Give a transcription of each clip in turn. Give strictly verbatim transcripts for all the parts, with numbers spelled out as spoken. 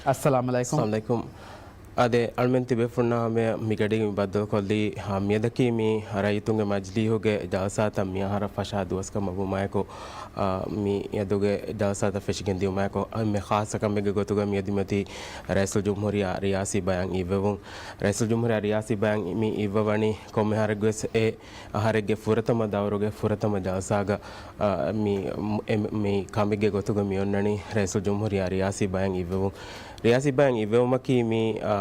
އައްސަލާމު އަލައިކުމް. އައްސަލާމު އަލައިކުމް. އާދެ، އަޅުމެން ތިބޭފުޅުންނާ ހަމަޔަށް މިގަޑީގަ މި ބައްދަލުކޮށްލީ، އާ، މިއަދަކީ މި ރައްޔިތުންގެ މަޖިލީހުގެ ޖަލްސާތައް މިއަހަރަށް ފަށާ ދުވަސްކަމަށް ވުމާއެކު، އާ، މިއަދުގެ ޖަލްސާތައް ފެށިގެން ދިއުމާއެކު، އެންމެ ޚާއްޞަ ކަމެއްގެ ގޮތުގަ މިއަދު މިއޮތީ ރައީސުލްޖުމްހޫރިއްޔާ ރިޔާސީ ބަޔާން އިއްވެވުން. ރައީސުލްޖުމްހޫރިއްޔާ ރިޔާސީ ބަޔާން މި އިއްވަވަނީ ކޮންމެ އަހަރެއްގެވެސް އެ އަހަރެއްގެ ފުރަތަމަ ދައުރުގެ ފުރަތަމަ ޖަލްސާގަ، އާ، މި، މި ކަމެއްގެ ގޮތުގަ މި އޮންނަނީ ރައީސުލްޖުމްހޫރިއްޔާ ރިޔާސީ ބަޔާން އިއްވެވުން. ރިޔާސީ ބަޔާން އިއްވެވުމަކީ މި، އާ،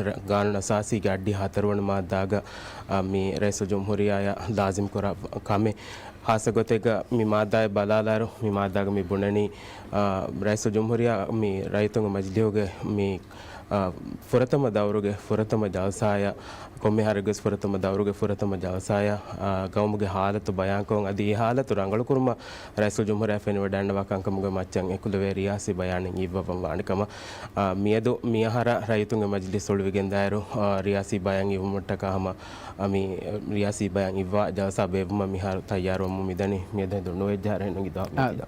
ރ-، ގާނޫނު އަސާސީގެ އައްޑިހަ ހަތަރުވަނަ މާއްދާގަ، އާ، މި ރައީސުލްޖުމްހޫރިއްޔާއަށް ލާޒިމް ކުރާ ކަމެއް. ޚާއްޞަ ގޮތެއްގަ މި މާއްދާއެއް ބަލާލާއިރު، މި މާއްދާގަ މި ބުނަނީ، އާ، ރައީސުލްޖުމްހޫރިއްޔާ މި ރައްޔިތުންގެ މަޖިލީހުގެ މި، އާ، ފުރަތަމަ ދައުރުގެ ފުރަތަމަ ޖަލްސާއަށް، ކޮންމެ އަހަރެއްގެވެސް ފުރަތަމަ ދައުރުގެ ފުރަތަމަ ޖަލްސާއަށް، އާ، ގައުމުގެ ހާލަތު ބަޔާންކޮށް، އަދި އެ ހާލަތު ރަނގަޅުކުރުމަށް ރައީސުލްޖުމްހޫރިއްޔާ ފެނިވަޑައިގަންނަވާ ކަންކަމުގެ މައްޗަށް އެކުލެވޭ ރިޔާސީ ބަޔާނެއް އިއްވަވަން ވާނެ ކަމަށް، އާ، މިއަދު މިއަހަރަށް ރައްޔިތުންގެ މަޖިލީހު އުޅުވިގެންދާއިރު، އާ، ރިޔާސީ ބަޔާން އިއްވުމަށްޓަކާ ހަމަ، އާ، މި ރިޔާސީ ބަޔާން އިއްވާ ޖަލްސާ ބޭއްވުމަށް މިހާރު ތައްޔާރުވަމުން މިދަނީ. މިއަދު ހެދުނު ނުވެއްޖެ އަހަރެއް ނުގި ދާ މި އާ، ދިދާ.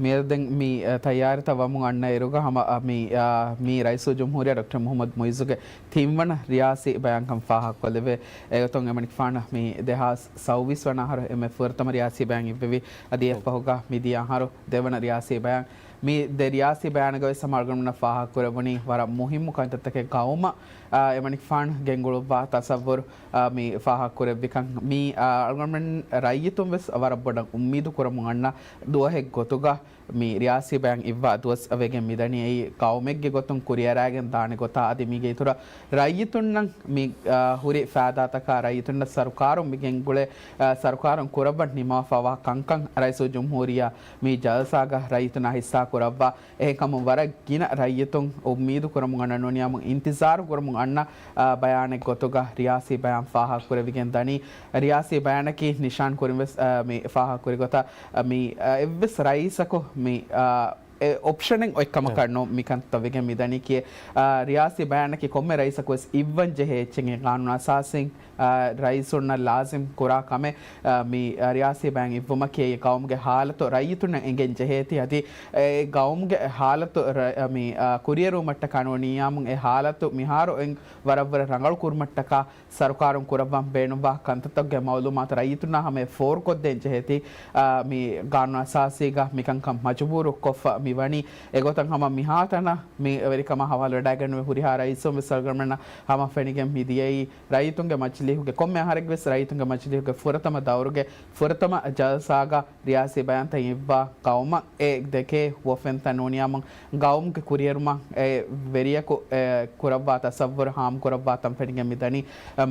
މިއަދު ދެން މި، އަ، ތައްޔާރީތައް ވަމުން އަންނަ އިރުގަ ހަމަ، އަ، މި، އަ، މި ރައީސުލްޖުމްހޫރިއްޔާ ޑޮކްޓަރ މުހައްމަދު މުއިއްޒުގެ ތިންވަނަ ރިޔާސީ ބަޔާންކަން ފާހަގަކޮށްލެވޭ. އެގޮތުން އެމަނިކުފާނަށް މި ދެހާސް ސައުވީސް ވަނަ އަހަރު އެންމެ ފުރަތަމަ ރިޔާސީ ބަޔާން އިއްވެވި. އަދި އެއަށްފަހުގަ މިދިޔަ އަހަރު ދެވަނަ ރިޔާސީ ބަޔާން. މި ދެ ރިޔާސީ ބަޔާނުގަވެސް ހަމަ އަޅުގަނޑުމެންނަށް ފާހަގަކުރެވުނީ ވަރަށް މުހިއްމު ކަންތައްތަކެއް ގައުމަށް، އާ، އެމަނިކުފާނު ގެންގުޅުއްވާ ތަސައްވުރު، އާ، މި ފާހަގަކުރެއްވިކަން. މި، އާ، އަޅުގަނޑުމެން ރައްޔިތުން ވެސް ވަރަށް ބޮޑަށް އުއްމީދު ކުރަމުން އަންނަ ދުވަހެއް ގޮތުގަ، މި ރިޔާސީ ބަޔާން އިއްވާ ދުވަސް ވެގެން މިދަނީ. އެއީ ގައުމެއްގެ ގޮތުން ކުރިއަރާގެން ދާނެ ގޮތާ އަދި މީގެ އިތުރަށް ރައްޔިތުންނަށް މި، އާ، ހުރި ފައިދާތަކާ ރައްޔިތުންނަށް ސަރުކާރުން މި ގެންގުޅޭ، އާ، ސަރުކާރުން ކުރައްވަން ނިމާފަވާ ކަންކަން ރައީސުލްޖުމްހޫރިއްޔާ މި ޖަލްސާގަ ރައްޔިތުންނާ ހިއްސާ ކުރައްވާ. އެހެންކަމުން ވަރަށް ގިނަ ރައްޔިތުން އުއްމީދު ކުރަމުން އަންނަ ނޫނިޔާމުން އިންތިޒާރު ކުރަމުން އަންނަ، އާ، ބަޔާނެއް ގޮތުގަ ރިޔާސީ ބަޔާން ފާހަގަކުރެވިގެން ދަނީ. ރިޔާސީ ބަޔާނަކީ ނިޝާން ކުރިން ވެސް، އާ، މި ފާހަގަކުރި ގޮތަށް، އާ، މި، އާ، އެއްވެސް ރައީސަކު މި، އާ، އެ އޮޕްޝަނެއް އޮތްކަމަކަށް ނޫން މިކަންތައް ވެގެން މިދަނީ ކިޔޭ. އާ، ރިޔާސީ ބަޔާނަކީ ކޮންމެ ރައީސަކު ވެސް އިއްވަން ޖެހޭ އެއްޗެއް ގާނޫނު އަސާސީން، އާ، ރައީސުންނަށް ލާޒިމް ކުރާ ކަމެއް، އާ، މި، އާ، ރިޔާސީ ބަޔާން އިއްވުމަކީ ގައުމުގެ ހާލަތު ރައްޔިތުންނަށް އެނގެން ޖެހޭތީ އަދި އެ ގައުމުގެ ހާލަތު ރަ-، މި، އާ، ކުރިއެރުވުމަށްޓަކާ ނޫނިޔާމުން އެ ހާލަތު މިހާރު އޮތް ވަރަށްވުރެ ރަނގަޅު ކުރުމަށްޓަކާ ސަރުކާރުން ކުރައްވަން ބޭނުންވާ ކަންތައްތަކުގެ މައުލޫމާތު ރައްޔިތުންނާ ހަމަޔަށް ފޯރުކޮށްދޭން ޖެހޭތީ، އާ، މި ގާނޫނު އަސާސީގަ މިކަންކަން މަޖުބޫރު ކޮށްފަ މިވަނީ. އެގޮތަށް ހަމަ މިހާތަނަށް މި ވެރިކަމާ ހަވާލުވެޑައިގެންނެވި ހުރިހާ ރައީސުން ވެސް އަޅުގަނޑުމެންނަށް ހަމަ ފެނިގެން މި ދިޔައީ ރައްޔިތުންގެ މަޖިލީހުގެ ކޮންމެ އަހަރެއްގެ ވެސް ރައްޔިތުންގެ މަޖިލީހުގެ ފުރަތަމަ ދައުރުގެ ފުރަތަމަ ޖަލްސާގަ ރިޔާސީ ބަޔާންތައް އިއްވާ ގައުމަށް އެ ދެކޭ ހުވަފެންތައް ނޫނިޔާމުން ގައުމުގެ ކުރިއެރުމަށް އެ ވެރިޔަކު އެ ކުރައްވާ ތަސައްވުރު ހާމަކުރައްވާ ތަން ފެނިގެން މިދަނީ.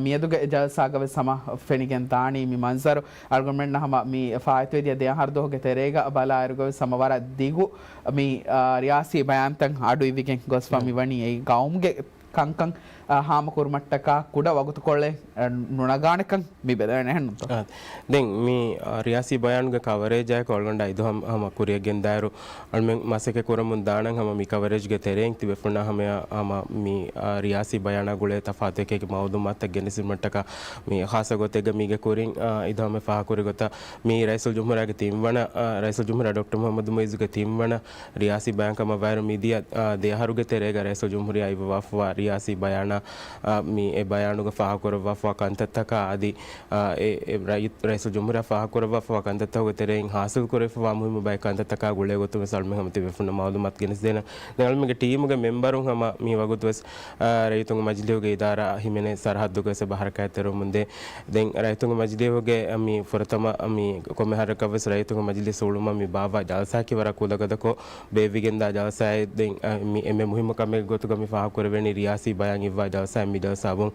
މިއަދުގެ ޖަލްސާގަވެސް ހަމަ ފެނިގެން ދާނީ މި މަންޒަރު. އަޅުގަނޑުމެންނަށް ހަމަ މި ފާއިތުވެދިޔަ ދެ އަހަރު ދުވަހުގެ ތެރޭގަ ބަލާއިރުގަވެސް ހަމަ ވަރަށް ދިގު މި، އާ، ރިޔާސީ ބަޔާންތައް އަޑުއިވިގެން ގޮސްފަ މިވަނީ. އެއީ ގައުމުގެ ކަންކަން، އާ، ހާމަކުރުމަށްޓަކާ ކުޑަ ވަގުތުކޮޅެއް، އާ، ނުނަގާނެކަން މި ބެލެވެނެ އެހެންނުތޯ؟ އާ، ދެން މި، އާ، ރިޔާސީ ބަޔާނުގެ ކަވަރޭޖާއެކު އަޅުގަނޑަށް އިދު ހަމަ، ހަމަ ކުރިއަށް ގެންދާއިރު، އަޅުމެން މަސައްކަތް ކުރަމުން ދާނަން ހަމަ މި ކަވަރޭޖްގެ ތެރެއިން ތިބޭފުޅުންނާ ހަމަޔަށް ހަމަ މި، އާ، ރިޔާސީ ބަޔާނާ ގުޅޭ ތަފާތު އެކި އެކި މައުލޫމާތުތައް ގެނެސްދިނުމަށްޓަކާ މި ޚާއްޞަ ގޮތެއްގަ މީގެ ކުރިން، އާ، އިދު ހަމަ ފާހަގަކުރި ގޮތަށް މި ރައީސުލްޖުމްހޫރިއްޔާގެ ތިންވަނަ، އާ، ރައީސުލްޖުމްހޫރިއްޔާ ޑޮކްޓަރ މުހައްމަދު މުއިއްޒުގެ ތިންވަނަ ރިޔާސީ ބަޔާންކަމަށް ވައިރު މިދިޔަ، އާ، ދެ އަހަރުގެ ތެރޭގަ ރައީސުލްޖުމްހޫރިއްޔާ އިއްވަވާފަވާ ރިޔާސީ ބަޔާނާ، އާ، މި އެ ބަޔާނުގަ ފާހަގަކުރައްވާފަވާ ކަންތައްތަކާ އަދި، އާ، އެ، އެ ރައީ-، ރައީސުލްޖުމްހޫރިއްޔާ ފާހަގަކުރައްވާފަވާ ކަންތައްތަކުގެ ތެރެއިން ހާސިލް ކުރެވިފަވާ މުހިއްމު ބައެއް ކަންތައްތަކާ ގުޅޭ ގޮތުން ވެސް އަޅުމެން ހަމަ ތިބޭފުޅުންނަށް މައުލޫމާތު ގެނެސްދޭނަން. ދެން އަޅުމެންގެ ޓީމުގެ މެމްބަރުން ހަމަ މި ވަގުތު ވެސް، އާ، ރައްޔިތުންގެ މަޖިލީހުގެ އިދާރާ ހިމެނޭ ސަރަހައްދުގަ ވެސް އެބަ ހަރަކާތްތެރިވަމުންދޭ. ދެން ރައްޔިތުންގެ މަޖިލީހުގެ މި ފުރަތަމަ މި ކޮންމެ އަހަރަކަށް ވެސް ރައްޔިތުންގެ މަޖިލީހު އުޅުމަށް މި ބާއްވާ ޖަލްސާއަކީ ވަރަށް ކުލަގަދަކޮށް ބޭއްވިގެންދާ ޖަލްސާއެއް. ދެން، އަ، މި އެންމެ މުހިއްމު ކަމެއް ގޮތުގަ މި ފާހަގަކުރެވެނީ ރިޔާސީ ބަޔާން އިއްވާ ޖަލްސާއެއް މި ޖަލްސާ ވުން.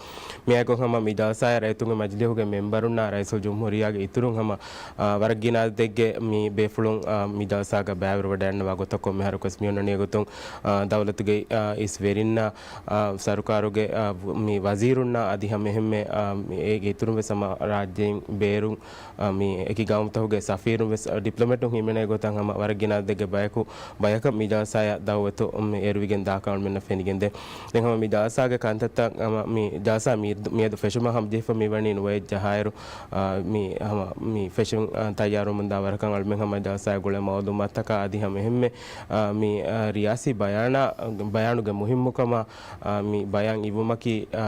މިއާއެކު ހަމަ މި ޖަލްސާއަށް ރައްޔިތުންގެ މަޖިލީހުގެ މެމްބަރުންނާ ރައީސުލްޖުމްހޫރިއްޔާގެ އިތުރުން ހަމަ، އަ، ވަރަށް ގިނަ އަދަދެއްގެ މި ބޭފުޅުން، އަ، މި ޖަލްސާގަ ބައިވެރިވަޑައިގަންނަވާ ގޮތަކުން މިހާރަކުވެސް މި އޮންނަނީ އެގޮތުން، އަ، ދައުލަތުގެ، އަ، އިސް ވެރިންނާ، އަ، ސަރުކާރުގެ، އަ، މި ވަޒީރުންނާ އަދި ހަމަ އެހެންމެ، އަ، މި އޭގެ އިތުރުން ވެސް ހަމަ ރާއްޖޭން ބޭރުން އަ، މި އެކި ގައުމުތަކުގެ ސަފީރުން ވެސް، އަ، ޑިޕްލޮމެޓުން ހިމެނޭ ގޮތަށް ހަމަ ވަރަށް ގިނަ އަދަދެއްގެ ބަޔަކު، ބަޔަކަށް މި ޖަލްސާއަށް ދައުވަތު، މި އެރުވިގެން ދާކަން އަޅުމެންނަށް ފެނިގެންދޭ. ދެން ހަމަ މި ޖަލްސާގެ ކަންތައްތައް ހަމަ މި ޖަލްސާ މި، މިއަދު ފެށުމަށް ހަމަޖެހިފަ މިވަނީ ނުވައެއް ޖަހާއިރު، އާ، މި ހަމަ މި ފެށުން، އާ، ތައްޔާރުވަމުންދާ ވަރަކަށް އަޅުމެން ހަމަ ޖަލްސާގެ ގުޅޭ މައުލޫމާތަކާ އަދި ހަމަ އެހެންމެ، އާ، މި، އާ، ރިޔާސީ ބަޔާނާ، ބަޔާނުގެ މުހިއްމުކަމާ، އާ، މި ބަޔާން އިއްވުމަކީ، އާ،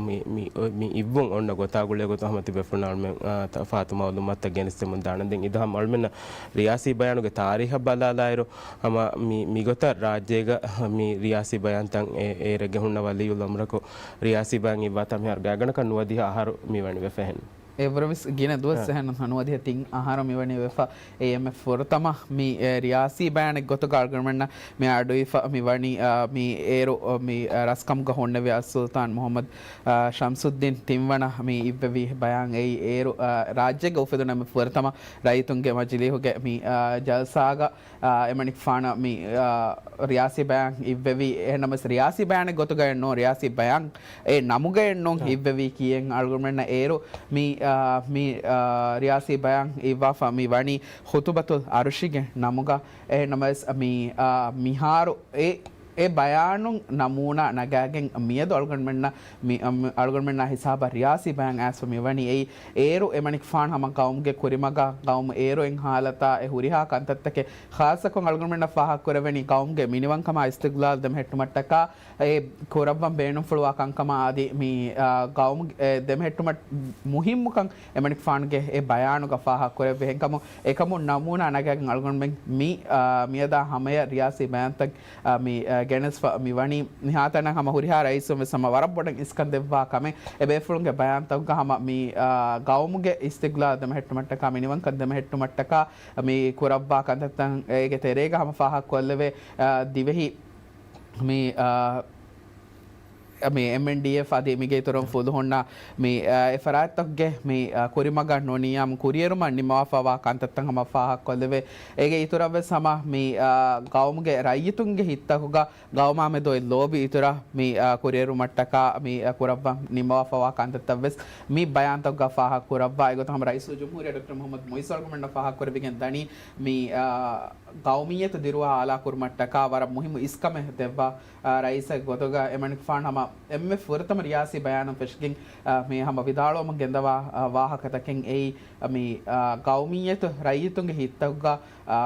މި، މި، މި އިއްވުން އޮންނަ ގޮތާ ގުޅޭ ގޮތުން ހަމަ ތިބޭފުޅުންނަށް އަޅުމެން، އާ، ތަފާތު މައުލޫމާތައް ގެނެސްދެމުން ދާނަން. ދެން އިދަ ހަމަ އަޅުމެންނަށް ރިޔާސީ ބަޔާނުގެ ތާރީހަށް ބަލާލާއިރު، ހަމަ މި، މިގޮތަށް ރާއްޖޭގަ މި ރިޔާސީ ބަޔާންތައް އެ، އޭރެއްގެ ހުންނަ ވަލިއްޔުލްއަމްރަކު ރިޔާސީ ބަޔާން އިއްވާތާ މިހާރު ގާތްގަނޑަކަށް ނުވަދިހަ އަހަރު މިވަނީ ވެފަ އެހެން. އެވަރަށްވެސް ގިނަ ދުވަސް އެހެން ނުވަދިހަ ތިން އަހަރު މިވަނީ ވެފަ. އެ އެންމެ ފުރަތަމަ މި، އެ، ރިޔާސީ ބަޔާނެއް ގޮތުގަ އަޅުގަނޑުމެންނަށް މި އަޑުއިވިފަ މި ވަނީ، އާ، މި އޭރު، އާ، މި، އާ، ރަސްކަމުގަ ހުންނެވި އައްސުލްޠާން މުޙައްމަދު، އާ، ޝަމްސުއްދީން ތިންވަނަ މި އިއްވެވި ބަޔާން އެއީ އޭރު، އާ، ރާއްޖޭގަ އުފެދުނު އެންމެ ފުރަތަމަ ރައްޔިތުންގެ މަޖިލީހުގެ މި، އާ، ޖަލްސާގަ، އާ، އެމަނިކުފާނަށް މި، އާ، ރިޔާސީ ބަޔާން އިއްވެވި. އެހެންނަމަވެސް ރިޔާސީ ބަޔާނެއް ގޮތުގައެއް ނޫން، ރިޔާސީ ބަޔާން އެ ނަމުގައެއް ނޫން އާ. އިއްވެވީ ކިޔެން އަޅުގަނޑުމެންނަށް އޭރު މި، އާ، މި، އާ، ރިޔާސީ ބަޔާން އިއްވާފަ މި ވަނީ ޚުތުބަތުލް އަރުޝިގެ ނަމުގަ. އެހެންނަމަވެސް މި، އާ، މިހާރު އެ، އެ ބަޔާނުން ނަމޫނާ ނަގާގެން މިއަދު އަޅުގަނޑުމެންނަށް މި، އަ، މި އަޅުގަނޑުމެންނާ ހިސާބަށް ރިޔާސީ ބަޔާން އައިސްފަ މި ވަނީ އެއީ އޭރު އެމަނިކުފާނު ހަމަ ގައުމުގެ ކުރިމަގަށް ގައުމު އޭރު އެއް ހާލަތާ އެ ހުރިހާ ކަންތައްތަކެއް ޚާއްޞަކޮށް އަޅުގަނޑުމެންނަށް ފާހަގަކުރެވެނީ ގައުމުގެ މިނިވަންކަމާ އިސްތިގްލާލް ދެމެހެއްޓުމަށްޓަކާ އެ ކުރައްވަން ބޭނުންފުޅުވާ ކަންކަމާ އަދި މި، އާ، ގައުމު އެ ދެމެހެއްޓުމަށް މުހިއްމުކަން އެމަނިކުފާނުގެ އެ ބަޔާނުގަ ފާހަގަކުރެއްވި. އެހެންކަމުން އެކަމުން ނަމޫނާ ނަގާގެން އަޅުގަނޑުމެން މި، އާ، މިއަދާ ހަމަޔަށް ރިޔާސީ ބަޔާންތައް، އާ، މި، އާ، ގެނެސްފަ މި ވަނީ. މިހާތަނަށް ހަމަ ހުރިހާ ރައީސުން ވެސް ހަމަ ވަރަށް ބޮޑަށް އިސްކަން ދެއްވާ ކަމެއް އެ ބޭފުޅުންގެ ބަޔާންތަކުގަ ހަމަ މި، އާ، ގައުމުގެ އިސްތިގްލާލް ދެމެހެއްޓުމަށްޓަކާ މިނިވަންކަން ދެމެހެއްޓުމަށްޓަކާ މި ކުރައްވާ ކަންތައްތައް އޭގެ ތެރޭގަ ހަމަ ފާހަގަކޮށްލެވޭ، އާ، ދިވެހި މި، އާ، މި އެމްއެންޑީއެފް އަދި މިގެ އިތުރުން ފުލުހުންނަށް މި، އާ، އެ ފަރާތްތަކުގެ މި، އާ، ކުރިމަގަށް ނުނިޔާމު ކުރިއެރުމަށް ނިންމަވާފަވާ ކަންތައްތައް ހަމަ ފާހަގަކޮށްލެވޭ. އޭގެ އިތުރަށްވެސް ހަމަ މި، އާ، ގައުމުގެ ރައްޔިތުންގެ ހިތްތަކުގަ ގައުމާމެދު އޮތް ލޯބި އިތުރަށް މި، އާ، ކުރިއެރުމަށްޓަކާ މި، އާ، ކުރައްވަން ނިންމަވާފަވާ ކަންތައްތައްވެސް މި ބަޔާންތަކުގަ ފާހަގަކުރައްވާ. އެގޮތަށް ހަމަ ރައީސުލްޖުމްހޫރިއްޔާ ޑޮކްޓަރ މުޙައްމަދު މުޢިއްޒު އަޅުގަނޑުމެންނަށް ފާހަގަކުރެވިގެން ދަނީ މި، އާ، ގައުމިއްޔަތު ދިރުވާ އާލާކުރުމަށްޓަކާ ވަރަށް މުހިއްމު އިސްކަމެއް ދެއްވާ، އާ، ރައީސެއް ގޮތުގަ އެމަނިކުފާނު ހަމަ އެންމެ ފުރަތަމަ ރިޔާސީ ބަޔާނުން ފެށިގެން، އާ، މި ހަމަ ވިދާޅުވަމުން ގެންދަވާ، އާ، ވާހަކަތަކެއް އެއީ، މި، އާ، ގައުމިއްޔަތު ރައްޔިތުންގެ ހިތްތަކުގަ، އާ،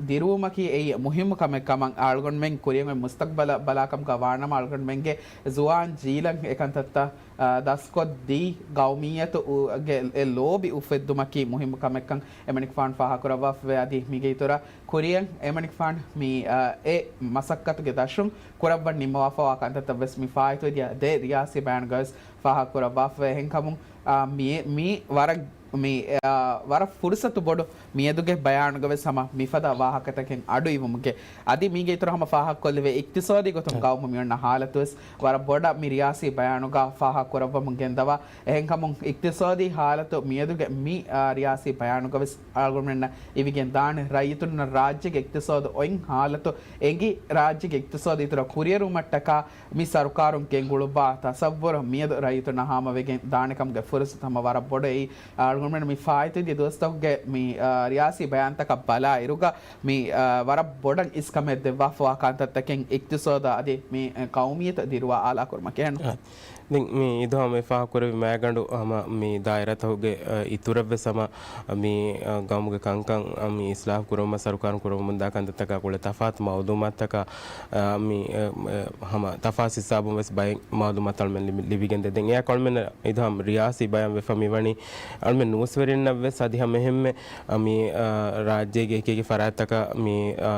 ދިރުވުމަކީ އެއީ މުހިއްމު ކަމެއް ކަމަށް އަޅުގަނޑުމެން ކުރިއަށް އޮތް މުސްތަޤްބަލަށް ބަލާކަމުގަ ވާނަމަ އަޅުގަނޑުމެންގެ ޒުވާން ޖީލަށް އެކަންތައްތައް، އާ، ދަސްކޮށްދީ ގައުމިއްޔަތު އު، ގެ އެ ލޯބި އުފެއްދުމަކީ މުހިއްމު ކަމެއްކަން އެމަނިކުފާނު ފާހަގަކުރައްވާފަވޭ. އަދި މީގެ އިތުރަށް ކުރިއަށް އެމަނިކުފާނު މި، އާ، އެ މަސައްކަތުގެ ދަށުން ކުރައްވަން ނިންމަވާފަވާ ކަންތައްތައްވެސް މި ފާއިތުވެދިޔަ ދެ ރިޔާސީ ބަޔާނުގަވެސް ފާހަގަކުރައްވާފަވޭ. އެހެންކަމުން، އާ، މި، މި ވަރަށް މި، އާ، ވަރަށް ފުރުސަތު ބޮޑު މިއަދުގެ ބަޔާނުގަވެސް ހަމަ މިފަދަ ވާހަކަތަކެއް އަޑުއިވުމުގެ އަދި މީގެ އިތުރަށް ހަމަ ފާހަގަކޮށްލެވޭ އިޤްތިޞާދީ ގޮތުން ގައުމު މިއޮންނަ ހާލަތުވެސް ވަރަށް ބޮޑަށް މި ރިޔާސީ ބަޔާނުގަ ފާހަގަކުރައްވަމުން ގެންދަވާ. އެހެންކަމުން އިޤްތިޞާދީ ހާލަތު މިއަދުގެ މި، އާ، ރިޔާސީ ބަޔާނުގަވެސް އަޅުގަނޑުމެންނަށް އިވިގެން ދާނެ ރައްޔިތުންނަށް ރާއްޖޭގެ އިޤްތިޞާދު އޮތް ހާލަތު އެނގި ރާއްޖޭގެ އިޤްތިޞާދު އިތުރަށް ކުރިއެރުމަށްޓަކާ މި ސަރުކާރުން ގެންގުޅުއްވާ ތަޞައްވުރު މިއަދު ރައްޔިތުންނަށް ހާމަވެގެން ދާނެކަމުގެ ފުރުސަތު ހަމަ ވަރަށް ބޮޑު އެއީ. އަޅުގަނޑުމެން މި ފާއިތުވެދިޔަ ދުވަސްތަކުގެ މި، އާ، ރިޔާސީ ބަޔާންތަކަށް ބަލާ އިރުގަ މި، އާ، ވަރަށް ބޮޑަށް އިސްކަމެއް ދެއްވާފަވާ ކަންތައްތަކެއް އިޤްތިޞާދަށް އަދި މި، އާ، ގައުމިއްޔަތަށް ދިރުވާ އާލާކުރުމަކީ. އާ، ދެން މި އިދު ހަމަ މި ފާހަގަކުރެއްވި މައިގަނޑު ހަމަ މި ދާއިރާތަކުގެ، އާ، އިތުރަށްވެސް ހަމަ މި، އާ، ގައުމުގެ ކަންކަން، އާ، މި އިސްލާހު ކުރުމަށް ސަރުކާރުން ކުރަމުންދާ ކަންތައްތަކާ ގުޅޭ ތަފާތު މައުލޫމާތުތަކާ، އާ، މި، އާ، އާ، ހަމަ ތަފާސް ހިސާބުން ވެސް ބައެއް މައުލޫމާތު އަޅުމެން ލިބި-، ލިބިގެންދޭ. ދެން އެއާ އަޅުމެން އިދު ހަމަ ރިޔާސީ ބަޔާން ވެފަ މިވަނީ އަޅުމެން ނޫސްވެރިންނަށް ވެސް އަދި ހަމަ އެހެންމެ، އާ، މި، އާ، ރާއްޖޭގެ އެކި އެކި ފަރާތްތަކަށް މި، އާ،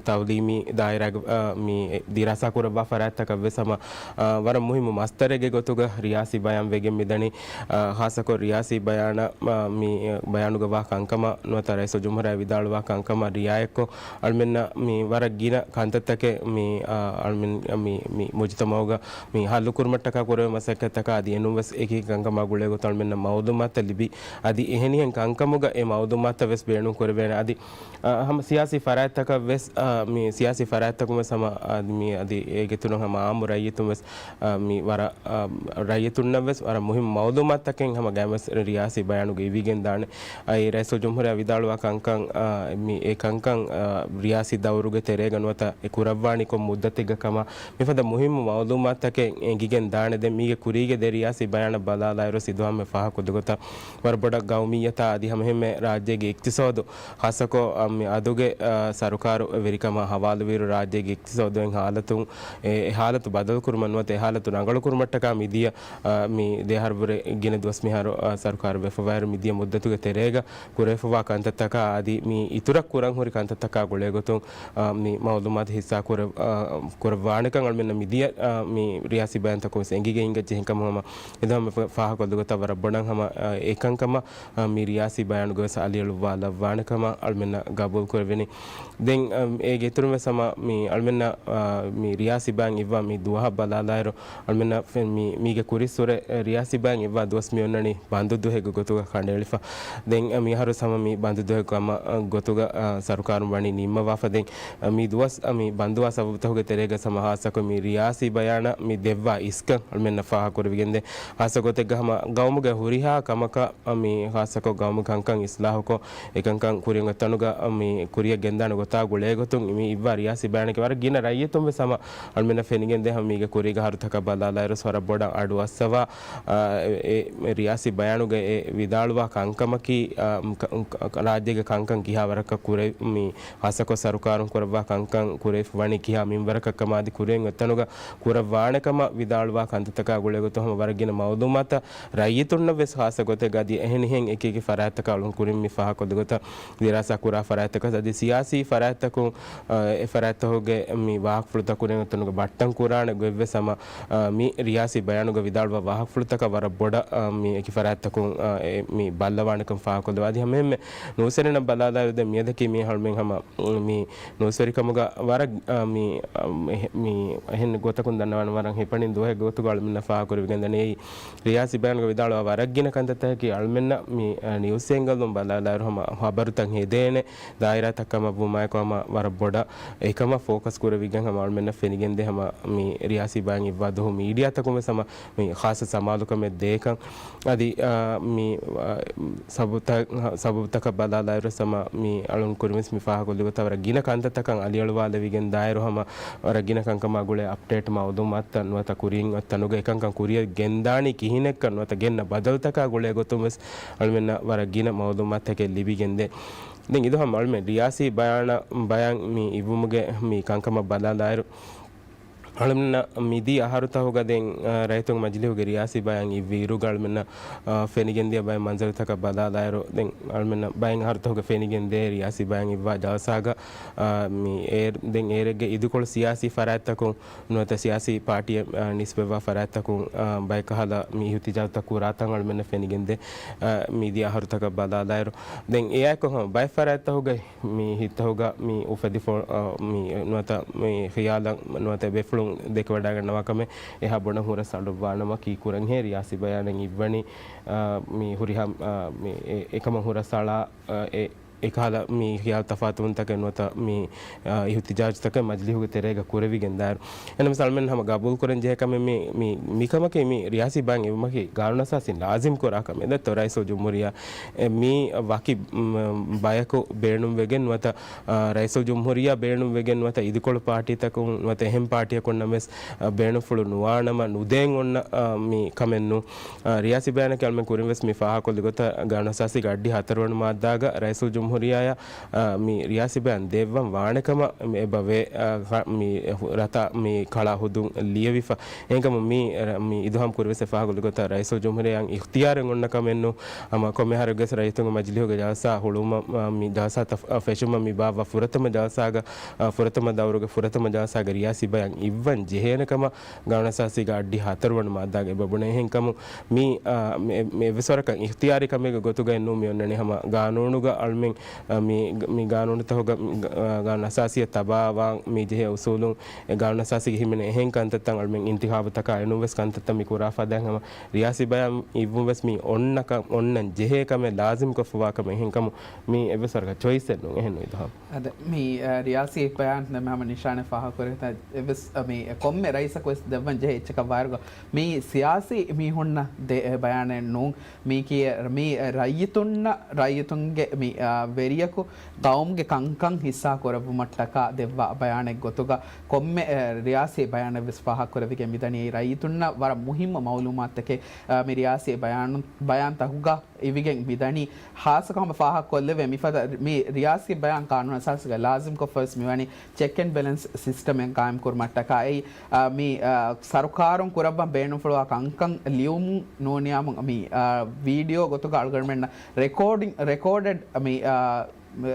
ތައުލީމީ ދާއިރާގެ، އާ، މި ދިރާސާ ކުރައްވާ ފަރާތްތަކަށް ވެސް ހަމަ، އާ، ވަރަށް މުހިއްމު މަސްދަރެއްގެ ގޮތުގަ ރިޔާސީ ބަޔާން ވެގެން މިދަނީ. އާ، ހާއްސަކޮށް ރިޔާސީ ބަޔާނަށް، އާ، މި ބަޔާނުގަ ވާ ކަންކަމަށް ނުވަތަ ރައީސުލްޖުމްހޫރިއްޔާ ވިދާޅުވާ ކަންކަމަށް ރިއާޔަތްކޮށް، އަޅުމެންނަށް މި ވަރަށް ގިނަ ކަންތައްތަކެއް މި، އާ، އަޅުމެން މި، މި މުޖުތަމައުގަ މި ހައްލުކުރުމަށްޓަކާ ކުރެވޭ މަސައްކަތްތަކާ އަދި އެނޫންވެސް އެކި ކަންކަމާ ގުޅޭ ގޮތަށް އަޅުމެންނަށް މައުލޫމާތުތައް ލިބި، އަދި އެހެނިހެން ކަންކަމުގަ އެ މައުލޫމާތަށް ވެސް ބޭނުން ކުރެވޭނެ. އަދި އަ، ހަމަ ސިޔާސީ ފަރާތްތަކަށް ވެސް، އަ، މި ސިޔާސީ ފަރާތްތަކުން ވެސް ހަމަ، އަ، މި އަދި އޭގެ އިތުރުން ހަމަ އާއްމު ރައްޔިތުން ވެސް، އަ، މި ވަރަށް، އަ، ރައްޔިތުންނަށް ވެސް ވަރަށް މުހިއްމު މައުލޫމާތަކެއް ހަމަ ގައިމުވެސް ރިޔާސީ ބަޔާނުގަ އިވިގެން ދާނެ. އައި ރައީސުލްޖުމްހޫރިއްޔާ ވިދާޅުވާ ކަންކަން، އަ، މި އެ ކަންކަން، އަ، ރިޔާސީ ދައުރުގެ ތެރޭގަ ނުވަތަ އެ ކުރައްވާނީ ކޮން މުއްދަތެއްގަ ކަމަށް މިފަދަ މުހިއްމު މައުލޫމާތަކެއް އެނގިގެން ދާނެ. ދެން މީގެ ކުރީގެ ދެ ރިޔާސީ ބަޔާނަށް ބަލާލާއިރު ސިދުހަމްމެ ފާހަގަކޮށްލިގޮތަށް ވަރަށް ބޮޑަށް ގައުމިއްޔަތާ އަދި ހަމަހެންމެ ރާއްޖޭގެ އިޤްތިޞާދު، ޚާއްޞަކޮށް، އަ، މި އަދުގެ، އަ، ސަރުކާރު ވެރިކަމާ ހަވާލުވިއިރު ރާއްޖޭގެ އިޤްތިޞާދު އެ ހާލަތުން، އެ، އެ ހާލަތު ބަދަލުކުރުމަށް ނުވަތަ އެ ހާލަތު ރަނގަޅުކުރުމަށްޓަކާ މިދިޔަ، އަ، މި ދެއަހަރުވުރެ ގިނަ ދުވަސް މިހާރު، އަ، ސަރުކާރު ވެފަވާއިރު މިދިޔަ މުއްދަތުގެ ތެރޭގަ ކުރެވިފަވާ ކަންތައްތަކާ އަދި މި އިތުރަށް ކުރަން ހުރި ކަންތައްތަކާ ގުޅޭގޮތުން، އަ، މި މައުލޫމާތު ހިއްސާ ކުރެ-، އަ، ކުރައްވާނެކަން އަޅުމެންނަށް މިދިޔަ، އަ، މި ރިޔާސީ ބަޔާންތަކުން ވެސް އެނގިގެން އިނގައްޖެ. އެހެންކަމުން ހަމަ އެދު ހަމަ ފާހަގަކޮށްލިގޮތަށް ވަރަށް ބޮޑަށް ހަމަ، އަ، އެކަންކަމަށް، އަ، މި ރިޔާސީ ބަޔާނުގަވެސް އަލިއަޅުއްވާލައްވާނެ ކަމަށް އަޅުމެންނަށް ގަބޫލު ކުރެވެނީ. ދެން، އަ، އޭގެ އިތުރުން ވެސް ހަމަ މި އަޅުމެންނަށް، އަ، މި ރިޔާސީ ބަޔާން އިއްވާ މި ދުވަހަށް ބަލާލާއިރު، އަޅުމެންނަށް ފެ-، މި، މީގެ ކުރިއްސުރެ، އެ، ރިޔާސީ ބަޔާން އިއްވާ ދުވަސް މި އޮންނަނީ ބަންދު ދުވަހެއްގެ ގޮތުގަ ކަނޑައެޅިފަ. ދެން، އަ، މިހާރު ހަމަ މި ބަންދު ދުވަހެއް ކަމަށް، އަ، ގޮތުގަ، އަ، ސަރުކާރުން ވަނީ ނިންމަވާފަ. ދެން، އަ، މި ދުވަސް، އަ، މި ބަންދުވާ ސަބަބުތަކުގެ ތެރޭގަ ހަމަ ހާއްސަކޮށް މި ރިޔާސީ ބަޔާނަށް މި ދެއްވާ އިސްކަން އަޅުމެންނަށް ފާހަގަކުރެވިގެންދޭ. ހާއްސަ ގޮތެއްގަ ހަމަ ގައުމުގެ ހުރިހާ ކަމަކަށް، އަ، މި ހާއްސަކޮށް ގައުމުގެ ކަންކަން އިސްލާހުކޮށް، އެކަންކަން ކުރިއަށް އޮތްތަނުގަ، އަ، މި ކުރިއަށް ގެންދާނެ ގޮތާ ގުޅޭގޮތުން މި އިއްވާ ރިޔާސީ ބަޔާނެކޭ ވަރަށް ގިނަ ރައްޔިތުން ވެސް ހަމަ އަޅުމެންނަށް ފެނިގެންދޭ. ހަމަ މީގެ ކުރީގަ އަހަރުތަކަށް ބަލާލާއިރު ވަރަށް ބޮޑަށް އަޑު އައްސަވާ، އަ، އެ، އެ ރިޔާސީ ބަޔާނުގައި އެ ވިދާޅުވާ ކަންކަމަކީ، އަ، ކަ-، ކަ-، ރާއްޖޭގެ ކަންކަން ކިހާ ވަރަކަށް ކުރެ-، މި ހާއްސަކޮށް ސަރުކާރުން ކުރައްވާ ކަންކަން ކުރެވިފަ ވަނީ ކިހާ މިންވަރަކަށް ކަމަށް އަދި ކުރިއަށް އޮތްތަނުގަ ކުރައްވާނެ ކަމަށް ވިދާޅުވާ ކަންތައްތަކާ ގުޅޭގޮތުން ހަމަ ވަރަށް ގިނަ މައުލޫމާތައް ރައްޔިތުންނަށް ވެސް ހާއްސަ ގޮތެއްގަ އަދި އެހެނިހެން އެކި އެކި ފަރާތްތަކާ އަޅުން ކުރިން މި ފާހަގަކޮށްލި ގޮތަށް ދިރާސާ ކުރާ ފަރާތްތަކަށް އަދި ސިޔާސީ ފަރާތްތަކުން، އަ، އެ ފަރާތްތަކުގެ މި ވާހަކަފުޅުތައް ކުރިއަށް އޮތްތަނުގަ ބައްޓަން ކުރާނެ ގޮތްވެސް ހަމަ، އަ، މި ރިޔާސީ ބަޔާނުގަ ވިދާޅުވާ ވާހަކަފުޅުތަކަށް ވަރަށް ބޮޑަށް، އަ، މި އެކި ފަރާތްތަކުން، އަ، އެ މި ބައްލަވާނެކަން ފާހަގަކޮށްލެވޭ. އަދި ހަމައެހެންމެ ނޫސްވެރިންނަށް ބަލާލާއިރު ދެން މިއަދަކީ މި އަޅުމެން ހަމަ، އު، މި ނޫސްވެރިކަމުގަ ވަރަށް، އަ، މި، އަ، މި އެހެ-، މި އެހެން ގޮތަކުން ދަންނަވާނެ ވަރަށް ހިފަނި ދުވަހެއް ގޮތުގަ އަޅުމެންނަށް ފާހަގަކުރެވިގެންދަނީ. ރިޔާސީ ބަޔާނުގަ ވިދާޅުވާ ވަރަށް ގިނަ ކަންތައްތަކަކީ އަޅުމެންނަށް މި، އަ، ނިއުސް އެންގަލުން ބަލާލާއިރު ހަމަ ހަބަރުތައް ހެދޭނެ ދާއިރާތައް ކަމަށް ވުމާއެކު ހަމަ ވަރަށް ބޮޑަށް އެކަމަށް ފޯކަސް ކުރެވިގެން ހަމަ އަޅުމެންނަށް ފެނިގެންދޭ ހަމަ މި ރިޔާސީ ބަޔާން އިއްވާ ދުވަހު މީޑިއާތަކުން ވެސް ހަމަ މި ޚާއްޞަ ސަމާލުކަމެއް ދޭކަން. އަދި، އާ، މި، އާ، ސަބަބުތައް، ސަބަބުތަކަށް ބަލާލާއިރު ހަމަ މި އަޅުން ކުރިން ވެސް މި ފާހަގަކޮށްލި ގޮތަށް ވަރަށް ގިނަ ކަންތައްތަކަށް އަލިއަޅުވާލެވިގެން ދާއިރު ހަމަ ވަރަށް ގިނަ ކަންކަމާ ގުޅޭ އަޕްޑޭޓް މައުލޫމާތުތައް ނުވަތަ ކުރިން އޮތް ތަނުގަ އެކަންކަން ކުރިއަށް ގެންދާނީ ކިހިނެއްކަން ނުވަތަ ގެންނަ ބަދަލުތަކާ ގުޅޭ ގޮތުން ވެސް އަޅުމެންނަށް ވަރަށް ގިނަ މައުލޫމާތުތަކެއް ލިބިގެންދޭ. ދެން އިދު ހަމަ އަޅުމެން ރިޔާސީ ބަޔާނަށް، ބަޔާން މި އިއްވުމުގެ މި ކަންކަމަށް ބަލާލާއިރު، އަޅުމެންނަށް މިދިޔަ އަހަރުތަހުގަ ދެން، އަ، ރައްޔިތުންގެ މަޖިލީހުގެ ރިޔާސީ ބަޔާން އިއްވިއިރުގަ އަޅުމެންނަށް، އަ، ފެނިގެންދިޔަ ބައެއް މަންޒަރުތަކަށް ބަލާލާއިރު، ދެން އަޅުމެންނަށް ބައެއް އަހަރުތަހުގަ ފެނިގެންދޭ ރިޔާސީ ބަޔާން އިއްވާ ޖަލްސާގަ، އަ، މި އޭރު-، ދެން އޭރެއްގެ އިދިކޮޅު ސިޔާސީ ފަރާތްތަކުން ނުވަތަ ސިޔާސީ ޕާޓީއެއް، އަ، ނިސްބަތްވާ ފަރާތްތަކުން، އަ، ބައެއް ކަހަލަ މި އިހުތިޖާޖުތައް ކުރާތަން އަޅުމެންނަށް ފެނިގެންދޭ، އަ، މިދިޔަ އަހަރުތަކަށް ބަލާލާއިރު. ދެން އެއާއެކު ބައެއް ފަރާތްތަހުގައި މި ހިތަހުގަ މި އުފެދިފަ-، އަ، މި ނުވަތަ މި ޚިޔާލަށް ނުވަތަ ބޭފުޅުން ދެކެވަޑައިގަންނަވާ ކަމެއް އެހާ ބޮޑަށް ހުރަސް އަޑުއައްވާނަމަ ކީއްކުރަންހޭ ރިޔާސީ ބަޔާނެއް އިއްވަނީ، އަ، މި ހުރިހާ، އަ، މި އެ-، އެކަމަށް ހުރަސް އަޅާ، އަ، އެ-، އެކަހަލަ މި ޚިޔާލު ތަފާތުވުންތަކެއް ނުވަތަ މި، އަ، އިހުތިޖާޖުތަކެއް މަޖިލީހުގެ ތެރޭގަ ކުރެވިގެން ދާއިރު. އެހެންނަމަވެސް އަޅުމެން ހަމަ ގަބޫލު ކުރަން ޖެހޭ ކަމެއް މި، މި، މިކަމަކީ މި ރިޔާސީ ބަޔާން އިވުމަކީ ގާނޫނުއަސާސީން ލާޒިމް ކުރާ ކަމެއް. ދެއްތޯ ރައީސުލް ޖުމްހޫރިއްޔާ އެ މީ ވަކި، މް، ބަޔަކު ބޭނުންވެގެން ނުވަތަ، އާ، ރައީސުލް ޖުމްހޫރިއްޔާ ބޭނުންވެގެން ނުވަތަ އިދިކޮޅު ޕާޓީތަކުން ނުވަތަ އެހެން ޕާޓީއަކުންނަށް ވެސް، އާ، ބޭނުންފުޅު ނުވާނަމަ ނުދޭން އޮންނަ، އާ، މި ކަމެއް ނޫން. އާ، ރިޔާސީ ބަޔާނަކީ އަޅުމެން ކުރިން ވެސް މި ފާހަގަކޮށްލި ގޮތަށް ގާނޫނުއަސާސީގެ އައްޑިހަ ހަތަރުވަނަ މާއްދާގަ ރައީސުލް ޖުމްހޫރިއްޔާއަށް، އާ، މި ރިޔާސީ ބަޔާން ދެއްވަން ވާނެ ކަމަށް އެބަ ވޭ، އާ، ހަ-، މި ރަތާ މި ކަޅާ ހުދުން ލިޔެވިފަ. އެހެންކަމުން މި، މި އިދުހަމް ކުރި ވެސް އެ ފާހަގަކޮށްލި ގޮތަށް ރައީސުލް ޖުމްހޫރިއްޔާއަށް އިޚްތިޔާރެއް އޮންނަ ކަމެއް ނޫން. ހަމަ ކޮންމެ އަހަރެއްގެ ރައްޔިތުންގެ މަޖިލީހުގެ ޖަލްސާ ހުޅުވުމަށް، މި ޖަލްސާތައް ފެށުމަށް މި ބާއްވާ ފުރަތަމަ ޖަލްސާގަ، ފުރަތަމަ ދައުރުގެ ފުރަތަމަ ޖަލްސާގެ ރިޔާސީ ބަޔާން އިއްވަން ޖެހޭނެ ކަމަށް ގާނޫނުއަސާސީގެ އައްޑިހަ ހަތަރުވަނަ މާއްދާގަ އެބަ ބުނޭ. އެހެންކަމުން މި، އާ، މި، މި އެއްވެސް ވަރަކަށް އިޚްތިޔާރީ ކަމެއްގެ ގޮތުގައެއް ނޫން މި އޮންނަނީ. ހަމަ ގާނޫނުގަ އަޅުމެން އަ، މި، މި ގާނޫނުތަކުގަ، މި ގ-، އަ، ގާނޫނު އަސާސީއަށް ތަބާވާން މި ޖެހޭ އުސޫލުން، އެ ގާނޫނު އަސާސީގަ ހިމެނޭ އެހެން ކަންތައްތައް އަޅުމެން އިންތިޚާބުތަކާ އެނޫން ވެސް ކަންތައްތައް މި ކުރާ ފަދައިން ހަމަ ރިޔާސީ ބަޔާން އިއްވުން ވެސް މި އޮންނަ ކަ-، އޮންނަން ޖެހޭ ކަމެއް ލާޒިމް ކޮށްފަވާ ކަމެއް. އެހެންކަމުން މި އެއްވެސް ވަރަކަށް ޗޮއިސްއެއް ނޫން. އެހެން ނުވި ދުހާ. އަދަ، މި، އަ، ރިޔާސީ ބަޔާން ދެން ހަމަ ނިޝާނެއް ފާހަގަކުރެވިތާ އެއްވެސް، އަ، މި ކޮންމެ ރައީސަކު ވެސް ދެއްވަން ޖެހޭ އެއްޗަކަށް ވާއިރުގަ މި ސިޔާސީ މީހުންނަށް ދޭ އެ ބަޔާނެއް ނޫން. މީކީ މި ރައްޔިތުންނަށް، ރައްޔިތުންގެ މި، އާ، ވެރިޔަކު ގައުމުގެ ކަންކަން ހިއްސާ ކުރެއްވުމަށްޓަކާ ދެއްވާ ބަޔާނެއް ގޮތުގަ ކޮންމެ، އެ، ރިޔާސީ ބަޔާނެއް ވެސް ފާހަގަކުރެވިގެން މިދަނީ ރައްޔިތުންނަށް ވަރަށް މުހިއްމު މައުލޫމާތުތަކެއް، އާ، މި ރިޔާސީ ބަޔާނު، ބަޔާންތަކުގަ އިވިގެން މިދަނީ. ހާއްސަކޮށް ހަމަ ފާހަގަކޮށްލެވޭ މިފަދަ މި ރިޔާސީ ބަޔާން ގާނޫނު އަސާސީގަ ލާޒިމްކޮށްފަވެސް މިވަނީ ޗެކް އެންޑް ބެލެންސް ސިސްޓަމެއް ގާއިމްކުރުމަށްޓަކާ އެއީ، އާ، މި، އާ، ސަރުކާރުން ކުރައްވަން ބޭނުންފުޅުވާ ކަންކަން ލިޔުމުން ނޫނިޔާމު މި، އާ، ވީޑިއޯ ގޮތުގަ އަޅުގަނޑުމެންނަށް ރެކޯޑިން، ރެކޯޑެޑް މި، އާ،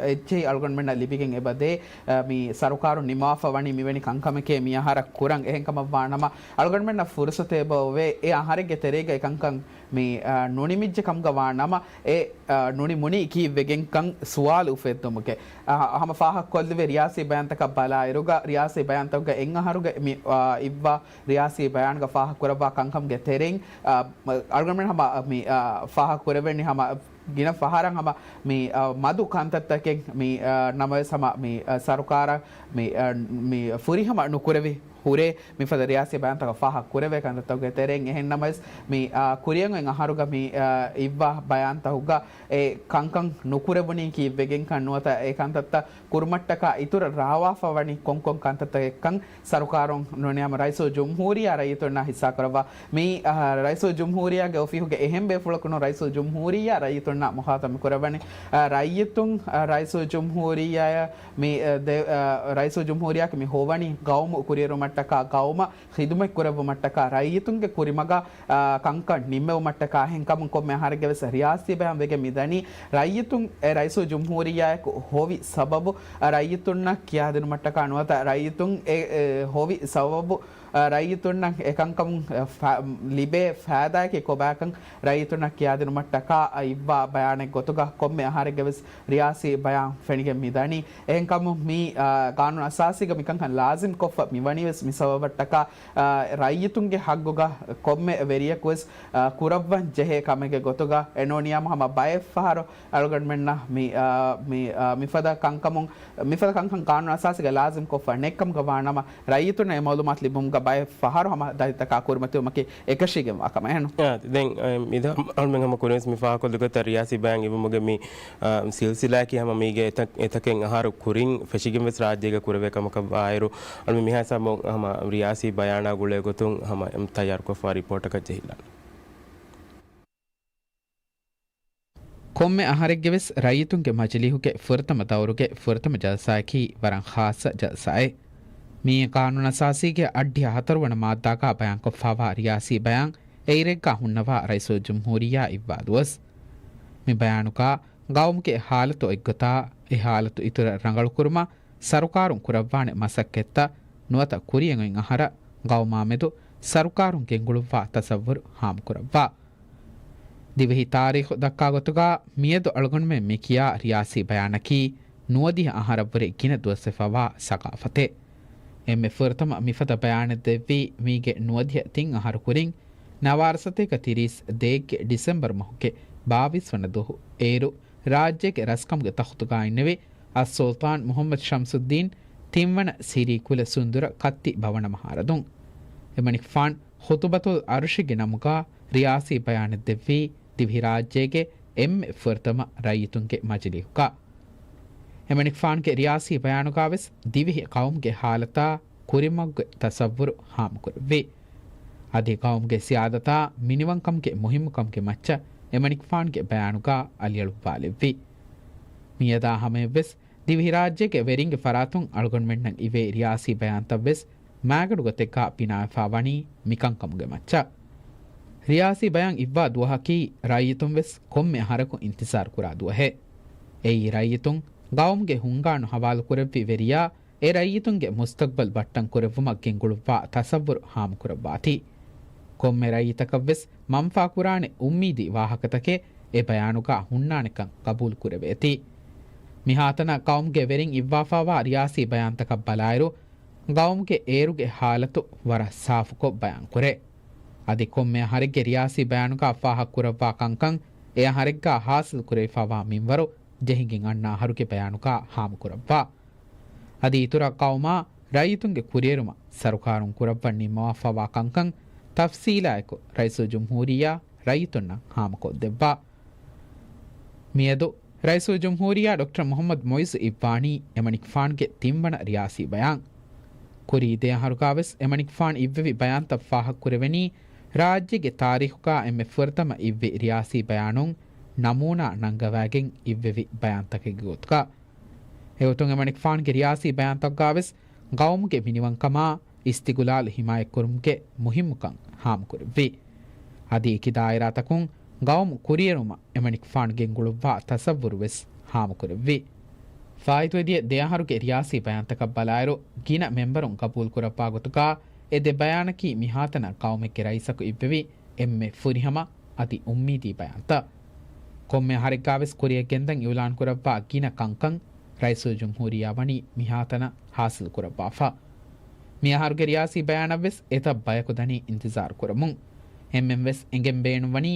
އެއްޗެހި އަޅުގަނޑުމެންނަށް ލިބިގެން އެބަދޭ، އާ، މި ސަރުކާރުން ނިމާފަ ވަނީ މިވެނި ކަންކަމެކޭ މި އަހަރަށް ކުރަން. އެހެންކަމަށްވާނަމަ އަޅުގަނޑުމެންނަށް ފުރުސަތު އެބައޮވޭ އެ އަހަރެއްގެ ތެރޭގަ އެކަންކަން މި، އާ، ނުނިމިއްޖެ ކަމުގަ ވާ ނަމަ، އެ، އާ، ނުނިމުނީ ކީއްވެގެންކަން ސުވާލު އުފެއްދުމުގެ، އާ، ހަމަ ފާހަގަކޮށްލެވޭ ރިޔާސީ ބަޔާންތަކަށް ބަލާއިރުގަ، ރިޔާސީ ބަޔާންތަކުގަ އެއް އަހަރުގެ މި، އާ، އިއްވާ ރިޔާސީ ބަޔާންގަ ފާހަގަކުރައްވާ ކަންކަމުގެ ތެރެއިން، އާ، އަޅުގަނޑުމެން ހަމަ މި، އާ، ފާހަގަކުރެވެނީ ހަމަ ގިނަ ފަހަރަށް ހަމަ މި، އާ، މަދު ކަންތައްތަކެއް މި، އާ، ނަމަވެސް ހަމަ މި، އާ، ސަރުކާރަށް މި، އާ، މި ފުރިހަމަ ނުކުރެވި ހުރޭ މިފަދަ ރިޔާސީ ބަޔާންތަކަށް ފާހަގަ ކުރެވޭ ކަންތައްތަކުގެ ތެރެއިން. އެހެން ނަމަވެސް، މި، އާ، ކުރިއަށް އޮތް އަހަރުގަ މި، އާ، އިއްވާ ބަޔާންތަކުގަ އެ ކަންކަން ނުކުރެވުނީ ކީއްވެގެންކަން ނުވަތަ އެ ކަންތައްތައް ކުރުމަށްޓަކާ އިތުރަށް ރާވާފަ ވަނީ ކޮންކޮން ކަންތައްތަކެއްކަން ސަރުކާރުން ނޫނިޔާމު ރައީސުލްޖުމްހޫރިއްޔާ ރައްޔިތުންނާ ހިއްސާކުރައްވާ. މި، އާ، ރައީސުލްޖުމްހޫރިއްޔާގެ އޮފީހުގެ އެހެން ބޭފުޅަކު ނޫން ރައީސުލްޖުމްހޫރިއްޔާ ރައްޔިތުންނާ މުޚާތަބް ކުރައްވަނީ. އާ، ރައްޔިތުން، އާ، ރައީސުލްޖުމްހޫރިއްޔާއަށް މި، އެ، ދެ-، އަ، ރައީސުލްޖުމްހޫރިއްޔާއަކީ މި ހޮވަނީ ގައުމު ކުރިއެރުމަށްޓަކާ، ގައުމަށް ޚިދުމަތް ކުރެއްވުމަށްޓަކާ، ރައްޔިތުންގެ ކުރިމަގަށް، އަ، ކަންކަން ނިންމެވުމަށްޓަކާ. އެހެންކަމުން ކޮންމެ އަހަރެއްގެ ވެސް ރިޔާސީ ބަޔާން ވެގެން މިދަނީ، ރައްޔިތުން އެ ރައީސުލްޖުމްހޫރިއްޔާއަކު ހޮވި ސަބަބު، އަ، ރައްޔިތުންނަށް ކިޔާދިނުމަށްޓަކާ ނުވަތަ ރައްޔިތުން އެ، އެ، ހޮވި ސަބަބު، އަ، ރައްޔިތުންނަށް އެކަންކަމުން، އަ، ފަ-، ލިބޭ ފައިދާއަކީ ކޮބާކަން ރައްޔިތުންނަށް ކިޔާދިނުމަށްޓަކާ އަ، އިއްވާ ބަޔާނެއް ގޮތުގަ ކޮންމެ އަހަރެއްގެ ވެސް ރިޔާސީ ބަޔާން ފެނިގެން މިދަނީ. އެހެންކަމުން މި، އާ، ގާނޫނު އަސާސީގަ މިކަންކަން ލާޒިމް ކޮށްފަ މިވަނީވެސް މި ސަބަބަށްޓަކާ، އާ، ރައްޔިތުންގެ ހައްގުގަ ކޮންމެ ވެރިޔަކުވެސް، އާ، ކުރައްވަން ޖެހޭ ކަމެއްގެ ގޮތުގަ އެނޫނިޔާމު ހަމަ ބައެއްފަހަރު އަޅުގަނޑުމެންނަށް މި، އާ، މި، އާ، މިފަދަ ކަންކަމުން، މިފަދަ ކަންކަން ގާނޫނު އަސާސީގަ ލާޒިމް ކޮށްފަ ނެއްކަމުގަ ވާނަމަ، ރައްޔިތުންނަށް އެ މައުލޫމާތު ލިބުމުގަ ބައެއް ފަހަރު ހަމަ ދަތިތަކާ ކުރިމަތިވުމަކީ އެކަށީގެންވާ ކަމެއް ނޫން. އާ، ދެން، އަ، މިދާ އަޅުމެން ހަމަ ކުރިންވެސް މި ފާހަގަކޮށްލި ގޮތަށް ރިޔާސީ ބަޔާން އިވުމުގެ މި، އަ، ސިލްސިލާއަކީ ހަމަ މީގެ އެތައް، އެތަކެއް އަހަރު ކުރިން ފެށިގެންވެސް ރާއްޖޭގަ ކުރެވޭ ކަމަކަށް ވާއިރު، އަޅުމެން މިހާ ހިސާބުން ހަމަ ރިޔާސީ ބަޔާނާ ގުޅޭ ގޮތުން ހަމަ ތައްޔާރުކޮށްފަ ރިޕޯޓަކަށް ޖެހިލާނެ. ކޮންމެ އަހަރެއްގެ ވެސް ރައްޔިތުންގެ މަޖިލީހުގެ ފުރަތަމަ ދައުރުގެ ފުރަތަމަ ޖަލްސާއަކީ ވަރަށް ޚާއްޞަ ޖަލްސާއެއް. މި ގާނޫނުއަސާސީގެ އަށްޑިހަ ހަތަރުވަނަ މާއްދާގަ ބަޔާންކޮށްފަވާ ރިޔާސީ ބަޔާން އެއިރެއްގަ ހުންނަވާ ރައީސުލްޖުމްހޫރިއްޔާ އިއްވާލުވަސް. މި ބަޔާނުގަ ގައުމުގެ ހާލަތު އޮތްގޮތާ، އެ ހާލަތު އިތުރަށް ރަނގަޅުކުރުމަށް ސަރުކާރުން ކުރައްވާނެ މަސައްކަތްތައް ނުވަތަ ކުރިއަށް އޮތް އަހަރަށް ގައުމާމެދު ސަރުކާރުން ގެންގުޅުއްވާ ތަސައްވުރު ހާމަކުރައްވާ. ދިވެހި ތާރީޚު ދައްކާ ގޮތުގަ މިއަދު އަޅުގަނޑުމެން މި ކިޔާ ރިޔާސީ ބަޔާނަކީ ނުވަދިހަ އަހަރަށްވުރެ ގިނަ ދުވަސްވެފަވާ ސަގާފަތެއް. އެންމެ ފުރަތަމަ މިފަދަ ބަޔާނެއް ދެއްވީ މީގެ ނުވަދިހަ ތިން އަހަރު ކުރިން ނަވާރަ ސަތޭކަ ތިރީސް ދޭއްގެ ޑިސެމްބަރު މަހުގެ ބާވީސް ވަނަ ދުވަހު އޭރު ރާއްޖޭގެ ރަސްކަމުގެ ތަޚުތުގަ އިންނެވި އައްސުލްޠާން މުޙައްމަދު ޝަމްސުއްދީން ތިންވަނަ ސިރީ ކުލަ ސުންދުރަ ކައްތި ބަވަނަ މަހާރަދުން. އެމަނިކުފާން ޚުތުބަތުލް އަރުޝިގެ ނަމުގަ ރިޔާސީ ބަޔާނެއް ދެއްވީ ދިވެހިރާއްޖޭގެ އެންމެ ފުރަތަމަ ރައްޔިތުންގެ މަޖިލީހުގަ. އެމަނިކުފާންގެ ރިޔާސީ ބަޔާނުގަ ވެސް ދިވެހި ޤައުމުގެ ހާލަތާ ކުރިމަގުގެ ތަސައްވުރު ހާމަކުރެއްވި. އަދި ޤައުމުގެ ސިޔާދަތާ މިނިވަންކަމުގެ މުހިއްމުކަމުގެ މައްޗަށް އެމަނިކުފާންގެ ބަޔާނުގަ އަލިއަޅުއްވާލެއްވި. މިއަދާ ހަމަޔަށްވެސް ދިވެހިރާއްޖޭގެ ވެރިންގެ ފަރާތުން އަޅުގަނޑުމެންނަށް އިވޭ ރިޔާސީ ބަޔާންތައްވެސް މާގަނޑު ގޮތެއްގަ ބިނާވެފަ ވަނީ މިކަންކަމުގެ މައްޗަށް. ރިޔާސީ ބަޔާން އިއްވާ ދުވަހަކީ ރައްޔިތުން ވެސް ކޮންމެ އަހަރަކު އިންތިޒާރު ކުރާ ދުވަހެއް. އެއީ ރައްޔިތުން ގައުމުގެ ހުންގާނު ހަވާލު ކުރެއްވި ވެރިޔާ އެ ރައްޔިތުންގެ މުސްތަގްބަލް ބައްޓަން ކުރެއްވުމަށް ގެންގުޅުއްވާ ތަސައްވުރު ހާމަކުރައްވާތީ. ކޮންމެ ރައްޔިތަކަށްވެސް މަންފާކުރާނެ އުއްމީދީ ވާހަކަތަކެއް އެ ބަޔާނުގަ ހުންނާނެކަން ގަބޫލު ކުރެވޭތީ. މިހާތަނަށް ގައުމުގެ ވެރިން އިއްވާފާވާ ރިޔާސީ ބަޔާންތަކަށް ބަލާއިރު، ގައުމުގެ އޭރުގެ ހާލަތު ވަރަށް ސާފުކޮށް ބަޔާންކުރޭ. އަދި ކޮންމެ އަހަރެއްގެ ރިޔާސީ ބަޔާނުގަ ފާހަގަކުރައްވާ ކަންކަން އެ އަހަރެއްގަ ހާސިލް ކުރެވިފާވާ މިންވަރު ޖެހިގެން އަންނަ އަހަރުގެ ބަޔާނުގަ ހާމަކުރައްވާ. އަދި އިތުރަށް ގައުމާ ރައްޔިތުންގެ ކުރިއެރުމަށް ސަރުކާރުން ކުރައްވަން ނިންމަވާފާވާ ކަންކަން ތަފްސީލާއެކު ރައީސުލްޖުމްހޫރިއްޔާ ރައްޔިތުންނަށް ހާމަކޮށްދެއްވާ. މިއަދު ރައީސުލްޖުމްހޫރިއްޔާ ޑޮކްޓަރ މުޙައްމަދު މުޢިއްޒު އިއްވާނީ އެމަނިކުފާނުގެ ތިންވަނަ ރިޔާސީ ބަޔާން. ކުރީ ދެ އަހަރުގަވެސް އެމަނިކުފާނު އިއްވެވި ބަޔާންތައް ފާހަގަކުރެވެނީ ރާއްޖޭގެ ތާރީޚުގަ އެންމެ ފުރަތަމަ އިއްވި ރިޔާސީ ބަޔާނުން ނަމޫނާ ނަންގަވައިގެން އިއްވެވި ބަޔާންތަކެއްގެ ގޮތުގަ. އެގޮތުން އެމަނިކުފާނުގެ ރިޔާސީ ބަޔާންތަކުގަވެސް ގައުމުގެ މިނިވަންކަމާ އިސްތިގުލާލު ހިމާޔަތްކުރުމުގެ މުހިއްމުކަން ހާމަކުރެއްވި. އަދި އެކި ދާއިރާތަކުން ގައުމު ކުރިއެރުމަށް އެމަނިކުފާނު ގެންގުޅުއްވާ ތަސައްވުރުވެސް ހާމަކުރެއްވި. ފާއިތުވެދިޔަ ދެ އަހަރުގެ ރިޔާސީ ބަޔާންތަކަށް ބަލާއިރު، ގިނަ މެމްބަރުން ގަބޫލުކުރައްވާ ގޮތުގަ އެ ދެ ބަޔާނަކީ މިހާތަނަށް ގައުމެއްގެ ރައީސަކު އިއްވެވި އެންމެ ފުރިހަމަ އަދި އުއްމީދީ ބަޔާންތައް. ކޮންމެ އަހަރެއްގަވެސް ކުރިއަށް ގެންދަން އިއުލާންކުރައްވާ ގިނަ ކަންކަން ރައީސުލްޖުމްހޫރިއްޔާ ވަނީ މިހާތަނަށް ހާސިލްކުރައްވާފަ. މިއަހަރުގެ ރިޔާސީ ބަޔާނަށްވެސް އެތައް ބަޔަކު ދަނީ އިންތިޒާރު ކުރަމުން. އެންމެންވެސް އެނގެން ބޭނުންވަނީ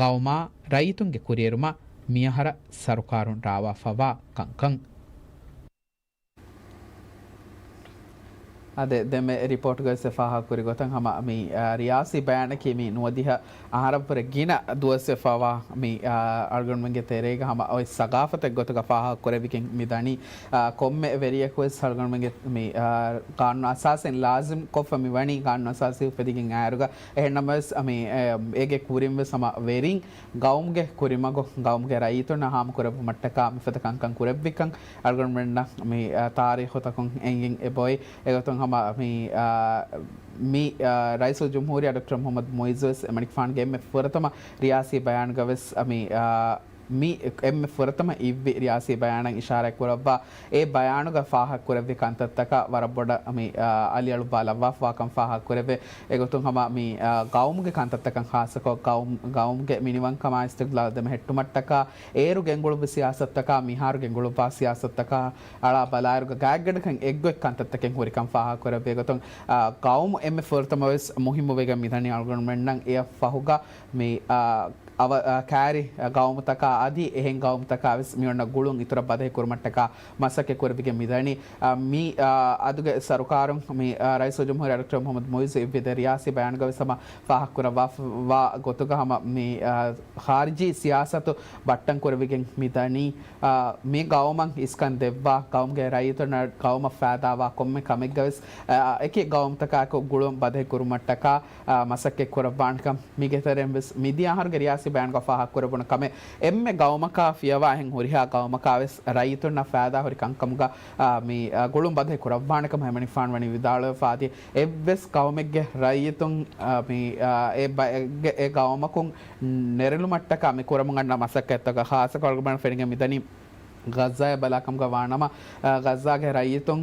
ގައުމާ ރައްޔިތުންގެ ކުރިއެރުމަށް މިއަހަރަށް ސަރުކާރުން ރާވާފަވާ ކަންކަން. އާދެ، ދެންމެ ރިޕޯޓްގަވެސް ފާހަގަކުރި ގޮތަށް ހަމަ މި، އާ، ރިޔާސީ ބަޔާނަކީ މި ނުވަދިހަ އަހަރަށްވުރެ ގިނަ ދުވަސްވެފަވާ މި، އާ، އަޅުގަނޑުމެންގެ ތެރޭގަ ހަމަ އޮތް ސަގާފަތެއް ގޮތުގަ ފާހަގަކުރެވިގެން މި ދަނީ. އާ، ކޮންމެ ވެރިޔަކުވެސް އަޅުގަނޑުމެންގެ މި، އާ، ގާނޫނު އަސާސެއް ލާޒިމް ކޮށްފަ މި ވަނީ ގާނޫނު އަސާސީ އުފެދިގެން އައިރުގަ. އެހެންނަމަވެސް، މި، އޭ، އޭގެ ކުރިންވެސް ހަމަ ވެރިން ގައުމުގެ ކުރިމަގު ގައުމުގެ ރައްޔިތުންނަށް ހާމަކުރެއްވުމަށްޓަކާ މިފަދަ ކަންކަން ކުރެއްވިކަން އަޅުގަނޑުމެންނަށް މި، އާ، ތާރީޚުތަކުން އެނގިން އެބައޮތް. އެގޮތުން ހަމަ މި، އާ، މި، އާ، ރައީސުލްޖުމްހޫރިއްޔާ ޑޮކްޓަރ މުޙައްމަދު މުޢިއްޒުވެސް އެމަނިކުފާނުގެ އެންމެ ފުރަތަމަ ރިޔާސީ ބަޔާނުގަވެސް މި، އާ، މި އެންމެ ފުރަތަމަ އިއްވި ރިޔާސީ ބަޔާނަށް އިޝާރާތް ކުރައްވާ އެ ބަޔާނުގަ ފާހަގަކުރެއްވި ކަންތައްތަކަށް ވަރަށް ބޮޑަށް މި، އާ، އަލިއަޅުއްވާލައްވާފަވާކަން ފާހަގަކުރެވޭ. އެގޮތުން ހަމަ މި، އާ، ގައުމުގެ ކަންތައްތަކަށް ޚާއްޞަކޮށް ގައުމް-، ގައުމުގެ މިނިވަންކަމާ އިސްތިގްލާލް ދެމެހެއްޓުމަށްޓަކާ އޭރު ގެންގުޅުއްވި ސިޔާސަތުތަކާ މިހާރު ގެންގުޅުއްވާ ސިޔާސަތުތަކާ އަޅާ ބަލާއިރުގަ ގާތްގަނޑަކަށް އެއްގޮތް ކަންތައްތަކެއް ހުރިކަން ފާހަގަކުރެއްވި ގޮތުން، އާ، ގައުމު އެންމެ ފުރަތަމަވެސް މުހިއްމުވެގެން މިދަނީ އަޅުގަނޑުމެންނަށް އެއަށް ފަހުގަ މި، އާ، އަވަ-، އާ، ކާރި ގައުމުތަކާ އަދި އެހެން ގައުމުތަކާވެސް މިއޮންނަ ގުޅުން އިތުރަށް ބަދަހި ކުރުމަށްޓަކާ މަސައްކަތް ކުރެވިގެން މިދަނީ. އާ، މި، އާ، އަދުގެ ސަރުކާރުން މި، އާ، ރައީސުލްޖުމްހޫރިއްޔާ ޑޮކްޓަރ މުޙައްމަދު މުޢިއްޒު އިއްވި ދެ ރިޔާސީ ބަޔާނުގަވެސް ހަމަ ފާހަގަކުރައްވާފަވާ ގޮތުގަ ހަމަ މި، އާ، ޚާރިޖީ ސިޔާސަތު ބައްޓަން ކުރެވިގެން މިދަނީ. އާ، މި ގައުމަށް އިސްކަން ދެއްވާ، ގައުމުގެ ރައްޔިތުންނަށް ގައުމަށް ފައިދާވާ ކޮންމެ ކަމެއްގަވެސް، އާ، އެކި ގައުމުތަކާއެކު ގުޅުން ބަދަހި ކުރުމަށްޓަކާ، އާ، މަސައްކަތް ކުރައްވާނެކަން މީގެ ތެރެއިންވެސް މިދިޔަ އަހަރުގެ ރިޔާސީ ބަޔާންގަ ފާހަގަކުރެވުނު ކަމެއް އެންމެ ގައުމަކާ ފިޔަވާ އެހެން ހުރިހާ ގައުމަކާވެސް ރައްޔިތުންނަށް ފައިދާހުރި ކަންކަމުގަ، އާ، މި، އާ، ގުޅުން ބަދަހި ކުރައްވާނެކަމަށް އެމަނިކުފާނު ވަނީ ވިދާޅުވެފައިތީ. އެއްވެސް ގައުމެއްގެ ރައްޔިތުން، އާ، މި، އާ، އެ ބަ-، އެ ގައުމަކުން ނެރެލުމަށްޓަކާ މި ކުރަމުން އަންނަ މަސައްކަތްތަކަށް ޚާއްޞަކޮށް އަޅުގަނޑު ފެނިގެން މިދަނީ ޣައްޒާއަށް ބަލާކަމުގަ ވާނަމަ، އަ، ޣައްޒާގެ ރައްޔިތުން،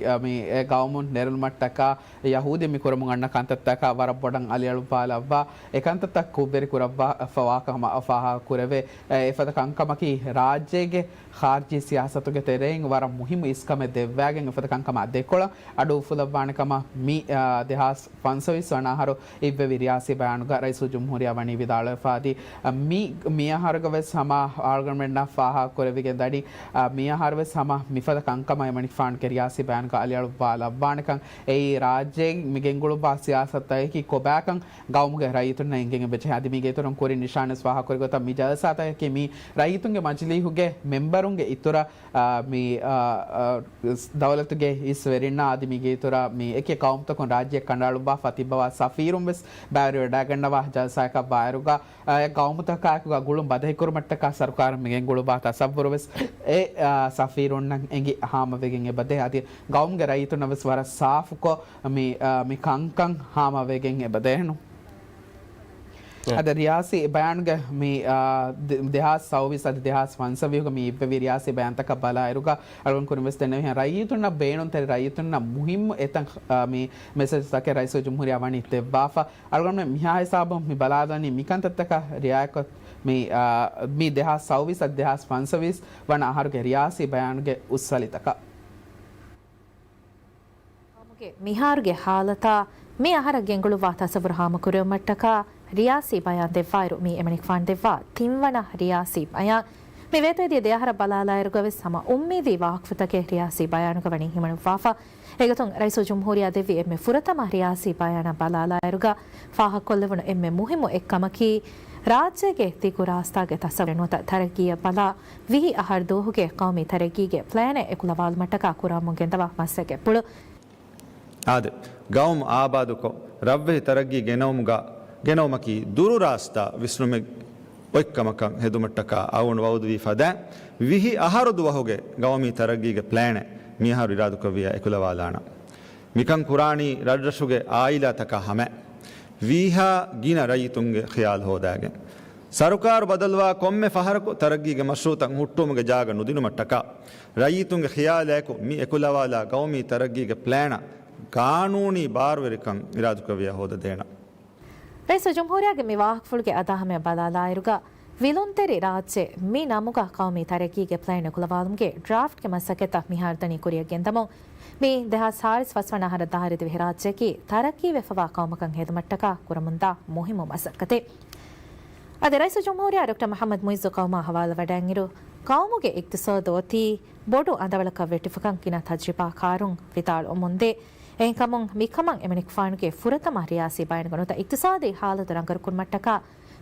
އަ، މި އެ ގައުމުން ނެރެލުމަށްޓަކާ ޔަހޫދީން މި ކުރަމުން އަންނަ ކަންތައްތަކަށް ވަރަށް ބޮޑަށް އަލިއަޅުއްވާލައްވާ، އެ ކަންތައްތައް ކުށްވެރި ކުރައްވާފަވާކަމަށް ފާހަގަ ކުރެވޭ. އެ، އެފަދަ ކަންކަމަކީ ރާއްޖޭގެ ޚާރިޖީ ސިޔާސަތުގެ ތެރެއިން ވަރަށް މުހިއްމު އިސްކަމެއް ދެއްވައިގެން އެފަދަ ކަންކަމާ ދެކޮޅަށް އަޑު އުފުލައްވާނެ ކަމަށް މި، އާ، ދެހާސް ފަންސަވީސް ވަނަ އަހަރު އިއްވެވި ރިޔާސީ ބަޔާނުގަ ރައީސުލްޖުމްހޫރިއްޔާ ވަނީ ވިދާޅުވެފައިދީ، އަ، މި، މި އަހަރުގަ ވެސް ހަމަ އަޅުގަނޑުމެންނަށް ފާހަގަ ކުރެވިގެން ދަނީ، އަ، މި އަހަރު ވެސް ހަމަ މިފަދަ ކަންކަމަށް އެމަނިކުފާނުގެ ރިޔާސީ ބަޔާނުގަ އަލިއަޅުއްވާލައްވާނެކަން. އެއީ ރާއްޖޭގެ މި ގެންގުޅުއްވާ ސިޔާސަތަކީ ކޮބާކަން ގައުމުގެ ރައްޔިތުންނަށް އެނގެން އެބަޖެހޭ. އަދި މީގެ އިތުރުން ކުރިން ނިޝާންވެސް ފާހަގަކުރި ގޮތަށް މި ޖަލްސާތަކަކީ މި ރައްޔިތުންގެ މަޖިލީހުގެ މެމްބަރުންގެ އިތުރަށް އާ، މި، އާ، އާ، ދައުލަތުގެ އިސް ވެރިންނާ އަދި މީގެ އިތުރަށް މި އެކި ގައުމުތަކުން ރާއްޖެ ކަނޑައަޅުއްވާފަ ތިއްބަވާ ސަފީރުން ވެސް ބައިވެރިވެވަޑައިގަންނަވާ ޖަލްސާއަކަށް ވާއިރުގަ، އާ، އެ ގައުމުތަކާއެކުގަ ގުޅުން ބަދަހިކުރުމަށްޓަކާ ސަރުކާރުން މިގެންގުޅުއްވާ ތަސައްވުރު ވެސް އެ، އާ، ސަފީރުންނަށް އެނގި ހާމަވެގެން އެބަދޭ. އަދި ގައުމުގެ ރައްޔިތުންނަށް ވެސް ވަރަށް ސާފުކޮށް މި، އާ، މި ކަންކަން ހާމަވެގެން އެބަދޭނު. އެ. އަދި ރިޔާސީ ބަޔާންގެ މި، އާ، ދެ-، ދެހާސް ސައުވީސް އަދި ދެހާސް ފަންސަވީހުގެ މި އިއްވެވި ރިޔާސީ ބަޔާންތަކަށް ބަލާއިރުގަ އަޅުގަނޑު ކުރިން ވެސް ދެންނެވިހެން ރައްޔިތުންނަށް ބޭނުންތެރި ރައްޔިތުންނަށް މުހިއްމު އެތައް، އާ، މި މެސެޖްތަކެއް ރައީސުލްޖުމްހޫރިއްޔާ ވަނީ ދެއްވާފަ. އަޅުގަނޑުމެން މިހާ ހިސާބުން މި ބަލާދަނީ މިކަންތައްތަކަށް ރިއާޔަތްކޮށް، މި، އާ، މި ދެހާސް ސައުވީސް އަދި ދެހާސް ފަންސަވީސް ވަނަ އަހަރުގެ ރިޔާސީ ބަޔާނުގެ އުއްސަލިތަކަށް. ގައުމުގެ މިހާރުގެ ހާލަތާ މި އަހަރަށް ގެންގުޅުއްވާ ތަސައްވުރު ހާމަކުރެވުމަށްޓަކާ ރިޔާސީ ބަޔާން ދެއްވާއިރު، މި އެމަނިކުފާނު ދެއްވާ ތިންވަނަ ރިޔާސީ ބަޔާން. މި ވޭތުވެދިޔަ ދެ އަހަރަށް ބަލާލާއިރުގަވެސް ހަމަ އުއްމީދީ ވާހަކަފުޅުތަކެއް ރިޔާސީ ބަޔާނުގަ ވަނީ ހިމަނުއްވާފަ. އެގޮތުން ރައީސުލްޖުމްހޫރިއްޔާ ދެއްވި އެންމެ ފުރަތަމަ ރިޔާސީ ބަޔާނަށް ބަލާލާއިރުގަ ފާހަގަކޮށްލެވުނު އެންމެ މުހިއްމު އެއްކަމަކީ، ރާއްޖޭގެ ދިގު ރާސްތާގެ ތަސައްވަރެއް ނުވަތަ ތަރައްގީއަށް ބަލާ، ވިހި އަހަރު ދުވަހުގެ ޤައުމީ ތަރައްގީގެ ޕްލޭނެއް އެކުލަވާލުމަށްޓަކާ ކުރަމުން ގެންދަވާ މަސައްކަތްޕުޅު. އާދެ، ގައުމު އާބާދުކޮށް، ރަށްވެހި ތަރައްގީ ގެނައުމުގަ، ގެނައުމަކީ ދުރު ރާސްތާ ވިސްނުމެއް އޮތްކަމަކަށް ހެދުމަށްޓަކާ އަޅުގަނޑު ވައުދުވީ ފަދައިން، ވިހި އަހަރު ދުވަހުގެ ގައުމީ ތަރައްގީގެ ޕްލޭނެއް މިއަހަރު އިރާދުކުރެއްވިއްޔާ އެކުލަވާލާނަން. މިކަން ކުރާނީ ރަށްރަށުގެ އާއިލާތަކާ ހަމައަށް ވީހާ ގިނަ ރައްޔިތުންގެ ޚިޔާލު ހޯދާގެން. ސަރުކާރު ބަދަލުވާ ކޮންމެ ފަހަރަކު ތަރައްގީގެ މަޝްރޫއުތައް ހުއްޓުވުމުގެ ޖާގަ ނުދިނުމަށްޓަކާ، ރައްޔިތުންގެ ޚިޔާލާއެކު މި އެކުލަވާލާ ގައުމީ ތަރައްގީގެ ޕްލޭނަށް ގާނޫނީ ބާރުވެރިކަން އިރާދުކުރެއްވިއްޔާ ހޯދަދޭނަން. ރައީސުލްޖުމްހޫރިއްޔާގެ މި ވާހަކަފުޅުގެ އަދާހަމަޔަށް ބަލާލާއިރުގަ، ވިލުންތެރި ރާއްޖެ މި ނަމުގަ ޤައުމީ ތަރައްގީގެ ޕްލޭން އެކުލަވާލުމުގެ ޑްރާފްޓްގެ މަސައްކަތްތައް މިހާރު ދަނީ ކުރިއަށް ގެންދަމުން. މި ދެހާސް ހާޅީސް ފަސްވަނަ އަހަރަށް ދާއިރު ދިވެހިރާއްޖެއަކީ ތަރައްގީވެފަވާ ޤައުމަކަށް ހެދުމަށްޓަކާ ކުރަމުންދާ މުހިއްމު މަސައްކަތެއް. އަދި ރައީސުލްޖުމްހޫރިއްޔާ ޑޮކްޓަރ މުޙައްމަދު މުޢިއްޒު ޤައުމާ ހަވާލުވަޑައިގެންއިރު، ޤައުމުގެ އިޤްތިޞާދު އޮތީ ބޮޑު އަނދަވަޅަކަށް ވެއްޓިފަކަން ގިނަ ތަޖްރިބާކާރުން ވިދާޅުވަމުންދޭ. އެހެންކަމުން މިކަމަށް އެމަނިކުފާނުގެ ފުރަތަމަ ރިޔާސީ ބަޔާންގަ ނުވަތަ އިޤްތިޞާދީ ހާލަތު ރަނގަޅުކުރުމަށްޓަކާ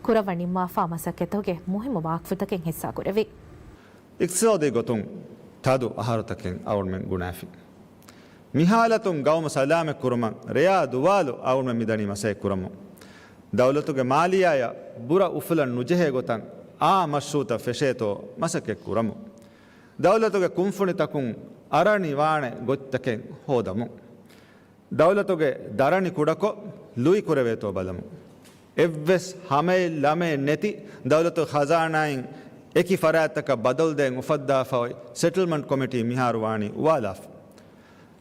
ކުރައްވަން ނިންމާފާ މަސައްކަތްތަކުގެ މުހިއްމު ވާހަކަފުޅުތަކެއް ހިއްސާކުރެއްވި. އިޤްތިޞާދީ ގޮތުން ތަދު އަހަރުތަކެއް އަޅުގަނޑުމެން ގުނައިފި. މި ހާލަތުން ގައުމު ސަލާމަތްކުރުމަށް ރެޔާ ދުވާލު އަޅުގަނޑުމެން މިދަނީ މަސައްކަތްކުރަމުން. ދައުލަތުގެ މާލިއްޔާއަށް ބުރަ އުފުލަން ނުޖެހޭ ގޮތަށް އާ މަޝްރޫއުތައް ފެށޭތޯ މަސައްކަތްކުރަމުން. ދައުލަތުގެ ކުންފުނިތަކުން އަރަނިވާނެ ގޮތްތަކެއް ހޯދަމުން. ދައުލަތުގެ ދަރަނި ކުޑަކޮށް ލުއިކުރެވޭތޯ ބަލަމުން. އެއްވެސް ހަމައެއް ލަމައެއް ނެތި ދައުލަތުގެ ޚަޒާނާއިން އެކި ފަރާތްތަކަށް ބަދަލުދޭން އުފައްދާފައި ސެޓްލްމަންޓް ކޮމިޓީ މިހާރު ވާނީ އުވާލާފަ.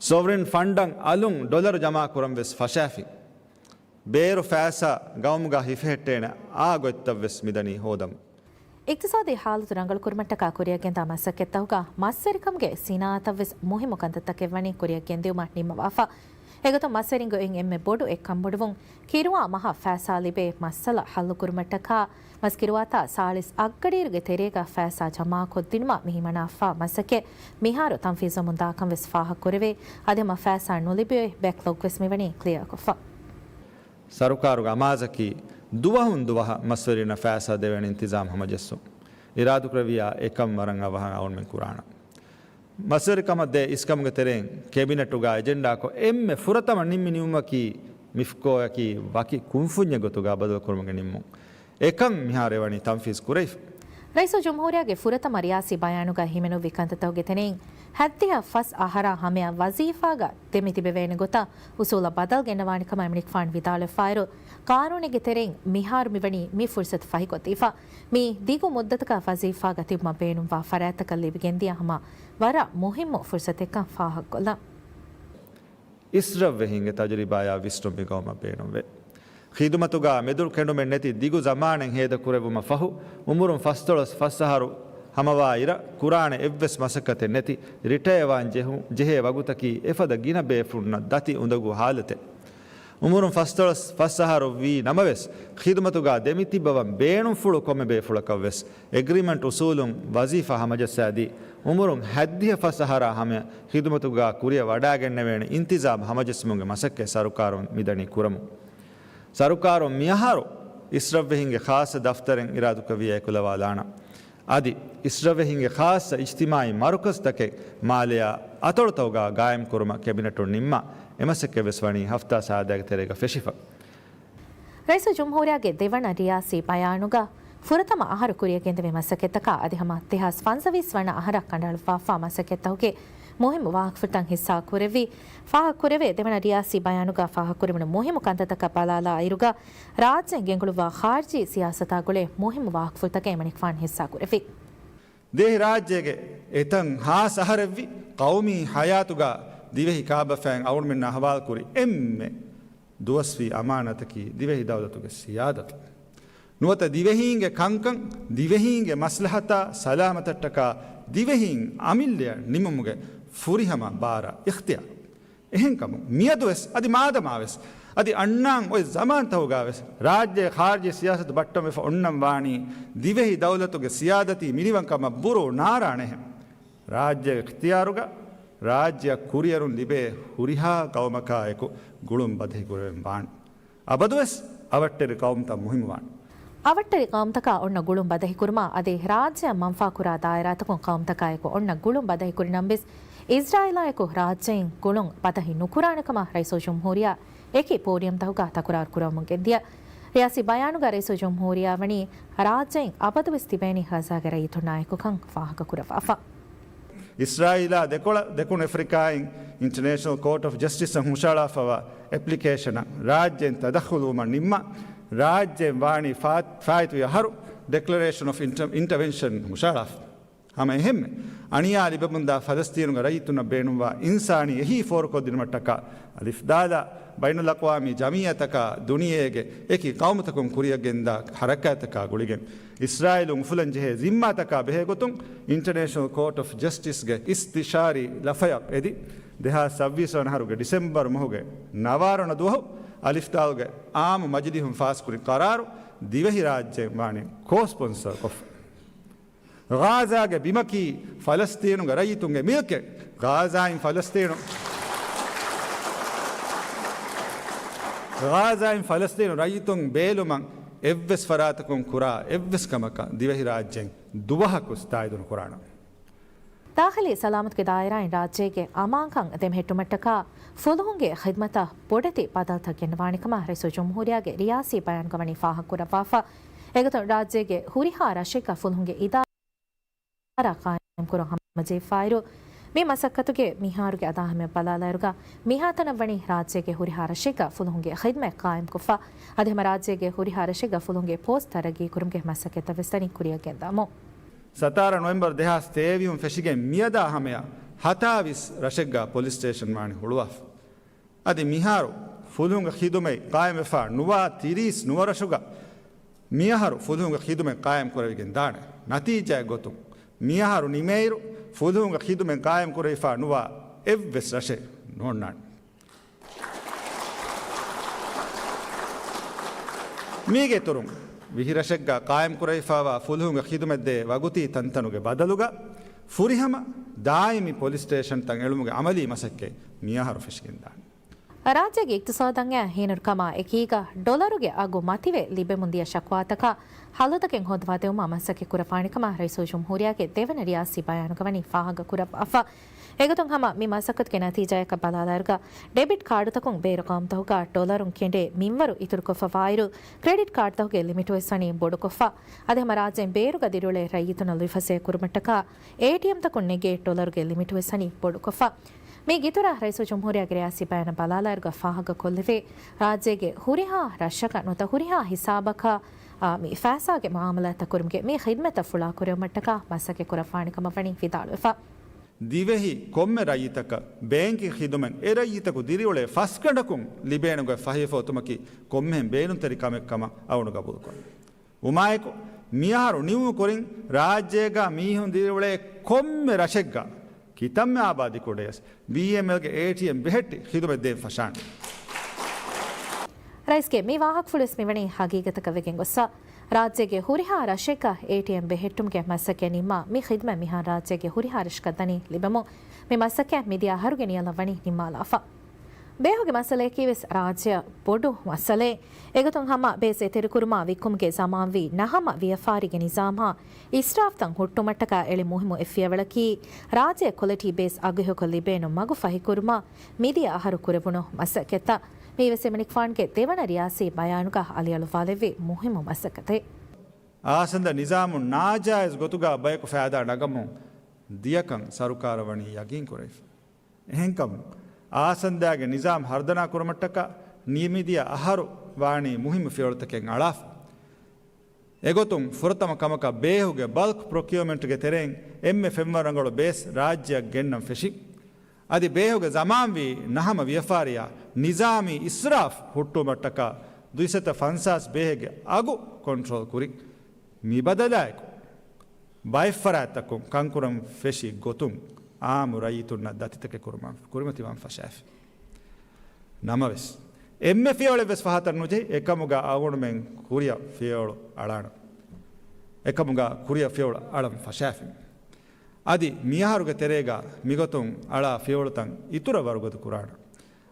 ސޮވްރިން ފަންޑަށް އަލުން ޑޮލަރު ޖަމާކުރަން ވެސް ފަށާފި. ބޭރު ފައިސާ ގައުމުގަ ހިފެހެއްޓޭނެ އާ ގޮތްތައް ވެސް މިދަނީ ހޯދަމުން. އިޤްތިޞާދީ ހާލަތު ރަނގަޅުކުރުމަށްޓަކާ ކުރިއަށްގެންދާ މަސައްކަތްތަކުގަ މަސްވެރިކަމުގެ ސިނާއަތަށް ވެސް މުހިއްމު ކަންތައްތަކެއް ވަނީ ކުރިއަށްގެންދިއުމަށް ނިންމަވާފަ. އެގޮތުން މަސްވެރިންގެ އޮތް އެންމެ ބޮޑު އެއްކަންބޮޑުވުން، ކިރުވާ މަހަށް ފައިސާ ލިބޭ މައްސަލަ ހައްލުކުރުމަށްޓަކާ، މަސް ކިރުވާތާ ސާޅީސް އަށްގަޑިއިރުގެ ތެރޭގަ ފައިސާ ޖަމާކޮށްދިނުމަށް މި ހިމަނާފާ މަސައްކަތް މިހާރު ތަންފީޒުވަމުން ދާކަން ވެސް ފާހަގަކުރެވޭ. އަދި ހަމަ ފައިސާ ނުލިބި އޮތް ބެކްލޮގް ވެސް މިވަނީ ކްލިއާކޮށްފަ. ސަރުކާރުގެ އަމާޒަކީ ދުވަހުން ދުވަހަށް މަސްވެރިންނަށް ފައިސާ ދެވޭނެ އިންތިޒާމް ހަމަޖެއްސުން. އިރާދުކުރެއްވިއްޔާ އެކަން ވަރަށް އަވަހަށް އަޅުގަނޑުމެން ކުރާނަން. މަސްވެރިކަމަށް ދޭ އިސްކަމުގެ ތެރެއިން ކެބިނެޓުގަ އެޖެންޑާކޮށް އެންމެ ފުރަތަމަ ނިންމި ނިންމުމަކީ މިފްކޯއަކީ ވަކި ކުންފުންޏެއް ގޮތުގަ ބަދަލުކުރުމުގެ ނިންމުން. އެކަން މިހާރު އެވަނީ ތަންފީޒު ކުރެވިފަ. ރައީސުލްޖުމްހޫރިއްޔާގެ ފުރަތަމަ ރިޔާސީ ބަޔާނުގަ ހިމެނުއްވި ކަންތައްތަކުގެ ތެރެއިން ހައްދިހަ ފަސް އަހަރާ ހަމަޔަށް ވަޒީފާގަ ދެމި ތިބެވޭނެ ގޮތަށް އުސޫލަށް ބަދަލު ގެންނަވާނެ ކަމަށް އެމަނިކުފާނު ވިދާޅުވެފައިރު، ޤާނޫނެއްގެ ތެރެއިން މިހާރު މިވަނީ މި ފުރުސަތު ފަހިކޮށްދީފަ. މި ދިގު މުއްދަތަކަށް ވަޒީފާގަ ތިބުމަށް ބޭނުންވާ ފަރާތްތަކަށް ލިބިގެންދިޔަ ހަމަ ވަރަށް މުހިއްމު ފުރުސަތެއްކަން ފާހަގަކޮށްލަން. އިސްރަށްވެހިންގެ ތަޖުރިބާއާ ވިސްނުން މި ގައުމަށް ބޭނުންވޭ. ޚިދުމަތުގަ މެދުކެނޑުމެއް ނެތި ދިގު ޒަމާނެއް ހޭދަކުރެއްވުމަށް ފަހު، އުމުރުން ފަސްދޮޅަސް ފަސް އަހަރު ހަމަވާ އިރަށް ކުރާނެ އެއްވެސް މަސައްކަތެއް ނެތި ރިޓަޔަވާން ޖެހު-، ޖެހޭ ވަގުތަކީ އެފަދަ ގިނަ ބޭފުޅުންނަށް ދަތި އުނދަގޫ ހާލަތެއް. އުމުރުން ފަސްދޮޅަސް ފަސް އަހަރު ވީ ނަމަވެސް، ޚިދުމަތުގަ ދެމިތިއްބަވަން ބޭނުންފުޅު ކޮންމެ ބޭފުޅަކަށް ވެސް އެގްރިމެންޓް އުސޫލުން ވަޒީފާ ހަމަޖައްސާދީ، އުމުރުން ހައްދިހަ ފަސް އަހަރާ ހަމަޔަށް ޚިދުމަތުގަ ކުރިއަށް ވަޑާގެންނެވޭނެ އިންތިޒާމް ހަމަޖެއްސުމުގެ މަސައްކަތް ސަރުކާރުން މިދަނީ ކުރަމުން. ސަރުކާރުން މިއަހަރު އިސްރަށްވެހިންގެ ޚާއްޞަ ދަފްތަރެއް އިރާދުކުރެއްވިއްޔާ އެކުލަވާލާނަން. އަދި އިސްރަށްވެހިންގެ ޚާއްޞަ އިޖްތިމާޢީ މަރުކަޒުތަކެއް މާލެއާ އަތޮޅުތަކުގަ ގާއިމްކުރުމަށް ކެބިނެޓުން ނިންމާ، އެމަސައްކަތް ވެސް ވަނީ ހަފްތާ ސާދައިގެ ތެރޭގަ ފެށިފަ. ރައީސުލްޖުމްހޫރިއްޔާގެ ދެވަނަ ރިޔާސީ ބަޔާނުގަ ފުރަތަމަ އަހަރު ކުރިއަށް ގެންދެވޭ މަސައްކަތްތަކާ އަދި ހަމަ ދެހާސް ފަންސަވީސް ވަނަ އަހަރަށް ކަނޑައަޅުއްވާފާ މަސައްކަތްތަކުގެ މުހިއްމު ވާހަކަފުޅުތައް ހިއްސާ ކުރެއްވި. ފާހަގަކުރެވޭ، ދެވަނަ ރިޔާސީ ބަޔާނުގަ ފާހަގަކުރެވުނު މުހިއްމު ކަންތައްތަކަށް ބަލާލާ އިރުގަ، ރާއްޖެ ގެންގުޅުއްވާ ޚާރިޖީ ސިޔާސަތާ ގުޅޭ މުހިއްމު ވާހަކަފުޅުތަކެއް އެމަނިކުފާނު ހިއްސާ ކުރެއްވި. ދޭހި ރާއްޖޭގެ އެތަން ހާސް އަހަރެއްވި ޤައުމީ ހަޔާތުގަ ދިވެހި ކާބަފައިން އަޅުގަނޑުމެންނާ ހަވާލުކުރި އެންމެ ދުވަސްވީ އަމާނަތަކީ ދިވެހި ދައުލަތުގެ ސިޔާދަތު. ނުވަތަ ދިވެހީންގެ ކަންކަން، ދިވެހީންގެ މަސްލަހަތާ ސަލާމަތަށްޓަކާ ދިވެހީން އަމިއްލަޔަށް ނިމުމުގެ ފުރިހަމަ ބާރަށް އިޚްތިޔާރު. އެހެންކަމުން މިއަދުވެސް އަދި މާދަމާވެސް އަދި އަންނާން އޮތް ޒަމާންތަކުގަވެސް ރާއްޖޭ ޚާރިޖީ ސިޔާސަތު ބައްޓަންވެފަ އޮންނަން ވާނީ ދިވެހި ދައުލަތުގެ ސިޔާދަތީ މިނިވަންކަމަށް ބުރޫ ނާރާނެހެން. ރާއްޖެ އިޚްތިޔާރުގަ ރާއްޖެއަށް ކުރިއެރުން ލިބޭ ހުރިހާ ޤައުމަކާއެކު ގުޅުން ބަދަހިކުރެވެން ވާނެ. އަބަދުވެސް އަވަށްޓެރި ޤައުމުތައް މުހިއްމުވާނެ. އަވަށްޓެރި ޤައުމުތަކާ އޮންނަ ގުޅުން ބަދަހިކުރުމާ އަދި ރާއްޖެއަށް މަންފާކުރާ ދާއިރާތަކުން ޤައުމުތަކާއެކު އޮންނަ ގުޅުން ބަދަހިކުރި ނަމަވެސް، އިސްރާއީލާއެކު ރާއްޖެއިން ގުޅުން ބަދަހި ނުކުރާނެ ކަމަށް ރައީސުލްޖުމްހޫރިއްޔާ އެކި ޕޯޑިއަމްތަކުގަ ތަކުރާރު ކުރައްވަމުން ގެންދިޔަ ރިޔާސީ ބަޔާނުގަ ރައީސުލްޖުމްހޫރިއްޔާ ވަނީ ރާއްޖެއިން އަބަދުވެސް ތިބޭނީ ޣައްޒާގެ ރައްޔިތުންނާއެކުކަން ފާހަގަކުރައްވާފަ. އިސްރާއީލާ ދެކޮޅަށް ދެކުނު އެފްރިކާއިން އިންޓަރނޭޝަނަލް ކޯޓް އޮފް ޖަސްޓިސްއަށް ހުށަހަޅާފަވާ އެޕްލިކޭޝަނަށް ރާއްޖޭން ތަދަޚުލުވުމަށް ނިންމާ، ރާއްޖޭން ވާނީ ފާ-، ފާއިތުވި އަހަރު ޑެކްލަރޭޝަން އޮފް އިންޓަ-، އިންޓަވެންޝަން ހުށަހަޅާފަ. ހަމަ އެހެންމެ، އަނިޔާ ލިބެމުންދާ ފަލަސްތީނުގެ ރައްޔިތުންނަށް ބޭނުންވާ އިންސާނީ އެހީ ފޯރުކޮށްދިނުމަށްޓަކާ އަލިފްދާލާ ބައިނަލްއަޤްވާމީ ޖަމިއްޔާތަކާ ދުނިޔޭގެ އެކި ޤައުމުތަކުން ކުރިއަށް ގެންދާ ޙަރަކާތްތަކާ ގުޅިގެން، އިސްރާއީލުން އުފުލަން ޖެހޭ ޒިންމާތަކާ ބެހޭގޮތުން، އިންޓަރނޭޝަނަލް ކޯޓް އޮފް ޖަސްޓިސްގެ އިސްތިޝާރީ ލަފަޔަށް އެދި، ދެހާސް ސައްބީސް ވަނަ އަހަރުގެ ޑިސެމްބަރު މަހުގެ ނަވާރަ ވަނަ ދުވަހު އަލިފްދާލްގެ އާއްމު މަޖިލީހުން ފާސްކުރި ޤަރާރު ދިވެހިރާއްޖޭން ވާނީ ކޯ ސްޕޮންސަރ ކޮށްފަ. ޣާޒާގެ ބިމަކީ ފަލަސްތީނުގެ ރައްޔިތުންގެ މިލްކެއް. ޣާޒާއިން ފަލަސްތީނު، ޣާޒާއިން ފަލަސްތީނު ރައްޔިތުން ބޭލުމަށް އެއްވެސް ފަރާތަކުން ކުރާ އެއްވެސް ކަމަކަށް ދިވެހިރާއްޖެން ދުވަހަކުވެސް ތާއީދު ނުކުރާނަން. ދާޚިލީ ސަލާމަތުގެ ދާއިރާއިން ރާއްޖޭގެ އަމާންކަން ދެމެހެއްޓުމަށްޓަކާ ފުލުހުންގެ ޚިދްމަތަށް ބޮޑެތި ބަދަލުތައް ގެންނަވާނެކަމަށް ރައީސުލްޖުމްހޫރިއްޔާގެ ރިޔާސީ ބަޔާނުގަ ވަނީ ފާހަގަކުރައްވާފަ. އެގޮތުން ރާއްޖޭގެ ހުރިހާ ރަށެއްގަ ފުލުހުންގެ އިދާރާ ޤާއިމްކުރުން ހަމަޖެހިފައިރު، މި މަސައްކަތުގެ މިހާރުގެ އަދާހަމަޔަށް ބަލާލާއިރުގަ، މިހާތަނަށް ވަނީ ރާއްޖޭގެ ހުރިހާ ރަށެއްގަ ފުލުހުންގެ ޚިދްމަތް ޤާއިމްކޮށްފަ، އަދި ހަމަ ރާއްޖޭގެ ހުރިހާ ރަށެއްގަ ފުލުހުންގެ ޕޯސްޓް ތަރައްގީކުރުމުގެ މަސައްކަތްތައް ވެސް ވަނީ ކުރިއަށް ގެންދާމު. ސަތާރަ ނޮވެމްބަރު ދެހާސް ތޭވީހުން ފެށިގެން މިއަދާ ހަމަޔަށް ހަތާވީސް ރަށެއްގަ ޕޮލިސް ސްޓޭޝަން ވާނީ ހުޅުވާފަ. އަދި މިހާރު ފުލުހުންގެ ޚިދުމަތް ޤާއިމްވެފަ ނުވާ ތިރީސް ނުވަ ރަށުގަ މިއަހަރު ފުލުހުންގެ ޚިދުމަތް ޤާއިމް ކުރެވިގެން ދާނެ. ނަތީޖާއެއް ގޮތުން، މިއަހަރު ނިމޭއިރު ފުލުހުންގެ ޚިދުމަތް ޤާއިމް ކުރެވިފަ ނުވާ އެއްވެސް ރަށެއް ނޯންނާނެ. މީގެ އިތުރުން، ވިހި ރަށެއްގަ ޤާއިމް ކުރެވިފަވާ ފުލުހުންގެ ޚިދުމަތް ދޭ ވަގުތީ ތަންތަނުގެ ބަދަލުގަ، ފުރިހަމަ ދާއިމީ ޕޮލިސް ސްޓޭޝަންތައް އެޅުމުގެ އަމަލީ މަސައްކަތް މިއަހަރު ފެށިގެންދާނެ. ރާއްޖޭގެ އިޤްތިޞާދަށް އައި ހީނުރުކަމާ އެކީގަ ޑޮލަރުގެ އަގު މަތިވެ ލިބެމުންދިޔަ ޝަކުވާތަކަށް ހައްލުތަކެއް ހޯދުވާދެވުމަށް މަސައްކަތް ކުރައްވާނެކަމަށް ރައީސުލްޖުމްހޫރިއްޔާގެ ދެވަނަ ރިޔާސީ ބަޔާނުގަ ވަނީ ފާހަގަކުރައްވާފަ. އެގޮތުން ހަމަ މި މަސައްކަތުގެ ނަތީޖާއަކަށް ބަލާލާއިރުގަ، ޑެބިޓް ކާޑުތަކުން ބޭރު ޤައުމުތަކުގަ ޑޮލަރުން ކެނޑޭ މިންވަރު އިތުރުކޮށްފަ ވާއިރު، ކްރެޑިޓް ކާޑުތަކުގެ ލިމިޓުވެސް ވަނީ ބޮޑުކޮށްފަ. އަދި ހަމަ ރާއްޖޭން ބޭރުގަ ދިރިއުޅޭ ރައްޔިތުންނަށް ލުއިފަސޭހަ ކުރުމަށްޓަކާ، އޭޓީއެމްތަކުން ނެގޭ ޑޮލަރުގެ ލިމިޓުވެސް ވަނީ ބޮޑުކޮށްފަ. މީގެ އިތުރަށް ރައީސުލްޖުމްހޫރިއްޔާގެ ރިޔާސީ ބަޔާނަށް ބަލާލާއިރުގަ ފާހަގަކޮށްލެވޭ، ރާއްޖޭގެ ހުރިހާ ރަށަކަށް ނުވަތަ ހުރިހާ ހިސާބަކަށް، އާ، މި ފައިސާގެ މުއާމަލާތްތައް ކުރުމުގެ މި ޚިދްމަތްތައް ފުޅާކުރެވުމަށްޓަކާ މަސައްކަތް ކުރައްވާނެ ކަމަށް ވަނީ ވިދާޅުވެފަ. ދިވެހި ކޮންމެ ރައްޔިތަކަށް ބޭންކިން ޚިދުމަތް އެ ރައްޔިތަކު ދިރިއުޅޭ ފަސްގަނޑަކުން ލިބޭނެ ގޮތް ފަހިވެފަ އޮތުމަކީ ކޮންމެހެން ބޭނުންތެރި ކަމެއް ކަމަށް އަޅުގަނޑު ގަބޫލުކުރަން. ވުމާއެކު، މިއަހަރު ނިމުމުގެ ކުރިން ރާއްޖޭގަ މީހުން ދިރިއުޅޭ ކޮންމެ ރަށެއްގަ ކިތަންމެ އާބާދީ ކުޑަޔަސް ބީއެމްއެލްގެ އޭޓީއެމް ބެހެއްޓި ޚިދުމަތް ދޭން ފަށާނެ. ރައީސްގެ މި ވާހަކަފުޅުވެސް މިވަނީ ހަގީގަތަކަށް ވެގެން ގޮއްސަ، ރާއްޖޭގެ ހުރިހާ ރަށެއްގަ އޭޓީއެމް ބެހެއްޓުމުގެ މަސައްކަތް ނިންމާ، މި ޚިދުމަތް މިހާރު ރާއްޖޭގެ ހުރިހާ ރަށަކަށް ދަނީ ލިބެމުން. މި މަސައްކަތް މިދިޔަ އަހަރުގެ ނިޔަލަށް ވަނީ ނިންމާލާފަ. ބޭހުގެ މައްސަލަޔަކީވެސް ރާއްޖެއަށް ބޮޑު މައްސަލައެއް. އެގޮތުން ހަމަ ބޭސް އެތެރެކުރުމާ ވިއްކުމުގެ ޒަމާންވީ ނަހަމަ ވިޔަފާރީގެ ނިޒާމާ އިސްރާފްތައް ހުއްޓުމަށްޓަކާ އެޅި މުހިއްމު އެއްފިޔަވަޅަކީ، ރާއްޖެއަށް ކޮލެޓީ ބޭސް އަގުހެޔޮކޮށް ލިބޭނެ މަގު ފަހިކުރުމަށް މިދިޔަ އަހަރު ކުރެވުނު މަސައްކަތްތައް. މީވެސް އެމަނިކުފާނުގެ ދެވަނަ ރިޔާސީ ބަޔާނުގަ އަލިއަޅުއްވާލެއްވި މުހިއްމު މަސައްކަތެއް. އާސަންދަ ނިޒާމުން ނާޖާއިޒް ގޮތުގަ ބަޔަކު ފައިދާ ނަގަމުން ދިޔަކަން ސަރުކާރަށް ވަނީ ޔަގީން ކުރެވިފަ. އެހެންކަމުން، އާސަންދާގެ ނިޒާމް ހަރުދަނާ ކުރުމަށްޓަކާ ނިމިދިޔަ އަހަރު ވާނީ މުހިއްމު ފިޔަވަޅުތަކެއް އަޅާފަ. އެގޮތުން ފުރަތަމަ ކަމަކަށް ބޭހުގެ ބަލްކް ޕްރޮކިއުމަންޓްގެ ތެރެއިން އެންމެ ފެންވަރު ރަނގަޅު ބޭސް ރާއްޖެއަށް ގެންނަން ފެށި. އަދި ބޭހުގެ ޒަމާންވީ ނަހަމަ ވިޔަފާރިއާ ނިޒާމީ އިސްރާފް ހުއްޓުވުމަށްޓަކާ ދުއިސައްތަ ފަންސާސް ބޭހެއްގެ އަގު ކޮންޓްރޯލް ކުރި. މި ބަދަލާއެކު، ބައެއްފަރާތްތަކުން ކަންކުރަން ފެށި ގޮތުން އާއްމު ރައްޔިތުންނަށް ދަތިތަކެއް ކުރުމަށް ކުރިމަތިވާން ފަށާފި. ނަމަވެސް، އެންމެ ފިޔަވަޅެއް ވެސް ފަހަތަށް ނުޖެހި، އެކަމުގަ އަޅުގަނޑުމެން ކުރިއަށް ފިޔަވަޅު އަޅާނަން. އެކަމުގަ ކުރިއަށް ފިޔަވަޅު އަޅަން ފަށާފި. އަދި މިއަހަރުގެ ތެރޭގަ މިގޮތުން އަޅާ ފިޔަވަޅުތައް އިތުރަށް ވަރުގަދަ ކުރާނަން.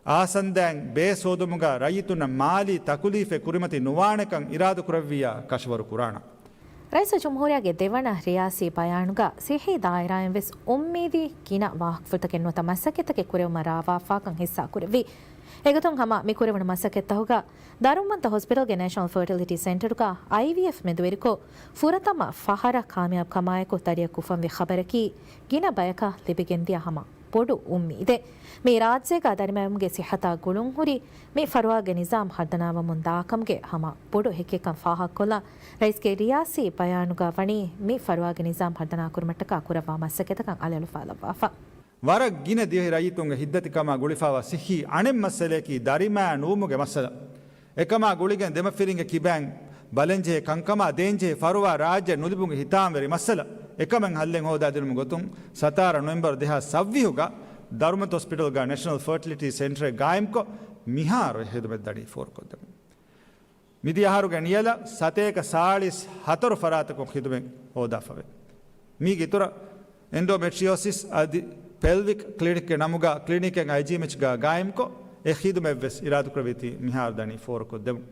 އާސަންދައިން ބޭސް ހޯދުމުގަ ރައްޔިތުންނަށް މާލީ ތަކުލީފެއް ކުރިމަތި ނުވާނެކަން އިރާދަކުރެއްވިއްޔާ ކަށަވަރު ކުރާނަން. ރައީސުލްޖުމްހޫރިއްޔާގެ ދެވަނަ ރިޔާސީ ބަޔާނުގަ ސިއްހީ ދާއިރާއިން ވެސް އުއްމީދީ ގިނަ ވާހަކަފުޅުތަކެއް ނުވަތަ މަސައްކަތްތަކެއް ކުރެވުމަށް ރާވާފާކަން ހިއްސާކުރެއްވި. އެގޮތުން ހަމަ މި ކުރެވުނު މަސައްކަތްތަކުގަ ދަރުމަންތަ ހޮސްޕިޓަލްގެ ނޭޝަނަލް ފަރޓިލިޓީ ސެންޓަރުގަ އައިވީއެފް މެދުވެރިކޮށް، ފުރަތަމަ ފަހަރަށް ކާމިޔާބުކަމާއެކު ތަރިއަށް ކުފަންވި ޚަބަރަކީ، ގިނަ ބަޔަކަށް ލިބިގެންދިޔަ ހަމަ ބޮޑު އުއްމީދެއް. މި ރާއްޖޭގަ ދަރިމައިންގެ ސިއްހަތާ ގުޅުންހުރި މި ފަރުވާގެ ނިޒާމް ހަރުދަނާވަމުން ދާކަމުގެ ހަމަ ބޮޑު ހެކިކަން ފާހަގަކޮށްލާ، ރައީސްގެ ރިޔާސީ ބަޔާނުގަ ވަނީ މި ފަރުވާގެ ނިޒާމް ހަރުދަނާކުރުމަށްޓަކާ ކުރައްވާ މަސައްކަތަކަށް އަލިއަޅުފާލައްވާފަ. ވަރަށް ގިނަ ދިވެހި ރައްޔިތުންގެ ހިތްދަތިކަމާ ގުޅިފައިވާ ސިއްހީ އަނެއް މައްސަލަޔަކީ ދަރިމައިން ނުވުމުގެ މައްސަލަ. އެކަމާ ގުޅިގެން ދެމަފިރިންގެ ކިބައިން ބަލަންޖެހޭ ކަންކަމާ ދޭންޖެހޭ ފަރުވާ ރާއްޖެ ނުލިބުމުގެ ހިތާމަވެރި މައްސަލަ އެކަމެއް ހައްލެއް ހޯދާދިނުމުގެ ގޮތުން ސަތާރަ ނޮވެމްބަރު ދެހާސް ސައްވީހުގަ ދަރުމަތު ހޮސްޕިޓަލްގަ ނޭޝަނަލް ފަރޓިލިޓީ ސެންޓަރެއް ގާއިމްކޮށް، މިހާރު އެ ޚިދުމަތް ދަނީ ފޯރުކޮށްދެމުން. މިދިޔަ އަހަރުގެ ނިޔަލަށް ސަތޭކަ ސާޅީސް ހަތަރު ފަރާތަކުން ޚިދުމަތް ހޯދާފަވޭ. މީގެ އިތުރަށް އެންޑޯމެޓްރިއޯސިސް އަދި ޕެލްވިކް ކްލިނިކްގެ ނަމުގަ ކްލިނިކެއް އައިޖީއެމްއެޗްގަ ގާއިމްކޮށް، އެ ޚިދުމަތްވެސް އިރާދަކުރެއްވީތީ މިހާރު ދަނީ ފޯރުކޮށްދެމުން.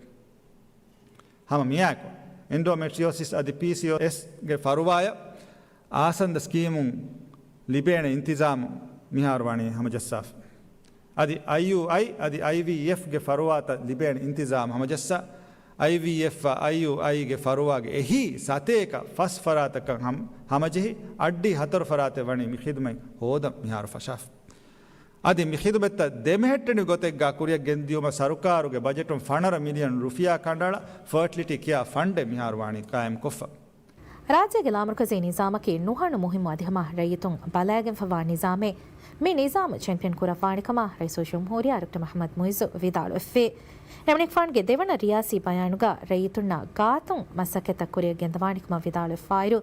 ހަމަ މިއާއެކު، އެންޑޯމެޓްރިއޯސިސް އަދި ޕީސީއޯއެސްގެ ފަރުވާޔަށް އާސަންދަ ސްކީމުން ލިބޭނެ އިންތިޒާމު މިހާރު ވަނީ ހަމަޖައްސާފަ. އަދި އައިޔޫއައި އަދި އައިވީއެފްގެ ފަރުވާތައް ލިބޭނެ އިންތިޒާމު ހަމަޖައްސާ، އައިވީއެފްއާ އައިޔޫއައިގެ ފަރުވާގެ އެހީ ސަތޭކަ ފަސް ފަރާތަކަށް ހަމަ، ހަމަޖެހި އައްޑިހަ ހަތަރު ފަރާތެއް ވަނީ މި ޚިދުމަތް ހޯދަން މިހާރު ފަށާފަ. އަދި މި ޚިދުމަތްތައް ދެމެހެއްޓެނި ގޮތެއްގަ ކުރިއަށް ގެންދިޔުމަށް ސަރުކާރުގެ ބަޖެޓުން ފަނަރަ މިލިއަން ރުފިޔާ ކަނޑައަޅާ ފަރޓިލިޓީ ކެއާ ފަންޑެއް މިހާރު ވާނީ ގާއިމްކޮށްފަ. ރާއްޖޭގެ ލާމަރުކަޒީ ނިޒާމަކީ ނުހަނު މުހިއްމު އަދި ހަމަ ރައްޔިތުން ބަލައިގެންފަވާ ނިޒާމެއް. މި ނިޒާމް ޗެމްޕިއަން ކުރައްވާނެ ކަމަށް ރައީސުލްޖުމްހޫރިއްޔާ ޑޮކްޓަރ މުޙައްމަދު މުޢިއްޒު ވިދާޅުވެފަ. އެމަނިކުފާނުގެ ދެވަނަ ރިޔާސީ ބަޔާނުގަ ރައްޔިތުންނާ ގާތުން މަސައްކަތްތައް ކުރިއަށް ގެންދަވާނެ ކަމަށް ވިދާޅުވެފައިރު،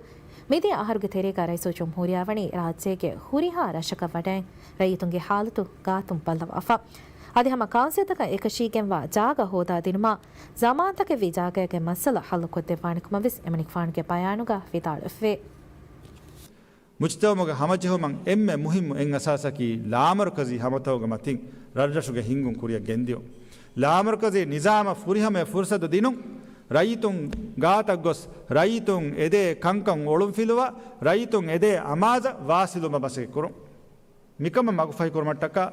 މިދިޔަ އަހަރުގެ ތެރޭގަ ރައީސުލްޖުމްހޫރިއްޔާ ވަނީ ރާއްޖޭގެ ހުރިހާ ރަށަކަށް ވަޑައިން ރައްޔިތުންގެ ހާލަތު ގާތުން ބައްލަވާފަ. އަދި ހަމަ ކައުންސިލްތަކަށް އެކަށީގެންވާ ޖާގަ ހޯދާދިނުމަށް ޒަމާންތަކެއްވީ ޖާގައިގެ މައްސަލަ ހައްލުކޮށްދެއްވާނެކަމަށް ވެސް އެމަނިކުފާނުގެ ބަޔާނުގަ ވިދާޅުވެފަ. މުޖްތަމަޢުގެ ހަމަޖެހުމަށް އެންމެ މުހިއްމު އެއް އަސާސަކީ ލާމަރުކަޒީ ހަމަތައުގެ މަތިން ރަށްރަށުގެ ހިންގުން ކުރިއަށް ގެންދިޔުން. ލާމަރުކަޒީ ނިޒާމަށް ފުރިހަމަޔަށް ފުރުސަތު ދިނުން، ރައްޔިތުން ގާތަށް ގޮސް، ރައްޔިތުން އެދޭ ކަންކަން އޮޅުންފިލުވާ، ރައްޔިތުން އެދޭ އަމާޒަށް ވާސިލުމަށް މަސައްކަތް ކުރުން. މިކަމަށް މަގުފަހިކުރުމަށްޓަކާ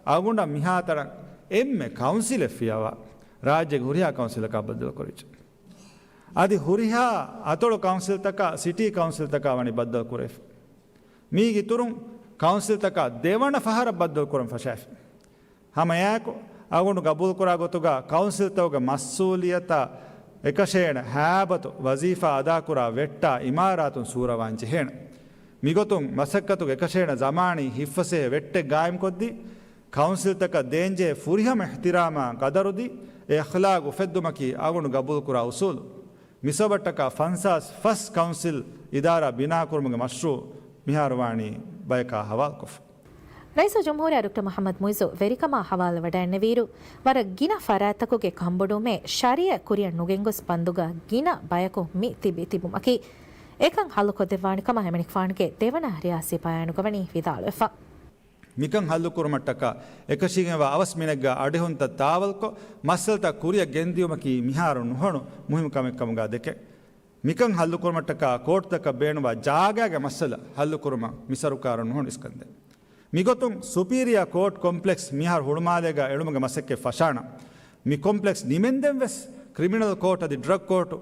އަޅުގަނޑަށް މިހާތަނަށް އެންމެ ކައުންސިލެއް ފިޔަވާ، ރާއްޖޭގެ ހުރިހާ ކައުންސިލަކާ ބައްދަލުކުރިއްޖެ. އަދި ހުރިހާ އަތޮޅު ކައުންސިލްތަކާ ސިޓީ ކައުންސިލްތަކާ ވަނީ ބައްދަލުކުރެވިފަ. މީގެ އިތުރުން ކައުންސިލްތަކާ ދެވަނަ ފަހަރަށް ބައްދަލުކުރަން ފަށާފި. ހަމައެއާއެކު، އަޅުގަނޑު ގަބޫލުކުރާ ގޮތުގަ ކައުންސިލްތަކުގެ މަސްއޫލިއްޔަތާ އެކަށޭނަ ހައިބަތު ވަޒީފާ އަދާކުރާ ވެއްޓާ އިމާރާތުން ސޫރަވާން ޖެހޭނެ. މިގޮތުން މަސައްކަތުގެ އެކަށޭނަ ޒަމާނީ ހިއްފަސޭހަ ވެއްޓެއް ގާއިމްކޮށްދީ، ކައުންސިލްތަކަށް ދޭންޖެހޭ ފުރިހަމަ އިޙްތިރާމާ ގަދަރުދީ، އެ އަޚްލާގު އުފެއްދުމަކީ އަޅުގަނޑު ގަބޫލުކުރާ އުސޫލު. މިސަބަބަށްޓަކާ ފަންސާސް ފަސް ކައުންސިލް އިދާރާ ބިނާކުރުމުގެ މަޝްރޫޢު މިހާރު ވާނީ ބަޔަކާ ހަވާލުކޮށްފަ. ރައީސުލްޖުމްހޫރިއްޔާ ޑޮކްޓަރ މުޙައްމަދު މުޢިއްޒު ވެރިކަމާ ހަވާލުވެވަޑައިންނެވިއިރު، ވަރަށް ގިނަ ފަރާތްތަކުގެ ކަންބޮޑުވުމެއް ޝަރީޢަތް ކުރިއަށް ނުގެންގޮސް ބަންދުގަ ގިނަ ބަޔަކު މި ތިބި ތިބުމަކީ، އެކަން ހައްލުކޮށްދެއްވާނެ ކަމަށް އެމަނިކުފާނުގެ ދެވަނަ ރިޔާސީ ބަޔާނުގަ ވަނީ ވިދާޅުވެފަ. މިކަން ހައްލުކުރުމަށްޓަކާ އެކަށީގެންވާ އަވަސް މިނެއްގަ އަޑިހުންތައް ތާވަލްކޮށް، މައްސަލަތައް ކުރިއަށް ގެންދިޔުމަކީ މިހާރު ނުހަނު މުހިއްމު ކަމެއް ކަމުގަ ދެކެން. މިކަން ހައްލުކުރުމަށްޓަކާ ކޯޓުތަކަށް ބޭނުންވާ ޖާގާގެ މައްސަލަ ހައްލުކުރުމަށް މި ސަރުކާރަށް ނުހަނު އިސްކަންދޭން. މިގޮތުން ސުޕީރިއާ ކޯޓް ކޮމްޕްލެކްސް މިހާރު ހުޅުމާލޭގަ އެޅުމުގެ މަސައްކަތް ފަށާނަން. މި ކޮމްޕްލެކްސް ނިމެންދެން ވެސް ކްރިމިނަލް ކޯޓް އަދި ޑްރަގް ކޯޓު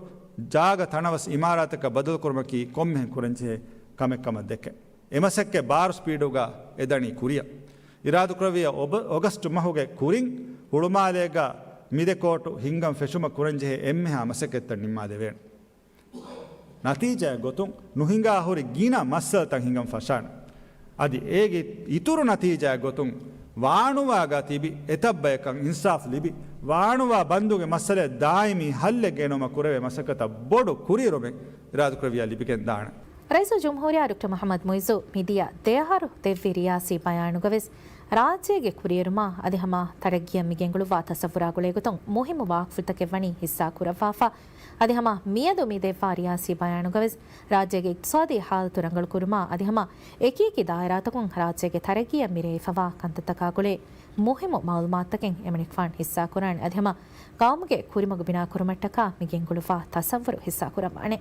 ޖާގަ ތަނަވަސް އިމާރާތަކަށް ބަދަލުކުރުމަކީ ކޮންމެހެން ކުރަންޖެހޭ ކަމެއް ކަމަށް ދެކެން. އެ މަސައްކަތް ބާރު ސްޕީޑުގަ އެދަނީ ކުރިއަށް. އިރާދަކުރެއްވިއްޔާ އޮބަ-، އޮގަސްޓު މަހުގެ ކުރިން ހުޅުމާލޭގަ މިދެ ކޯޓު ހިންގަން ފެށުމަށް ކުރަންޖެހޭ އެންމެހާ މަސައްކަތްތައް ނިންމާލެވޭނެ. ނަތީޖާއެއް ގޮތުން ނުހިނގާ ހުރި ގިނަ މައްސަލަތައް ހިނގަން ފަށާނެ. އަދި އޭގެ އިތުރު ނަތީޖާއެއް ގޮތުން ވާނުވާގަ ތިބި އެތައްބަޔަކަށް އިންސާފް ލިބި، ވާނުވާ ބަންދުގެ މައްސަލައަށް ދާއިމީ ހައްލެއް ގެނައުމަށް ކުރެވޭ މަސައްކަތަށް ބޮޑު ކުރިއެރުމެއް އިރާދަކުރެއްވިޔާ ލިބިގެންދާނެ. ރައީސުލްޖުމްހޫރިއްޔާ ޑޮކްޓަރ މުޙައްމަދު މުޢިއްޒު މިދިޔަ ދެއަހަރު ދެއްވި ރިޔާސީ ބަޔާނުގަވެސް، ރާއްޖޭގެ ކުރިއެރުމާ އަދި ހަމަ ތަރައްގީއަށް މިގެންގުޅުއްވާ ތަސައްވުރާ ގުޅޭގޮތުން މުހިއްމު ވާހަކަފުޅުތަކެއް ވަނީ ހިއްސާކުރައްވާފަ. އަދި ހަމަ މިއަދު މި ދެއްވާ ރިޔާސީ ބަޔާނުގަވެސް، ރާއްޖޭގެ އިޤްތިޞާދީ ޙާލަތު ރަނގަޅުކުރުމާ އަދި ހަމަ އެކިއެކި ދާއިރާތަކުން ރާއްޖޭގެ ތަރައްގީއަށް މިރޭ ހިފަވާ ކަންތައްތަކާ ގުޅޭ މުހިއްމު މަޢުލޫމާތުތަކެއް އެމަނިކުފާނު ހިއްސާކުރާނެ އަދި ހަމަ ގައުމުގެ ކުރިމަގު ބިނާކުރުމަށްޓަކާ މި ގެންގުޅުއްވާ ތަސައްވުރު ހިއްސާކުރައްވާނެ.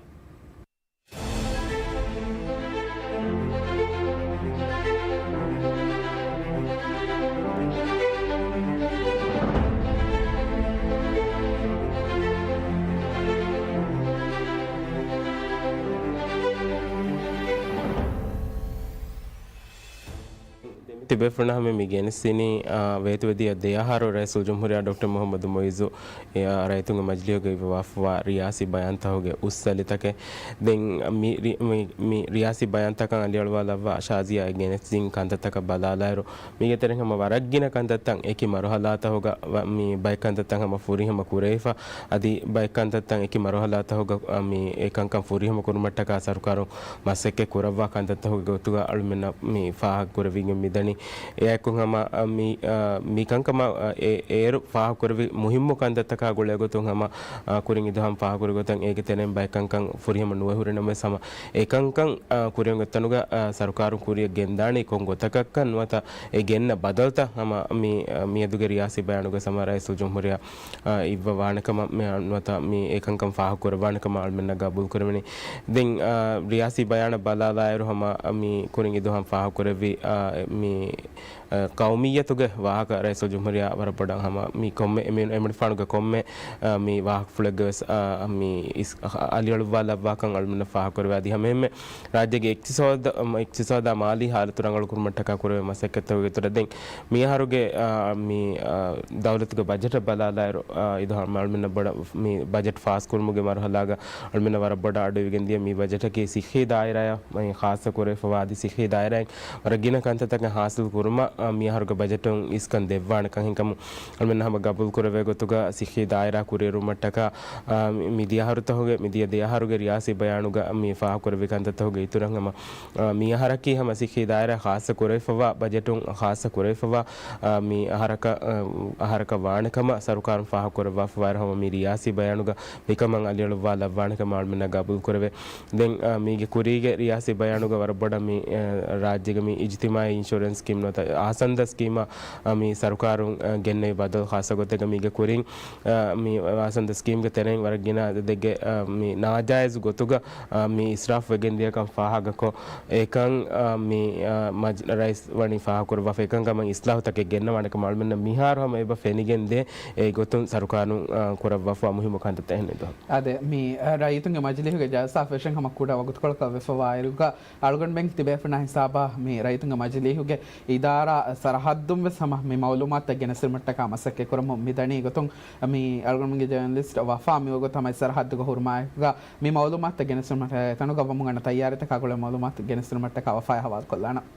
ތިބޭފުޅުންނަށް ހަމަ މި ގެނެސްދިނީ، އާ، ވޭތުވެދިޔަ ދެއަހަރު ރައީސުލްޖުމްހޫރިއްޔާ ޑޮކްޓަރ މުޙައްމަދު މުޢިއްޒު، އެ، އާ، ރައްޔިތުންގެ މަޖިލީހުގައި ވެވާފަވާ ރިޔާސީ ބަޔާންތަކުގެ އުއްސަލިތަކެއް. ދެން މި ރި-، މި، މި ރިޔާސީ ބަޔާންތަކަށް އަލިއަޅުވާލައްވާ ޝާޒިޔާ ގެނެސްދިން ކަންތައްތަކަށް ބަލާލާއިރު، މީގެ ތެރެއިން ހަމަ ވަރަށް ގިނަ ކަންތައްތައް އެކި މަރުހަލާތަކުގަ ވަ-، މި ބައެއް ކަންތައްތައް ހަމަ ފުރިހަމަ ކުރެވިފަ، އަދި ބައެއް ކަންތައްތައް އެކި މަރުހަލާތަކުގަ، އަ، މި އެ ކަންކަން ފުރިހަމަ ކުރުމަށްޓަކާ ސަރުކާރުން މަސައްކަތް ކުރައްވާ ކަންތައްތަކުގެ ގޮތުގަ އަޅުމެންނަށް މި ފާހަގަ ކުރެވިގެން މިދަނީ. އެއާއެކު ހަމަ، އަ، މި، އަ، މި ކަންކަމަށް، އަ، އެ-، އޭރު ފާހަގަކުރެއްވި މުހިއްމު ކަންތައްތަކާ ގުޅޭގޮތުން ހަމަ، އަ، ކުރިން އިދުހަމް ފާހަގަކުރި ގޮތަށް އޭގެ ތެރެއިން ބައެއް ކަންކަން ފުރިހަމަ ނުވެ ހުރި ނަމަވެސް ހަމަ އެކަންކަން، އަ، ކުރިއަށް އޮތްތަނުގަ، އަ، ސަރުކާރުން ކުރިއަށް ގެންދާނީ ކޮން ގޮތަކަށްކަން ނުވަތަ އެ ގެންނަ ބަދަލުތައް ހަމަ މި، އަ، މިއަދުގެ ރިޔާސީ ބަޔާނުގަ ހަމަ ރައީސުލްޖުމްހޫރިއްޔާ، އަ، އިއްވަވާނެ ކަމަށް މި، ނުވަތަ މި އެކަންކަން ފާހަގަކުރައްވާނެ ކަމަށް އަޅުމެންނަށް ގަބޫލުކުރެވެނީ. ދެން، އާ، ރިޔާސީ ބަޔާނަށް ބަލާލާއިރު ހަމަ މި ކުރިން އިދުހަމް ފާހަގަކުރެއްވި، އާ، މި، އާ، ޤައުމިއްޔަތުގެ ވާހަކަ ރައީސުލްޖުމްހޫރިއްޔާ ވަރަށް ބޮޑަށް ހަމަ މި ކޮންމެ އެމި-، އެމަނިކުފާނުގެ ކޮންމެ، އާ، މި ވާހަކަފުޅެއްގަވެސް، އާ، މި އިސް-، އަލިއަޅުއްވާލައްވާކަން އަޅުމެންނަށް ފާހަގަކުރެވޭ. އަދި ހަމައެހެންމެ ރާއްޖޭގެ އިޤްތިޞާދަށް، އިޤްތިޞާދާ މާލީ ހާލަތު ރަނގަޅުކުރުމަށްޓަކާ ކުރެވޭ މަސައްކަތްތަކުގެ އިތުރަށް ދެން މިއަހަރުގެ، އާ، މި، އާ، ދައުލަތުގެ ބަޖެޓަށް ބަލާލާއިރު، އާ، އިދުހަމް އަޅުމެންނަށް ބޮޑަށް މި ބަޖެޓް ފާސްކުރުމުގެ މަރުހަލާގަ އަޅުމެންނަށް ވަރަށް ބޮޑަށް އަޑުއިވިގެންދިޔަ މި ބަޖެޓަކީ ޞިއްޙީ ދާއިރާއަށް މި ޚާއްޞަ ކުރެވިފަވާ އަދި ޞިއްޙީ ދާއިރާއިން ވަރަށް ގިނަ ކަންތައްތަކެއް ޙާޞިލް ކުރުމަށް، އާ، މިއަހަރުގެ ބަޖެޓުން އިސްކަން ދެއްވާނެކަން ހިނގަމު އަޅުމެން ހަމަ ގަބޫލު ކުރެވޭ ގޮތުގަ ޞިއްޙީ ދާއިރާ ކުރިއެރުމަށްޓަކާ، އާ، މި، މި ދިޔަހަރުތަކުގެ، މި ދިޔަ ދެއަހަރުގެ ރިޔާސީ ބަޔާނުގަ މި ފާހަގަކުރެއްވި ކަންތައްތަކުގެ އިތުރަށް ހަމަ، އާ، މި އަހަރަކީ ހަމަ ޞިއްޙީ ދާއިރާ ޚާއްޞަ ކުރެވިފަވާ، ބަޖެޓުން ޚާއްޞަ ކުރެވިފަވާ، އާ، މި އަހަރަކަށް، އާ، އަހަރަކަށް ވާނެ ކަމަށް ސަރުކާރުން ފާހަގަކުރައްވާފަވާއިރު ހަމަ މި ރިޔާސީ ބަޔާނުގަ މިކަމަށް އަލިއަޅުއްވާލައްވާނެ ކަމަށް އަޅުމެންނަށް ގަބޫލު ކުރެވޭ. ދެން، އާ، މީގެ ކުރީގެ ރިޔާސީ ބަޔާނުގަ ވަރަށް ބޮޑަށް މި، އާ، ރާއްޖޭގެ މި އިޖްތިމާޢީ އިންޝުރެންސް ސްކީމް ނުވަތަ އާސަންދަ ސްކީމަށް، އާ، މި ސަރުކާރުން، އާ، ގެންނެވި ބަދަލު ޚާއްޞަ ގޮތެއްގަ މީގެ ކުރިން، އާ، މި އާސަންދަ ސްކީމްގެ ތެރެއިން ވަރަށް ގިނަ އަދަދެއްގެ، އާ، މި ނާޖާއިޒު ގޮތުގަ، އާ، މި އިސްރާފް ވެގެންދިޔަކަން ފާހަގަކޮށް، އެކަން، އާ، މި، އާ، މަޖި-، ރައީސް ވަނީ ފާހަގަކުރައްވާފަ އެކަން ކަމަށް އިސްލާހުތަކެއް ގެންނަވާނެ ކަމަށް އަޅުމެންނަށް މިހާރު ހަމަ އެބަ ފެނިގެންދޭ. އެ ގޮތުން ސަރުކާރުން، އާ، ކުރައްވާފަ މުހިއްމު ކަންތައްތައް އެހެން އެދުވަހު. އާދެ، މި، އާ، ރައްޔިތުންގެ މަޖިލީހުގެ ޖަލްސާ ފެށެން ހަމަ ކުޑަ ވަގުތުކޮޅަކަށް ވެފަވާއިރުގަ، އަޅުގަނޑުމެން ތިބޭފުޅުންނާ ހިސާބަށް މި ރައްޔިތުންގެ މަޖިލީހުގެ އިދާރާ ސަރަހައްދުން ވެސް ހަމަ މި މައުލޫމާތުތައް ގެނެސްދިނުމަށްޓަކާ މަސައްކަތް ކުރަމުން މިދަނީ. ގޮތުން މި އަޅުގަނޑުމެންގެ ޖަރނަލިސްޓް ވަފާ މިވަގުތު ހަމަ ސަރަހައްދުގަ ހުރުމާއެކުގަ މި މައުލޫމާތުތައް ގެނެސްދިނުމަށްޓަކާ އެތަނުގަ ވަމުން އަންނަ ތައްޔާރީތަކާ ގުޅޭ މައުލޫމާތު ގެނެސްދިނުމަށްޓަކާ ވަފާއަށް ހަވާލުކޮށްލާނަން.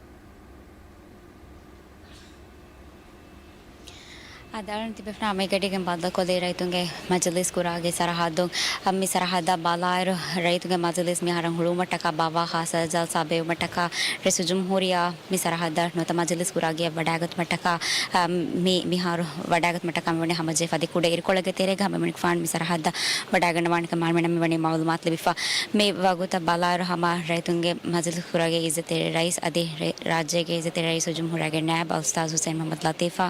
އަދި އަޅުން ތިބޭފުޅުންނާ މިގަޑީގެން ބައްދަލުކޮށްލީ ރައްޔިތުންގެ މަޖިލީސް ކުރާގެ ސަރަހައްދުން. އަ، މި ސަރަހައްދަށް ބަލާއިރު، ރައްޔިތުންގެ މަޖިލީސް މިހާރު ހުޅުވުމަށްޓަކާ ބާއްވާ ޚާއްޞަ ޖަލްސާ ބޭއްވުމަށްޓަކާ ރައީސުލްޖުމްހޫރިއްޔާ މި ސަރަހައްދަށް ނުވަތަ މަޖިލީސް ކުރާގެއަށް ވަޑައިގަތުމަށްޓަކާ، އަ، މި މިހާރު ވަޑައިގަތުމަށްޓަކާ މިވަނީ ހަމަޖެހިފަ އަދި ކުޑަ އިރުކޮޅެއްގެ ތެރޭގަ ހަމަ އެމަނިކުފާނު މި ސަރަހައްދަށް ވަޑައިގަންނަވާނެ ކަމަށް އަޅުމެންނަށް މިވަނީ މައުލޫމާތު ލިބިފަ. މި ވަގުތަށް ބަލާއިރު ހަމަ ރައްޔިތުންގެ މަޖިލީހުގެ ކުރާގެ އިއްޒަތްތެރި ރައީސް އަދި ރެ-، ރާއްޖޭގެ އިއްޒަތްތެރި ރައީސުލްޖުމްހޫރިއްޔާގެ ނާއިބް އަލްއުސްތާޛު ޙުސައިން މުޙައްމަދު ލަޠީފާ،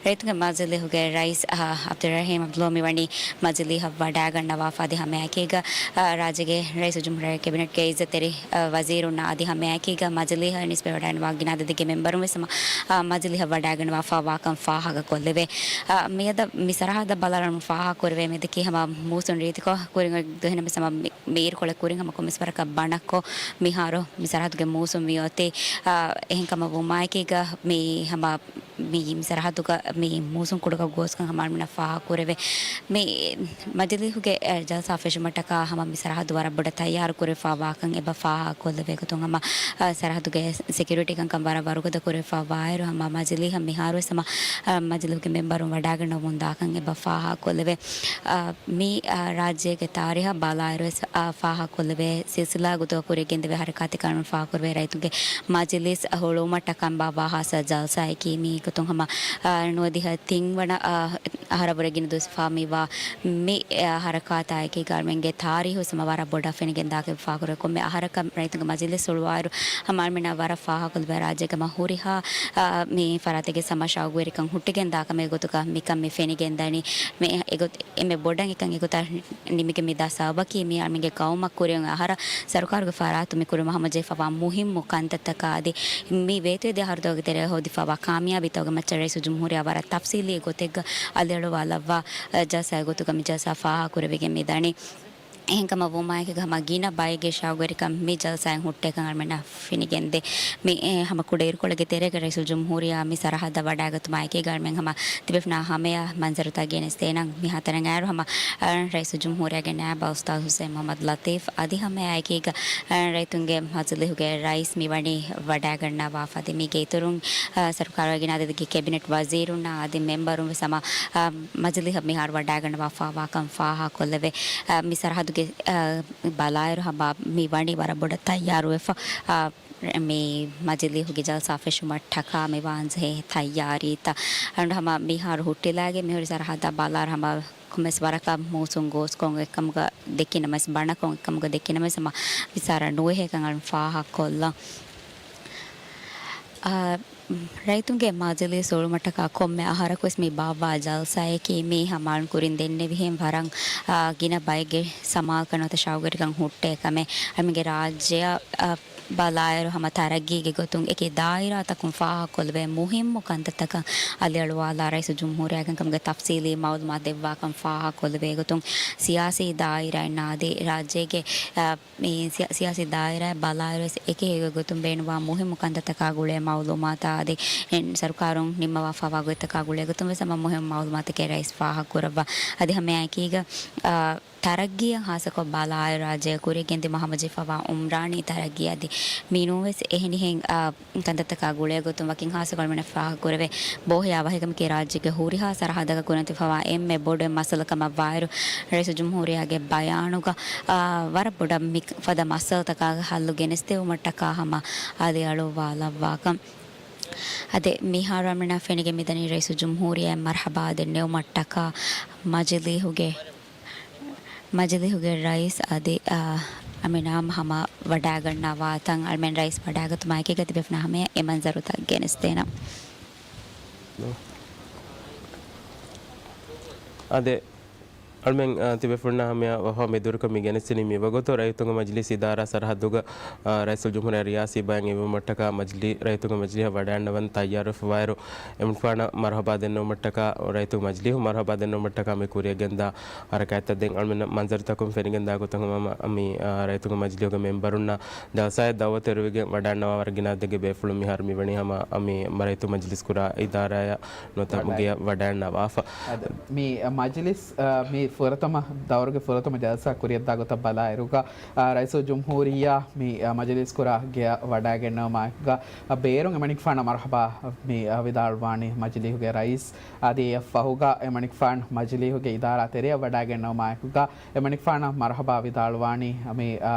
ރައްޔިތުންގެ މަޖިލީހުގެ ރައީސް، އަ، ޢަބްދުއްރަޙީމް ޢަބްދުﷲ މިވަނީ މަޖިލީހަށް ވަޑައިގަންނަވާފަ އަދި ހަމައެކީގަ، އަ، ރާއްޖޭގެ ރައީސުލްޖުމްހޫރިއްޔާގެ ކެބިނެޓްގެ އިއްޒަތްތެރި، އަ، ވަޒީރުންނާ އަދި ހަމައެކީގަ މަޖިލީހަށް ނިސްބަތްވެވަޑައިގަންނަވާ ގިނަ އަދަދެއްގެ މެމްބަރުން ވެސް ހަމަ، އަ، މަޖިލީހަށް ވަޑައިގަންނަވާފަ ވާކަން ފާހަގަކޮށްލެވޭ. އަ، މިއަދަށް މި ސަރަހައްދަށް ބަލާލަން ފާހަގަކުރެވޭ މިއަދަކީ ހަމަ މޫސުން ރީތިކޮށް ކުރިން އޮތް ދުވަހެއް ނަމަވެސް ހަމަ މި މި އިރުކޮޅެއް ކުރިން ހަމަ ކޮންމެސް ވަރަކަށް ބަނައްކޮށް، މިހާރު މި ސަރަހައްދުގެ މޫސުން މިއޮތީ، އާ، އެހެންކަމަށް ވުމާއެކީގަ، މި ހަމަ މި ސަރަހައްދުގަ މި މޫސުން ކުޑަކޮށް ގޯސްކަން ހަމަ އަޅުމެންނަށް ފާހަގަކުރެވޭ. މި މަޖިލީހުގެ ޖަލްސާ ފެށުމަށްޓަކާ ހަމަ މި ސަރަހައްދު ވަރަށް ބޮޑަށް ތައްޔާރު ކުރެފަ ވާކަން އެބަ ފާހަގަކޮށްލެވޭ ގޮތުން ހަމަ ސަރަހައްދުގެ ސެކިއުރިޓީ ކަންކަން ވަރަށް ވަރުގަދަ ކުރެފަ ވާއިރު ހަމަ މަޖިލީހަށް މިހާރުވެސް ހަމަ މަޖިލީހުގެ މެމްބަރުން ވަޑާގަންނަވަމުން ދާކަން އެބަ ފާހަގަކޮށްލެވޭ. މި ރާއްޖޭގެ ތާރީހަށް ބަލާއިރުވެސް ފާހަގަކޮށްލެވޭ ސިލްސިލާ ގޮތުގަ ކުރިއަށް ގެންދެވޭ ހަރަކާތެއް ކަމުން ފާހަގަކުރެވޭ ރައްޔިތުންގެ މަޖިލީސް ހުޅުވުމަށްޓަކާ ބާއްވާ ހާއްސަ ޖަލްސާއަކީ. މީ ގޮތުން ހަމަ ނުވަދިހަ ތިން ވަނަ އަހަރަށްވުރެ ގިނަ ދުވަސް ވެފަ މިވާ މި ހަރަކާތާއެކީ އަޅުމެންގެ ތާރީހު ހަމަ ވަރަށް ބޮޑަށް ފެނިގެންދާކަން ފާހަގަކުރެވޭ. ކޮންމެ އަހަރަކަށް ރައްޔިތުންގެ މަޖިލީސް ހުޅުވާއިރު ހަމަ އަޅުމެންނަށް ވަރަށް ފާހަގަކޮށްލެވޭ ރާއްޖޭގަ ހަމަ ހުރިހާ މި ފަރާތެއްގެ ހަމަ ޝައުގުވެރިކަން ހުއްޓިގެންދާ ކަމެއް ގޮތުގަ މިކަން މި ފެނިގެންދަނީ. މި އެގޮތް އެންމެ ބޮޑަށް އެކަން އެގޮތަށް ނިމިގެން މި ދާ ސަބަބަކީ މި އަޅުމެންގެ ގައުމަށް ކުރިއަށް އަހަރަށް ސަރުކާރުގެ ފަރާތުން މި ކުރިއަށް ހަމަޖެހިފަވާ މުހިއްމު ކަންތައްތަކާ އަދި މި ވޭތުވެދިޔަ އަހަރުތަކުގެ ތެރޭ ހޯދިފަވާ ކާމިޔާބީތަކުގެ މައްޗަށް ރައީސުލްޖުމްހޫރިއްޔާ ވަރަށް ތަފްސީލީ ގޮތެއްގަ އަލިއަޅުވާލައްވާ ޖަލްސާއެއް ގޮތުގަ މި ޖަލްސާ ފާހަގަކުރެވިގެން މިދަނީ. އެހެންކަމަށް ވުމާއެކީގަ ހަމަ ގިނަ ބައެއްގެ ޝައުގުވެރިކަން މި ޖަލްސާއިން ހުއްޓޭކަން އަޅުމެންނަށް ފެނިގެންދޭ. މި އެ، ހަމަ ކުޑައިރުކޮޅެއްގެ ތެރޭގަ ރައީސުލްޖުމްހޫރިއްޔާ މި ސަރަހައްދަށް ވަޑާގަތުމާއެކީގަ އަޅުމެން ހަމަ ތިބޭފުޅުންނާ ހަމަޔަށް މަންޒަރުތައް ގެނެސްދޭނަން. މިހާތަނަށް އައިރު ހަމަ ރައީސުލްޖުމްހޫރިއްޔާގެ ނައިބާ އުސްތާޛު ހުސެން މުޙައްމަދު ލަތީފް އަދި ހަމައެއާއެކީގަ ރައްޔިތުންގެ މަޖިލީހުގެ ރައީސް މިވަނީ ވަޑާގަންނަވާފަ. އަދި މީގެ އިތުރުން ސަރުކާރުގެ ގިނަ އަދަދެއްގެ ކެބިނެޓް ވަޒީރުންނާ އަދި މެމްބަރުން ވެސް ހަމަ މަޖިލީހަށް މިހާރު ވަޑާގަންނަވާފައިވާކަން ފާހަގަކޮށްލެވޭ. މި ސަރަހައްދުގެ ބަލާއިރު ހަމަ މި ވަނީ ވަރަށް ބޮޑަށް ތައްޔާރުވެފަ. މި މަޖިލީހުގެ ޖަލްސާ ފެށުމަށްޓަކާ މި ވާންޖެހޭ ތައްޔާރީތައް އަންޑު ހަމަ މިހާރު ހުއްޓިލާގެ މިހުރި ސަރަހައްދާ ބަލާއިރު ހަމަ ކޮންމެސް ވަރަކަށް މޫސުން ގޯސްކޮށް އެކަމުގަ ދެކިނަމަސް ބަނަކޮށް އެކަމުގަ ދެކިނަމަސް ހަމަ މި ސަރަ ނުވެހޭކަން އަޅުން ފާހަގަކޮށްލަން. އާ، ރައްޔިތުންގެ މަޖިލީސް ހުޅުވުމަށްޓަކާ ކޮންމެ އަހަރަކުވެސް މި ބާއްވާ ޖަލްސާއެކީ މީ ހަމަ އަޅުން ކުރިން ދެންނެވިހެން ވަރަށް، އާ، ގިނަ ބައެއްގެ ސަމާލުކަން ނުވަތަ ޝައުގުވެރިކަން ހުއްޓޭ ކަމެއް. އަޅުމެންގެ ރާއްޖެއަށް، އާ، ބަލާއިރު ހަމަ ތަރައްގީގެ ގޮތުން އެކި ދާއިރާތަކުން ފާހަގަކޮށްލެވޭ މުހިއްމު ކަންތައްތަކަށް އަލިއަޅުވާލާ ރައީސުލްޖުމްހޫރިއްޔާގެ ކަމުގެ ތަފްސީލީ މައުލޫމާތު ދެއްވާކަން ފާހަގަކޮށްލެވޭ ގޮތުން ސިޔާސީ ދާއިރާއިންނާ އަދި ރާއްޖޭގެ، އާ، މި ސިޔާ-، ސިޔާސީ ދާއިރާއެއް ބަލާއިރުވެސް އެކި އެކި ގޮތުން ބޭނުންވާ މުހިއްމު ކަންތައްތަކާ ގުޅޭ މައުލޫމާތާ އަދި އެން ސަރުކާރުން ނިންމަވާފައިވާ ގޮތްތަކާ ގުޅޭ ގޮތުން ވެސް ހަމަ މުހިއްމު މައުލޫމާތަކެއް ރައީސް ފާހަގަކުރައްވާ. އަދި ހަމައެއާއެކީގަ، އާ، ތަރައްގީއަށް ހާއްސަކޮށް ބަލާއިރު ރާއްޖޭގަ ކުރިއަށް ގެންދިއުމަށް ހަމަޖެހިފައިވާ އުމްރާނީ ތަރައްގީ އަދި މިނޫންވެސް އެހެނިހެން، އާ، ކަންތައްތަކާ ގުޅޭ ގޮތުން ވަކިން ހާއްސަކޮށް އަޅުމެންނަށް ފާހަގަކުރެވޭ ބޯހިޔާ ވަހިކަމަކީ ރާއްޖޭގެ ހުރިހާ ސަރަހައްދަކަށް ކުރިއަށް ތިބިފައިވާ އެންމެ ބޮޑު އެއް މައްސަލަ ކަމަށް ވާއިރު، ރައީސުލްޖުމްހޫރިއްޔާގެ ބަޔާނުގަ، އާ، ވަރަށް ބޮޑަށް މި ފަދަ މައްސަލަތަކާގެ ހައްލު ގެނެސްދެވުމަށްޓަކާ ހަމަ އަލިއަޅުއްވާލައްވާކަން. އަދި މިހާރު އަޅުމެންނަށް ފެނިގެން މިދަނީ ރައީސުލްޖުމްހޫރިއްޔާ މަރުޙަބާ ދެންނެވުމަށްޓަކާ މަޖިލީހުގެ މަޖިލީހުގެ ރައީސް އަދި، އާ، އަމިނާމް ހަމަ ވަޑާގަންނަވާތަން އަޅުމެން ރައީސް ވަޑާގަތުމާއެކީގަ ތިބޭފުޅުންނާ ހަމަޔަށް އެ މަންޒަރުތައް ގެނެސްދޭނަން. އާދެ، އަޅުމެން، އާ، ތިބޭފުޅުންނާ ހަމަޔަށް ވަފާ މިދުވަހު މި ގެނެސްދިނީ މިވަގުތު ރައްޔިތުންގެ މަޖިލީސް އިދާރާ ސަރަހައްދުގަ، އާ، ރައީސުލްޖުމްހޫރިއްޔާ ރިޔާސީ ބަޔަން އިވުމަށްޓަކާ މަޖިލީ-، ރައްޔިތުންގެ މަޖިލީހަށް ވަޑައިގަންނަވަން ތައްޔާރުވެފަވާއިރު، އެމަނިކުފާނަށް މަރުޙަބާ ދެންނެވުމަށްޓަކާ، ރައްޔިތުންގެ މަޖިލީހުން މަރުޙަބާ ދެންނެވުމަށްޓަކާ މި ކުރިއަށް ގެންދާ ހަރަކާތްތައް ދެން އަޅުމެންނަށް މަންޒަރުތަކުން ފެނިގެންދާ ގޮތަށް ހަމަ މި، އާ، ރައްޔިތުންގެ މަޖިލީހުގެ މެމްބަރުންނާ ޖަލްސާއަށް ދައުވަތު އެރުވިގެން ވަޑައިގަންނަވާ ވަރަށް ގިނަ އަދަދެއްގެ ބޭފުޅުން މިހާރު މިވަނީ ހަމަ މި ރައްޔިތުންގެ މަޖިލީސް ކުރާ އިދާރާއަށް ނުވަތަ ވަޑައި- މުގެއަށް ވަޑައިގަންނަވާފަ. އަދި މި މަޖިލިސް، އާ، މި ފުރަތަމަ ދައުރުގެ ފުރަތަމަ ޖަލްސާ ކުރިއަށްދާ ގޮތަށް ބަލާއިރުގަ، އާ، ރައީސުލްޖުމްހޫރިއްޔާ މި، އާ، މަޖިލިސް ކުރާ ގެއަށް ވަޑައިގެންނެވުމާއެކުގަ، އާ، ބޭރުން އެމަނިކުފާނަށް މަރުޙަބާ މި، އާ، ވިދާޅުވާނީ މަޖިލީހުގެ ރައީސް. އަދި އެއަށް ފަހުގަ އެމަނިކުފާން މަޖިލީހުގެ އިދާރާ ތެރެއަށް ވަޑައިގެންނެވުމާއެކުގަ، އެމަނިކުފާނަށް މަރުޙަބާ ވިދާޅުވާނީ މި، އާ،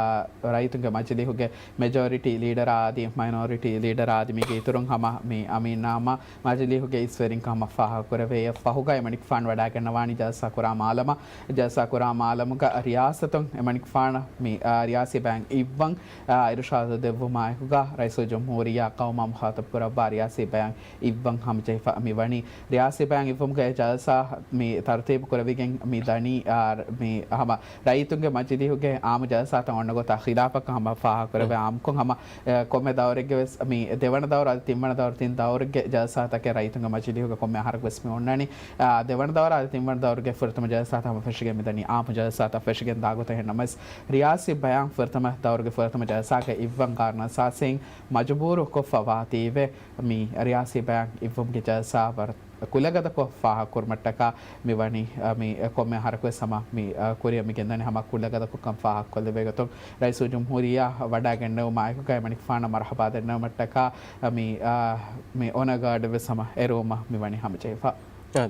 ރައްޔިތުންގެ މަޖިލީހުގެ މެޖޯރިޓީ ލީޑަރާ އަދި މައިނޯރިޓީ ލީޑަރާ އަދި މީގެ އިތުރުން ހަމަ މި އަމީންނާމަ މަޖިލީހުގެ އިސްވެރިން ކަމަށް ފާހަގަކުރެވޭ. އެއަށް ފަހުގަ އެމަނިކުފާން ވަޑައިގަންނަވާނީ ޖަލްސާ ކުރާ މާލަމަށް. ޖަލްސާ ކުރާ މާލަމުގަ ރިޔާސަތުން އެމަނިކުފާނަށް މި، އާ، ރިޔާސީ ބަޔަން އިއްވަން، އާ، އިރުޝާދު ދެއްވުމާއެކުގަ ރައީސުލްޖުމްހޫރިއްޔާ ޤައުމާ މުޚާޠަބު ކުރައްވާ ރިޔާސީ ބަޔަން އިއްވަން ހަމަޖެހިފަ މިވަނީ. ރިޔާސީ ބަޔަން އިއްވުމުގެ ޖަލްސާ މި ތަރުތީބު ކުރެވިގެން މި ދަނީ، އާ، މި ހަމަ ރައްޔިތުންގެ މަޖިލީހުގެ އާއްމު ޖަލްސާތައް އޮންނަ ގޮތާ ޚިލާފަކަށް ހަމަ ފާހަގަކުރެވޭ. އާ. އާއްމުކޮށް ހަމަ، އެ، ކޮންމެ ދައުރެއްގެ ވެސް މި ދެވަނަ ދައުރު އަދި ތިންވަނަ ދައުރު ތިން ދައުރެއްގެ ޖަލްސާތަކެއް ރައްޔިތުންގެ މަޖިލީހުގަ ކޮންމެ އަހަރަކު ވެސް މި އޮންނަނީ. އާ، ދެވަނަ ދައުރު އަދި ތިންވަނަ ދައުރުގެ ފުރަތަމަ ޖަލްސާތައް ފެށިގެން މިދަނީ އާއްމު ޖަލްސާތައް ފެށިގެން ދާގޮތަށް. އެހެންނަމަވެސް، ރިޔާސީ ބަޔާން ފުރަތަމަ ދައުރުގެ ފުރަތަމަ ޖަލްސާގައި އިއްވަން ކާރަނާ އަސާސީން މަޖުބޫރު ކޮށްފަ ވާތީވެ، މި ރިޔާސީ ބަޔާން އިއްވުމުގެ ޖަލްސާ ވަރަށް ކުލަގަދަކޮށް ފާހަގަކުރުމަށްޓަކާ މި ވަނީ، އަ، މި ކޮންމެ އަހަރަކުވެސް ހަމަ މި، އަ، ކުރިއަށް މި ގެންދަނީ ހަމަ ކުލަގަދަކޮށްކަން ފާހަގަކޮށްލެވޭ ގޮތުން. ރައީސުލް ޖުމްހޫރިއްޔާ ވަޑައިގެންނެވުމާ އެކުގައި މަނިކުފާނަށް މަރުޙަބާ ދެންނެވުމަށްޓަކާ، މި، އަ، މި އޮނަގާޑު ވެސް ހަމަ އެރުވުމަށް މި ވަނީ ހަމަޖެހިފަ. އާ،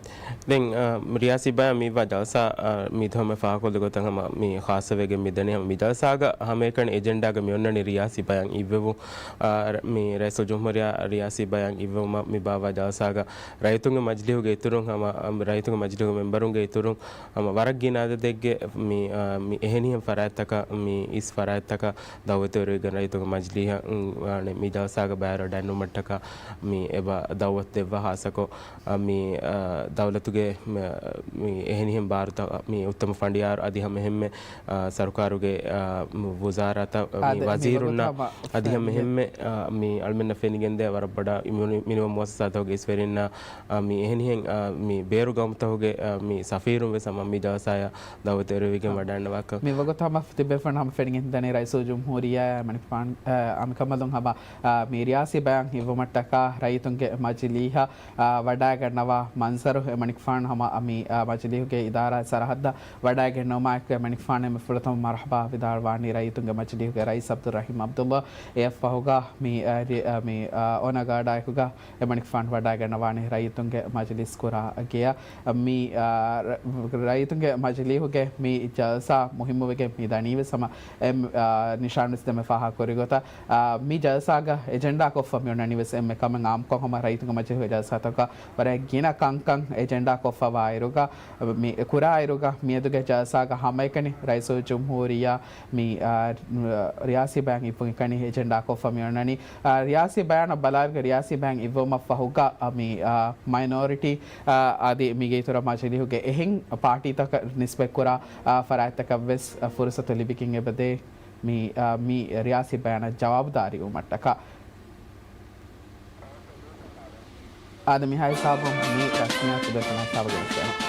ދެން، އާ، ރިޔާސީ ބަޔާން މިއިއްވާ ޖަލްސާ، އާ، މި ދުވަހު ފާހަގަކޮށްލި ގޮތަށް ހަމަ މި ޚާއްޞަވެގެން މިދަނީ ހަމަ މި ޖަލްސާގަ ހަމައެކަނި އެޖެންޑާގަ މި އޮންނަނީ ރިޔާސީ ބަޔާން އިއްވެވުން، އާ، މި ރައީސުލް ޖުމްހޫރިއްޔާ ރިޔާސީ ބަޔާން އިއްވެވުމަށް މި ބާއްވާ ޖަލްސާގަ ރައްޔިތުންގެ މަޖިލީހުގެ އިތުރުން ހަމަ، އަ، ރައްޔިތުންގެ މަޖިލީހުގެ މެމްބަރުންގެ އިތުރުން ހަމަ ވަރަށް ގިނަ އަދަދެއްގެ މި، އާ، މި އެހެނިހެން ފަރާތްތަކަށް މި އިސް ފަރާތްތަކަށް ދައުވަތު އެރުވިގެން ރައްޔިތުންގެ މަޖިލީހަށް، އު، ވާނެ މި ޖަލްސާގަ ބައިވެރިވެ ދަންނުމަށްޓަކާ މި އެބަ ދައުވަތު ދެއްވާ ހާއްސަކޮށް، އަ، މި، އަ، ދައުލަތުގެ މ-، މި އެހެނިހެން ބާރުތައް މި އުއްތަމަ ފަނޑިޔާރު އަދި ހަމަ އެހެންމެ، އަ، ސަރުކާރުގެ، އަ، މު-، ވުޒާރާތައް މި އާދެ، މި ވަޒީރުންނާ ވަގުތު ހަމަ އަދި ހަމަ ފެންނެ. އެހެންމެ، އަ، މި އަޅުމެންނަށް ފެނިގެންދޭ ވަރަށް ބޮޑަށް މި-، މިނިވަން މުއައްސަސާތަކުގެ އިސްވެރިންނާ، އަ، މި އެހެނިހެން، އަ، މި ބޭރު ގައުމުތަކުގެ، އަ، މި ސަފީރުން ވެސް ހަމަ މި ޖަލްސާޔަށް ދައުވަތު އެރުވިގެން އަ، ވަޑައިގަންނަވާކަން. މި ވަގުތު ހަމަ ތިބޭފުޅުން ހަމަ ފެނިގެން ދަނީ ރައީސުލް ޖުމްހޫރިއްޔާ އެމަނިކުފާނު، އަ، އަނބިކަނބަލުން ހަމަ، އަ، މި ރިޔާސީ ބަޔާން އިއްވުމަށްޓަކާ ރައްޔިތުންގެ މަޖިލީހަށް، އަ، ވަޑައިގަންނަވާ މަންޒަރު އެމަނިކުފާނު ހަމަ، އަ، މި، އަ، މަޖިލީހުގެ އިދާރާ ސަރަހައްދަށް ވަޑައިގެންނެވުމާއެކު އެމަނިކުފާނު އެންމެ ފުރަތަމަ މަރުޙަބާ ވިދާޅުވާނީ ރައްޔިތުންގެ މަޖިލީހުގެ ރައީސް ޢަބްދުއްރަޙީމް ޢަބްދުﷲ. އެއަށްފަހުގަ މި، އަ، ރި-، އަ، މި، އަ، އޮނަގާޑާއެކުގަ އެމަނިކުފާނު ވަޑައިގަންނަވާނެ ރައްޔިތުންގެ މަޖިލިސް ކުރާ ގެޔަށް. މި، އާ، ރަ-، ރައްޔިތުންގެ މަޖިލީހުގެ މި ޖަލްސާ މުހިއްމުވެގެން މި ދަނީވެސް ހަމަ އެ، އާ، ނިޝާން ވެސް ދެމެ ފާހަގަކުރި ގޮތަށް، އާ، މި ޖަލްސާގަ އެޖެންޑާ ކޮށްފަ މި އޮންނަނީވެސް އެންމެ ކަމެއް އާއްމުކޮށް ހަމަ ރައްޔިތުންގެ މަޖިލީހުގެ ޖަލްސާތަކަށް ވަރަށް ގިނަ ކަންކަން އެޖެންޑާ ކޮށްފަވާއިރުގަ، މި ކުރާއިރުގަ މިއަދުގެ ޖަލްސާގަ ހަމައެކަނި ރައީސުލް ޖުމްހޫރިއްޔާ މި، އާ، ރިޔާސީ ބަޔާން އިއްވުން އެކަނި އެޖެންޑާ ކޮށްފަ މި އޮންނަނީ. އާ، ރިޔާސީ ބަޔާނަށް ބަލާލިގެ ރިޔާސީ ބަޔާން އިއްވުމަށް ފަހުގަ، އާ، މި، އާ، މައިނޯރިޓީ، އާ، އަދި މީގެ އިތުރަށް މަޖިލީހުގެ އެހެން ޕާޓީތަކަށް ނިސްބަތްކުރާ، އާ، ފަރާތްތަކަށް ވެސް، އާ، ފުރުސަތު ލިބިގެން އެބަދޭ މި، އާ، މި ރިޔާސީ ބަޔާނަށް ޖަވާބުދާރީ ވުމަށްޓަކާ. އާދެ، މިހާ ހިސާބުން މި ރަސްމިއްޔާތު ބޭފުޅުން ހިސާބު ގެނެސްދޭނަން.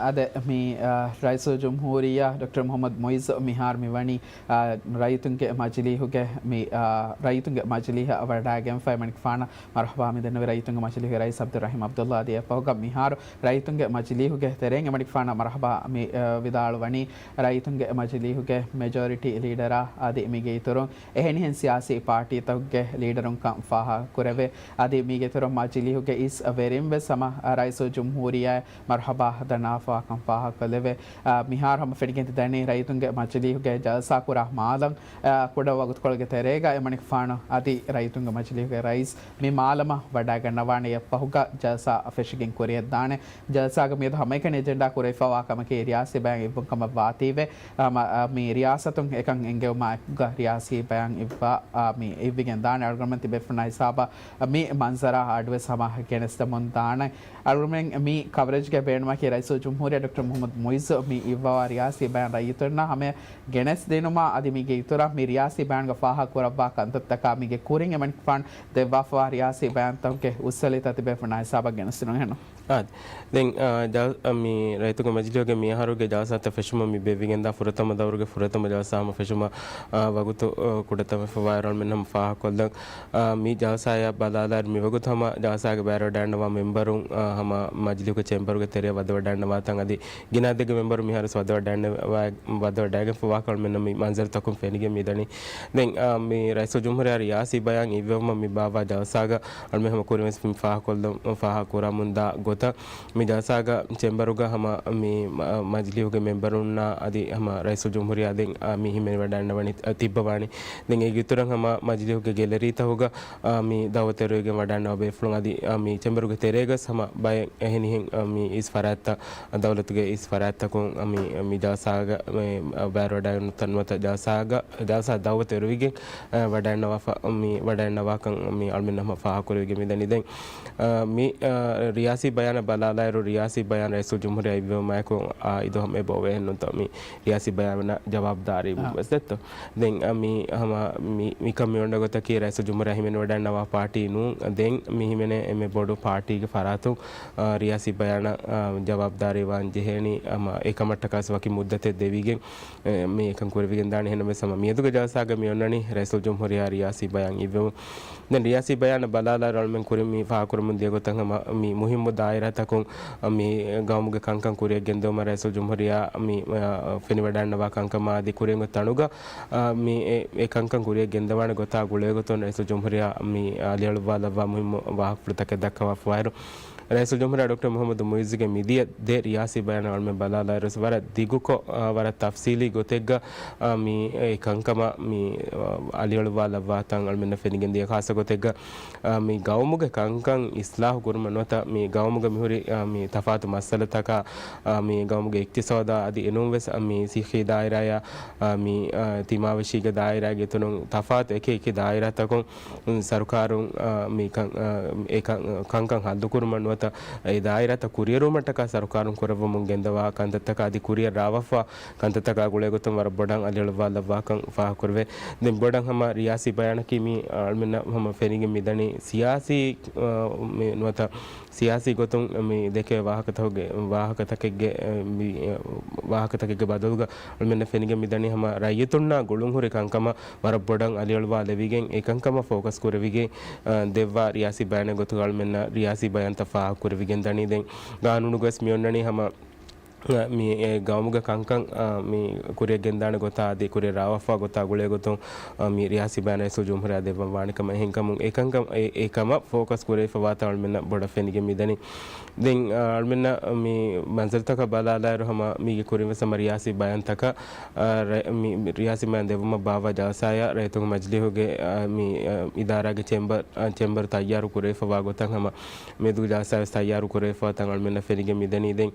އާދެ، މި، އާ، ރައީސުލްޖުމްހޫރިއްޔާ ޑޮކްޓަރ މުޙައްމަދު މުޢިއްޒު މިހާރު މިވަނީ، އާ، ރައްޔިތުންގެ މަޖިލީހުގެ މި، އާ، ރައްޔިތުންގެ މަޖިލީހަށް ވަޑައިގެންފަ އެމަނިކުފާނަށް މަރުޙަބާ މިދެންނެވި ރައްޔިތުންގެ މަޖިލީހުގެ ރައީސް ޢަބްދުއްރަޙީމް ޢަބްދުﷲ އަދި އެއަށްފަހުގަ މިހާރު ރައްޔިތުންގެ މަޖިލީހުގެ ތެރެއިން އެމަނިކުފާނަށް މަރުޙަބާ މި، އަ، ވިދާޅުވަނީ ރައްޔިތުންގެ މަޖިލީހުގެ މެޖޯރިޓީ ލީޑަރާ އަދި މީގެ އިތުރުން އެހެނިހެން ސިޔާސީ ޕާޓީތަކުގެ ލީޑަރުންކަން ފާހަގަކުރެވޭ. އަދި މީގެ އިތުރުން މަޖިލީހުގެ އިސް ވެރިން ވެސް ހަމަ ރައީސުލްޖުމްހޫރިއްޔާ މަރުޙަބާ ދަންނަވާފަވާކަން ފާހަގަކޮށްލެވޭ. އާ، މިހާރު ހަމަ ފެނިގެން ދަނީ ރައްޔިތުންގެ މަޖިލީހުގެ ޖަލްސާ ކުރާ މާލަށް، އާ، ކުޑަ ވަގުތުކޮޅެއްގެ ތެރޭގަ އެމަނިކުފާނު އަދި ރައްޔިތުންގެ މަޖިލީހުގެ ރައީސް މި މާލަމަށް ވަޑައިގަންނަވާނެ އެއަށްފަހުގަ ޖަލްސާ ފެށިގެން ކުރިއަށްދާނެ. ޖަލްސާގަ މިއަދު ހަމައެކަނި އެޖެންޑާ ކުރެވިފަވާ ކަމަކީ ރިޔާސީ ބަޔާން އިއްވުން ކަމަށް ވާތީވެ، އާ، މަ-، އާ، މި ރިޔާސަތުން އެކަން އެންގެވުމާ އެކުގަ ރިޔާސީ ބަޔާން އިއްވާ، އާ، މި އިއްވިގެން ދާނެ. އަޅުގަނޑުމެން ތިބޭފުޅުންނާ ހިސާބަށް މި މަންޒަރާ އަޑުވެސް ހަމަ ގެނެސްދެމުން ދާނެ. އަޅުގަނޑުމެން މި ކަވަރޭޖްގެ ބޭނުމަކީ ރައީސުލްޖުމްހޫރިއްޔާ ޑޮކްޓަރ މުޙައްމަދު މުޢިއްޒު މި އިއްވަވާ ރިޔާސީ ބަޔާން ރައްޔިތުންނަށް ހަމަޔަށް ގެނެސްދިނުމާ އަދި މީގެ އިތުރަށް މި ރިޔާސީ ބަޔާންގަ ފާހަގަކުރައްވާ ކަންތައްތަކާ މީގެ ކުރިން އެމަނިކުފާނު ދެއްވާފަވާ ރިޔާސީ ބަޔާންތަކުގެ އުއްސަލިތައް ތިބޭފުޅުންނާ ހިސާބަށް ގެނެސްދިނުން އެހެންނު. އާ، ދެން، އާ، ޖަލް-، އާ، މި ރައްޔިތުންގެ މަޖިލީހުގެ މިއަހަރުގެ ޖަލްސާތައް ފެށުމަށް މި ބޭއްވިގެންދާ ފުރަތަމަ ދައުރުގެ ފުރަތަމަ ޖަލްސާ ހަމަ ފެށުމަށް، އާ، ވަގުތު، އާ، ކުޑަތަން ވެފަވާއިރު އަޅުމެން ހަމަ ފާހަގަކޮށްލަން. އާ، މި ޖަލްސާއަށް ބަލާލާއިރު މިވަގުތު ހަމަ ޖަލްސާގެ ބައިވެރިވަޑައިގަންނަވާ މެމްބަރުން، އާ، ހަމަ މަޖިލީހުގެ ޗޭމްބަރުގެ ތެރެއަށް ވަދެވަޑައިގަންނަވާ ތަން އަދި ގިނަ އަދެއްގެ މެމްބަރު މިހާރު ވަދެވަޑައިގެންފަ ވާކަން މި މަންޒަރުތަކުން ފެނިގެން މިދަނީ. ދެން މި ރައީސުލްޖުމްހޫރިއްޔާ ރިޔާސީ ބަޔާން އިއްވެވުމަށް މި ބާއްވާ ޖަލްސާގަ އަޅުމެން ހަމަ ކުރިންވެސް މި ފާހަގަކޮށްލަ-، ފާހަގަކުރަމުންދާ ގޮތަށް މި ޖަލްސާގަ ޗެމްބަރުގަ ހަމަ މި މަ-، މަޖިލީހުގެ މެމްބަރުންނާ އަދި ހަމަ ރައީސުލްޖުމްހޫރިއްޔާ ދެން މި ހިމެނިވަޑައިގަންނަވަނީ ތިއްބަވާނީ. ދެން އޭގެ އިތުރަށް ހަމަ މަޖިލީހުގެ ގެލަރީތަކުގަ މި ދައުވަތު އެރުވިގެން ވަޑައިގަންނަވާ ބޭފުޅުން އަދި މި ޗެމްބަރުގެ ތެރޭގަސް ހަމަ ބައެއް އެހެނިހެން މި އިސް ފަރާތްތައް، ދައުލަތުގެ އިސް ފަރާތްތަކުން މި، މި ޖަލްސާގަ މި ބައިވެރިވަޑައިގަންނަވާ ނުވަތަ ޖަލްސާގަ، ޖަލްސާ ދައުވަތު އެރުވިގެން ވަޑައިގަންނަވާފަ، މި ވަޑައިގަންނަވާކަން މި އަޅުމެން ހަމަ ފާހަގަކުރެވިގެން މިދަނީ. ދެން މި ރިޔާސީ ބަޔާނަށް ބަލާލާއިރު، ރިޔާސީ ބަޔާން ރައީސުލްޖުމްހޫރިއްޔާ އިއްވެވުމާއެކު އާ އިދު ހަމަ އެބަ އޮވޭ ނުތަ މި ރިޔާސީ ބަޔާނަށް ޖަވާބުދާރީވުން ވެސް ދެއްތޯ. ދެން މި ހަމަ މި، މިކަން މި އޮންނަ ގޮތަކީ ރައީސުލްޖުމްހޫރިއްޔާ ހިމެނިވަޑައިގަންނަވާ ޕާޓީ ނޫން. ދެން މި ހިމެނޭ އެންމެ ބޮޑު ޕާޓީގެ ފަރާތުން ރިޔާސީ ބަޔާނަށް ޖަވާބުދާރީވާން ޖެހޭނީ. ހަމަ އެކަމަށްޓަކާސް ވަކި މުއްދަތެއް ދެވިގެން މި އެކަން ކުރެވިގެންދާނެ. އެހެންނަމަވެސް ހަމަ މިއަދުގެ ޖަލްސާގަ މި އޮންނަނީ ރައީސުލްޖުމްހޫރިއްޔާ ރިޔާސީ ބަޔާން އިއްވެވުން. ދެން ރިޔާސީ ބަޔާނަށް ބަލާލާއިރު އަޅުމެން ކުރިން މި ފާހަގަކުރަމުން ދިޔަ ގޮތަށް ހަމަ މި މުހިއްމު ދާއިރާތަކުން މި ގައުމުގެ ކަންކަން ކުރިއަށް ގެންދެވުމަށް ރައީސުލްޖުމްހޫރިއްޔާ މި ފެނިވަޑައިގަންނަވާ ކަންކަމާ އަދި ކުރިއަށް އޮތް ތަނުގަ މި އެ، އެ ކަންކަން ކުރިއަށް ގެންދަވާނެ ގޮތާ ގުޅޭގޮތުން ރައީސުލްޖުމްހޫރިއްޔާ މި އަލިއަޅުއްވާލައްވާ މުހިއްމު ވާހަކަފުޅުތަކެއް ދައްކަވާފަވާއިރު، ރައީސުލްޖުމްހޫރިއްޔާ ޑޮކްޓަރ މުޙައްމަދު މުޢިއްޒުގެ މިދިޔަ ދެ ރިޔާސީ ބަޔާނަށް އަޅުމެން ބަލާލާއިރު ވަރަށް ދިގުކޮށް، ވަރަށް ތަފްސީލީ ގޮތެއްގަ މި އެ ކަންކަމަށް މި އަލިއަޅުއްވާލައްވާތަން އަޅުމެންނަށް ފެނިގެންދިޔަ. ޚާއްޞަ ގޮތެއްގަ މި ގައުމުގެ ކަންކަން އިސްލާހު ކުރުމަށް ނުވަތަ މި ގައުމުގެ މިހުރި މި ތަފާތު މައްސަލަތަކާ، މި ގައުމުގެ އިޤްތިޞާދާ އަދި އެނޫންވެސް މި ސިއްޙީ ދާއިރާޔާ، މި ތިމާވެށީގެ ދާއިރާގެ އިތުރުން ތަފާތު އެކި އެކި ދާއިރާތަކުން ސަރުކާރުން މި ކަން، އެ ކަން، ކަންކަން ހައްލުކުރުމަށް ނުވަތަ އެ ދާއިރާތައް ކުރިއެރުވުމަށްޓަކާ ސަރުކާރުން ކުރައްވަމުން ގެންދަވާ ކަންތައްތަކާ އަދި ކުރިއަށް ރާވާފަ ކަންތައްތަކާ ގުޅޭގޮތުން ވަރަށް ބޮޑަށް އަލިއަޅުއްވާލައްވާކަން ފާހަގަކުރެވޭ. ދެން ބޮޑަށް ހަމަ ރިޔާސީ ބަޔާނަކީ މި އަޅުމެންނަށް ހަމަ ފެނިގެން މިދަނީ ސިޔާސީ، މި ނުވަތަ ސިޔާސީ ގޮތުން މި ދެކޭ ވާހަކަތަކުގެ، ވާހަކަތަކެއްގެ، މި ވާހަކަތަކެއްގެ ބަދަލުގަ އަޅުމެންނަށް ފެނިގެން މިދަނީ ހަމަ ރައްޔިތުންނާ ގުޅުންހުރި ކަންކަމަށް ވަރަށް ބޮޑަށް އަލިއަޅުވާލެވިގެން އެ ކަންކަމަށް ފޯކަސް ކުރެވިގެން، ދެއްވާ ރިޔާސީ ބަޔާނެއް ގޮތުގަ އަޅުމެންނަށް ރިޔާސީ ބަޔާންތައް ފާހަގަކުރެވިގެން ދަނީ. ދެން ގާނޫނުގަވެސް މި އޮންނަނީ ހަމަ މި ގައުމުގެ ކަންކަން، މި ކުރިއަށް ގެންދާނެ ގޮތާ އަދި ކުރިއަށް ރާވާފާ ގޮތާ ގުޅޭ ގޮތުން، މި ރިޔާސީ ބަޔާން ރައީސުލްޖުމްހޫރިއްޔާ ދެއްވަން ވާނެ ކަމަށް. އެހެންކަމުން އެކަންކަން، އެ، އެކަމަށް ފޯކަސް ކުރެވިފަވާތަން އަޅުމެންނަށް ބޮޑަށް ފެނިގެން މިދަނީ. ދެން، އަ، އަޅުމެންނަށް މި މަންޒަރުތަކަށް ބަލާލާއިރު ހަމަ މީގެ ކުރިން ވެސް ހަމަ ރިޔާސީ ބަޔާންތަކަށް، އަ، ރަ-، މި، މި ރިޔާސީ ބަޔާން ދެއްވުމަށް ބާއްވާ ޖަލްސާއަށް ރައްޔިތުންގެ މަޖިލީހުގެ، އަ، މި، އަ، އިދާރާގެ ޗެމްބަރު، އަ، ޗެމްބަރު ތައްޔާރު ކުރެވިފަވާ ގޮތަށް ހަމަ މިއަދު ޖަލްސާ ވެސް ތައްޔާރު ކުރެވިފަވާތަން އަޅުމެންނަށް ފެނިގެން މިދަނީ. ދެން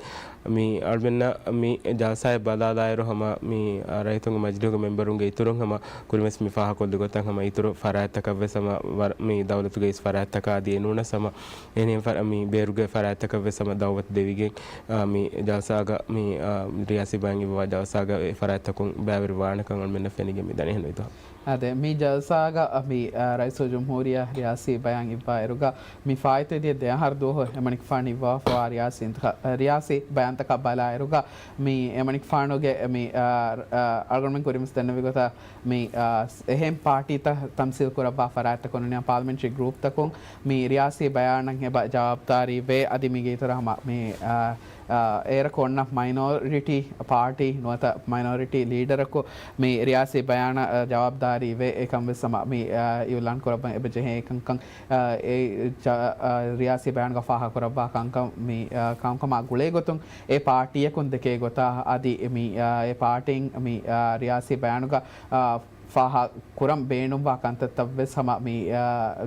މި އަޅުމެންނަށް މި ޖަލްސާއަށް ބަލާލާއިރު ހަމަ މި، އަ، ރައްޔިތުންގެ މަޖިލީހުގެ މެމްބަރުންގެ އިތުރުން ހަމަ ކުރިންވެސް މި ފާހަގަކޮށްލި ގޮތަށް ހަމަ އިތުރު ފަރާތްތަކަށްވެސް ހަމަ ވަރަށް މި ދައުލަތުގެ އިސް ފަރާތްތަކާ އަދި އެނޫނަސް ހަމަ އެހެނިހެން ފަރާ-، މި ބޭރުގެ ފަރާތްތަކަށްވެސް ހަމަ ދައުވަތު ދެވިގެން، އަ، މި ޖަލްސާގަ މި، އަ، ރިޔާސީ ބަޔާން އިއްވާ ޖަލްސާގަ އެ ފަރާތްތަކުން ބައިވެރިވާނެކަން އަޅުމެންނަށް ފެނިގެން މިދަނީ. އެހެން ވިދާ. އާދެ، މި ޖަލްސާގަ މި، އަ، ރައީސުލްޖުމްހޫރިއްޔާ ރިޔާސީ ބަޔާން އިއްވާއިރުގަ މި ފާއިތުވެދިޔަ ދެއަހަރު ދުވަހު އެމަނިކުފާނު އިއްވާފަވާ ރިޔާސީ އިންތިޚާ-، ރިޔާސީ ބަޔާންތަކަށް ބަލާއިރުގަ މި އެމަނިކުފާނުގެ މި، އަ، އަ، އަޅުގަނޑުމެން ކުރިންވެސް ދެންނެވި ގޮތަށް މި، އަ، އެހެން ޕާޓީތައް ތަމްސީލް ކުރައްވާ ފަރާތްތަކުން ނޫނީ ޕާލަމެންޓްރީ ގްރޫޕްތަކުން މި ރިޔާސީ ބަޔާނަށް އެބަ ޖަވާބުދާރީ ވޭ. އަދި މީގެ އިތުރަށް ހަމަ މި، އަ، އާ، އޭރަކު އޮންނަ މައިނޯރިޓީ ޕާޓީ ނުވަތަ މައިނޯރިޓީ ލީޑަރަކު މި ރިޔާސީ ބަޔާނަށް، އާ، ޖަވާބުދާރީ ވޭ. އެކަން ވެސް ހަމަ މި، އާ، އިއުލާން ކުރައްވަން އެބަ ޖެހޭ އެކަންކަން، އާ، އެ ޖަ-، އާ، ރިޔާސީ ބަޔާނުގަ ފާހަގަ ކުރައްވާ ކަންކަން މި، އާ، ކަންކަމާ ގުޅޭ ގޮތުން އެ ޕާޓީއަކުން ދެކޭ ގޮތާ އަދި މި، އާ، އެ ޕާޓީން މި، އާ، ރިޔާސީ ބަޔާނުގަ، އާ، ފާހަގަ ކުރަން ބޭނުންވާ ކަންތައްތައް ވެސް ހަމަ މި، އާ،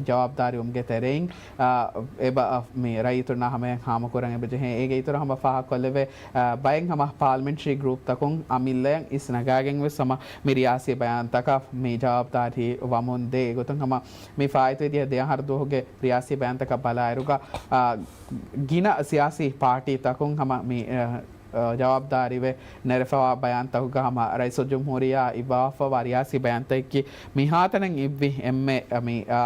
ޖަވާބުދާރީވުމުގެ ތެރެއިން، އާ، އެބަ، އާ، މި ރައްޔިތުންނާ ހަމަޔަށް ހާމަކުރަން އެބަ ޖެހޭ. އޭގެ އިތުރަށް ހަމަ ފާހަގަކޮށްލެވޭ، އާ، ބައެއް ހަމަ ޕާލަމެންޓްރީ ގްރޫޕްތަކުން އަމިއްލައަށް އިސް ނަގާގެން ވެސް ހަމަ މި ރިޔާސީ ބަޔާންތަކަށް މި ޖަވާބުދާރީ ވަމުން ދޭ. އެގޮތުން ހަމަ މި ފާއިތުވެދިޔަ ދެއަހަރު ދުވަހުގެ ރިޔާސީ ބަޔާންތަކަށް ބަލާއިރުގަ، އާ، ގިނަ ސިޔާސީ ޕާޓީތަކުން ހަމަ މި، އާ، އާ، ޖަވާބުދާރީވެ ނެރެފަވާ ބަޔާންތަކުގަ ހަމަ ރައީސުލްޖުމްހޫރިއްޔާ އިއްވާފަވާ ރިޔާސީ ބަޔާންތަކަކީ މިހާތަނަށް އިއްވި އެންމެ މި، އާ،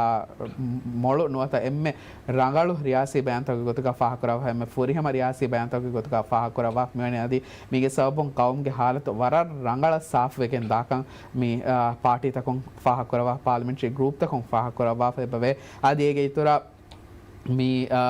މޮޅު ނުވަތަ އެންމެ ރަނގަޅު ރިޔާސީ ބަޔާންތަކުގެ ގޮތުގަ ފާހަގަކުރައްވާ، އެންމެ ފުރިހަމަ ރިޔާސީ ބަޔާންތަކުގެ ގޮތުގަ ފާހަގަކުރައްވާ މިވަނީ. އަދި މީގެ ސަބަބުން ގައުމުގެ ހާލަތު ވަރަށް ރަނގަޅަށް ސާފުވެގެން ދާކަން މި، އާ، ޕާޓީތަކުން ފާހަގަކުރައްވާ، ޕާލަމެންޓްރީ ގްރޫޕްތަކުން ފާހަގަކުރައްވާފަ އެބަވޭ. އަދި އޭގެ އިތުރަށް މި، އާ،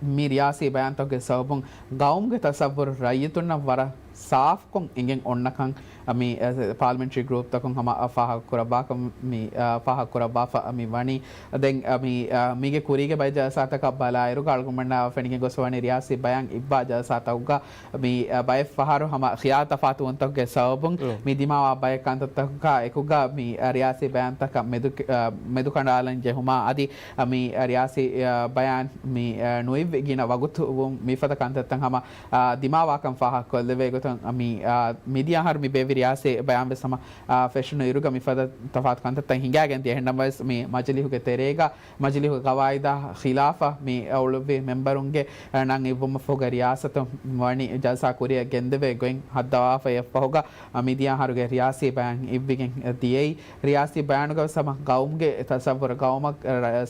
މި ރިޔާސީ ބަޔާންތަކުގެ ސަބަބުން ގައުމުގެ ތަސައްވުރު ރައްޔިތުންނަށް ވަރަށް ސާފުކޮށް އެނގެން އޮންނަކަން މި، އެ، ޕާލަމެންޓްރީ ގްރޫޕްތަކުން ހަމަ ފާހަގަކުރައްވާކަން މި، އަ، ފާހަގަކުރައްވާފަ މި ވަނީ. ދެން، އަ، މި، އަ، މީގެ ކުރީގެ ބައެއް ޖަލްސާތަކަށް ބަލާއިރުގަ އަޅުގަނޑުމެންނަށް ފެނިގެން ގޮސްފަވަނީ ރިޔާސީ ބަޔާން އިއްވާ ޖަލްސާތަކުގަ މި، އަ، ބައެއް ފަހަރު ހަމަ ޚިޔާލު ތަފާތުވުންތަކުގެ ސަބަބުން މި ދިމާވާ ބައެއް ކަންތައްތަކާ އެކުގަ މި، އަ، ރިޔާސީ ބަޔާންތަކަށް މެދު، އަ، މެދުކަނޑާލަން ޖެހުމާ އަދި، އަ، މި، އަ، ރިޔާސީ، އަ، ބަޔާން މި، އަ، ނުއިއްވި ގިނަ ވަގުތުވުން މިފަދަ ކަންތައްތައް ހަމަ، އަ، ދިމާވާކަން ފާހަގަކޮށްލެވޭ ގޮތުން، އަ، މި، އަ، މިދިޔަ އަހަރު މި ބޭއްވި ރިޔާސީ ބަޔާން ވެސް ހަމަ، އަ، ފެށުނު އިރުގަ މިފަދަ ތަފާތު ކަންތައްތައް ހިނގާގެން ދިޔަ. އެހެންނަމަވެސް މި މަޖިލީހުގެ ތެރޭގަ މަޖިލީހުގެ ގަވާއިދާ ޚިލާފަށް މި އުޅުއްވި މެމްބަރުންގެ ނަން އިއްވުމަށްފަހުގަ ރިޔާސަތު ވަނީ ޖަލްސާ ކުރިއަށް ގެންދެވޭ ގޮތް ހައްދަވާފައި އެއްފަހުގަ މިދިޔަ އަހަރުގެ ރިޔާސީ ބަޔާން އިއްވިގެން ދިޔައީ. ރިޔާސީ ބަޔާނުގަ ވެސް ހަމަ ގައުމުގެ ތަސައްވުރު ގައުމަށް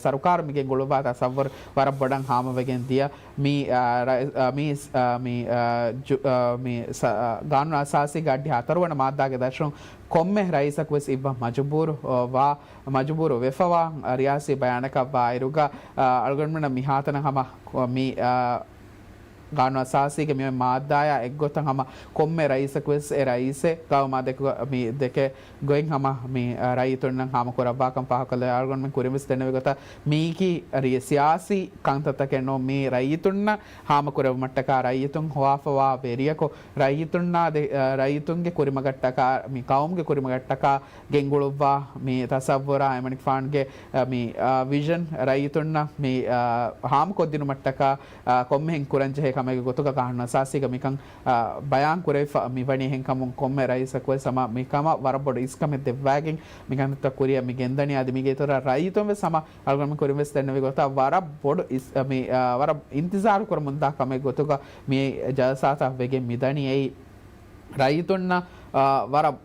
ސަރުކާރު މިގެން ގުޅުއްވާ ތަސައްވުރު ވަރަށް ބޮޑަށް ހާމަވެގެން ދިޔަ. މި، އާ، ރަ-، އާ، މި، އާ، މި، އާ، ޖު-، އާ، މި ސަ-، އާ، ގާނޫނު އަސާސީގެ އައްޑިހަ ހަތަރުވަނަ މާއްދާގެ ދަށުން ކޮންމެ ރައީސަކު ވެސް އިއްވަން މަޖުބޫރު، އާ، ވާ، މަޖުބޫރު ވެފަވާ، އާ، ރިޔާސީ ބަޔާނަކަށް ވާއިރުގަ، އާ، އަޅުގަނޑުމެންނަށް މިހާތަނަށް ހަމަ ކޮ-، މި، އާ، ގާނޫނު އަސާސީގެ މި މާއްދާޔާ އެއްގޮތަށް ހަމަ ކޮންމެ ރައީސަކު ވެސް އެ ރައީސެއް ގައުމާ ދެކެ މި ދެކެ ގޮތް ހަމަ މި، އާ، ރައްޔިތުންނަށް ހާމަކުރައްވާކަން ފާހަގަކޮށްލެވޭ. އަޅުގަނޑުމެން ކުރިން ވެސް ދެންނެވި ގޮތަށް މީކީ ރި-، ސިޔާސީ ކަންތައްތަކެއް ނޫން، މީ ރައްޔިތުންނަށް ހާމަކުރެއްވުމަށްޓަކާ، ރައްޔިތުން ހޮވާފަވާ ވެރިޔަކު، ރައްޔިތުންނާ ދެ-، އާ، ރައްޔިތުންގެ ކުރިމަގަށްޓަކާ، މި ގައުމުގެ ކުރިމަގަށްޓަކާ ގެންގުޅުއްވާ މި ތަސައްވުރާ، އެމަނިކުފާނުގެ، އާ، މި، އާ، ވިޝަން ރައްޔިތުންނަށް މި، އާ، ހާމަކޮށްދިނުމަށްޓަކާ، އާ، ކޮންމެހެން ކުރަންޖެހޭ ކަމެއްގެ ގޮތުގަ ގާނޫނު އަސާސީގަ މިކަން، އާ، ބަޔާން ކުރެވިފަ މި ވަނީ. އެހެންކަމުން ކޮންމެ ރައީސަކު ވެސް ހަމަ މިކަމަށް ވަރަށް ބޮޑު އިސްކަމެއް ދެއްވައިގެން މިކަންތައް ކުރިއަށް މި ގެންދަނީ. އަދި މީގެ އިތުރަށް ރައްޔިތުން ވެސް ހަމަ އަޅުގަނޑުމެން ކުރިން ވެސް ދެންނެވި ގޮތަށް ވަރަށް ބޮޑު އިސް-، މި، އާ، ވަރަށް އިންތިޒާރު ކުރަމުންދާ ކަމެއް ގޮތުގަ މި ޖަލްސާތައް ވެގެން މިދަނީ. އެއީ ރައްޔިތުންނަށް، އާ، ވަރަށް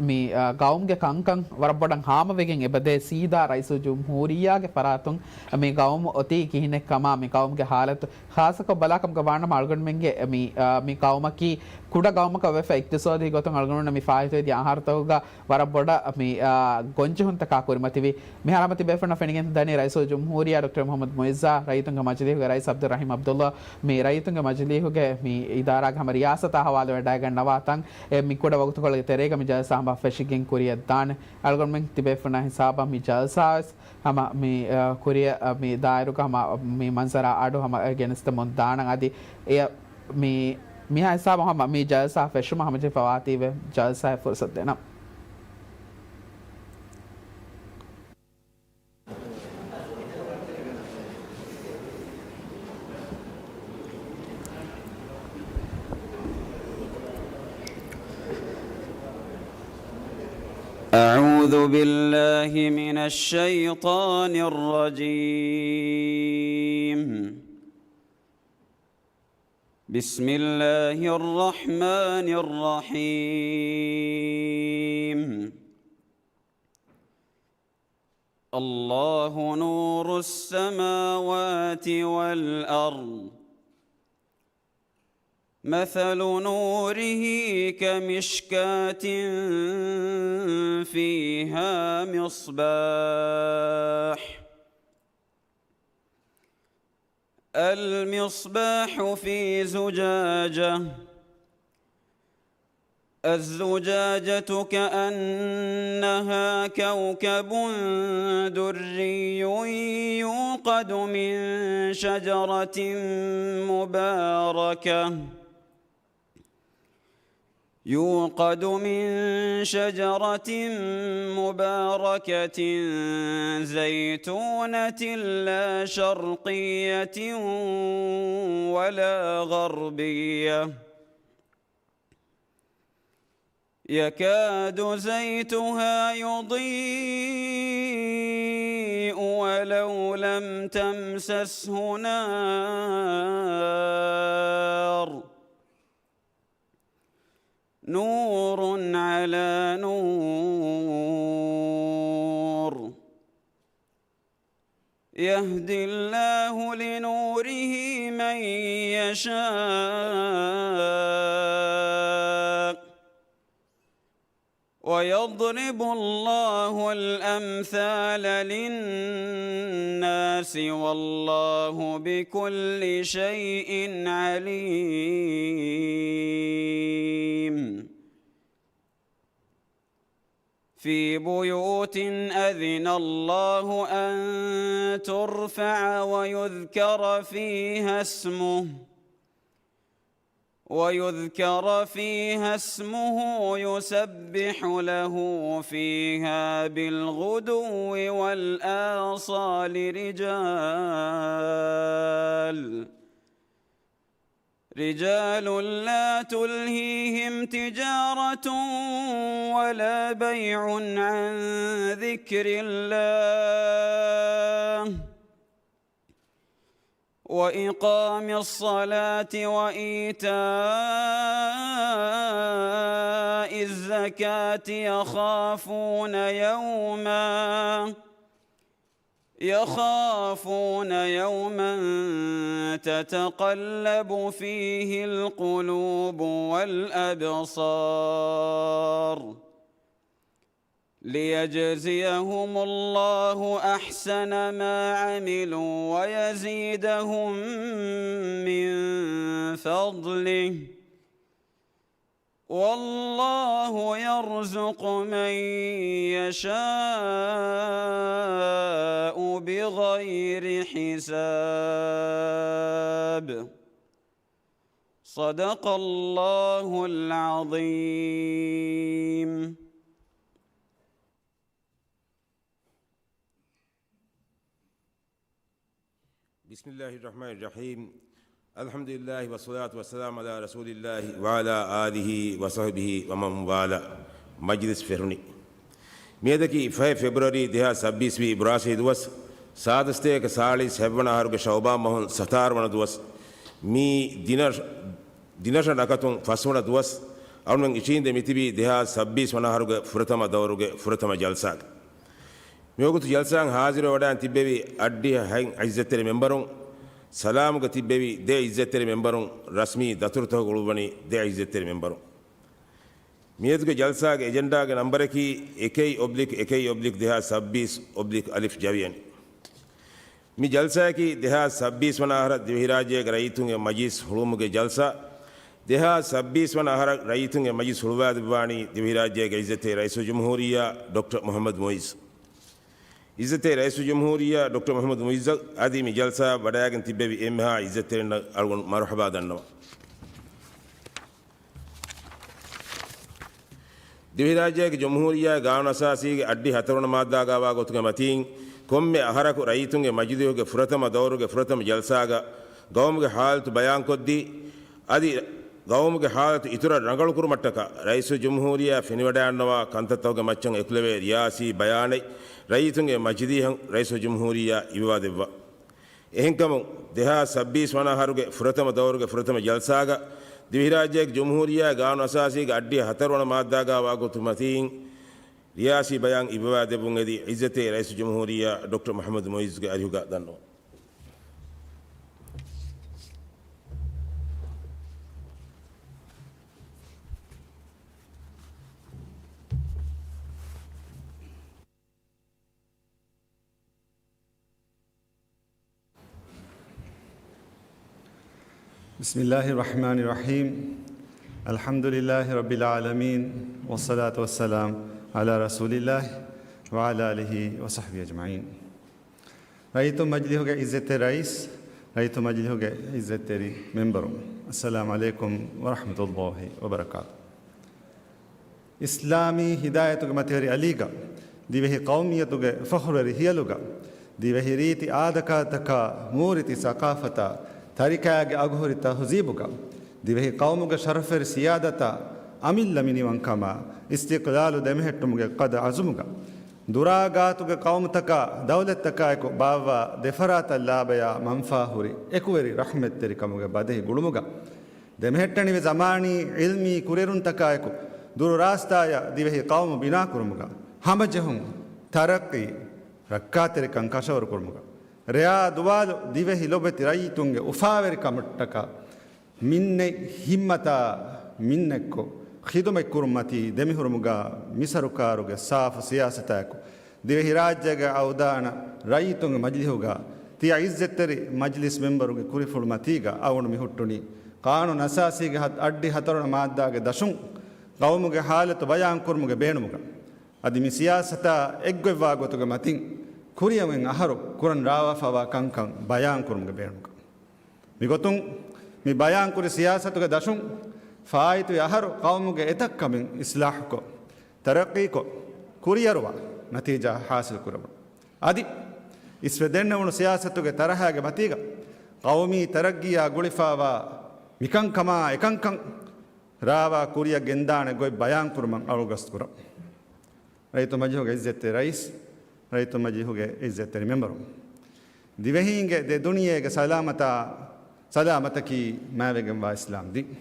މި، އާ، ގައުމުގެ ކަންކަން ވަރަށް ބޮޑަށް ހާމަވެގެން އެބަދޭ ސީދާ ރައީސުލްޖުމްހޫރިއްޔާގެ ފަރާތުން މި ގައުމު އޮތީ ކިހިނެއް ކަމާ، މި ގައުމުގެ ހާލަތު ޚާއްޞަކޮށް ބަލާކަމުގަ ވާނަމަ އަޅުގަނޑުމެންގެ މި، އާ، މި ގައުމަކީ ކުޑަ ގައުމަކަށް ވެފަ އިޤްތިޞާދީ ގޮތުން އަޅުގަނޑުމެންނަށް މި ފާއިތުވެދިޔަ އަހަރުތަކުގަ ވަރަށް ބޮޑަށް މި، އާ، ގޮންޖެހުންތަކާ ކުރިމަތިވި. މިހާރު ހަމަ ތިބޭފުޅުންނަށް ފެނިގެން ދަނީ ރައީސުލްޖުމްހޫރިއްޔާ ޑޮކްޓަރ މުޙައްމަދު މުޢިއްޒާ ރައްޔިތުންގެ މަޖިލީހުގެ ރައީސް ޢަބްދުއްރަޙީމް ޢަބްދުﷲ މި ރައްޔިތުންގެ މަޖިލީހުގެ މި އިދާރާގެ ހަމަ ރިޔާސަތާ ހަވާލުވެވަޑައިގަންނަވާ ތަން. އެ މި ކުޑަ ވަގުތުކޮޅުގެ ތެރޭގަ މި ޖަލްސާ ހަމަ ފެށިގެން ކުރިއަށް ދާނެ. އަޅުގަނޑުމެން ތިބޭފުޅުންނާ ހިސާބަށް މި ޖަލްސާ ވެސް ހަމަ މި، އަ، ކުރިއަށް، އަ، މި ދާއިރުގަ ހަމަ މި މަންޒަރާ އަޑު ހަމަ ގެނެސްދެމުން ދާނަން. އަދި އެ މި، މިހާ ހިސާބަށް ހަމަ މި ޖަލްސާ ފެށުމަށް ހަމަޖެހިފަވާތީވެ ޖަލްސާއަށް ފުރުސަތު ދޭނަން. أعوذ بالله من الشيطان الرجيم. بسم الله الرحمن الرحيم. الله نور السماوات والأرض. مثل نوره كمشكاة فيها مصباح. المصباح في زجاجة. الزجاجة كأنها كوكب دري يوقد من شجرة مباركة، يوقد من شجرة مباركة زيتونة لا شرقية ولا غربية يكاد زيتها يضيء ولو لم تمسسه نار، نور على نور، يهدي الله لنوره من يشاء، ويضرب الله الأمثال للناس والله بكل شيء عليم. في بيوت أذن الله أن ترفع ويذكر فيها اسمه، ويذكر فيها اسمه يسبح له فيها بالغدو والآصال رجال، رجال لا تلهيهم تجارة ولا بيع عن ذكر الله وإقام الصلاة وإيتاء الزكاة يخافون يوما، يخافون يوما تتقلب فيه القلوب والأبصار. ليجزيهم الله أحسن ما عملوا ويزيدهم من فضله، والله يرزق من يشاء بغير حساب. صدق الله العظيم. بسم الله الرحمن الرحيم. الحمد لله والصلاة والسلام على رسول الله وعلى آله وصحبه ومن والاه. މަޖިލިސް ފެށުނީ. މިއަދަކީ ފަހެއް ފެބްރުއަރީ ދެހާސް ސައްބީސް ވީ އިބްރާސީ ދުވަސް، ސާދަސްތޭކަ ސާޅީސް ހަތްވަނަ އަހަރުގެ ޝައުބާން މަހުން ސަތާރަ ވަނަ ދުވަސް. މީ ދިނަށް، ދިނަށަށް ނަކަތުން ފަސްވަނަ ދުވަސް. އަޅުމެން އިށީނދެ މިތިބީ ދެހާސް ސައްބީސް ވަނަ އަހަރުގެ ފުރަތަމަ ދައުރުގެ ފުރަތަމަ ޖަލްސާގަ. މިވަގުތު ޖަލްސާއަށް ހާޒިރުވެވަޑައިން ތިއްބެވި އައްޑިހަ ހަތް އިއްޒަތްތެރި މެމްބަރުން، ސަލާމުގަ ތިއްބެވި ދެ އިއްޒަތްތެރި މެމްބަރުން، ރަސްމީ ދަތުރުތަކުގަ އުޅުއްވަނީ ދެ އިއްޒަތްތެރި މެމްބަރުން. މިއަދުގެ ޖަލްސާގެ އެޖެންޑާގެ ނަމްބަރަކީ އެކެއް އޮބްލިކް އެކެއް އޮބްލިކް ދެހާސް ސައްބީސް އޮބްލިކް އަލިފް ޖަވިޔަނި. މި ޖަލްސާއަކީ ދެހާސް ސައްބީސް ވަނަ އަހަރަށް ދިވެހިރާއްޖޭގެ ރައްޔިތުންގެ މަޖިލިސް ހުޅުވުމުގެ ޖަލްސާ. ދެހާސް ސައްބީސް ވަނަ އަހަރަށް ރައްޔިތުންގެ މަޖިލިސް ހުޅުވާދެއްވާނީ ދިވެހިރާއްޖޭގެ އިއްޒަތްތެރި ރައީސުލްޖުމްހޫރިއްޔާ ޑޮކްޓަރ މުޙައްމަދު މުޢިއްޒު. އިއްޒަތްތެރި ރައީސުލްޖުމްހޫރިއްޔާ ޑޮކްޓަރ މުޙައްމަދު މުޢިއްޒަށް އަދި މި ޖަލްސާއަށް ވަޑައިގެން ތިއްބެވި އެންމެހާ އިއްޒަތްތެރިންނަށް އަޅުގަނޑު މަރުޙަބާ ދަންނަވަން. ދިވެހިރާއްޖޭގެ ޖުމްހޫރިއްޔާގެ ގާނޫނު އަސާސީގެ އައްޑި ހަތަރު ވަނަ މާއްދާގައިވާ ގޮތުގެ މަތީން، ކޮންމެ އަހަރަކު ރައްޔިތުންގެ މަޖިލީހުގެ ފުރަތަމަ ދައުރުގެ ފުރަތަމަ ޖަލްސާގަ ގައުމުގެ ޙާލަތު ބަޔާންކޮށްދީ، އަދި ގައުމުގެ ޙާލަތު އިތުރަށް ރަނގަޅުކުރުމަށްޓަކާ ރައީސުލްޖުމްހޫރިއްޔާ ފެނިވަޑައިގަންނަވާ ކަންތައްތަކުގެ މައްޗަށް އެކުލެވޭ ރިޔާސީ ބަޔާނެއް ރައްޔިތުންގެ މަޖިލީހަށް ރައީސުލްޖުމްހޫރިއްޔާ އިވުވާދެއްވާ. އެހެންކަމުން، ދެހާސް ސައްބީސް ވަނަ އަހަރުގެ ފުރަތަމަ ދައުރުގެ ފުރަތަމަ ޖަލްސާގަ ދިވެހިރާއްޖޭގެ ޖުމްހޫރިއްޔާގެ ގާނޫނު އަސާސީގެ އައްޑިހަ ހަތަރު ވަނަ މާއްދާގައިވާ ގޮތުގެ މަތީން ރިޔާސީ ބަޔާން އިއްވަވާދެއްވުން އެދި އިއްޒަތްތެރި ރައީސުލްޖުމްހޫރިއްޔާ ޑޮކްޓަރ މުޙައްމަދު މުޢިއްޒުގެ އަރިހުގަ ދަންނަވަން. بسم الله الرحمن الرحيم. الحمد لله رب العالمين، والصلاة والسلام على رسول الله وعلى آله وصحبه أجمعين. ރައްޔިތުން މަޖިލީހުގެ އިއްޒަތްތެރި ރައީސް، ރައްޔިތުން މަޖިލީހުގެ އިއްޒަތްތެރި މެމްބަރުން، އައްސަލާމު ޢަލައިކުމް ވަރަޙްމަތުﷲި ވަބަރަކާތު. އިސްލާމީ ހިދާޔަތުގެ މަތިވެރި އަލީގަ، ދިވެހި ޤައުމިއްޔަތުގެ ފަޚުރުވެރި ހިޔަލުގަ، ދިވެހި ރީތި އާދަކާދަތަކާ، މޫރިތި ސަޤާފަތާ، ތަރިކައިގެ އަގުހުރި ތަހުޒީބުގަ، ދިވެހި ޤައުމުގެ ޝަރަފްވެރި ސިޔާދަތާ، އަމިއްލަ މިނިވަންކަމާ، އިސްތިޤްލާލު ދެމެހެއްޓުމުގެ ޤަދް ޢަޒުމުގަ، ދުރާގާތުގެ ޤައުމުތަކާ، ދައުލަތްތަކާއެކު ބާއްވާ ދެފަރާތަށް ލާބަޔާ މަންފާހުރި އެކުވެރި ރަޙްމަތްތެރިކަމުގެ ބަދަހި ގުޅުމުގަ، ދެމެހެއްޓެނިވި ޒަމާނީ ޢިލްމީ ކުރިއެރުންތަކާއެކު ދުރު ރާސްތާޔަށް ދިވެހި ޤައުމު ބިނާކުރުމުގަ، ހަމަޖެހުން، ތަރައްޤީ، ރައްކާތެރިކަން ކަށަވަރުކުރުމުގަ، ރެޔާ ދުވާލު ދިވެހި ލޮބެތި ރައްޔިތުންގެ އުފާވެރިކަމަށްޓަކާ، މިންނެތް ހިއްމަތާ މިންނެއްކޮށް، ޚިދުމަތްކުރުންމަތީ ދެމިހުރުމުގަ މިސަރުކާރުގެ ސާފު ސިޔާސަތާއެކު، ދިވެހިރާއްޖޭގެ އަވަދާނަ ރައްޔިތުންގެ މަޖިލިހުގަ ތިޔަ އިއްޒަތްތެރި މަޖިލިސް މެމްބަރުގެ ކުރިފުޅުމަތީގަ އަވަނޑު މިހުއްޓުނީ، ޤާނޫނު އަސާސީގެ ހަ-، އައްޑިހަ ހަތަރުވަނަ މާއްދާގެ ދަށުން ޤައުމުގެ ހާލަތު ބަޔާންކުރުމުގެ ބޭނުމުގަ. އަދި މި ސިޔާސަތާ އެއްގޮތްވާ ގޮތުގެ މަތިން ކުރިއަށް އޮތް އަހަރު ކުރަން ރާވާފައިވާ ކަންކަން ބަޔާންކުރުމުގެ ބޭނުމުގަ. މިގޮތުން މި ބަޔާންކުރި ސިޔާސަތުގެ ދަށުން ފާއިތުވި އަހަރު ޤައުމުގެ އެތައް ކަމެއް އިސްލާހުކޮށް، ތަރައްޤީކޮށް، ކުރިއަރުވާ ނަތީޖާ ހާސިލް ކުރެވުނު. އަދި އިސްވެ ދެންނެވުނު ސިޔާސަތުގެ ތަރަހާގެ މަތީގަ ޤައުމީ ތަރައްގީއާ ގުޅިފައިވާ މިކަންކަމާ އެކަންކަން ރާވާ ކުރިއަށް ގެންދާނެ ގޮތް ބަޔާންކުރުމަށް އަޅުގަސްތުކުރަން. ރައްޔިތު މަޖިލިހުގެ އިއްޒަތްތެރި ރައީސް، ރައްޔިތު މަޖިލިހުގެ އިއްޒަތްތެރި މެމްބަރު، ދިވެހީންގެ ދެ ދުނިޔޭގެ ސަލާމަތާ، ސަލާމަތަކީ މާތްވެގެންވާ އިސްލާމް ދީން.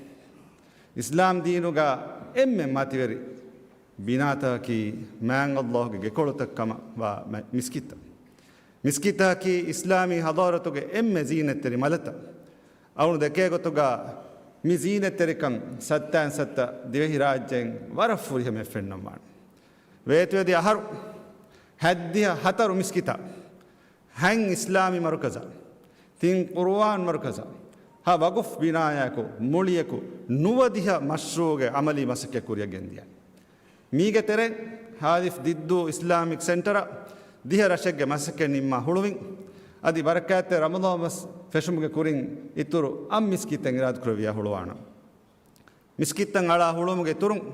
އިސްލާމް ދީނުގަ އެންމެ މަތިވެރި ބިނާތަކަކީ މާތް ﷲ ގެ ގެކޮޅުތައް ކަމަށް ވާ މަ-، މިސްކިތްތައް. މިސްކިތަކީ އިސްލާމީ ޙަޟާރަތުގެ އެންމެ ޒީނަތްތެރި މަލަތައް. އަޅުގަނޑު ދެކޭ ގޮތުގަ މި ޒީނަތްތެރިކަން ސައްތައިން ސައްތަ ދިވެހިރާއްޖެއިން ވަރަށް ފުރިހަމައަށް ފެންނަން ވާނެ. ވޭތުވެދިޔަ އަހަރު ހަތްދިހަ ހަތަރު މިސްކިތާ، ހަތް އިސްލާމީ މަރުކަޒާ، ތިން ޤުރުއާން މަރުކަޒާ، ހަ ވަގުފް ބިނާޔާއެކު މުޅިއެކު ނުވަދިހަ މަޝްރޫޢުގެ ޢަމަލީ މަސައްކަތް ކުރިއަށް ގެންދިޔަ. މީގެ ތެރެއިން ހާލިފް ދިއްދޫ އިސްލާމިކް ސެންޓަރ ދިހަ ރަށެއްގެ މަސައްކަތް ނިންމާ ހުޅުވިން. އަދި ބަރަކާތްތެރި ރަމަޟާން މަސް ފެށުމުގެ ކުރިން އިތުރު އަށް މިސްކިތެއް އިރާދަކުރެއްވިޔާ ހުޅުވާނަން. މިސްކިތްތައް އަޅާ ހުޅުވުމުގެ އިތުރުން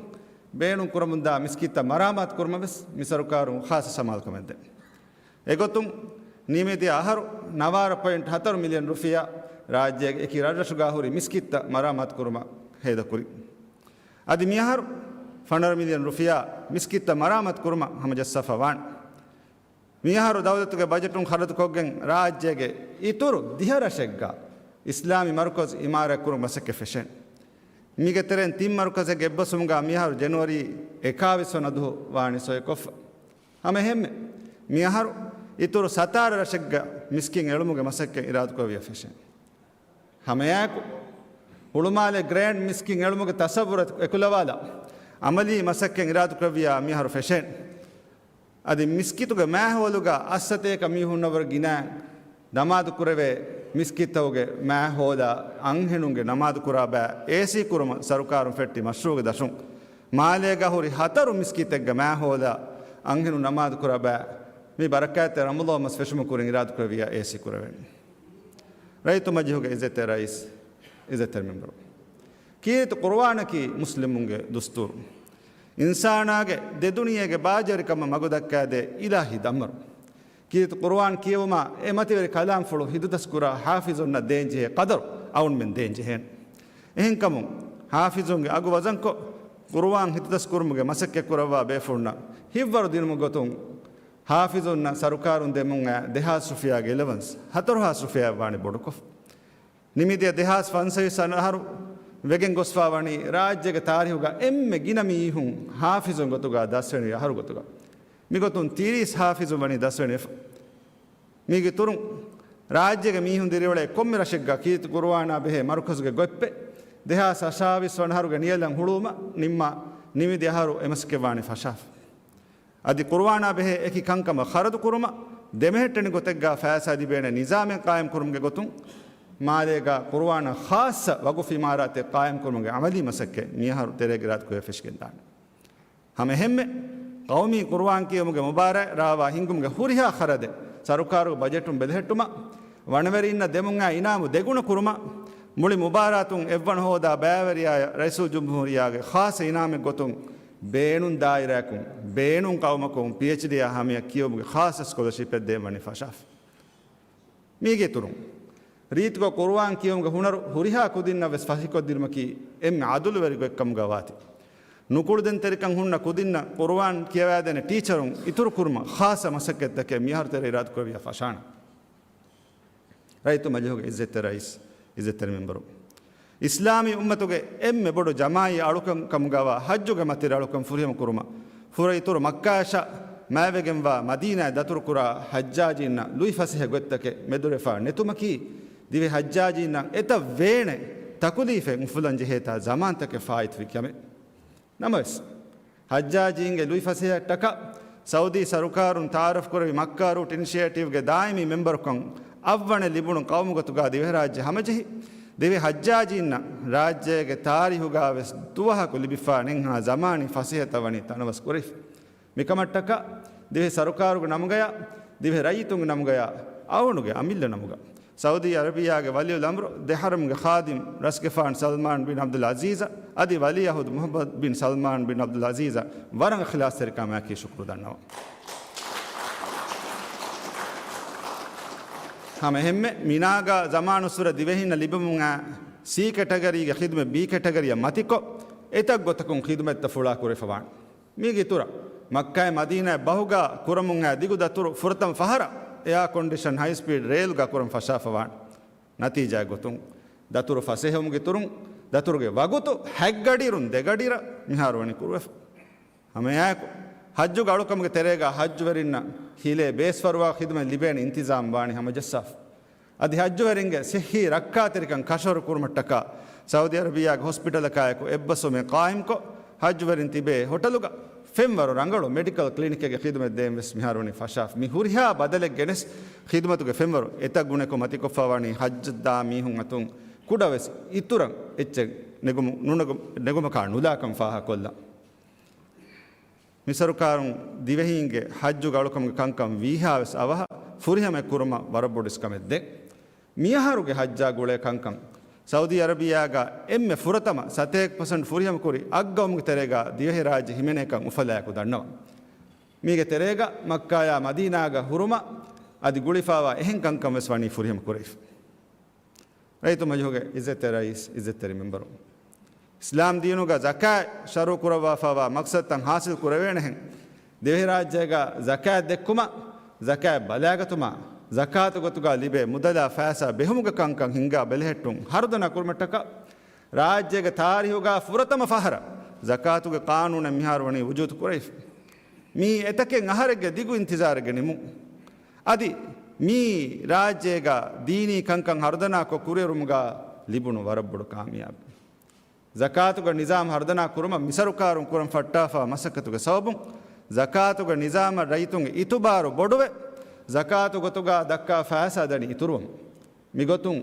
ބޭނުން ކުރަމުންދާ މިސްކިތްތައް މަރާމާތު ކުރުމަށް ވެސް މި ސަރުކާރުން ޚާއްޞަ ސަމާލުކަމެއް ދޭ. އެގޮތުން ނިމިދިޔަ އަހަރު ނަވާރަ ޕޮއިންޓް ހަތަރު މިލިއަން ރުފިޔާ ރާއްޖޭގެ އެކި ރަށްރަށުގާ ހުރި މިސްކިތްތައް މަރާމާތު ކުރުމަށް ހޭދަކުރި. އަދި މިއަހަރު ފަނަރަ މިލިއަން ރުފިޔާ މިސްކިތްތައް މަރާމާތު ކުރުމަށް ހަމަޖައްސާފަ ވާނެ. މިއަހަރު ދައުލަތުގެ ބަޖެޓުން ޚަރަދުކޮށްގެން ރާއްޖޭގެ އިތުރު ދިހަ ރަށެއްގަ އިސްލާމީ މަރުކަޒު އިމާރާތްކުރުން މަސައްކަތް ފެށޭނެ. މީގެ ތެރެއިން ތިން މަރުކަޒެއްގެ އެއްބަސްވުމުގަ މިއަހަރު ޖެނުއަރީ އެކާވީސް ވަނަ ދުވަހު ވާނީ ސޮއިކޮށްފަ. ހަމައެހެންމެ މިއަހަރު އިތުރު ސަތާރަ ރަށެއްގަ މިސްކިތް އެޅުމުގެ މަސައްކަތް އިރާދަކުރެއްވިޔާ ފެށޭނެ. ހަމައެއާއެކު ހުޅުމާލެ ގްރޭންޑް މިސްކިތް އެޅުމުގެ ތަސައްވުރަށް އެކުލަވާލާ އަމަލީ މަސައްކަތް އިރާދަކުރެއްވިޔާ މިއަހަރު ފެށޭނެ. އަދި މިސްކިތުގެ މާހައުލުގަ އަށްސަތޭކަ މީހުންނަށްވުރެ ގިނައިން ނަމާދު ކުރެވޭ މިސްކިތްތަކުގެ މާހައުލަށް އަންހެނުންގެ ނަމާދު ކުރާ ބައި އޭސީ ކުރުމަށް ސަރުކާރުން ފެއްޓި މަޝްރޫޢުގެ ދަށުން މާލޭގަ ހުރި ހަތަރު މިސްކިތެއްގެ މާހައުލަށް އަންހެނުން ނަމާދު ކުރާ ބައި މި ބަރަކާތްތެރި ރަމަޟާން މަސް ފެށުމުގެ ކުރިން އިރާދަކުރެއްވިޔާ އޭސީ ކުރެވޭނެ. ރައްޔިތު މަޖިލިހުގެ އިއްޒަތްތެރި ރައީސް، އިއްޒަތްތެރި މެމްބަރު. ކީރިތި ޤުރުއާނަކީ މުސްލިމުންގެ ދުސްތޫރު. އިންސާނާގެ ދެ ދުނިޔޭގެ ބާޖަރިކަމަށް މަގުދައްކާދޭ އިލާހީ ދަންވަރު. ކީރިތި ޤުރުއާން ކިޔެވުމާ އެ މަތިވެރި ކަލާމްފުޅު ހިތުދަސްކުރާ ޙާފިޒުންނަށް ދޭންޖެހޭ ޤަދަރު އަޅުގަނޑުމެން ދޭންޖެހޭނެ. އެހެންކަމުން ޙާފިޒުންގެ އަގު ވަޒަންކޮށް، ޤުރުއާން ހިތުދަސްކުރުމުގެ މަސައްކަތްކުރައްވާ ބޭފުޅުންނަށް ހިތްވަރު ދިނުމުގެ ގޮތުން ޙާފިޒުންނަށް ސަރުކާރުން ދެމުން އައި ދެހާސް ރުފިޔާގެ އެލަވަންސް ހަތަރުހާސް ރުފިޔާއަށް ވާނީ ބޮޑުކޮށް. ނިމިދިޔަ ދެހާސް ފަންސަވީސް އަހަރު ވެގެން ގޮސްފާވަނީ ރާއްޖޭގެ ތާރީހުގަ އެންމެ ގިނަ މީހުން ޙާފިޒުން ގޮތުގަ ދަސްވެނިވި އަހަރު ގޮތުގަ. މިގޮތުން ތިރީސް ޙާފިޒުން ވަނީ ދަސްވެނިވެފަ. މީގެ އިތުރުން، ރާއްޖޭގެ މީހުން ދިރިއުޅޭ ކޮންމެ ރަށެއްގަ ކީރިތި ޤުރުއާނާ ބެހޭ މަރުކަޒުގެ ގޮތްޕެއް ދެހާސް އަށާވީސް ވަނަ އަހަރުގެ ނިޔަލަށް ހުޅުވުމަށް ނިންމާ ނިމިދިޔަ އަހަރު އެމަސައްކަތް ވާނީ ފަށާފަ. އަދި ޤުރުއާނާ ބެހޭ އެކި ކަންކަމަށް ޚަރަދު ކުރުމަށް ދެމެހެއްޓެނި ގޮތެއްގަ ފައިސާ ލިބޭނެ ނިޒާމެއް ޤާއިމް ކުރުމުގެ ގޮތުން، މާލޭގަ ޤުރުއާނަށް ޚާއްޞަ ވަގުފް އިމާރާތެއް ޤާއިމް ކުރުމުގެ ޢަމަލީ މަސައްކަތް މިއަހަރު ތެރޭގަ އިރާދަކުރެވި ފެށިގެންދާނެ. ހަމައެހެންމެ، ޤައުމީ ޤުރުއާން ކިޔެވުމުގެ މުބާރާތް ރާވާ ހިންގުމުގެ ހުރިހާ ޚަރަދެއް ސަރުކާރުގެ ބަޖެޓުން ބެލެހެއްޓުމަށް، ވަނަވެރިންނަށް ދެމުން އައި އިނާމު ދެގުނަ ކުރުމަށް، މުޅި މުބާރާތުން އެއްވަނަ ހޯދާ ބައިވެރިޔާޔަށް ރައީސުލްޖުމްހޫރިއްޔާގެ ޚާއްޞަ އިނާމެއް ގޮތުން، ބޭނުން ދާއިރާއަކުން، ބޭނުން ޤައުމަކުން ޕީއެޗްޑީއާ ހަމަޔަށް ކިޔެވުމުގެ ޚާއްޞަ ސްކޮލަޝިޕެއް ދޭން ވަނީ ފަށާފަ. މީގެ އިތުރުން، ރީތިކޮށް ޤުރުއާން ކިޔެވުމުގެ ހުނަރު ހުރިހާ ކުދިންނަށް ވެސް ފަހިކޮށްދިނުމަކީ އެންމެ ޢަދުލުވެރި ގޮތްކަމުގަ ވާތީ. ނުކުޅުދިންތެރިކަން ހުންނަ ކުދިންނަށް ޤުރުއާން ކިޔަވައިދޭނެ ޓީޗަރުން އިތުރު ކުރުމަށް ޚާއްޞަ މަސައްކަތްތަކެއް މިއަހަރު ތެރޭ އިރާދަކުރެއްވިޔާ ފަށާނަން. ރައްޔިތު މަޖިލިހުގެ އިއްޒަތްތެރި ރައީސް، އިއްޒަތްތެރި މެމްބަރު. އިސްލާމީ އުއްމަތުގެ އެންމެ ބޮޑު ޖަމާޢީ އަޅުކަން ކަމުގަވާ ޙައްޖުގެ މަތިވެރި އަޅުކަން ފުރިހަމަ ކުރުމަށް، ފުރައިތުރު މައްކާއަށާ މާތްވެގެންވާ މަދީނާއަށް ދަތުރުކުރާ ޙައްޖާޖީންނަށް ލުއިފަސޭހަ ގޮތްތަކެއް މެދުވެފާ ނެތުމަކީ، ދިވެހި ޙައްޖާޖީންނަށް އެތައް ވޭނެ ތަކުލީފެއް އުފުލަން ޖެހޭތާ ޒަމާންތަކެއް ފާއިތުވި ކަމެއް. ނަމަވެސް، ޙައްޖާޖީންގެ ލުއިފަސޭހައަށްޓަކާ ސައުދީ ސަރުކާރުން ތަޢާރަފް ކުރެއްވި މައްކާ ރޫޓް އިނިޝިއޭޓިވްގެ ދާއިމީ މެމްބަރުކަން އަށްވަނަ ލިބުނު ޤައުމުގަތުގާ ދިވެހިރާއްޖެ ހަމަޖެހި، ދިވެހި ޙައްޖާޖީންނަށް ރާއްޖޭގެ ތާރީހުގާވެސް ދުވަހަކު ލިބިފާ ނެތްހާ ޒަމާނީ ފަސޭހަތައް ވަނީ ތަނަވަސް ކުރެވިފަ. މިކަމަށްޓަކާ ދިވެހި ސަރުކާރުގެ ނަމުގަޔާ، ދިވެހި ރައްޔިތުންގެ ނަމުގަޔާ، އަޅުގަނޑުގެ އަމިއްލަ ނަމުގަ، ސައުދީ އަރަބިއްޔާގެ ވަލިއުލްއަމްރު ދެ ޙަރަމްގެ ޚާދިމް ރަސްގެފާނު ސަލްމާން ބިން ޢަބްދުލް ޢަޒީޒަށް އަދި ވަލީޢަހުދު މުޙައްމަދު ބިން ސަލްމާން ބިން ޢަބްދުލް ޢަޒީޒަށް ވަރަށް އިޚްލާޞްތެރިކަމާއެކީ ޝުކުރު ދަންނަވަން. ހަމައެހެންމެ މިނާގާ ޒަމާނުއްސުރެ ދިވެހިންނަށް ލިބެމުން އައި ސީ ކެޓަގަރީގެ ޚިދުމަތް ބީ ކެޓަގަރީއަށް މަތިކޮށް، އެތައް ގޮތަކުން ޚިދުމަތްތައް ފުޅާ ކުރެވިފަ ވާނެ. މީގެ އިތުރަށް، މައްކާއި މަދީނާއި ބަހުގާ ކުރަމުން އައި ދިގު ދަތުރު ފުރަތަމަ ފަހަރަށް އެއާ ކޮންޑިޝަން ހައި ސްޕީޑް ރޭލްގާ ކުރަން ފަށާފަ ވާނެ. ނަތީޖާއެއް ގޮތުން، ދަތުރު ފަސޭހަވުމުގެ އިތުރުން، ދަތުރުގެ ވަގުތު ހަތް ގަޑިއިރުން ދެ ގަޑިއިރަށް މިހާރު ވަނީ ކުރުވެފަ. ހަމައެއާއެކު، ޙައްޖުގެ އަޅުކަމުގެ ތެރޭގާ ޙައްޖުވެރިންނަށް ހިލޭ ބޭސްފަރުވާ ޚިދުމަތް ލިބޭނެ އިންތިޒާމް ވާނީ ހަމަޖައްސާފަ. އަދި ޙައްޖުވެރިންގެ ޞިއްޙީ ރައްކާތެރިކަން ކަށަވަރު ކުރުމަށްޓަކާ، ސައުދީ އަރަބިއްޔާގެ ހޮސްޕިޓަލަކާއެކު އެއްބަސްވުމެއް ޤާއިމްކޮށް، ޙައްޖުވެރިން ތިބޭ ހޮޓަލުގަ ފެންވަރު ރަނގަޅު މެޑިކަލް ކްލިނިކެއްގެ ޚިދުމަތް ދޭން ވެސް މިހާރު ވަނީ ފަށާފަ. މި ހުރިހާ ބަދަލެއް ގެނެސް، ޚިދުމަތުގެ ފެންވަރު އެތައް ގުނައަކު މަތިކޮށްފަ ވަނީ ޙައްޖަށް ދާ މީހުން އަތުން ކުޑަވެސް އިތުރަށް އެއްޗެއް ނެގުމު-، ނުނެގު-، ނެގުމަކާ ނުލާކަން ފާހަގަކޮށްލަން. މި ސަރުކާރުން ދިވެހީންގެ ޙައްޖުގެ އަޅުކަމުގެ ކަންކަން ވީހާވެސް އަވަހަށް ފުރިހަމައެއް ކުރުމަށް ވަރަށް ބޮޑު އިސްކަމެއް ދޭ. މިއަހަރުގެ ޙައްޖާ ގުޅޭ ކަންކަން ސައުދީ އަރަބިއްޔާގަ އެންމެ ފުރަތަމަ ސަތޭކަ ޕަސެންޓް ފުރިހަމަކުރި އަށްގައުމުގެ ތެރޭގަ ދިވެހިރާއްޖެ ހިމެނޭކަން އުފަލާއެކު ދަންނަވަން. މީގެ ތެރޭގަ މައްކާޔާ މަދީނާގަ ހުރުމަށް އަދި ގުޅިފާވާ އެހެން ކަންކަން ވެސް ވަނީ ފުރިހަމަ ކުރެވިފަ. ރައްޔިތު މަޖިލީހުގެ އިއްޒަތްތެރި ރައީސް، އިއްޒަތްތެރި މެމްބަރު، އިސްލާމް ދީނުގަ ޒަކާތް ޝަރުޢު ކުރައްވާފައިވާ މަޤްޞަދުތައް ޙާޞިލް ކުރެވޭނެހެން، ދިވެހިރާއްޖޭގަ ޒަކާތް ދެއްކުމަށް، ޒަކާތް ބަލާގަތުމަށް، ޒަކާތު ގޮތުގަ ލިބޭ މުދަލާ ފައިސާ ބެހުމުގެ ކަންކަން ހިންގާ ބެލެހެއްޓުން ހަރުދަނާ ކުރުމަށްޓަކާ، ރާއްޖޭގެ ތާރީހުގަ ފުރަތަމަ ފަހަރަށް ޒަކާތުގެ ޤާނޫނެއް މިހާރު ވަނީ ވުޖޫދު ކުރެވިފަ. މީ އެތަކެއް އަހަރެއްގެ ދިގު އިންތިޒާރެއްގެ ނިމުން. އަދި މީ ރާއްޖޭގަ ދީނީ ކަންކަން ހަރުދަނާކޮށް ކުރިއެރުމުގަ ލިބުނު ވަރަށް ބޮޑު ކާމިޔާބެއް. ޒަކާތުގެ ނިޒާމް ހަރުދަނާ ކުރުމަށް މި ސަރުކާރުން ކުރަން ފައްޓާފާ މަސައްކަތުގެ ސަބަބުން، ޒަކާތުގެ ނިޒާމަށް ރައްޔިތުންގެ އިތުބާރު ބޮޑުވެ، ޒަކާތު ގޮތުގަ ދައްކާ ފައިސާ ދަނީ އިތުރުވަމުން. މިގޮތުން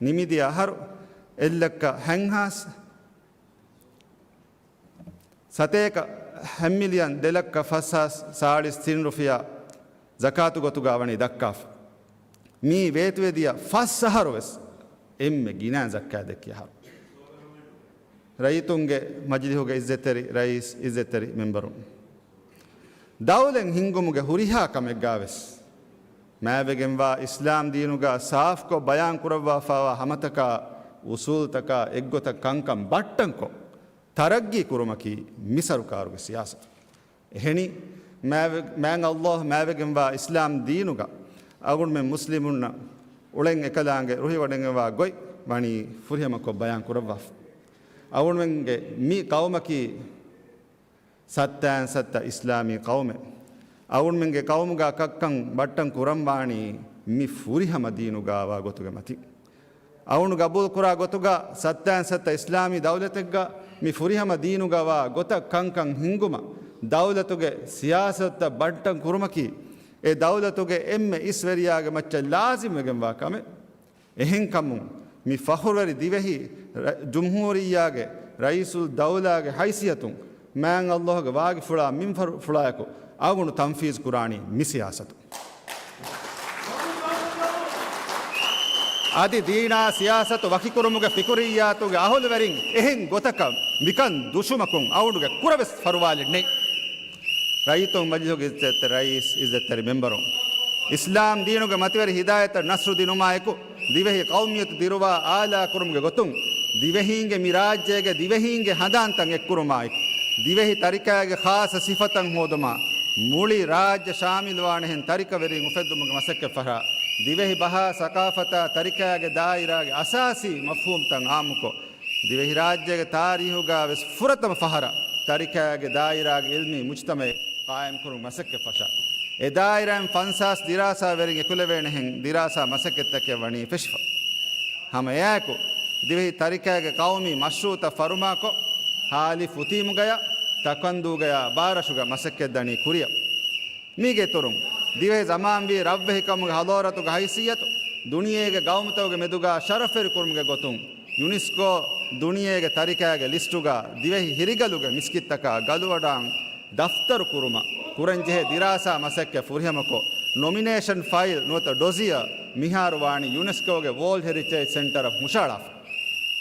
ނިމިދިޔަ އަހަރު އެއްލައްކަ ހަތްހާސް ސަތޭކަ ހަތް މިލިއަން ދެލައްކަ ފަސްހާސް ސާޅީސް ތިން ރުފިޔާ ޒަކާތު ގޮތުގަ ވަނީ ދައްކާފަ. މީ ވޭތުވެދިޔަ ފަސް އަހަރު ވެސް އެންމެ ގިނަ ޒައްކާތް ދެއްކި އަހަރު. ރައްޔިތުންގެ މަޖިލީހުގެ އިއްޒަތްތެރި ރައީސް، އިއްޒަތްތެރި މެމްބަރުން، ދައުލަތް ހިންގުމުގެ ހުރިހާ ކަމެއްގަ ވެސް މާތްވެގެންވާ އިސްލާމް ދީނުގަ ސާފްކޮށް ބަޔާން ކުރައްވާފައިވާ ހަމަތަކާ، އުސޫލުތަކާ އެއްގޮތަށް ކަންކަން ބައްޓަންކޮށް، ތަރައްގީ ކުރުމަކީ މި ސަރުކާރުގެ ސިޔާސަތު. އެހެނީ، މާތްވެ-، މާތް ﷲ މާތްވެގެންވާ އިސްލާމް ދީނުގަ އަޅުގަނޑުމެން މުސްލިމުންނަށް އުޅެން އެކަލާނގެ ރުހިވަޑައިގެންވާ ގޮތް ވަނީ ފުރިހަމަކޮށް ބަޔާން ކުރައްވާފަ. އަޅުގަނޑުމެންގެ މި ޤައުމަކީ ސައްތައިން ސައްތަ އިސްލާމީ ޤައުމެއް. އަޅުގަނޑުމެންގެ ޤައުމުގަ ކައްކަން ބައްޓަން ކުރަން ވާނީ މި ފުރިހަމަ ދީނުގަ ވާ ގޮތުގެ މަތިން. އަޅުގަނޑު ގަބޫލުކުރާ ގޮތުގަ ސައްތައިން ސައްތަ އިސްލާމީ ދައުލަތެއްގަ މި ފުރިހަމަ ދީނުގަ ވާ ގޮތަށް ކަންކަން ހިންގުމަށް ދައުލަތުގެ ސިޔާސަތުތައް ބައްޓަން ކުރުމަކީ، އެ ދައުލަތުގެ އެންމެ އިސްވެރިޔާގެ މައްޗަށް ލާޒިމްވެގެންވާ ކަމެއް. އެހެންކަމުން، މި ފަޚުރުވެރި ދިވެހި ރަ-، ޖުމްހޫރިއްޔާގެ ރައީސުލްދައުލާގެ ހައިސިއްޔަތުން މާތް ﷲ ގެ ވާގިފުޅާ މިންވަރު ފުޅާއެކު އަޅުގަނޑު ތަންފީޒު ކުރާނީ މި ސިޔާސަތު. އަދި ދީނާ ސިޔާސަތު ވަކިކުރުމުގެ ފިކުރިއްޔާތުގެ އަހުލުވެރިން އެހެން ގޮތަކަށް މިކަން ދުށުމަކުން އަޅުގަނޑުގެ ކުރަވެސް ފަރުވާލެއް ނެތް. ރައްޔިތުން މަޖިލީހުގެ އިއްޒަތްތެރި ރައީސް، އިއްޒަތްތެރި މެމްބަރުން، އިސްލާމް ދީނުގެ މަތިވެރި ހިދާޔަތަށް ނަޞްރު ދިނުމާއެކު، ދިވެހި ޤައުމިއްޔަތު ދިރުވާ އާލާކުރުމުގެ ގޮތުން، ދިވެހީންގެ މި ރާއްޖޭގެ ދިވެހީންގެ ހަނދާންތައް އެއްކުރުމާއެކު، ދިވެހި ތަރިކައިގެ ޚާއްޞަ ސިފަތައް ހޯދުމާ، މުޅި ރާއްޖެ ޝާމިލްވާނެހެން ތަރިކަވެރިން އުފެއްދުމުގެ މަސައްކަތް ފަށާ، ދިވެހި ބަހާ ސަޤާފަތާ ތަރިކައިގެ ދާއިރާގެ އަސާސީ މަފްހޫމްތައް އާއްމުކޮށް، ދިވެހިރާއްޖޭގެ ތާރީހުގަ ވެސް ފުރަތަމަ ފަހަރަށް ތަރިކައިގެ ދާއިރާގެ ޢިލްމީ މުޖްތަމަޢެއް ޤާއިމްކުރުމުގެ މަސައްކަތް ފަށާ، އެ ދާއިރާއިން ފަންސާސް ދިރާސާވެރިން އެކުލެވޭނެހެން ދިރާސާ މަސައްކަތްތަކެއް ވަނީ ފެށިފަ. ހަމަ އެއާއެކު، ދިވެހި ތަރިކައިގެ ޤައުމީ މަޝްރޫޢުތައް ފަރުމާކޮށް، ހާލި ފުތީމުގަޔަށް ތަކަންދޫގަޔާ ބާރަށުގަ މަސައްކަތް ދަނީ ކުރިއަށް. މީގެ އިތުރުން، ދިވެހި ޒަމާންވީ ރަށްވެހިކަމުގެ ހަޟާރަތުގެ ހައިސިއްޔަތު ދުނިޔޭގެ ގައުމުތަކުގެ މެދުގަ ޝަރަފްވެރިކުރުމުގެ ގޮތުން، ޔުނިސްކޯ ދުނިޔޭގެ ތަރިކައިގެ ލިސްޓުގަ ދިވެހި ހިރިގަލުގެ މިސްކިތްތަކާ ގަލުވަޑާން ދަފްތަރު ކުރުމަށް ކުރަންޖެހޭ ދިރާސާ މަސައްކަތް ފުރިހަމަކޮށް، ނޮމިނޭޝަން ފައިލް ނުވަތަ ޑޮޒިއަރ މިހާރު ވާނީ ޔުނެސްކޯގެ ވޯލްޑް ހެރިޓޭޖް ސެންޓަރަށް ހުށަހަޅާފަ.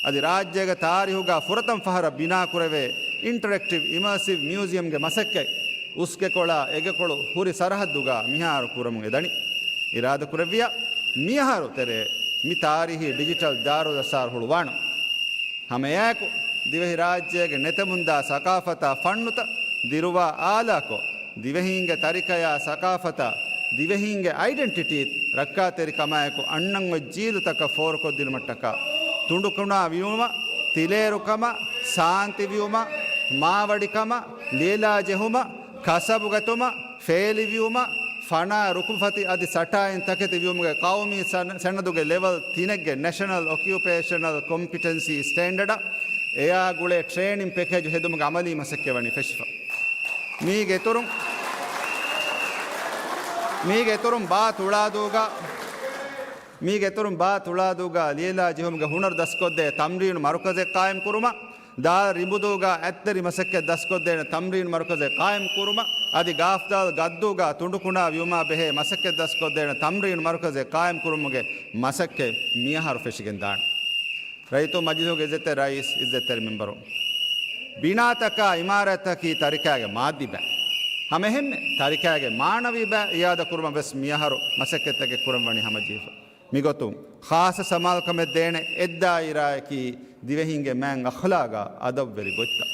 އަދި ރާއްޖޭގެ ތާރީހުގަ ފުރަތަމަ ފަހަރަށް ބިނާކުރެވޭ އިންޓަރެކްޓިވް އިމާސިވް މިއުޒިއަމްގެ މަސައްކަތް އުސްގެކޮޅާ އެގެކޮޅު ހުރި ސަރަހައްދުގަ މިހާރު ކުރަމުން އެދަނީ. އިރާދަކުރެއްވިއްޔާ، މިއަހަރު ތެރޭ މި ތާރީހީ ޑިޖިޓަލް ދާރުލްއަސްރާރު ހުޅުވާނަން. ހަމައެއާއެކު، ދިވެހިރާއްޖޭގެ ނެތެމުންދާ ސަޤާފަތާ ފަންނުތައް ދިރުވާ އާލާކޮށް، ދިވެހީންގެ ތަރިކަޔާ ސަޤާފަތާ ދިވެހީންގެ އައިޑެންޓިޓީ ރައްކާތެރިކަމާއެކު އަންނަން އޮތް ޖީލުތަކަށް ފޯރުކޮށްދިނުމަށްޓަކާ، ތުނޑުކުނާ ވިޔުމަށް، ތިލޭރުކަމަށް، ސާންތި ވިޔުމަށް، މާވަޑިކަމަށް، ލިޔެލާ ޖެހުމަށް، ކަސަބުގަތުމަށް، ފޭލި ވިޔުމަށް، ފަނާ ރުކުންފަތި އަދި ސަޓާއިން ތަކެތި ވިޔުމުގެ ޤައުމީ ސަނަ-، ސަނަދުގެ ލެވެލް ތިނެއްގެ ނެޝަނަލް އޮކިއުޕޭޝަނަލް ކޮމްޕިޓެންސީ ސްޓޭންޑަޑަށް އެއާ ގުޅޭ ޓްރޭނިން ޕެކޭޖު ހެދުމުގެ އަމަލީ މަސައްކަތް ވަނީ ފެށިފަ. މީގެ އިތުރުން، މީގެ އިތުރުން ބާ ތުޅާދޫގަ، މީގެ އިތުރުން ބާ ތުޅާދޫގަ ލިޔެލާ ޖެހުމުގެ ހުނަރު ދަސްކޮށްދޭ ތަމްރީނު މަރުކަޒެއް ޤާއިމް ކުރުމަށް، ދާލް ރިނބުދޫގަ އަތްތެރި މަސައްކަތް ދަސްކޮށްދޭނެ ތަމްރީނު މަރުކަޒެއް ޤާއިމް ކުރުމަށް، އަދި ގާފްދާލް ގައްދޫގަ ތުނޑުކުނާ ވިޔުމާ ބެހޭ މަސައްކަތް ދަސްކޮށްދޭނެ ތަމްރީނު މަރުކަޒެއް ޤާއިމް ކުރުމުގެ މަސައްކަތް މިއަހަރު ފެށިގެންދާނެ. ރައްޔިތުން މަޖިލީހުގެ އިއްޒަތްތެރި ރައީސް، އިއްޒަތްތެރި މެމްބަރުން، ބިނާތަކާ އިމާރާތްތަކީ ތަރިކައިގެ މާއްދީ ބައެއް. ހަމައެހެންމެ ތަރިކައިގެ މާނަވީ ބައެއް އިއާދަ ކުރުމަށް ވެސް މިއަހަރު މަސައްކަތްތަކެއް ކުރަން ވަނީ ހަމަޖެހިފަ. މިގޮތުން، ޚާއްޞަ ސަމާލުކަމެއް ދޭނެ އެއްދާއިރާއަކީ ދިވެހީންގެ މާތް އަޚްލާގާ އަދަބުވެރި ގޮތްތައް.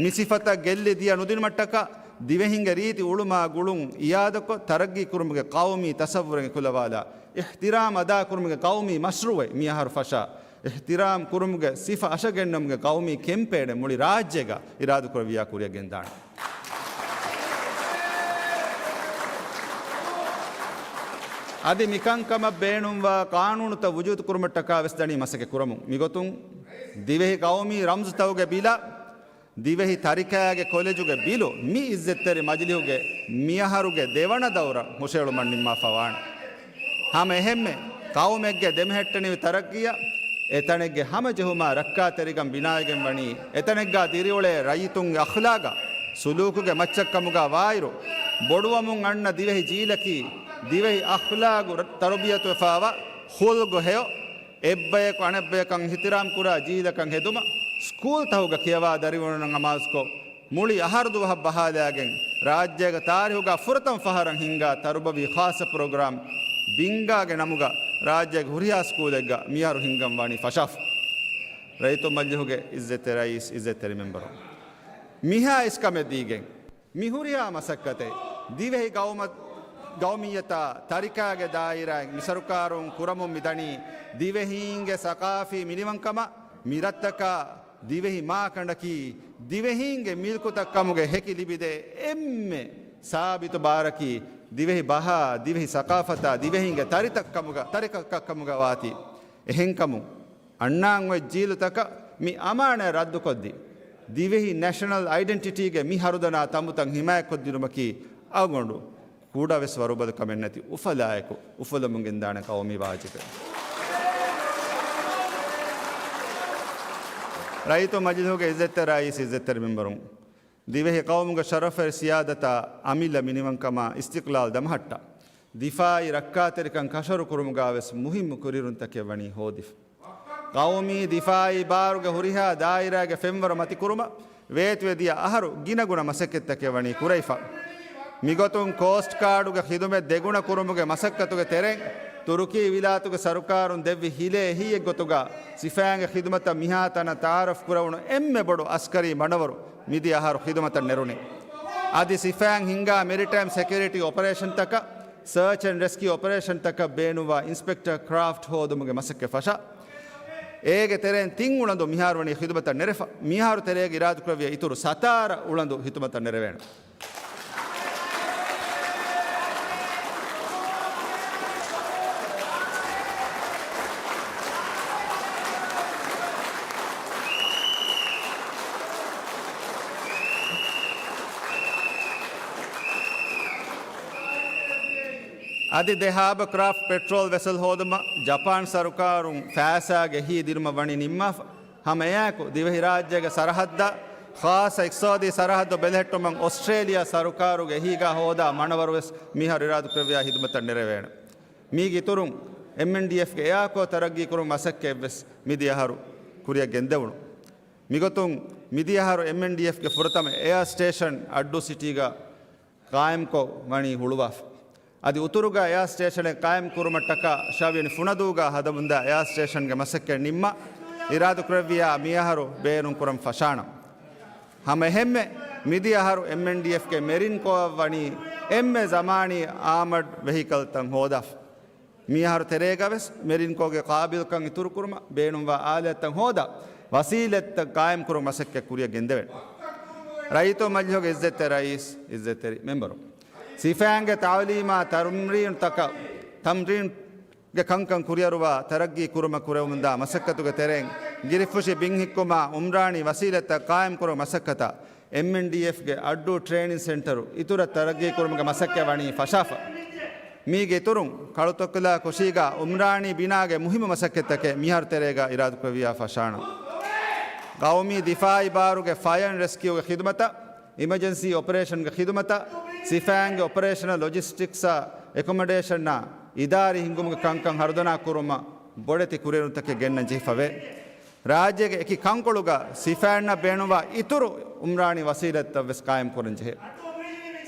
މި ސިފަތައް ގެއްލި ދިޔަ ނުދިނުމަށްޓަކާ، ދިވެހީންގެ ރީތި އުޅުމާ ގުޅުން އިއާދަކޮށް، ތަރައްގީ ކުރުމުގެ ޤައުމީ ތަޞައްވުރެއް އެކުލަވާލާ، އިޙްތިރާމް އަދާކުރުމުގެ ޤައުމީ މަޝްރޫޢެއް މިއަހަރު ފަށާ، އިޙްތިރާމް ކުރުމުގެ ސިފަ އަށަގެންނެވުމުގެ ޤައުމީ ކެމްޕޭނެއް މުޅި ރާއްޖޭގަ އިރާދަކުރެއްވިއްޔާ ކުރިއަށް ގެންދާނެ. އަދި މިކަންކަމަށް ބޭނުންވާ ޤާނޫނުތައް ވުޖޫދު ކުރުމަށްޓަކާ ވެސް ދަނީ މަސައްކަތް ކުރަމުން. މިގޮތުން ދިވެހި ޤައުމީ ރަމްޒުތަކުގެ ބިލާ، ދިވެހި ތަރިކައިގެ ކޮލެޖުގެ ބިލު މި އިއްޒަތްތެރި މަޖިލީހުގެ މިއަހަރުގެ ދެވަނަ ދައުރަށް ހުށައެޅުމަށް ނިންމާފަ ވާނެ. ހަމަ އެހެންމެ، ޤައުމެއްގެ ދެމެހެއްޓެނިވި ތަރައްގީއަށް އެތަނެއްގެ ހަމަޖެހުމާ ރައްކާތެރިކަން ބިނާވެގެން ވަނީ، އެތަނެއްގާ ދިރިއުޅޭ ރައްޔިތުންގެ އަޚްލާގާ، ސުލޫކުގެ މައްޗަށްކަމުގާ ވާއިރު، ބޮޑުވަމުން އަންނަ ދިވެހި ޖީލަކީ، ދިވެހި އަޚްލާގު ތަރުބިޔަތުވެފާވާ، ޚުލްޤު ހެޔޮ، އެއްބަޔަކު އަނެއްބަޔަކަށް އިޙްތިރާމް ކުރާ ޖީލަކަށް ހެދުމަށް، ސްކޫލްތަކުގަ ކިޔަވާ ދަރިވަރުންނަށް އަމާޒުކޮށް، މުޅި އަހަރު ދުވަހަށް ބަހާލާގެން، ރާއްޖޭގެ ތާރީހުގަ ފުރަތަމަ ފަހަރަށް ހިންގާ ތަރުބަވީ ޚާއްޞަ ޕްރޮގްރާމް ބިންގާގެ ނަމުގަ ރާއްޖޭގެ ހުރިހާ ސްކޫލެއްގަ މިއަހަރު ހިންގަން ވަނީ ފަށާފަ. ރައްޔިތުން މަޖިލީހުގެ އިއްޒަތްތެރި ރައީސް، އިއްޒަތްތެރި މެމްބަރުން، މިހާ އިސްކަމެއް ދީގެން، މި ހުރިހާ މަސައްކަތެއް ދިވެހި ގައުމަ-، ގައުމިއްޔަތާ ތަރިކާގެ ދާއިރާއިން މި ސަރުކާރުން ކުރަމުން މިދަނީ، ދިވެހީންގެ ސަޤާފީ މިނިވަންކަމަށް، މި ރަށްތަކާ ދިވެހި މާކަނޑަކީ ދިވެހީންގެ މިލްކުތައް ކަމުގެ ހެކި ލިބިދޭ އެންމެ ސާބިތު ބާރަކީ، ދިވެހި ބަހާ، ދިވެހި ސަޤާފަތާ، ދިވެހީންގެ ތަރިތައް ކަމުގަ، ތަރިކަކަށް ކަމުގަ ވާތީ. އެހެންކަމުން، އަންނާން އޮތް ޖީލުތަކަށް މި އަމާނާތް ރައްދުކޮށްދީ، ދިވެހި ނޭޝަނަލް އައިޑެންޓިޓީގެ މި ހަރުދަނާ ތަނބުތައް ހިމާޔަތްކޮށްދިނުމަކީ އަޅުގަނޑު ކުޑަވެސް ވަރުބަލި ކަމެއް ނެތި އުފަލާއެކު އުފުލަމުން ގެންދާނެ ޤައުމީ ވާޖިބެއް. ރައްޔިތުން މަޖިލީހުގެ އިއްޒަތްތެރި ރައީސް، އިއްޒަތްތެރި މެމްބަރުން، ދިވެހި ޤައުމުގެ ޝަރަފްވެރި ސިޔާދަތާ އަމިއްލަ މިނިވަންކަމާ އިސްތިޤްލާލް ދަމަހައްޓާ، ދިފާޢީ ރައްކާތެރިކަން ކަށަވަރު ކުރުމުގާވެސް މުހިއްމު ކުރިއެރުންތަކެއް ވަނީ ހޯދިފަ. ޤައުމީ ދިފާޢީ ބާރުގެ ހުރިހާ ދާއިރާގެ ފެންވަރު މަތިކުރުމަށް ވޭތުވެދިޔަ އަހަރު ގިނަގުނަ މަސައްކަތްތަކެއް ވަނީ ކުރެވިފަ. މިގޮތުން ކޯސްޓް ގާޑުގެ ޚިދުމަތް ދެގުނަ ކުރުމުގެ މަސައްކަތުގެ ތެރެއިން ތުރުކީ ވިލާތުގެ ސަރުކާރުން ދެއްވި ހިލޭ އެހީއެއްގޮތުގަ ސިފައިންގެ ޚިދުމަތަށް މިހާތަނަށް ތަޢާރަފް ކުރެވުނު އެންމެ ބޮޑު އަސްކަރީ މަނަވަރު މިދިޔަ އަހަރު ޚިދުމަތަށް ނެރުނީ. އަދި ސިފައިން ހިންގާ މެރިޓައިމް ސެކިއުރިޓީ އޮޕަރޭޝަންތަކަށް، ސާޗް އެންޑް ރެސްކިއު އޮޕަރޭޝަންތަކަށް ބޭނުންވާ އިންސްޕެކްޓަ ކްރާފްޓް ހޯދުމުގެ މަސައްކަތް ފަށާ، އޭގެ ތެރެއިން ތިން އުޅަނދު މިހާރު ވަނީ ޚިދުމަތަށް ނެރެފަ. މިހާރު ތެރޭގަ އިރާދަކުރެއްވިޔާ އިތުރު ސަތާރަ އުޅަނދު ޚިދުމަތަށް ނެރެވޭނެ. އަދި ދެ ހާބަ ކްރާފްޓް ޕެޓްރޯލް ވެސެލް ހޯދުމަށް ޖަޕާން ސަރުކާރުން ފައިސާގެ އެހީ ދިނުމަށް ވަނީ ނިންމާފަ. ހަމަ އެއާއެކު ދިވެހިރާއްޖޭގެ ސަރަހައްދަށް ޚާއްޞަ އިޤްތިޞާދީ ސަރަހައްދު ބެލެހެއްޓުމަށް އޮސްޓްރޭލިޔާ ސަރުކާރުގެ އެހީގާ ހޯދާ މަނަވަރު ވެސް މިހާރު އިރާދަކުރެއްވިޔާ ހިދުމަތަށް ނެރެވޭނެ. މީގެ އިތުރުން އެމްއެންޑީއެފްގެ އެއާކޯ ތަރައްގީ ކުރުމަށް މަސައްކަތް ވެސް މިދިޔަ އަހަރު ކުރިއަށް ގެންދެވުނު. މިގޮތުން މިދިޔަ އަހަރު އެމްއެންޑީއެފްގެ ފުރަތަމަ އެއާ ސްޓޭޝަން އައްޑޫ ސިޓީގަ ޤާއިމްކޮށް ވަނީ ހުޅުވާފަ. އަދި އުތުރުގަ އެއާ ސްޓޭޝަނެއް ޤާއިމް ކުރުމަށްޓަކާ ޝަވިޔަނި ފުނަދޫގަ ހަދަމުންދާ އެއާ ސްޓޭޝަންގެ މަސައްކަތް ނިންމާ އިރާދަކުރެއްވިޔާ މިއަހަރު ބޭނުން ކުރަން ފަށާނަން. ހަމަ އެހެންމެ މިދިޔަ އަހަރު އެމްއެންޑީއެފްގެ މެރިން ކޯއަށް ވަނީ އެންމެ ޒަމާނީ އާމަޑް ވެހިކަލްތައް ހޯދާފަ. މިއަހަރު ތެރޭގަ ވެސް މެރިން ކޯގެ ޤާބިލްކަން އިތުރުކުރުމަށް ބޭނުންވާ އާލާތްތައް ހޯދާ ވަސީލަތްތައް ޤާއިމްކުރުމަށް މަސައްކަތް ކުރިއަށް ގެންދެވޭނެ. ރައްޔިތު މަޖިލީހުގެ އިއްޒަތްތެރި ރައީސް، އިއްޒަތްތެރި މެންބަރު، ސިފައިންގެ ތަޢުލީމާ ތަމްރީނުތަކަށް، ތަމްރީންގެ ކަންކަން ކުރިއަރުވާ ތަރައްގީ ކުރުމަށް ކުރެވެމުންދާ މަސައްކަތުގެ ތެރެއިން ގިރިފުށި ބިން ހިއްކުމާ އުމްރާނީ ވަސީލަތްތައް ޤާއިމްކުރުމަށް މަސައްކަތަށް އެމްއެންޑީއެފްގެ އައްޑޫ ޓްރޭނިން ސެންޓަރު އިތުރަށް ތަރައްގީ ކުރުމުގެ މަސައްކަތް ވަނީ ފަށާފަ. މީގެ އިތުރުން، ކަޅުތޮކިލާ ކުށީގާ އުމްރާނީ ބިނާގެ މުހިއްމު މަސައްކަތްތަކެއް މިހާރު ތެރޭގާ އިރާދަކުރެއްވިޔާ ފަށާނަން. ޤައުމީ ދިފާޢީ ބާރުގެ ފަޔަރ އެންޑް ރެސްކިއުގެ ޚިދުމަތަށް، އިމަޖެންސީ އޮޕަރޭޝަންގެ ޚިދުމަތަށް، ސިފައިންގެ އޮޕަރޭޝަނަލް ލޮޖިސްޓިކްސްއާ އެކޮމޮޑޭޝަންއާ އިދާރީ ހިންގުމުގެ ކަންކަން ހަރުދަނާ ކުރުމަށް ބޮޑެތި ކުރިއެރުންތަކެއް ގެންނަން ޖެހިފަވޭ. ރާއްޖޭގެ އެކި ކަންކޮޅުގަ ސިފައިންނަށް ބޭނުންވާ އިތުރު އުމްރާނީ ވަސީލަތްތައް ވެސް ޤާއިމް ކުރަން ޖެހޭ.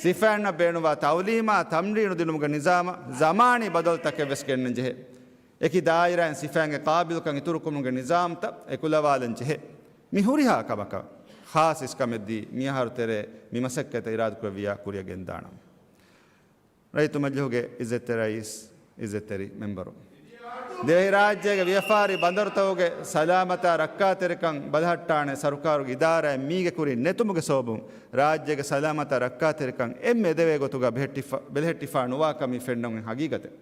ސިފައިންނަށް ބޭނުންވާ ތަޢުލީމާ ތަމްރީނު ދިނުމުގެ ނިޒާމަށް ޒަމާނީ ބަދަލުތަކެއް ވެސް ގެންނަން ޖެހޭ. އެކި ދާއިރާއިން ސިފައިންގެ ޤާބިލްކަން އިތުރުކުރުމުގެ ނިޒާމްތައް އެކުލަވާލަން ޖެހޭ. މި ހުރިހާ ކަމަކަށް ޚާއްޞަ އިސްކަމެއްދީ މިއަހަރު ތެރޭ މި މަސައްކަތަށް އިރާދަކުރެއްވިޔާ ކުރިއަށް ގެންދާނަން. ރައްޔިތު މަޖިލީހުގެ އިއްޒަތްތެރި ރައީސް، އިއްޒަތްތެރި މެންބަރު، ދިވެހިރާއްޖޭގެ ވިޔަފާރި ބަނދަރުތަކުގެ ސަލާމަތާ ރައްކާތެރިކަން ބަލަހައްޓާނެ ސަރުކާރުގެ އިދާރާއެއް މީގެ ކުރިން ނެތުމުގެ ސަބަބުން ރާއްޖޭގެ ސަލާމަތާ ރައްކާތެރިކަން އެންމެ އެދެވޭ ގޮތުގަ ބެހެއްޓިފަ-، ބެލެހެއްޓިފާ ނުވާކަން މި ފެންނަން އޮތް ހަގީގަތެއް.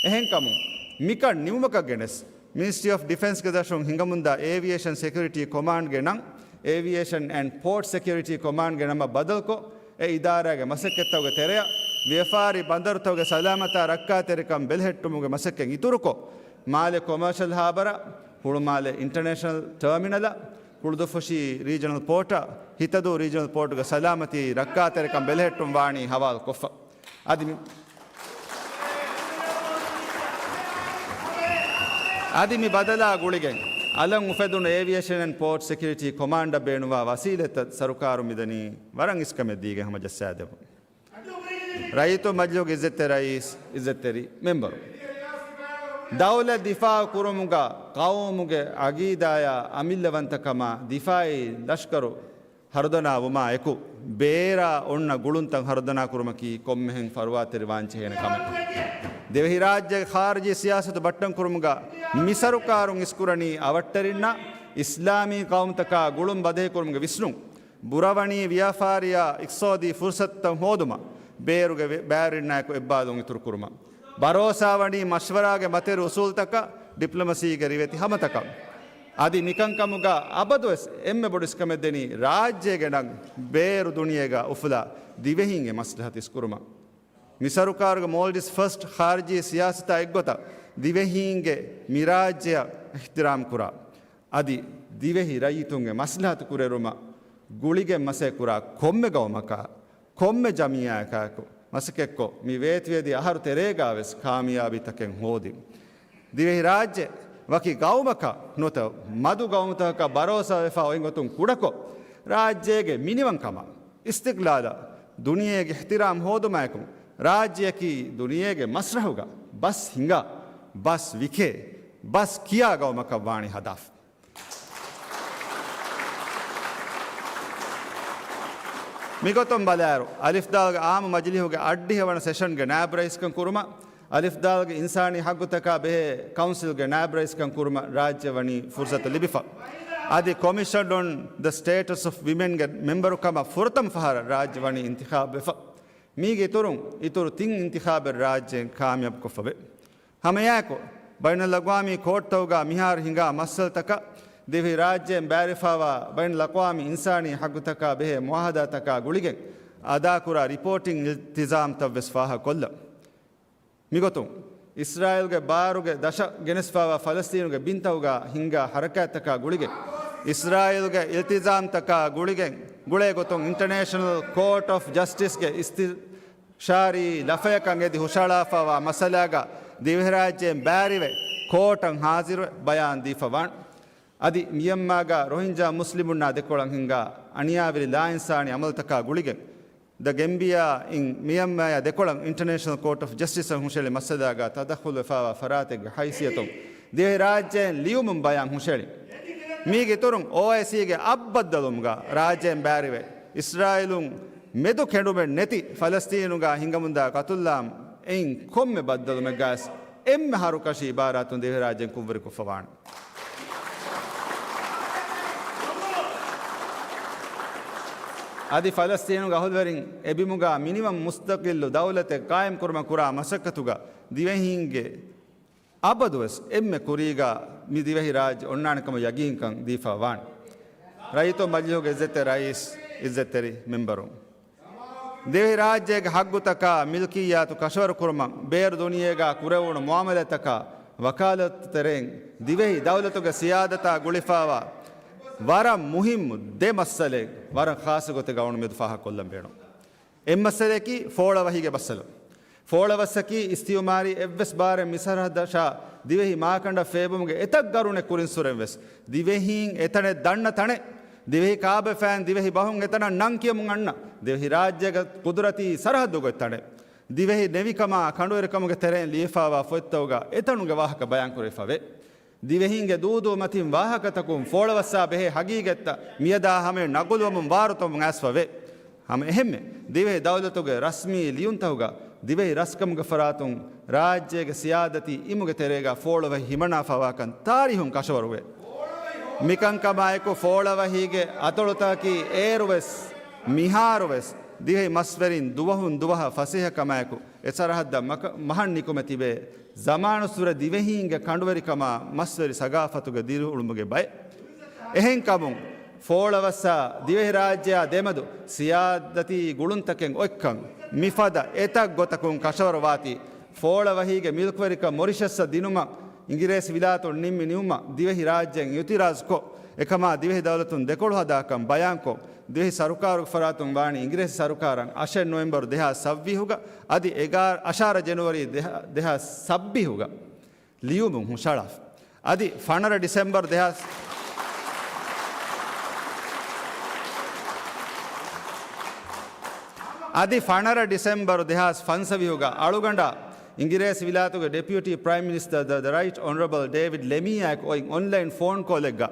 އެހެންކަމުން، މިކަން ނިމުމަކަށް ގެނެސް، މިނިސްޓްރީ އޮފް ޑިފެންސްގެ ދަށުން ހިނގަމުންދާ އޭވިއޭޝަން ސެކިއުރިޓީ ކޮމާންޑްގެ ނަން، އޭވިއޭޝަން އެންޑް ޕޯޓް ސެކިއުރިޓީ ކޮމާންޑްގެ ނަމަށް ބަދަލުކޮށް، އެ އިދާރާގެ މަސައްކަތްތަކުގެ ތެރެއަށް ވިޔަފާރި ބަނދަރުތަކުގެ ސަލާމަތާ ރައްކާތެރިކަން ބެލެހެއްޓުމުގެ މަސައްކަތް އިތުރުކޮށް، މާލެ ކޮމާޝަލް ހާބަރ، ހުޅުމާލެ އިންޓަނޭޝަނަލް ޓާމިނަލަށް، ކުޅުދުއްފުށި ރީޖަނަލް ޕޯޓަށް، ހިތަދޫ ރީޖަނަލް ޕޯޓުގެ ސަލާމަތީ ރައްކާތެރިކަން ބެލެހެއްޓުން ވާނީ ހަވާލުކޮށްފަ. އަދި މި، އަދި މި ބަދަލާ ގުޅިގެން، އަލަށް އުފެދުނު އޭވިއޭޝަން އެންޑް ޕޯޓް ސެކިއުރިޓީ ކޮމާންޑަށް ބޭނުންވާ ވަސީލަތްތައް ސަރުކާރުން މިދަނީ ވަރަށް އިސްކަމެއް ދީގެން ހަމަޖައްސާދެމުން. ރައްޔިތު މަޖިލީހުގެ އިއްޒަތްތެރި ރައީސް، އިއްޒަތްތެރި މެންބަރު، ދައުލަތް ދިފާޢު ކުރުމުގަ ޤައުމުގެ އަގީދާޔާ އަމިއްލަވަންތަކަމާ ދިފާޢީ ލަޝްކަރު ހަރުދަނާވުމާ އެކު، ބޭރަށް އޮންނަ ގުޅުންތައް ހަރުދަނާ ކުރުމަކީ ކޮންމެހެން ފަރުވާތެރި ވާންޖެހޭނެ ކަމެއް. ދިވެހިރާއްޖޭގެ ޚާރިޖީ ސިޔާސަތު ބައްޓަން ކުރުމުގަ މި ސަރުކާރުން އިސްކުރަނީ އަވަށްޓެރިންނާ އިސްލާމީ ޤައުމުތަކާ ގުޅުން ބަދަހިކުރުމުގެ ވިސްނުން، ބުރަވަނީ ވިޔަފާރިއާ އިޤްތިޞާދީ ފުރުޞަތުތައް ހޯދުމަށް، ބޭރުގެ ވެ-، ބައިވެރިންނާއެކު އެއްބާލުން އިތުރުކުރުމަށް. ބަރޯސާވަނީ މަޝްވަރާގެ މަތިވެރި އުސޫލުތަކަށް، ޑިޕްލޮމަސީގެ ރިވެތި ހަމަތަކަށް. އަދި މިކަންކަމުގަ އަބަދުވެސް އެންމެ ބޮޑު އިސްކަމެއް ދެނީ ރާއްޖޭގެ ނަން ބޭރު ދުނިޔޭގަ އުފުލާ ދިވެހީންގެ މަސްލަހަތު އިސްކުރުމަށް. މި ސަރުކާރުގެ މޯލްޑިވްސް ފަސްޓް ޚާރިޖީ ސިޔާސަތާ އެއްގޮތަށް ދިވެހީންގެ މިރާއްޖެއަށް އިޙްތިރާމް ކުރާ، އަދި ދިވެހި ރައްޔިތުންގެ މަސްލަހަތު ކުރިއެރުމަށް ގުޅިގެން މަސައްކަތް ކުރާ ކޮންމެ ގައުމަކާ، ކޮންމެ ޖަމިއްޔާއަކާއެކު މަސައްކަތްކޮށް، މި ވޭތުވެދިޔަ އަހަރު ތެރޭގަވެސް ކާމިޔާބީތަކެއް ހޯދި. ދިވެހިރާއްޖެ ވަކި ގައުމަކަށް ނުވަތަ މަދު ގައުމުތަކަކަށް ބަރޯސާވެފަ އޮތްގޮތުން ކުޑަކޮށް، ރާއްޖޭގެ މިނިވަންކަމާ، އިސްތިޤްލާލަށް ދުނިޔޭގެ އިޙްތިރާމް ހޯދުމާއެކު، ރާއްޖެއަކީ ދުނިޔޭގެ މަސްރަޙުގަ ބަސް ހިނގާ، ބަސް ވިކޭ، ބަސް ކިޔާ ގައުމަކަށް ވާނީ ހަދާފަ. މިގޮތުން ބަލާއިރު، އަލިފްދާލްގެ އާއްމު މަޖިލީހުގެ އަށްޑިހަވަނަ ސެޝަންގެ ނާއިބް ރައީސްކަން ކުރުމަށް، އަލިފްދާލްގެ އިންސާނީ ޙައްޤުތަކާ ބެހޭ ކައުންސިލްގެ ނާއިބް ރައީސްކަން ކުރުމަށް ރާއްޖެ ވަނީ ފުރުޞަތު ލިބިފަ. އަދި ކޮމިޝަން އޮން ދަ ސްޓޭޓަސް އޮފް ވިމެންގެ މެމްބަރުކަމަށް ފުރަތަމަ ފަހަރަށް ރާއްޖެ ވަނީ އިންތިޚާބުވެފަ. މީގެ އިތުރުން، އިތުރު ތިން އިންތިޚާބެއް ރާއްޖޭން ކާމިޔާބުކޮށްފަވޭ. ހަމައެއާއެކު، ބައިނަލްއަގްވާމީ ކޯޓްތަކުގަ މިހާރު ހިނގާ މައްސަލަތަކަށް ދިވެހިރާއްޖޭން ބައިވެރިވެފައިވާ ބައިނަލްއަގްވާމީ އިންސާނީ ޙައްޤުތަކާ ބެހޭ މުޢާހަދާތަކާ ގުޅިގެން އަދާކުރާ ރިޕޯޓިން އިލްތިޒާމްތައްވެސް ފާހަގަކޮށްލަން. މިގޮތުން، އިސްރާއީލްގެ ބާރުގެ ދަށަށް ގެނެސްފާވާ ފަލަސްތީނުގެ ބިންތަހުގަ ހިންގާ ހަރަކާތްތަކާ ގުޅިގެން، އިސްރާއީލްގެ އިލްތިޒާމްތަކާ ގުޅިގެން ގުޅޭ ގޮތުން އިންޓަރނޭޝަނަލް ކޯޓް އޮފް ޖަސްޓިސްގެ އިސްތިޝާރީ ލަފަޔަކަށް އެދި ހުށަހަޅާފާވާ މައްސަލާގަ ދިވެހިރާއްޖޭން ބައިވެރިވެ، ކޯޓަށް ހާޒިރުވެ ބަޔާން ދީފަ ވާން. އަދި މިޔަންމާގަ ރޮހިންޖާ މުސްލިމުންނާ ދެކޮޅަށް ހިންގާ އަނިޔާވެރި ލާއިންސާނީ އަމަލުތަކާ ގުޅިގެން، ދަ ގެމްބިޔާ އިން މިޔަންމާއާ ދެކޮޅަށް އިންޓަރނޭޝަނަލް ކޯޓް އޮފް ޖަސްޓިސަށް ހުށަހެޅި މައްސަލާގަ ތަދަޚުލުވެފާވާ ފަރާތެއްގެ ހައިސިއްޔަތުން ދިވެހިރާއްޖޭން ލިޔުމުން ބަޔާން ހުށަހެޅި. މީގެ އިތުރުން އޯއައިސީގެ އަށް ބައްދަލުވުމުގަ ރާއްޖޭން ބައިވެރިވެ، އިސްރާއީލުން މެދު ކެނޑުމެއް ނެތި ފަލަސްތީނުގަ ހިނގަމުންދާ ޤަތުލުއާމް އެއިން ކޮންމެ ބައްދަލުމެއްގަވެސް އެންމެ ހަރުކަށި އިބާރާތުން ދިވެހިރާއްޖޭން ކުށްވެރިކޮށްފަ ވާނެ. އަދި ފަލަސްތީނުގެ އަހުލުވެރިން އެބިމުގަ މިނިވަން މުސްތަޤިއްލު ދައުލަތެއް ޤާއިމްކުރުމަށް ކުރާ މަސައްކަތުގަ ދިވެހީންގެ އަބަދުވެސް އެންމެ ކުރީގަ މި ދިވެހިރާއްޖެ އޮންނާނެ ކަމަށް ޔަގީންކަން ދީފަ ވާނެ. ރައްޔިތު މަޖިލީހުގެ އިއްޒަތްތެރި ރައީސް، އިއްޒަތްތެރި މެމްބަރުން. ދިވެހިރާއްޖޭގެ ހައްގުތަކާ މިލްކިއްޔާތު ކަށަވަރުކުރުމަށް ބޭރު ދުނިޔޭގަ ކުރެވުނު މުއާމަލާތްތަކާ ވަކާލަތު ތެރެއިން ދިވެހި ދައުލަތުގެ ސިޔާދަތާ ގުޅިފާވާ ވަރަށް މުހިއްމު ދެ މައްސަލައެއް ވަރަށް ޚާއްޞަ ގޮތެއްގަ އަޅުގަނޑު މިއަދު ފާހަގަކޮށްލަން ބޭނުން. އެއްމައްސަލައަކީ ފޯޅަވަހީގެ މައްސަލަ. ފޯޅަވައްސަކީ އިސްތިއުމާރީ އެއްވެސް ބާރެއް މި ސަރަހައްދަށާ ދިވެހި މާކަނޑަށް ފޭބުމުގެ އެތައް ގަރުނެއް ކުރިންސުރެން ވެސް، ދިވެހީން އެތަނެއް ދަންނަ ތަނެއް، ދިވެހި ކާބަފައިން ދިވެހި ބަހުން އެތަނަށް ނަން ކިޔަމުން އަންނަ، ދިވެހިރާއްޖޭގެ ޤުދުރަތީ ސަރަހައްދުގަ އޮތް ތަނެއް، ދިވެހި ނެވިކަމާ ކަނޑުވެރިކަމުގެ ތެރެއިން ލިޔެފާވާ ފޮތްތަކުގަ އެތަނުގެ ވާހަކަ ބަޔާންކުރެވިފަވޭ. ދިވެހީންގެ ދޫދޫ މަތިން ވާހަކަތަކުން ފޯޅަވައްސާ ބެހޭ ހަގީގަތްތައް މިއަދާ ހަމަޔަށް ނަގުލުވަމުން ވާރުތަވަމުން އައިސްފަވޭ. ހަމަ އެހެންމެ، ދިވެހި ދައުލަތުގެ ރަސްމީ ލިޔުންތަކުގަ ދިވެހި ރަސްކަމުގެ ފަރާތުން ރާއްޖޭގެ ސިޔާދަތީ އިމުގެ ތެރޭގަ ފޯޅަވަހި ހިމަނާފަވާކަން ތާރީހުން ކަށަވަރުވޭ. މިކަންކަމާއެކު ފޯޅަވަހީގެ އަތޮޅުތަކަކީ އޭރުވެސް މިހާރުވެސް ދިވެހި މަސްވެރިން ދުވަހުން ދުވަހަށް ފަސޭހަކަމާއެކު އެ ސަރަހައްދަށް މަކަ-، މަހަށް ނިކުމެ ތިބޭ. ޒަމާނުއްސުރެ ދިވެހީންގެ ކަނޑުވެރިކަމާ މަސްވެރި ސަގާފަތުގެ ދިރިއުޅުމުގެ ބައެއް. އެހެންކަމުން، ފޯޅަވައްސާ ދިވެހިރާއްޖެއާ ދެމެދު ސިޔާދަތީ ގުޅުންތަކެއް އޮތްކަން މިފަދަ އެތައް ގޮތަކުން ކަށަވަރުވާތީ، ފޯޅަވަހީގެ މިލްކުވެރިކަން މޮރިޝަސްއަށް ދިނުމަށް އިނގިރޭސި ވިލާތުން ނިންމި ނިންމުމަށް ދިވެހިރާއްޖެއިން އިއުތިރާޒުކޮށް، އެކަމާ ދިވެހި ދައުލަތުން ދެކޮޅު ހަދާކަން ބަޔާންކޮށް، ދިވެހި ސަރުކާރުގެ ފަރާތުން ވާނީ އިނގިރޭސި ސަރުކާރަށް އަށެއް ނޮވެމްބަރު ދެހާސް ސައްވީހުގަ އަދި އެގާ-، އަށާރަ ޖެނުއަރީ ދެހާ-، ދެހާސް ސައްބީހުގަ ލިޔުމުން ހުށަހަޅާފަ. އަދި ފަނަރަ ޑިސެމްބަރު ދެހާސް، އަދި ފަނަރަ ޑިސެމްބަރު ދެހާސް ފަންސަވީހުގަ އަޅުގަނޑާ އިނގިރޭސި ވިލާތުގެ ޑެޕިއުޓީ ޕްރައިމް މިނިސްޓަރ ދަ، ދަ ރައިޓް އޮނަރަބަލް ޑޭވިޑް ލެމީއާއެކު އޮތް އޮންލައިން ފޯން ކޯލެއްގަ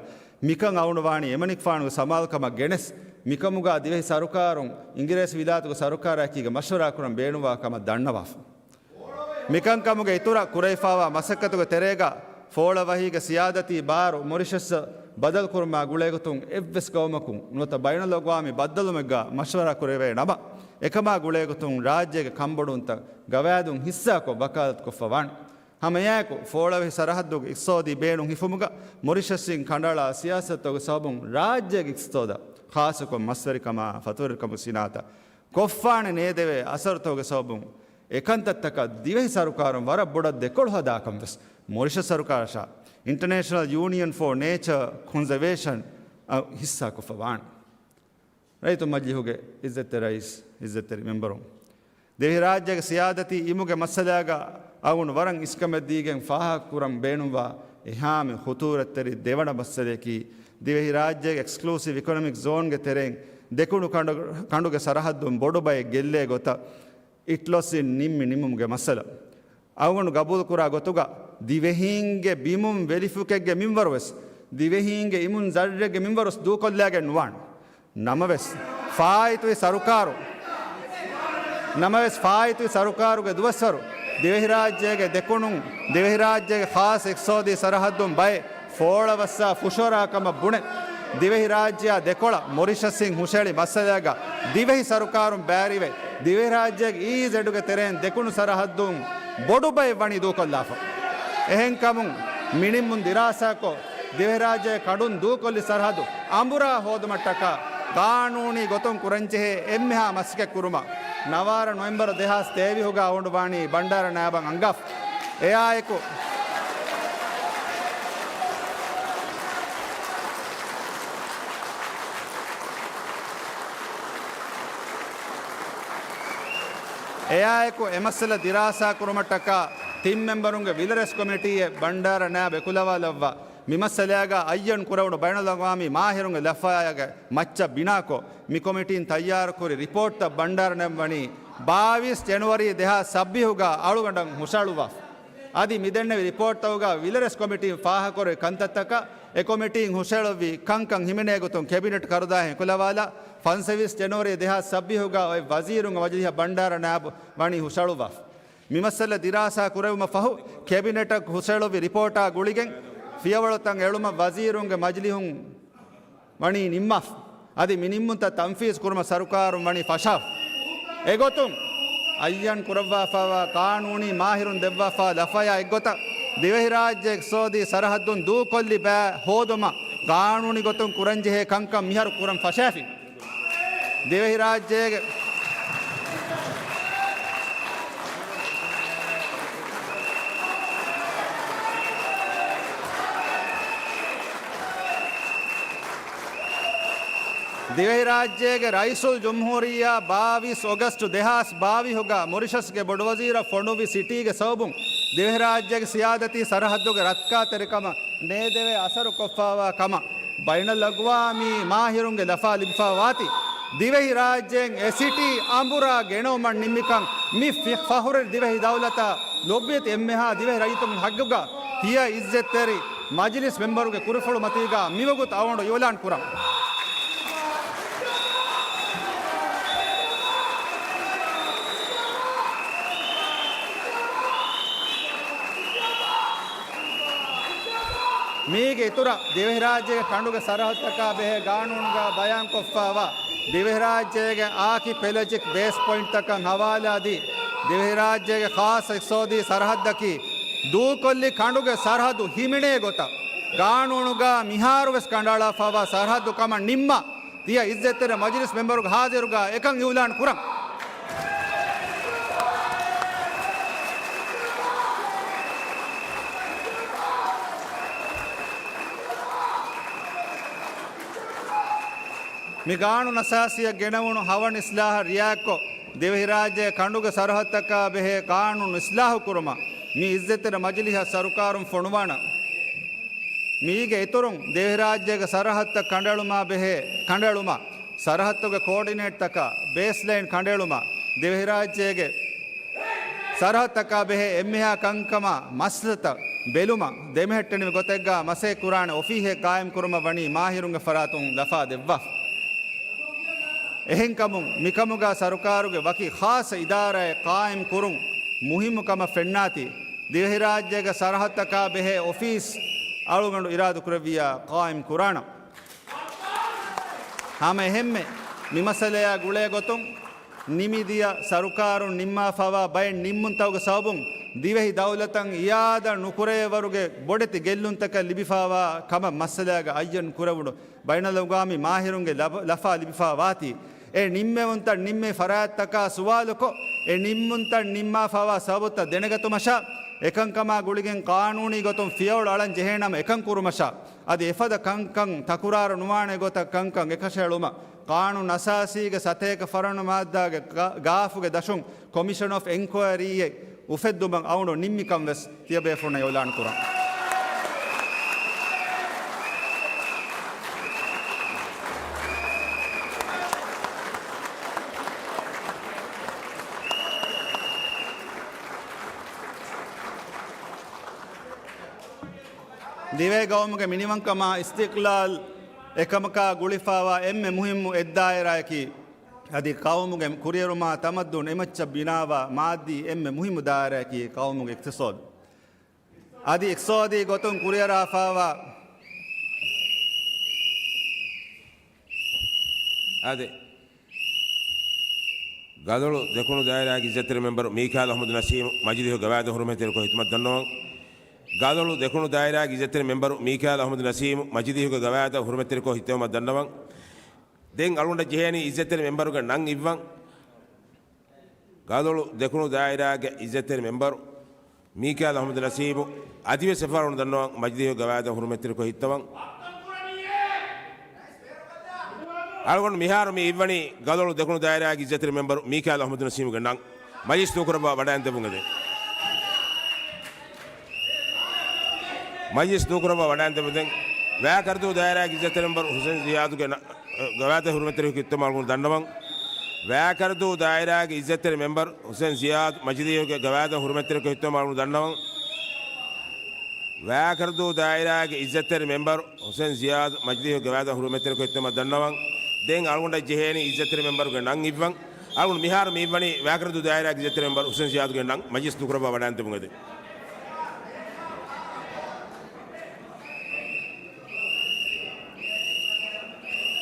މިކަން އަޅުގަނޑު ވާނީ އެމަނިކުފާނުގެ ސަމާލުކަމަށް ގެނެސް، މިކަމުގަ ދިވެހި ސަރުކާރުން އިނގިރޭސި ވިލާތުގެ ސަރުކާރާއެކީގަ މަޝްވަރާ ކުރަން ބޭނުންވާ ކަމަށް ދަންނަވާފަ. މިކަންކަމުގެ އިތުރަށް ކުރެވިފާވާ މަސައްކަތުގެ ތެރޭގަ ފޯޅަވަހީގެ ސިޔާދަތީ ބާރު މޮރިޝަސްއަށް ބަދަލުކުރުމާ ގުޅޭގޮތުން އެއްވެސް ގައުމަކުން ނުވަތަ ބައިނަލްއަގްވާމީ ބައްދަލުމެއްގަ މަޝްވަރާ ކުރެވޭ ނަމަ، އެކަމާ ގުޅޭގޮތުން ރާއްޖޭގެ ކަންބޮޑުވުންތައް ގަވާއިދުން ހިއްސާކޮށް ވަކާލަތުކޮށްފަ ވާނެ. ހަމައެއާއެކު، ފޯޅަވަހި ސަރަހައްދުގެ އިޤްތިޞާދީ ބޭނުން ހިފުމުގަ މޮރިޝަސްއިން ކަނޑައަޅާ ސިޔާސަތުގެ ސަބަބުން ރާއްޖޭގެ އިޤްތިޞާދަށް ޚާއްޞަކޮށް މަސްވެރިކަމާ ފަތުރުވެރިކަމުގެ ސިނާއަތަށް ކޮށްފާނެ ނޭދެވޭ އަސަރުތަކުގެ ސަބަބުން އެކަންތައްތަކަށް ދިވެހި ސަރުކާރުން ވަރަށް ބޮޑަށް ދެކޮޅު ހަދާކަން ވެސް މޮރިޝަސް ސަރުކާރަށާ އިންޓަރނޭޝަނަލް ޔޫނިއަން ފޯ ނޭޗަރ ކޮންޒަވޭޝަން އަށް ހިއްސާކޮށްފަ ވާނެ. ރައްޔިތު މަޖިލީހުގެ އިއްޒަތްތެރި ރައީސް، އިއްޒަތްތެރި މެމްބަރުން، ދިވެހިރާއްޖޭގެ ސިޔާދަތީ އިމުގެ މައްސަލާގަ އަޅުގަނޑު ވަރަށް އިސްކަމެއްދީގެން ފާހަގަކުރަން ބޭނުންވާ އެހާމެ ޚުޠޫރަތްތެރި ދެވަނަ މައްސަލަޔަކީ، ދިވެހިރާއްޖޭގެ އެކްސްކްލޫސިވް އިކޮނޮމިކް ޒޯންގެ ތެރެއިން ދެކުނު ކަނޑު، ކަނޑުގެ ސަރަހައްދުން ބޮޑު ބައެއް ގެއްލޭ ގޮތަށް އިޓްލޮސްއިން ނިންމި ނިންމުމުގެ މައްސަލަ. އަޅުގަނޑު ގަބޫލުކުރާ ގޮތުގަ، ދިވެހީންގެ ބިމުން ވެލިފުކެއްގެ މިންވަރުވެސް، ދިވެހީންގެ އިމުން ޒައްރެއްގެ މިންވަރުވެސް ދޫކޮށްލާގެން ނުވާނެ. ނަމަވެސް، ފާއިތުވި ސަރުކާރު، ނަމަވެސް، ފާއިތުވި ސަރުކާރުގެ ދުވަސްވަރު، ދިވެހިރާއްޖޭގެ ދެކުނުން، ދިވެހިރާއްޖޭގެ ޚާއްޞަ އިޤްތިޞާދީ ސަރަހައްދުން ބައެއް ފޯޅަވައްސާ ފުށުއަރާ ކަމަށް ބުނެ، ދިވެހިރާއްޖެއާ ދެކޮޅަށް މޮރިޝަސްއިން ހުށަހެޅި މައްސަލާގަ ދިވެހި ސަރުކާރުން ބައިވެރިވެ، ދިވެހިރާއްޖޭގެ އީއީޒެޑުގެ ތެރެއިން ދެކުނު ސަރަހައްދުން ބޮޑު ބައެއް ވަނީ ދޫކޮށްލާފަ. އެހެންކަމުން މިނިންމުން ދިރާސާކޮށް، ދިވެހިރާއްޖޭގެ ކަނޑުން ދޫކޮށްލި ސަރަހައްދު އަނބުރާ ހޯދުމަށްޓަކާ ގާނޫނީ ގޮތުން ކުރަންޖެހޭ އެންމެހާ މަސައްކަތް ކުރުމަށް ނަވާރަ ނޮވެމްބަރު ދެހާސް ތޭވީހުގަ އަޅުގަނޑު ވާނީ ބަންޑާރަ ނާބަށް އަންގާފަ. އެއާއެކު، އެއާއެކު އެ މައްސަލަ ދިރާސާ ކުރުމަށްޓަކާ ތިން މެމްބަރުންގެ ވިލަރެސް ކޮމިޓީއެއް ބަންޑާރަ ނާބް އެކުލަވާލައްވާ. މި މައްސަލައިގަ އައްޔަން ކުރެވުނު ބައިނަލްއަގްވާމީ މާހިރުންގެ ލަފާއާގެ މައްޗަށް ބިނާކޮށް، މި ކޮމިޓީން ތައްޔާރުކުރި ރިޕޯޓްތައް ބަންޑާރަ ނައް ވަނީ ބާވީސް ޖެނުއަރީ ދެހާސް ސައްބީހުގަ އަޅުގަނޑަށް ހުށައަޅުއްވާފަ. އަދި މިދެންނެވި ރިޕޯޓްތަކުގަ ވިލަރެސް ކޮމިޓީން ފާހަގަކުރެއްވި ކަންތައްތަކަށް އެ ކޮމިޓީން ހުށައެޅުއްވި ކަންކަން ހިމެނޭ ގޮތުން ކެބިނެޓް ކަރުދާހެން އެކުލަވާލާ، ފަންސަވީސް ޖެނުއަރީ ދެހާސް ސައްބީހުގަ އޮތް ވަޒީރުންގެ މަޖިލީހަށް ބަންޑާރަ ނާބް ވަނީ ހުށައަޅުއްވާފަ. މި މައްސަލަ ދިރާސާ ކުރެވުމަށް ފަހު، ކެބިނެޓަށް ހުށައެޅުއްވި ރިޕޯޓާ ގުޅިގެން، ފިޔަވަޅުތައް އެޅުމަށް ވަޒީރުންގެ މަޖިލީހުން ވަނީ ނިންމާފަ. އަދި މި ނިންމުންތައް ތަންފީޒު ކުރުމަށް ސަރުކާރުން ވަނީ ފަށާފަ. އެގޮތުން، އައްޔަން ކުރައްވާފައިވާ ޤާނޫނީ މާހިރުން ދެއްވާފާ ލަފަޔާ އެއްގޮތަށް، ދިވެހިރާއްޖެ އިޤްތިޞާދީ ސަރަހައްދުން ދޫކޮށްލި ބައި ހޯދުމަށް ޤާނޫނީ ގޮތުން ކުރަންޖެހޭ ކަންކަން މިހާރު ކުރަން ފަށާފި. ދިވެހިރާއްޖޭގެ، ދިވެހިރާއްޖޭގެ ރައީސުލްޖުމްހޫރިއްޔާ ބާވީސް އޮގަސްޓު ދެހާސް ބާވީހުގަ މޮރިޝަސްގެ ބޮޑުވަޒީރަށް ފޮނުއްވި ސިޓީގެ ސަބަބުން ދިވެހިރާއްޖޭގެ ސިޔާދަތީ ސަރަހައްދުގެ ރައްކާތެރިކަމަށް ނޭދެވޭ އަސަރު ކޮށްފައިވާ ކަމަށް ބައިނަލްއަގްވާމީ މާހިރުންގެ ލަފާ ލިބިފައިވާތީ، ދިވެހިރާއްޖޭން އެ ސިޓީ އަނބުރާ ގެނައުމަށް ނިންމިކަން މި ފި-، ފަޚުރު ދިވެހި ދައުލަތަށް ލޮބުވެތި އެންމެހާ ދިވެހި ރައްޔިތުންގެ ހައްގުގަ ތިޔަ އިއްޒަތްތެރި މަޖިލިސް މެމްބަރުގެ ކުރިފުޅު މަތީގަ މިވަގުތު އަޅުގަނޑު އިޢުލާން ކުރަން. މީގެ އިތުރަށް ދިވެހިރާއްޖޭގެ ކަނޑުގެ ސަރަހައްދުތަކާ ބެހޭ ގާނޫނުގަ ބަޔާންކޮށްފައިވާ ދިވެހިރާއްޖޭގެ އާކި ޕެލަޖިކް ބޭސް ޕޮއިންޓްތަކަށް ހަވާލާދީ، ދިވެހިރާއްޖޭގެ ޚާއްޞަ އިޤްތިޞާދީ ސަރަހައްދަކީ ދޫކޮށްލި ކަނޑުގެ ސަރަހައްދު ހިމެނޭ ގޮތަށް ގާނޫނުގަ މިހާރުވެސް ކަނޑައަޅާފައިވާ ސަރަހައްދު ކަމަށް ނިންމާ، ތިޔަ އިއްޒަތްތެރި މަޖިލިސް މެމްބަރުގެ ހާޒިރުގަ އެކަން އިޢުލާން ކުރަން. މި ގާނޫނު އަސާސީއަށް ގެނެވުނު ހަވަން އިސްލާހަށް ރިއާކޮށް، ދިވެހިރާއްޖޭގެ ކަނޑުގެ ސަރަހައްދަކާ ބެހޭ ގާނޫނު އިސްލާހު ކުރުމަށް މި އިއްޒަތްތެރި މަޖިލީހަށް ސަރުކާރުން ފޮނުވާނަން. މީގެ އިތުރުން، ދިވެހިރާއްޖޭގެ ސަރަހައްދަށް ކަނޑައެޅުމާ ބެހޭ، ކަނޑައެޅުމަށް، ސަރަހައްދުގެ ކޯޑިނޭޓްތަކާ ބޭސްލައިން ކަނޑައެޅުމަށް، ދިވެހިރާއްޖޭގެ ސަރަހައްދަކާ ބެހޭ އެންމެހާ ކަންކަމާ މައްސަލަތައް ބެލުމަށް ދެމެހެއްޓެނިވި ގޮތެއްގާ މަސައްކަތް ކުރާނެ އޮފީހެއް ޤާއިމް ކުރުމަށް ވަނީ މާހިރުންގެ ފަރާތުން ލަފާ ދެއްވާފަ. އެހެންކަމުން، މިކަމުގާ ސަރުކާރުގެ ވަކި ޚާއްޞަ އިދާރާއެއް ޤާއިމް ކުރުން މުހިއްމު ކަމަށް ފެންނާތީ، ދިވެހިރާއްޖޭގެ ސަރަހައްދަކާ ބެހޭ އޮފީސް އަޅުގަނޑު އިރާދަކުރެއްވިއްޔާ ޤާއިމް ކުރާނަން. ހަމަ އެހެންމެ، މި މައްސަލަޔާ ގުޅޭ ގޮތުން، ނިމިދިޔަ ސަރުކާރުން ނިންމާފައިވާ ބައެއް ނިންމުންތަކުގެ ސަބަބުން، ދިވެހި ދައުލަތަށް އިއާދަ ނުކުރޭވަރުގެ ބޮޑެތި ގެއްލުންތަކެއް ލިބިފައިވާ ކަމަށް މައްސަލައިގަ އައްޔަން ކުރެވުނު ބައިނަލްއަގްވާމީ މާހިރުންގެ ލަބަ-، ލަފާ ލިބިފައިވާތީ، އެ ނިންމެވުންތައް ނިންމި ފަރާތްތަކާ ސުވާލުކޮށް، އެ ނިންމުންތައް ނިންމާފައިވާ ސަބަބުތައް ދެނެގަތުމަށާ، އެކަންކަމާ ގުޅިގެން ޤާނޫނީ ގޮތުން ފިޔަވަޅު އަޅަން ޖެހޭނަމަ އެކަން ކުރުމަށާ، އަދި އެފަދަ ކަންކަން ތަކުރާރު ނުވާނެ ގޮތަށް ކަންކަން އެކަށައެޅުމަށް، ޤާނޫނު އަސާސީގެ ސަތޭކަ ފަރާނު މާއްދާގެ ގާ-، ގާފުގެ ދަށުން ކޮމިޝަން އޮފް އެންކޮއަރީއެއް އުފެއްދުމަށް އަޅުގަނޑު ނިންމިކަން ވެސް ތިޔަބޭފުޅުންނަށް އިޢުލާން ކުރަން. ދިވެހި ޤައުމުގެ މިނިވަންކަމާ އިސްތިޤްލާލް އެކަމަކާ ގުޅިފައިވާ އެންމެ މުހިއްމު އެއްދާއިރާއަކީ، އަދި ޤައުމުގެ ކުރިއެރުމާ ތަމައްދުން އެމައްޗަށް ބިނާވާ މާއްދީ އެންމެ މުހިއްމު ދާއިރާއަކީ ޤައުމުގެ އިޤްތިޞާދު. އަދި އިޤްތިޞާދީ ގޮތުން ކުރިއަރާފައިވާ، އާދެ، ގަދޮޅު ދެކުނު ދާއިރާގެ އިއްޒަތްތެރި މެމްބަރު މީކާލް އަޙްމަދު ނަސީމު މަޖިލީހުގެ ގަވާއިދަށް ހުރުމަތްތެރިކޮށް ހިތުމަށް ދަންނަވަން. ގަދޮޅު ދެކުނު ދާއިރާގެ އިއްޒަތްތެރި މެމްބަރު މީކާލް އަޙްމަދު ނަސީމު މަޖިލީހުގެ ގަވާއިދަށް ހުރުމަތްތެރިކޮށް ހިތުމަށް ދަންނަވަން. ދެން އަޅުގަނޑަށް ޖެހޭނީ އިއްޒަތްތެރި މެމްބަރުގެ ނަން އިއްވަން. ގަލޮޅު ދެކުނު ދާއިރާގެ އިއްޒަތްތެރި މެމްބަރު މީކާލް އަޙްމަދު ނަސީމު އަދިވެސް އެފަހަރު ދަންނަވަން މަޖިލީހުގެ ގަވާއިދަށް ހުރުމަތްތެރިކޮށް ހިއްތަވަން. އަޅުގަނޑު މިހާރު މި އިއްވަނީ ގަލޮޅު ދެކުނު ދާއިރާގެ އިއްޒަތްތެރި މެމްބަރު މީކާލް އަޙްމަދު ނަސީމުގެ ނަން. މަޖިލިސް ނުކުރައްވާ ވަޑައިން ދެއްވުން އެދެން. މަޖިލިސް ނުކުރައްވާ ވަޑައިން ދެއްވުން އެދެން. ވައިކަރަދޫ ދާއިރާގެ އިއްޒަތްތެރި މެމްބަރު ހުސެން ޒިޔާދުގެ ނަ-، ގަވާއިދަށް ހުރުމަތްތެރިކޮށް ހިއްތަވަން އަޅުގަނޑު ދަންނަވަން. ވައިކަރަދޫ ދާއިރާގެ އިއްޒަތްތެރި މެމްބަރު ހުސެން ޒިޔާދު މަޖިލީހުގެ ގަވާއިދަށް ހުރުމަތްތެރިކޮށް ހިއްތަވަން އަޅުގަނޑު ދަންނަވަން. ވައިކަރަދޫ ދާއިރާގެ އިއްޒަތްތެރި މެމްބަރު ހުސެން ޒިޔާދު މަޖިލީހުގެ ގަވާއިދަށް ހުރުމަތްތެރިކޮށް ހިއްތަވަން ދަންނަވަން. ދެން އަޅުގަނޑަށް ޖެހޭނީ އިއްޒަތްތެރި މެމްބަރުގެ ނަން އިއްވަން. އަޅުގަނޑު މިހާރު މި އިއްވަނީ ވައިކަރަދޫ ދާއިރާގެ އިއްޒަތްތެރި މެމްބަރު ހުސެން ޒިޔާދުގެ ނަން. މަޖިލިސް ނުކުރައްވާ ވަޑައިން ދެއްވުން އެދެން.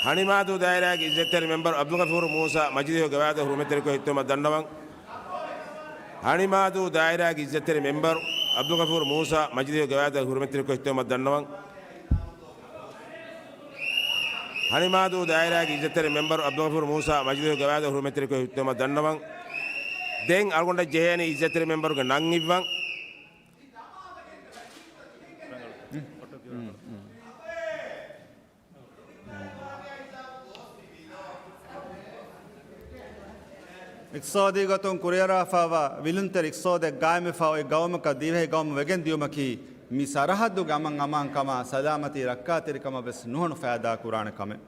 ހަނިމާދޫ ދާއިރާގެ އިއްޒަތްތެރި މެމްބަރު އަބްދުލްޣަފޫރު މޫސާ މަޖިލީހުގެ ގަވާއިދަށް ހުރުމަތްތެރިކޮށް ހިއްތަވަން ދަންނަވަން. ހަނިމާދޫ ދާއިރާގެ އިއްޒަތްތެރި މެމްބަރު އަބްދުލްޣަފޫރު މޫސާ މަޖިލީހުގެ ގަވާއިދަށް ހުރުމަތްތެރިކޮށް ހިއްތަވަން ދަންނަވަން. ހަނިމާދޫ ދާއިރާގެ އިއްޒަތްތެރި މެމްބަރު އަބްދުލްޣަފޫރު މޫސާ މަޖިލީހުގެ ގަވާއިދަށް ހުރުމަތްތެރިކޮށް ހިއްތަވަން ދަންނަވަން. ދެން އަޅުގަނޑަށް ޖެހޭނީ އިއްޒަތްތެރި މެމްބަރުގެ ނަން އިއްވަން. އިޤްތިޞާދީ ގޮތުން ކުރިއަރާފައިވާ ވިލުންތެރި އިޤްތިޞާދެއް ގާއިމްވެފަ އޮތް ގައުމަކަށް ދިވެހި ގައުމު ވެގެން ދިޔުމަކީ، މި ސަރަހައްދުގެ އަމަން އަމާންކަމާ، ސަލާމަތީ ރައްކާތެރިކަމަށް ވެސް ނުހަނު ފައިދާ ކުރާނެ ކަމެއް.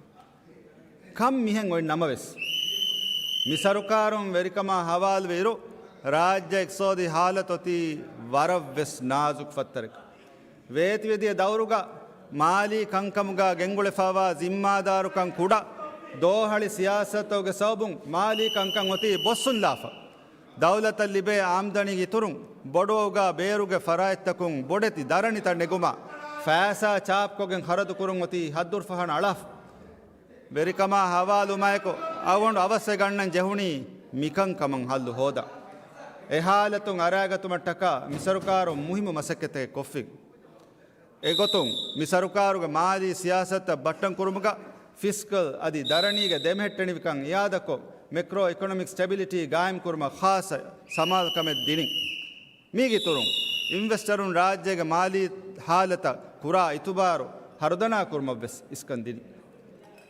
ކަން މިހެން އޮތް ނަމަވެސް، މި ސަރުކާރުން ވެރިކަމާ ހަވާލުވިއިރު، ރާއްޖެ އިޤްތިޞާދީ ހާލަތު އޮތީ ވަރަށް ވެސް ނާޒުކު ފައްތަރެއް. ވޭތުވެދިޔަ ދައުރުގަ މާލީ ކަންކަމުގަ ގެންގުޅެފައިވާ ޒިންމާދާރުކަން ކުޑަ، ދޯހަޅި ސިޔާސަތުގެ ސަބަބުން މާލީ ކަންކަން އޮތީ ބޮއްސުންލާފަ. ދައުލަތަށް ލިބޭ އާމްދަނީގެ އިތުރުން ބޮޑުވައުގަ ބޭރުގެ ފަރާތްތަކުން ބޮޑެތި ދަރަނިތައް ނެގުމަށް ފައިސާ ޗާޕްކޮށްގެން ޚަރަދުކުރުން އޮތީ ހައްދުރުފަހަނަ އަޅާފަ. ވެރިކަމާ ހަވާލުވުމާއެކު އަޅުގަނޑު އަވަސްވެގަންނަން ޖެހުނީ މިކަންކަމަށް ހައްލު ހޯދަން. އެ ހާލަތުން އަރާގަތުމަށްޓަކާ މި ސަރުކާރުން މުހިއްމު މަސައްކަތެއް ކޮށްފި. އެގޮތުން މި ސަރުކާރުގެ މާލީ ސިޔާސަތުތައް ބައްޓަން ކުރުމުގަ ފިސްކަލް އަދި ދަރަނީގެ ދެމެހެއްޓެނިވިކަން އިއާދަކޮށް، މެކްރޯ އިކޮނޮމިކް ސްޓެބިލިޓީ ގާއިމް ކުރުމަށް ޚާއްޞަ ސަމާލުކަމެއް ދިނިން. މީގެއިތުރުން، އިންވެސްޓަރުން ރާއްޖޭގެ މާލީ ހާލަތަށް ކުރާ އިތުބާރު ހަރުދަނާ ކުރުމަށްވެސް އިސްކަން ދިނި.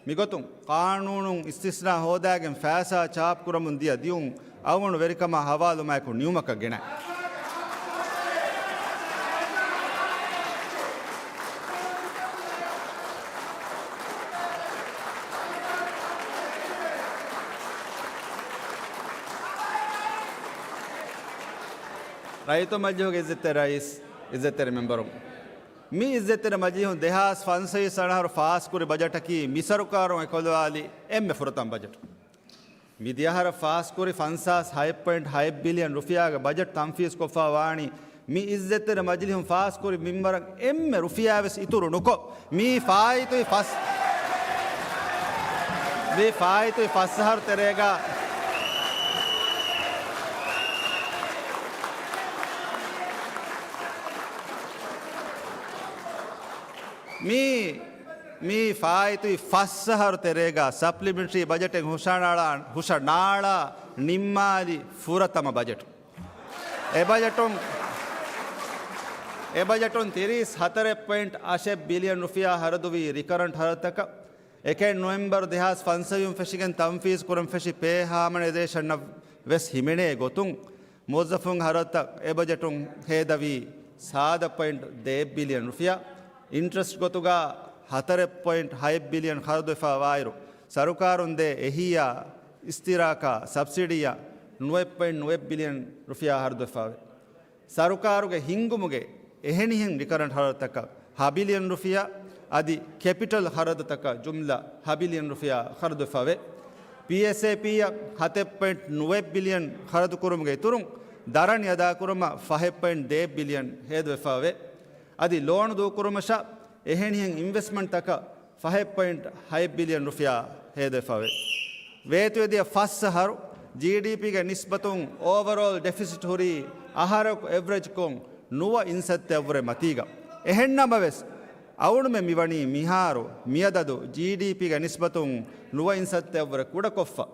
މިގޮތުން، ޤާނޫނުން އިސްތިސްނާ ހޯދާގެން ފައިސާ ޗާޕްކުރަމުން ދިޔަ ދިއުން އަޅުގަނޑު ވެރިކަމާ ހަވާލުވުމާއެކު ނިމުމަކަށް ގެނައި. ރައްޔިތު މަޖިލީހުގެ އިއްޒަތްތެރި ރައީސް، އިއްޒަތްތެރި މެމްބަރުން، މި އިއްޒަތްތެރި މަޖިލީހުން ދެހާސް ފަންސަވީސް އަށާރަ ފާސްކުރި ބަޖެޓަކީ މި ސަރުކާރުން އެކޮލުވާލި އެންމެ ފުރަތަމަ ބަޖެޓް. މި ދިޔަހަރަށް ފާސްކުރި ފަންސާސް ހައެއް ޕޮއިންޓް ހައެއް ބިލިއަން ރުފިޔާގެ ބަޖެޓް ތަންފީޒްކޮށްފަ ވާނީ މި އިއްޒަތްތެރި މަޖިލީހުން ފާސްކުރި މިންވަރަށް އެންމެ ރުފިޔާވެސް އިތުރު ނުކޮށް، މީ ފާއިތުވި ފަސް، މީ ފާއިތުވި ފަސް އަހަރު ތެރޭގަ މީ، މީ ފާއިތުވި ފަސް އަހަރު ތެރޭގަ ސަޕްލިމެންޓްރީ ބަޖެޓެއް ހުށަނާޅާ، ހުށަނާޅާ ނިންމާލި ފުރަތަމަ ބަޖެޓް. އެ ބަޖެޓުން، އެ ބަޖެޓުން ތިރީސް ހަތަރެއް ޕޮއިންޓް އަށެއް ބިލިއަން ރުފިޔާ ހަރަދުވީ ރިކަރަންޓް ހަރަދުތަކަށް. އެކެއް ނޮވެމްބަރު ދެހާސް ފަންސަވީސް ފެށިގެން ތަންފީޒް ކުރަން ފެށި ޕޭ ހާމަނައިޒޭޝަނަށް ވެސް ހިމެނޭ ގޮތުން، މުވައްޒަފުން ހަރަދުތައް އެ ބަޖެޓުން ހޭދަވީ ސާދަ ޕޮއިންޓް ދެއެއް ބިލިއަން ރުފިޔާ، އިންޓްރެސްޓް ގޮތުގަ ހަތަރެއް ޕޮއިންޓް ހައެއް ބިލިއަން ޚަރަދުވެފަ ވާއިރު، ސަރުކާރުން ދޭ އެހީއާ އިސްތިރާކާ ސަބްސިޑީއަށް ނުވައެއް ޕޮއިންޓް ނުވައެއް ބިލިއަން ރުފިޔާ ޚަރަދުވެފަވޭ. ސަރުކާރުގެ ހިންގުމުގެ އެހެނިހެން ރިކަރަންޓް ޚަރަދުތަކަށް ހަ ބިލިއަން ރުފިޔާ އަދި ކެޕިޓަލް ޚަރަދުތަކަށް ޖުމްލަ ހަ ބިލިއަން ރުފިޔާ ޚަރަދުވެފަވޭ. ޕީއެސްއޭޕީއަށް ހަތެއް ޕޮއިންޓް ނުވައެއް ބިލިއަން ޚަރަދުކުރުމުގެ އިތުރުން، ދަރަނި އަދާކުރުމަށް ފަހެއް ޕޮއިންޓް ދެއެއް ބިލިއަން ހޭދަވެފަވޭ. އަދި ލޯނު ދޫކުރުމަށާ އެހެނިހެން އިންވެސްޓްމަންޓްތަކަށް ފަހެއް ޕޮއިންޓް ހައެއް ބިލިއަން ރުފިޔާ ހޭދަވެފަވޭ. ވޭތުވެދިޔަ ފަސް އަހަރު ޖީޑީޕީގެ ނިސްބަތުން އޯވަރޯލް ޑެފިސިޓް ހުރީ އަހަރަކު އެވްރެޖްކޮށް ނުވަ އިންސައްތައަށްވުރެ މަތީގަ. އެހެންނަމަވެސް، އަޅުގަނޑުމެން މިވަނީ މިހާރު މިއަދަދު ޖީޑީޕީގެ ނިސްބަތުން ނުވަ އިންސައްތައަށްވުރެ ކުޑަކޮށްފަ.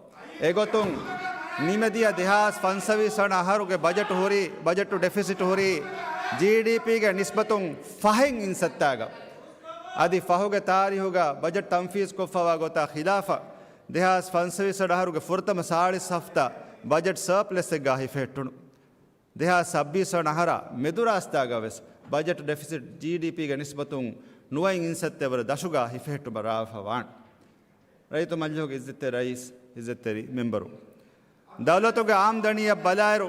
އެގޮތުން، ނިމެދިޔަ ދެހާސް ފަންސަވީސް ވަނަ އަހަރުގެ ބަޖެޓު ހުރީ، ބަޖެޓު ޑެފިސިޓު ހުރީ ޖީޑީޕީގެ ނިސްބަތުން ފަހެއް އިންސައްތާގަ. އަދި ފަހުގެ ތާރީހުގަ ބަޖެޓް ތަންފީޒް ކޮށްފަވާ ގޮތާ ޚިލާފަށް، ދެހާސް ފަންސަވީސް ވަނަ އަހަރުގެ ފުރަތަމަ ސާޅީސް ހަފްތާ ބަޖެޓް ސަރޕްލަސްއެއްގަ ހިފެހެއްޓުނު. ދެހާސް ސައްބީސް ވަނަ އަހަރާ މެދުރާސްތާގަ ވެސް ބަޖެޓް ޑެފިސިޓް ޖީޑީޕީގެ ނިސްބަތުން ނުވައިން އިންސައްތަ ވަރަށް ދަށުގަ ހިފެހެއްޓުމަށް ރާވެފަ ވާނެ. ރައްޔިތު މަޖިލީހުގެ އިއްޒަތްތެރި ރައީސް، އިއްޒަތްތެރި މެމްބަރު. ދައުލަތުގެ އާމްދަނީއަށް ބަލާއިރު،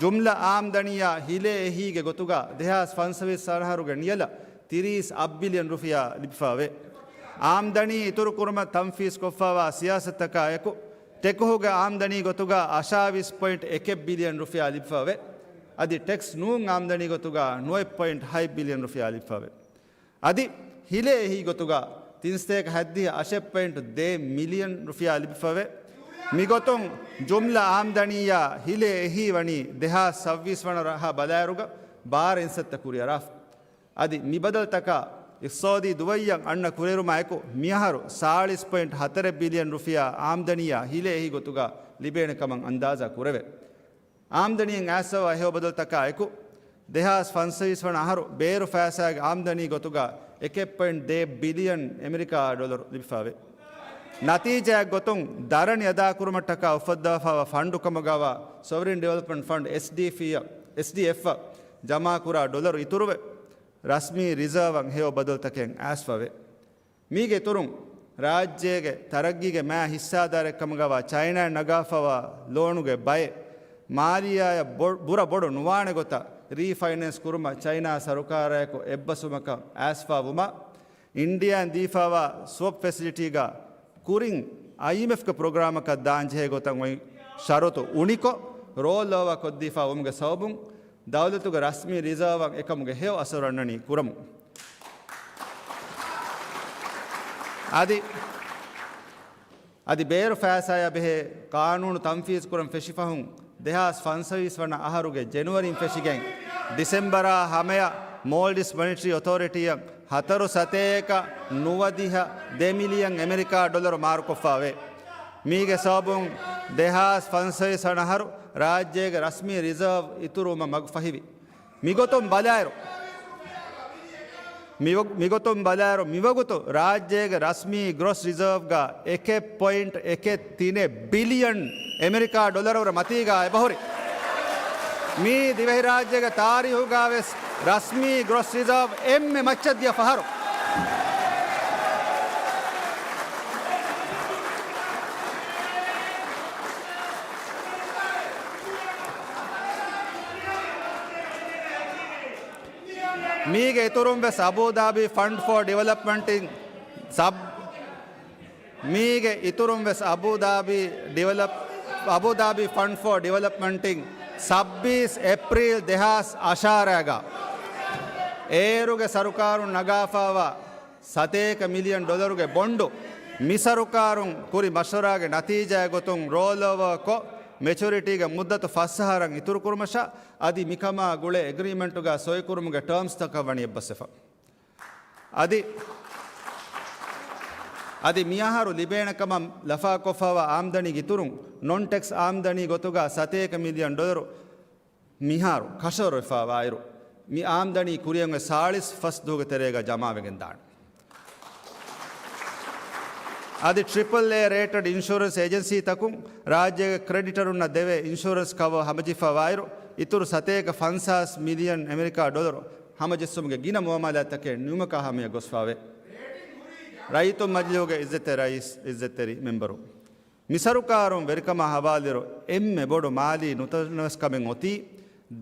ޖުމްލަ އާމްދަނީއާ ހިލޭ އެހީގެ ގޮތުގަ ދެހާސް ފަންސަވީސް އަހަރުގެ ނިޔަލަށް ތިރީސް އަށް ބިލިއަން ރުފިޔާ ލިބިފަވޭ. އާމްދަނީ އިތުރުކުރުމަށް ތަންފީޒްކޮށްފަވާ ސިޔާސަތަކާއެކު، ޓެކުހުގެ އާމްދަނީ ގޮތުގަ އަށާވީސް ޕޮއިންޓް އެކެއް ބިލިއަން ރުފިޔާ ލިބިފަވޭ. އަދި ޓެކްސް ނޫން އާމްދަނީ ގޮތުގަ ނުވައެއް ޕޮއިންޓް ހައެއް ބިލިއަން ރުފިޔާ ލިބިފަވޭ. އަދި ހިލޭ އެހީ ގޮތުގަ ތިން ސަތޭކަ ހަތްދިހަ އަށެއް ޕޮއިންޓް ދޭއް މިލިއަން ރުފިޔާ ލިބިފަވޭ. މިގޮތުން ޖުމްލަ އާމްދަނީއާ ހިލޭ އެހީ ވަނީ ދެހާސް ސައްބީސް ވަނަ އަހަރާ ބަލާއިރުގަ ބާރަ އިންސައްތަ ކުރިއަރާފަ. އަދި މި ބަދަލުތަކާ އިޤްތިޞާދީ ދުވައްޔަށް އަންނަ ކުރިއެރުމާއެކު މިއަހަރު ސާޅީސް ޕޮއިންޓް ހަތަރެއް ބިލިއަން ރުފިޔާ އާމްދަނީއާ ހިލޭ އެހީ ގޮތުގަ ލިބޭނެ ކަމަށް އަންދާޒާ ކުރެވޭ. އާމްދަނީއިން އައިސްފަވާ ހެޔޮ ބަދަލުތަކާ އެކު، ދެހާސް ފަންސަވީސް ވަނަ އަހަރު ބޭރު ފައިސާގެ އާމްދަނީ ގޮތުގަ އެކެއް ޕޮއިންޓް ދޭއް ބިލިއަން އެމެރިކާ ޑޮލަރު ލިބިފަވޭ. ނަތީޖާއެއް ގޮތުން ދަރަނި އަދާކުރުމަށްޓަކާ އުފައްދާފަވާ ފަންޑު ކަމުގަވާ ސޮވަރިން ޑިވެލޮޕްމަންޓް ފަންޑް، އެސްޑީއެފް، އެސްޑީއެފް އަށް ޖަމާކުރާ ޑޮލަރު އިތުރުވެ، ރަސްމީ ރިޒާވަށް ހެޔޮ ބަދަލުތަކެއް އައިސްފަވޭ. މީގެ އިތުރުން، ރާއްޖޭގެ ތަރައްގީގެ މާ ހިއްސާދާރެއްކަމުގަވާ ޗައިނާއިން ނަގާފަވާ ލޯނުގެ ބައެއް މާލިއްޔާއަށް ބޮ-، ބުރަ ބޮޑު ނުވާނެ ގޮތަށް ރީފައިނޭންސް ކުރުމަށް ޗައިނާ ސަރުކާރާއެކު އެއްބަސްވުމަކަށް އައިސްފަވުމަށް، އިންޑިއާއިން ދީފަވާ ސްވަޕް ފެސިލިޓީގަ ކުރިން އައިއެމްއެފްގެ ޕްރޮގްރާމަކަށް ދާންޖެހޭ ގޮތަށް އޮތް ޝަރުތު އުނިކޮށް، ރޯލް އޯވާ ކޮށްދީފަ ވުމުގެ ސަބަބުން، ދައުލަތުގެ ރަސްމީ ރިޒާވަށް އެކަމުގެ ހެޔޮ އަސަރު އަންނަނީ ކުރަމުން. އަދި، އަދި ބޭރު ފައިސާއާ ބެހޭ ޤާނޫނު ތަންފީޒު ކުރަން ފެށިފަހުން، ދެހާސް ފަންސަވީސް ވަނަ އަހަރުގެ ޖެނުއަރީން ފެށިގެން ޑިސެމްބަރާ ހަމަޔަށް މޯލްޑިވްސް މޮނިޓަރީ އޮތޯރިޓީއަށް ހަތަރު ސަތޭކަ ނުވަދިހަ ދެ މިލިއަން އެމެރިކާ ޑޮލަރު މާރުކޮށްފަވޭ. މީގެ ސަބަބުން ދެހާސް ފަންސަވީސް ވަނަ އަހަރު ރާއްޖޭގެ ރަސްމީ ރިޒާވް އިތުރުވުމަށް މަގު ފަހިވި. މިގޮތުން ބަލާއިރު، މިވަ-، މިގޮތުން ބަލާއިރު، މިވަގުތު ރާއްޖޭގެ ރަސްމީ ގްރޮސް ރިޒާވްގަ އެކެއް ޕޮއިންޓް އެކެއް ތިނެއް ބިލިއަން އެމެރިކާ ޑޮލަރު ވަރަށް މަތީގަ އެބަހުރި. މީ ދިވެހިރާއްޖޭގެ ތާރީހުގަ ވެސް ރަސްމީ ގްރޮސް ރިޒާވް އެންމެ މައްޗަށް ދިޔަ ފަހަރު. މީގެ އިތުރުން ވެސް އަބޫދާބީ ފަންޑް ފޯ ޑިވެލޮޕްމަންޓިން ސަބް-، މީގެ އިތުރުން ވެސް އަބޫދާބީ ޑިވެލޮޕް-، އަބޫދާބީ ފަންޑް ފޯ ޑިވެލޮޕްމަންޓިން ސައްބީސް އޭޕްރީލް ދެހާސް އަށާރައިގަ އޭރުގެ ސަރުކާރުން ނަގާފައިވާ ސަތޭކަ މިލިއަން ޑޮލަރުގެ ބޮންޑު މި ސަރުކާރުން ކުރި މަޝްވަރާގެ ނަތީޖާއެއް ގޮތުން ރޯލް އޯވާ ކޮށް، މެޗުރިޓީގެ މުއްދަތު ފަސް އަހަރަށް އިތުރުކުރުމަށާ، އަދި މިކަމާ ގުޅޭ އެގްރީމެންޓުގަ ސޮއިކުރުމުގެ ޓާމްސްތަކަށް ވަނީ އެއްބަސްވެފަ. އަދި، އަދި މިއަހަރު ލިބޭނެ ކަމަށް ލަފާކޮށްފައިވާ އާމްދަނީގެ އިތުރުން، ނޮން ޓެކްސް އާމްދަނީ ގޮތުގަ ސަތޭކަ މިލިއަން ޑޮލަރު މިހާރު ކަށަވަރުވެފައިވާއިރު، މި އާމްދަނީ ކުރިއަށް އޮތް ސާޅީސް ފަސް ދުވަހުގެ ތެރޭގަ ޖަމާވެގެން ދާނެ. އަދި ޓްރިޕަލް އޭ ރޭޓެޑް އިންޝުރެންސް އޭޖެންސީތަކުން ރާއްޖޭގެ ކްރެޑިޓަރުންނަށް ދެވޭ އިންޝުރެންސް ކަވަރ ހަމަޖެހިފައިވާއިރު، އިތުރު ސަތޭކަ ފަންސާސް މިލިއަން އެމެރިކާ ޑޮލަރު ހަމަޖެއްސުމުގެ ގިނަ މުއާމަލާތްތަކެއް ނިމުމަކާ ހަމަޔަށް ގޮސްފައިވޭ. ރައްޔިތުން މަޖިލީހުގެ އިއްޒަތްތެރި ރައީސް، އިއްޒަތްތެރި މެމްބަރު، މި ސަރުކާރުން ވެރިކަމާ ހަވާލުވިއިރު އެންމެ ބޮޑު މާލީ ނުތަނަވަސްކަމެއް އޮތީ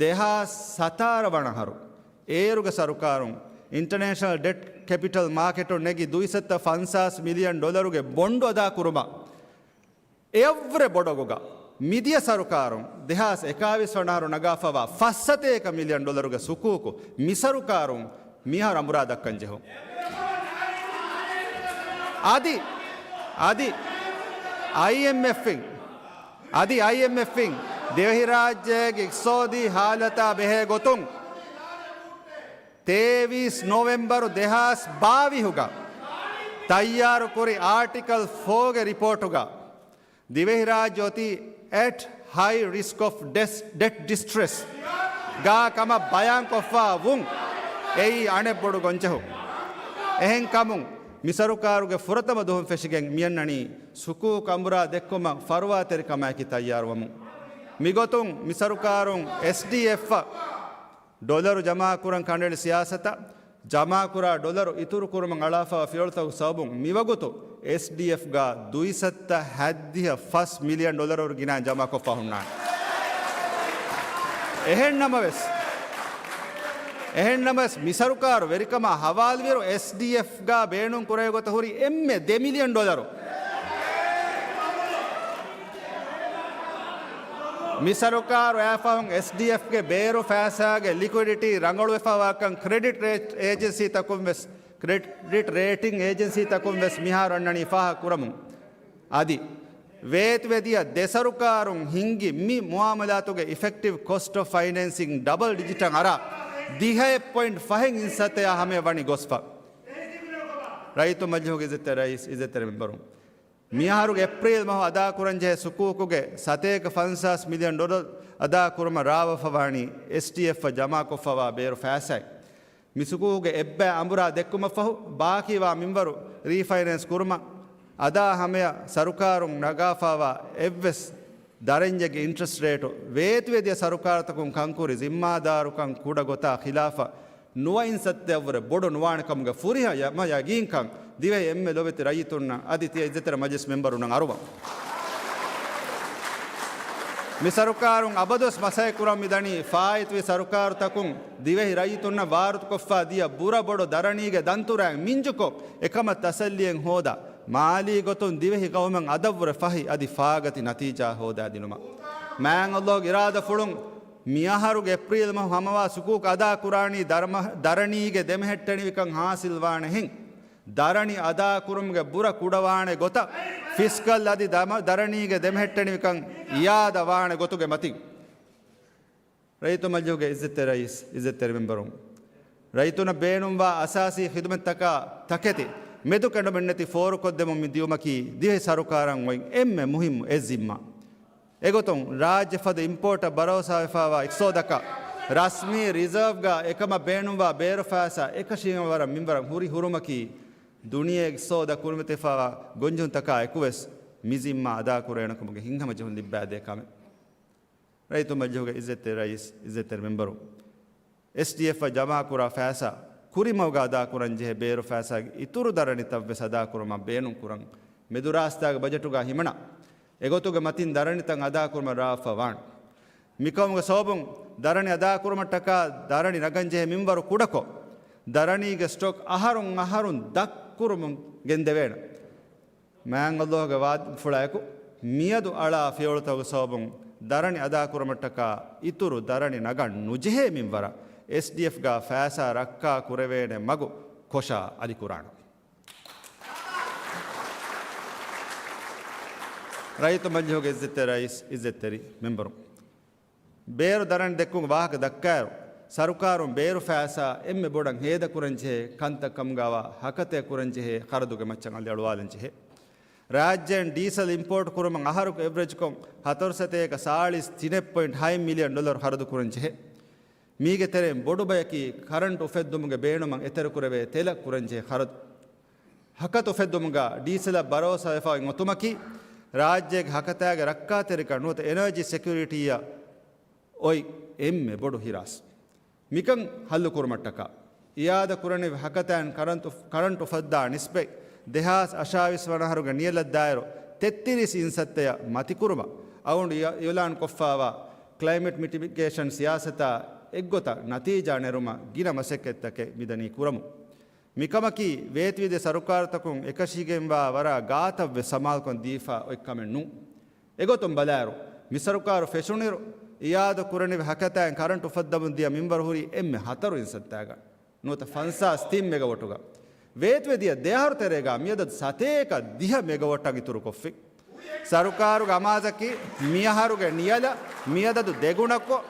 ދެހާސް ސަތާރަ ވަނަ އަހަރު އޭރުގެ ސަރުކާރުން އިންޓަނޭޝަނަލް ޑެޓް ކެޕިޓަލް މާކެޓުން ނެގި ދުއިސައްތަ ފަންސާސް މިލިއަން ޑޮލަރުގެ ބޮންޑު އަދާކުރުމަށް އެއަށްވުރެ ބޮޑަގުގަ މިދިޔަ ސަރުކާރުން ދެހާސް އެކާވީސް ވަނަ އަހަރު ނަގާފައިވާ ފަސް ސަތޭކަ މިލިއަން ޑޮލަރުގެ ސުކޫކު މި ސަރުކާރުން މިހާރު އަނބުރާ ދައްކަން ޖެހުން. އަދި، އަދި އައިއެމްއެފްއިން، އަދި އައިއެމްއެފްއިން ދިވެހިރާއްޖޭގެ އިޤްތިޞާދީ ހާލަތާ ބެހޭ ގޮތުން ތޭވީސް ނޮވެމްބަރު ދެހާސް ބާވީހުގަ ތައްޔާރުކުރި އާޓިކަލް ފޯގެ ރިޕޯޓުގަ ދިވެހިރާއްޖެ އޮތީ at high risk of des- debt distress ގާ ކަމަށް ބަޔާންކޮށްފަ ވުން އެއީ އަނެއް ބޮޑު ގޮންޖެހުން. އެހެންކަމުން މި ސަރުކާރުގެ ފުރަތަމަ ދުވަހުން ފެށިގެން މިއަންނަނީ ސުކޫކު އަނބުރާ ދެއްކުމަށް ފަރުވާތެރިކަމާއެކީ ތައްޔާރުވަމުން. މިގޮތުން މި ސަރުކާރުން އެސްޑީއެފްއަށް ޑޮލަރު ޖަމާކުރަން ކަނޑައެޅި ސިޔާސަތަށް ޖަމާކުރާ ޑޮލަރު އިތުރުކުރުމަށް އަޅާފައިވާ ފިޔަވަޅުތަކުގެ ސަބަބުން މިވަގުތު އެސްޑީއެފްގަ ދުއިސައްތަ ހައްދިހަ ފަސް މިލިއަން ޑޮލަރު ގިނަ ޖަމާކޮށްފަ ހުންނާނެ. އެހެންނަމަވެސް، އެހެންނަމަވެސް މި ސަރުކާރު ވެރިކަމާ ހަވާލުވިއިރު އެސްޑީއެފްގަ ބޭނުން ކުރެވޭ ގޮތަށް ހުރި އެންމެ ދެ މިލިއަން ޑޮލަރު. މި ސަރުކާރު އާފަހުން އެސްޑީއެފްގެ ބޭރު ފައިސާގެ ލިކުއިޑިޓީ ރަނގަޅުވެފައިވާކަން ކްރެޑިޓް ރޭޓް އޭޖެންސީތަކުން ވެސް، ކްރެޑިޓް ރޭޓިން އޭޖެންސީތަކުން ވެސް މިހާރު އަންނަނީ ފާހަގަ ކުރަމުން. އަދި ވޭތުވެދިޔަ ދެ ސަރުކާރުން ހިންގި މި މުއާމަލާތުގެ އިފެކްޓިވް ކޮސްޓް އޮފް ފައިނޭންސިން ޑަބަލް ޑިޖިޓަށް އަރާ ދިހައެއް ޕޮއިންޓް ފަހެއް އިންސައްތަޔާ ހަމަޔަށް ވަނީ ގޮސްފަ. ރައްޔިތު މަޖިލީހުގެ އިއްޒަތްތެރި ރައީސް، އިއްޒަތްތެރި މެމްބަރުން. މިއަހަރުގެ އޭޕްރީލް މަހު އަދާކުރަންޖެހޭ ސުކޫކުގެ ސަތޭކަ ފަންސާސް މިލިއަން ޑޮލަރު އަދާކުރުމަށް ރާވަފަވާނީ އެސްޑީއެފްއަށް ޖަމާކޮށްފަވާ ބޭރު ފައިސާއިން. މި ސުކޫކުގެ އެއްބައި އަނބުރާ ދެއްކުމަށްފަހު، ބާކީވާ މިންވަރު ރީފައިނޭންސް ކުރުމަށް އަދާ ހަމަޔަށް ސަރުކާރުން ނަގާފަވާ އެއްވެސް ދަރަންޏެއްގެ އިންޓްރެސްޓް ރޭޓު ވޭތުވެދިޔަ ސަރުކާރުތަކުން ކަންކުރި ޒިންމާދާރުކަން ކުޑަ ގޮތާ ޚިލާފަށް ނުވައިންސައްތަޔަށްވުރެ ބޮޑު ނުވާނެ ކަމުގެ ފުރިހަމަ ޔަގީންކަން ދިވެހި އެންމެ ލޮބެތި ރައްޔިތުންނަށް އަދި ތިޔަ އިއްޒަތްތެރި މަޖިލިސް މެމްބަރުންނަށް އަރުވަން. މި ސަރުކާރުން އަބަދުވެސް މަސައްކަތް ކުރަން މިދަނީ ފާއިތުވި ސަރުކާރުތަކުން ދިވެހި ރައްޔިތުންނަށް ވާރުދުކޮށްފަ ދިޔަ ބުރަ ބޮޑު ދަރަނީގެ ދަންތުރައިން މިންޖުކޮށް، އެކަމަށް ތަސައްލިއެއް ހޯދާ، މާލީ ގޮތުން ދިވެހި ގައުމަށް އަދަށްވުރެ ފަހި އަދި ފާގަތި ނަތީޖާ ހޯދާދިނުމަށް. މާތް ﷲގެ އިރާދަފުޅުން މިއަހަރުގެ އޭޕްރީލް މަހު ހަމަވާ ސުކޫކު އަދާކުރާނީ ދަރަމަ-، ދަރަނީގެ ދެމެހެއްޓެނިވިކަން ހާސިލްވާނެހެން، ދަރަނި އަދާކުރުމުގެ ބުރަ ކުޑަވާނެ ގޮތަށް، ފިސްކަލް އަދި ދަމަ-، ދަރަނީގެ ދެމެހެއްޓެނިވިކަން އިއާދަވާނެ ގޮތުގެ މަތިން. ރައްޔިތު މަޖިލީހުގެ އިއްޒަތްތެރި ރައީސް، އިއްޒަތްތެރި މެމްބަރުން، ރައްޔިތުންނަށް ބޭނުންވާ އަސާސީ ޚިދުމަތްތަކާ ތަކެތި މެދުކެނޑުމެއްނެތި ފޯރުކޮށްދެމުން މި ދިޔުމަކީ ދިވެހި ސަރުކާރަށް އޮތް އެންމެ މުހިއްމު އެއް ޒިންމާ. އެގޮތުން، ރާއްޖެ ފަދަ އިމްޕޯޓަށް ބަރޯސާވެފަވާ އިޤްތިޞާދަކަށް ރަސްމީ ރިޒާވްގަ އެކަމަށް ބޭނުންވާ ބޭރު ފައިސާ އެކަށީގެންވަރަށް މިންވަރަށް ހުރި ހުރުމަކީ، ދުނިޔޭގެ އިޤްތިޞާދަށް ކުރިމަތިވެފަވާ ގޮންޖެހުންތަކާ އެކުވެސް މި ޒިންމާ އަދާކުރޭނެކަމުގެ ހިތްހަމަޖެހުން ލިއްބާދޭ ކަމެއް. ރައްޔިތު މަޖިލީހުގެ އިއްޒަތްތެރި ރައީސް، އިއްޒަތްތެރި މެމްބަރު، އެސްޑީއެފްއަށް ޖަމާކުރާ ފައިސާ ކުރިމަގުގަ އަދާކުރަންޖެހޭ ބޭރު ފައިސާގެ އިތުރު ދަރަނިތައްވެސް އަދާކުރުމަށް ބޭނުންކުރަން. މެދުރާސްތާގެ ބަޖެޓުގަ ހިމަނާ، އެގޮތުގެ މަތިން ދަރަނިތައް އަދާކުރުމަށް ރާވަފަ ވާނެ. މިކަމުގެ ސަބަބުން ދަރަނި އަދާކުރުމަށްޓަކާ ދަރަނި ނަގަންޖެހޭ މިންވަރު ކުޑަކޮށް، ދަރަނީގެ ސްޓޮކް އަހަރުން އަހަރުން ދަށްކުރުމުން ގެންދެވޭނެ. މާތް ﷲގެ ވާދަފުޅާއެކު، މިއަދު އަޅާ ފިޔަވަޅުތަކުގެ ސަބަބުން ދަރަނި އަދާކުރުމަށްޓަކާ އިތުރު ދަރަނި ނަގަން ނުޖެހޭ މިންވަރަށް އެސްޑީއެފްގަ ފައިސާ ރައްކާ ކުރެވޭނެ މަގު ކޮށާ އަލިކުރާނަން. ރައްޔިތު މަޖިލީހުގެ އިއްޒަތްތެރި ރައީސް، އިއްޒަތްތެރި މެމްބަރު، ބޭރު ދަރަނި ދެއްކުމުގެ ވާހަކަ ދައްކާއިރު، ސަރުކާރުން ބޭރު ފައިސާ އެންމެ ބޮޑަށް ހޭދަކުރަންޖެހޭ ކަންތައް ކަމުގައިވާ ހަކަތައެއް ކުރަންޖެހޭ ޚަރަދުގެ މައްޗަށް އަލިއަޅުވާލަންޖެހޭ. ރާއްޖޭން ޑީސަލް އިމްޕޯޓް ކުރުމަށް އަހަރަކު އެވްރެޖްކޮށް ހަތަރު ސަތޭކަ ސާޅީސް ތިނެއް ޕޮއިންޓް ހައެއް މިލިއަން ޑޮލަރު ޚަރަދު ކުރަންޖެހޭ. މީގެ ތެރެއިން ބޮޑު ބަޔަކީ ކަރަންޓް އުފެއްދުމުގެ ބޭނުމަށް އެތެރެކުރެވޭ ތެލަށް ކުރަންޖެހޭ ޚަރަދު. ހަކަތު އުފެއްދުމުގަ ޑީސަލަށް ބަރޯސާވެފަ އޮތުމަކީ، ރާއްޖޭގެ ހަކަތާގެ ރައްކާތެރިކަން ނުވަތަ އެނާޖީ ސެކިއުރިޓީއަށް އޮތް އެންމެ ބޮޑު ހިރާސް. މިކަން ހައްލުކުރުމަށްޓަކާ، އިއާދަ ކުރަނިވި ހަކަތައިން ކަރަންޓު، ކަރަންޓު އުފައްދާ ނިސްބަތް ދެހާސް އަށާވީސް ވަނަ އަހަރުގެ ނިޔަލަށް ދާއިރު ތެއްތިރީސް އިންސައްތަޔަށް މަތިކުރުމަށް އަޅުގަނޑު އި-، އިއުލާން ކޮށްފައިވާ ކްލައިމެޓް މިޓިގޭޝަން ސިޔާސަތާ އެއްގޮތަށް ނަތީޖާ ނެރުމަށް ގިނަ މަސައްކަތްތަކެއް މިދަނީ ކުރަމުން. މިކަމަކީ، ވޭތުވެދިޔަ ސަރުކާރުތަކުން އެކަށީގެންވާ ވަރަށް ގާތަށްވެސް ސަމާލުކަން ދީފަ އޮތް ކަމެއް ނޫން. އެގޮތުން ބަލާއިރު، މި ސަރުކާރު ފެށުނިއިރު، އިއާދަ ކުރަނިވި ހަކަތައިން ކަރަންޓު އުފައްދަމުން ދިޔަ މިންވަރު ހުރީ އެންމެ ހަތަރު އިންސައްތައިގަ ނުވަތަ ފަންސާސް ތިން މެގަވޮޓުގަ. ވޭތުވެދިޔަ ދެއަހަރު ތެރޭގަ މިއަދަދު ސަތޭކަ ދިހަ މެގަވޮޓަށް އިތުރުކޮށްފި. ސަރުކާރުގެ އަމާޒަކީ މިއަހަރުގެ ނިޔަލަށް މިއަދަދު ދެގުނަކޮށް،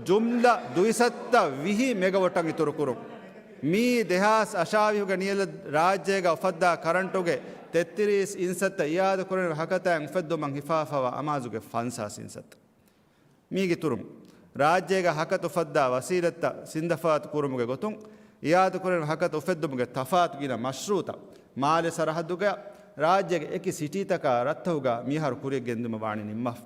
ޖުމްލަ ދުއިސައްތަ ވިހި މެގަވޮޓަށް އިތުރުކުރުން. މިއީ ދެހާސް އަށާވީހުގެ ނިޔަލަށް ރާއްޖޭގަ އުފައްދާ ކަރަންޓުގެ ތެއްތިރީސް އިންސައްތަ އިއާދަކުރެވޭ ހަކަތައިން އުފެއްދުމަށް ހިފާފަވާ އަމާޒުގެ ފަންސާސް އިންސައްތަ. މީގެ އިތުރުން، ރާއްޖޭގަ ހަކަތަ އުފައްދާ ވަސީލަތްތައް ސިންދަފާތު ކުރުމުގެ ގޮތުން، އިއާދަކުރެވޭ ހަކަތަ އުފެއްދުމުގެ ތަފާތު ގިނަ މަޝްރޫއުތައް މާލެ ސަރަހައްދުގަ ރާއްޖޭގެ އެކި ސިޓީތަކާ ރަށްތަކުގަ މިހާރު ކުރިއަށް ގެންދިއުމަށް ވާނީ ނިންމާފަ.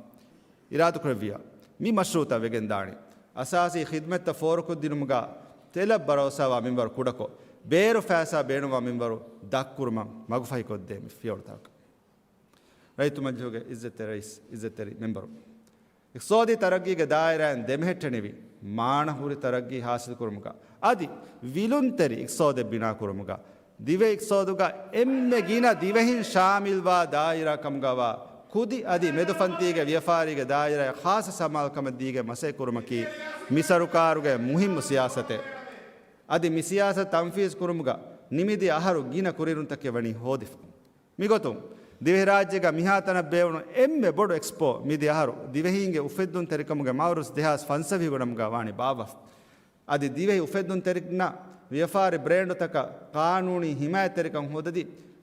އިރާދަކުރެއްވިޔާ، މި މަޝްރޫއުތައް ވެގެންދާނެ. އަސާސީ ޚިދްމަތްތައް ފޯރުކޮށްދިނުމުގަ ތެލަށް ބަރޯސާވާ މިންވަރު ކުޑަކޮށް، ބޭރު ފައިސާ ބޭނުންވާ މިންވަރު ދަށްކުރުމަށް މަގުފަހިކޮށްދޭ މި ފިޔަވަޅުތަކަކަށް. ރައްޔިތު މަޖިލީހުގެ އިއްޒަތްތެރި ރައީސް، އިއްޒަތްތެރި މެންބަރު، އިޤްތިޞާދީ ތަރައްގީގެ ދާއިރާއިން ދެމެހެއްޓެނިވި މާނަ ހުރި ތަރައްގީ ހާސިލުކުރުމުގަ އަދި ވިލުންތެރި އިޤްތިޞާދެއް ބިނާކުރުމުގަ ދިވެހި އިޤްތިޞާދުގަ އެންމެ ގިނަ ދިވެހިން ޝާމިލްވާ ދާއިރާ ކަމުގަވާ ކުދި އަދި މެދުފަންތީގެ ވިޔަފާރީގެ ދާއިރާއަށް ޚާއްޞަ ސަމާލުކަމެއް ދީގެން މަސައްކަތް ކުރުމަކީ މި ސަރުކާރުގެ މުހިއްމު ސިޔާސަތެއް. އަދި މި ސިޔާސަތު ތަންފީޒު ކުރުމުގަ ނިމިދިޔަ އަހަރު ގިނަ ކުރިއެރުންތަކެއް ވަނީ ހޯދިފަ. މިގޮތުން، ދިވެހިރާއްޖޭގަ މިހާތަނަށް ބޭއްވުނު އެންމެ ބޮޑު އެކްސްޕޯ މިދިޔަ އަހަރު ދިވެހީންގެ އުފެއްދުންތެރިކަމުގެ މައުރަޒު ދެހާސް ފަންސަވީހުގެ ނަމުގަ ވާނީ ބާއްވަފަ. އަދި ދިވެހި އުފެއްދުންތެރިންނަށް ވިޔަފާރި ބްރޭންޑުތަކަށް ޤާނޫނީ ހިމާޔަތްތެރިކަން ހޯދަދީ،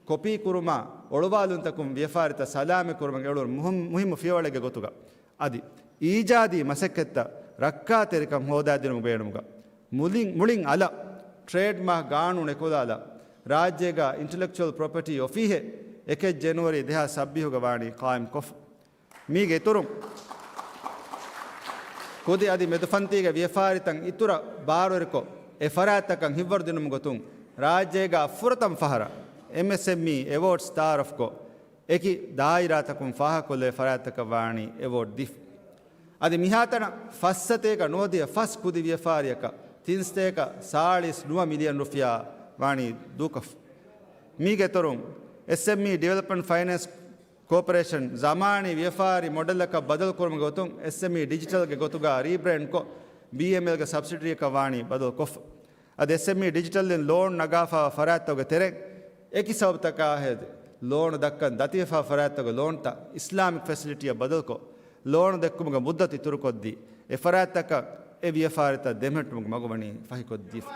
ކޮޕީ ކުރުމާ އޮޅުވާލުންތަކުން ވިޔަފާރިތައް ސަލާމަތް ކުރުމަށް އެޅުނު މުހިން-، މުހިންމު ފިޔަވަޅެއްގެ ގޮތުގަ އަދި އީޖާދީ މަސައްކަތްތައް ރައްކާތެރިކަން ހޯދާދިނުމަށް ބޭނުމުގަ މުޅިން، މުޅިން އަލަށް ޓްރޭޑްމާކް ގާނޫނު އެކުލާލާ، ރާއްޖޭގަ އިންޓަލެކްޗުއަލް ޕްރޮޕަޓީ އޮފީހެއް އެކެއް ޖެނުއަރީ ދެހާސް ސައްބީހުގަ ވާނީ ޤާއިމްކޮށްފަ. މީގެ އިތުރުން، ކުދި އަދި މެދުފަންތީގެ ވިޔަފާރިތައް އިތުރަށް ބާރުވެރިކޮށް، އެ ފަރާތްތަކަށް ހިތްވަރުދިނުމުގެ ގޮތުން، ރާއްޖޭގަ ފުރަތަމަ ފަހަރަށް އެމްއެސްއެމްއީ އެވޯޑްސް ތައާރަފްކޮށް، އެކި ދާއިރާތަކުން ފާހަގަކޮށްލެވޭ ފަރާތްތަކަށް ވާނީ އެވޯޑް ދީފަ. އަދި މިހާތަނަށް ފައްސަތޭކަ ނުވަދިހަ ފަސް ކުދި ވިޔަފާރިއަކަށް ތިންސަތޭކަ ސާޅީސް ނުވަ މިލިއަން ރުފިޔާ ވާނީ ދޫކޮށްފަ. މީގެ އިތުރުން، އެސްއެމްއީ ޑިވެލޮޕްމަންޓް ފައިނޭންސް ކޯޕަރޭޝަން ޒަމާނީ ވިޔަފާރި މޮޑެލަކަށް ބަދަލުކުރުމުގެ ގޮތުން އެސްއެމްއީ ޑިޖިޓަލްގެ ގޮތުގަ ރީބްރޭންޑްކޮށް، ބީއެމްއެލްގެ ސަބްސިޑަރީއަކަށް ވާނީ ބަދަލުކޮށްފަ. އަދި އެސްއެމްއީ ޑިޖިޓަލްއިން ލޯން ނަގާފަވާ ފަރާތްތަކުގެ ތެރެއިން އެކި ސަބަބުތަކާ ހޭދަ، ލޯނު ދައްކަން ދަތިވެފަވާ ފަރާތްތަކުގެ ލޯންތައް އިސްލާމިކް ފެސިލިޓީއަށް ބަދަލުކޮށް، ލޯނު ދެއްކުމުގެ މުއްދަތު އިތުރުކޮށްދީ، އެ ފަރާތްތަކަށް އެ ވިޔަފާރިތައް ދެމެހެއްޓުމުގެ މަގު ވަނީ ފަހިކޮށްދީފަ.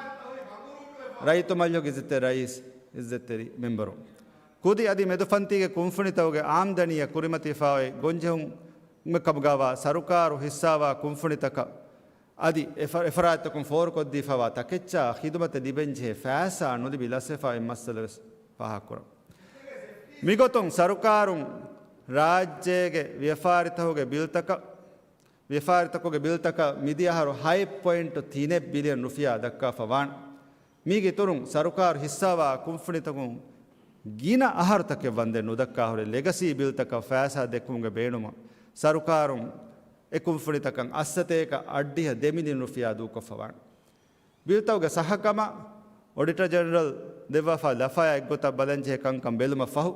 ރައްޔިތު މަޖިލީހުގެ އިއްޒަތްތެރި ރައީސް، އިއްޒަތްތެރި މެންބަރު، ކުދި އަދި މެދުފަންތީގެ ކުންފުނިތަކުގެ އާމްދަނީއަށް ކުރިމަތިވެފައި ގޮންޖެހުމެއް ކަމުގަވާ ސަރުކާރު ހިއްސާވާ ކުންފުނިތަކަށް އަދި އެ ފަ-، އެ ފަރާތްތަކުން ފޯރުކޮށްދީފަވާ ތަކެއްޗާ ޚިދުމަތެއް ލިބެންޖެހޭ ފައިސާ ނުލިބި ލަސްވެފައި މައްސަލަ ވެސް ފާހަގަކުރަން. މިގޮތުން ސަރުކާރުން ރާއްޖޭގެ ވިޔަފާރިތަކުގެ ބިލްތަކަށް، ވިޔަފާރިތަކުގެ ބިލްތަކަށް މިދިޔަ އަހަރު ހަތް ޕޮއިންޓު ތިނެއް ބިލިއަން ރުފިޔާ ދައްކާފަ ވާނެ. މީގެ އިތުރުން ސަރުކާރު ހިއްސާވާ ކުންފުނިތަކުން ގިނަ އަހަރުތަކެއް ވަންދެން ނުދައްކާ ހުރި ލެގަސީ ބިލްތަކަށް ފައިސާ ދެއްކުމުގެ ބޭނުމަށް ސަރުކާރުން އެ ކުންފުނިތަކަށް އަށްސަތޭކަ އަށްޑިހަ ދެ މިލިއަން ރުފިޔާ ދޫކޮށްފަ ވާނެ. ބިލްތަކުގެ ސައްހަކަމަށް އޮޑިޓަރ ޖެނެރަލް ދެއްވާފާ ލަފާޔާ އެއްގޮތަށް ބަލަންޖެހޭ ކަންކަން ބެލުމަށް ފަހު،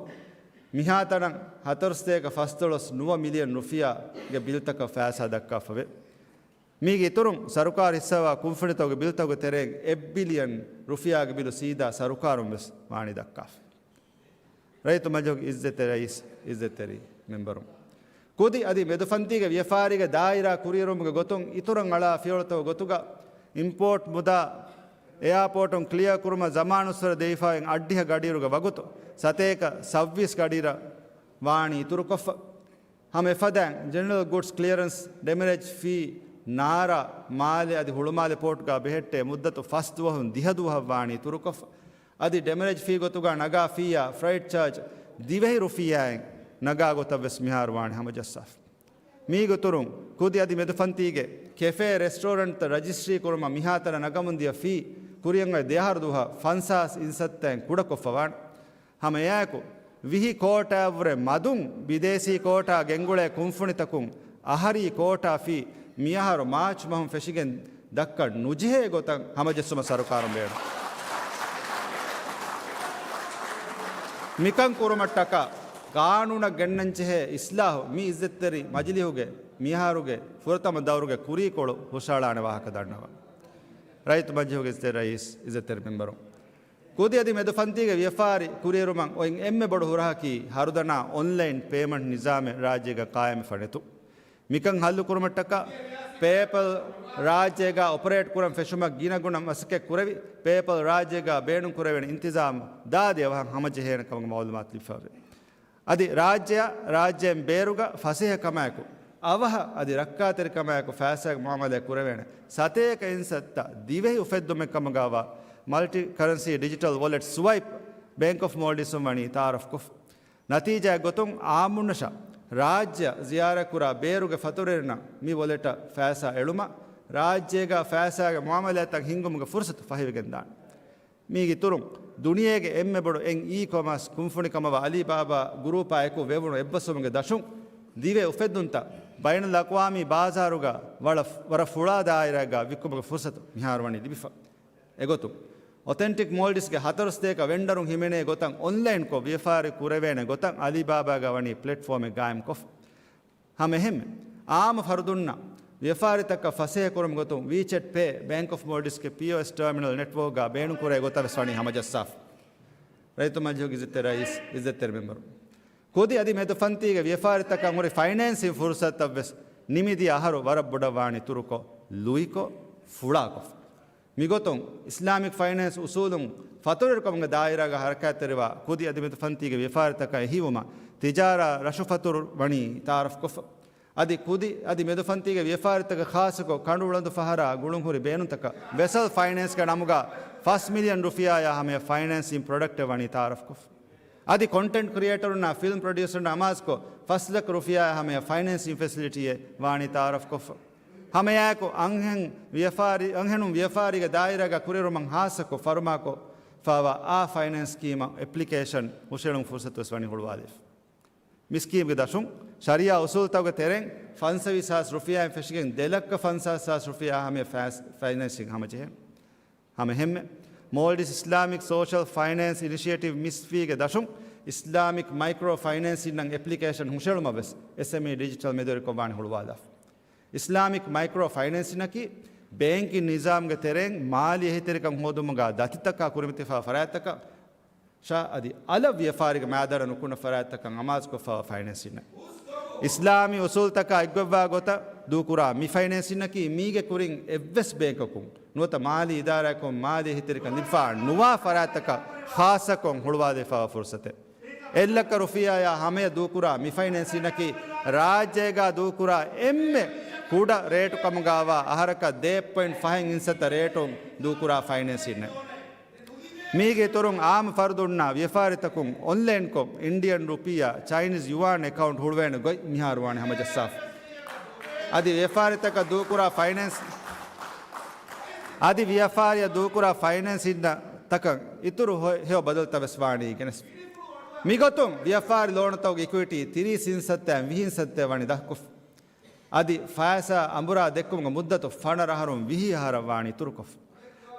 މިހާތަނަށް ހަތަރުސަތޭކަ ފަސްދޮޅަސް ނުވަ މިލިއަން ރުފިޔާގެ ބިލްތަކަށް ފައިސާ ދައްކާފަވޭ. މީގެ އިތުރުން، ސަރުކާރު ހިއްސާވާ ކުންފުނިތަކުގެ ބިލްތަކުގެ ތެރެއިން އެއް ބިލިއަން ރުފިޔާގެ ބިލު ސީދާ ސަރުކާރުން ވެސް ވާނީ ދައްކާފަ. ރައްޔިތު މަޖިލީހުގެ އިއްޒަތްތެރި ރައީސް، އިއްޒަތްތެރި މެންބަރު، ކުދި އަދި މެދުފަންތީގެ ވިޔަފާރީގެ ދާއިރާ ކުރިއެރުމުގެ ގޮތުން އިތުރަށް އަޅާ ފިޔަވަޅުތަކުގެ ގޮތުގަ އިމްޕޯޓް މުދާ، އެއާޕޯޓުން ކްލިއާ ކުރުމަށް ޒަމާނުއްސުރެ ދެވިފައި އަށްޑިހަ ގަޑިއިރުގެ ވަގުތު ސަތޭކަ ސައްބީސް ގަޑިއިރަށް ވާނީ އިތުރުކޮށްފަ. ހަމަ އެފަދައިން، ޖެނެރަލް ގުޑްސް ކްލިއަރެންސް ޑެމަރޭޖް ފީ ނާރާ މާލެ އަދި ހުޅުމާލެ ޕޯޓްގަ ބެހެއްޓޭ މުއްދަތު ފަސް ދުވަހުން ދިހަ ދުވަހަށް ވާނީ އިތުރުކޮށްފަ. އަދި ޑެމަރޭޖް ފީ ގޮތުގަ ނަގާ ފީއާ ފްރައިޓް ޗާޖް ދިވެހި ރުފިޔާއިން ނަގާ ގޮތަށް ވެސް މިހާރު ވާނީ ހަމަޖައްސާފަ. މީގެ އިތުރުން، ކުދި އަދި މެދުފަންތީގެ ކެފޭ ރެސްޓޯރެންޓްތައް ރަޖިސްޓްރީ ކުރުމަށް މިހާތަނަށް ނަގަމުންދިޔަ ފީ ކުރިއަށް އޮތް ދެއަހަރު ދުވަހަށް ފަންސާސް އިންސައްތައިން ކުޑަކޮށްފަ ވާނެ. ހަމަ އެއާއެކު، ވިހި ކޯޓާއަށްވުރެ މަދުން ބިދޭސީ ކޯޓާ ގެންގުޅޭ ކުންފުނިތަކުން އަހަރީ ކޯޓާ ފީ މިއަހަރު މާޗް މަހުން ފެށިގެން ދައްކަން ނުޖެހޭ ގޮތަށް ހަމަޖެއްސުމަށް ސަރުކާރުން ބޭނުން. މިކަން ކުރުމަށްޓަކާ ގާނޫނަށް ގެންނަންޖެހޭ އިސްލާހު މި އިއްޒަތްތެރި މަޖިލީހުގެ މިއަހަރުގެ ފުރަތަމަ ދައުރުގެ ކުރީކޮޅު ހުށައަޅާނެ ވާހަކަ ދަންނަވަން. ރައްޔިތު މަޖިލީހުގެ އިއްޒަތްތެރި ރައީސް، އިއްޒަތްތެރި މެންބަރު، ކުދި އަދި މެދުފަންތީގެ ވިޔަފާރި ކުރިއެރުމަށް އޮތް އެންމެ ބޮޑު ހުރަހަކީ ހަރުދަނާ އޮންލައިން ޕޭމަންޓް ނިޒާމެއް ރާއްޖޭގަ ޤާއިމްވެފަ ނެތުން. މިކަން ހައްލުކުރުމަށްޓަކާ ޕޭޕަލް ރާއްޖޭގަ އޮޕަރޭޓް ކުރަން ފެށުމަށް ގިނަގުނަ މަސައްކަތް ކުރެވި، ޕޭޕަލް ރާއްޖޭގަ ބޭނުންކުރެވޭނެ އިންތިޒާމް ދާދި އަވަހަށް ހަމަޖެހޭނެ ކަމުގެ މައުލޫމާތު ލިބިފައިވޭ. އަދި ރާއްޖެއަށް ރާއްޖޭން ބޭރުގަ ފަސޭހަ ކަމާއެކު، އަވަހަށް އަދި ރައްކާތެރިކަމާއެކު ފައިސާގެ މުއާމަލާތް ކުރެވޭނެ ސަތޭކަ އިންސައްތަ ދިވެހި އުފެއްދުމެއް ކަމުގަވާ މަލްޓި ކަރެންސީ ޑިޖިޓަލް ވޮލެޓް ސްވައިޕް ބޭންކް އޮފް މޯލްޑިވްސް ވަނީ ތައާރަފްކޮށްފަ. ނަތީޖާއެއް ގޮތުން އާއްމުންނަށް ރާއްޖެ ޒިޔާރަތްކުރާ ބޭރުގެ ފަތުރުވެރިންނަށް މި ވޮލެޓަށް ފައިސާ އެޅުމަށް، ރާއްޖޭގަ ފައިސާގެ މުއާމަލާތްތައް ހިންގުމުގެ ފުރުސަތު ފަހިވެގެންދާނެ. މީގެ އިތުރުން، ދުނިޔޭގެ އެންމެ ބޮޑު އެއް އީ ކޮމާސް ކުންފުނިކަމަށްވާ އަލީ ބާބާ ގުރޫޕާ އެކު ވެވުނު އެއްބަސްވުމުގެ ދަށުން، ދިވެހި އުފެއްދުންތައް ބައިނަލްއަޤްވާމީ ބާޒާރުގަ ވަރަށް، ވަރަށް ފުޅާ ދާއިރާއެއްގަ ވިއްކުމުގެ ފުރުސަތު މިހާރު ވަނީ ލިބިފަ. އެގޮތުން، އޮތެންޓިކް މޯލްޑިވްސްގެ ހަތަރު ސަތޭކަ ވެންޑަރުން ހިމެނޭ ގޮތަށް އޮންލައިންކޮށް ވިޔަފާރި ކުރެވޭނެ ގޮތަށް އަލީ ބާބާގަ ވަނީ ޕްލެޓްފޯމެއް ގާއިމްކޮށްފަ. ހަމައެހެންމެ، އާއްމު ފަރުދުންނަށް ވިޔަފާރިތަކަށް ފަސޭހަކުރުމުގެ ގޮތުން ވީޗެޓް ޕޭ ބޭންކް އޮފް މޯލްޑިވްސްގެ ޕީއޯއެސް ޓާމިނަލް ނެޓްވޯކްގަ ބޭނުންކުރޭ ގޮތަށް ވެސް ވަނީ ހަމަޖައްސާފަ. ރައްޔިތު މަޖިލީހުގެ އިއްޒަތްތެރި ރައީސް، އިއްޒަތްތެރި މެމްބަރު، ކުދި އަދި މެދުފަންތީގެ ވިޔަފާރިތަކަށް ހުރި ފައިނޭންސިން ފުރުސަތުތައް ވެސް ނިމިދިޔަ އަހަރު ވަރަށް ބޮޑަށް ވާނީ އިތުރުކޮށް، ލުއިކޮށް، ފުޅާކޮށް. މިގޮތުން، އިސްލާމިކް ފައިނޭންސް އުސޫލުން ފަތުރުވެރިކަމުގެ ދާއިރާގަ ހަރަކާތްތެރިވާ ކުދި އަދި މެދުފަންތީގެ ވިޔަފާރިތަކަށް އެހީވުމަށް ތިޖާރާ ރަށުފަތުރު ވަނީ ތައާރަފްކޮށްފަ. އަދި ކުދި އަދި މެދުފަންތީގެ ވިޔަފާރިތަކަށް ޚާއްޞަކޮށް ކަނޑު އުޅަނދު ފަހަރާ ގުޅުންހުރި ބޭނުންތަކަށް ވެސަލް ފައިނޭންސްގެ ނަމުގަ ފަސް މިލިއަން ރުފިޔާއާ ހަމަޔަށް ފައިނޭންސިން ޕްރޮޑަކްޓެއް ވަނީ ތައާރަފްކޮށްފަ. އަދި ކޮންޓެންޓް ކްރިއޭޓަރުންނާ ފިލްމް ޕްރޮޑިއުސަރުންނާ އަމާޒުކޮށް، ފަސް ލަކަ ރުފިޔާއާ ހަމަޔަށް ފައިނޭންސިން ފެސިލިޓީއެއް ވާނީ ތައާރަފްކޮށްފަ. ހަމައެއާއެކު، އަންހެން ވިޔަފާރި، އަންހެނުން ވިޔަފާރީގެ ދާއިރާގަ ކުރިއެރުމަށް ހާއްސަކޮށް ފަރުމާކޮށް ފާވާ އާ ފައިނޭންސް ސްކީމަށް އެޕްލިކޭޝަން ހުށައެޅުމުގެ ފުރުސަތު ވެސް ވަނީ ހުޅުވާލެވިފަ. މި ސްކީމްގެ ދަށުން، ޝަރީއާ އުސޫލުތަކުގެ ތެރެއިން ފަންސަވީސް ހާސް ރުފިޔާއިން ފެށިގެން ދެ ލައްކަ ފަންސާސް ހާސް ރުފިޔާ ހަމަޔަށް ފައިސް، ފައިނޭންސިން ހަމަޖެހޭނެ. ހަމައެހެންމެ، މޯލްޑިވްސް އިސްލާމިކް ސޯޝަލް ފައިނޭންސް އިނިޝިއޭޓިވް މިސްވީގެ ދަށުން އިސްލާމިކް މައިކްރޯ ފައިނޭންސިންއަށް އެޕްލިކޭޝަން ހުށައެޅުމަށް ވެސް އެސްއެމްއީ ޑިޖިޓަލް މެދުވެރިކޮށް ވާނީ ހުޅުވާލާފަ. އިސްލާމިކް މައިކްރޯ ފައިނޭންސިންއަކީ ބޭންކިން ނިޒާމްގެ ތެރެއިން މާލީ އެހީތެރިކަން ހޯދުމުގަ ދަތިތަކާ ކުރިމަތިފާ ފަރާތްތަކަށް ޝާ އަދި އަލަށް ވިޔަފާރީގެ މައިދާނަށް ނުކުންނަ ފަރާތްތަކަށް އަމާޒުކޮށްފައިވާ ފައިނޭންސިންއެއް. އިސްލާމީ އުސޫލުތަކާ އެއްގޮތްވާ ގޮތަށް ދޫކުރާ މި ފައިނޭންސިންއަކީ މީގެ ކުރިން އެއްވެސް ބޭންކަކުން ނުވަތަ މާލީ އިދާރާއަކުން މާލީ އެހީތެރިކަން ލިބިފައި ނުވާ ފަރާތްތަކަށް ޚާއްޞަކޮށް ހުޅުވާލެވިފައިވާ ފުރުސަތެއް. އެއްލައްކަ ރުފިޔާއާ ހަމަޔަށް ދޫކުރާ މި ފައިނޭންސިންއަކީ ރާއްޖޭގަ ދޫކުރާ އެންމެ ކުޑަ ރޭޓު ކަމުގައިވާ އަހަރަކަށް ދޭއް ޕޮއިންޓް ފަހެއް އިންސައްތަ ރޭޓުން ދޫކުރާ ފައިނޭންސިންއެއް. މީގެ އިތުރުން އާއްމު ފަރުދުންނާ ވިޔަފާރިތަކުން އޮންލައިންކޮށް އިންޑިއަން ރުޕިޔާ، ޗައިނީޒް ޔުއާން އެކައުންޓް ހުޅުވޭނެ ގޮތް މިހާރު ވާނީ ހަމަޖައްސާފަ. އަދި ވިޔަފާރިތަކަށް ދޫކުރާ ފައިނޭންސް، އަދި ވިޔަފާރިއަށް ދޫކުރާ ފައިނޭންސިންތަކަށް އިތުރު ހޮ-، ހެޔޮ ބަދަލުތައް ވެސް ވާނީ ގެނެސް. މިގޮތުން ވިޔަފާރި ލޯނުތަކުގެ އިކުއިޓީ ތިރީސް އިންސައްތައިން ވިހި އިންސައްތައެއް ވަނީ ދަށްކޮށްފަ. އަދި ފައިސާ އަނބުރާ ދެއްކުމުގެ މުއްދަތު ފަނަރަ އަހަރުން ވިހި އަހަރަށް ވާނީ އިތުރުކޮށްފަ.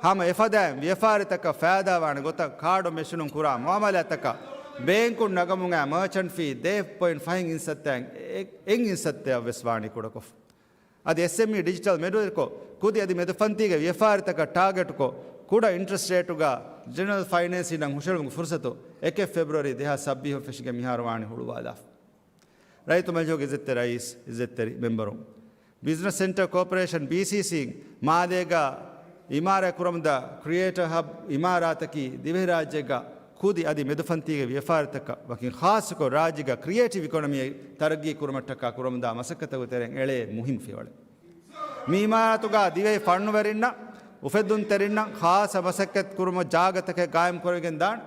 ހަމަ އެފަދައިން ވިޔަފާރިތަކަށް ފައިދާވާނެ ގޮތަށް ކާޑު މެޝިނުން ކުރާ މުއާމަލާތަކަށް ބޭންކުން ނަގަމުން އައި މާޗަންޓް ފީ ދެ ޕޮއިންޓް ފަހެއް އިންސައްތައިން އެ-، އެއް އިންސައްތައަށް ވެސް ވާނީ ކުޑަކޮށްފަ. އަދި އެސްއެމްއީ ޑިޖިޓަލް މެދުވެރިކޮށް، ކުދި އަދި މެދުފަންތީގެ ވިޔަފާރިތަކަށް ޓާގެޓްކޮށް، ކުޑަ އިންޓްރެސްޓް ރޭޓުގަ ޖެނެރަލް ފައިނޭންސިންއަށް ހުށައެޅުމުގެ ފުރުސަތު އެކެއް ފެބްރުއަރީ ދެހާސް ސައްބީސް ފެށިގެން މިހާރު ވާނީ ހުޅުވާލާފަ. ރައްޔިތު މަޖިލީހުގެ އިއްޒަތްތެރި ރައީސް، އިއްޒަތްތެރި މެމްބަރުން، ބިޒްނަސް ސެންޓަރ ކޯޕަރޭޝަން، ބީސީސީ، މާލޭގަ އިމާރާތް ކުރަމުންދާ ކްރިއޭޓަރ ހަބް އިމާރާތަކީ ދިވެހިރާއްޖޭގަ ކުދި އަދި މެދުފަންތީގެ ވިޔަފާރިތަކަށް ވަކިން ޚާއްޞަކޮށް ރާއްޖޭގަ ކްރިއޭޓިވް އިކޮނޮމީ ތަރައްގީ ކުރުމަށްޓަކާ ކުރަމުންދާ މަސައްކަތުގެ ތެރެއިން އެޅޭ މުހިންމު ފިޔަވަޅެއް. މި އިމާރާތުގަ ދިވެހި ފަންނުވެރިންނަށް، އުފެއްދުންތެރިންނަށް ޚާއްޞަ މަސައްކަތް ކުރުމަށް ޖާގަތަކެއް ގާއިމް ކުރެވިގެން ދާނެ.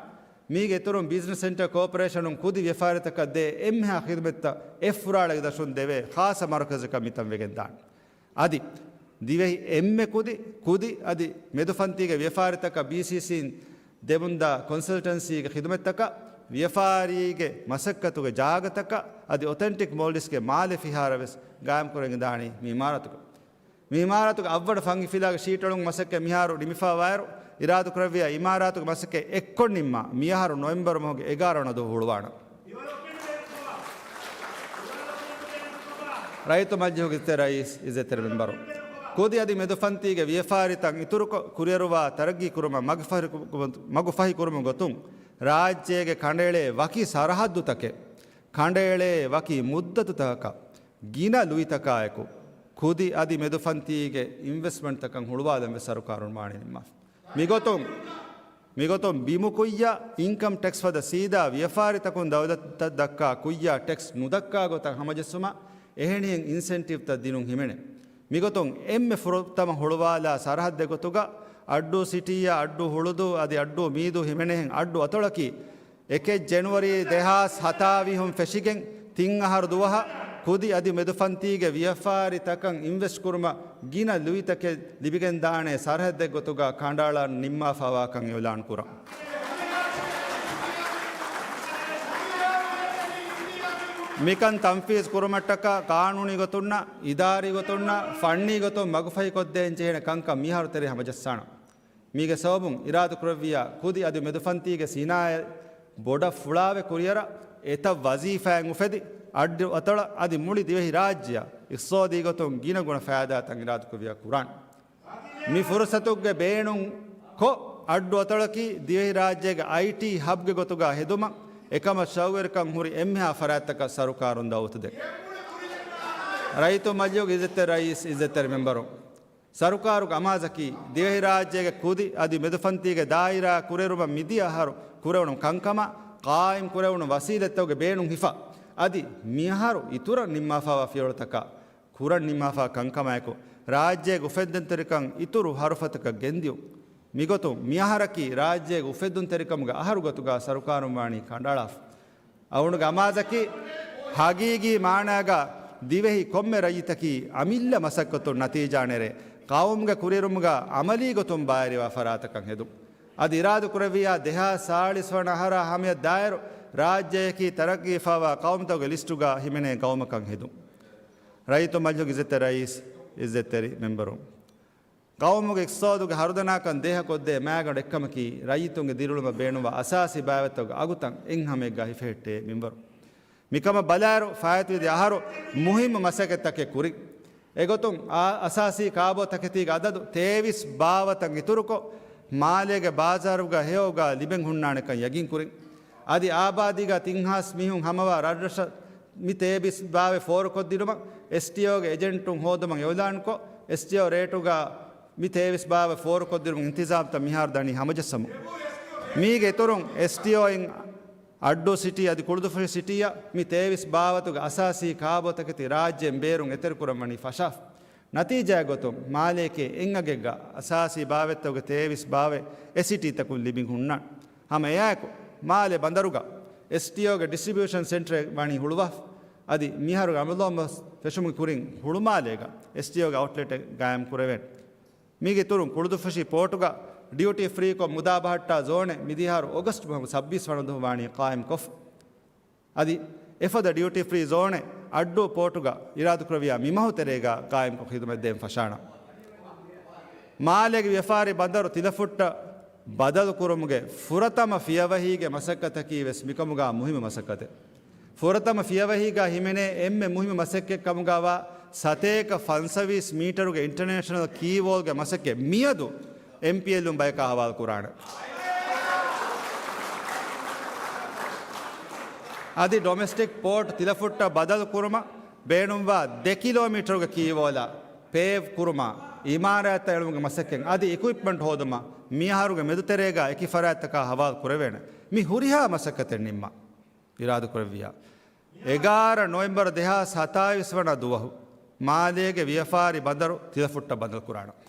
މީގެ އިތުރުން ބިޒްނަސް ސެންޓަރ ކޯޕަރޭޝަނުން ކުދި ވިޔަފާރިތަކަށް ދޭ އެންމެހާ ޚިދުމަތްތައް އެއްފުރާޅައިގެ ދަށުން ދެވޭ ޚާއްޞަ މަރުކަޒަކަށް މިތަން ވެގެން ދާނެ. އަދި ދިވެހި އެންމެ ކުދި، ކުދި އަދި މެދުފަންތީގެ ވިޔަފާރިތަކަށް ބީސީސީން ދެމުންދާ ކޮންސަލްޓަންސީގެ ޚިދުމަތްތަކަށް، ވިޔަފާރީގެ މަސައްކަތުގެ ޖާގަތަކަށް އަދި އޮތެންޓިކް މޯލްޑިވްސްގެ މާލެ ފިހާރަ ވެސް ގާއިމް ކުރެވިދާނީ މި އިމާރާތުގަ. މި އިމާރާތުގެ އަށްވަޑަ ފަން އިފިލާގެ ޝީޓް އެޅުން މަސައްކަތް މިހާރު ނިމިފައިވާއިރު، އިރާދަކުރެއްވިޔާ އިމާރާތުގެ މަސައްކަތް އެއްކޮށް ނިންމާ މިއަހަރު ނޮވެމްބަރު މަހުގެ އެގާރަ ވަނަ ދުވަހު ހުޅުވާނަން. ރައްޔިތު މަޖިލީހުގެ އިއްޒަތްތެރި ރައީސް، އިއްޒަތްތެރި މެމްބަރު، ކުދި އަދި މެދުފަންތީގެ ވިޔަފާރިތައް އިތުރުކޮށް، ކުރިއެރުވާ ތަރައްގީ ކުރުމަށް މަގުފަހި ކު-، މަގުފަހި ކުރުމުގެ ގޮތުން، ރާއްޖޭގެ ކަނޑައެޅޭ ވަކި ސަރަހައްދުތަކެއް، ކަނޑައެޅޭ ވަކި މުއްދަތުތަކަކަށް ގިނަ ލުއިތަކާއެކު ކުދި އަދި މެދުފަންތީގެ އިންވެސްޓްމަންޓްތަކަށް ހުޅުވާލަން ވެސް ސަރުކާރުން ވާނީ ނިންމާފަ. މިގޮތުން، މިގޮތުން ބިމު ކުއްޔަށް އިންކަމް ޓެކްސް ފަދަ ސީދާ ވިޔަފާރިތަކުން ދައުލަތަށް ދައްކާ ކުއްޔާ ޓެކްސް ނުދައްކާ ގޮތަށް ހަމަޖެއްސުމަށް އެހެނިހެން އިންސެންޓިވްތައް ދިނުން ހިމެނޭ. މިގޮތުން އެންމެ ފުރަތަމަ ހުޅުވާލާ ސަރަހައްދެއް ގޮތުގަ އައްޑޫ ސިޓީއާ އައްޑޫ ހުޅުދޫ އަދި އައްޑޫ މީދޫ ހިމެނޭހެން އައްޑޫ އަތޮޅަކީ އެކެއް ޖެނުއަރީ ދެހާސް ހަތާވީސް ފެށިގެން ތިން އަހަރު ދުވަހަށް ކުދި އަދި މެދުފަންތީގެ ވިޔަފާރިތަކަށް އިންވެސްޓް ކުރުމަށް ގިނަ ލުއިތަކެއް ލިބިގެންދާނެ ސަރަހައްދެއް ގޮތުގަ ކަނޑައަޅާ ނިންމާފަވާކަން އިއުލާން ކުރަން. މިކަން ތަންފީޒް ކުރުމަށްޓަކާ ޤާނޫނީ ގޮތުންނަށް، އިދާރީ ގޮތުންނަށް، ފަންނީ ގޮތުން މަގުފަހިކޮށްދޭން ޖެހޭނެ ކަންކަން މިހާރު ތެރޭ ހަމަޖައްސާނަން. މީގެ ސަބަބުން އިރާދަކުރެއްވިޔާ ކުދި އަދި މެދުފަންތީގެ ސިނާއަތް ބޮޑަށް ފުޅާވެ ކުރިއަރާ އެތައް ވަޒީފާއެއް އުފެދި، އައްޑޫ އަތޮޅަށް އަދި މުޅި ދިވެހި ރާއްޖެއަށް އިޤްތިޞާދީ ގޮތުން ގިނަ ގުނަ ފައިދާތައް އިރާދަކުރެއްވިޔާ ކުރާނެ. މި ފުރުޞަތުގެ ބޭނުން ކޮށް، އައްޑޫ އަތޮޅަކީ ދިވެހިރާއްޖޭގެ އައިޓީ ހަބްގެ ގޮތުގަ ހެދުމަށް އެކަމަށް ޝައުގުވެރިކަން ހުރި އެންމެހާ ފަރާތްތަކަށް ސަރުކާރުން ދައުވަތު ދޭ. ރައްޔިތު މަޖިލީހުގެ އިއްޒަތްތެރި ރައީސް، އިއްޒަތްތެރި މެމްބަރުން، ސަރުކާރުގެ އަމާޒަކީ، ދިވެހިރާއްޖޭގެ ކުދި އަދި މެދުފަންތީގެ ދާއިރާ ކުރިއެރުމަށް މިދިޔަ އަހަރު ކުރެވުނު ކަންކަމާ، ޤާއިމް ކުރެވުނު ވަސީލަތްތަކުގެ ބޭނުން ހިފާ، އަދި މިއަހަރު އިތުރަށް ނިންމާފައިވާ ފިޔަވަޅުތަކާ، ކުރަން ނިންމާފައިވާ ކަންކަމާއެކު، ރާއްޖޭގެ އުފެއްދުންތެރިކަން އިތުރު ހަރުފަތަކަށް ގެންދިޔުން. މިގޮތުން، މިއަހަރަކީ ރާއްޖޭގެ އުފެއްދުންތެރިކަމުގެ އަހަރު ގޮތުގަ ސަރުކާރުން ވާނީ ކަނޑައަޅާފަ. އަޅުގަނޑުގެ އަމާޒަކީ، ހަގީގީ މާނާގަ ދިވެހި ކޮންމެ ރައްޔިތަކީ އަމިއްލަ މަސައްކަތުން ނަތީޖާ ނެރޭ، ޤައުމުގެ ކުރިއެރުމުގަ އަމަލީ ގޮތުން ބައިވެރިވާ ފަރާތަކަށް ހެދުން. އަދި އިރާދަކުރެއްވިޔާ ދެހާސް ސާޅީސް ވަނަ އަހަރާ ހަމަޔަށް ދާއިރު، ރާއްޖެއަކީ ތަރައްޤީވެފައިވާ ޤައުމުތަކުގެ ލިސްޓުގަ ހިމެނޭ ޤައުމަކަށް ހެދުން. ރައްޔިތު މަޖިލީހުގެ އިއްޒަތްތެރި ރައީސް، އިއްޒަތްތެރި މެމްބަރުން. ޤައުމުގެ އިޤްތިޞާދުގެ ހަރުދަނާކަން ދޭހަކޮށްދޭ މައިގަނޑު އެއްކަމަކީ، ރައްޔިތުންގެ ދިރިއުޅުމަށް ބޭނުންވާ އަސާސީ ބާވަތްތަކުގެ އަގުތައް އެއްހަމައެއްގަ ހިފެހެއްޓޭ މިންވަރު. މިކަމަށް ބަލާއިރު، ފާއިތުވި ދެ އަހަރު މުހިއްމު މަސައްކަތްތަކެއް ކުރި. އެގޮތުން، އާ، އަސާސީ ކާބޯތަކެތީގެ އަދަދު ތޭވީސް ބާވަތަށް އިތުރުކޮށް، މާލޭގެ ބާޒާރުގަ ހެޔޮއުގަ ލިބެން ހުންނާނެކަން ޔަގީންކުރިން. އަދި އާބާދީގަ ތިން ހާސް މީހުން ހަމަވާ ރަށްރަށަށް މި ތޭވީސް ބާވެ ފޯރުކޮށްދިނުމަށް އެސްޓީއޯގެ އެޖެންޓުން ހޯދުމަށް އިއުލާންކޮށް، އެސްޓީއޯ ރޭޓުގަ މި ތޭވީސް ބާވެ ފޯރުކޮށްދިނުމުގެ އިންތިޒާމްތައް މިހާރު ދަނީ ހަމަޖައްސަމުން. މީގެ އިތުރުން، އެސްޓީއޯއިން އައްޑޫ ސިޓީ އަދި ކުޅުދުއްފުށި ސިޓީއަށް މި ތޭވީސް ބާވަތުގެ އަސާސީ ކާބޯތަކެތި ރާއްޖޭން ބޭރުން އެތެރެކުރަން ވަނީ ފަށާފަ. ނަތީޖާއެއް ގޮތުން، މާލޭގެ އެއް އަގެއްގަ އަސާސީ ބާވަތްތަކުގެ ތޭވީސް ބާވަތް އެ ސިޓީތަކުން ލިބި ހުންނާނެ. ހަމަ އެއާއެކު، މާލެ ބަނދަރުގަ އެސްޓީއޯގެ ޑިސްޓްރިބިއުޝަން ސެންޓަރެއް ވަނީ ހުޅުވާފަ. އަދި މިހާރު ރަމަޟާން މަސް ފެށުމުގެ ކުރިން ހުޅުމާލޭގަ އެސްޓީއޯގެ އައުޓްލެޓެއް ގާއިމް ކުރެވޭނެ. މީގެ އިތުރުން ކުޅުދުއްފުށި ޕޯޓުގަ ޑިއުޓީ ފްރީކޮށް މުދާ ބަހައްޓާ ޒޯނެއް މިދިހާރު އޮގަސްޓް މަހު ސައްބީސް ވަނަ ދުވަހު ވާނީ ޤާއިމްކޮށްފަ. އަދި އެފަދަ ޑިއުޓީ ފްރީ ޒޯނެއް އައްޑޫ ޕޯޓުގަ އިރާދަކުރެއްވިޔާ މިމަހު ތެރޭގަ ޤާއިމްކޮށް ޚިދުމަތް ދޭން ފަށާނަން. މާލޭގެ ވިޔަފާރި ބަނދަރު ތިލަފުއްޓަށް ބަދަލުކުރުމުގެ ފުރަތަމަ ފިޔަވަހީގެ މަސައްކަތަކީ ވެސް މިކަމުގަ މުހިއްމު މަސައްކަތެއް. ފުރަތަމަ ފިޔަވަހީގަ ހިމެނޭ އެންމެ މުހިއްމު މަސައްކަތް ކަމުގަވާ ސަތޭކަ ފަންސަވީސް މީޓަރުގެ އިންޓަރނޭޝަނަލް ކީ ވޯލްގެ މަސައްކަތް މިއަދު އެމްޕީއެލްއުން ބަޔަކާ ހަވާލު ކުރާނެ. އަދި ޑޮމެސްޓިކް ޕޯޓް ތިލަފުއްޓަށް ބަދަލު ކުރުމަށް ބޭނުންވާ ދެ ކިލޯމީޓަރުގެ ކީ ވޯލަށް ޕޭވް ކުރުމާ، އިމާރާތްތައް އެޅުމުގެ މަސައްކަތް އަދި އިކުއިޕްމަންޓް ހޯދުމަށް މިއަހަރުގެ މެދުތެރޭގަ އެކި ފަރާތްތަކާ ހަވާލު ކުރެވޭނެ. މި ހުރިހާ މަސައްކަތެއް ނިންމާ އިރާދަކުރެއްވިޔާ، އެގާރަ ނޮވެމްބަރު ދެހާސް ހަތާވީސް ވަނަ ދުވަހު މާލޭގެ ވިޔަފާރި ބަނދަރު ތިލަފުއްޓަށް ބަދަލު ކުރާނަން.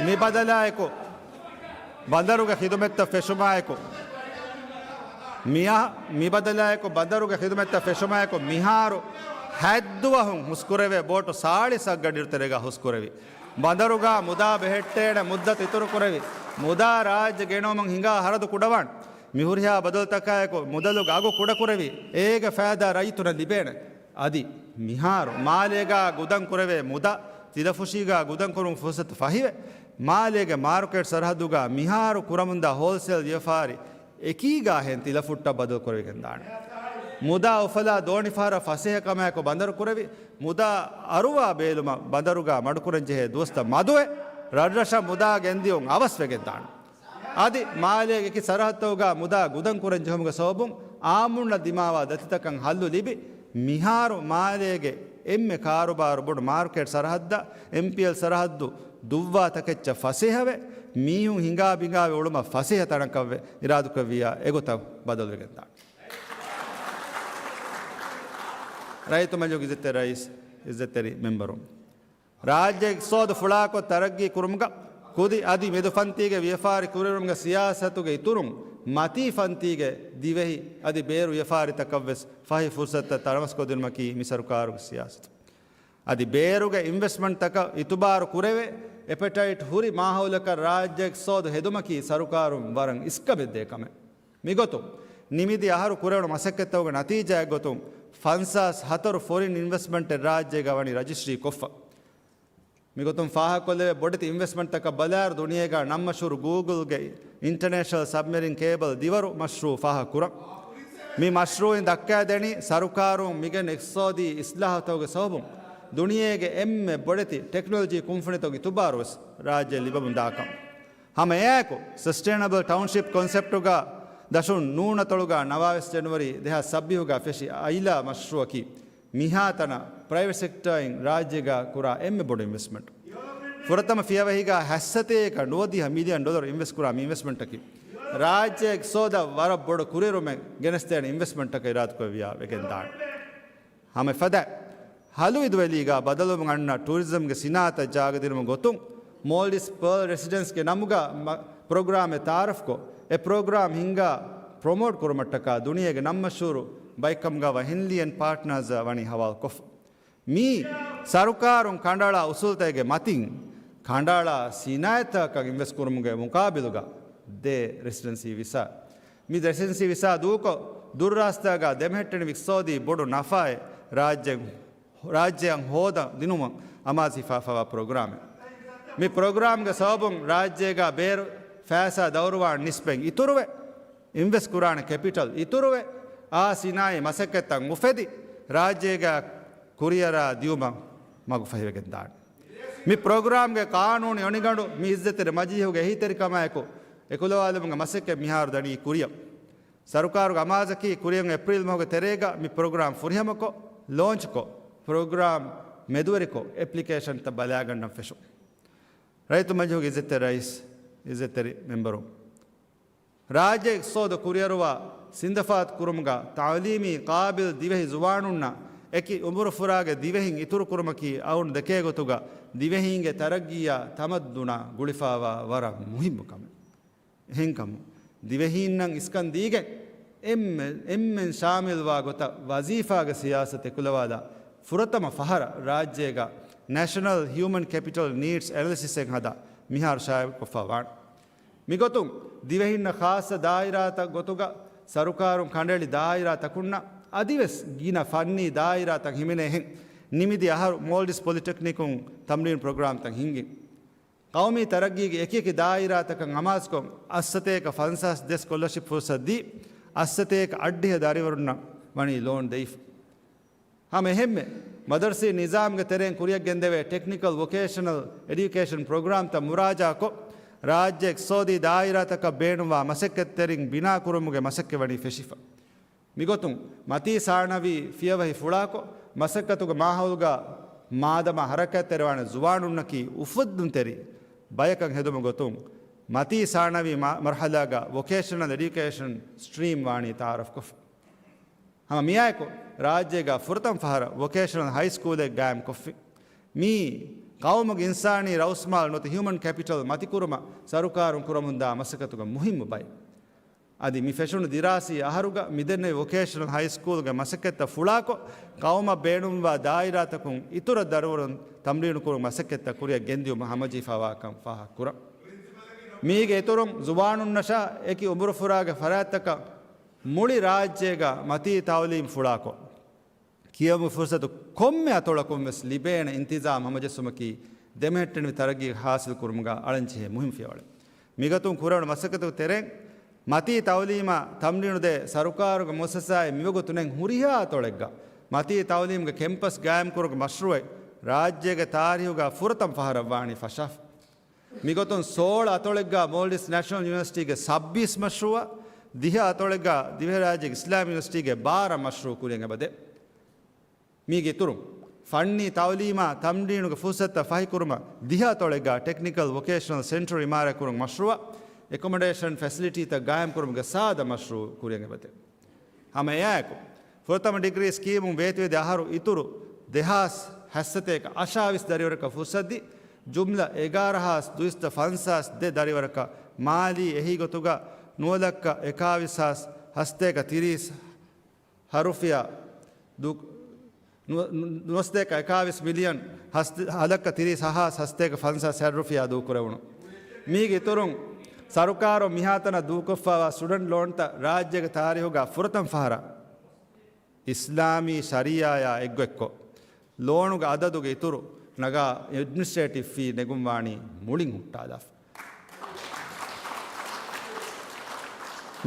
މި ބަދަލާއެކު، ބަނދަރުގެ ޚިދުމަތްތައް ފެށުމާއެކު، މިއަ-، މި ބަދަލާއެކު ބަނދަރުގެ ޚިދުމަތްތައް ފެށުމާއެކު، މިހާރު ހަތްދުވަހުން ހުސްކުރެވޭ ބޯޓު ސާޅީސް އަށްގަޑިއިރު ތެރޭގަ ހުސްކުރެވި. ބަނދަރުގަ މުދާ ބެހެއްޓޭނެ މުއްދަތު އިތުރުކުރެވި. މުދާ ރާއްޖެ ގެނައުމަށް ހިނގާ ހަރަދު ކުޑަވާން. މި ހުރިހާ ބަދަލުތަކާއެކު މުދަލުގެ އަގު ކުޑަކުރެވި. އޭގެ ފައިދާ ރައްޔިތުންނަށް ލިބޭނެ. އަދި މިހާރު މާލޭގަ ގުދަން ކުރެވޭ މުދާ، ތިލަފުށީގަ ގުދަން ކުރުމުގެ ފުރުސަތު ފަހިވެ، މާލޭގެ މާރުކޭޓް ސަރަހައްދުގަ މިހާރު ކުރަމުންދާ ހޯލްސޭލް ވިޔަފާރި އެކީގަ ހެން ތިލަފުއްޓަށް ބަދަލު ކުރެވިގެންދާނެ. މުދާ އުފަލާ ދޯނިފަހަރަށް ފަސޭހަކަމާއެކު ބަނދަރު ކުރެވި، މުދާ އަރުވާ ބޭލުމަށް ބަނދަރުގަ މަޑުކުރަންޖެހޭ ދުވަސްތައް މަދުވެ، ރަށްރަށަށް މުދާ ގެންދިޔުން އަވަސްވެގެންދާނެ. އަދި މާލޭގެ އެކި ސަރަހައްދުތަކުގަ މުދާ ގުދަން ކުރަން ޖެހުމުގެ ސަބަބުން އާއްމުންނަށް ދިމާވާ ދަތިތަކަށް ހައްލު ލިބި، މިހާރު މާލޭގެ އެންމެ ކާރުބާރު ބޮޑު މާރުކޭޓް ސަރަހައްދަށް އެމްޕީއެލް ސަރަހައްދު ދުއްވާ ތަކެއްޗަށް ފަސޭހަވެ، މީހުން ހިނގާ ބިނގާވެ އުޅުމަށް ފަސޭހަ ތަނަކަށްވެ އިރާދަކުރެއްވިއްޔާ އެގޮތަށް ބަދަލުވެގެންދާނެ. ރައްޔިތު މަޖިލީހުގެ އިއްޒަތްތެރި ރައީސް، އިއްޒަތްތެރި މެމްބަރުން، ރާއްޖެ އިގްތިސޯދު ފުޅާކޮށް ތަރައްގީ ކުރުމުގަ ކުދި އަދި މެދު ފަންތީގެ ވިޔަފާރި ކުރިއެރުމުގެ ސިޔާސަތުގެ އިތުރުން، މަތީ ފަންތީގެ ދިވެހި އަދި ބޭރު ވިޔަފާރިތަކަށްވެސް ފަހި ފުރުސަތުތައް ތަނަވަސްކޮށްދިނުމަކީ މި ސަރުކާރުގެ ސިޔާސަތު. އަދި ބޭރުގެ އިންވެސްޓްމަންޓްތަކަށް އިތުބާރު ކުރެވޭ، އެޕެޓައިޓް ހުރި މާހައުލަކަށް ރާއްޖެ އިގްތިސޯދު ހެދުމަކީ ސަރުކާރުން ވަރަށް އިސްކަމެއްދޭ ކަމެއް. މިގޮތުން، ނިމިދި އަހަރު ކުރެވުނު މަސައްކަތްތަކުގެ ނަތީޖާއެއްގޮތުން، ފަންސާސް ހަތަރު ފޮރިން އިންވެސްޓްމަންޓެއް ރާއްޖޭގަ ވަނީ ރަޖިސްޓްރީ ކޮށްފަ. މިގޮތުން ފާހަގަކޮށްލެވޭ ބޮޑެތި އިންވެސްޓްމަންޓްތަކަށް ބަލާއިރު، ދުނިޔޭގަ ނަން މަޝްހޫރު ގޫގުލްގެ އިންޓަރނޭޝަނަލް ސަބްމެރިން ކޭބަލް ދިވަރު މަޝްރޫއު ފާހަގަކުރަން. މި މަޝްރޫއިން ދައްކައިދެނީ ސަރުކާރުން މިގެން އިގްތިސޯދީ އިސްލާހުތަކުގެ ސަބަބުން ދުނިޔޭގެ އެންމެ ބޮޑެތި ޓެކްނޮލޮޖީ ކުންފުނިތަކުގެ އިތުބާރުވެސް ރާއްޖެ ލިބެމުން ދާކަން. ހަމަ އެއާއެކު، ސަސްޓެއިނަބަލް ޓައުންޝިޕް ކޮންސެޕްޓުގަ ދަށުން ނޫނަތޮޅުގަ ނަވާވީސް ޖެނުއަރީ ދެހާސް ސައްބީސްގަ ފެށި އައިލާ މަޝްރޫއަކީ، މިހާތަނަށް ޕްރައިވެޓް ސެކްޓަރއިން ރާއްޖޭގަ ކުރާ އެންމެ ބޮޑު އިންވެސްޓްމަންޓް. ފުރަތަމަ ފިޔަވަހީގަ ހަތްސަތޭކަ ނުވަދިހަ މިލިއަން ޑޮލަރު އިންވެސްޓް ކުރާ މި އިންވެސްޓްމަންޓަކީ، ރާއްޖޭގެ އިގްތިސޯދަށް ވަރަށް ބޮޑު ކުރިއެރުމެއް ގެނެސްދޭނެ އިންވެސްޓްމަންޓަކަށް އިރާދަކުރެއްވިއްޔާ ވެގެންދާނެ. ހަމަ އެފަދަ ހަލުއިދުވެލީގަ ބަދަލުވުމަށް އަންނަ ޓޫރިޒަމްގެ ސިނާއަތަށް ޖާގަދިނުމުގެ ގޮތުން، މޯލްޑިވްސް ޕާލް ރެސިޑެންސްގެ ނަމުގަ މަ-، ޕްރޮގްރާމެއް ތައާރަފްކޮށް، އެ ޕްރޮގްރާމް ހިންގާ ޕްރޮމޯޓް ކުރުމަށްޓަކާ ދުނިޔޭގެ ނަންމަޝްހޫރު ބައެއްކަމުގަވާ ހެންލީ އެންޑް ޕާޓްނާޒްއާ ވަނީ ހަވާލުކޮށްފަ. މީ ސަރުކާރުން ކަނޑައަޅާ އުސޫލުތަކެއްގެ މަތިން ކަނޑައަޅާ ސިނާއަތްތަކަކަށް އިންވެސްޓް ކުރުމުގެ މުޤާބިލުގަ ދޭ ރެސިޑެންސީ ވިސާ. މި ރެސިޑެންސީ ވިސާ ދޫކޮށް، ދުރުރާސްތާގަ ދެމެހެއްޓެނިވި އިގްތިސޯދީ ބޮޑު ނަފާއެއް ރާއްޖެ، ރާއްޖެއަށް ހޯދަ ދިނުމަށް އަމާޒު ހިފާފަވާ ޕްރޮގްރާމެއް. މި ޕްރޮގްރާމްގެ ސަބަބުން ރާއްޖޭގަ ބޭރު ފައިސާ ދައުރުވާން ނިސްބަތް އިތުރުވެ، އިންވެސްޓް ކުރާނެ ކެޕިޓަލް އިތުރުވެ، އާ ސިނާއީ މަސައްކަތްތައް އުފެދި، ރާއްޖޭގަ ކުރިއަރާ ދިޔުމަށް މަގު ފަހިވެގެންދާނެ. މި ޕްރޮގްރާމްގެ ޤާނޫނީ އޮނިގަނޑު މި އިއްޒަތްތެރި މަޖިލީހުގެ އެހީތެރިކަމާއެކު، އެކުލަވާލުމުގެ މަސައްކަތް މިހާރު ދަނީ ކުރިއަށް. ސަރުކާރުގެ އަމާޒަކީ ކުރިއަށް އޭޕްރީލް މަހުގެ ތެރޭގަ މި ޕްރޮގްރާމް ފުރިހަމަކޮށް، ލޯންޗްކޮށް، ޕްރޮގްރާމް މެދުވެރިކޮށް، އެޕްލިކޭޝަންތައް ބަލާގަންނަން ފެށުން. ރައްޔިތު މަޖިލީހުގެ އިއްޒަތްތެރި ރައީސް، އިއްޒަތްތެރި މެމްބަރުން، ރާއްޖޭގެ އިގްތިސޯދު ކުރިއަރުވާ ސިންދަފާތު ކުރުމުގަ ތައުލީމީ ޤާބިލް ދިވެހި ޒުވާނުންނަށް އެކި އުމުރުފުރާގެ ދިވެހިން އިތުރުކުރުމަކީ އަޅުގަނޑު ދެކޭ ގޮތުގަ ދިވެހީންގެ ތަރައްގީއާ ތަމައްދުނާ ގުޅިފަވާ ވަރަށް މުހިއްމު ކަމެއް. އެހެންކަމުން، ދިވެހީންނަށް އިސްކަން ދީގެން އެންމެ-، އެންމެން ޝާމިލްވާ ގޮތަށް ވަޒީފާގެ ސިޔާސަތު އެކުލަވާލާ ފުރަތަމަ ފަހަރަށް ރާއްޖޭގަ ނޭޝަނަލް ހިއުމަން ކެޕިޓަލް ނީޑްސް އެނަލިސިސްއެއް ހަދާ މިހާރު ޝާއިޢުކޮށްފަ ވާނެ. މިގޮތުން ދިވެހިންނަށް ޚާއްޞަ ދާއިރާތައް ގޮތުގަ ސަރުކާރުން ކަނޑައެޅި ދާއިރާތަކުންނަށް އަދިވެސް ގިނަ ފަންނީ ދާއިރާތައް ހިމެނޭހެން ނިމިދި އަހަރު މޯލްޑިވްސް ޕޮލިޓެކްނިކުން ތަމްރީން ޕްރޮގްރާމްތައް ހިންގި. ޤައުމީ ތަރައްގީގެ އެކިއެކި ދާއިރާތަކަށް އަމާޒުކޮށް، އަށްސަތޭކަ ފަންސާސް ދެ ސްކޮލަޝިޕް ފުރުސަތު ދީ، އަށްސަތޭކަ އަށްޑިހަ ދަރިވަރުންނަށް ވަނީ ލޯން ދެވިފަ. ހަމަ އެހެންމެ، މަދަރުސީ ނިޒާމްގެ ތެރެއިން ކުރިއަށް ގެންދެވޭ ޓެކްނިކަލް ވޮކޭޝަނަލް އެޑިޔުކޭޝަން ޕްރޮގްރާމްތައް މުރާޖާކޮށް، ރާއްޖެ އިޤްތިޞާދީ ދާއިރާތަކަށް ބޭނުންވާ މަސައްކަތްތެރިން ބިނާކުރުމުގެ މަސައްކަތް ވަނީ ފެށިފަ. މިގޮތުން، މަތީ ސާނަވީ ފިޔަވަހި ފުޅާކޮށް، މަސައްކަތުގެ މާހައުލުގަ މާދަމާ ހަރަކާތްތެރިވާނެ ޒުވާނުންނަކީ އުފެއްދުންތެރި ބަޔަކަށް ހެދުމުގެ ގޮތުން، މަތީ ސާނަވީ މަ-، މަރުޙަލާގަ ވޮކޭޝަނަލް އެޑިޔުކޭޝަން ސްޓްރީމް ވާނީ ތައާރަފްކޮށްފަ. ހަމަ މިއާއެކު، ރާއްޖޭގަ ފުރަތަމަ ފަހަރަށް ވޮކޭޝަނަލް ހައިސްކޫލެއް ގާއިމްކޮށްފި. މީ ޤައުމުގެ އިންސާނީ ރައުސްމާލު ނުވަތަ ހިއުމަން ކެޕިޓަލް މަތިކުރުމަށް ސަރުކާރުން ކުރަމުންދާ މަސައްކަތުގެ މުހިއްމު ބައެއް. އަދި މި ފެށުނު ދިރާސީ އަހަރުގަ މިދެންނެވި ވޮކޭޝަނަލް ހައިސްކޫލްގެ މަސައްކަތްތައް ފުޅާކޮށް، ޤައުމަށް ބޭނުންވާ ދާއިރާތަކުން އިތުރަށް ދަރިވަރުން ތަމްރީނުކުރުމުގެ މަސައްކަތްތައް ކުރިއަށް ގެންދިޔުމަށް ހަމަޖެހިފަވާކަން ފާހަގަކުރަން. މީގެ އިތުރުން، ޒުވާނުންނަށާ އެކި އުމުރުފުރާގެ ފަރާތްތަކަށް މުޅި ރާއްޖޭގަ މަތީ ތައުލީމް ފުޅާކޮށް، ކިޔެވުމުގެ ފުރުސަތު ކޮންމެ އަތޮޅަކުން ވެސް ލިބޭނެ އިންތިޒާމް ހަމަޖެއްސުމަކީ ދެމެހެއްޓެނިވި ތަރައްގީ ހާސިލް ކުރުމުގަ އަޅަންޖެހޭ މުހިއްމު ފިޔަވަޅެއް. މިގޮތުން ކުރެވުނު މަސައްކަތުގެ ތެރެއިން މަތީ ތައުލީމާ ތަމްރީނުދޭ ސަރުކާރުގެ މުއައްސަސާއެއް މިވަގުތު ނެތް ހުރިހާ އަތޮޅެއްގަ މަތީ ތައުލީމުގެ ކެމްޕަސް ގާއިމްކުރުމުގެ މަޝްރޫއެއް ރާއްޖޭގެ ތާރީހުގަ ފުރަތަމަ ފަހަރަށް ވާނީ ފަށާފަ. މިގޮތުން ސޯޅަ އަތޮޅެއްގަ މޯލްޑިވްސް ނޭޝަނަލް ޔުނިވަރސިޓީގެ ސައްބީސް މަޝްރޫއަށް، ދިހަ އަތޮޅެއްގަ ދިވެހިރާއްޖޭގެ އިސްލާމީ ޔުނިވަރސިޓީގެ ބާރަ މަޝްރޫ ކުރިއަށް އެބަދޭ. މީގެ އިތުރުން، ފަންނީ ތައުލީމާ ތަމްރީނުގެ ފުރުސަތުތައް ފަހިކުރުމަށް ދިހަ އަތޮޅެއްގަ ޓެކްނިކަލް ވޮކޭޝަނަލް ސެންޓަރު އިމާރާތްކުރުމުގެ މަޝްރޫއަށް، އެކޮމޮޑޭޝަން ފެސިލިޓީތައް ގާއިމްކުރުމުގެ ސާދަ މަޝްރޫ ކުރިއަށް އެބަދޭ. ހަމަ އެއާއެކު، ފުރަތަމަ ޑިގްރީ ސްކީމުން ވޭތުވެދި އަހަރު އިތުރު ދެހާސް ހައްސަތޭކަ އަށާވީސް ދަރިވަރަކަށް ފުރުސަތުދީ، ޖުމްލަ އެގާރަ ހާސް ދުއިސައްތަ ފަންސާސް ދެ ދަރިވަރަކަށް މާލީ އެހީގޮތުގަ ނުވަލައްކަ އެކާވީސް ހާސް ހަސަތޭކަ ތިރީސް ހަ ރުފިޔާ ދޫ-، ނު-، ނު-، ނުވަސަތޭކަ އެކާވީސް މިލިއަން ހަސް-، ހަލައްކަ ތިރީސް ހަ ހާސް ހަސަތޭކަ ފަންސާސް ހަ ރުފިޔާ ދޫކުރެވުނު. މީގެ އިތުރުން، ސަރުކާރުން މިހާތަނަށް ދޫކޮށްފައިވާ ސްޓުޑެންޓް ލޯންތައް ރާއްޖޭގެ ތާރީހުގަ ފުރަތަމަ ފަހަރަށް އިސްލާމީ ޝަރީއާއާ އެއްގޮތްކޮށް، ލޯނުގެ އަދަދުގެ އިތުރު ނަގާ އެޑްމިނިސްޓްރޭޓިވް ފީ ނެގުންވާނީ މުޅިން ހުއްޓާލާފަ.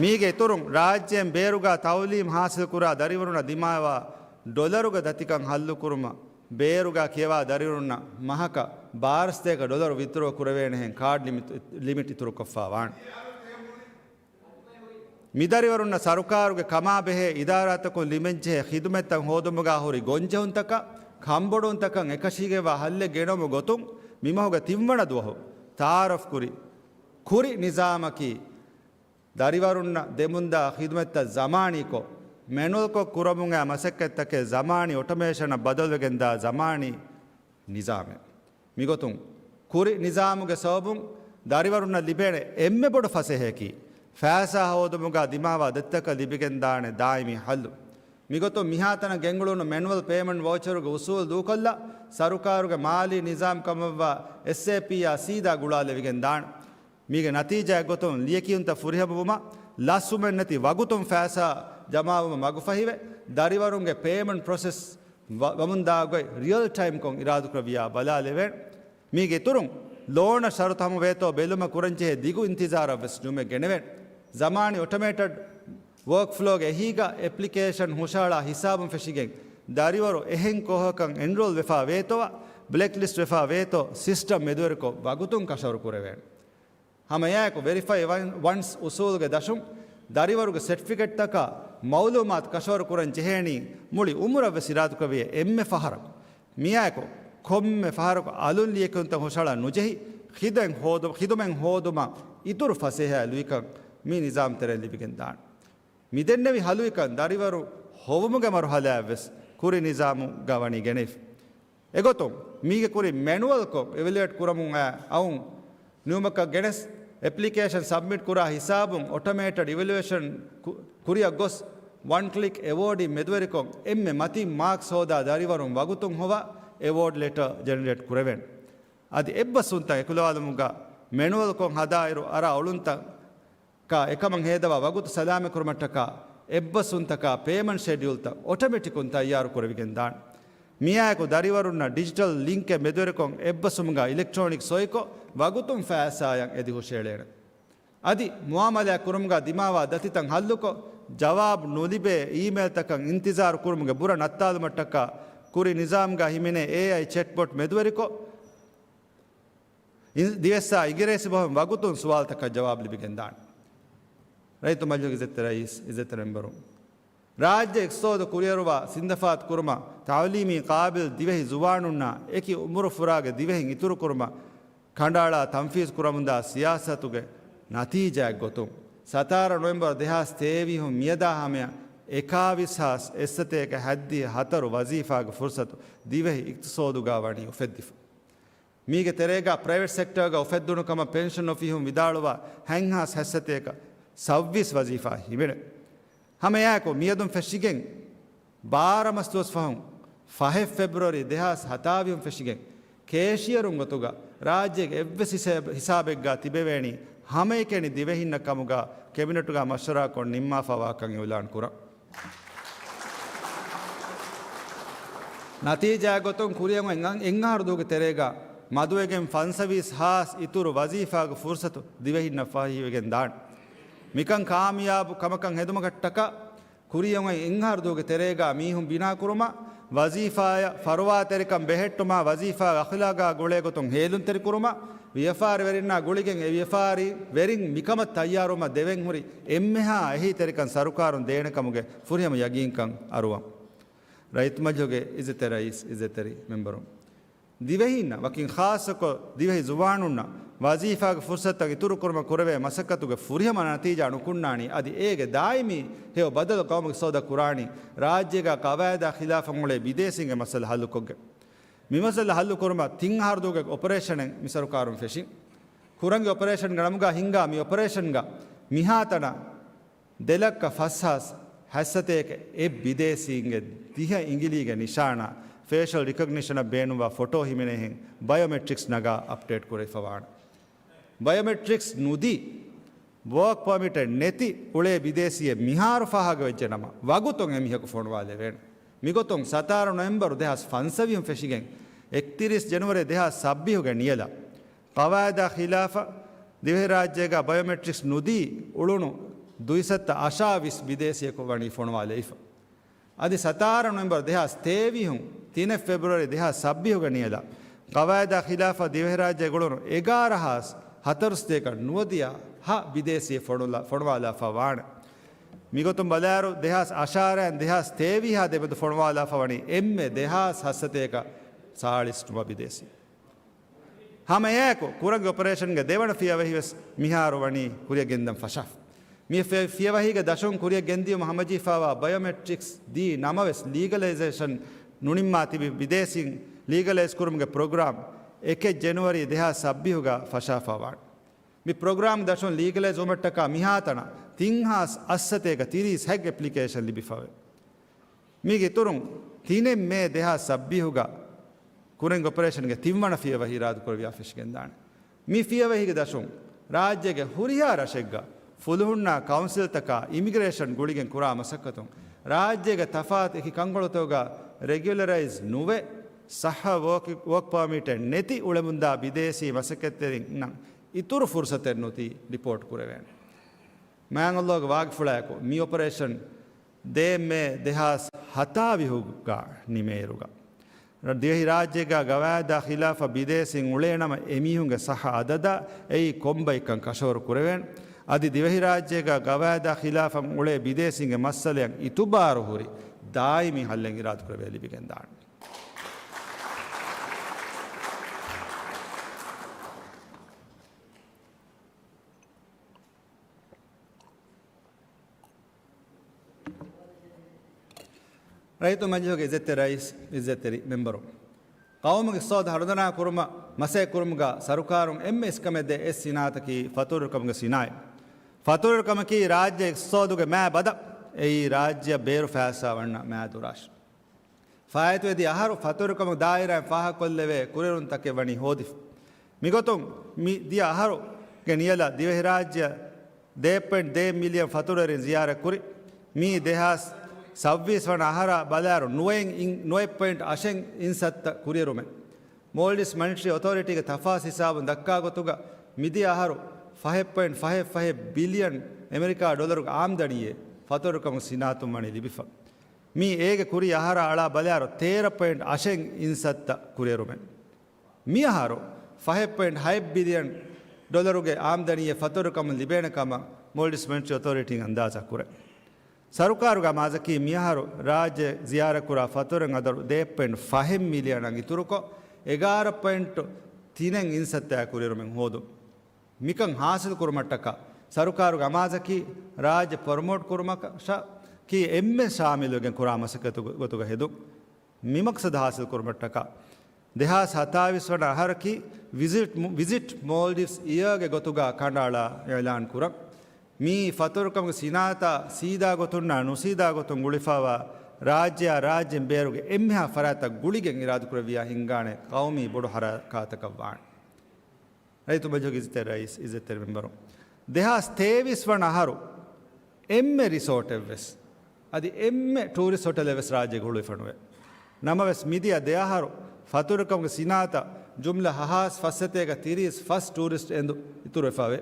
މީގެ އިތުރުން، ރާއްޖޭން ބޭރުގަ ތައުލީމް ހާސިލްކުރާ ދަރިވަރުންނަށް ދިމާވާ ޑޮލަރުގެ ދަތިކަން ހައްލުކުރުމަށް، ބޭރުގަ ކިޔަވާ ދަރިވަރުންނަށް މަހަކަށް ބާރަ ސަތޭކަ ޑޮލަރު ވިތްޑްރޯ ކުރެވޭނެހެން ކާޑް ލިމިޓް، ލިމިޓް އިތުރުކޮށްފަ ވާނެ. މިދަރިވަރުންނަށް ސަރުކާރުގެ ކަމާބެހޭ އިދާރާތަކުން ލިބެންޖެހޭ ޚިދުމަތްތައް ހޯދުމުގަ ހުރި ގޮންޖެހުންތަކަށް، ކަންބޮޑުވުންތަކަށް އެކަށީގެންވާ ހައްލެއް ގެނައުމުގެ ގޮތުން މިމަހުގެ ތިންވަނަ ދުވަހު ތައާރަފްކުރި ކުރި ނިޒާމަކީ، ދަރިވަރުންނަށް ދެމުންދާ ޚިދުމަތްތައް ޒަމާނީކޮށް، މެނުއަލްކޮށް ކުރަމުން އައި މަސައްކަތްތަކެއް ޒަމާނީ އޮޓޮމޭޝަނަށް ބަދަލުވެގެންދާ ޒަމާނީ ނިޒާމެއް. މިގޮތުން، ކުރި ނިޒާމުގެ ސަބަބުން ދަރިވަރުންނަށް ލިބޭނެ އެންމެ ބޮޑު ފަސޭހައަކީ، ފައިސާ ހޯދުމުގަ ދިމާވާ ދަތިތަކަށް ލިބިގެންދާނެ ދާއިމީ ހައްލު. މިގޮތުން މިހާތަނަށް ގެންގުޅުނު މެނުއަލް ޕޭމަންޓް ވައުޗަރުގެ އުސޫލު ދޫކޮށްލާ، ސަރުކާރުގެ މާލީ ނިޒާމް ކަމަށްވާ އެސްއޭޕީއާ ސީދާ ގުޅާލެވިގެން ދާނެ. މީގެ ނަތީޖާއެއް ގޮތުން ލިޔެކިޔުންތައް ފުރިހަމަވުމަށް، ލަސްވުމެއް ނެތި ވަގުތުން ފައިސާ ޖަމާވުމަށް މަގުފަހިވެ، ދަރިވަރުންގެ ޕޭމަންޓް ޕްރޮސެސް ވަ-، ވަމުންދާ ގޮތް ރިއަލް ޓައިމްކޮށް އިރާދަކުރެއްވިޔާ ބަލާލެވޭނެ. މީގެ އިތުރުން، ލޯނަށް ޝަރުތު ހަމަވޭތޯ ބެލުމަށް ކުރަންޖެހޭ ދިގު އިންތިޒާރަށްވެސް ނިމުމެއް ގެނެވޭނެ. ޒަމާނީ އޮޓޮމޭޓަޑް ވޯކްފްލޯގެ އެހީގަ އެޕްލިކޭޝަން ހުށަހަޅާ ހިސާބުން ފެށިގެން، ދަރިވަރު އެހެން ކޯހަކަށް އެންރޯލް ވެފާ ވޭތޯއާ، ބްލެކްލިސްޓް ވެފާ ވޭތޯ ސިސްޓަމް މެދުވެރިކޮށް ވަގުތުން ކަށަވަރު ކުރެވޭނެ. ހަމައެއާއެކު ވެރިފައި ވަން-، ވަންސް އުސޫލުގެ ދަށުން ދަރިވަރުގެ ސެޓްފިކެޓްތަކާ މައުލޫމާތު ކަށަވަރު ކުރަން ޖެހޭނީ މުޅި އުމުރަށްވެސް އިރާދަކުރެއްވިޔޭ އެންމެ ފަހަރަކު. މިއާއެކު ކޮންމެ ފަހަރަކު އަލުން ލިޔެކިޔުންތައް ހުށަހަޅަން ނުޖެހި، ޚިދުމަތް ހޯދު-، ޚިދުމަތް ހޯދުމަށް އިތުރު ފަސޭހައެއް ލުއިކަން މި ނިޒާމް ތެރެއިން ލިބިގެން ދާނެ. މިދެންނެވި ހަލުއިކަން ދަރިވަރު ހޮވުމުގެ މަރުހަލާއެއްވެސް ކުރި ނިޒާމުގަ ވަނީ ގެނެވިފަ. އެގޮތުން، މީގެ ކުރިން މެނުއަލްކޮށް އިވެލުއޭޓް ކުރަމުން އައި އައުން ނިމުމަކަށް ގެނެސް، އެޕްލިކޭޝަން ސަބްމިޓް ކުރާ ހިސާބުން އޮޓޮމޭޓަޑް އިވެލުއޭޝަން ކު-، ކުރިއަށް ގޮސް، ވަން ކްލިކް އެވޯޑިން މެދުވެރިކޮށް، އެންމެ މަތީން މާކްސް ހޯދާ ދަރިވަރުން ވަގުތުން ހޮވާ އެވޯޑް ލެޓަރ ޖެނެރޭޓް ކުރެވޭނެ. އަދި އެއްބަސްވުންތައް އެކުލަވާލުމުގަ މެނުއަލްކޮށް ހަދާއިރު އަރާ އޮޅުންތައް ކާ އެކަމަށް ހޭދަވާ ވަގުތު ސަލާމަތްކުރުމަށްޓަކާ އެއްބަސްވުންތަކާ ޕޭމަންޓް ޝެޑިއުލްތައް އޮޓޮމެޓިކުން ތައްޔާރު ކުރެވިގެން ދާނެ. މިއާއެކު ދަރިވަރުންނަށް ޑިޖިޓަލް ލިންކެއް މެދުވެރިކޮށް އެއްބަސްވުމުގަ އިލެކްޓްރޯނިކް ސޮއިކޮށް ވަގުތުން ފައިސާއަށް އެދި ހުށައެޅޭނެ. އަދި މުއާމަލާތް ކުރުމުގަ ދިމާވާ ދަތިތައް ހައްލުކޮށް، ޖަވާބު ނުލިބޭ އީމެއިލްތަކަށް އިންތިޒާރު ކުރުމުގެ ބުރަ ނައްތާލުމަށްޓަކާ ކުރި ނިޒާމްގަ ހިމެނޭ އޭއައި ޗެޓްބޮޓް މެދުވެރިކޮށް، ދިވެއްސާ އިނގިރޭސި ބަހުން ވަގުތުން ސުވާލުތަކަށް ޖަވާބު ލިބިގެންދާނެ. ރައްޔިތު މަޖިލީހުގެ އިއްޒަތްތެރި ރައީސް، އިއްޒަތްތެރި މެމްބަރުން، ރާއްޖެ އިޤްތިޞާދު ކުރިއަރުވާ ސިންދަފާތު ކުރުމަށް ތަޢުލީމީ ޤާބިލް ދިވެހި ޒުވާނުންނާ އެކި އުމުރުފުރާގެ ދިވެހިން އިތުރުކުރުމަށް ކަނޑައަޅާ ތަންފީޒު ކުރަމުންދާ ސިޔާސަތުގެ ނަތީޖާއެއްގޮތުން، ސަތާރަ ނޮވެމްބަރު ދެހާސް ތޭވީސް މިއަދާ ހަމަޔަށް އެކާވީސް ހާސް އެއްސަތޭކަ ހައްދިހަ ހަތަރު ވަޒީފާގެ ފުރުސަތު ދިވެހި އިޤްތިޞާދުގަ ވަނީ އުފެއްދިފަ. މީގެ ތެރޭގަ ޕްރައިވެޓް ސެކްޓަރގަ އުފެއްދުނު ކަމަށް ޕެންޝަން އޮފީހުން ވިދާޅުވާ ހަތް ހާސް ހަތްސަތޭކަ ސައްބީސް ވަޒީފާ ހިމެނެ. ހަމައެއާއެކު މިއަދުން ފެށިގެން ބާރަ މަސްދުވަސް ފަހުން، ފަހެއް ފެބްރުއަރީ ދެހާސް ހަތާވީސް ފެށިގެން ކޭޝިއަރުން ގޮތުގަ ރާއްޖޭގެ އެއްވެސް ހިސޭބ-، ހިސާބެއްގަ ތިބެވޭނީ ހަމައެކަނި ދިވެހިންނަށް ކަމުގަ ކެބިނެޓުގަ މަޝްވަރާކޮށް ނިންމާފަވާކަން އިޢުލާން ކުރަން. ނަތީޖާގޮތުން ކުރިއަށް އޮތް އެއް އަހަރު ދުވަހުގެ ތެރޭގަ މަދުވެގެން ފަންސަވީސް ހާސް އިތުރު ވަޒީފާގެ ފުރުސަތު ދިވެހިންނަށް ފަހިވެގެން ދާނެ. މިކަން ކާމިޔާބު ކަމަކަށް ހެދުމަކަށްޓަކާ، ކުރިއަށް އޮތް އެއް އަހަރު ދުވަހުގެ ތެރޭގަ މީހުން ބިނާކުރުމަށް، ވަޒީފާއަށް ފަރުވާތެރިކަން ބެހެއްޓުމަށް، ވަޒީފާގެ އަޚްލާގާ ގުޅޭގޮތުން ހޭލުންތެރިކުރުމަށް، ވިޔަފާރިވެރިންނާ ގުޅިގެން އެ ވިޔަފާރިވެރިން މިކަމަށް ތައްޔާރުވުމަށް ދެވެންހުރި އެންމެހާ އެހީތެރިކަން ސަރުކާރުން ދޭނެކަމުގެ ފުރިހަމަ ޔަގީންކަން އަރުވަން. ރައްޔިތު މަޖިލީހުގެ އިއްޒަތްތެރި ރައީސް، އިއްޒަތްތެރި މެމްބަރުން. ދިވެހީންނަށް، ވަކިން ޚާއްޞަކޮށް ދިވެހި ޒުވާނުންނަށް ވަޒީފާގެ ފުރުސަތުތައް އިތުރުކުރުމަށް ކުރެވޭ މަސައްކަތުގެ ފުރިހަމަ ނަތީޖާ ނުކުންނާނީ، އަދި އޭގެ ދާއިމީ ހެޔޮ ބަދަލު ގައުމުގެ އިޤްތިޞާދަށް ކުރާނީ، ރާއްޖޭގަ ޤަވާއިދާ ޚިލާފަށް އުޅޭ ބިދޭސީންގެ މައްސަލަ ހައްލުކޮށްގެން. މި މައްސަލަ ހައްލުކުރުމަށް ތިން އަހަރު ދުވަހުގެ އޮޕަރޭޝަނެއް މި ސަރުކާރުން ފެށި. ކުރަނގި އޮޕަރޭޝަންގެ ނަމުގަ ހިންގާ މި އޮޕަރޭޝަންގަ މިހާތަނަށް ދެ ލައްކަ ފަސް ހާސް ހަތްސަތޭކަ އެއް ބިދޭސީންގެ ދިހަ އިނގިލީގެ ނިޝާނާ، ފޭޝަލް ރިކޮގްނިޝަނަށް ބޭނުންވާ ފޮޓޯ ހިމެނޭހެން ބަޔޮމެޓްރިކްސް ނަގާ އަޕްޑޭޓް ކުރެވިފަވާނެ. ބަޔޮމެޓްރިކްސް ނުދީ، ވޯކް ޕަރމިޓެއް ނެތި އުޅޭ ބިދޭސީއެއް މިހާރު ފާހަގަވެއްޖެ ނަމަ، ވަގުތުން އެމީހަކު ފޮނުވާލެވޭނެ. މިގޮތުން ސަތާރަ ނޮވެމްބަރު ދެހާސް ފަންސަވީހުން ފެށިގެން އެކްތިރީސް ޖެނުއަރީ ދެހާސް ސައްބީހުގެ ނިޔަލަށް، ޤަވާއިދާ ޚިލާފަށް ދިވެހިރާއްޖޭގަ ބަޔޮމެޓްރިކްސް ނުދީ އުޅުނު ދުއިސައްތަ އަށާވީސް ބިދޭސީއަކު ވަނީ ފޮނުވާލެވިފަ. އަދި ސަތާރަ ނޮވެމްބަރު ދެހާސް ތޭވީހުން، ތިނެއް ފެބްރުއަރީ ދެހާސް ސައްބީހުގެ ނިޔަލަށް، ޤަވާއިދާ ޚިލާފަށް ދިވެހިރާއްޖެ ގުޅުނު އެގާރަ ހާސް ހަތަރުސަތޭކަ ނުވަދިހަ ހަ ބިދޭސީ ފޮނުލާ-، ފޮނުވާލާފަ ވާނެ. މިގޮތުން ބަލާއިރު، ދެހާސް އަށާރައިން ދެހާސް ތޭވީހާ ދެމެދު ފޮނުވާލާފަ ވަނީ އެންމެ ދެހާސް ހަތްސަތޭކަ ސާޅީސް ނުވަ ބިދޭސީ. ހަމައެއާއެކު، ކުރަނގި އޮޕަރޭޝަންގެ ދެވަނަ ފިޔަވަހިވެސް މިހާރު ވަނީ ކުރިއަށް ގެންދަން ފަށާފަ. މި ފި-، ފިޔަވަހީގެ ދަށުން ކުރިއަށް ގެންދިޔުމަށް ހަމަޖެހިފައިވާ ބަޔޮމެޓްރިކްސް ދީ ނަމަވެސް، ލީގަލައިޒޭޝަން ނުނިންމާ ތިބި ބިދޭސީން ލީގަލައިޒް ކުރުމުގެ ޕްރޮގްރާމް އެކެއް ޖެނުއަރީ ދެހާސް ސައްބީހުގަ ފަށާފައިވާނެ. މި ޕްރޮގްރާމް ދަށުން ލީގަލައިޒް ވުމަށްޓަކާ މިހާތަނަށް ތިން ހާސް އަށްސަތޭކަ ތިރީސް ހަތް އެޕްލިކޭޝަން ލިބިފައެވެ. މީގެ އިތުރުން ތިނެއް މޭ ދެހާސް ސައްބީހުގަ ކުރަން އޮޕަރޭޝަންގެ ތިންވަނަ ފިޔަވަހި އިރާދަކުރެވިޔާ ފެށިގެންދާނެ. މި ފިޔަވަހީގެ ދަށުން ރާއްޖޭގެ ހުރިހާ ރަށެއްގަ ފުލުހުންނާ ކައުންސިލްތަކާ އިމިގްރޭޝަން ގުޅިގެން ކުރާ މަސައްކަތުން ރާއްޖޭގެ ތަފާތު އެކި ކަންކޮޅުތަކުގަ ރެގިއުލަރައިޒް ނުވެ، ޞައްޙަ ވޯކް، ވޯކް ޕާމިޓެއް ނެތި އުޅެމުންދާ ބިދޭސީ މަސައްކަތްތެރިންނަށް އިތުރު ފުރުސަތެއް ނުދީ ޑިޕޯޓް ކުރެވޭނެ. މާތް ﷲގެ ވާގިފުޅާއެކު މި އޮޕަރޭޝަން ދޭއް މޭ ދެހާސް ހަތާވީހުގަ ނިމޭއިރުގަ، ދިވެހިރާއްޖޭގަ ގަވާއިދާ ޚިލާފަށް ބިދޭސީން އުޅޭނަމަ، އެމީހުންގެ ޞައްޙަ އަދަދާ އެއީ ކޮންބައިކަން ކަށަވަރު ކުރެވޭނެ. އަދި ދިވެހިރާއްޖޭގަ ގަވާއިދާ ޚިލާފަށް އުޅޭ ބިދޭސީންގެ މައްސަލައަށް އިތުބާރު ހުރި ދާއިމީ ހައްލެއް އިރާދަކުރެވޭ ލިބިގެންދާނެ. ރައްޔިތު މަޖިލީހުގެ އިއްޒަތްތެރި ރައީސް، އިއްޒަތްތެރި މެމްބަރު، ޤައުމުގެ އިޤްތިޞާދު ހަރުދަނާ ކުރުމަށް މަސައްކަތް ކުރުމުގަ ސަރުކާރުން އެންމެ އިސްކަމެއް ދޭ އެއް ސިނާއަތަކީ ފަތުރުވެރިކަމުގެ ސިނާއަތް. ފަތުރުވެރިކަމަކީ ރާއްޖޭގެ އިޤްތިޞާދުގެ މާ ބަދަ، އެއީ ރާއްޖެއަށް ބޭރު ފައިސާ ވަންނަ މާ ދުރާށް. ފާއިތުވެދިޔަ އަހަރު ފަތުރުވެރިކަމުގެ ދާއިރާއިން ފާހަގަކޮށްލެވޭ ކުރިއެރުންތަކެއް ވަނީ ހޯދިފަ. މިގޮތުން މި ދިޔަ އަހަރުގެ ނިޔަލަށް ދިވެހިރާއްޖެއަށް ދޭއް ޕޮއިންޓް ދޭއް މިލިއަން ފަތުރުވެރިން ޒިޔާރަތް ކުރި. މީ ދެހާސް ސައްބީސް ވަނަ އަހަރާ ބަލާއިރު ނުވައެއް އިން، ނުވައެއް ޕޮއިންޓް އަށެއް އިން ސައްތަ ކުރިއެރުމެއް. މޯލްޑިވްސް މަނިޓަރީ އޮތޯރިޓީގެ ތަފާސް ހިސާބުން ދައްކާ ގޮތުގަ، މިދިޔަ އަހަރު ފަހެއް ޕޮއިންޓް ފަހެއް ފަހެއް ބިލިއަން އެމެރިކާ ޑޮލަރުގެ އާމްދަނީއެއް ފަތުރުވެރިކަމުގެ ސިނާއަތުން ވަނީ ލިބިފަ. މީ އޭގެ ކުރީ އަހަރާ އަޅާ ބަލާއިރު ތޭރަ ޕޮއިންޓް އަށެއް އިން ސައްތަ ކުރިއެރުމެއް. މިއަހަރު ފަހެއް ޕޮއިންޓް ހައެއް ބިލިއަން ޑޮލަރުގެ އާމްދަނީއެއް ފަތުރުވެރިކަމުން ލިބޭނެ ކަމަށް މޯލްޑިވްސް މަނިޓަރީ އޮތޯރިޓީން އަންދާޒާ ކުރޭ. ސަރުކާރުގެ އަމާޒަކީ މިއަހަރު ރާއްޖެ ޒިޔާރަތްކުރާ ފަތުރުވެރިން އަދަދު ދޭއް ޕޮއިންޓް ފަހެއް މިލިއަނަށް އިތުރުކޮށް، އެގާރަ ޕޮއިންޓް ތިނެއް އިން ސައްތައާ ކުރިއެރުމެއް ހޯދުން. މިކަން ހާސިލް ކުރުމަށްޓަކާ، ސަރުކާރުގެ އަމާޒަކީ ރާއްޖެ ޕްރޮމޯޓް ކުރުމަށް ޝަ-، ކީ އެންމެން ޝާމިލުވެގެން ކުރާ މަސައްކަތު ގޮ-، ގޮތުގަ ހެދުން. މި މަޤްޞަދު ހާސިލް ކުރުމަށްޓަކާ، ދެހާސް ހަތާވީސް ވަނަ އަހަރަކީ ވިޒިޓް މު-، ވިޒިޓް މޯލްޑިވްސް އިޔާގެ ގޮތުގަ ކަނޑައަޅާ އިޢުލާން ކުރަން. މީ ފަތުރުވެރިކަމުގެ ސިނާއަތާ ސީދާ ގޮތުންނާ ނުސީދާ ގޮތުން ގުޅިފައިވާ ރާއްޖެއާ ރާއްޖެއިން ބޭރުގެ އެންމެހާ ފަރާތްތައް ގުޅިގެން އިރާދަކުރެއްވިޔާ ހިންގާނެ ޤައުމީ ބޮޑު ހަރަކާތަކަށް ވާނެ. ރައްޔިތު މަޖިލީހުގެ އިއްޒަތްތެރި ރައީސް، އިއްޒަތްތެރި މެމްބަރު، ދެހާސް ތޭވީސް ވަނަ އަހަރު އެންމެ ރިސޯޓެއްވެސް، އަދި އެންމެ ޓޫރިސްޓް ހޮޓެލެއްވެސް ރާއްޖޭގަ ހުޅުވިފަ ނުވޭ. ނަމަވެސް، މިދިޔަ ދެ އަހަރު ފަތުރުވެރިކަމުގެ ސިނާއަތަށް ޖުމްލަ ހަ-، ހާސް ފަސްސަތޭކަ ތިރީސް ފަސް ޓޫރިސްޓް އެނދު އިތުރުވެފައެވެ.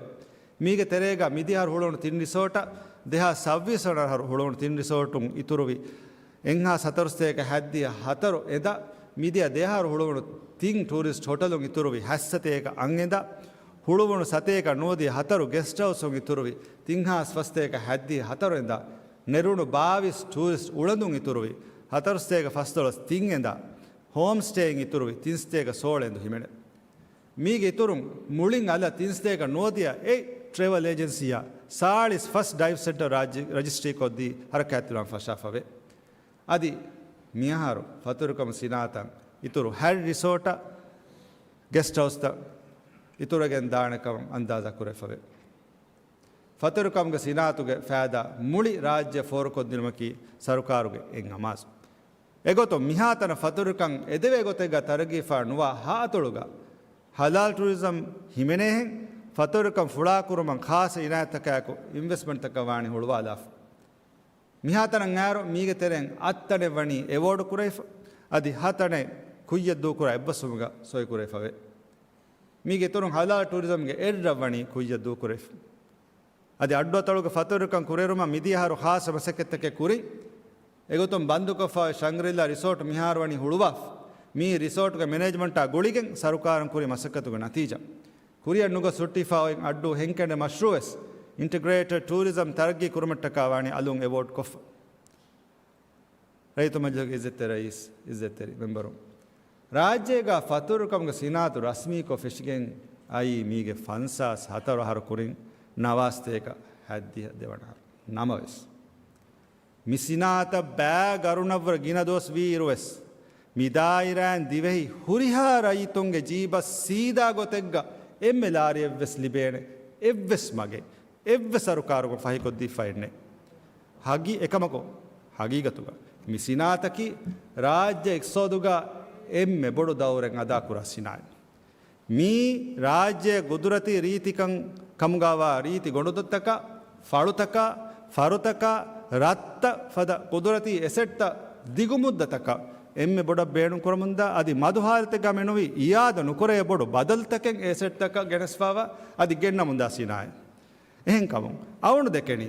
މީގެ ތެރޭގަ މިދިޔަ އަހަރު ހުޅުވުނު ތިން ރިސޯޓަށް، ދެހާސް ސައްބީސް ވަނަ އަހަރު ހުޅުވުނު ތިން ރިސޯޓުން އިތުރުވި އެއްހާސް ހަތަރުސަތޭކަ ހަތްދިހަ ހަތަރު އެނދަށް، މިދިޔަ ދެއަހަރު ހުޅުވުނު ތިން ޓޫރިސްޓް ހޮޓަލުން އިތުރުވި ހަތް ސަތޭކަ އަށް އެނދަށް، ހުޅުވުނު ސަތޭކަ ނުވަދިހަ ހަތަރު ގެސްޓް ހައުސުން އިތުރުވި ތިންހާސް ފަސް ސަތޭކަ ހަތްދިހަ ހަތަރު އެނދަށް، ނެރުނު ބާވީސް ޓޫރިސްޓް އުޅަނދުން އިތުރުވި ހަތަރު ސަތޭކަ ފަސްދޮޅަސް ތިން އެނދަށް، ހޯމް ސްޓޭއިން އިތުރުވި ތިން ސަތޭކަ ސޯޅަ އެނދު ހިމެނޭ. މީގެ އިތުރުން މުޅިން އަލަށް ތިން ސަތޭކަ ނުވަދިހަ އެއް ޓްރެވެލް އޭޖެންސީއަށް ސާޅީސް ފަސް ޑައިވް ސެންޓަރ ރަޖި-، ރަޖިސްޓްރީކޮށްދީ ހަރަކާތްތެރިވާން ފަށާފަވޭ. އަދި މިއަހަރު ފަތުރުކަމު ސިނާއަތަށް އިތުރު ހަތް ރިސޯޓަށް ގެސްޓް ހައުސްތައް އިތުރުވެގެން ދާނެ ކަމަށް އަންދާޒާ ކުރެފަވޭ. ފަތުރުކަމުގެ ސިނާއަތުގެ ފައިދާ މުޅި ރާއްޖެ ފޯރުކޮށްދިނުމަކީ ސަރުކާރުގެ އެއް އަމާޒު. އެގޮތުން މިހާތަނަށް ފަތުރުކަން އެދެވޭ ގޮތެއްގަ ތަރައްގީފާ ނުވާ ހަ އަތޮޅުގަ ހަލާލް ޓޫރިޒަމް ހިމެނޭހެން ފަތުރުކަން ފުޅާކުރުމަށް ޚާއްޞަ އިނާޔަތްތަކާއެކު އިންވެސްޓްމަންޓްތަކަށް ވާނީ ހުޅުވާލާފަ. މިހާތަނަށް އައިރު މީގެ ތެރެއިން އަށް ތަނެއް ވަނީ އެވޯޑު ކުރެވިފަ. އަދި ހަ ތަނެއް ކުއްޔަށް ދޫކުރާ އެއްބަސްވުމުގަ ސޮއިކުރެވިފަވޭ. މީގެ އިތުރުން ހަލާލް ޓޫރިޒަމްގެ އެއްރަށް ވަނީ ކުއްޔަށް ދޫކުރެވިފަ. އަދި އައްޑުއަތޮޅުގެ ފަތުރުކަން ކުރިއެރުމަށް މިދިޔަ އަހަރު ޚާއްޞަ މަސައްކަތްތަކެއް ކުރި. އެގޮތުން ބަންދުކޮށްފައި ޝަންގްރިލާ ރިސޯޓް މިހާރު ވަނީ ހުޅުވާފަ. މީ ރިސޯޓުގެ މެނޭޖްމަންޓާ ގުޅިގެން ސަރުކާރުން ކުރި މަސައްކަތުގެ ނަތީޖާ. ކުރިއަށް ނުގޮސް ހުއްޓިފައި އޮތް އައްޑޫ ހެންކެނޑެ މަޝްރޫއެސް އިންޓިގްރޭޓެޑް ޓޫރިޒަމް ތަރައްގީ ކުރުމަށްޓަކާ ވާނީ އަލުން އެވޯޑް ކޮށްފަ. ރައްޔިތު މަޖިލީހުގެ އިއްޒަތްތެރި ރައީސް، އިއްޒަތްތެރި މެމްބަރުން، ރާއްޖޭގަ ފަތުރުކަމުގެ ސިނާއަތު ރަސްމީކޮށް ފެށިގެން އައީ މީގެ ފަންސާސް ހަތަރު އަހަރު ކުރިން ނަވާސްތޭކަ ހަތްދިހަ ދެވަނަ އަހަރު. ނަމަވެސް، މި ސިނާއަތަށް ބައި ގަރުނަށްވުރެ ގިނަ ދުވަސް ވީއިރުވެސް، މި ދާއިރާއިން ދިވެހި ހުރިހާ ރައްޔިތުންގެ ޖީބަށް ސީދާ ގޮތެއްގަ އެންމެ ލާރިއެއްވެސް ލިބޭނެ އެއްވެސް މަގެއް އެއްވެސް ސަރުކާރަކުން ފަހިކޮށްދީފައެއްނެއް. ހަގީ-، އެކަމަކު، ހަގީގަތުގަ މި ސިނާއަތަކީ ރާއްޖެ އިޤްތިޞާދުގަ އެންމެ ބޮޑު ދައުރެއް އަދާކުރާ ސިނާއަތް. މީ ރާއްޖެ ގުދުރަތީ ރީތިކަން ކަމުގަވާ ރީތި ގޮނޑުދޮށްތަކާ، ފަޅުތަކާ، ފަރުތަކާ، ރަށްތައް ފަދަ ގުދުރަތީ އެސެޓްތައް ދިގުމުއްދަތަކަށް އެންމެ ބޮޑަށް ބޭނުންކުރަމުންދާ، އަދި މަދު ހާލަތެއްގަ މެނުވީ އިއާދަ ނުކުރޭ ބޮޑު ބަދަލުތަކެއް އެ އެސެޓްތަކަށް ގެނެސްފައިވާ އަދި ގެންނަމުންދާ ސިނާއަތް. އެހެންކަމުން، އަޅުގަނޑު ދެކެނީ،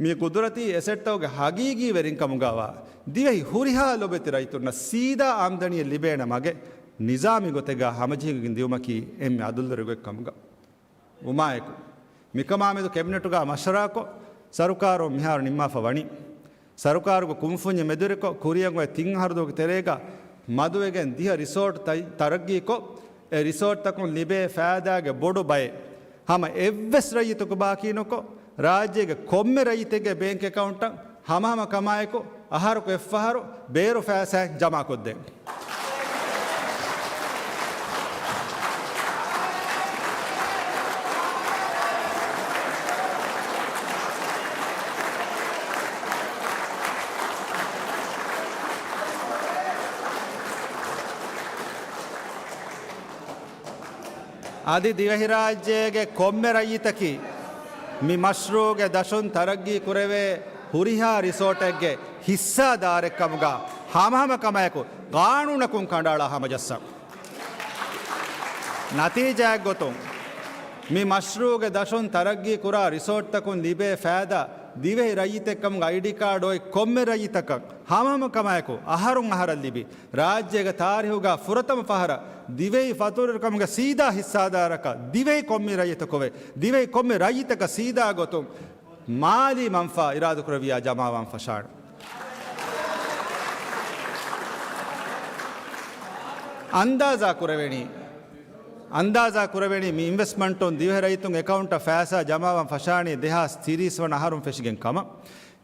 މި ގުދުރަތީ އެސެޓްތަކުގެ ހަގީގީ ވެރިންކަމުގަވާ ދިވެހި ހުރިހާ ލޮބެތި ރައްޔިތުންނަށް ސީދާ އާމްދަނީއެއް ލިބޭނެ މަގެއް ނިޒާމީ ގޮތެއްގަ ހަމަޖެހިގެން ދިއުމަކީ އެންމެ އަދުލުވެރި ގޮތްކަމުގަ. ވުމާއެކު، މިކަމާމެދު ކެބިނެޓުގަ މަޝްވަރާކޮށް، ސަރުކާރުން މިހާރު ނިންމާފަ ވަނީ، ސަރުކާރުގެ ކުންފުންޏެއް މެދުވެރިކޮށް، ކުރިއަށް އޮތް ތިން އަހަރު ދުވަހުގެ ތެރޭގަ މަދުވެގެން ދިހަ ރިސޯޓް ތައް-، ތަރައްގީކޮށް، އެ ރިސޯޓްތަކުން ލިބޭ ފައިދާގެ ބޮޑު ބައެއް ހަމަ އެއްވެސް ރައްޔިތަކު ބާކީނުކޮށް، ރާއްޖޭގެ ކޮންމެ ރައްޔިތެއްގެ ބޭންކް އެކައުންޓަށް ހަމަހަމަ ކަމާއެކު، އަހަރަކު އެއްފަހަރު ބޭރު ފައިސާއެއް ޖަމާކޮށްދޭން. އަދި ދިވެހިރާއްޖޭގެ ކޮންމެ ރައްޔިތަކީ މި މަޝްރޫޢުގެ ދަށުން ތަރައްގީ ކުރެވޭ ހުރިހާ ރިސޯޓެއްގެ ހިއްސާދާރެއްކަމުގަ ހަމަހަމަ ކަމާއެކު ޤާނޫނަކުން ކަނޑައަޅާ ހަމަޖައްސަން. ނަތީޖާއެއްގޮތުން، މި މަޝްރޫޢުގެ ދަށުން ތަރައްގީ ކުރާ ރިސޯޓްތަކުން ލިބޭ ފައިދާ ދިވެހި ރައްޔިތެއްކަމުގަ އައިޑީ ކާޑް އޮތް ކޮންމެ ރައްޔިތަކަށް ހަމަހަމަ ކަމާއެކު އަހަރުން އަހަރަށް ލިބި، ރާއްޖޭގެ ތާރީހުގަ ފުރަތަމަ ފަހަރަށް ދިވެހި ފަތުރުކަމުގެ ސީދާ ހިއްސާދާރަކަށް ދިވެހި ކޮންމެ ރައްޔިތަކުވެ، ދިވެހި ކޮންމެ ރައްޔިތަކަށް ސީދާ ގޮތުން މާލީ މަންފާ އިރާދަކުރެއްވިޔާ ޖަމާވާން ފަށާނެ. އަންދާޒާ ކުރެވެނީ، އަންދާޒާ ކުރެވެނީ މި އިންވެސްޓްމަންޓުން ދިވެހި ރައްޔިތުން އެކައުންޓަށް ފައިސާ ޖަމާވާން ފަށާނީ ދެހާސް ތިރީސް ވަނަ އަހަރުން ފެށިގެން ކަމަށް.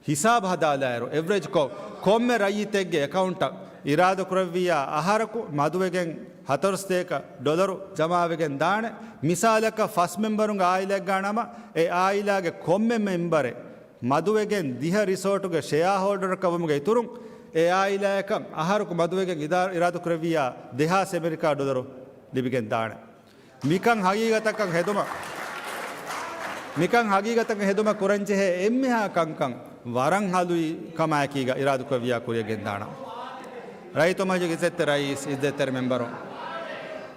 ހިސާބު ހަދާލާއިރު، އެވްރެޖްކޮށް ކޮންމެ ރައްޔިތެއްގެ އެކައުންޓަށް އިރާދަކުރެއްވިއްޔާ އަހަރަކު މަދުވެގެން ހަތަރުސަތޭކަ ޑޮލަރު ޖަމާވެގެން ދާނެ. މިސާލަކަށް ފަސް މެމްބަރުންގެ އާއިލާއެއްގާ ނަމަ، އެ އާއިލާގެ ކޮންމެ މެމްބަރެއް މަދުވެގެން ދިހަ ރިސޯޓުގެ ޝެއާހޯލްޑަރަކަށް ވުމުގެ އިތުރުން، އެ އާއިލާއަކަށް އަހަރަކު މަދުވެގެން އިދާ-، އިރާދަކުރެއްވިއްޔާ ދެހާސް އެމެރިކާ ޑޮލަރު ލިބިގެން ދާނެ. މިކަން ހަގީގަތަކަށް ހެދުމަށް، މިކަން ހަގީގަތަކަށް ހެދުމަށް ކުރަންޖެހޭ އެންމެހާ ކަންކަން ވަރަށް ހަލުވި ކަމާއެކީގަ އިރާދަކުރެއްވިއްޔާ ކުރިއަށް ގެންދާނަން. ރައްޔިތު މަޖިލިސްގެ އިއްޒަތްތެރި ރައީސް، އިއްޒަތްތެރި މެމްބަރު،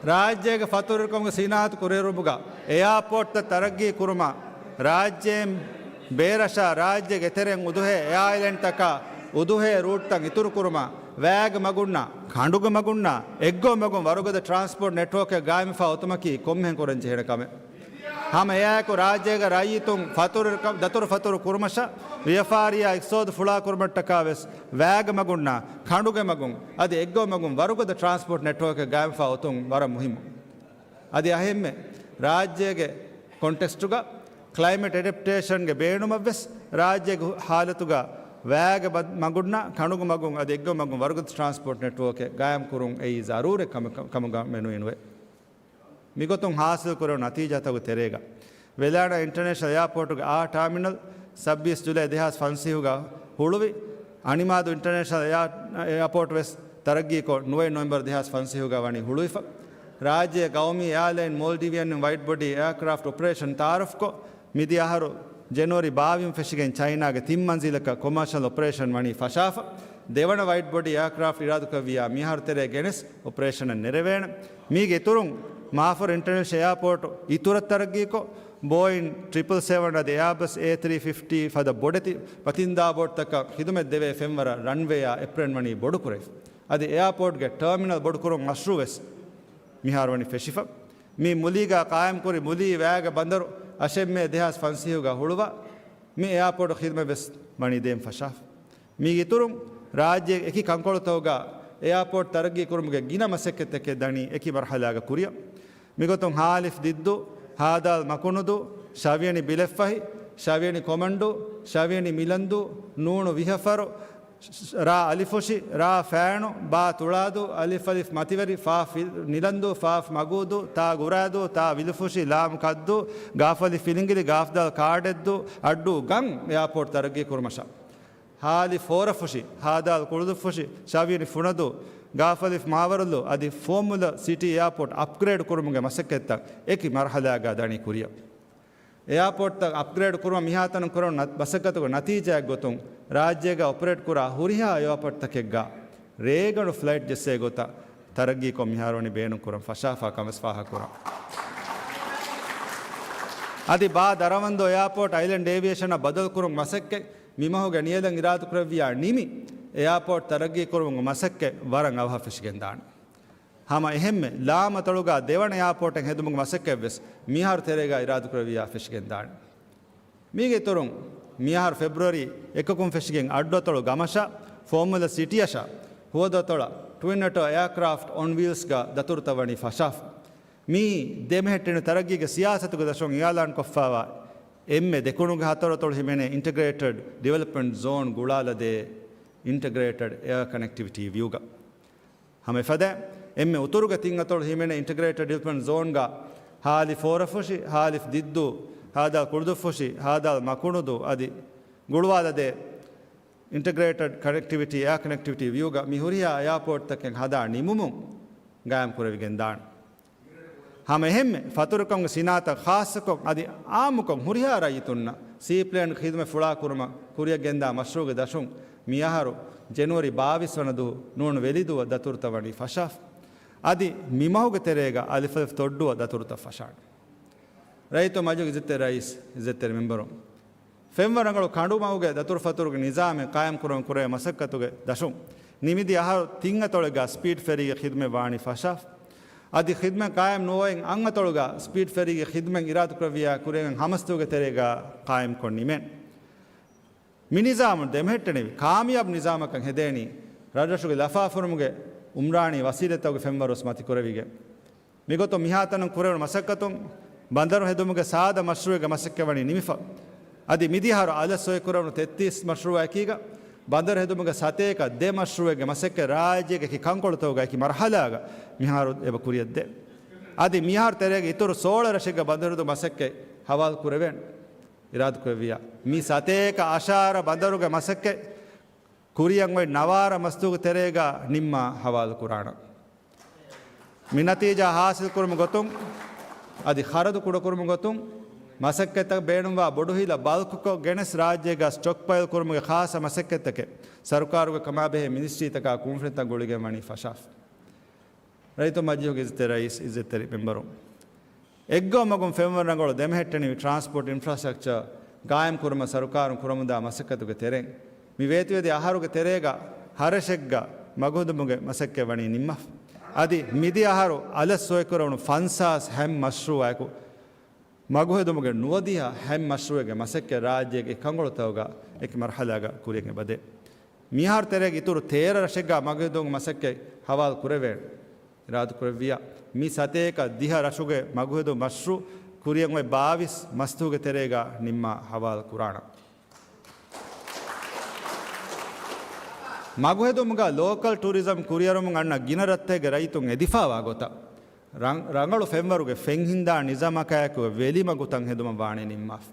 ރާއްޖޭގެ ފަތުރުކަމުގެ ސިނާއަތު ކުރިއެރުމުގަ އެއާޕޯޓްތައް ތަރައްގީ ކުރުމަށް ރާއްޖޭން ބޭރަށާ ރާއްޖޭގެ އެތެރެއިން އުދުހޭ އެއާއިލެންޑްތަކާ އުދުހޭ ރޫޓްތައް އިތުރުކުރުމަށް ވައިގެ މަގުންނާ، ކަނޑުގެ މަގުންނާ، އެއްގޮވަ މަގުން ވަރުގަދަ ޓްރާންސްޕޯޓް ނެޓްވޯކެއް ގާއިމްވެފާ އޮތުމަކީ ކޮންމެހެން ކުރަން ޖެހޭނެ ކަމެއް. ހަމަ އެއާއެކު ރާއްޖޭގެ ރައްޔިތުން ފަތުރު، ދަތުރު ފަތުރު ކުރުމަށާ، ވިޔަފާރިއާ އިޤްތިޞާދު ފުޅާކުރުމަށްޓަކާ ވެސް ވައިގެ މަގުންނާ، ކަނޑުގެ މަގުން، އަދި އެއްގޮވަ މަގުން ވަރުގަދަ ޓްރާންސްޕޯޓް ނެޓްވޯކެއް ގާއިމްވެފާ އޮތުން ވަރަށް މުހިއްމު. އަދި އަހެންމެ ރާއްޖޭގެ ކޮންޓެކްސްޓުގަ ކްލައިމެޓް އެޑެޕްޓޭޝަންގެ ބޭނުމަށްވެސް ރާއްޖޭގެ ހު-، ހާލަތުގަ ވައިގެ ބަ-، މަގުންނާ، ކަނޑުގެ މަގުން އަދި އެއްގޮވަ މަގުން ވަރުގަދަ ޓްރާންސްޕޯޓް ނެޓްވޯކެއް ގާއިމް ކުރުން އެއީ ޒަރޫރެއް ކަމަ-، ކަމުގަ މެނުއިނުވޭ. މިގޮތުން ހާސިލް ކުރެވުނު ނަތީޖާތަކުގެ ތެރޭގަ، ވެލާނާ އިންޓަރނޭޝަނަލް އެއާޕޯޓުގެ އާ ޓާމިނަލް ސައްބީސް ޖުލައި ދެހާސް ފަންސަތޭކަ ހުޅުވި، އަނިމާދު އިންޓަރނޭޝަނަލް އެއާ-، އެއާޕޯޓް ވެސް ތަރައްގީކޮށް، ނުވައެއް ނޮވެމްބަރު ދެހާސް ފަންސަތޭކަ ވަނީ ހުޅުވިފަ. ރާއްޖޭ ގައުމީ އެއާލައިން މޯލްޑިވިއަން ވައިޑް ބޮޑީ އެއާކްރާފްޓް އޮޕަރޭޝަން ތައާރަފްކޮށް، މިދިޔަ އަހަރު ޖެނުއަރީ ބާވީހުން ފެށިގެން ޗައިނާގެ ތިން މަންޒިލަކަށް ކޮމާޝަލް އޮޕަރޭޝަން ވަނީ ފަށާފަ. ދެވަނަ ވައިޑް ބޮޑީ އެއާކްރާފްޓް އިރާދަކުރެއްވިއްޔާ މިއަހަރު ތެރޭ ގެނެސް އޮޕަރޭޝަނަށް ނެރެވޭނެ. މީގެ އިތުރުން މާފަރު އިންޓަރނޭޝަނަލް އެއާޕޯޓް އިތުރަށް ތަރައްގީކޮށް، ބޯއިން ޓްރިޕަލް ސެވަން އަދި އެއާބަސް އޭ ތްރީ ފިފްޓީ ފަދަ ބޮޑެތި ފަތިންދާ ބޯޓްތަކަށް ޚިދުމަތް ދެވޭ ފެންވަރަށް ރަންވޭއާ އެޕްރެން ވަނީ ބޮޑުކުރެވިފަ. އަދި އެއާޕޯޓްގެ ޓާމިނަލް ބޮޑުކުރުން މަޝްރޫއު ވެސް މިހާރު ވަނީ ފެށިފަ. މި މުލީގަ ޤާއިމްކުރި މުލީ ވައިގެ ބަނދަރު އަށެއް މޭ ދެހާސް ފަންސަތޭކަ ހުޅުވާ، މި އެއާޕޯޓު ޚިދުމަތް ވެސް ވަނީ ދޭން ފަށާފަ. މީގެ އިތުރުން، ރާއްޖޭގެ އެކި ކަންކޮޅުތަކުގަ އެއާޕޯޓް ތަރައްގީ ކުރުމުގެ ގިނަ މަސައްކަތްތަކެއް ދަނީ އެކި މަރްޙަލާގަ ކުރިއަށް. މިގޮތުން ހއ. ދިއްދޫ، ހދ. މަކުނުދޫ، ޝ. ބިލެއްފަހި، ޝ. ކޮމަންޑޫ، ޝ. މިލަންދޫ، ނ. ވިހަފަރު، ރ. އަލިފުށި، ރ. ފައިނު، ބ. ތުޅާދޫ، އ. އަލިފް މަތިވެރި، ފ. ނިލަންދޫ، ފ. މަގޫދޫ، ތ. ގުރާދޫ، ތ. ވިލުފުށި، ލ. ކައްދޫ، ގ. ފިލިނގިލި، ގ. ކާޑެއްދޫ، އައްޑޫ ގަން އެއާޕޯޓް ތަރައްގީ ކުރުމަށާ، ހ. ފޯރަފުށި، ހ. ކުޅުދުއްފުށި، ޝ. ފުނަދޫ، ގ. މާވަރުލޫ އަދި ފޯމުލަ ސިޓީ އެއާޕޯޓް އަޕްގްރޭޑް ކުރުމުގެ މަސައްކަތްތައް އެކި މަރްޙަލާގަ ދަނީ ކުރިއަށް. އެއާޕޯޓްތައް އަޕްގްރޭޑް ކުރުމަށް މިހާތަނަށް ކުރެވުނު މަސައްކަތުގެ ނަތީޖާއެއް ގޮތުން، ރާއްޖޭގަ އޮޕަރޭޓް ކުރާ ހުރިހާ އެއާޕޯޓްތަކެއްގަ ރޭގަނޑު ފްލައިޓް ޖެއްސޭ ގޮތަށް ތަރައްގީކޮށް މިހާރު ވަނީ ބޭނުން ކުރަން ފަށާފަ ކަމަށް ފާހަގަކުރަން. އަދި ބާ ދަރަވަންދޫ އެއާޕޯޓް އައިލެންޑް އޭވިއޭޝަނަށް ބަދަލުކުރުމުގެ މަސައްކަތް މިމަހުގެ ނިޔަލަށް އިރާދަކުރެއްވިއްޔާ ނިމި، އެއާޕޯޓް ތަރައްގީކުރުމުގެ މަސައްކަތް ވަރަށް އަވަހަށް ފެށިގެންދާނެ. ހަމަ އެހެންމެ، ލާމަތޮޅުގަ ދެވަނަ އެއާޕޯޓެއް ހެދުމުގެ މަސައްކަތްވެސް މިހާރު ތެރޭގަ އިރާދަކުރެއްވިއްޔާ ފެށިގެންދާނެ. މީގެ އިތުރުން، މިއަހަރު ފެބްރުއަރީ އެކަކުން ފެށިގެން އައްޑުއަތޮޅު ގަމަށާ، ފޯމުލަ ސިޓީއަށާ، ހުވަދުއަތޮޅަށް ޓްވިން އެޓޯ އެއާކްރާފްޓް އޮން ވީލްސްގަ ދަތުރުތައް ވަނީ ފަށާފަ. މިއީ ދެމެހެއްޓެނި ތަރައްގީގެ ސިޔާސަތުގެ ދަށުން އިއާލާންކޮށްފައިވާ އެންމެ ދެކުނުގެ ހަތަރު އަތޮޅު ހިމެނޭ އިންޓަގްރޭޓެޑް ޑިވެލޮޕްމަންޓް ޒޯން ގުޅާލަދޭ އިންޓަގްރޭޓެޑް އެއާ ކަނެކްޓިވިޓީ ވިއުގަ. ހަމަ އެފަދައިން، އެންމެ އުތުރުގެ ތިން އަތޮޅު ހިމެނޭ އިންޓަގްރޭޓެޑް ޑިވެލޮޕްމަންޓް ޒޯންގަ ހއ. ފޯރަފުށި، ހއ. ދިއްދޫ، ހދ. ކުޅުދުއްފުށި، ހދ. މަކުނުދޫ އަދި ގުޅުވާލަދޭ އިންޓަގްރޭޓެޑް ކަނެކްޓިވިޓީ، އެއާ ކަނެކްޓިވިޓީ ވިއުގަ މި ހުރިހާ އެއާޕޯޓްތަކެއް ހަދާ ނިމުމުން ގާއިމް ކުރެވިގެންދާނެ. ހަމަ އެހެންމެ، ފަތުރުކަމުގެ ސިނާއަތަށް ޚާއްޞަކޮށް އަދި އާއްމުކޮށް ހުރިހާ ރައްޔިތުންނަށް ސީޕްލޭންގެ ޚިދުމަތް ފުޅާކުރުމަށް ކުރިއަށް ގެންދާ މަޝްރޫޢުގެ ދަށުން މިއަހަރު ޖެނުއަރީ ބާވީސް ވަނަ ދުވަހު ނޫން ވެލިދޫއަށް ދަތުރުތައް ވަނީ ފަށާފަ. އަދި މިމަހުގެ ތެރޭގަ އަލިފް އަލިފް ދޮއްޑުއަށް ދަތުރުތައް ފަށާނެ. ރައްޔިތުންގެ މަޖިލީހުގެ އިއްޒަތްތެރި ރައީސް، އިއްޒަތްތެރި މެމްބަރުން، ފެންވަރަނގަޅު ކަނޑުމަގުގެ ދަތުރުފަތުރުގެ ނިޒާމެއް ޤާއިމްކުރުމަށް ކުރެވޭ މަސައްކަތުގެ ދަށުން މިދިޔަ އަހަރު ތިން އަތޮޅެއްގަ ސްޕީޑް ފެރީގެ ޚިދުމަތް ވާނީ ފަށާފަ. އަދި ޚިދުމަތް ޤާއިމް ނުވައިން އަށް އަތޮޅުގަ ސްޕީޑް ފެރީގެ ޚިދުމަތް އިރާދަކުރެއްވިއްޔާ ކުރިއަށް ހަމަސްތުގެ ތެރޭގަ ޤާއިމްކޮށް ނިމޭނެ. މި ނިޒާމު ދެމެހެއްޓެނިވި ކާމިޔާބު ނިޒާމަކަށް ހެދޭނީ ރަށްރަށުގެ ލަފާފުރުމުގެ އުމްރާނީ ވަސީލަތްތަކުގެ ފެންވަރު ވެސް މަތިކުރެވިގެން. މިގޮތުން މިހާތަނުން ކުރެވުނު މަސައްކަތުން ބަނދަރު ހެދުމުގެ ސާދަ މަޝްރޫޢެއްގެ މަސައްކަތް ވަނީ ނިމިފަ. އަދި މިދިހަ އަހަރު އަލަށް ސޮއިކުރެވުނު ތެއްތީސް މަޝްރޫޢަކީގަ ބަނދަރު ހެދުމުގެ ސަތޭކަ ދެ މަޝްރޫޢެއްގެ މަސައްކަތް ރާއްޖޭގެ އެކި ކަންކޮޅުތަކުގަ އެކި މަރްޙަލާގަ މިހާރު އެބަ ކުރިއަށްދޭ. އަދި މިހާރު ތެރޭގެ އިތުރު ސޯޅަ ރަށެއްގަ ބަނދަރު ހެދުމުގެ މަސައްކަތް ހަވާލު ކުރެވޭނެ. އިރާދަކުރެއްވިއްޔާ މި ސަތޭކަ އަށާރަ ބަނދަރުގެ މަސައްކަތް ކުރިއަށް އޮތް ނަވާރަ މަސްތުގެ ތެރޭގަ ނިންމާ ހަވާލު ކުރާނަން. މި ނަތީޖާ ހާސިލް ކުރުމުގެ ގޮތުން އަދި ޚަރަދު ކުޑަކުރުމުގެ ގޮތުން މަސައްކަތްތަކަށް ބޭނުންވާ ބޮޑު ހިލަ ބަލްކުކޮށް ގެނެސް ރާއްޖޭގަ ސްޓޮކްޕައިލް ކުރުމުގެ ޚާއްޞަ މަސައްކަތްތަކެއް ސަރުކާރުގެ ކަމާބެހޭ މިނިސްޓްރީތަކާ ކޮންފަރެންސްތައް ގުޅިގެން ވަނީ ފަށާފަ. ރައްޔިތުންގެ މަޖިލީހުގެ އިއްޒަތްތެރި ރައީސް، އިއްޒަތްތެރި މެމްބަރުން، އެއްގޮވަމަގުން ފެންވަރު ރަނގަޅު ދެމެހެއްޓެނިވި ޓްރާންސްޕޯޓް އިންފްރާސްޓްރަކްޗަރ ގާއިމް ކުރުމަށް ސަރުކާރުން ކުރަމުންދާ މަސައްކަތުގެ ތެރެއިން، މި ވޭތުވެދިޔަ އަހަރުގެ ތެރޭގަ ހަރަށެއްގަ މަގުހެދުމުގެ މަސައްކަތް ވަނީ ނިންމަފަ. އަދި މިދިޔަ އަހަރު އަލަށް ސޮއިކުރެވުނު ފަންސާސް ހަތް މަޝްރޫއަކު މަގުހެދުމުގެ ނުވަދިހަ ހަތް މަޝްރޫއެއްގެ މަސައްކަތް ރާއްޖޭގެ ކަނގޮޅުތަކުގަ އެކި މަރުހަލާގަ ކުރިޔަށް އެބަދޭ. މިހާރު ތެރޭގެ އިތުރު ތޭރަ ރަށެއްގަ މަގުހެދުމުގެ މަސައްކަތް ހަވާލު ކުރެވޭނެ. އިރާދަކުރެއްވިޔާ، މި ސަތޭކަ ދިހަ ރަށުގެ މަގުހެދު މަޝްރޫ ކުރިޔަށް އޮތް ބާވީސް މަސްތުގެ ތެރޭގަ ނިންމާ ހަވާލު ކުރާނަން. މަގުހެދުމުގަ ލޯކަލް ޓޫރިޒަމް ކުރިއަރުމުން އަންނަ ގިނަ ރަށްތަކެއްގެ ރައްޔިތުން އެދިފާވާ ގޮތަށް، ރަން-، ރަނގަޅު ފެންވަރުގެ ފެންހިންދާ ނިޒާމަކާއެކު ވެލިމަގުތައް ހެދުމަށް ވާނީ ނިންމާފަ.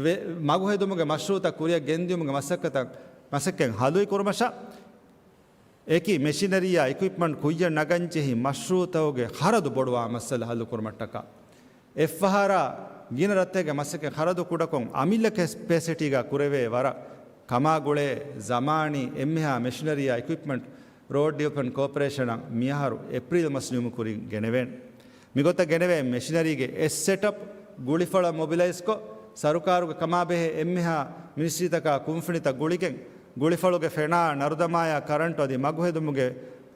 ވެ-، މަގުހެދުމުގެ މަޝްރޫއުތައް ކުރިއަށް ގެންދިޔުމުގެ މަސައްކަތަށް، މަސައްކަތް ހަލުއި ކުރުމަށާ، އެކި މެޝިނަރީއާ އިކުއިޕްމަންޓް ކުއްޔަށް ނަގަން ޖެހި މަޝްރޫއުތަކުގެ ޚަރަދު ބޮޑުވާ މައްސަލަ ހައްލު ކުރުމަށްޓަކާ، އެއްފަހަރާ ގިނަ ރަށްތަކެއްގެ މަސައްކަތް ޚަރަދު ކުޑަކޮށް، އަމިއްލަ ކެޕޭސިޓީގަ ކުރެވޭ ވަރަށް ކަމާގުޅޭ ޒަމާނީ އެންމެހާ މެޝިނަރީއާ އިކުއިޕްމަންޓް، ރޯޑް ޑިވެލޮޕްމަންޓް ކޯޕަރޭޝަނަށް މިއަހަރު އޭޕްރީލް މަސް ނިމުމުގެ ކުރިން ގެނެވޭނެ. މިގޮތަށް ގެނެވޭ މެޝިނަރީގެ އެއް ސެޓަޕް، ގުޅިފަޅަށް މޮބިލައިޒްކޮށް، ސަރުކާރުގެ ކަމާބެހޭ އެންމެހާ މިނިސްޓްރީތަކާ ކުންފުނިތައް ގުޅިގެން، ގުޅިފަޅުގެ ފެނާ ނަރުދަމާޔާ ކަރަންޓު އަދި މަގުހެދުމުގެ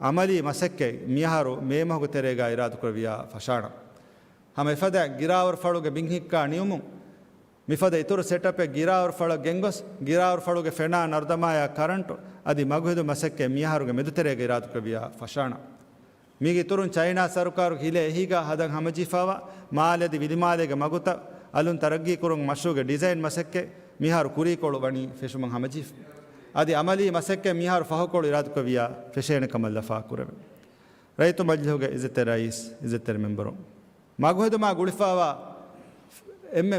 އަމަލީ މަސައްކަތް މިއަހަރު މޭ މަހުގެ ތެރޭގަ އިރާދަކުރެއްވިޔާ ފަށާނަން. ހަމަ އެފަދައިން ގިރާވަރު ފަޅުގެ ބިން ހިއްކާ ނިމުމުން، މިފަދަ އިތުރު ސެޓަޕެއް ގިރާވަރު ފަޅަށް ގެންގޮސް، ގިރާވަރު ފަޅުގެ ފެނާ ނަރުދަމާޔާ ކަރަންޓު އަދި މަގުހެދުމުގެ މަސައްކަތް މިއަހަރުގެ މެދުތެރޭގަ އިރާދަކުރެއްވިޔާ ފަށާނަން. މީގެ އިތުރުން ޗައިނާ ސަރުކާރުގެ ހިލޭ އެހީގަ ހަދަން ހަމަޖެހިފައިވާ މާލެ އަދި ވިލިމާލޭގެ މަގުތައް އަލުން ތަރައްގީ ކުރުމުގެ މަޝްރޫއުގެ ޑިޒައިން މަސައްކަތް މިހާރު ކުރީކޮޅު ވަނީ ފެށުމަށް ހަމަޖެހިފަ. އަދި އަމަލީ މަސައްކަތް މިހާރު ފަހުކޮޅު އިރާދަކުރެއްވިޔާ ފެށޭނެ ކަމަށް ލަފާކުރެވޭ. ރައްޔިތު މަޖިލީހުގެ އިއްޒަތްތެރި ރައީސް، އިއްޒަތްތެރި މެމްބަރު، މަގުހެދުމާ ގުޅިފައިވާ އެންމެ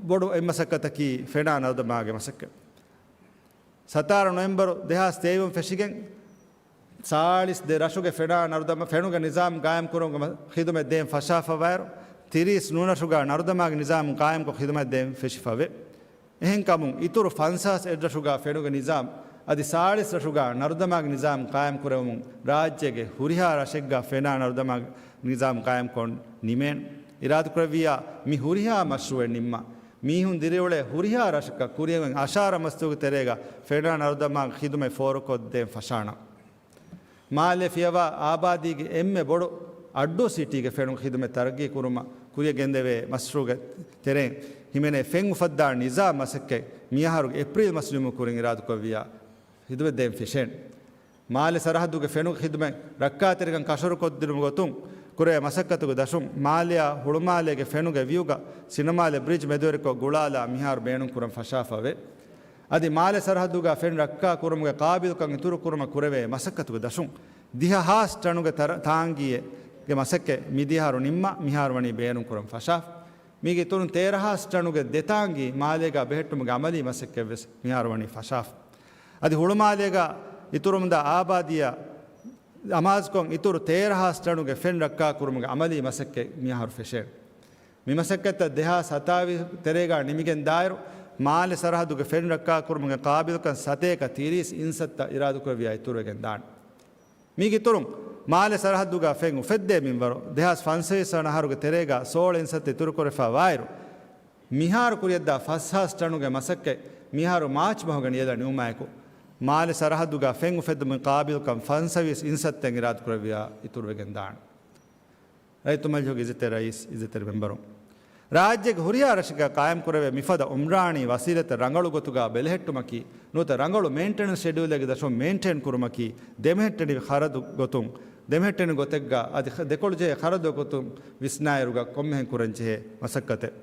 ބޮޑު އެއްމަސައްކަތަކީ ފެނާ ނަރުދަމާގެ މަސައްކަތް. ސަތާރަ ނޮވެމްބަރު ދެހާސް ތޭވީސް ފެށިގެން، ސާޅީސް ދެ ރަށުގެ ފެނާ ނަރުދަމާ ފެނުގެ ނިޒާމް ގާއިމް ކުރުމުގެ ޚިދުމަތް ދޭން ފަށާފަވާއިރު، ތިރީސް ނުވަ ރަށުގަ ނަރުދަމާގެ ނިޒާމް ގާއިމްކޮށް ޚިދުމަތް ދޭން ފެށިފަވޭ. އެހެންކަމުން، އިތުރު ފަންސާސް އެއް ރަށުގަ ފެނުގެ ނިޒާމް އަދި ސާޅީސް ރަށުގަ ނަރުދަމާގެ ނިޒާމް ގާއިމް ކުރެވުމުން، ރާއްޖޭގެ ހުރިހާ ރަށެއްގަ ފެނާ ނަރުދަމާގެ ނިޒާމް ގާއިމްކޮށް ނިމޭނެ. އިރާދަކުރެއްވިއްޔާ، މި ހުރިހާ މަޝްރޫއެއް ނިންމާ، މީހުން ދިރިއުޅޭ ހުރިހާ ރަށަކަށް ކުރިއަށް އަށާރަ މަސްތުގެ ތެރޭގަ ފެނާ ނަރުދަމާގެ ޚިދުމަތް ފޯރުކޮށްދޭން ފަށާނަން. މާލެ ފިޔަވާ އާބާދީގެ އެންމެ ބޮޑު އައްޑޫ ސިޓީގެ ފެނުގެ ޚިދުމަތް ތަރައްގީ ކުރުމަށް ކުރިއަށް ގެންދެވޭ މަޝްރޫއުގެ ތެރެއިން ހިމެނޭ ފެން އުފައްދާ ނިޒާމް މަސައްކަތް މިއަހަރުގެ އޭޕްރީލް މަސް ނިމުމުގެ ކުރިން އިރާދަކުރެއްވިއްޔާ ޚިދުމަތް ދޭން ފެށޭނެ. މާލެ ސަރަހައްދުގެ ފެނުގެ ޚިދުމަތް ރައްކާތެރިކަން ކަށަވަރުކޮށްދިނުމުގެ ގޮތުން ކުރެވޭ މަސައްކަތުގެ ދަށުން، މާލެއާ ހުޅުމާލޭގެ ފެނުގެ ވިއުގަ ސިނަމާލެ ބްރިޖް މެދުވެރިކޮށް ގުޅާލާ މިހާރު ބޭނުންކުރަން ފަށާފަވޭ. އަދި މާލެ ސަރަހައްދުގަ ފެން ރައްކާ ކުރުމުގެ ޤާބިލުކަން އިތުރުކުރުމަށް ކުރެވޭ މަސައްކަތުގެ ދަށުން، ދިހަ ހާސް ޓަނުގެ ތަރަ-، ތާނގީއެއްގެ މަސައްކަތް މިދިޔަހަރު ނިންމާ، މިހާރު ވަނީ ބޭނުންކުރަން ފަށާފަ. މީގެ އިތުރުން ތޭރަ ހާސް ޓަނުގެ ދެ ތާނގީ މާލޭގަ ބެހެއްޓުމުގެ އަމަލީ މަސައްކަތްވެސް މިހާރު ވަނީ ފަށާފަ. އަދި ހުޅުމާލޭގަ އިތުރުމުންދާ އާބާދީއަށް އަމާޒުކޮށް އިތުރު ތޭރަ ހާސް ޓަނުގެ ފެން ރައްކާކުރުމުގެ އަމަލީ މަސައްކަތް މިއަހަރު ފެށޭނެ. މި މަސައްކަތްތައް ދެހާސް ހަތާވީސް ތެރޭގަ ނިމިގެން ދާއިރު، މާލެ ސަރަހައްދުގެ ފެން ރައްކާކުރުމުގެ ޤާބިލުކަން ސަތޭކަ ތިރީސް އިންސައްތަ އިރާދަކުރެއްވިޔާ އިތުރުވެގެން ދާނެ. މީގެ އިތުރުން، މާލެ ސަރަހައްދުގަ ފެން އުފެއްދޭ މިންވަރު ދެހާސް ފަންސަވީސް ވަނަ އަހަރުގެ ތެރޭގަ ސޯޅަ އިންސައްތަ އިތުރުކުރެފަ ވާއިރު، މިހާރު ކުރިއަށްދާ ފަސް ހާސް ޓަނުގެ މަސައްކަތް މިހާރު މާޗް މަހުގެ ނިޔަލަށް ނިމުމާއެކު، މާލެ ސަރަހައްދުގަ ފެން އުފެއްދުމުގެ ޤާބިލުކަން ފަންސަވީސް އިންސައްތައިން އިރާދަކުރެއްވިޔާ އިތުރުވެގެން ދާނެ. ރައްޔިތު މަޖިލީހުގެ އިއްޒަތްތެރި ރައީސް، އިއްޒަތްތެރި މެމްބަރުން، ރާއްޖޭގެ ހުރިހާ ރަށެއްގަ ޤާއިމްކުރެވޭ މިފަދަ އުމްރާނީ ވަސީލަތްތައް ރަނގަޅު ގޮތުގަ ބެލެހެއްޓުމަކީ، ނުވަތަ ރަނގަޅު މެއިންޓެނަންސް ޝެޑިއުލެއްގެ ދަށުން މެއިންޓެއިން ކުރުމަކީ، ދެމެހެއްޓެނިވި ޚަރަދު ގޮތުން، ދެމެހެއްޓެނި ގޮތެއްގަ އަދި ދެކޮޅުޖެހޭ ޚަރަދު ގޮތުން ވިސްނާއިރުގަ ކޮންމެހެން ކުރަންޖެހޭ މަސައްކަތެއް.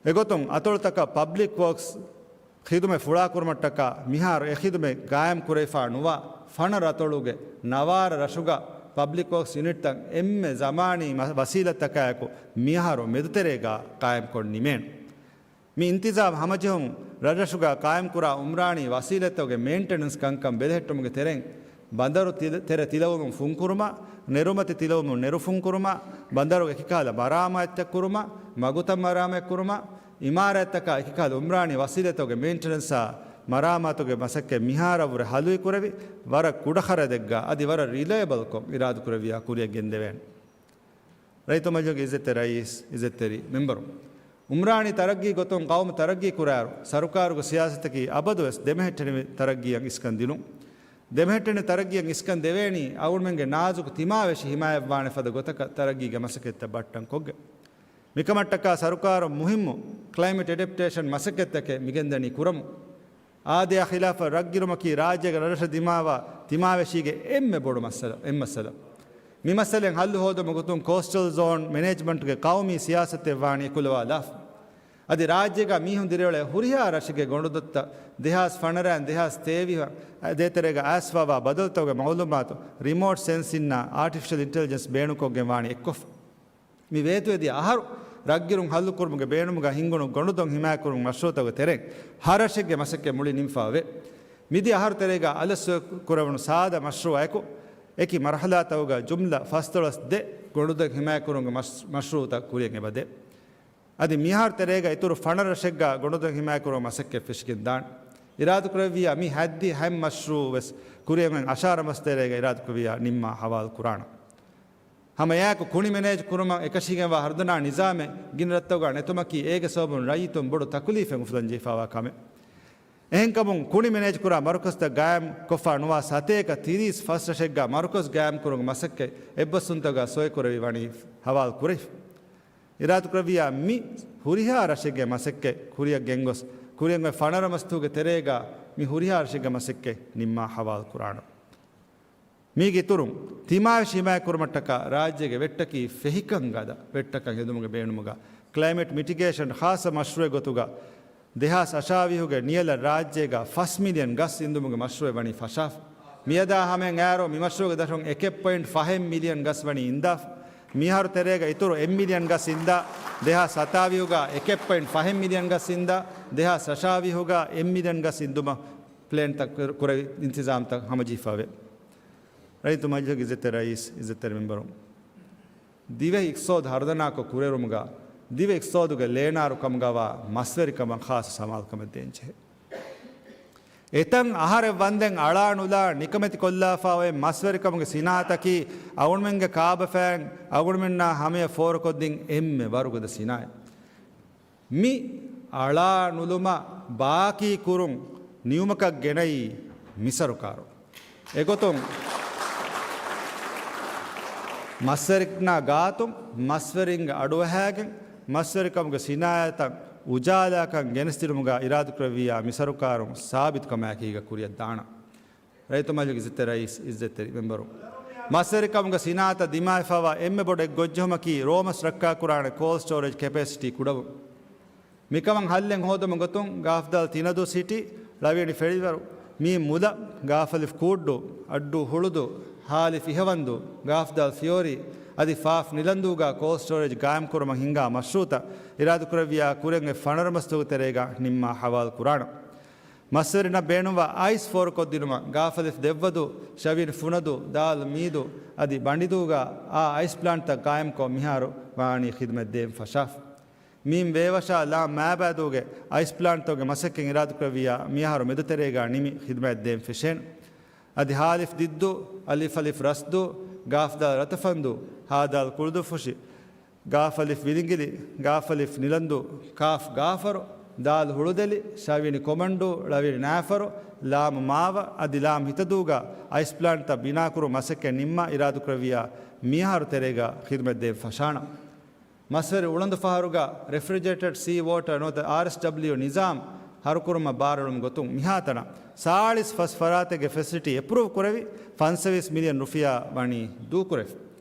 އެގޮތުން، އަތޮޅުތަކަށް ޕަބްލިކް ވޯކްސް ޚިދުމަތް ފުޅާކުރުމަށްޓަކާ މިހާރު އެ ޚިދުމަތް ގާއިމް ކުރެވިފާ ނުވާ ފަނަރަ އަތޮޅުގެ ނަވާރަ ރަށުގަ ޕަބްލިކް ވޯކްސް ޔުނިޓްތައް އެންމެ ޒަމާނީ މަ-، ވަސީލަތްތަކާއެކު މިއަހަރު މެދުތެރޭގަ ޤާއިމްކޮށް ނިމޭނެ. މި އިންތިޒާމް ހަމަޖެހުން ރަށްރަށުގަ ޤާއިމްކުރާ އުމްރާނީ ވަސީލަތްތަކުގެ މެއިންޓެނަންސް ކަންކަން ބެލެހެއްޓުމުގެ ތެރެއިން، ބަނދަރު ތިލަ-، ތެރެ ތިލަވުމުން ފުންކުރުމާ، ނެރުމަތި ތިލަވުމުން ނެރު ފުންކުރުމާ، ބަނދަރުގެ އެކިކަހަލަ މަރާމާތްތައް ކުރުމާ، މަގުތައް މަރާމާތް ކުރުމާ، އިމާރާތްތަކާ އެކިކަހަލަ އުމްރާނީ ވަސީލަތްތަކުގެ މެއިންޓެނަންސާ މަރާމާތުގެ މަސައްކަތް މިހާރަށްވުރެ ހަލުއިކުރެވި، ވަރަށް ކުޑަ ޚަރަދެއްގަ އަދި ވަރަށް ރިލައިބަލްކޮށް އިރާދަކުރެއްވިޔާ ކުރިއަށް ގެންދެވޭނެ. ރައްޔިތު މަޖިލީހުގެ އިއްޒަތްތެރި ރައީސް، އިއްޒަތްތެރި މެމްބަރު، އުމްރާނީ ތަރައްގީ ގޮތުން ޤައުމު ތަރައްގީ ކުރާއިރު، ސަރުކާރުގެ ސިޔާސަތަކީ އަބަދުވެސް ދެމެހެއްޓެނިވި ތަރައްގީއަށް އިސްކަން ދިނުން. ދެމެހެއްޓެނި ތަރައްގީއަށް އިސްކަން ދެވޭނީ އަޅުގަނޑުމެންގެ ނާޒުކު ތިމާވެށި ހިމާޔަތްވާނެ ފަދަ ގޮތަކަށް ތަރައްގީގެ މަސައްކަތްތައް ބައްޓަން ކޮށްގެން. މިކަމަށްޓަކާ ސަރުކާރުން މުހިއްމު ކްލައިމެޓް އެޑެޕްޓޭޝަން މަސައްކަތްތަކެއް މިގެންދަނީ ކުރަމުން. އާދަޔާ ޚިލާފަށް ރަށްގިރުމަކީ ރާއްޖޭގެ ރަށްރަށަށް ދިމާވާ ތިމާވެށީގެ އެންމެ ބޮޑު މައްސަލަ، އެއް މައްސަލަ. މި މައްސަލައިން ހައްލު ހޯދުމުގެ ގޮތުން ކޯސްޓަލް ޒޯން މެނޭޖްމަންޓްގެ ޤައުމީ ސިޔާސަތެއް ވާނީ އެކުލަވާލާފަ. އަދި ރާއްޖޭގަ މީހުން ދިރިއުޅޭ ހުރިހާ ރަށެއްގެ ގޮނޑުދޮށްތައް ދެހާސް ފަނަރައިން ދެހާސް ތޭވީހަށް ދޭތެރޭގަ އައިސްފަވާ ބަދަލުތަކުގެ މައުލޫމާތު ރިމޯޓް ސެންސިންނާ އާޓިފިޝަލް އިންޓެލިޖެންސް ބޭނުންކޮށްގެން ވާނީ އެއްކޮށްފަ. މި ވޭތުވެދިޔަ އަހަރު ރަށްގިރުން ހައްލުކުރުމުގެ ބޭނުމުގަ ހިންގުނު ގޮނޑުދޮށް ހިމާޔަތްކުރުމުގެ މަޝްރޫއުތަކުގެ ތެރެއިން ހަ ރަށެއްގެ މަސައްކަތް މުޅި ނިމިފަވޭ. މިދިޔަ އަހަރު ތެރޭގަ އަލަށް ކުރެވުނު ސާދަ މަޝްރޫއަކު އެކި މަރުހަލާތަކުގަ ޖުމްލަ ފަސްދޮޅަސް ދެ ގޮނޑުދޮށް ހިމާޔަތްކުރުމުގެ މަޝް-، މަޝްރޫއުތައް ކުރިއަށް އެބަދޭ. އަދި މިހާރު ތެރޭގަ އިތުރު ފަނަރަ ރަށެއްގަ ގޮނޑުދޮށް ހިމާޔަތްކުރުމުގެ މަސައްކަތް ފެށިގެން ދާނެ. އިރާދަކުރެއްވިއްޔާ މި ހައްދި ހަތް މަޝްރޫއު ވެސް ކުރިއަށް އަށާރަ މަސް ތެރޭގަ އިރާދަކުރެއްވިއްޔާ ނިންމާ ހަވާލު ކުރާނަން. ހަމައެއާއެކު ކުނި މެނޭޖް ކުރުމަށް އެކަށީގެންވާ ހަރުދަނާ ނިޒާމެއް ގިނަ ރަށްތަކުގަ ނެތުމަކީ އޭގެ ސަބަބުން ރައްޔިތުން ބޮޑު ތަކުލީފެއް އުފުލަން ޖެހިފައިވާ ކަމެއް. އެހެންކަމުން ކުނި މެނޭޖްކުރާ މަރުކަޒުތައް ގާއިމް ކޮށްފަ ނުވާ ސަތޭކަ ތިރީސް ފަސް ރަށެއްގަ މަރުކަޒު ގާއިމްކުރުމުގެ މަސައްކަތް އެއްބަސްވުންތަކުގަ ސޮއިކުރެވި ވަނީ ހަވާލު ކުރެވިފަ. އިރާދަކުރެއްވިއްޔާ މި ހުރިހާ ރަށެއްގެ މަސައްކަތް ކުރިއަށް ގެންގޮސް، ކުރިއަށް އޮތް ފަނަރަ މަސްތުގެ ތެރޭގަ މި ހުރިހާ ރަށެއްގެ މަސައްކަތް ނިންމާ ހަވާލު ކުރާނަން. މީގެ އިތުރުން، ތިމާވެށި ހިމާޔަތްކުރުމަށްޓަކާ ރާއްޖޭގެ ވެއްޓަކީ ފެހިކަން ގަދަ ވެއްޓަކަށް ހެދުމުގެ ބޭނުމުގަ، ކްލައިމެޓް މިޓިގޭޝަން ޚާއްޞަ މަޝްރޫއެއް ގޮތުގަ ދެހާސް އަށާވީހުގެ ނިޔަލަށް ރާއްޖޭގަ ފަސް މިލިއަން ގަސް އިންދުމުގެ މަޝްރޫއެއް ވަނީ ފަށާފަ. މިއަދާ ހަމައިން އައިއިރު މި މަޝްރޫއުގެ ދަށުން އެކެއް ޕޮއިންޓް ފަހެއް މިލިއަން ގަސް ވަނީ އިންދާފަ. މިހާރު ތެރޭގަ އިތުރު އެއް މިލިއަން ގަސް އިންދާ، ދެހާސް ހަތާވީހުގަ އެކެއް ޕޮއިންޓް ފަހެއް މިލިއަން ގަސް އިންދާ، ދެހާސް ރަށާވީހުގަ އެއް މިލިއަން ގަސް އިންދުމަށް ޕްލޭންތައް ކުރ-، ކުރެވި އިންތިޒާމްތައް ހަމަޖެހިފަވޭ. ރައްޔިތު މަޖިލީހުގެ އިއްޒަތްތެރި ރައީސް، އިއްޒަތްތެރި މެމްބަރު، ދިވެހި އިޤްތިޞާދު ހަރުދަނާކޮށް ކުރިއެރުމުގަ، ދިވެހި އިޤްތިޞާދުގެ ލޭނާރު ކަމުގަވާ މަސްވެރިކަމަށް ޚާއްޞަ ސަމާލުކަމެއް ދޭންޖެހޭ. އެތަން އަހަރެއް ވަންދެން އަޅާ ނުލާ ނިކަމެތިކޮށްލާފަ އޮތް މަސްވެރިކަމުގެ ސިނާއަތަކީ އަޅުގަނޑުމެންގެ ކާބަފައިން އަޅުގަނޑުމެންނާ ހަމަޔަށް ފޯރުކޮށްދިން އެންމެ ވަރުގަދަ ސިނާއަތް. މި އަޅާ ނުލުމަށް ބާކީ ކުރުން ނިޔުމަކަށް ގެނައީ މި ސަރުކާރު. އެގޮތުން މަސްވެރިންނާ ގާތުން މަސްވެރިންގެ އަޑުއަހާގެން މަސްވެރިކަމުގެ ސިނާއަތަށް އުޖާލާކަން ގެނެސްދިނުމުގަ އިރާދަކުރެއްވިއްޔާ މި ސަރުކާރުން ސާބިތުކަމާއެކީގަ ކުރިއަށް ދާނަން. ރައްޔިތު މަޖިލީހުގެ އިއްޒަތްތެރި ރައީސް، އިއްޒަތްތެރި މެމްބަރު، މަސްވެރިކަމުގެ ސިނާއަތަށް ދިމާވެފައިވާ އެންމެ ބޮޑު އެއްގޮށްޖެހުމަކީ ރޯމަސް ރައްކާކުރާނެ ކޯލްޑް ސްޓޯރޭޖް ކެޕޭސިޓީ ކުޑަވުން. މިކަމަށް ހައްލެއް ހޯދުމުގެ ގޮތުން ގާފްދާލް ތިނަދޫ ސިޓީ، ޅަވިޔަނި ފެޅިވަރު، މީން މުލަ، ގާފަލިފު ކޫއްޑޫ، އައްޑޫ ހުޅުދޫ، ހާލިފް އިހަވަންދޫ، ގާފްދާލް ފިޔޯރީ، އަދި ފާފް ނިލަންދޫގަ ކޯލްޑް ސްޓޯރޭޖް ގާއިމްކުރުމަށް ހިންގާ މަޝްރޫއުތައް އިރާދަކުރެއްވިއްޔާ ކުރިއަށް އޮތް ފަނަރަ މަސްތުގެ ތެރޭގަ ނިންމާ ހަވާލު ކުރާނަން. މަސްވެރިންނަށް ބޭނުންވާ އައިސް ފޯރުކޮށްދިނުމަށް ގާފަލިފް ދެއްވަދޫ، ޝަވީން ފުނަދޫ، ދާލް މީދޫ އަދި ބަނޑިދޫގަ އާ އައިސް ޕްލާންޓްތައް ގާއިމްކޮށް މިހާރު ވާނީ ޚިދުމަތް ދޭން ފަށާފަ. މީން ވޭވަށާ ލާމް މާބައިދޫގެ އައިސް ޕްލާންޓްތަކުގެ މަސައްކަތް އިރާދަކުރެއްވިއްޔާ މިއަހަރު މެދުތެރޭގަ ނިމި ޚިދުމަތް ދޭން ފެށޭނެ. އަދި ހާލިފް ދިއްދޫ، އަލިފް އަލިފް ރަސްދޫ، ގާފްދާލް ރަތަފަންދޫ، ހާދާލް ކުޅުދުއްފުށި، ގާފަލިފް ވިލިނގިލި، ގާފަލިފް ނިލަންދޫ، ކާފް ގާފަރު، ދާލް ހުޅުދެލި، ޝަވިޔަނި ކޮމަންޑޫ، ޅަވިޔަނި ނާފަރު، ލާމް މާވަ އަދި ލާމް ހިތަދޫގަ އައިސް ޕްލާންޓްތައް ބިނާކުރުމަށް މަސައްކަތް ނިންމާ އިރާދަކުރެއްވިއްޔާ މިއަހަރު ތެރޭގަ ޚިދުމަތް ދޭން ފަށާނަން. މަސްވެރި އުޅަނދު ފަހަރުގަ ރެފްރިޖަރޭޓަޑް ސީ ވޯޓަރ ނުވަތަ އާރްއެސްޑަބްލިޔު ނިޒާމް ހަރުކުރުމަށް ބާރުއެޅުމުގެ ގޮތުން މިހާތަނަށް ސާޅީސް ފަސް ފަރާތެއްގެ ފެސިލިޓީ އެޕްރޫވް ކުރެވި، ފަންސަވީސް މިލިއަން ރުފިޔާ ވަނީ ދޫކުރެވި.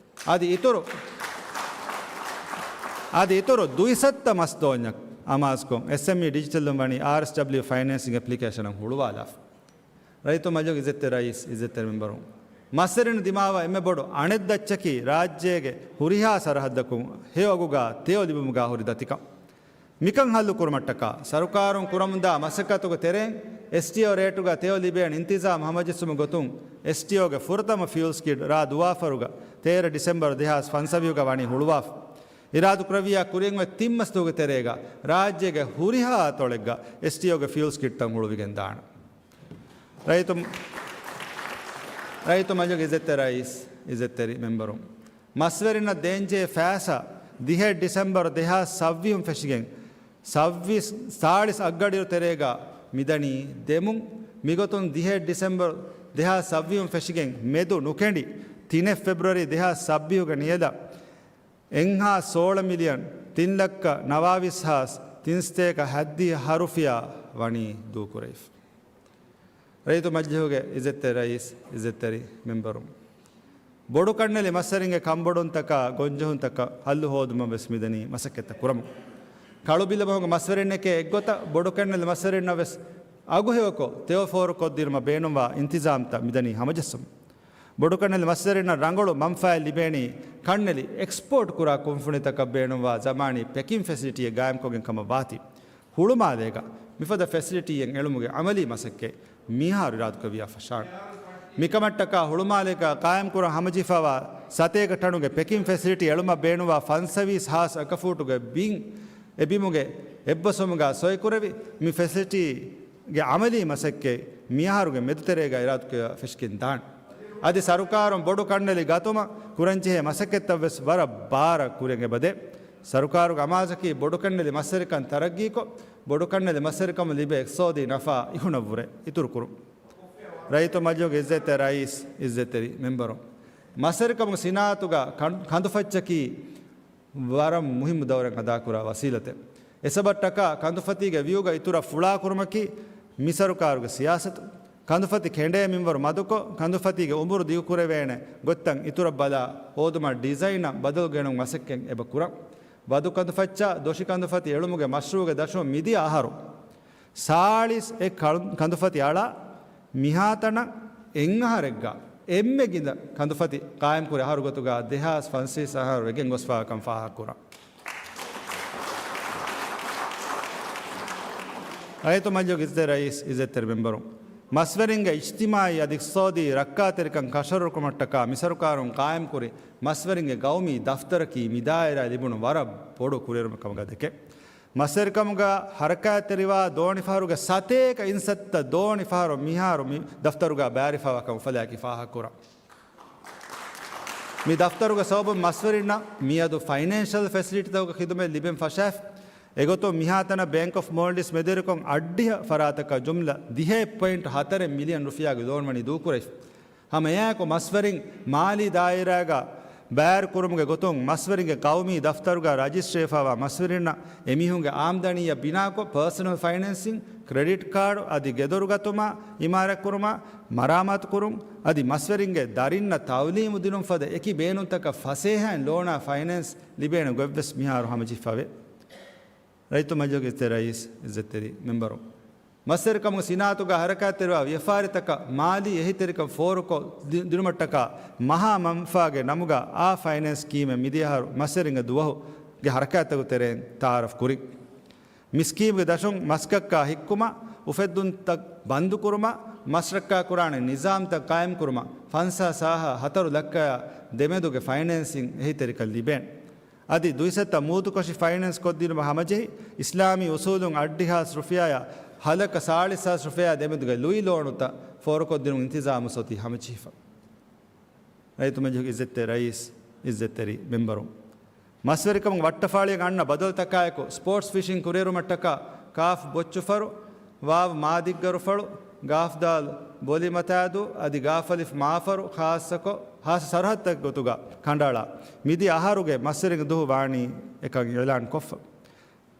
އަދި އިތުރު، އަދި އިތުރު ދުއިސައްތަ މަސް ދޯންޏަށް އަމާޒުކޮށް، އެސްއެމްއީ ޑިޖިޓަލުން ވަނީ އާރްއެސްޑަބްލިޔު ފައިނޭންސިން އެޕްލިކޭޝަނަށް ހުޅުވާލާފަ. ރައްޔިތު މަޖިލީހުގެ އިއްޒަތްތެރި ރައީސް، އިއްޒަތްތެރި މެމްބަރުން، މަސްވެރިން ދިމާވާ އެންމެ ބޮޑު އަނެއްދައްޗަކީ ރާއްޖޭގެ ހުރިހާ ސަރަހައްދަކުން ހެޔޮ އަގުގަ ތެޔޮ ލިބުމުގަ ހުރި ދަތިކަން. މިކަން ހައްލު ކުރުމަށްޓަކާ، ސަރުކާރުން ކުރަމުންދާ މަސައްކަތުގެ ތެރެއިން އެސްޓީއޯ ރޭޓުގަ ތެޔޮ ލިބޭނެ އިންތިޒާމް ހަމަޖެއްސުމުގެ ގޮތުން އެސްޓީއޯގެ ފުރަތަމަ ފިއުލް ސްކިޑް ރާ ދުވާފަރުގަ ތޭރަ ޑިސެމްބަރު ދެހާސް ފަންސަވީހުގަ ވަނީ ހުޅުވާފަ. އިރާދަކުރެއްވިއްޔާ ކުރިއަށް އޮތް ތިން މަސްދުވަހުގެ ތެރޭގަ ރާއްޖޭގެ ހުރިހާ ތޮޅެއްގަ އެސްޓީއޯގެ ފިއުލް ސްކިޑްތައް ހުޅުވިގެން ދާނަން. ރައްޔިތު، ރައްޔިތު މަޖިލީހުގެ އިއްޒަތްތެރި ރައީސް، އިއްޒަތްތެރި މެމްބަރުން، މަސްވެރިންނަށް ދޭންޖެހޭ ފައިސާ ދިހައެއް ޑިސެމްބަރު ދެހާސް ސައްވީހުން ފެށިގެން ސައްވީސް ސާޅީސް އަށްގަޑިއިރު ތެރޭގަ މިދަނީ ދެމުން. މިގޮތުން ދިހައެއް ޑިސެމްބަރު ދެހާސް ސައްވީހުން ފެށިގެން މެދު ނުކެނޑި ތިނެއް ފެބްރުއަރީ ދެހާސް ސައްވީހުގެ ނިޔަލަށް އެއްހާސް ސޯޅަ މިލިއަން ތިން ލައްކަ ނަވާވީސް ހާސް ތިން ސަތޭކަ ހަތްދިހަ ހަ ރުފިޔާ ވަނީ ދޫކުރެވިފަ. ރައްޔިތު މަޖިލީހުގެ އިއްޒަތްތެރި ރައީސް، އިއްޒަތްތެރި މެމްބަރުން، ބޮޑު ކަންނެލި މަސްވެރިންގެ ކަންބޮޑުވުންތަކާ ގޮންޖެހުންތަކަށް ހައްލު ހޯދުމަށް ވެސް މިދަނީ މަސައްކަތްތައް ކުރަމުން. ކަޅުބިލަ މަހުގެ މަސްވެރިންނެކޭ އެއްގޮތަށް ބޮޑު ކަންނެލި މަސްވެރިންނަށް ވެސް އަގުހެޔޮކޮށް ތެޔޮ ފޯރުކޮށްދިނުމަށް ބޭނުންވާ އިންތިޒާމްތައް މިދަނީ ހަމަޖައްސަމުން. ބޮޑުކަންނެލި މަސްވެރިންނަށް ރަނގަޅު މަންފާއެއް ލިބޭނީ ކަންނެލި އެކްސްޕޯޓް ކުރާ ކުންފުނިތަކަށް ބޭނުންވާ ޒަމާނީ ޕެކިން ފެސިލިޓީއެއް ގާއިމްކޮށްގެން ކަމަށް ވާތީ. ހުޅުމާލޭގަ މިފަދަ ފެސިލިޓީއެއް އެޅުމުގެ އަމަލީ މަސައްކަތް މިހާރު އިރާދަކުރެއްވިޔާ ފަށާނެ. މިކަމަށްޓަކާ ހުޅުމާލޭގަ ގާއިމްކުރަން ހަމަޖެހިފައިވާ ސަތޭކަ ޓަނުގެ ޕެކިން ފެސިލިޓީ އެޅުމަށް ބޭނުންވާ ފަންސަވީސް ހާސް އަކަފޫޓުގެ ބިން އެ ބިމުގެ އެއްބަސްވުމުގަ ސޮއިކުރެވި، މި ފެސިލިޓީގެ އަމަލީ މަސައްކަތް މިއަހަރުގެ މެދުތެރޭގަ އިރާދަކުރެވިފަ ފެށިގެން ދާނެ. އަދި ސަރުކާރުން ބޮޑު ކަންނެލި ގަތުމަށް ކުރަންޖެހޭ މަސައްކަތްތައްވެސް ވަރަށް ބާރަށް ކުރިއަށް އެބަދޭ. ސަރުކާރުގެ އަމާޒަކީ ބޮޑުކަންނެލި މަސްވެރިކަން ތަރައްގީކޮށް، ބޮޑުކަންނެލި މަސްވެރިކަމުން ލިބޭ އިޤްތިޞާދީ ނަފާ އިހުނަށްވުރެ އިތުރުކުރުން. ރައްޔިތު މަޖިލީހުގެ އިއްޒަތްތެރި ރައީސް، އިއްޒަތްތެރި މެމްބަރުން، މަސްވެރިކަމުގެ ސިނާއަތުގަ ކަން-، ކަނދުފައްޗަކީ ވަރަށް މުހިއްމު ދައުރެއް އަދާކުރާ ވަސީލަތެއް. އެސަބަބަށްޓަކާ ކަނދުފަތީގެ ވިއުގަ އިތުރަށް ފުޅާކުރުމަކީ މި ސަރުކާރުގެ ސިޔާސަތު. ކަނދުފަތި ކެނޑޭ މިންވަރު މަދުކޮށް، ކަނދުފަތީގެ އުމުރު ދިގުކުރެވޭނެ ގޮތްތައް އިތުރަށް ބަލާ ހޯދުމަށް ޑިޒައިނަށް ބަދަލު ގެނައުން މަސައްކަތް އެބަ ކުރަން. ވަދު ކަނދުފައްޗާ ދޮށި ކަނދުފަތި އެޅުމުގެ މަޝްރޫޢުގެ ދަށުން މިދިޔަ އަހަރު ސާޅީސް އެއް ކަނދު-، ކަނދުފަތި އަޅާ، މިހާތަނަށް އެއްއަހަރެއްގަ އެންމެ ގިނަ ކަނދުފަތި ޤާއިމްކުރި އަހަރު ގޮތުގަ ދެހާސް ފަންސަވީސް އަހަރު ވެގެން ގޮސްފާކަން ފާހަގަކުރަން. ރައްޔިތު މަޖިލީހުގެ އިއްޒަތްތެރި ރައީސް، އިއްޒަތްތެރި މެމްބަރުން، މަސްވެރިންގެ އިޖްތިމާޢީ އަދި އިޤްތިޞާދީ ރައްކާތެރިކަން ކަށަވަރުކުރުމަށްޓަކާ މި ސަރުކާރުން ޤާއިމްކުރި މަސްވެރިންގެ ޤައުމީ ދަފްތަރަކީ މި ދާއިރާއަށް ލިބުނު ވަރަށް ބޮޑު ކުރިއެރުމެއް ކަމުގަ ދެކެން. މަސްވެރިކަމުގަ ހަރަކާތްތެރިވާ ދޯނިފަހަރުގެ ސަތޭކަ އިން ސައްތަ ދޯނިފަހަރު މިހާރު މި ދަފްތަރުގަ ބައިވެރިފައިވާކަން އުފަލާއެކީ ފާހަގަކުރަން. މި ދަފްތަރުގެ ސަބަބުން މަސްވެރިންނަށް މިއަދު ފައިނޭންޝަލް ފެސިލިޓީތަކުގެ ޚިދުމަތް ލިބެން ފަށާފި. އެގޮތުން މިހާތަނަށް ބޭންކް އޮފް މޯލްޑިވްސް މެދުވެރިކޮށް އަށްޑިހަ ފަރާތަކަށް ޖުމްލަ ދިހައެއް ޕޮއިންޓް ހަތަރެއް މިލިއަން ރުފިޔާގެ ލޯން ވަނީ ދޫކުރެވިފަ. ހަމައެއާއެކު މަސްވެރިން މާލީ ދާއިރާގަ ބައިވެރިކުރުމުގެ ގޮތުން މަސްވެރިންގެ ޤައުމީ ދަފްތަރުގަ ރަޖިސްޓްރީވެފައިވާ މަސްވެރިންނަށް އެމީހުންގެ އާމްދަނީއަށް ބިނާކޮށް، ޕާސަނަލް ފައިނޭންސިން، ކްރެޑިޓް ކާޑު އަދި ގެދޮރު ގަތުމާ، އިމާރާތްކުރުމާ، މަރާމާތުކުރުން އަދި މަސްވެރިންގެ ދަރިންނަށް ތައުލީމު ދިނުން ފަދަ އެކި ބޭނުންތަކަށް ފަސޭހައިން ލޯނާ ފައިނޭންސް ލިބޭނެ ގޮތްވެސް މިހާރު ހަމަޖެހިފަވޭ. ރައްޔިތު މަޖިލީހުގެ އިއްޒަތްތެރި ރައީސް، އިއްޒަތްތެރި މެމްބަރު، މަސްވެރިކަމުގެ ސިނާއަތުގަ ހަރަކާތްތެރިވާ ވިޔަފާރިތަކަށް މާލީ އެހީތެރިކަން ފޯރުކޮށް ދި-، ދިނުމަށްޓަކާ މަހާ މަންފާގެ ނަމުގަ އާ ފައިނޭންސް ސްކީމެއް މިދިޔަ އަހަރު މަސްވެރިންގެ ދުވަހުގެ ހަރަކާތްތަކުގެ ތެރެއިން ތައާރަފް ކުރި. މި ސްކީމްގެ ދަށުން މަސްކައްކާ ހިއްކުމަށް، އުފެއްދުންތައް ބަންދުކުރުމަށް، މަސްރައްކާކުރާނެ ނިޒާމްތައް ޤާއިމްކުރުމަށް، ފަންސާސް ހާހަށް ހަތަރު ލައްކަޔާ ދެމެދުގެ ފައިނޭންސިން އެހީތެރިކަން ލިބޭނެ. އަދި ދުއިސައްތަ މޫދުކޮށި ފައިނޭންސް ކޮށްދިނުމަށް ހަމަޖެހި، އިސްލާމީ އުސޫލުން އަށްޑިހާސް ރުފިޔާއާ ހަލަކަ ސާޅީސް ހާސް ރުފިޔާ ދެމެދުގެ ލުއި ލޯނުތައް ފޯރުކޮށްދިނުމުގެ އިންތިޒާމު ސޮތީ ހަމަޖެހިފަ. ރައްޔިތު މަޖިލީހުގެ އިއްޒަތްތެރި ރައީސް، އިއްޒަތްތެރި މެމްބަރު، މަސްވެރިކަމުގެ ވައްޓަފާޅިއަށް އަންނަ ބަދަލުތަކާއެކު، ސްޕޯޓްސް ފިޝިން ކުރިއެރުމަށްޓަކާ ކާފް ބޮއްޗުފަރު، ވާވް މާދިއްގަރުފަޅު، ގާފް ދާލް ބޮލިމަތާދޫ އަދި ގާފް އަލިފް މާފަރު ޚާއްޞަކޮށް، ޚާއްޞަ ސަރަހައްދުތަކެއް ގޮތުގަ ކަނޑައަޅާ، މިދިޔަ އަހަރުގެ މަސްވެރިންގެ ދުވަހު ވާނީ އެކަން އިޢުލާން ކޮށްފަ.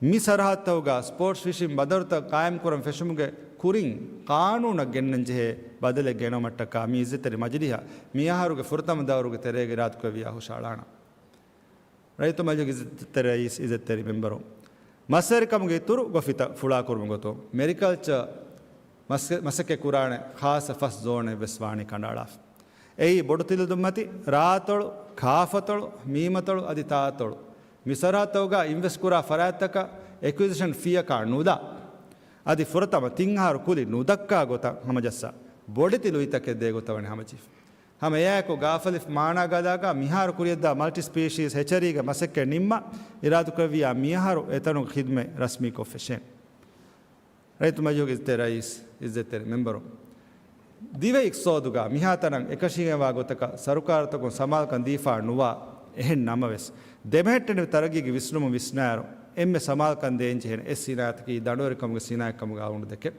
މި ސަރަހައްދުތަކުގަ ސްޕޯޓްސް ފިޝިން ބަނދަރުތައް ޤާއިމްކުރަން ފެށުމުގެ ކުރިން ޤާނޫނަށް ގެންނަންޖެހޭ ބަދަލެއް ގެނައުމަށްޓަކާ މި އިއްޒަތްތެރި މަޖިލީހަށް މިއަހަރުގެ ފުރަތަމަ ދައުރުގެ ތެރޭގަ އިރާދަކުރެއްވިޔާ ހުށައަޅާނަން. ރައްޔިތު މަޖިލީހުގެ އިއްޒަތްތެރި ރައީސް، އިއްޒަތްތެރި މެމްބަރު، މަސްވެރިކަމުގެ އިތުރު ގޮފިތައް ފުޅާކުރުމުގެ ގޮތުން މެރިކަލްޗަރ މަސް-، މަސައްކަތްކުރާނެ ޚާއްޞަ ފަސް ޒޯނެއް ވެސް ވާނީ ކަނޑައަޅާފަ. އެއީ ބޮޑުތިލަދުންމަތި، ރާއަތޮޅު، ކާފަތޮޅު، މީމަތޮޅު އަދި ތާއަތޮޅު. މި ސަރަހައްދުތަކުގަ އިންވެސްޓްކުރާ ފަރާތްތަކަށް އެކުއިޒިޝަން ފީއަކާ ނުލާ، އަދި ފުރަތަމަ ތިން އަހަރު ކުލި ނުދައްކާ ގޮތަށް ހަމަޖައްސާ، ބޮޑެތި ލުއިތަކެއް ދޭ ގޮތަށް ވަނީ ހަމަޖެހިފަ. ހަމައެއާއެކު ގާފް އަލިފް މާނާގަލާގަ މިހާރު ކުރިއަށްދާ މަލްޓި ސްޕީޝީސް ހެޗަރީގެ މަސައްކަތް ނިންމާ، އިރާދަކުރެއްވިޔާ މިއަހަރު އެތަނުގެ ޚިދުމަތް ރަސްމީކޮށް ފެށޭނެ. ރައްޔިތު މަޖިލީހުގެ އިއްޒަތްތެރި ރައީސް، އިއްޒަތްތެރި މެމްބަރު، ދިވެހި އިޤްތިޞާދުގަ މިހާތަނަށް އެކަށީގެންވާ ގޮތަކަށް ސަރުކާރުތަކުން ސަމާލުކަން ދީފާ ނުވާ، އެހެން ނަމަވެސް، ދެމެހެއްޓެނިވި ތަރައްގީގެ ވިސްނުމުން ވިސްނާއިރު، އެންމެ ސަމާލުކަން ދޭންޖެހޭނެ އެއް ސިނާއަތަކީ ދަނޑުވެރިކަމުގެ ސިނާއަތްކަމުގަ އަޅުގަނޑު ދެކެން.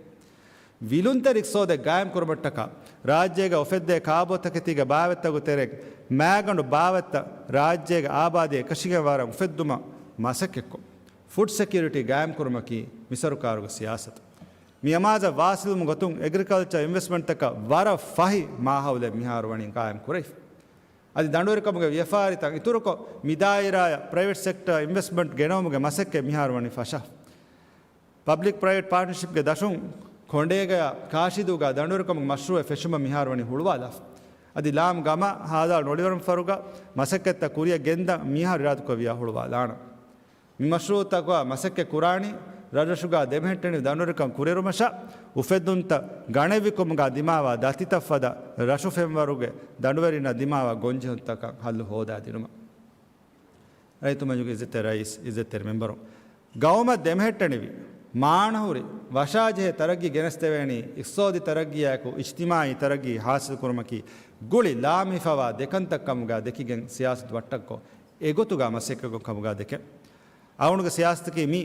ވިލުންތެރި އިޤްތިޞާދެއް ގާއިމްކުރުމަށްޓަކާ، ރާއްޖޭގަ އުފެއްދޭ ކާބޯތަކެތީގެ ބާވަތްތަކުގެ ތެރެއިން މާގަނޑު ބާވަތްތައް ރާއްޖޭގެ އާބާދީ އެކަށީގެން ވަރަށް އުފެއްދުމަށް މަސައްކަތްކޮށް، ފުޑް ސެކިއުރިޓީ ގާއިމްކުރުމަކީ މި ސަރުކާރުގެ ސިޔާސަތު. މި އަމާޒަށް ވާސިލުވުމުގެ ގޮތުން އެގްރިކަލްޗަރ އިންވެސްޓްމަންޓްތަކަށް ވަރަށް ފަހި މާހައުލެއް މިހާރު ވަނީ ގާއިމް ކުރެވިފަ. އަދި ދަނޑުވެރިކަމުގެ ވިޔަފާރިތައް އިތުރުކޮށް، މި ދާއިރާއަށް ޕްރައިވެޓް ސެކްޓަރ އިންވެސްޓްމަންޓް ގެނައުމުގެ މަސައްކަތް މިހާރު ވަނީ ފަށާފަ. ޕަބްލިކް ޕްރައިވެޓް ޕާޓްނަރޝިޕްގެ ދަށުން ކޮނޑޭގަޔާ ކާށިދޫގަ ދަނޑުވެރިކަމުގެ މަޝްރޫއެއް ފެށުމަށް މިހާރު ވަނީ ހުޅުވާލާފަ. އަދި ލާމް ގަމާ ހާލާ ނޮޅިވަރުން ފަރުގަ މަސައްކަތްތައް ކުރިއަށް ގެންދަން މިހާރު އިރާދަކުރެއްވިޔާ ހުޅުވާލާނަން. މި މަޝްރޫއުތަކުގަ މަސައްކަތް ކުރާނީ، ރަށްރަށުގަ ދެމެހެއްޓެނިވި ދަނޑުވެރިކަން ކުރިއެރުމަށާ، އުފެއްދުންތައް ގަނެވިކަމުގަ ދިމާވާ ދަތިތައް ފަދަ ރަށު ފެންވަރުގެ ދަނޑުވެރިންނަށް ދިމާވާ ގޮންޖެހުންތަކަށް ހައްލު ހޯދާ ދިނުމަށް. ރައްޔިތު މަޖިލީހުގެ އިއްޒަތްތެރި ރައީސް، އިއްޒަތްތެރި މެމްބަރުން، ގައުމަށް ދެމެހެއްޓެނިވި، މާނަހުރި، ވަށާޖެހޭ ތަރައްގީ ގެނެސްދެވޭނީ އިޤްތިޞާދީ ތަރައްގީއާއެކު އިޖްތިމާޢީ ތަރައްގީ ޙާޞިލުކުރުމަކީ ގުޅި ލާމެހިފަވާ ދެކަންތައް ކަމުގަ ދެކިގެން ސިޔާސަތު ވައްޓަންކޮށް، އެގޮތުގަ މަސައްކަތްކުރުން ކަމުގަ ދެކެން. އަޅުގަނޑުގެ ސިޔާސަތަކީ މި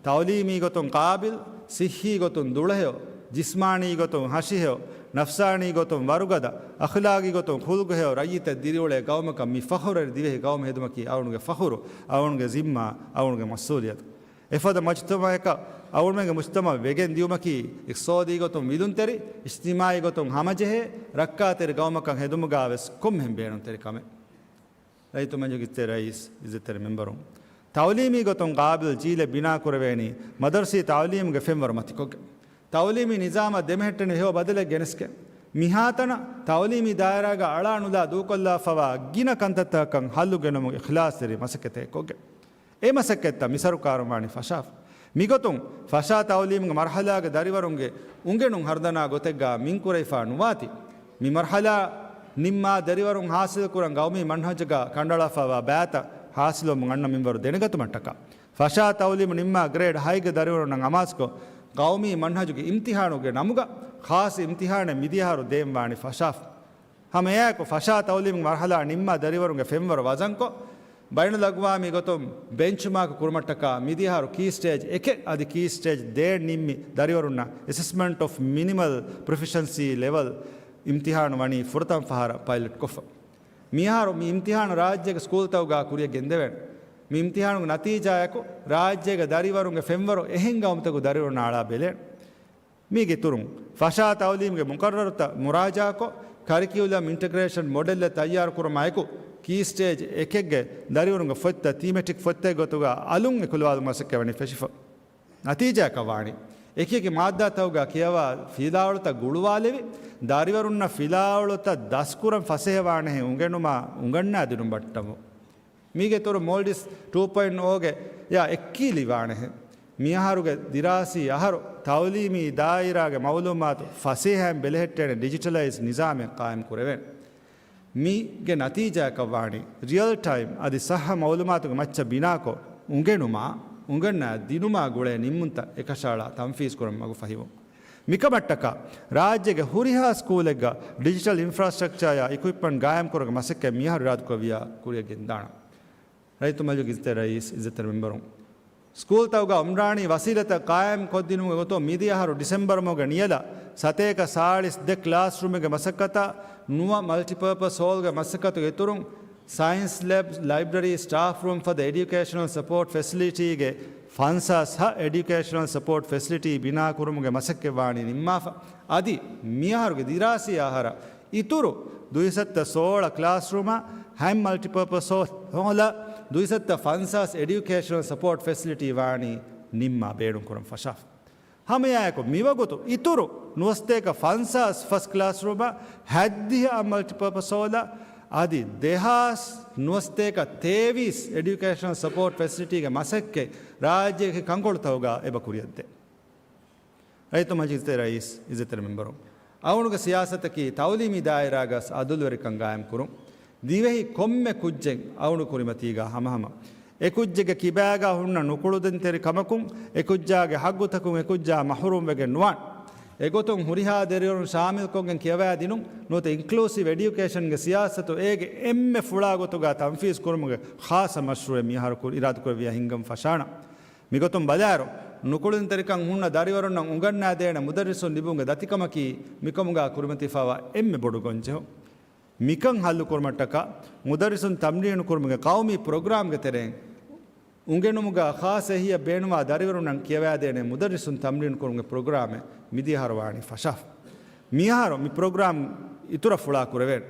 ތަޢުލީމީ ގޮތުން ޤާބިލް، ޞިއްޙީ ގޮތުން ދުޅަހެޔޮ، ޖިސްމާނީ ގޮތުން ހަށިހެޔޮ، ނަފްސާނީ ގޮތުން ވަރުގަދަ، އަޚްލާގީ ގޮތުން ޚުލްޤުހެޔޮ ރައްޔިތެއް ދިރިއުޅޭ ގައުމަކަށް މި ފަޚުރުވެރި ދިވެހި ގައުމެއް ހެދުމަކީ އަޅުގަނޑުގެ ފަޚުރު، އަޅުގަނޑުގެ ޒިންމާ، އަޅުގަނޑުގެ މަސްއޫލިއްޔަތު. އެފަދަ މަޖްތަމަޢަކަށް އަޅުގަނޑުމެންގެ މުޖްތަމަޢު ވެގެން ދިޔުމަކީ އިޤްތިޞާދީ ގޮތުން ވިލުންތެރި، އިޖްތިމާޢީ ގޮތުން ހަމަޖެހޭ، ރައްކާތެރި ގައުމަކަށް ހެދުމުގަ ވެސް ކޮންމެހެން ބޭނުންތެރި ކަމެއް. ރައްޔިތު މަޖިލީހުގެ އިއްޒަތްތެރި ރައީސް، އިއްޒަތްތެރި މެމްބަރުން، ތަޢުލީމީ ގޮތުން ޤާބިލް ޖީލެއް ބިނާކުރެވޭނީ، މަދަރުސީ ތަޢުލީމުގެ ފެންވަރު މަތިކޮށްގެން، ތަޢުލީމީ ނިޒާމަށް ދެމެހެއްޓެނި ހެޔޮ ބަދަލެއް ގެނެސްގެން، މިހާތަނަށް ތަޢުލީމީ ދާއިރާގަ އަޅާ ނުލާ ދޫކޮށްލާފަވާ ގިނަ ކަންތައްތަކަކަށް ހައްލު ގެނަމުން އިޚްލާޞްތެރި މަސައްކަތެއް ކޮށްގެން. އެ މަސައްކަތްތައް މި ސަރުކާރުން ވާނީ ފަށާފަ. މިގޮތުން ފަށާ ތަޢުލީމުގެ މަރުޙަލާގެ ދަރިވަރުންގެ އުނގެނުން ހަރުދަނާ ގޮތެއްގަ މިން ކުރެވިފަ ނުވާތީ. މި މަރުޙަލާ ނިންމާ ދަރިވަރުން ޙާޞިލުކުރަން ގައުމީ މަންހަޖުގަ ކަނޑައަޅާފަވާ ބައިތައް ޙާޞިލުވަމުން އަންނަ މިންވަރު ދެނެގަތުމަށްޓަކާ، ފަށާ ތަޢުލީމު ނިންމާ ގްރޭޑް ހައެއްގެ ދަރިވަރުންނަށް އަމާޒުކޮށް، ގައުމީ މަންހަޖުގެ އިމްތިޙާނުގެ ނަމުގަ ޚާއްޞަ އިމްތިޙާނެއް މިދިޔަ އަހަރު ދޭން ވާނީ ފަށާފަ. ހަމައެއާއެކު، ފަށާ ތަޢުލީމުގެ މަރުޙަލާ ނިންމާ ދަރިވަރުންގެ ފެންވަރު ވަޒަންކޮށް، ބައިނަލްއަގްވާމީ ގޮތުން ބެންޗްމާކް ކުރުމަށްޓަކާ، މިދިޔަ އަހަރު ކީ ސްޓޭޖް އެކެއް އަދި ކީ ސްޓޭޖް ދޭއް ނިންމި ދަރިވަރުންނަށް އެސެސްމަންޓް އޮފް މިނިމަލް ޕްރޮފިޝަންސީ ލެވެލް އިމްތިޙާނު ވަނީ ފުރަތަމަ ފަހަރަށް ޕައިލަޓްކޮށްފަ. މިއަހަރު މި އިމްތިޙާނު ރާއްޖޭގެ ސްކޫލްތަކުގަ ކުރިއަށް ގެންދެވޭނެ. މި އިމްތިޙާނުގެ ނަތީޖާއެކު، ރާއްޖޭގެ ދަރިވަރުންގެ ފެންވަރު އެހެން ގައުމުތަކުގެ ދަރިވަރުންނަށް އަޅާ ބެލޭނެ. މީގެ އިތުރުން، ފަށާ ތަޢުލީމުގެ މުޤައްރަރުތައް މުރާޖާކޮށް، ކަރިކިއުލަމް އިންޓަގްރޭޝަން މޮޑެލްއެއް ތައްޔާރުކުރުމާއެކު، ކީ ސްޓޭޖް އެކެއްގެ ދަރިވަރުންގެ ފޮތްތައް ތީމެޓިކް ފޮތްތަކެއް ގޮތުގަ އަލުން އެކުލަވާލުމުގެ މަސައްކަތް ވަނީ ފެށިފަ. ނަތީޖާއަކަށް ވާނީ، އެކިއެކި މާއްދާތަކުގަ ކިޔަވާ ފިލާވަޅުތައް ގުޅުވާލެވި، ދަރިވަރުންނަށް ފިލާވަޅުތައް ދަސްކުރަން ފަސޭހަވާނެހެން އުނގެނުމާ، އުނގަންނާދިނުން ބައްޓަމުން. މީގެ އިތުރުން މޯލްޑިވްސް ޓޫ ޕޮއިންޓް އޯގެ އެއާ އެއްކީލި ވާނެހެން. މިއަހަރުގެ ދިރާސީ އަހަރު ތަޢުލީމީ ދާއިރާގެ މަޢުލޫމާތު ފަސޭހައިން ބެލެހެއްޓޭނެ ޑިޖިޓަލައިޒް ނިޒާމެއް ޤާއިމް ކުރެވޭނެ. މީގެ ނަތީޖާއަކަށް ވާނީ، ރިއަލް ޓައިމް އަދި ޞައްޙަ މަޢުލޫމާތުގެ މައްޗަށް ބިނާކޮށް، އުނގެނުމާ، އުނގަންނާ ދިނުމާ ގުޅޭ ނިންމުންތައް އެކަށައަޅާ ތަންފީޒް ކުރަން މަގު ފަހިވުން. މިކަމަށްޓަކާ، ރާއްޖޭގެ ހުރިހާ ސްކޫލެއްގަ ޑިޖިޓަލް އިންފްރާސްޓްރަކްޗާއާ އިކުއިޕްމަންޓް ގާއިމްކުރުމުގެ މަސައްކަތް މިއަހަރު އިރާދަކުރެއްވިޔާ ކުރިއަށް ގެންދާނަން. ރައްޔިތު މަޖިލީހުގެ އިއްޒަތްތެރި ރައީސް، އިއްޒަތްތެރި މެމްބަރުން، ސްކޫލްތަކުގަ އުމްރާނީ ވަސީލަތްތައް ޤާއިމް ކޮށްދިނުމުގެ ގޮތުން މިދިޔަ އަހަރު ޑިސެމްބަރު މަހުގެ ނިޔަލަށް ސަތޭކަ ސާޅީސް ދެ ކްލާސްރޫމެއްގެ މަސައްކަތާ ނުވަ މަލްޓިޕާޕަސް ހޯލްގެ މަސައްކަތުގެ އިތުރުން، ސައިންސް ލެބް، ލައިބްރަރީ، ސްޓާފް ރޫމް ފަދަ އެޑިއުކޭޝަނަލް ސަޕޯޓް ފެސިލިޓީގެ ފަންސާސް ހަ އެޑިއުކޭޝަނަލް ސަޕޯޓް ފެސިލިޓީ ބިނާކުރުމުގެ މަސައްކަތް ވާނީ ނިންމާފަ. އަދި މިއަހަރުގެ ދިރާސީ އަހަރަށް އިތުރު ދުއިސައްތަ ސޯޅަ ކްލާސްރޫމާ، ހަތް މަލްޓިޕާޕަސް ހޯލާ، ދުއިސައްތަ ފަންސާސް އެޑިއުކޭޝަނަލް ސަޕޯޓް ފެސިލިޓީ ވާނީ ނިންމާ ބޭނުންކުރަން ފަށާފަ. ހަމައެއާއެކު މިވަގުތު އިތުރު ނުވަސަތޭކަ ފަންސާސް ފަސް ކްލާސްރޫމާ، ހަތްދިހަ މަލްޓިޕާޕަސް ހޯލާ، އަދި ދެހާސް ނުވަސަތޭކަ ތޭވީސް އެޑިއުކޭޝަނަލް ސަޕޯޓް ފެސިލިޓީގެ މަސައްކަތް ރާއްޖޭގެ ކަންކޮޅުތަކުގަ އެބަ ކުރިއަށްދޭ. ރައްޔިތު މަޖިލީހުގެ ރައީސް، އިއްޒަތްތެރި މެމްބަރު، އަޅުގަނޑުގެ ސިޔާސަތަކީ ތަޢުލީމީ ދާއިރާގަސް އަދުލުވެރިކަން ގާއިމްކުރުން. ދިވެހި ކޮންމެ ކުއްޖެއް އަޅުގަނޑު ކުރިމަތީގަ ހަމަހަމަ އެކުއްޖެއްގެ ކިބާގަ ހުންނަ ނުކުޅުދިންތެރި ކަމަކުން، އެކުއްޖާގެ ހައްގުތަކުން އެކުއްޖާ މަޙްރޫމްވެގެން ނުވާން. އެގޮތުން ހުރިހާ ދަރިވަރުން ޝާމިލްކޮށްގެން ކިޔަވައިދިނުން ނުވަތަ އިންކްލޫސިވް އެޑިއުކޭޝަންގެ ސިޔާސަތު އޭގެ އެންމެ ފުޅާ ގޮތުގަ ތަންފީޒް ކުރުމުގެ ޚާއްޞަ މަޝްރޫއެއް މިއަހަރު ކުރި އިރާދަކުރެއްވިޔާ ހިންގަން ފަށާނަ. މިގޮތުން ބަލާއިރު، ނުކުޅެދުންތެރިކަން ހުންނަ ދަރިވަރުންނަށް އުނގަންނާދޭނެ މުދައްރިސުން ލިބުމުގެ ދަތިކަމަކީ މިކަމުގަ ކުރިމަތިފަވާ އެންމެ ބޮޑު ގޮންޖެހުން. މިކަން ހައްލުކުރުމަށްޓަކާ، މުދައްރިސުން ތަމްރީނުކުރުމުގެ ޤައުމީ ޕްރޮގްރާމްގެ ތެރެއިން، އުނގެނުމުގަ ޚާއްޞަ އެހީއަށް ބޭނުންވާ ދަރިވަރުންނަށް ކިޔަވާދޭނެ މުދައްރިސުން ތަމްރީނުކުރުމުގެ ޕްރޮގްރާމެއް މިދިޔަ އަހަރު ވާނީ ފަށާފަ. މިއަހަރު މި ޕްރޮގްރާމް އިތުރަށް ފުޅާ ކުރެވޭނެ.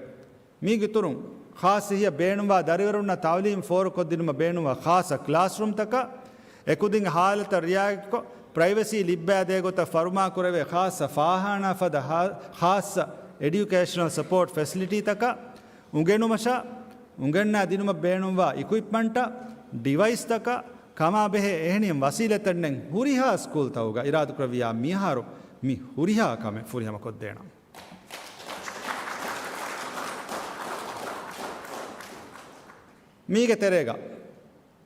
މީގެ އިތުރުން، ޚާއްޞަ އެހީއަށް ބޭނުންވާ ދަރިވަރުންނަށް ތަޢުލީމް ފޯރުކޮށްދިނުމަށް ބޭނުންވާ ޚާއްޞަ ކްލާސްރޫމްތަކާ، އެކުދިންގެ ހާލަތަށް ރިއާޔަތްކޮށް، ޕްރައިވެސީ ލިއްބާދޭ ގޮތަށް ފަރުމާކުރެވޭ ޚާއްޞަ ފާޚާނާ ފަދަ ހާ-، ޚާއްޞަ އެޑިއުކޭޝަނަލް ސަޕޯޓް ފެސިލިޓީތަކާ، އުނގެނުމަށާ، އުނގަންނާ ދިނުމަށް ބޭނުންވާ އިކުއިޕްމަންޓާ، ޑިވައިސްތަކާ، ކަމާބެހޭ އެހެނިހެން ވަސީލަތެއްނެތް ހުރިހާ ސްކޫލްތަކުގަ އިރާދަކުރެއްވިޔާ މިއަހަރު މި ހުރިހާ ކަމެއް ފުރިހަމަކޮށްދޭނަން. މީގެ ތެރޭގަ،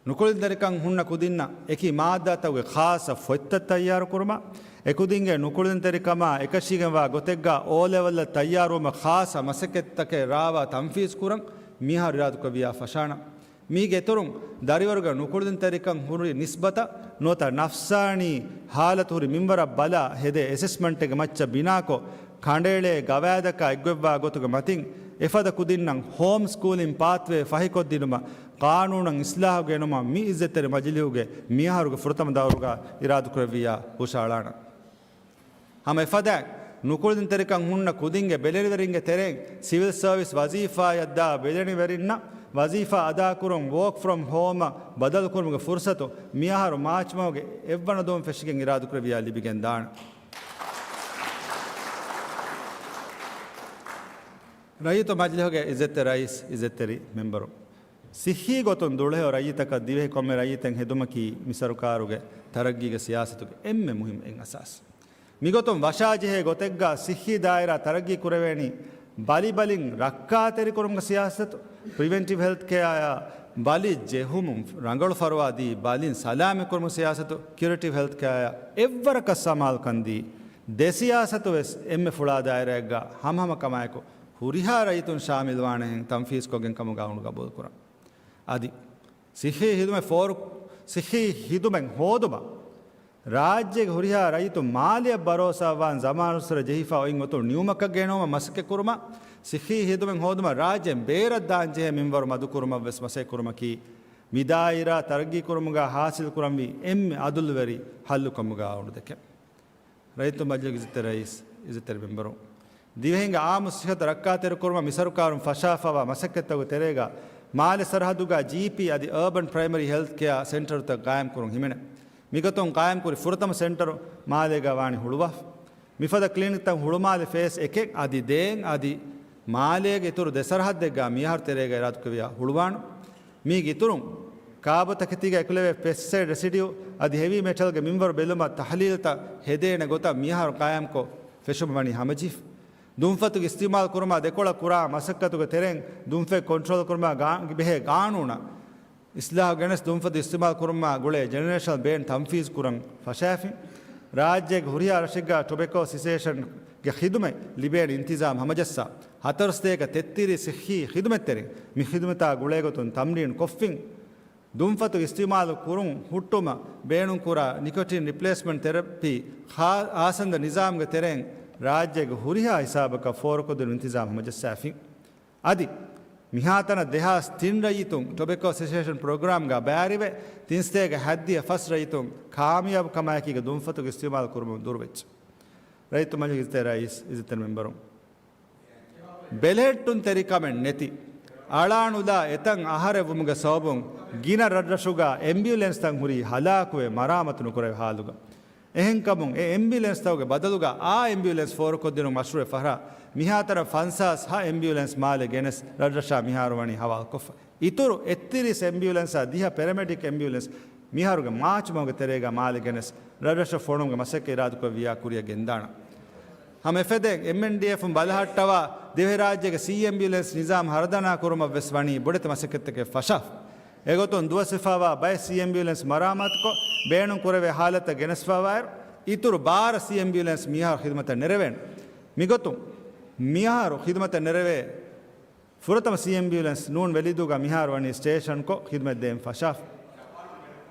ނުކުޅެދުންތެރިކަން ހުންނަ ކުދިންނަށް އެކި މާއްދާތަކުގެ ޚާއްޞަ ފޮތްތައް ތައްޔާރުކުރުމަށް، އެކުދިންގެ ނުކުޅެދުންތެރިކަމާ އެކަށީގެންވާ ގޮތެއްގަ އޯ ލެވެލްއަށް ތައްޔާރުވުމަށް ޚާއްޞަ މަސައްކަތްތަކެއް ރާވާ ތަންފީޒް ކުރަން މިއަހަރު އިރާދަކުރެއްވިޔާ ފަށާނަން. މީގެ އިތުރުން، ދަރިވަރުގެ ނުކުޅެދުންތެރިކަން ހުރި ނިސްބަތަށް ނުވަތަ ނަފްސާނީ ހާލަތު ހުރި މިންވަރަށް ބަލާ ހެދޭ އެސެސްމަންޓެއްގެ މައްޗަށް ބިނާކޮށް، ކަނޑައެޅޭ ގަވާއިދަކާ އެއްގޮތްވާ ގޮތުގެ މަތިން، އެފަދަ ކުދިންނަށް ހޯމް ސްކޫލިން ޕާތްވޭ ފަހިކޮށްދިނުމަށް ޤާނޫނަށް އިސްލާހު ގެނުމަށް މި އިއްޒަތްތެރި މަޖިލީހުގެ މިއަހަރުގެ ފުރަތަމަ ދައުރުގަ އިރާދަކުރެއްވިޔާ ހުށައަޅާނަން. ހަމަ އެފަދައިން، ނުކުޅެދުންތެރިކަން ހުންނަ ކުދިންގެ ބެލެނިވެރިންގެ ތެރެއިން ސިވިލް ސަރވިސް ވަޒީފާއަށްދާ ބެލެނިވެރިންނަށް ވަޒީފާ އަދާކުރުން ވޯކް ފްރޮމް ހޯމަށް ބަދަލުކުރުމުގެ ފުރުސަތު މިއަހަރު މާޗް މަހުގެ އެއްވަނަ ދުވަހުން ފެށިގެން އިރާދަކުރެއްވިޔާ ލިބިގެންދާނެ. ރައްޔިތު މަޖިލިހުގެ އިއްޒަތްތެރި ރައީސް، އިއްޒަތްތެރި މެމްބަރު، ސިއްހީ ގޮތުން ދުޅަހެޔޮ ރައްޔިތަކަށް ދިވެހި ކޮންމެ ރައްޔިތެއް ހެދުމަކީ މި ސަރުކާރުގެ ތަރައްގީގެ ސިޔާސަތުގެ އެންމެ މުހިންމު އެއް އަސާސް. މިގޮތުން ވަށާޖެހޭ ގޮތެއްގަ ސިއްހީ ދާއިރާ ތަރައްގީ ކުރެވޭނީ ބަލިބަލިން ރައްކާތެރިކުރުމުގެ ސިޔާސަތު، ޕްރިވެންޓިވް ހެލްތް ކެއާއާ ބަލި ޖެހުމުން ރަނގަޅު ފަރުވާ ދީ ބަލިން ސަލާމަތްކުރުމުގެ ސިޔާސަތު، ކިއުރޭޓިވް ހެލްތް ކެއާއާ އެއްވަރަކަށް ސަމާލުކަން ދީ ދެ ސިޔާސަތު ވެސް އެންމެ ފުޅާ ދާއިރާއެއްގަ ހަމަހަމަ ކަމާއެކު ހުރިހާ ރައްޔިތުން ޝާމިލްވާނެހެން ތަންފީޒްކޮށްގެން ކަމުގަ އުނދަގޫލުކުރަން. އަދި ސިއްހީ ހިދުމަތް ފޯރު، ސިއްހީ ހިދުމަތް ހޯދުމަށް ރާއްޖޭގެ ހުރިހާ ރައްޔިތުން މާލެއަށް ބަރޯސާވާން ޒަމާނުއްސުރެ ޖެހިފަ އޮތް އޮތުން ނިމުމަކަށް ގެނައުމަށް މަސައްކަތްކުރުމަށް، ސިއްހީ ހިދުމަތް ހޯދުމަށް ރާއްޖޭން ބޭރަށް ދާންޖެހޭ މިންވަރު މަދުކުރުމަށް ވެސް މަސައްކަތްކުރުމަކީ މި ދާއިރާ ތަރައްގީކުރުމުގަ ހާސިލްކުރަންވީ އެންމެ އަދުލުވެރި ހައްލުކަމުގަ އުނދަގޫ ދެކެން. ރައްޔިތު މަޖިލީހުގެ އިއްޒަތްތެރި ރައީސް، އިއްޒަތްތެރި މެމްބަރު، ދިވެހިންގެ އާއްމު ސިއްހަތަށް ރައްކާތެރިކުރުމަށް މި ސަރުކާރުން ފަށާފަވާ މަސައްކަތްތަކުގެ ތެރޭގަ މާލެ ސަރަހައްދުގަ ޖީޕީ އަދި އަރބަން ޕްރައިމަރީ ހެލްތް ކެއާ ސެންޓަރުތައް ގާއިމްކުރުން ހިމެނޭ. މިގޮތުން ގާއިމްކުރި ފުރަތަމަ ސެންޓަރު މާލޭގަ ވާނީ ހުޅުވާފަ. މިފަދަ ކްލިނިކްތައް ހުޅުމާލެ ފޭސް އެކެއް އަދި ދޭން އަދި މާލޭގެ އިތުރު ދެ ސަރަހައްދެއްގަ މިއަހަރު ތެރޭގަ އިރާދަކުރެއްވިޔާ ހުޅުވާނަން. މީގެ އިތުރުން، ކާބޯތަކެތީގަ އެކުލެވޭ ޕެސްޓިސައިޑް ރެސިޑިއު އަދި ހެވީ މެޓަލްގެ މިންވަރު ބެލުމަށް ތަހްލީލުތައް ހެދޭނެ ގޮތަށް މިއަހަރު ގާއިމްކޮށް ފެށުމަށް ވަނީ ހަމަޖެހިފަ. ދުންފަތުގެ އިސްތިޢުމާލު ކުރުމަށް ދެކޮޅަށް ކުރާ މަސައްކަތުގެ ތެރެއިން ދުންފަތް ކޮންޓްރޯލް ކުރުމަށް ގާ-، ބެހޭ ގާނޫނަށް އިސްލާހު ގެނެސް ދުންފަތު އިސްތިޢުމާލު ކުރުމާ ގުޅޭ ޖެނެރޭޝަނަލް ބޭން ތަންފީޒު ކުރަން ފަށާފިން. ރާއްޖޭގެ ހުރިހާ ރަށެއްގަ ޓޮބެކޯ ސެސޭޝަންގެ ޚިދުމަތް ލިބޭނެ އިންތިޒާމް ހަމަޖައްސާ، ހަތަރު ސަތޭކަ ތެއްތިރީސް ސިއްހީ ޚިދުމަތްތެރިން މި ޚިދުމަތާ ގުޅޭގޮތުން ތަމްރީނު ކޮށްފިން. ދުންފަތު އިސްތިޢުމާލު ކުރުން ހުއްޓުމަށް ބޭނުންކުރާ ނިކޮޓިން ރިޕްލޭސްމަންޓް ތެރަޕީ ޚާ-، އާސަންދަ ނިޒާމްގެ ތެރެއިން ރާއްޖޭގެ ހުރިހާ ހިސާބަކަށް ފޯރުކޮށްދިނުން އިންތިޒާމް ހަމަޖައްސާފިން. އަދި މިހާތަނަށް ދެހާސް ތިން ރައްޔިތުން ޓޮބެކޯ ސެސޭޝަން ޕްރޮގްރާމްގަ ބައިވެރިވެ، ތިންސަތޭކަ ހަތްދިހަ ފަސް ރައްޔިތުން ކާމިޔާބު ކަމާއެކީގަ ދުންފަތުގެ އިސްތިޢުމާލު ކުރުމުން ދުރުވެއްޖެ. ރައްޔިތު މަޖިލީހުގެ އިއްޒަތްތެރި ރައީސް، އިއްޒަތްތެރި މެމްބަރުން، ބެލެހެއްޓުންތެރިކަމެއް ނެތި، އަޅާނުލާ އެތަން އަހަރެއް ވުމުގެ ސަބަބުން ގިނަ ރަށްރަށުގަ އެމްބިއުލެންސްތައް ހުރީ ހަލާކުވެ މަރާމާތު ނުކުރެވޭ ހާލުގަ. އެހެންކަމުން އެ އެމްބިއުލެންސްތަކުގެ ބަދަލުގަ އާ އެމްބިއުލެންސް ފޯރުކޮށްދިނުން މަޝްރޫއެއް ފަހަރާ، މިހާތަނަށް ފަންސާސް ހަ އެމްބިއުލެންސް މާލެ ގެނެސް ރަށްރަށާ މިހާރު ވަނީ ހަވާލުކޮށްފަ. އިތުރު އެއްތިރީސް އެމްބިއުލެންސާ ދިހަ ޕެރަމެޑިކް އެމްބިއުލެންސް މިހާރުގެ މާޗް މަހުގެ ތެރޭގަ މާލެ ގެނެސް ރަށްރަށަށް ފޮނުވުމުގެ މަސައްކަތް އިރާދަކުރެއްވިޔާ ކުރިއަށް ގެންދާނަން. ހަމަ އެފަދައިން އެމްއެންޑީއެފުން ބަލަހައްޓަވާ ދިވެހިރާއްޖޭގެ ސީ އެމްބިއުލެންސް ނިޒާމް ހަރަދަނާ ކުރުމަށް ވެސް ވަނީ ބޮޑެތި މަސައްކަތްތަކެއް ފަށާފަ. އެގޮތުން ދުވަސްވެފަވާ ބައެއް ސީ އެމްބިއުލެންސް މަރާމާތުކޮށް، ބޭނުން ކުރެވޭ ހާލަތަށް ގެނެސްފަވާއިރު، އިތުރު ބާރަ ސީ އެމްބިއުލެންސް މިހާރު ޚިދުމަތަށް ނެރެވޭނެ. މިގޮތުން މިހާރު ޚިދުމަތަށް ނެރެވޭ ފުރަތަމަ ސީ އެމްބިއުލެންސް ނޫން ވެލިދޫގަ މިހާރު ވަނީ ސްޓޭޝަންކޮށް ޚިދުމަތް ދޭން ފަށާފަ.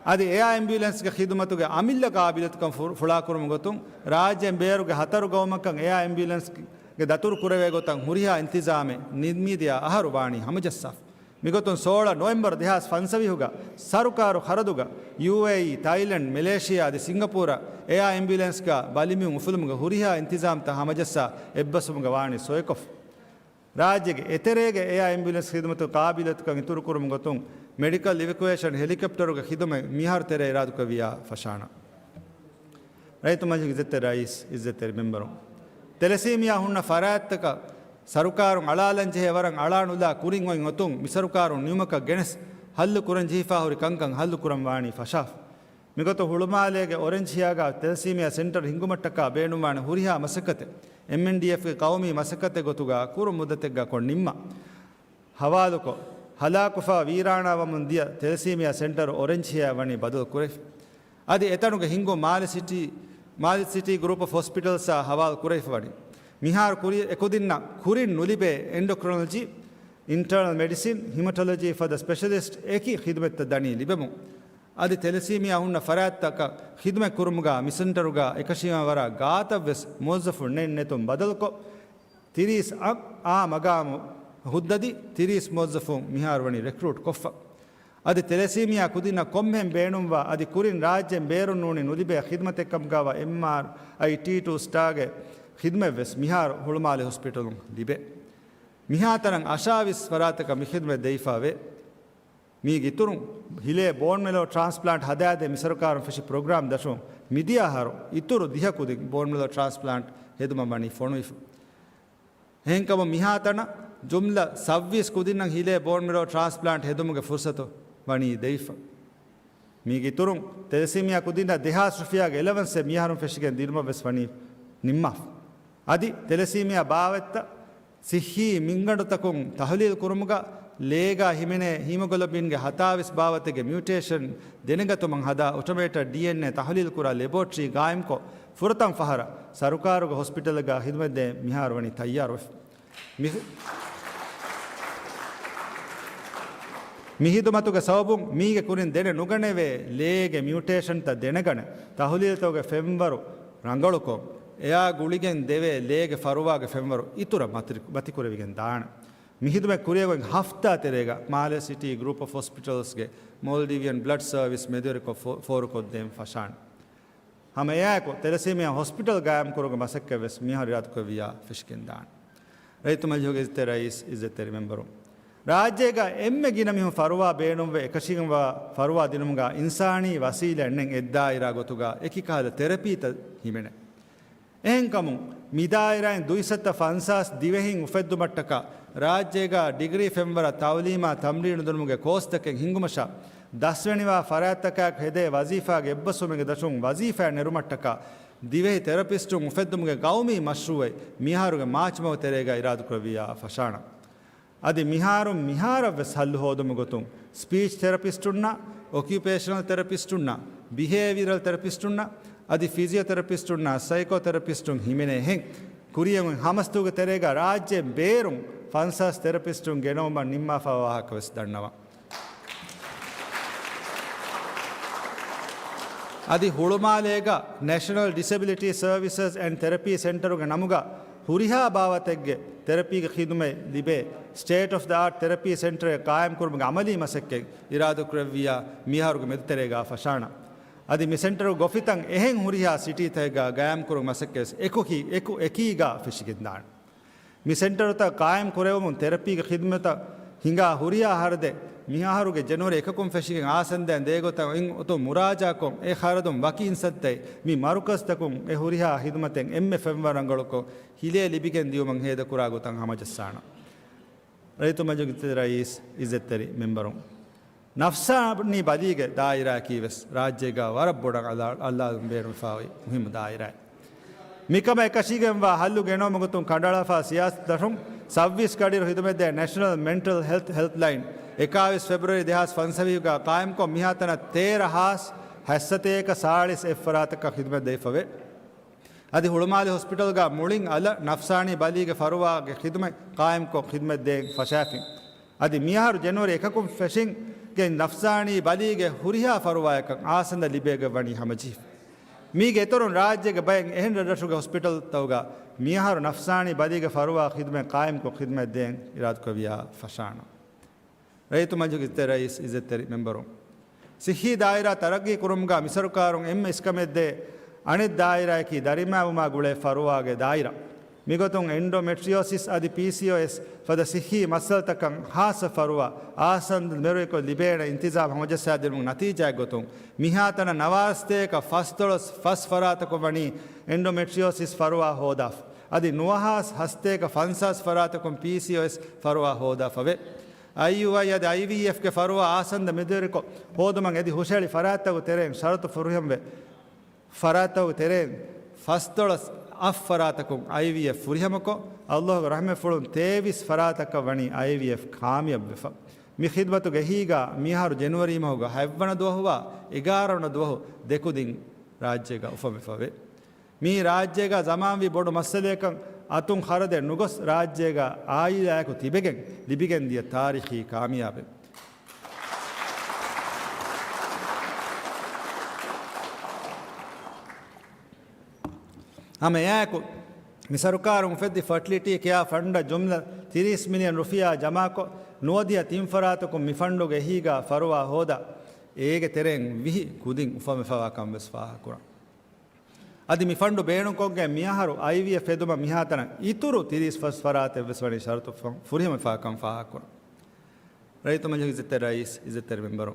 އަދި އެއާ އެމްބިއުލެންސްގެ ޚިދުމަތުގެ އަމިއްލަ ޤާބިލިއްޔަތުކަން ފު-، ފުޅާކުރުމުގެ ގޮތުން ރާއްޖޭން ބޭރުގެ ހަތަރު ގައުމަކަށް އެއާ އެމްބިއުލެންސްގެ ދަތުރު ކުރެވޭ ގޮތަށް ހުރިހާ އިންތިޒާމެއް ނިންމީދިޔަ އަހަރު ވާނީ ހަމަޖައްސާފަ. މިގޮތުން ސޯޅަ ނޮވެމްބަރު ދެހާސް ފަންސަވީހުގަ ސަރުކާރު ޚަރަދުގަ ޔޫއޭއީ، ތައިލެންޑް، މެލޭޝިއާ އަދި ސިންގަޕޫރަށް އެއާ އެމްބިއުލެންސްގަ ބަލިމީހުން އުފުލުމުގެ ހުރިހާ އިންތިޒާމްތައް ހަމަޖައްސާ އެއްބަސްވުމުގަ ވާނީ ސޮއިކޮށްފަ. ރާއްޖޭގެ އެތެރޭގެ އެއާ އެމްބިއުލެންސް ޚިދުމަތުގެ ޤާބިލިއްޔަތުކަން އިތުރުކުރުމުގެ ގޮތުން މެޑިކަލް އިވެކުއޭޝަން ހެލިކޮޕްޓަރުގެ ޚިދުމަތް މިހާރު ތެރޭ އިރާދަކުރެއްވިޔާ ފަށާނަން. ރައްޔިތު މަޖިލިސްގެ އިއްޒަތްތެރި ރައީސް، އިއްޒަތްތެރި މެމްބަރުން، ތެލެސީމިއާ ހުންނަ ފަރާތްތަކަށް ސަރުކާރުން އަޅާލަންޖެހޭ ވަރަށް އަޅާނުލާ ކުރިން އޮތް އޮތުން މިސަރުކާރުން ނިމުމަކަށް ގެނެސް ހައްލު ކުރަންޖެހިފާ ހުރި ކަންކަން ހައްލު ކުރަން ވާނީ ފަށާފަ. މިގޮތަށް ހުޅުމާލޭގެ އޮރެންޖް ހިއާގަ ތެލެސީމިއާ ސެންޓަރު ހިންގުމަށްޓަކާ ބޭނުންވާނެ ހުރިހާ މަސައްކަތެއް އެމްއެންޑީއެފްގެ ޤައުމީ މަސައްކަތެއް ގޮތުގަ ކުރު މުއްދަތެއްގަ ކޮށް ނިންމާ. ހަވާލުކޮށް، ހަލާކުފާ ވީރާނާވަމުން ދިޔަ ތެލެސީމިއާ ސެންޓަރު އޮރެންޖް ހިއާ ވަނީ ބަދަލު ކުރެވިފަ. އަދި އެތަނުގެ ހިންގުން މާލެ ސިޓީ، މާލެ ސިޓީ ގްރޫޕް އޮފް ހޮސްޕިޓަލްސްއާ ހަވާލު ކުރެވިފަ ވަނީ. މިހާރު ކުރި އެކުދިންނަށް ކުރިން ނުލިބޭ އެންޑޮކްރޮނޮލޮޖީ، އިންޓަރނަލް މެޑިސިން، ހިމަޓޮލޮޖީ ފަދަ ސްޕެޝަލިސްޓް އެކި ޚިދުމަތްތައް ދަނީ ލިބެމުން. އަދި ތެލެސީމިއާ ހުންނަ ފަރާތްތަކަށް ޚިދުމަތް ކުރުމުގަ މި ސެންޓަރުގަ އެކަށީގެންވާ ވަރަށް ގާތަށްވެސް މުވައްޒަފުން ނެތް ނެތުން ބަދަލުކޮށް، ތިރީސް އަށް އާ މަގާމު ހުއްދަދީ ތިރީސް މުވައްޒަފުން މިހާރު ވަނީ ރެކްރޫޓް ކޮށްފަ. އަދި ތެލެސީމިއާ ކުދިންނަށް ކޮންމެހެން ބޭނުންވާ އަދި ކުރިން ރާއްޖޭން ބޭރުން ނޫނީ ނުލިބޭ ޚިދުމަތެއްކަމުގަވާ އެމްއާރްއައި ޓީ ޓޫ ސްޓާގެ ޚިދުމަތްވެސް މިހާރު ހުޅުމާލެ ހޮސްޕިޓަލުން ލިބޭ. މިހާތަނަށް އަށާވީސް ފަރާތަކަށް މި ޚިދުމަތް ދެވިފަ ވޭ. މީގެ އިތުރުން ހިލޭ ބޯން މެރޯ ޓްރާންސްޕްލާންޓް ހަދާދޭ މިސަރުކާރުން ފެށި ޕްރޮގްރާމް ދަށުން މިދިޔަ އަހަރު އިތުރު ދިހަ ކުދިން ބޯން މެރޯ ޓްރާންސްޕްލާންޓް ހެދުމަށް ވަނީ ފޮނުވިފަ. އެހެންކަމުން މިހާތަނަށް ޖުމްލަ ސައްވީސް ކުދިންނަށް ހިލޭ ބޯން މެރޯ ޓްރާންސްޕްލާންޓް ހެދުމުގެ ފުރުސަތު ވަނީ ދެވިފަ. މީގެ އިތުރުން ތެލެސީމިއާ ކުދިންނަށް ދެހާސް ރުފިޔާގެ އެލަވަންސެއް މިއަހަރުން ފެށިގެން ދިނުމަށްވެސް ވަނީ ނިންމާފަ. އަދި ތެލެސީމިއާ ބާވަތްތައް ސިއްހީ މިންގަނޑުތަކުން ތަހުލީލު ކުރުމުގަ ލޭގަ ހިމެނޭ ހީމޮގްލޮބިންގެ ހަތާވީސް ބާވަތެއްގެ މިއުޓޭޝަން ދެނެގަތުމަށް ހަދާ އޮޓޮމޭޓަޑް ޑީއެންއޭ ތަހުލީލު ކުރާ ލެބޯޓްރީ ގާއިމްކޮށް، ފުރަތަމަ ފަހަރަށް ސަރުކާރުގެ ހޮސްޕިޓަލެއްގަ ޚިދުމަތްދޭން މިހާރު ވަނީ ތައްޔާރުވެފަ. މި، މި ޚިދުމަތުގެ ސަބަބުން މީގެ ކުރިން ދެނެ ނުގަނެވޭ ލޭގެ މިއުޓޭޝަންތައް ދެނެގަނެ، ތަހުލީލުތަކުގެ ފެންވަރު ރަނގަޅުކޮށް، އެއާ ގުޅިގެން ދެވޭ ލޭގެ ފަރުވާގެ ފެންވަރު އިތުރަށް މަތި، މަތިކުރެވިގެން ދާނެ. މި ޚިދުމަތް ކުރިއަށް އޮތް ހަފްތާ ތެރޭގަ މާލެ ސިޓީ ގްރޫޕް އޮފް ހޮސްޕިޓަލްސްގެ މޯލްޑިވިއަން ބްލަޑް ސަރވިސް މެދުވެރިކޮށް ފޯ، ފޯރުކޮށްދޭން ފަށާނެ. ހަމަ އެއާއެކު ތެލެސީމިއާ ހޮސްޕިޓަލް ގާއިމްކުރުމުގެ މަސައްކަތްވެސް މިހާރު އިރާދަކުރެއްވިޔާ ފެށިގެންދާނެ. ރައްޔިތު މަޖިލީހުގެ އިއްޒަތްތެރި ރައީސް، އިއްޒަތްތެރި މެމްބަރުން، ރާއްޖޭގަ އެންމެ ގިނަ މީހުން ފަރުވާ ބޭނުންވެ އެކަށީގެންވާ ފަރުވާ ދިނުމުގަ އިންސާނީ ވަސީލަތް ނެތް އެއްދާއިރާ ގޮތުގަ އެކި ކަހަލަ ތެރަޕީތައް ހިމެނޭ. އެހެންކަމުން، މިދާއިރާއިން ދުއިސައްތަ ފަންސާސް ދިވެހިން އުފެއްދުމަށްޓަކާ، ރާއްޖޭގަ ޑިގްރީ ފެންވަރަށް ތައުލީމާ ތަމްރީނު ދިނުމުގެ ކޯސްތަކެއް ހިންގުމަށާ، ދަސްވެނިވާ ފަރާތްތަކާއެކު ހެދޭ ވަޒީފާގެ އެއްބަސްވުމެއްގެ ދަށުން ވަޒީފާއެއް ނެރުމަށްޓަކާ، ދިވެހި ތެރަޕިސްޓުން އުފެއްދުމުގެ ގައުމީ މަޝްރޫއެއް މިއަހަރުގެ މާޗް މަހު ތެރޭގަ އިރާދަކުރެއްވިޔާ ފަށާނަން. އަދި މިހާރު މިހާރަށްވެސް ހައްލު ހޯދުމުގެ ގޮތުން، ސްޕީޗް ތެރަޕިސްޓުންނާ، އޮކިއުޕޭޝަނަލް ތެރަޕިސްޓުންނާ، ބިހޭވިއަރަލް ތެރަޕިސްޓުންނާ، އަދި ފިޒިއޯ ތެރަޕިސްޓުންނާ، ސައިކޯ ތެރަޕިސްޓުން ހިމެނޭހެން، ކުރިއަށް އޮތް ހަމަސަތޭކަ ތެރޭގަ ރާއްޖޭން ބޭރުން ފަންސާސް ތެރަޕިސްޓުން ގެނައުމަށް ނިންމާފަވާ ވާހަކަވެސް ދަންނަވަން. އަދި ހުޅުމާލޭގަ ނެޝަނަލް ޑިސެބިލިޓީ ސަރވިސަސް އެންޑް ތެރަޕީ ސެންޓަރުގެ ނަމުގަ ހުރިހާ ބާވަތެއްގެ ތެރަޕީގެ ޚިދުމަތް ލިބޭ ސްޓޭޓް އޮފް ދަ އާޓް ތެރަޕީ ސެންޓަރެއް ޤާއިމްކުރުމުގެ އަމަލީ މަސައްކަތް އިރާދަކުރެއްވިޔާ މިއަހަރުގެ މެދުތެރޭގަ ފަށާނަން. އަދި މި ސެންޓަރުގެ ގޮފިތައް އެހެން ހުރިހާ ސިޓީތަކެއްގަ ގާއިމްކުރުމުގެ މަސައްކަތް އެކު، އެކު އެކީގަ ފެށިގެންދާނެ. މި ސެންޓަރުތައް ޤާއިމް ކުރެވުމުން ތެރަޕީގެ ޚިދުމަތަށް ހިނގާ ހުރިހާ ޚަރަދެއް މިއަހަރުގެ ޖެނުއަރީ އެކަކުން ފެށިގެން އާސަންދައިން ދޭގޮތަށް އޮތް އޮތުން މުރާޖާކޮށް، އެ ޚަރަދުން ވަކި އިންސައްތައެއް މި މަރުކަޒުތަކުން އެ ހުރިހާ ޚިދުމަތެއް އެންމެ ފެންވަރަށް ރަނގަޅުކޮށް ހިލޭ ލިބިގެން ދިޔުމަށް ހޭދަކުރާ ގޮތަށް ހަމަޖައްސާނަން. ރައްޔިތު މަޖިލިސްގެ ރައީސް، އިއްޒަތްތެރި މެމްބަރުން، ނަފްސާނީ ބަލީގެ ދާއިރާއަކީ ވެސް ރާއްޖޭގަ ވަރަށް ބޮޑަށް އަލާ، އަލާލުން ބޭނުންވެފައި އޮތް މުހިއްމު ދާއިރާއެއް. މިކަމަށް އެކަށީގެންވާ ހައްލު ގެނައުމުގެ ގޮތުން ކަނޑައަޅާފަ ސިޔާސަތު ދަށުން ސައްވީސް ގަޑިއިރު ޚިދުމަތްދޭ ނެޝަނަލް މެންޓަލް ހެލްތް ހެލްޕްލައިން އެކާވީސް ފެބްރުއަރީ ދެހާސް ފަންސަވީހުގަ ޤާއިމްކޮށް، މިހާތަނަށް ތޭރަ ހާސް ހަތްސަތޭކަ ސާޅީސް އެއް ފަރާތަކަށް ޚިދުމަތް ދެވިފަވޭ. އަދި ހުޅުމާލެ ހޮސްޕިޓަލްގަ މުޅިން އަލަށް ނަފްސާނީ ބަލީގެ ފަރުވާގެ ޚިދުމަތް ޤާއިމްކޮށް ޚިދުމަތް ދޭން ފަށާފިން. އަދި މިއަހަރު ޖެނުއަރީ އެކަކުން ފެށިގެން ނަފްސާނީ ބަލީގެ ހުރިހާ ފަރުވާއަކަށް އާސަންދަ ލިބޭގޮތް ވަނީ ހަމަޖެހިފަ. މީގެ އިތުރުން ރާއްޖޭގެ ބައެއް އެހެން ރަށްރަށުގެ ހޮސްޕިޓަލްތަކުގަ މިއަހަރު ނަފްސާނީ ބަލީގެ ފަރުވާ ޚިދުމަތް ޤާއިމްކޮށް ޚިދުމަތް ދޭން އިރާދަކުރެއްވިޔާ ފަށާނަން. ރައްޔިތު މަޖިލިސް އިއްޒަތްތެރި ރައީސް، އިއްޒަތްތެރި މެމްބަރުން، ސިއްހީ ދާއިރާ ތަރައްގީ ކުރުމުގަ މިސަރުކާރުން އެންމެ އިސްކަމެއްދޭ އަނެއް ދާއިރާއަކީ ދަރިމައިވުމާ ގުޅޭ ފަރުވާގެ ދާއިރާ. މިގޮތުން އެންޑޮމެޓްރިއޯސިސް އަދި ޕީސީއޯއެސް ފަދަ ސިއްހީ މައްސަލަތަކަށް ޚާއްޞަ ފަރުވާ އާސަންދަ މެރުވެރިކޮށް ލިބޭނެ އިންތިޒާމް ހަމަޖައްސާދިނުމުގެ ނަތީޖާއެއްގޮތުން މިހާތަނަށް ނަވާރަ ސަތޭކަ ފަސްދޮޅަސް ފަސް ފަރާތަކުން ވަނީ އެންޑޮމެޓްރިއޯސިސް ފަރުވާ ހޯދާފަ. އަދި ނުވަހާސް ހަސަތޭކަ ފަންސާސް ފަރާތަކުން ޕީސީއޯއެސް ފަރުވާ ހޯދާފަވޭ. އައިޔޫއައި އަދި އައިވީއެފްގެ ފަރުވާ އާސަންދަ މެދުވެރިކޮށް ހޯދުމަށް އެދި ހުށަހެޅި ފަރާތްތަކުގެ ތެރެއިން ޝަރުތު ފުރިހަމަވެ، ފަރާތްތަކުގެ ތެރެއިން ފަސްދޮޅަސް އަށް ފަރާތަކުން އައިވީއެފް ފުރިހަމަކޮށް، އައްލާހުގެ ރަޙްމަތްފުޅުން ތޭވީސް ފަރާތަކަށް ވަނީ އައިވީއެފް ކާމިޔާބުވެފަ. މި ޚިދުމަތުގެ އެހީގަ މިއަހަރު ޖެނުއަރީ މަހުގަ ހަތްވަނަ ދުވަހުވާ އެގާރަ ވަނަ ދުވަހު ދެކުދިން ރާއްޖޭގަ އުފަންވެފަވޭ. މިއީ ރާއްޖޭގަ ޒަމާންވީ ބޮޑު މައްސަލަޔަކަށް އަތުން ޚަރަދެއް ނުގޮސް ރާއްޖޭގަ އާއިލާއެކު ތިބެގެން ލިބިގެންދިޔަ ތާރީޚީ ކާމިޔާބެއް. ހަމަ އެއާއެކު، މި ސަރުކާރުން އުފެއްދި ފަޓިލިޓީ ކެއާ ފަންޑަށް ޖުމްލަ ތިރީސް މިލިއަން ރުފިޔާ ޖަމާކޮށް، ނުވަދިހަ ތިން ފަރާތަކުން މި ފަންޑުގެ އެހީގަ ފަރުވާ ހޯދާ، އޭގެ ތެރެއިން ވިހި ކުދިން އުފަންވެފަވާކަން ވެސް ފާހަގަކުރަން. އަދި މި ފަންޑު ބޭނުންކޮށްގެން މިއަހަރު އައިވީއެފް ހެދުމަށް މިހާތަނަށް އިތުރު ތިރީސް ފަސް ފަރާތެއް ވެސް ވަނީ ޝަރުތު ފު-، ފުރިހަމަވެފާކަން ފާހަގަކުރަން. ރައްޔިތު މަޖިލިސް އިއްޒަތްތެރި ރައީސް، އިއްޒަތްތެރި މެމްބަރު،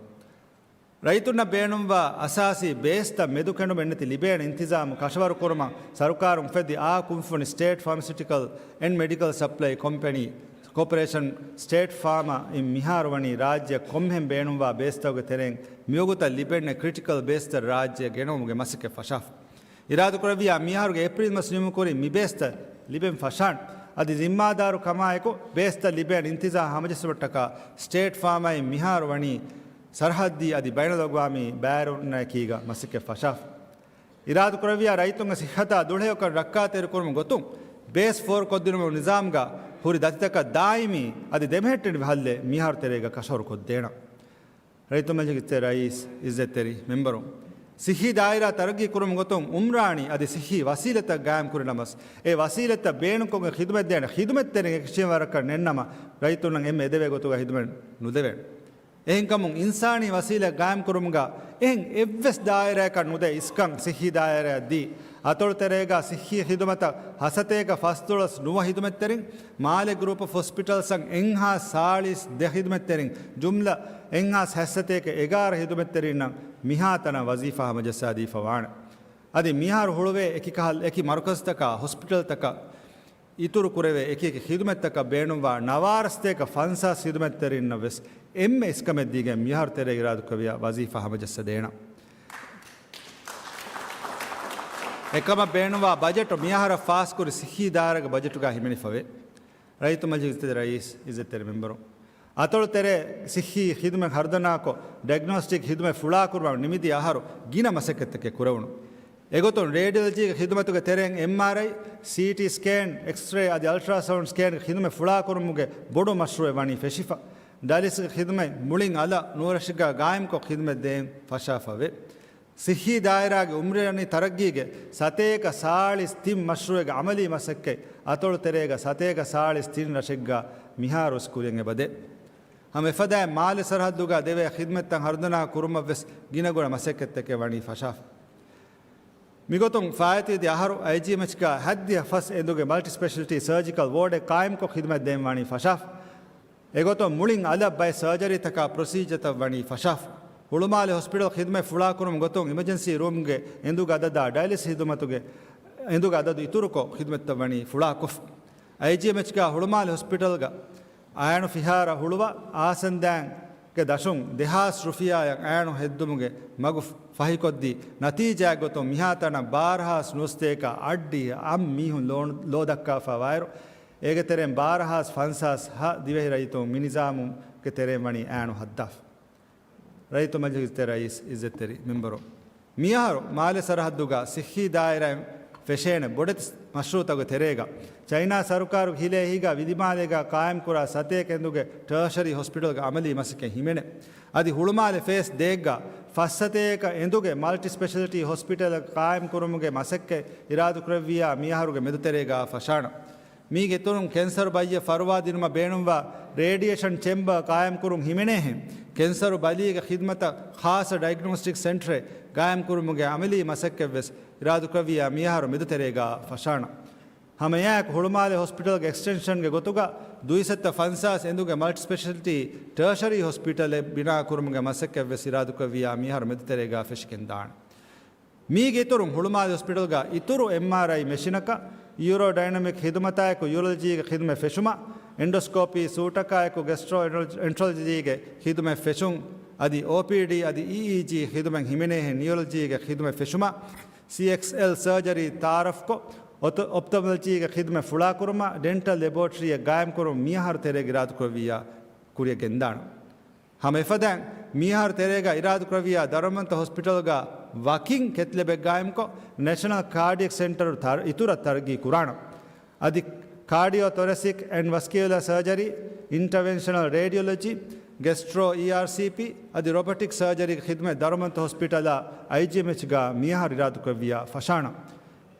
ރައްޔިތުންނަށް ބޭނުންވާ އަސާސީ ބޭސްތައް މެދުކެނޑުމެއްނެތި ލިބޭނެ އިންތިޒާމު ކަށަވަރުކުރުމަށް ސަރުކާރުން އުފެއްދި އާ ކުންފުނި ސްޓޭޓް ފާމަސިއުޓިކަލް އެންޑް މެޑިކަލް ސަޕްލައި ކޮމްޕެނީ ކޯޕަރޭޝަން ސްޓޭޓް ފާމާ އިން މިހާރު ވަނީ ރާއްޖެއަށް ކޮންމެހެން ބޭނުންވާ ބޭސްތަކުގެ ތެރެއިން މިވަގުތަށް ލިބެންނެ ކްރިޓިކަލް ބޭސްތައް ރާއްޖެއަށް ގެނައުމުގެ މަސައްކަތް ފަށާފަ. އިރާދަކުރެއްވިޔާ މިއަހަރުގެ އޭޕްރީލް މަސް ނިމުމުގެ ކުރިން މި ބޭސްތައް ލިބެން ފަށާން. އަދި ޒިންމާދާރު ކަމާއެކު ބޭސްތައް ލިބޭނެ އިންތިޒާމް ހަމަޖެއްސުމަށްޓަކާ ސްޓޭޓް ފާމާއިން މިހާރު ވަނީ ސަރަހައްދީ އަދި ބައިނަލްއަގްވާމީ ބައިވެރިވުމެއްގަ މަސައްކަތް ފަށާފަ. އިރާދަކުރެއްވިޔާ ރައްޔިތުންގެ ޞިއްޙަތާ ދުޅަހެޔޮކަން ރައްކާތެރިކުރުމުގެ ގޮތުން ބޭސް ފޯރުކޮށްދިނުމުގެ ނިޒާމްގަ ހުރި ދަތިތަކަށް ދާއިމީ އަދި ދެމެހެއްޓެނިވި ހައްލެއް މިހާރު ތެރޭގަ ކަށަވަރުކޮށްދޭނަން. ރައްޔިތު މަޖިލިސް ރައީސް، އިއްޒަތްތެރި މެމްބަރު، ސިއްހީ ދާއިރާ ތަރައްގީ ކުރުމުގެ ގޮތުން އުމްރާނީ އަދި ސިއްހީ ވަސީލަތްތައް ގާއިމް ކުރި ނަމަސް، އެ ވަސީލަތްތައް ބޭނުންކޮށްގެން ޚިދުމަތްދޭނެ ޚިދުމަތްތެރިން އެކަށީގެންވާ ވަރަކަށް ނެތްނަމަ، ރައްޔިތުންނަށް އެންމެ އެދެވޭ ގޮތުގަ ޚިދުމަތް ނުދެވޭނެ. އެހެންކަމުން، އިންސާނީ ވަސީލަތް ގާއިމްކުރުމުގަ އެހެން އެއްވެސް ދާއިރާއަކަށް ނުދޭ އިސްކަން ސިއްހީ ދާއިރާއަށް ދީ. އަތޮޅު ތެރޭގަ ސިއްހީ ޚިދުމަތަށް ހަސަތޭކަ ފަސްދޮޅަސް ނުވަ ޚިދުމަތްތެރިން، މާލެ ގްރޫޕް އޮފް ހޮސްޕިޓަލްސްއަށް އެއްހާސް ސާޅީސް ދެ ޚިދުމަތްތެރިން، ޖުމްލަ އެއްހާސް ހަސަތޭކަ އެގާރަ ޚިދުމަތްތެރިންނަށް މިހާތަނަށް ވަޒީފާ ހަމަޖައްސާދީފަ ވާނެ. އަދި މިހާރު ހުޅުވޭ އެކި ކަހަލަ، އެކި މަރުކަޒުތަކާ، ހޮސްޕިޓަލްތަކާ، އިތުރު ކުރެވޭ އެކި އެކި ޚިދުމަތްތަކަށް ބޭނުންވާ ނަވާރަ ސަތޭކަ ފަންސާސް ޚިދުމަތްތެރިންނަށް ވެސް އެންމެ އިސްކަމެއްދީގެން މިހާރު ތެރޭ އިރާދަކުރެއްވިޔާ ވަޒީފާ ހަމަޖައްސަދޭނަން. އެކަމަށް ބޭނުންވާ ބަޖެޓު މިއަހަރަށް ފާސްކުރި ސިއްހީ ދާއިރާގެ ބަޖެޓުގަ ހިމެނިފަވޭ. ރައްޔިތު މަޖިލިސް ރައީސް، އިއްޒަތްތެރި މެމްބަރު، އަތޮޅު ތެރޭ ސިއްހީ ޚިދުމަތް ހަރުދަނާކޮށް، ޑަޔަގްނޯސްޓިކް ޚިދުމަތް ފުޅާކުރުމަށް ނިމިދިޔަ އަހަރު ގިނަ މަސައްކަތްތަކެއް ކުރެވުނު. އެގޮތުން، ރޭޑިއޮލޮޖީގެ ޚިދުމަތުގެ ތެރެއިން އެމްއާރްއައި، ސީޓީ ސްކޭން، އެކްސްރޭ އަދި އަލްޓްރާސައުންޑް ސްކޭންގެ ޚިދުމަތް ފުޅާކުރުމުގެ ބޮޑު މަޝްރޫއެއް ވަނީ ފެށިފަ. ޑަޔަލިސިސްގެ ޚިދުމަތް މުޅިން އަލަށް ނުވަރަށެއްގަ ގާއިމްކޮށް ޚިދުމަތް ދޭން ފަށާފަވޭ. ސިއްހީ ދާއިރާގެ އުމްރާނީ ތަރައްގީގެ ސަތޭކަ ސާޅީސް ތިން މަޝްރޫއެއްގެ އަމަލީ މަސައްކަތް އަތޮޅު ތެރޭގަ ސަތޭކަ ސާޅީސް ތިން ރަށެއްގަ މިހާރުވެސް ކުރިއަށް އެބަދޭ. ހަމަ އެފަދައިން މާލެ ސަރަހައްދުގަ ދެވޭ ޚިދުމަތްތައް ހަރުދަނާ ކުރުމަށްވެސް ގިނަގުނަ މަސައްކަތްތަކެއް ވަނީ ފަށާފަ. މިގޮތުން ފާއިތުވެދިޔަ އަހަރު އައިޖީއެމްއެޗްގަ ހައްދިހަ ފަސް އެނދުގެ މަލްޓި ސްޕެޝަލްޓީ ސަރޖިކަލް ވޯޑެއް ޤާއިމްކޮށް ޚިދުމަތް ދޭން ވަނީ ފަށާފަ. އެގޮތުން މުޅިން އަލަށް ބައެއް ސަރޖަރީތަކާ ޕްރޮސީޖަރތައް ވަނީ ފަށާފަ. ހުޅުމާލެ ހޮސްޕިޓަލް ޚިދުމަތް ފުޅާކުރުމުގެ ގޮތުން އިމަޖެންސީ ރޫމްގެ އެނދުގެ އަދަދާ ޑަޔަލިސިސް ޚިދުމަތުގެ އެނދުގެ އަދަދު އިތުރުކޮށް ޚިދުމަތްތައް ވަނީ ފުޅާކޮށްފަ. އައިޖީއެމްއެޗްގަ ހުޅުމާލެ ހޮސްޕިޓަލްގަ އައިނު ފިހާރަ ހުޅުވާ އާސަންދާއިންގެ ދަށުން ދެހާސް ރުފިޔާއަށް އައިނު ހެއްދުމުގެ މަގު ފަހިކޮށްދީ، ނަތީޖާއެއްގޮތުން މިހާތަނަށް ބާރަހާސް ނުވަސަތޭކަ އަށްޑިހަ އަށް މީހުން ލޯ-، ލޯދައްކާފަ ވާއިރު، އޭގެ ތެރެއިން ބާރަހާސް ފަންސާސް ހަ ދިވެހި ރައްޔިތުން މި ނިޒާމުގެ ތެރެއިން ވަނީ އައިނު ހައްދާފަ. ރައްޔިތު މަޖިލިސް ރައީސް، އިއްޒަތްތެރި މެމްބަރު، މިއަހަރު މާލެ ސަރަހައްދުގަ ސިއްހީ ދާއިރާއިން ފެށޭނެ ބޮޑެތި މަޝްރޫއުތަކުގެ ތެރޭގަ، ޗައިނާ ސަރުކާރުގެ ހިލޭ އެހީގަ ވިލިމާލޭގަ ޤާއިމްކުރާ ސަތޭކަ އެނދުގެ ޓާޝަރީ ހޮސްޕިޓަލްގެ އަމަލީ މަސައްކަތް ހިމެނޭ. އަދި ހުޅުމާލެ ފޭސް ދޭއްގަ ފަސް ސަތޭކަ އެނދުގެ މަލްޓި ސްޕެޝަލިޓީ ހޮސްޕިޓަލް ޤާއިމްކުރުމުގެ މަސައްކަތް އިރާދަކުރެއްވިއްޔާ މިއަހަރުގެ މެދުތެރޭގަ ފަށާނަން. މީގެ އިތުރުން ކެންސަރު ބައްޔަށް ފަރުވާ ދިނުމަށް ބޭނުންވާ ރޭޑިއޭޝަން ޗެމްބަރ ޤާއިމްކުރުން ހިމެނޭހެން، ކެންސަރު ބަލީގެ ޚިދުމަތަށް ޚާއްޞަ ޑައިގްނޯސްޓިކް ސެންޓަރެއް ޤާއިމްކުރުމުގެ އަމަލީ މަސައްކަތްވެސް އިރާދަކުރެއްވިއްޔާ މިއަހަރު މެދުތެރޭގަ ފަށާނަން. ހަމައެއާއެކު ހުޅުމާލެ ހޮސްޕިޓަލްގެ އެކްސްޓެންޝަންގެ ގޮތުގަ ދުއިސައްތަ ފަންސާސް އެނދުގެ މަލްޓިސްޕެޝަލިޓީ ޓާޝަރީ ހޮސްޕިޓަލެއް ބިނާކުރުމުގެ މަސައްކަތްވެސް އިރާދަކުރެއްވިއްޔާ މިއަހަރު މެދުތެރޭގަ ފެށިގެންދާނެ. މީގެ އިތުރުން ހުޅުމާލެ ހޮސްޕިޓަލްގަ އިތުރު އެމްއާރްއައި މެޝިނަކަށް، ޔޫރޯޑައިނަމިކް ޚިދުމަތާއެކު ޔޫރޮލޮޖީގެ ޚިދުމަތް ފެށުމަށް، އެންޑޮސްކޯޕީ ސޫޓަކާއެކު ގެސްޓްރޯއެންޓްރޮލޮޖީގެ ޚިދުމަތް ފެށުން، އަދި އޯޕީޑީ އަދި އީއީޖީ ޚިދުމަތް ހިމެނޭހެން ނިއުރޮލޮޖީގެ ޚިދުމަތް ފެށުމަށް، ސީއެކްސްއެލް ސަރޖަރީ ތައާރަފްކޮށް، އޮޕްތޮމޮލޮޖީގެ ޚިދުމަތް ފުޅާކުރުމަށް، ޑެންޓަލް ލެބޯޓްރީއެއް ގާއިމްކުރުމަށް މިއަހަރު ތެރޭގަ އިރާދަކުރެއްވިއްޔާ ކުރިއަށް ގެންދާނަން. ހަމަ އެފަދައިން މިއަހަރު ތެރޭގަ އިރާދަކުރެއްވިއްޔާ ދަރުމަންތަ ހޮސްޕިޓަލްގަ ވަކިން ކެތްލެބެއް ގާއިމްކޮށް، ނެޝަނަލް ކާޑިއެކް ސެންޓަރު ތަރ-، އިތުރަށް ތަރައްގީ ކުރާނަން. އަދި ކާޑިއޯ ތޮރެސިކް އެންޑް ވަސްކިއުލާ ސަރޖަރީ، އިންޓަވެންޝަނަލް ރޭޑިއޮލޮޖީ، ގެސްޓްރޯ އީއާރްސީޕީ އަދި ރޮބޮޓިކް ސަރޖަރީގެ ޚިދުމަތް ދަރުމަންތަ ހޮސްޕިޓަލާ އައިޖީއެމްއެޗްގަ މިއަހަރު އިރާދަކުރެއްވިއްޔާ ފަށާނަން.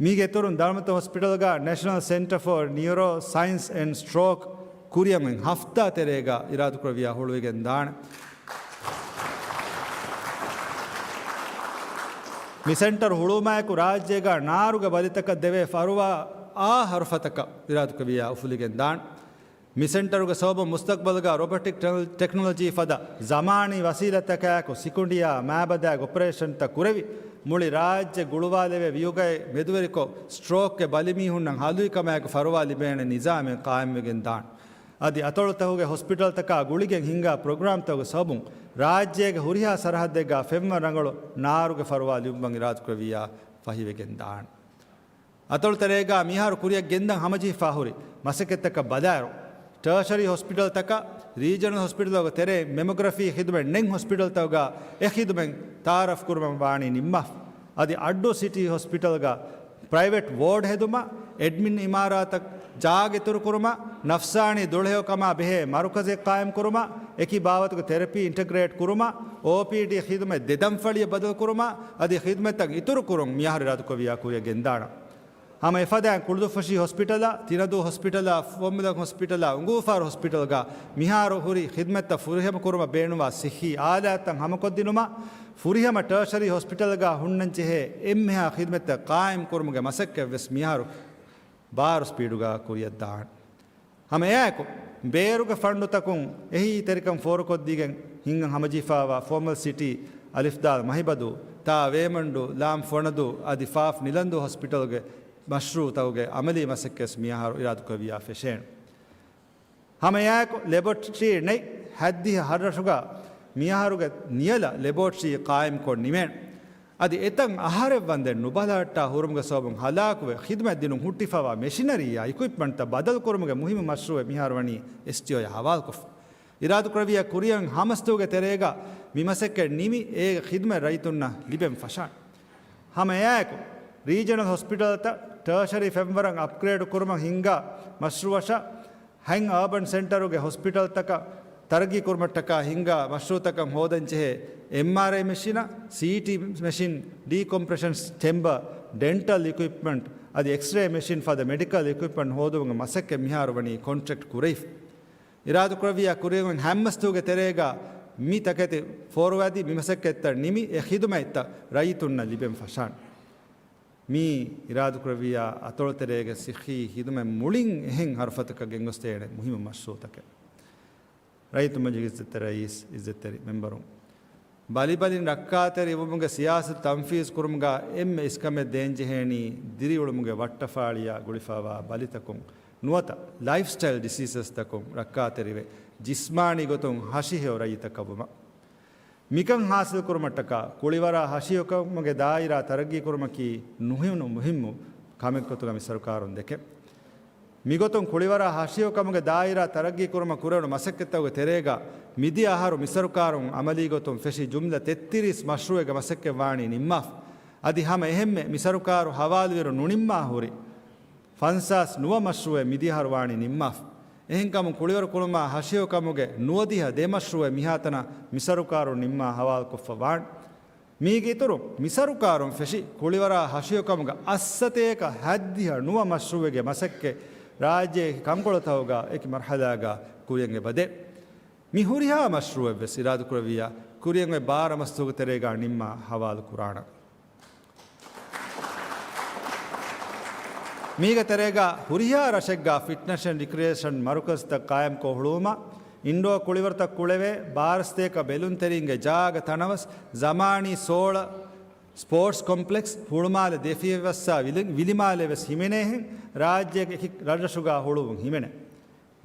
މީގެ އިތުރުން ދަރުމަންތަ ހޮސްޕިޓަލްގަ ނެޝަނަލް ސެންޓަރ ފޯ ނިއުރޯ ސައިންސް އެންޑް ސްޓްރޯކް ކުރިއަށް ހަފްތާ ތެރޭގަ އިރާދަކުރެއްވިއްޔާ ހުޅުވިގެން ދާނެ. މި ސެންޓަރު ހުޅުވުމާއެކު ރާއްޖޭގަ ނާރުގެ ބަލިތަކަށް ދެވޭ ފަރުވާ އާ ހަރުފަތަކަށް އިރާދަކުރެއްވިއްޔާ އުފުލިގެން ދާނެ. މި ސެންޓަރުގެ ސަބަބުން މުސްތަޤްބަލުގަ ރޮބޮޓިކް ޓެ-، ޓެކްނޮލޮޖީ ފަދަ ޒަމާނީ ވަސީލަތްތަކާއެކު ސިކުނޑިއާ މާބަދާގެ އޮޕަރޭޝަންތައް ކުރެވި، މުޅި ރާއްޖެ ގުޅުވާލެވޭ ވިއުގައި މެދުވެރިކޮށް، ސްޓްރޯކްގެ ބަލިމީހުންނަށް ހަލުވިކަމާއެކު ފަރުވާ ލިބޭނެ ނިޒާމެއް ޤާއިމްވެގެން ދާނެ. އަދި އަތޮޅުތަކުގެ ހޮސްޕިޓަލްތަކާ ގުޅިގެން ހިންގާ ޕްރޮގްރާމްތަކުގެ ސަބަބުން ރާއްޖޭގެ ހުރިހާ ސަރަހައްދެއްގަ ފެންވަން ރަނގަޅު ނާރުގެ ފަރުވާ ލިބުމަށް އިރާދަކުރެއްވިއްޔާ ފަހިވެގެން ދާނެ. އަތޮޅުތެރޭގަ މިހާރު ކުރިއަށް ގެންދަން ހަމަޖެހިފަ ހުރި މަސައްކަތްތަކަށް ބަލާއިރު، ޓާޝަރީ ހޮސްޕިޓަލްތަކަށް، ރީޖަނަލް ހޮސްޕިޓަލްތަކުގެ ތެރޭ މެމޮގްރަފީ ޚިދުމަތް ނެތް ހޮސްޕިޓަލްތަކުގަ އެ ޚިދުމަތް ތައާރަފް ކުރުމަށް ވާނީ ނިންމާފަ. އަދި އައްޑޫ ސިޓީ ހޮސްޕިޓަލްގަ ޕްރައިވެޓް ވޯޑް ހެދުމަށް، އެޑްމިން އިމާރާތަށް ޖާގަ އިތުރުކުރުމަށް، ނަފްސާނީ ދުޅަހެޔޮކަމާ ބެހޭ މަރުކަޒެއް ޤާއިމްކުރުމަށް، އެކި ބާވަތުގެ ތެރަޕީ އިންޓަގްރޭޓް ކުރުމަށް، އޯޕީޑީ ޚިދުމަތް ދެ ދަންފަޅިއަށް ބަދަލުކުރުމަށް، އަދި ޚިދުމަތްތައް އިތުރުކުރުން މިއަހަރު އިރާދަކުރެއްވިއްޔާ ކުރިއަށް ގެންދާނަން. ހަމަ އެފަދައިން ކުޅުދުއްފުށި ހޮސްޕިޓަލާ، ތިނަދޫ ހޮސްޕިޓަލާ، ފުވައްމުލަން ހޮސްޕިޓަލާ، އުނގޫފާރު ހޮސްޕިޓަލްގަ މިހާރު ހުރި ޚިދުމަތްތައް ފުރިހަމަ ކުރުމަށް ބޭނުންވާ ސިއްހީ އާލާތްތައް ހަމަކޮށްދިނުމަށް، ފުރިހަމަ ޓާޝަރީ ހޮސްޕިޓަލްގަ ހުންނަންޖެހޭ އެންމެހާ ޚިދުމަތްތައް ޤާއިމް ކުރުމުގެ މަސައްކަތްވެސް މިހާރު ބާރު ސްޕީޑުގަ ކުރިއަށްދާނެ. ހަމަ އެއާއެކު، ބޭރުގެ ފަންޑުތަކުން އެހީތެރިކަން ފޯރުކޮށްދީގެން ހިންގަން ހަމަޖެހިފައިވާ ފޯމަލް ސިޓީ، އަލިފްދާލް މަހިބަދޫ، ތާ ވޭމަންޑޫ، ލާމް ފޮނަދޫ އަދި ފާފް ނިލަންދޫ ހޮސްޕިޓަލްގެ މަޝްރޫއުތަކުގެ އަމަލީ މަސައްކަތް މިއަހަރު އިރާދަކުރެއްވިއްޔާ ފެށޭނެ. ހަމަ އެއާއެކު، ލެބޯޓްރީ ނެތް ހައްދިހަ ހަށްރަށުގަ މިއަހަރުގެ ނިޔަލަށް ލެބޯޓްރީ ޤާއިމްކޮށް ނިމޭނެ. އަދި އެތައް އަހަރެއް ވަންދެން ނުބަލަހައްޓާ ހުރުމުގެ ސަބަބުން ހަލާކުވެ، ޚިދުމަތް ދިނުން ހުއްޓިފައިވާ މެޝިނަރީއާ އިކުއިޕްމަންޓްތައް ބަދަލުކުރުމުގެ މުހިއްމު މަޝްރޫއެއް މިހާރު ވަނީ އެސްޓީއޯއާ ހަވާލުކޮށްފަ. އިރާދަކުރެއްވިއްޔާ ކުރިއަށް ހަމަސްތުގެ ތެރޭގަ މި މަސައްކަތް ނިމި، އޭގެ ޚިދުމަތް ރައްޔިތުންނަށް ލިބެން ފަށާނެ. ހަމަ އެއާއެކު، ރީޖަނަލް ހޮސްޕިޓަލްތައް ޓާޝަރީ ފެންވަރަށް އަޕްގްރޭޑް ކުރުމަށް ހިންގާ މަޝްރޫއަށާ، ހަތް އާބަން ސެންޓަރުގެ ހޮސްޕިޓަލްތަކަށް ތަރައްގީ ކުރުމަށްޓަކާ ހިންގާ މަޝްރޫއުތަކަށް ހޯދަންޖެހޭ އެމްއާރްއައި މެޝިނަށް، ސީޓީ މެޝިން، ޑީކޮމްޕްރެޝަން ޗެމްބަރ، ޑެންޓަލް އިކުއިޕްމަންޓް އަދި އެކްސްރޭ މެޝިން ފަދަ މެޑިކަލް އިކުއިޕްމަންޓް ހޯދުމުގެ މަސައްކަތް މިހާރު ވަނީ ކޮންޓްރެކްޓް ކުރެވިފަ. އިރާދަކުރެއްވިއްޔާ ކުރިއަށް ހަމަސްތުގެ ތެރޭގަ މި ތަކެތި ފޯރުވައިދީ މި މަސައްކަތްތައް ނިމި އެ ޚިދުމަތްތައް ރައްޔިތުންނަށް ލިބެން ފަށާނެ. މި އިރާދަކުރެއްވިއްޔާ އަތޮޅުތެރޭގެ ސިއްހީ ޚިދުމަތް މުޅިން އެހެން ހަރުފަތަކަށް ގެންގޮސްދޭނެ މުހިއްމު މަޝްރޫއުތަކެއް. ރައްޔިތުންގެ މަޖިލީހުގެ އިއްޒަތްތެރި ރައީސް، އިއްޒަތްތެރި މެމްބަރުން، ބަލި ބަލިން ރައްކާތެރިވުމުގެ ސިޔާސަތު ތަންފީޒު ކުރުމުގަ އެންމެ އިސްކަމެއް ދޭންޖެހޭނީ ދިރިއުޅުމުގެ ވައްޓަފާޅިއާ ގުޅިފައިވާ ބަލިތަކުން ނުވަތަ ލައިފްސްޓައިލް ޑިސީސަސްތަކުން ރައްކާތެރިވެ، ޖިސްމާނީ ގޮތުން ހަށިހެޔޮ ރައްޔިތަކަށް ވުމަށް. މިކަން ހާސިލްކުރުމަށްޓަކާ، ކުޅިވަރާ ހަށިހެޔޮކަމުގެ ދާއިރާ ތަރައްގީކުރުމަކީ ނުހިނު މުހިއްމު ކަމެއްގޮތުގަ މި ސަރުކާރުން ދެކެ. މިގޮތުން ކުޅިވަރާ ހަށިހެޔޮކަމުގެ ދާއިރާ ތަރައްގީކުރުމަށް ކުރެވުނު މަސައްކަތްތަކުގެ ތެރޭގަ މިދިޔަ އަހަރު މި ސަރުކާރުން އަމަލީގޮތުން ފެށި ޖުމްލަ ތެއްތިރީސް މަޝްރޫއެއްގެ މަސައްކަތް ވާނީ ނިންމާފަ. އަދި ހަމަ އެހެންމެ މި ސަރުކާރު ހަވާލުވިއިރު ނުނިންމާ ހުރި ފަންސާސް ނުވަ މަޝްރޫއެއް މިދިޔަ އަހަރު ވާނީ ނިންމާފަ. އެހެންކަމުން ކުޅިވަރު ކުރުމާ ހަށިހިފަ ކަމުގެ ނުވަދިހަ ދެ މަޝްރޫއެއް މިހާތަނަށް މި ސަރުކާރުން ނިންމާ ހަވާލުކޮށްފަ ވާނެ. މީގެ އިތުރުން މި ސަރުކާރުން ފެށި ކުޅިވަރާ ހަށިހިފަ ކަމުގެ އަށްސަތޭކަ ހަތްދިހަ ނުވަ މަޝްރޫއެއްގެ މަސައްކަތް ރާއްޖޭގެ ކަންކޮޅުތަކުގަ އެކި މަރުހަލާގަ ކުރިއަށް އެބަދޭ. މި ހުރިހާ މަޝްރޫއެއްވެސް އިރާދަކުރެއްވިއްޔާ ކުރިއަށް އޮތް ބާރަ މަސްތުގެ ތެރޭގަ ނިންމާ ހަވާލު ކުރާނަން. މީގެ ތެރޭގަ ހުރިހާ ރަށެއްގަ ފިޓްނަސް އެންޑް ރިކްރިއޭޝަން މަރުކަޒުތައް ޤާއިމްކޮށް ހުޅުވުމަށް، އިންޑޯ ކުޅިވަރުތައް ކުޅެވޭ، ބާރަ ސަތޭކަ ބެލުންތެރިންގެ ޖާގަ ތަނަވަސް، ޒަމާނީ ސޯޅަ ސްޕޯޓްސް ކޮމްޕްލެކްސް، ހުޅުމާލެ ދެފިޔަވަސްސާ ވިލި-، ވިލިމާލެވެސް ހިމެނޭހެން، ރާއްޖޭގެ އެކި ރަށްރަށުގަ ހުޅުވުން ހިމެނޭ.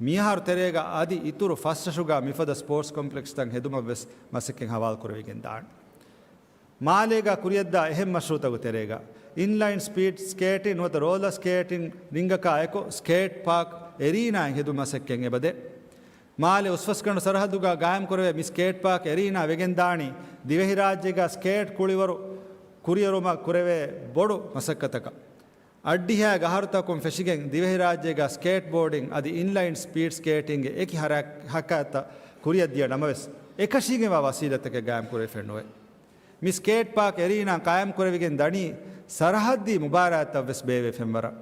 މިއަހަރު ތެރޭގަ އަދި އިތުރު ފަސް ރަށުގަ މިފަދަ ސްޕޯޓްސް ކޮމްޕްލެކްސްތައް ހެދުމަށްވެސް މަސައްކަތް ހަވާލުކުރެވިގެން ދާނެ. މާލޭގަ ކުރިއަށްދާ އެހެން މަޝްރޫއުތަކުގެ ތެރޭގަ އިންލައިން ސްޕީޑް ސްކޭޓިން ނުވަތަ ރޯލަރ ސްކޭޓިން ރިންގަކާ އެކު ސްކޭޓް ޕާކް އެރީނާއެއް ހެދުމަށް މަސައްކަތް އެބަދޭ. މާލެ އުސްފަސްގަނޑު ސަރަހައްދުގަ ގާއިމްކުރެވޭ މި ސްކޭޓް ޕާކް އެރީނާ ވެގެންދާނީ ދިވެހިރާއްޖޭގަ ސްކޭޓް ކުޅިވަރު ކުރިއެރުމަށް ކުރެވޭ ބޮޑު މަސައްކަތަކަށް. އަށްޑިހައިގެ އަހަރުތަކުން ފެށިގެން ދިވެހިރާއްޖޭގަ ސްކޭޓް ބޯޑިން އަދި އިންލައިން ސްޕީޑް ސްކޭޓިންގެ އެކި ހަރަ-، ހަރަކާތްތައް ކުރިއަށްދިޔަ ނަމަވެސް، އެކަށީގެންވާ ވަސީލަތްތަކެއް ގާއިމްކުރެވިފައެއް ނުވޭ. މި ސްކޭޓް ޕާކް އެރީނާ ގާއިމްކުރެވިގެން ދަނީ ސަރަހައްދީ މުބާރާތްތައްވެސް ބޭއްވޭ ފެންވަރަށް.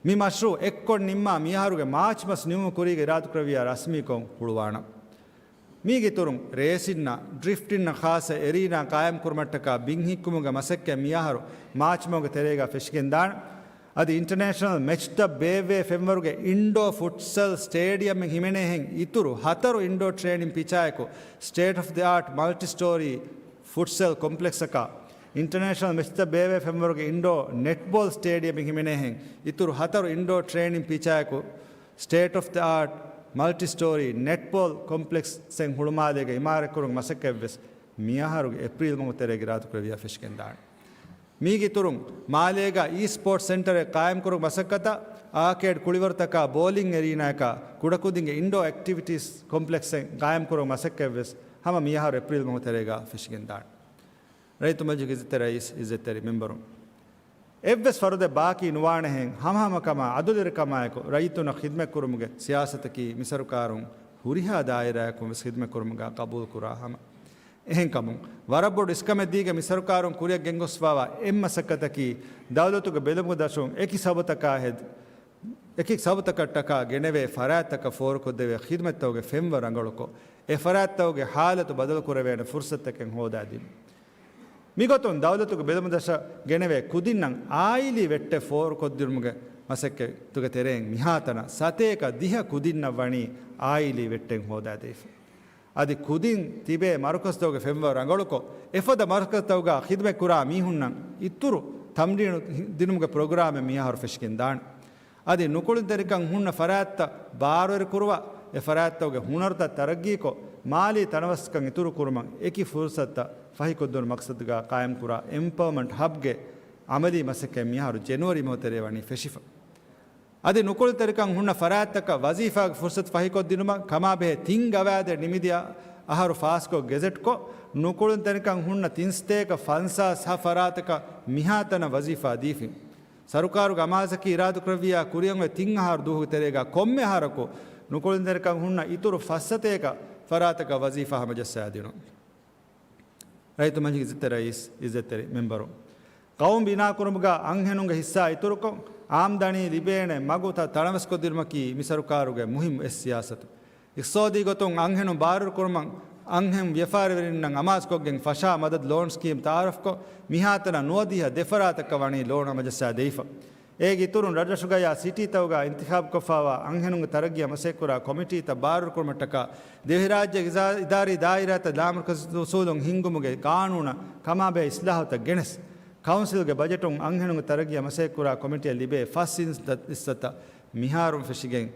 މި މަޝްރޫއު އެއްކޮށް ނިންމާ މިއަހަރުގެ މާޗް މަސް ނިމުމުގެ ކުރީގަ އިރާދަކުރެއްވިއްޔާ ރަސްމީކޮށް ހުޅުވާނަން. މީގެ އިތުރުން ރޭސިންއަށް، ޑްރިފްޓިންއަށް ޚާއްޞަ އެރީނާ ޤާއިމްކުރުމަށްޓަކާ ބިން ހިއްކުމުގެ މަސައްކަތް މިއަހަރު މާޗްމަހުގެ ތެރޭގަ ފެށިގެންދާނެ. އަދި އިންޓަރނޭޝަނަލް މެޗްތައް ބޭއްވޭ ފެންވަރުގެ އިންޑޯ ފުޓްސަލް ސްޓޭޑިއަމެއް ހިމެނޭހެން އިތުރު ހަތަރު އިންޑޯ ޓްރޭނިން ޕިޗާއެކު ސްޓޭޓް އޮފް ދަ އާޓް މަލްޓި ސްޓޯރީ ފުޓްސަލް ކޮމްޕްލެކްސްއަކާ، އިންޓަރނޭޝަނަލް މެޗްތައް ބޭއްވޭ ފެންވަރުގެ އިންޑޯ ނެޓްބޯލް ސްޓޭޑިއަމެއް ހިމެނޭހެން އިތުރު ހަތަރު އިންޑޯ ޓްރޭނިން ޕިޗާއެކު ސްޓޭޓް އޮފް ދަ އާޓް މަލްޓި ސްޓޯރީ ނެޓްބޯލް ކޮމްޕްލެކްސްއެއް ހުޅުމާލޭގަ އިމާރާތްކުރުމުގެ މަސައްކަތްވެސް މިއަހަރުގެ އޭޕްރީލް މަހު ތެރޭގަ އިރާދަކުރެއްވިއްޔާ ފެށިގެންދާނެ. މީގެ އިތުރުން މާލޭގަ އީ ސްޕޯޓްސް ސެންޓަރެއް ޤާއިމްކުރުމުގެ މަސައްކަތަށް އާކޭޑް ކުޅިވަރުތަކާ ބޯލިން އެރީނާއަކާ ކުޑަކުދިންގެ އިންޑޯ އެކްޓިވިޓީސް ކޮމްޕްލެކްސްއެއް ޤާއިމްކުރުމުގެ މަސައްކަތްވެސް ހަމަ މިއަހަރު އޭޕްރީލް މަހު ތެރޭގަ ފެށިގެންދާނެ. ރައްޔިތު މަޖިލިސްގެ އިއްޒަތްތެރި ރައީސް، އިއްޒަތްތެރި މެމްބަރުން، އެއްވެސް ފަރުދެއް ބާކީ ނުވާނެހެން ހަމަހަމަކަމާ އަދުލެރިކަމާއެކު ރައްޔިތުންނަށް ޚިދުމަތްކުރުމުގެ ސިޔާސަތަކީ މި ސަރުކާރުން ހުރިހާ ދާއިރާއަކުން ވެސް ޚިދުމަތްކުރުމުގަ ޤަބޫލުކުރާ ހަމަ. އެހެންކަމުން، ވަރަށް ބޮޑު އިސްކަމެއް ދީގެން މި ސަރުކާރުން ކުރިއަށް ގެންގޮސްފައިވާ އެއް މަސައްކަތަކީ، ދައުލަތުގެ ބެލުމުގެ ދަށުން އެކި ސަބަބުތަކާ ހެދި، އެކި ސަބަބުތަކަށްޓަކާ ގެނެވޭ ފަރާތްތަކަށް ފޯރުކޮށްދެވޭ ޚިދުމަތްތަކުގެ ފެންވަރު ރަނގަޅުކޮށް، އެ ފަރާތްތަކުގެ ހާލަތު ބަދަލުކުރެވޭނެ ފުރުސަތުތަކެއް ހޯދާދިނުން. މިގޮތުން ދައުލަތުގެ ބެލުމުގެ ދަށަށް ގެނެވޭ ކުދިންނަށް އާއިލީ ވެއްޓެއް ފޯރުކޮށްދިނުމުގެ މަސައްކަތުގެ ތެރެއިން މިހާތަނަށް ސަތޭކަ ދިހަ ކުދިންނަށް ވަނީ އާއިލީ ވެއްޓެއް ހޯދާދީފަ. އަދި ކުދިން ތިބޭ މަރުކަޒުތަކުގެ ފެންވަރު ރަނގަޅުކޮށް، އެފަދަ މަރުކަޒުތަކުގަ ޚިދުމަތްކުރާ މީހުންނަށް އިތުރު ތަމްރީނު ދިނުމުގެ ޕްރޮގްރާމެއް މިއަހަރު ފެށިގެންދާނެ. އަދި ނުކުޅުންތެރިކަން ހުންނަ ފަރާތްތައް ބާރުވެރިކުރުވާ، އެ ފަރާތްތަކުގެ ހުނަރުތައް ތަރައްގީކޮށް، މާލީ ތަނަވަސްކަން އިތުރުކުރުމަށް އެކި ފުރުސަތުތައް ފަހިކޮށްދިނުމަށް މަޤްޞަދުގަ ޤާއިމްކުރާ އެމްޕަވަރމަންޓް ހަބްގެ ޢަމަލީ މަސައްކަތް މިއަހަރު ޖެނުއަރީ މަހު ތެރޭ ވަނީ ފެށިފަ. އަދި ނުކުޅުންތެރިކަން ހުންނަ ފަރާތްތަކަށް ވަޒީފާގެ ފުރުސަތު ފަހިކޮށްދިނުމަށް ކަމާބެހޭ ތިން ގަވާއިދެއް ނިމިދިޔަ އަހަރު ފާސްކޮށް ގެޒެޓްކޮށް، ނުކުޅުންތެރިކަން ހުންނަ ތިން ސަތޭކަ ފަންސާސް ހަ ފަރާތަކަށް މިހާތަނަށް ވަޒީފާ ދީފިން. ސަރުކާރުގެ އަމާޒަކީ އިރާދަކުރެއްވިއްޔާ ކުރިއަށް އޮތް ތިން އަހަރު ދުވަހުގެ ތެރޭގަ ކޮންމެ އަހަރަކު ނުކުޅުންތެރިކަން ހުންނަ އިތުރު ފަސް ސަތޭކަ ފަރާތަކަށް ވަޒީފާ ހަމަޖައްސާދިނުން. ރައްޔިތު މަޖިލިސްގެ އިއްޒަތްތެރި ރައީސް، އިއްޒަތްތެރި މެމްބަރު، ޤައުމު ބިނާކުރުމުގަ އަންހެނުންގެ ހިއްސާ އިތުރުކޮށް، އާމްދަނީ ލިބޭނެ މަގުތައް ތަނަވަސްކޮށްދިނުމަކީ މި ސަރުކާރުގެ މުހިއްމު އެއް ސިޔާސަތު. އިޤްތިޞާދީ ގޮތުން އަންހެނުން ބާރުވެރިކުރުމަށް އަންހެން ވިޔަފާރިވެރިންނަށް އަމާޒުކޮށްގެން ފަށާ މަދަދު ލޯން ސްކީމް ތައާރަފްކޮށް، މިހާތަނަށް ނުވަދިހަ ދެ ފަރާތަކަށް ވަނީ ލޯން ހަމަޖައްސާ ދެވިފަ. އޭގެ އިތުރުން ރަށްރަށުގަޔާ ސިޓީތަކުގަ އިންތިޚާބުކޮށްފައިވާ އަންހެނުންގެ ތަރައްގީއަށް މަސައްކަތްކުރާ ކޮމިޓީތައް ބާރުވެރިކުރުމަށްޓަކާ ދިވެހިރާއްޖޭގެ އިޒާ-، އިދާރީ ދާއިރާތައް ލާމަރުކަޒީ އުސޫލުން ހިންގުމުގެ ޤާނޫނަށް ކަމާބެހޭ އިސްލާހުތައް ގެނެސް، ކައުންސިލްގެ ބަޖެޓުން އަންހެނުންގެ ތަރައްގީއަށް މަސައްކަތްކުރާ ކޮމިޓީއަށް ލިބޭ ފަސް އިންސައްތަ މިހާރުން ފެށިގެން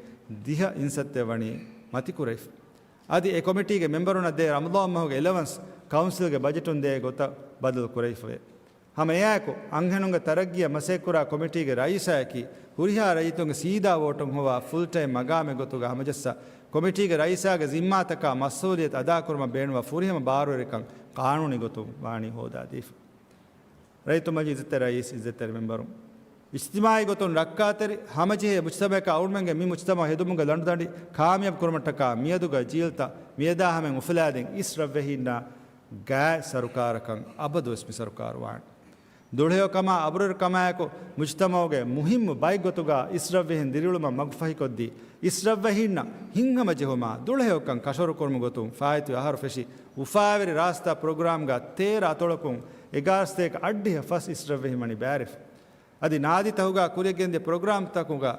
ދިހަ އިންސައްތައެއް ވަނީ މަތިކުރެވިފަ. އަދި އެ ކޮމިޓީގެ މެމްބަރުންނަށް ދޭ ރަމަޟާން މަހުގެ އެލަވަންސް ކައުންސިލްގެ ބަޖެޓުން ދޭ ގޮތަށް ބަދަލު ކުރެވިފައެވެ. ހަމަ އެއާއެކު، އަންހެނުންގެ ތަރައްގީއަށް މަސައްކަތްކުރާ ކޮމިޓީގެ ރައީސާއަކީ، ހުރިހާ ރައްޔިތުންގެ ސީދާ ވޯޓުން ހޮވާ ފުލް ޓައިމް މަގާމެއް ގޮތުގަ ހަމަޖައްސާ، ކޮމިޓީގެ ރައީސާގެ ޒިންމާތަކާ މަސްއޫލިއްޔަތު އަދާކުރުމަށް ބޭނުންވާ ފުރިހަމަ ބާރުވެރިކަން ޤާނޫނީ ގޮތުން ވާނީ ހޯދާދީފަ. ރައްޔިތު މަޖިލީހުގެ ރައީސް، އިއްޒަތްތެރި މެމްބަރުން، އިޖްތިމާޢީ ގޮތުން ރައްކާތެރި ހަމަޖެހޭ މުޖްތަމަޢަކަށް އަޅުމެންގެ މި މުޖްތަމަޢު ހެދުމުގެ ލަނޑުދަނޑި ކާމިޔާބު ކުރުމަށްޓަކާ މިއަދުގަ ޖީލްތައް މިއަދާ ހަމައިން އުފުލާދޭން އިސް ރަށްވެހީންނާ ގާތް ސަރުކާރަކަށް އަބަދުވެސް މި ސަރުކާރު ވާނެ. ދުޅަހެޔޮކަމާ އަބުރައިރުކަމާއެކު މުޖްތަމަޢުގެ މުހިއްމު ބައެއްގޮތުގަ އިސް ރަށްވެހިން ދިރިއުޅުމަށް މަގުފަހިކޮށްދީ، އިސް ރަށްވެހީންނަށް ހިތްހަމަޖެހުމާ ދުޅަހެޔޮކަން ކަށަވަރުކުރުމުގެ ގޮތުން ފާއިތުވި އަހަރު ފެށި އުފާވެރި ރާސްތާ ޕްރޮގްރާމްގަ ތޭރަ އަތޮޅަކުން އެގާރަ ސަތޭކަ އަށްޑިހަ ފަސް އިސް ރަށްވެހިން ވަނީ ބައިވެފަ. އަދި ނާދީތަކުގަ ކުރިއަށްގެންދިޔަ ޕްރޮގްރާމްތަކުގަ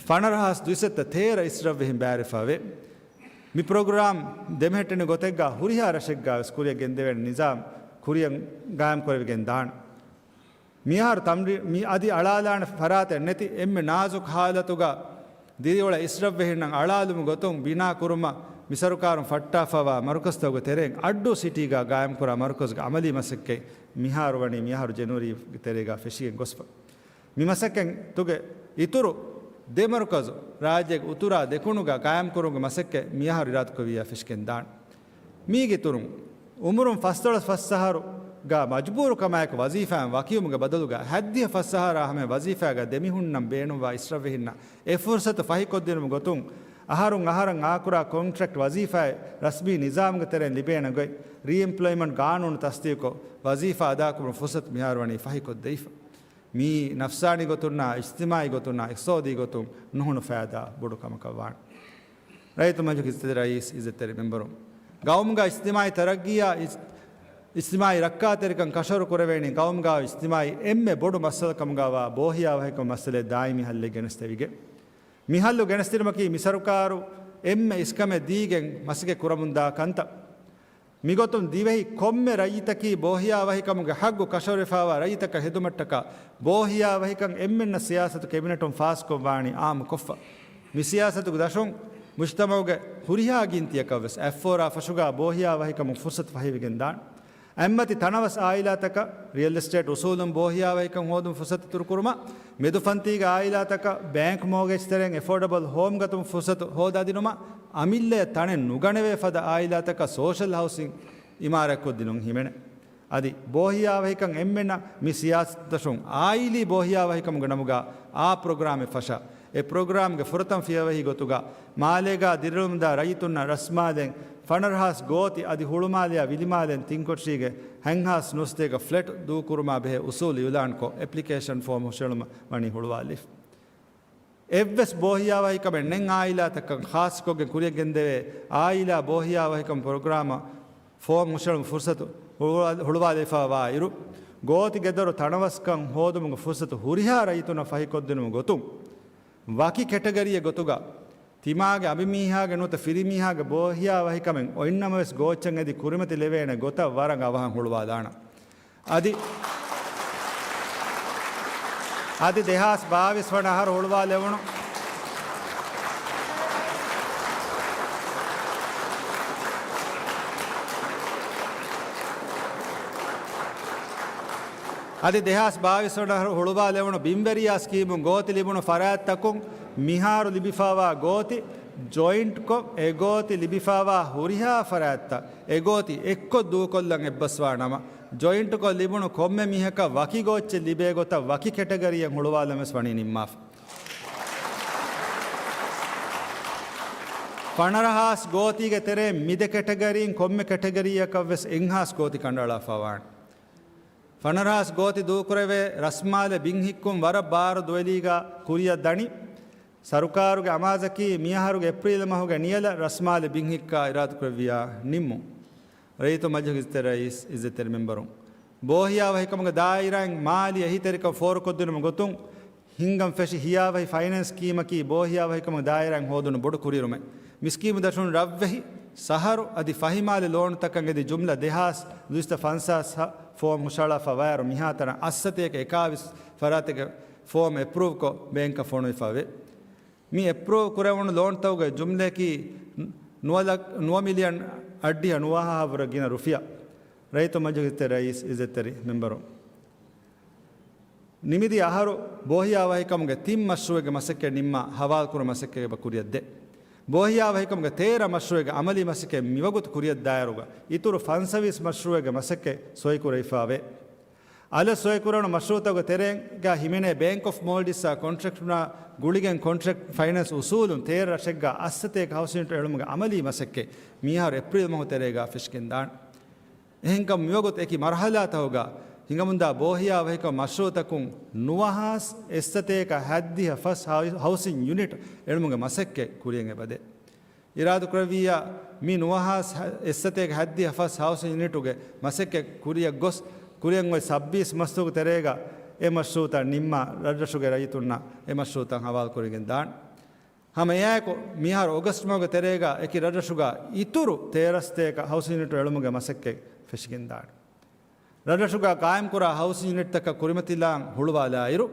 ފަނަރަހާސް ދުއިސައްތަ ތޭރަ އިސް ރަށްވެހިން ބައިވެފަވޭ. މި ޕްރޮގްރާމް ދެމެހެއްޓެނި ގޮތެއްގަ ހުރިހާ ރަށެއްގަވެސް ކުރިއަށް ގެންދެވޭނެ ނިޒާމް ކުރިއަށް ގާއިމް ކުރެވިގެން ދާނެ. މިއަހަރު ތަމްރީ-، މި އަދި އަޅާލާނެ ފަރާތެއް ނެތި އެންމެ ނާޒުކު ހާލަތުގަ ދިރިއުޅޭ އިސްރަށްވެހިންނަށް އަޅާލުމުގެ ގޮތުން ބިނާ ކުރުމަށް މި ސަރުކާރުން ފައްޓާފައިވާ މަރުކަޒުތަކުގެ ތެރެއިން އައްޑޫ ސިޓީގަ ގާއިމްކުރާ މަރުކަޒުގެ އަމަލީ މަސައްކަތް މިހާރު ވަނީ މިއަހަރު ޖެނުއަރީގެ ތެރޭގަ ފެށިގެން ގޮސްފަ. މި މަސައްކަތުގެ އިތުރު ދެ މަރުކަޒު ރާއްޖޭގެ އުތުރާ ދެކުނުގަ ގާއިމްކުރުމުގެ މަސައްކަތް މިއަހަރު އިރާދަކުރެއްވިއްޔާ ފެށިގެން ދާނެ. މީގެ އިތުރުން، އުމުރުން ފަސްދޮޅަސް ފަސް އަހަރުގަ މަޖުބޫރުކަމާއެކު ވަޒީފާއިން ވަކިވުމުގެ ބަދަލުގަ ހައްދިހަ ފަސް އަހަރާ ހަމައިން ވަޒީފާގަ ދެމިހުންނަން ބޭނުންވާ އިސްރަށްވެހިންނަށް އެ ފުރުސަތު ފަހިކޮށްދިނުމުގެ ގޮތުން، އަހަރުން އަހަރަށް އާކުރާ ކޮންޓްރެކްޓް ވަޒީފާއެއް ރަސްމީ ނިޒާމުގެ ތެރެއިން ލިބޭނެ ގޮތް، ރީއެމްޕްލޮއިމަންޓް ގާނޫނު ތަސްދީގުކޮށް، ވަޒީފާ އަދާކުރުމުގެ ފުރުސަތު މިހާރު ވަނީ ފަހިކޮށްދެވިފަ. މިއީ ނަފްސާނީ ގޮތުންނާ، އިޖްތިމާޢީ ގޮތުންނާ، އިޤްތިޞާދީ ގޮތުން ނުހުނު ފައިދާ ބޮޑު ކަމަކަށް ވާނެ. ރައްޔިތު މަޖިލީހުގެ ރައީސް، އިއްޒަތްތެރި މެމްބަރުން، ގައުމުގަ އިޖްތިމާޢީ ތަރައްގީއާ އިޖް-، އިޖްތިމާޢީ ރައްކާތެރިކަން ކަށަވަރު ކުރެވޭނީ ގައުމުގަ އިޖްތިމާޢީ އެންމެ ބޮޑު މައްސަލަ ކަމުގަވާ ބޯހިޔާވަހިކަމުގެ މައްސަލައެއް ދާއިމީ ހައްލެއް ގެނެސްދެވިގެން. މި ހައްލު ގެނެސްދިނުމަކީ މި ސަރުކާރު އެންމެ އިސްކަމެއް ދީގެން މަސައްކަތް ކުރަމުންދާ ކަންތައް. މިގޮތުން ދިވެހި ކޮންމެ ރައްޔިތަކީ ބޯހިޔާވަހިކަމުގެ ހައްގު ކަށަވަރުވެފައިވާ ރައްޔިތަކަށް ހެދުމަށްޓަކާ ބޯހިޔާވަހިކަން އެންމެންނަށް ސިޔާސަތު ކެބިނެޓުން ފާސްކޮށްވާނީ އާއްމުކޮށްފަ. މި ސިޔާސަތުގެ ދަށުން މުޖްތަމަޢުގެ ހުރިހާ ގިންތިއަކަށްވެސް އަތްފޯރާ ފަށުގަ ބޯހިޔާވަހިކަމުގެ ފުރުސަތު ފަހިވެގެން ދާނެ. އެންމެ ތަނަވަސް އާއިލާތަކަށް ރިއަލް އެސްޓޭޓް އުސޫލުން ބޯހިޔާވަހިކަން ހޯދުމަށް ފުރުސަތު އިތުރުކުރުމަށް، މެދުފަންތީގެ އާއިލާތަކަށް ބޭންކް މޯގޭޖް ތެރެއިން އެފޯޑަބަލް ހޯމް ގަތުމަށް ފުރުސަތު ހޯދާދިނުމަށް، އަމިއްލައަށް ތަނެއް ނުގަނެވޭ ފަދަ އާއިލާތަކަށް ސޯޝަލް ހައުސިން އިމާރާތްކޮށްދިނުން ހިމެނޭ. އަދި ބޯހިޔާވަހިކަން އެންމެންނަށް މި ސިޔާސަތުދަށުން އާއިލީ ބޯހިޔާވަހިކަމުގެ ނަމުގަ އާ ޕްރޮގްރާމެއް ފަށާ، އެ ޕްރޮގްރާމްގެ ފުރަތަމަ ފިޔަވަހީ ގޮތުގަ މާލޭގަ ދިރިއުޅުމުންދާ ރައްޔިތުންނަށް ރަސްމާލެން ފަނަރަހާސް ގޯތި އަދި ހުޅުމާލެއާ ވިލިމާލެން ތިންކޮޓަރީގެ ހަތްހާސް ނުވަސަތޭކަ ފްލެޓް ދޫކުރުމާ ބެހޭ އުސޫލު އިއުލާންކޮށް، އެޕްލިކޭޝަން ފޯމް ހުށަހެޅުމަށް ވަނީ ހުޅުވާލިފަ. އެއްވެސް ބޯހިޔާވަހިކަމެއް ނެތް އާއިލާތަކަށް ޚާއްޞަކޮށްގެން ކުރިއަށް ގެންދެވޭ އާއިލާ ބޯހިޔާވަހިކަމުގެ ޕްރޮގްރާމަށް ފޯމް ހުށަހެޅުމުގެ ފުރުސަތު ހުޅުވާ-، ހުޅުވާލެވިފައިވާ އިރު، ގޯތި ގެދޮރު ތަނަވަސްކަން ހޯދުމުގެ ފުރުސަތު ހުރިހާ ރައްޔިތުންނަށް ފަހިކޮށްދިނުމުގެ ގޮތުން، ވަކި ކެޓަގަރީއެއް ގޮތުގަ ތިމާގެ އަނބިމީހާގެ ނުވަތަ ފިރިމީހާގެ ބޯހިޔާވަހިކަމެއް އޮތްނަމަވެސް ގޯއްޗަށް އެދި ކުރިމަތި ލެވޭނެ ގޮތަށް ވަރަށް އަވަހަށް ހުޅުވާލާނަން. އަދި، އަދި ދެހާސް ބާވީސް ވަނަ އަހަރު ހުޅުވާލެވުނު، އަދި ދެހާސް ބާވީސް ވަނަ އަހަރު ހުޅުވާލެވުނު ބިންވެރިޔާ ސްކީމުން ގޯތި ލިބުނު ފަރާތްތަކުން މިހާރު ލިބިފައިވާ ގޯތި ޖޮއިންޓްކޮށް، އެ ގޯތި ލިބިފައިވާ ހުރިހާ ފަރާތްތައް އެ ގޯތި އެއްކޮށް ދޫކޮށްލަން އެއްބަސްވާ ނަމަ، ޖޮއިންޓްކޮށް ލިބުނު ކޮންމެ މީހަކަށް ވަކި ގޯއްޗެއް ލިބޭ ގޮތަށް ވަކި ކެޓަގަރީއެއް ހުޅުވާލަން ވެސް ވަނީ ނިންމާފަ. ފަނަރަހާސް ގޯތީގެ ތެރެއިން މި ދެ ކެޓަގަރީން ކޮންމެ ކެޓަގަރީއަކަށް ވެސް އެއްހާސް ގޯތި ކަނޑައަޅާފަ ވާނެ. ފަނަރަހާސް ގޯތި ދޫކުރެވޭ ރަސްމާލެ ބިން ހިއްކުން ވަރަށް ބާރު ދުވެލީގަ ކުރިއަށް ދަނީ. ސަރުކާރުގެ އަމާޒަކީ މިއަހަރުގެ އޭޕްރީލް މަހުގެ ނިޔަލަށް ރަސްމާލެ ބިން ހިއްކާ އިރާދަކުރެއްވިޔާ ނިންމުން. ރައްޔިތު މަޖިލިސްގެ ރައީސް، އިއްޒަތްތެރި މެމްބަރުން، ބޯހިޔާވަހިކަމުގެ ދާއިރާއިން މާލީ އެހީތެރިކަން ފޯރުކޮށްދިނުމުގެ ގޮތުން ހިންގަން ފެށި ހިޔާވަހި ފައިނޭންސް ސްކީމަކީ ބޯހިޔާވަހިކަމުގެ ދާއިރާއިން ހޯދުނު ބޮޑު ކުރިއެރުމެއް. މި ސްކީމު ދަށުން ރަށްވެހި، ސަހަރު އަދި ފަހިމާލެ ލޯނުތަކަށް އެދި ޖުމްލަ ދެހާސް ދުއިސައްތަ ފަންސާސް ފޯމް ހުށަހަޅާފަ ވަޔަރު މިހާތަނަށް އަށްސަތޭކަ އެކާވީސް ފަރާތެއްގެ ފޯމް އެޕްރޫވްކޮށް ބޭންކަށް ފޮނުވިފަ ވޭ. މި އެޕްރޫވް ކުރެވުނު ލޯންތަކުގެ ޖުމްލައަކީ ނުވަ ލަ-، ނުވަ މިލިއަން އަށްޑިހަ ނުވަހަށްވުރެ ގިނަ ރުފިޔާ. ރައްޔިތު މަޖިލިސްގެ ރައީސް، އިއްޒަތްތެރި މެމްބަރު، ނިމިދިޔަ އަހަރު ބޯހިޔާވަހިކަމުގެ ތިން މަޝްރޫއެއްގެ މަސައްކަތް ނިންމާ ހަވާލުކުރުމުގެ މަސައްކަތް އެބަ ކުރިއަށްދޭ. ބޯހިޔާވަހިކަމުގެ ތޭރަ މަޝްރޫއެއްގެ އަމަލީ މަސައްކަތް މިވަގުތު ކުރިއަށްދާއިރުގަ އިތުރު ފަންސަވީސް މަޝްރޫއެއްގެ މަސައްކަތް ސޮއިކުރެވިފައިވޭ. އަލަށް ސޮއިކުރަން މަޝްރޫއުތަކުގެ ތެރެއިން ހިމެނޭ ބޭންކް އޮފް މޯލްޑިވްސްއާ ކޮންޓްރެކްޓުންނާ ގުޅިގެން ކޮންޓްރެކްޓް ފައިނޭންސް އުސޫލުން ތޭރަ ރަށެއްގާ އަށްސަތޭކަ ހައުސިން ޔުނިޓް އެޅުމުގެ އަމަލީ މަސައްކަތް މިހާރު އޭޕްރީލް މަހު ތެރޭގާ ފެށިގެންދާނެ. އެހެންކަމުން މިވަގުތު އެކި މަރުހަލާތަކުގާ ހިނގަމުންދާ ބޯހިޔާ ވަހިކަމަށް މަޝްރޫއުތަކުން ނުވަހާސް އެއްސަތޭކަ ހައްދިހަ ފަސް ހައު-، ހައުސިން ޔުނިޓް އެޅުމުގެ މަސައްކަތް ކުރިޔަށް އެބަދޭ. އިރާދަކުރެއްވިއްޔާ، މި ނުވަހާސް އެއްސަތޭކަ ހައްދިހަ ފަސް ހައުސިން ޔުނިޓުގެ މަސައްކަތް ކުރިޔަށް ގޮސް، ކުރިޔަށް އޮތް ސައްބީސް މަސްތުގެ ތެރޭގަ އެ މަޝްރޫއުތައް ނިންމާ، ރަށްރަށުގެ ރައްޔިތުންނަށް އެ މަޝްރޫއުތައް ހަވާލު ކުރިގެން ދާނެ. ހަމަ އެއާއެކު، މިހާރު އޮގަސްޓް މަހުގެ ތެރޭގަ އެކި ރަށްރަށުގަ އިތުރު ތޭރަ ސަތޭކަ ހައުސިން ޔުނިޓު އެޅުމުގެ މަސައްކަތް ފެށިގެން ދާނެ. ރަށްރަށުގަ ޤާއިމްކުރާ ހައުސިން ޔުނިޓްތަކަށް ކުރިމަތިލާން ހުޅުވާލާއިރު،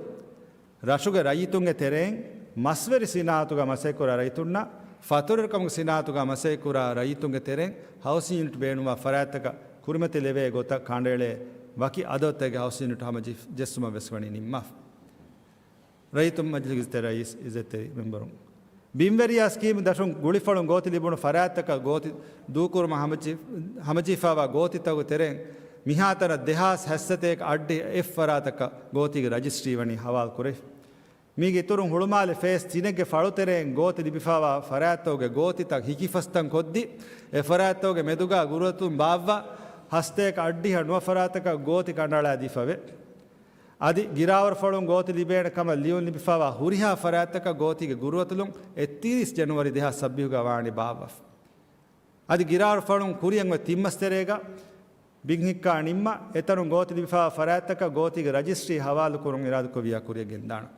ރަށުގެ ރައްޔިތުންގެ ތެރެއިން މަސްވެރި ސިނާއަތުގަ މަސައްކަތްކުރާ ރައްޔިތުންނަށް، ފަތުރުވެރިކަމުގެ ސިނާއަތުގަ މަސައްކަތްކުރާ ރައްޔިތުންގެ ތެރެއިން ހައުސިން ޔުނިޓް ބޭނުންވާ ފަރާތްތަކަށް ކުރިމަތިލެވޭ ގޮތަށް ކަނޑައެޅޭ ވަކި އަދަދުތަކެއްގެ ހައުސިން ޔުނިޓް ހަމަޖެ-، ޖެއްސުމަށް ވެސް ވަނީ ނިންމާފަ. ރައްޔިތުން މަޖިލީހުގެ އިއްޒަތްތެރި ރައީސް، އިއްޒަތްތެރި މެމްބަރުން. ބިންވެރިޔާ ސްކީމް ދަށުން ގުޅިފަޅުން ގޯތި ލިބުނު ފަރާތްތަކަށް ގޯތި ދޫކުރުމަށް ހަމަޖެ-، ހަމަޖެހިފައިވާ ގޯތިތަކުގެ ތެރެއިން މިހާތަނަށް ދެހާސް ހައްސަތޭކަ އަށްޑިހަ އެއް ފަރާތަކަށް ގޯތީގެ ރަޖިސްޓްރީ ވަނީ ހަވާލު ކުރެވި. މީގެ އިތުރުން ހުޅުމާލެ ފޭސް ތިނެއްގެ ފަޅުތެރެއިން ގޯތި ލިބިފައިވާ ފަރާތްތަކުގެ ގޯތިތައް ހިކިފަސްތަން ކޮށްދީ، އެ ފަރާތްތަކުގެ މެދުގާ ގުރުއަތުން ބާއްވާ ހަސަތޭކަ އަށްޑިހަ ނުވަ ފަރާތަކަށް ގޯތި ކަނޑައަޅާދީފަވޭ. އަދި ގިރާވަރު ފަޅުން ގޯތި ލިބޭނެ ކަމަށް ލިޔުން ލިބިފައިވާ ހުރިހާ ފަރާތްތަކަށް ގޯތީގެ ގުރުއަތުލުން އެއްތިރީސް ޖެނުއަރީ ދެހާސް ސައްބީހުގަ ވާނީ ބާއްވާފަ. އަދި ގިރާވަރު ފަޅުން ކުރިޔަށް އޮތް ތިން މަސް ތެރޭގަ ބިން ހިއްކާ ނިންމާ، އެތަނުން ގޯތި ލިބިފައިވާ ފަރާތްތަކަށް ގޯތީގެ ރަޖިސްޓްރީ ހަވާލުކުރުން އިރާދަކުރެއްވިއްޔާ ކުރިޔަށް ގެންދާނެ.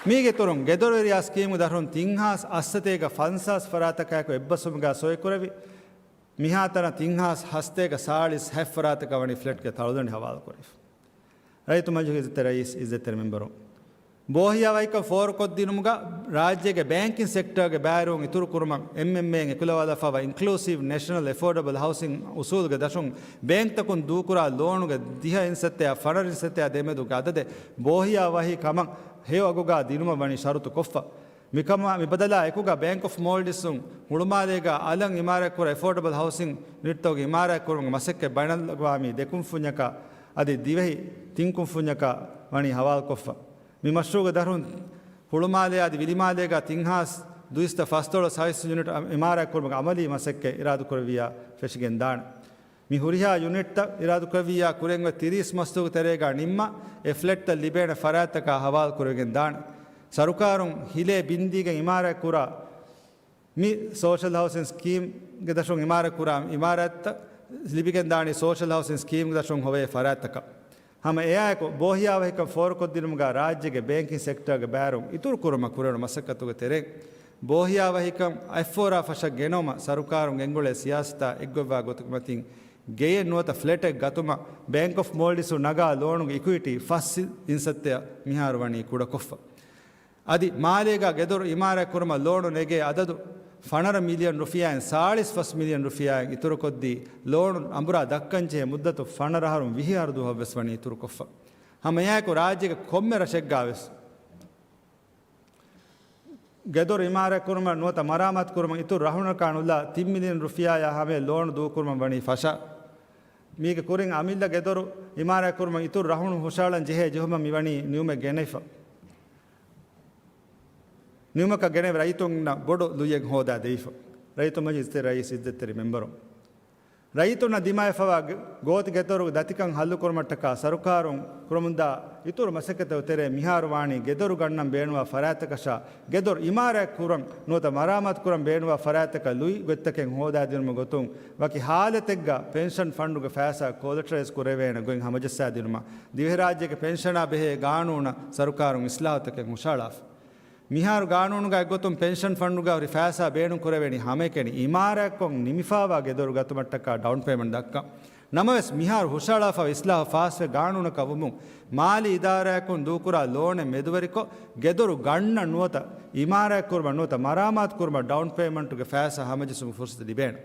މީގެ އިތުރުން ގެދޮރުވެރިޔާ ސްކީމްގެ ދަށުން ތިން ހާސް އަށްސަތޭކަ ފަންސާސް ފަރާތަކާއެކު އެއްބަސްވުމުގާ ސޮއިކުރެވި، މިހާތަނަށް ތިން ހާސް ހަސަތޭކަ ސާޅީސް ހަތް ފަރާތަކަށް ވަނީ ފްލެޓްގެ ތަޅުދަނޑި ހަވާލުކުރެވި. ރައްޔިތު މަޖިލީހުގެ އިއްޒަތްތެރި ރައީސް، އިއްޒަތްތެރި މެމްބަރު، ބޯހިޔާ ވަހިކަން ފޯރުކޮށްދިނުމުގަ ރާއްޖޭގެ ބޭންކިން ސެކްޓަރގެ ބައިވެރިވުން އިތުރުކުރުމަށް އެމްއެމްއޭއިން އެކުލަވާލަފައިވާ އިންކްލޫސިވް ނޭޝަނަލް އެފޯޑަބަލް ހައުސިން އުސޫލުގެ ދަށުން ބޭންކްތަކުން ދޫކުރާ ލޯނުގެ ދިހަ އިންސައްތައާ ފަނަރަ އިންސައްތައާ ދެމެދުގެ އަދަދެއް ބޯހިޔާ ވަހި ކަމަށް ހެޔޮ އަގުގާ ދިނުމަށް ވަނީ ޝަރުތު ކޮށްފަ. މިކަމާ މިބަދަލާ އެކުގަ ބޭންކް އޮފް މޯލްޑިވްސުން ހުޅުމާލޭގަ އަލަށް އިމާރާތްކުރާ އެފޯޑަބަލް ހައުސިން ޔުނިޓްތަކުގެ އިމާރާތްކުރުމުގެ މަސައްކަތް ބައިނަލްއަގްވާމީ ދެ ކުންފުންޏަކާ އަދި ދިވެހި ތިން ކުންފުންޏަކާ ވަނީ ހަވާލުކޮށްފަ. މި މަޝްރޫއުގެ ދަށުން ހުޅުމާލެ އަދި ވިލިމާލޭގަ ތިން ހާސް ދުއިސައްތަ ފަސްދޮޅަސް ހައުސިން ޔުނިޓް އިމާރާތްކުރުމުގެ އަމަލީ މަސައްކަތް އިރާދަކުރެއްވިއްޔާ ފެށިގެންދާނެ. މި ހުރިހާ ޔުނިޓްތައް އިރާދަކުރެއްވިއްޔާ ކުރިއަށް އޮތް ތިރީސް މަސްތުގެ ތެރޭގަ ނިންމާ، އެ ފްލެޓްތައް ލިބޭނެ ފަރާތްތަކާ ހަވާލު ކުރެވިގެން ދާނެ. ސަރުކާރުން ހިލޭ ބިންދީގެން އިމާރާތްކުރާ މި ސޯޝަލް ހައުސިން ސްކީމްގެ ދަށުން އިމާރާތްކުރާ އިމާރާތްތައް ލިބިގެން ދާނީ ސޯޝަލް ހައުސިން ސްކީމްގެ ދަށުން ހޮވޭ ފަރާތްތަކަށް. ހަމަ އެއާއެކު، ބޯހިޔާ ވަހިކަން ފޯރުކޮށްދިނުމުގަ ރާއްޖޭގެ ބޭންކިން ސެކްޓަރގެ ބައިވެރިވުން އިތުރުކުރުމަށް ކުރެވުނު މަސައްކަތުގެ ތެރެއިން، ބޯހިޔާ ވަހިކަން އަތްފޯރާ ފަށަށް ގެނައުމަށް ސަރުކާރުން ގެންގުޅޭ ސިޔާސަތާ އެއްގޮތްވާ ގޮތުގެ މަތިން، ގެޔެއް ނުވަތަ ފްލެޓެއް ގަތުމަށް ބޭންކް އޮފް މޯލްޑިވްސުން ނަގާ ލޯނުގެ އިކުއިޓީ ފަސް އިންސައްތައަށް މިހާރު ވަނީ ކުޑަކޮށްފަ. އަދި މާލޭގަ ގެދޮރު އިމާރާތް ކުރުމަށް ލޯނު ނެގޭ އަދަދު ފަނަރަ މިލިއަން ރުފިޔާއިން ސާޅީސް ފަސް މިލިއަން ރުފިޔާއިން އިތުރުކޮށްދީ، ލޯނު އަނބުރާ ދައްކަންޖެހޭ މުއްދަތު ފަނަރަ އަހަރުން ވިހި އަހަރު ދުވަހަށް ވެސް ވަނީ އިތުރުކޮށްފަ. ހަމައެއާއެކު، ރާއްޖޭގެ ކޮންމެ ރަށެއްގަ ވެސް ގެދޮރު އިމާރާތް ކުރުމަށް ނުވަތަ މަރާމާތު ކުރުމަށް އިތުރު ރަހުނަކާ ނުލާ ތިން މިލިއަން ރުފިޔާއާ ހަމަޔަށް ލޯނު ދޫކުރުމަށް ވަނީ ފަށާ. މީގެ ކުރިން އަމިއްލަ ގެދޮރު އިމާރާތް ކުރުމަށް އިތުރު ރަހުނު ހުށަހަޅަން ޖެހޭ ޖެހުމަށް މިވަނީ ނިއުމެއް ގެނެވިފަ. ނިއުމަކަށް ގެނެވި ރައްޔިތުންނަށް ބޮޑު ލުޔެއް ހޯދާ ދެވިފަ. ރައްޔިތު މަޖިލިސް ރައީސް، އިއްޒަތްތެރި މެމްބަރު، ރައްޔިތުންނަށް ދިމާވެފަވާ ގ-، ގޯތި ގެދޮރު ދަތިކަން ހައްލުކުރުމަށްޓަކާ ސަރުކާރުން ކުރަމުންދާ އިތުރު މަސައްކަތުގެ ތެރޭ މިހާރު ވާނީ ގެދޮރު ގަންނަން ބޭނުންވާ ފަރާތްތަކަށާ ގެދޮރު އިމާރާތް ކުރަން ނުވަތަ މަރާމާތު ކުރަން ބޭނުންވާ ފަރާތްތަކަށް ލުއި ގޮތްތަކެއް ހޯދާދިނުމުގެ ގޮތުން ވަކި ހާލަތެއްގަ ޕެންޝަން ފަންޑުގެ ފައިސާ ކޮލެޓަރައިޒް ކުރެވޭނެ ގޮތް ހަމަޖައްސާދިނުމަށް ދިވެހިރާއްޖޭގެ ޕެންޝަނާ ބެހޭ ގާނޫނަށް ސަރުކާރުން އިސްލާހުތަކެއް ހުށަހަޅާފަ. މިހާރު ގާނޫނުގަ އެއްގޮތުން ޕެންޝަން ފަންޑުގަ ހުރި ފައިސާ ބޭނުން ކުރެވޭނީ ހަމައެކަނި އިމާރާތްކޮށް ނިމިފައިވާ ގެދޮރު ގަތުމަށްޓަކާ ޑައުން ޕޭމަންޓް ދައްކަން. ނަމަވެސް، މިހާރު ހުށަހަޅާފައިވާ އިސްލާހު ފާސްވެ ގާނޫނަކަށް ވުމުން، މާލީ އިދާރާއަކުން ދޫކުރާ ލޯނެއް މެދުވެރިކޮށް، ގެދޮރު ގަންނަން ނުވަތަ އިމާރާތް ކުރުމަށް ނުވަތަ މަރާމާތު ކުރުމަށް ޑައުން ޕޭމަންޓުގެ ފައިސާ ހަމަޖެއްސުމުގެ ފުރުސަތު ލިބޭނެ.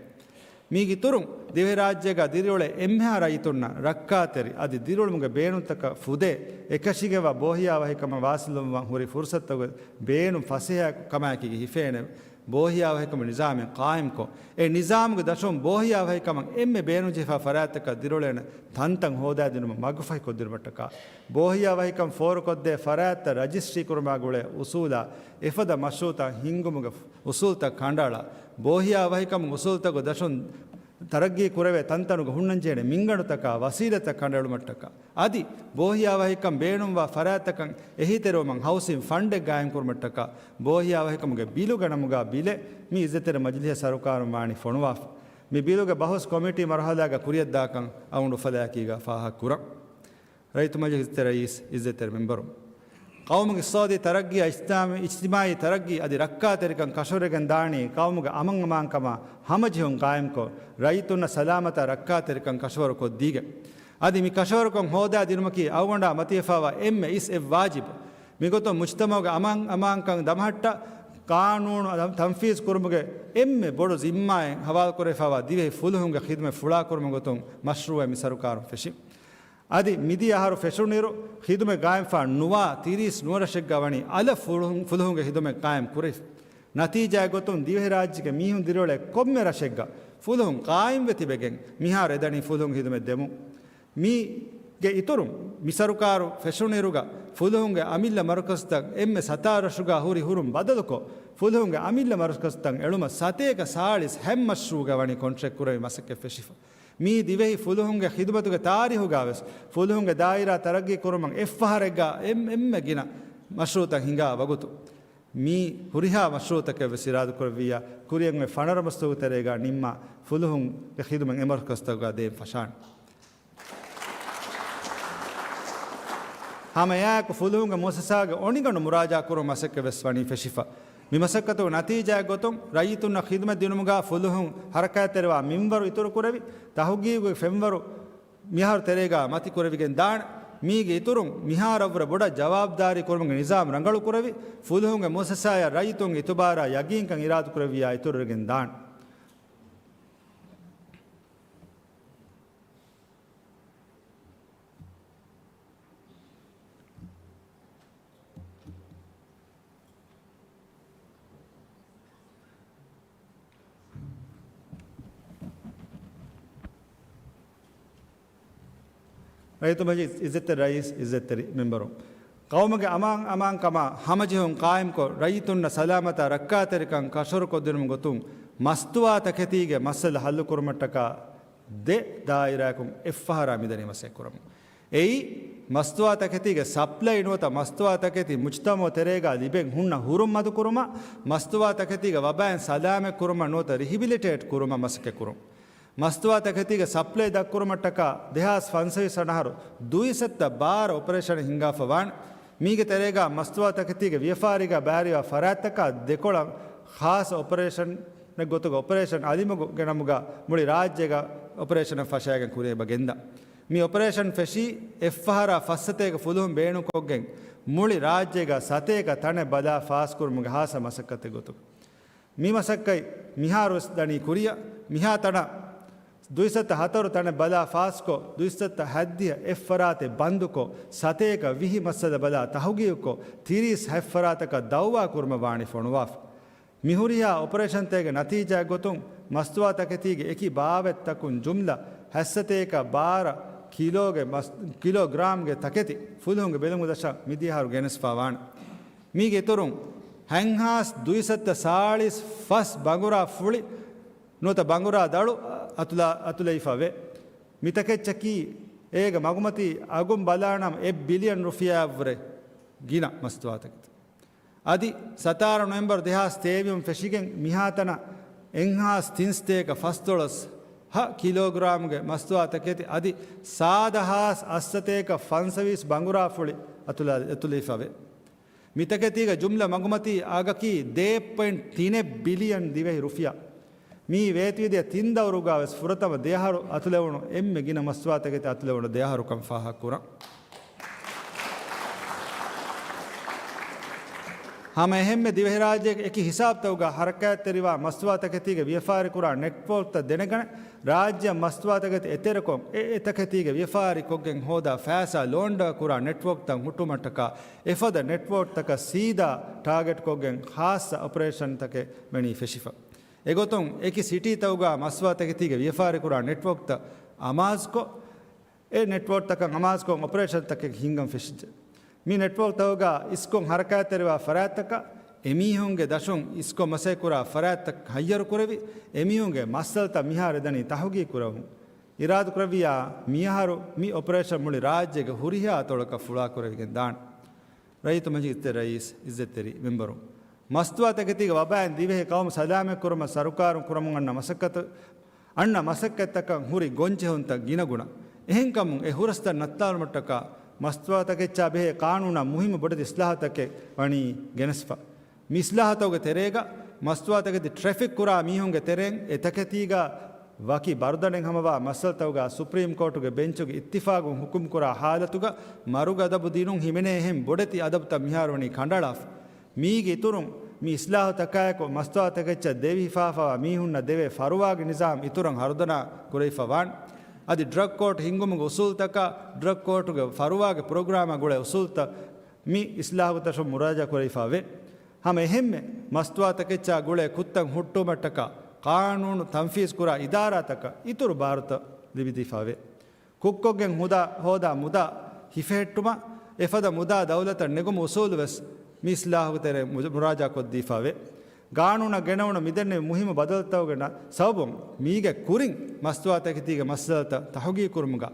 މީގެ އިތުރުން، ދިވެހިރާއްޖޭގަ ދިރިއުޅޭ އެންމެހާ ރައްޔިތުންނަށް ރައްކާތެރި އަދި ދިރިއުޅުމުގެ ބޭނުންތަކަށް ފުދޭ އެކަށީގެންވާ ބޯހިޔާވަހިކަމަށް ވާސިލުވުމަށް ހުރި ފުރުސަތުގެ ބޭނުން ފަސޭހަ ކަމާއެކީގަ ހިފޭނެ ބޯހިޔާވަހިކަމުގެ ނިޒާމެއް ޤާއިމްކޮށް، އެ ނިޒާމުގެ ދަށުން ބޯހިޔާވަހިކަމަށް އެންމެ ބޭނުންޖެހިފާ ފަރާތްތަކަށް ދިރިއުޅޭނެ ތަންތަން ހޯދާދިނުމަށް މަގުފަހިކޮށްދިނުމަށްޓަކާ، ބޯހިޔާވަހިކަން ފޯރުކޮށްދޭ ފަރާތްތައް ރަޖިސްޓްރީ ކުރުމާ ގުޅޭ އުސޫލާ، އެފަދަ މަޝްރޫއުތައް ހިންގުމުގެ އުސޫލުތައް ކަނޑައަޅާ، ބޯހިޔާވަހިކަމުގެ އުސޫލުތަކުގެ ދަށުން ތަރައްގީ ކުރެވޭ ތަންތަނުގަ ހުންނަންޖެހޭނެ މިންގަނޑުތަކާ، ވަސީލަތްތައް ކަނޑައެޅުމަށްޓަކާ، އަދި ބޯހިޔާވަހިކަން ބޭނުންވާ ފަރާތްތަކަށް އެހީތެރިވުމަށް ހައުސިން ފަންޑެއް ގާއިމްކުރުމަށްޓަކާ، ބޯހިޔާވަހިކަމުގެ ބިލުގެ ނަމުގާ ބިލެއް މި އިއްޒަތްތެރި މަޖިލީހަށް ސަރުކާރުން ވާނީ ފޮނުވާފަ. މި ބިލުގެ ބަހުސް ކޮމިޓީ މަރުހަލާގަ ކުރިޔަށްދާކަން އަޅުގަނޑު އުފަލާއެކީގަ ފާހަގަކުރަން. ރައްޔިތު މަޖިލީހުގެ އިއްޒަތްތެރި ރައީސް، އިއްޒަތްތެރި މެމްބަރު، ޤައުމުގެ އިޤްތިޞާދީ ތަރައްގީއާ އިޖްތިމާޢީ، އިޖްތިމާޢީ ތަރައްގީ އަދި ރައްކާތެރިކަން ކަށަވަރުވެގެން ދާނީ ޤައުމުގެ އަމަން އަމާންކަމާ ހަމަޖެހުން ޤާއިމްކޮށް، ރައްޔިތުންނަށް ސަލާމަތާ ރައްކާތެރިކަން ކަށަވަރުކޮށްދީގެން. އަދި މި ކަށަވަރުކަން ހޯދާދިނުމަކީ އަޅުގަނޑާ މަތިވެފާވާ އެންމެ އިސް އެއް ވާޖިބު. މިގޮތުން މުޖްތަމަޢުގެ އަމަން އަމާންކަން ދަމަހައްޓާ، ޤާނޫނު ތަންފީޒު ކުރުމުގެ އެންމެ ބޮޑު ޒިންމާއެއް ހަވާލުކުރެވިފާވާ ދިވެހި ފުލުހުންގެ ޚިދުމަތް ފުޅާކުރުމުގެ ގޮތުން މަޝްރޫޢެއް މި ސަރުކާރުން ފެށި. އަދި މިދިޔަ އަހަރު ފެށުނުއިރު، ޚިދުމަތް ގާއިމްފާ ނުވާ ތިރީސް ނުވަ ރަށެއްގަ ވަނީ އަލަށް ފުލުހުން، ފުލުހުންގެ ޚިދުމަތް ޤާއިމް ކުރެވިފަ. ނަތީޖާއެއް ގޮތުން ދިވެހިރާއްޖޭގެ މީހުން ދިރިއުޅޭ ކޮންމެ ރަށެއްގަ ފުލުހުން ޤާއިމްވެ ތިބެގެން މިހާރު އެދަނީ ފުލުހުން ޚިދުމަތް ދެމުން. މީގެ އިތުރުން މި ސަރުކާރު ފެށުނުއިރުގަ ފުލުހުންގެ އަމިއްލަ މަރުކަޒުތައް އެންމެ ސަތާރަ ރަށުގަ ހުރި ހުރުން ބަދަލުކޮށް، ފުލުހުންގެ އަމިއްލަ މަރުކަޒުތައް އެޅުމަށް ސަތޭކަ ސާޅީސް ހަތް މަޝްރޫޢުގަ ވަނީ ކޮންޓްރެކްޓް ކުރެވި މަސައްކަތް ފެށިފަ. މީ ދިވެހި ފުލުހުންގެ ޚިދުމަތުގެ ތާރީހުގަވެސް ފުލުހުންގެ ދާއިރާ ތަރައްގީ ކުރުމަށް އެއްފަހަރެއްގަ އެން-، އެންމެ ގިނަ މަޝްރޫޢުތައް ހިނގާ ވަގުތު، މީ ހުރިހާ މަޝްރޫޢުތަކެއްވެސް އިރާދަކުރެއްވިއްޔާ، ކުރިއަށް އޮތް ފަނަރަ މަސްތުގެ ތެރޭގަ ނިންމާ ފުލުހުންގެ ޚިދުމަތް އެ މަރުކަޒުތަކުގަ ދޭން ފަށާނެ. ހަމައެއާއެކު ފުލުހުންގެ މުއައްސަސާގެ އޮނިގަނޑު މުރާޖާ ކުރުމުގެ މަސައްކަތްވެސް ވަނީ ފެށިފަ. މި މަސައްކަތުގެ ނަތީޖާއެއް ގޮތުން، ރައްޔިތުންނަށް ޚިދުމަތް ދިނުމުގަ ފުލުހުން ޙަރަކާތްތެރިވާ މިންވަރު އިތުރުކުރެވި، ތަހުގީގުގެ ފެންވަރު މިހާރު ތެރޭގަ މަތި ކުރެވިގެން ދާނެ. މީގެ އިތުރުން، މިހާރަށްވުރެ ބޮޑަށް ޖަވާބުދާރީ ކުރުމުގެ ނިޒާމް ރަނގަޅުކުރެވި، ފުލުހުންގެ މުއައްސަސާއަށް ރައްޔިތުންގެ އިތުބާރާ ޔަގީންކަން އިރާދަކުރެއްވިއްޔާ އިތުރުވެގެން ދާނެ. ރައްޔިތު މަޖިލިސް އިއްޒަތްތެރި ރައީސް، އިއްޒަތްތެރި މެމްބަރު، ޤައުމުގެ އަމާން އަމާންކަމާ ހަމަޖެހުން ޤާއިމްކޮށް، ރައްޔިތުންނަށް ސަލާމަތާ ރައްކާތެރިކަން ކަށަވަރުކޮށްދިނުމުގެ ގޮތުން މަސްތުވާތަކެތީގެ މައްސަލަ ހައްލުކުރުމަށްޓަކާ ދެ ދާއިރާއަކުން އެއްފަހަރާ މިދަނީ މަސައްކަތް ކުރަމުން. އެއީ، މަސްތުވާ ތަކެތީގެ ސަޕްލައި ނުވަތަ މަސްތުވާ ތަކެތި މުޖްތަމަޢު ތެރޭގަ ލިބެން ހުންނަ ހުރުން މަދުކުރުމަށް، މަސްތުވާ ތަކެތީގެ ވަބާއިން ސަލާމަތް ކުރުމަށް ނުވަތަ ރިހިބިލިޓޭޓް ކުރުމަށް މަސައްކަތް ކުރުން. މަސްތުވާ ތަކެތީގެ ސަޕްލައި ދަށްކުރުމަށްޓަކާ ދެހާސް ފަންސަވީސް ވަނަ އަހަރު ދުއިސައްތަ ބާރަ އޮޕަރޭޝަނެއް ހިންގާފަ ވާނެ. މީގެ ތެރޭގަ މަސްތުވާ ތަކެތީގެ ވިޔަފާރީގަ ބައިވެރިވާ ފަރާތްތަކާ ދެކޮޅަށް ޚާއްޞަ އޮޕަރޭޝަނެއް ގޮތުގަ އޮޕަރޭޝަން އަލިމުގުގެ ނަމުގަ މުޅި ރާއްޖޭގަ އޮޕަރޭޝަނެއް ފަށައިގެން ކުރިއަށް ގެންދާ. މި އޮޕަރޭޝަން ފެށީ އެއްފަހަރާ ފައްސަތޭކަ ފުލުހުން ބޭނުންކޮށްގެން، މުޅި ރާއްޖޭގަ ސަތޭކަ ތަނެއް ބަލާ ފާސްކުރުމުގެ ހާއްސަ މަސައްކަތެއް ގޮތުގަ. މި މަސައްކަތް މިހާރުވެސް ދަނީ ކުރިއަށް. މިހާތަނަށް ދުއިސައްތަ ހަތަރު ތަނެއް ބަލާ ފާސްކޮށް، ދުއިސައްތަ ހަތްދިހަ އެއްފަރާތެއް ބަންދުކޮށް، ސަތޭކަ ވިހި މައްސަލަ ބަލާ ތަހުގީގުކޮށް، ތިރީސް ހަތް ފަރާތަކަށް ދައުވާ ކުރުމަށް ވާނީ ފޮނުވާފަ. މިހުރިހާ އޮޕަރޭޝަންތަކެއްގެ ނަތީޖާއެއް ގޮތުން، މަސްތުވާ ތަކެތީގެ އެކި ބާވަތްތަކުން ޖުމްލަ ހަތްސަތޭކަ ބާރަ ކިލޯގެ މަސް-، ކިލޯގްރާމްގެ ތަކެތި ފުލުހުންގެ ބެލުމުގެ ދަށަށް މިދިޔަ އަހަރު ގެނެސްފާ ވާނެ. މީގެ އިތުރުން، ހަތްހާސް ދުއިސައްތަ ސާޅީސް ފަސް ބަނގުރާ ފުޅި ނުވަތަ ބަނގުރާ ދަޅު އަތުލާ-، އަތުލައިފަ ވޭ. މިތަކެއްޗަކީ އޭގެ މަގުމަތީ އަގުން ބަލާނަމަ އެއް ބިލިއަން ރުފިޔާއަށްވުރެ ގިނަ މަސްތުވާތަކެތި. އަދި ސަތާރަ ނޮވެމްބަރު ދެހާސް ތޭވީސް ފެށިގެން މިހާތަނަށް އެއްހާސް ތިންސަތޭކަ ފަސްދޮޅަސް ހަ ކިލޯގްރާމްގެ މަސްތުވާ ތަކެތި އަދި ސާދަ ހާސް އަށްސަތޭކަ ފަންސަވީސް ބަނގުރާ ފުޅި އަތުލާ-، އަތުލައިފަވޭ. މިތަކެތީގެ ޖުމްލަ މަގުމަތީ އަގަކީ ދޭއް ޕޮއިންޓް ތިނެއް ބިލިއަން ދިވެހި ރުފިޔާ. މިއީ ވޭތުވެދިޔަ ތިން ދައުރުގަވެސް ފުރަތަމަ ދެ އަހަރު އަތުލެވުނު އެންމެ ގިނަ މަސްތުވާތަކެތި އަތުލެވުނު ދެ އަހަރުކަން ފާހަގަކުރަން. ހަމަ އެހެންމެ ދިވެހިރާއްޖޭގެ އެކި ހިސާބުތަކުގަ ހަރަކާތްތެރިވާ މަސްތުވާތަކެތީގެ ވިޔަފާރިކުރާ ނެޓްވޯކްތައް ދެނެގަނެ، ރާއްޖެއަށް މަސްތުވާތަކެތި އެތެރެކޮށް، އެ އެތަކެތީގެ ވިޔަފާރިކޮށްގެން ހޯދާ ފައިސާ ލޯންޑާ ކުރާ ނެޓްވޯކްތައް ހުއްޓުމަށްޓަކާ، އެފަދަ ނެޓްވޯކްތަކަށް ސީދާ ޓާގެޓްކޮށްގެން ޚާއްޞަ އޮޕަރޭޝަންތަކެއް ވަނީ ފެށިފަ. އެގޮތުން އެކި ސިޓީތަކުގަ މަސްތުވާތަކެތީގެ ވިޔަފާރިކުރާ ނެޓްވޯކްތައް އަމާޒުކޮށް، އެ ނެޓްވޯކްތަކަށް އަމާޒުކޮށް އޮޕަރޭޝަންތަކެއް ހިންގަން ފެށިއްޖެ. މި ނެޓްވޯކްތަކުގަ އިސްކޮށް ހަރަކާތްތެރިވާ ފަރާތްތަކަށް އެމީހުންގެ ދަށުން އިސްކޮށް މަސައްކަތްކުރާ ފަރާތްތައް ހައްޔަރުކުރެވި، އެމީހުންގެ މައްސަލަތައް މިހާރު އެދަނީ ތަހުގީގުކުރަމުން. އިރާދަކުރެއްވިއްޔާ، މިއަހަރު މި އޮޕަރޭޝަން މުޅި ރާއްޖޭގެ ހުރިހާ އަތޮޅަކަށް ފުޅާކުރެވިގެން ދާނެ. ރައްޔިތު މަޖިލިސް ރައީސް، އިއްޒަތްތެރި މެމްބަރު، މަސްތުވާތަކެތީގެ ވަބާއިން ދިވެހި ޤައުމު ސަލާމަތްކުރުމަށް ސަރުކާރުން ކުރަމުން އަންނަ މަސައްކަތު، އަންނަ މަސައްކަތްތަކަށް ހުރި ގޮންޖެހުންތައް ގިނަގުނަ. އެހެންކަމުން އެ ހުރަސްތައް ނައްތާލުމަށްޓަކާ މަސްތުވާތަކެއްޗާ ބެހޭ ޤާނޫނާ މުހިއްމު ބޮޑެތި އިސްލާހުތަކެއް ވަނީ ގެނެސްފަ. މި އިސްލާހުތަކުގެ ތެރޭގަ މަސްތުވާތަކެތި ޓްރެފިކް ކުރާ މީހުންގެ ތެރެއިން އެ ތަކެތީގަ ވަކި ބަރުދަނެއް ހަމަވާ މައްސަލަތަކުގަ ސުޕްރީމް ކޯޓުގެ ބެންޗުގެ އިއްތިފާގުން ހުކުމްކުރާ ހާލަތުގަ މަރުގަދަބު ދިނުން ހިމެނޭ އެހެން ބޮޑެތި އަދަބުތައް މިހާރު ވަނީ ކަނޑައަޅާފަ. މީގެ އިތުރުން މި އިސްލާހުތަކާއެކު މަސްތުވާތަކެއްޗަށް ދެވި ހިފާފަވާ މީހުންނަށް ދެވޭ ފަރުވާގެ ނިޒާމް އިތުރަށް ހަރުދަނާ ކުރެވިފަ ވާން. އަދި ޑްރަގް ކޯޓް ހިންގުމުގެ އުސޫލުތަކާ، ޑްރަގް ކޯޓުގެ ފަރުވާގެ ޕްރޮގްރާމާ ގުޅޭ އުސޫލުތައް މި އިސްލާހުގެ ދަށުން މުރާޖާ ކުރެވިފަ ވޭ. ހަމަ އެހެންމެ މަސްތުވާތަކެއްޗާ ގުޅޭ ކުށްތައް ހުއްޓުވުމަށްޓަކާ ޤާނޫނު ތަންފީޒް ކުރާ އިދާރާތަކަށް އިތުރު ބާރުތައް ލިބިދީފަ ވޭ. ކުށްކޮށްގެން ހުދާ ހޯދާ މުދާ ހިފެހެއްޓުމަށް އެފަދަ މުދާ ދައުލަތަށް ނެގުމު އުސޫލު ވެސް މި އިސްލާހުގެ ތެރެއިން މު-، މުރާޖާ ކޮށްދީފަ ވޭ. ގާނޫނަށް ގެނައުނު މިދެންނެވި މުހިއްމު ބަދަލުތަކުގެ ނަ-، ސަބަބުން މީގެ ކުރިން މަސްތުވާތަކެތީގެ މައްސަލަތައް ތަހުގީގުކުރުމުގަ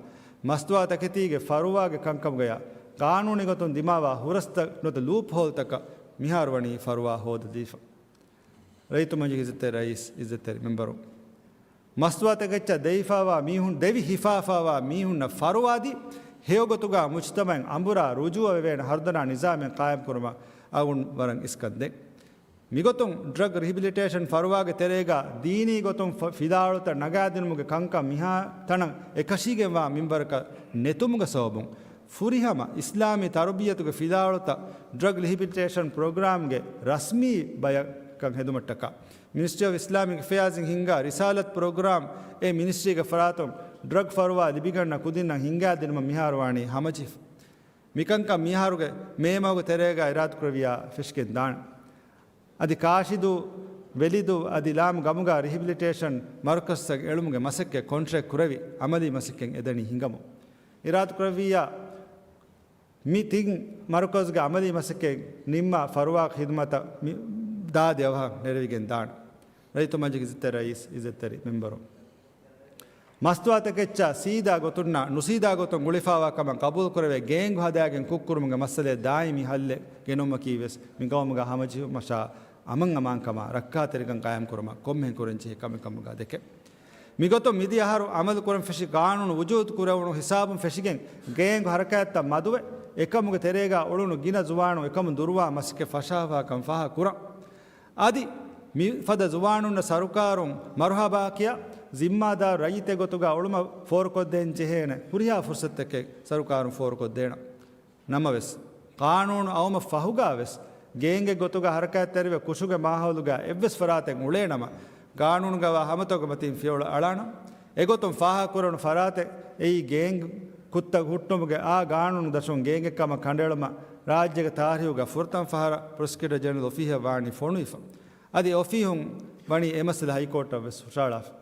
މަސްތުވާތަކެތީގެ ފަރުވާގެ ކަންކަމުގަޔާ ޤާނޫނީ ގޮތުން ދިމާވާ ހުރަސްތައް ނުވަތަ ލޫޕް ހޯލްތަކަށް މިހާރު ވަނީ ފަރުވާ ހޯދަދީފަ. ރައްޔިތު މަޖިލިސް އިއްޒަތްތެރި ރައީސް، އިއްޒަތްތެރި މެމްބަރު، މަސްތުވާތަކެއްޗަށް ދެވިފާވާ މީހުން، ދެވި ހިފާފާވާ މީހުންނަށް ފަރުވާދީ، ހެޔޮގޮތުގަ މުޖްތަމަޢަށް އަނބުރާ ރުޖޫޢަވެވޭނެ ހަރުދަނާ ނިޒާމެއް ޤާއިމްކުރުމަށް އަޅުގަނޑު ވަރަށް އިސްކަންދޭން. މިގޮތުން ޑްރަގް ރިހެބިލިޓޭޝަން ފަރުވާގެ ތެރޭގަ ދީނީ ގޮތުން ފ-، ފިލާވަޅުތައް ނަގާދިނުމުގެ ކަންކަން މިހާ ތަނަށް އެކަށީގެންވާ މިންވަރަކަށް ނެތުމުގެ ސަބަބުން، ފުރިހަމަ އިސްލާމީ ތަރުބިއްޔަތުގެ ފިލާވަޅުތައް ޑްރަގް ރިހެބިލިޓޭޝަން ޕްރޮގްރާމްގެ ރަސްމީ ބަޔަކަށް ހެދުމަށްޓަކާ، މިނިސްޓްރީ އޮފް އިސްލާމިކް އެފެއާޒް އިން ހިންގާ ރިސާލަތް ޕްރޮގްރާމް އެ މިނިސްޓްރީގެ ފަރާތުން ޑްރަގް ފަރުވާ ލިބިގަންނަ ކުދިންނަށް ހިންގާދިނުމަށް މިހާރު ވާނީ ހަމަޖެހިފަ. މިކަންކަން މިހާރުގެ މޭ މަހުގެ ތެރޭގަ އިރާދަކުރެއްވިޔާ ފެށިގެން ދާނެ. އަދި ކާށިދޫ، ވެލިދޫ އަދި ލާމް ގަމުގަ ރިހެބިލިޓޭޝަން މަރުކަޒްތައް އެޅުމުގެ މަސައްކަތް ކޮންޓްރެކްޓް ކުރެވި، އަމަލީ މަސައްކަތް އެދަނީ ހިނގަމުން. އިރާދަކުރެއްވިއްޔާ، މި ތިން މަރުކަޒްގެ އަމަލީ މަސައްކަތް ނިންމާ ފަރުވާ ޚިދުމަތަށް މި ދާދި އަވަހަށް ނެރެވިގެން ދާނެ. ރައްޔިތު މަޖިލިސް އިއްޒަތްތެރި ރައީސް، އިއްޒަތްތެރި މެމްބަރު، މަސްތުވާތަކެއްޗާ ސީދާ ގޮތުންނާ ނުސީދާ ގޮތުން ގުޅިފާވާ ކަމަށް ޤަބޫލުކުރެވޭ ގޭންގު ހަދާގެން ކުށްކުރުމުގެ މައްސަލައަށް ދާއިމީ ހައްލެއް ގެނައުމަކީ ވެސް މި ޤައުމުގަ ހަމަޖެހުމަށާ އަމަން އަމާންކަމާ ރައްކާތެރިކަން ޤާއިމްކުރުމަށް ކޮންމެހެން ކުރަންޖެހޭ ކަމެއް ކަމުގަ ދެކެ. މިގޮތުން މިދިޔަ އަހަރު އަމަލު ކުރަން ފެށި ޤާނޫނު ވުޖޫދު ކުރެވުނު ހިސާބުން ފެށިގެން ގޭންގު ހަރަކާތްތައް މަދުވެ، އެކަމުގެ ތެރޭގަ އުޅުނު ގިނަ ޒުވާނުން އެކަމުން ދުރުވާ މަސައްކަތް ފަށާފާކަން ފާހަގަ ކުރަން. އަދި މިފަދަ ޒުވާނުންނަށް ސަރުކާރުން މަރުޙަބާ ކިޔާ، ޒިންމާދާރު ރައްޔިތެއް ގޮތުގަ އުޅުމަށް ފޯރުކޮށްދޭން ޖެހޭނެ ހުރިހާ ފުރުޞަތެއް ސަރުކާރުން ފޯރުކޮށްދޭނަން. ނަމަވެސް، ޤާނޫނު އައުމަށް ފަހުގަ ވެސް، ގޭންގެއް ގޮތުގަ ހަރަކާތްތެރިވެ ކުށުގެ މާހައުލުގަ އެއްވެސް ފަރާތެއް އުޅޭނަމަ، ޤާނޫނުގަވާ ހަމަތަކުގެ މަތީން ފިޔަވަޅު އަޅާނަން. އެގޮތުން ފާހަގަކުރެވުނު ފަރާތެއް އެއީ ގޭންގް ކުށްތައް ހުއްޓުމުގެ އާ ގާނޫނު ދަށުން ގޭންގެއް ކަމަށް ކަނޑައެޅުމަށް ރާއްޖޭގެ ތާރީހުގަ ފުރަތަމަ ފަހަރަށް ޕްރޮސިކިއުޓަރ ޖެނެރަލް އޮފީހަށް ވާނީ ފޮނުވިފަ. އަދި އޮފީހުން ވަނީ އެ މައްސަލަ ހައިކޯޓަށް ވެސް ހުށައަޅާފަ.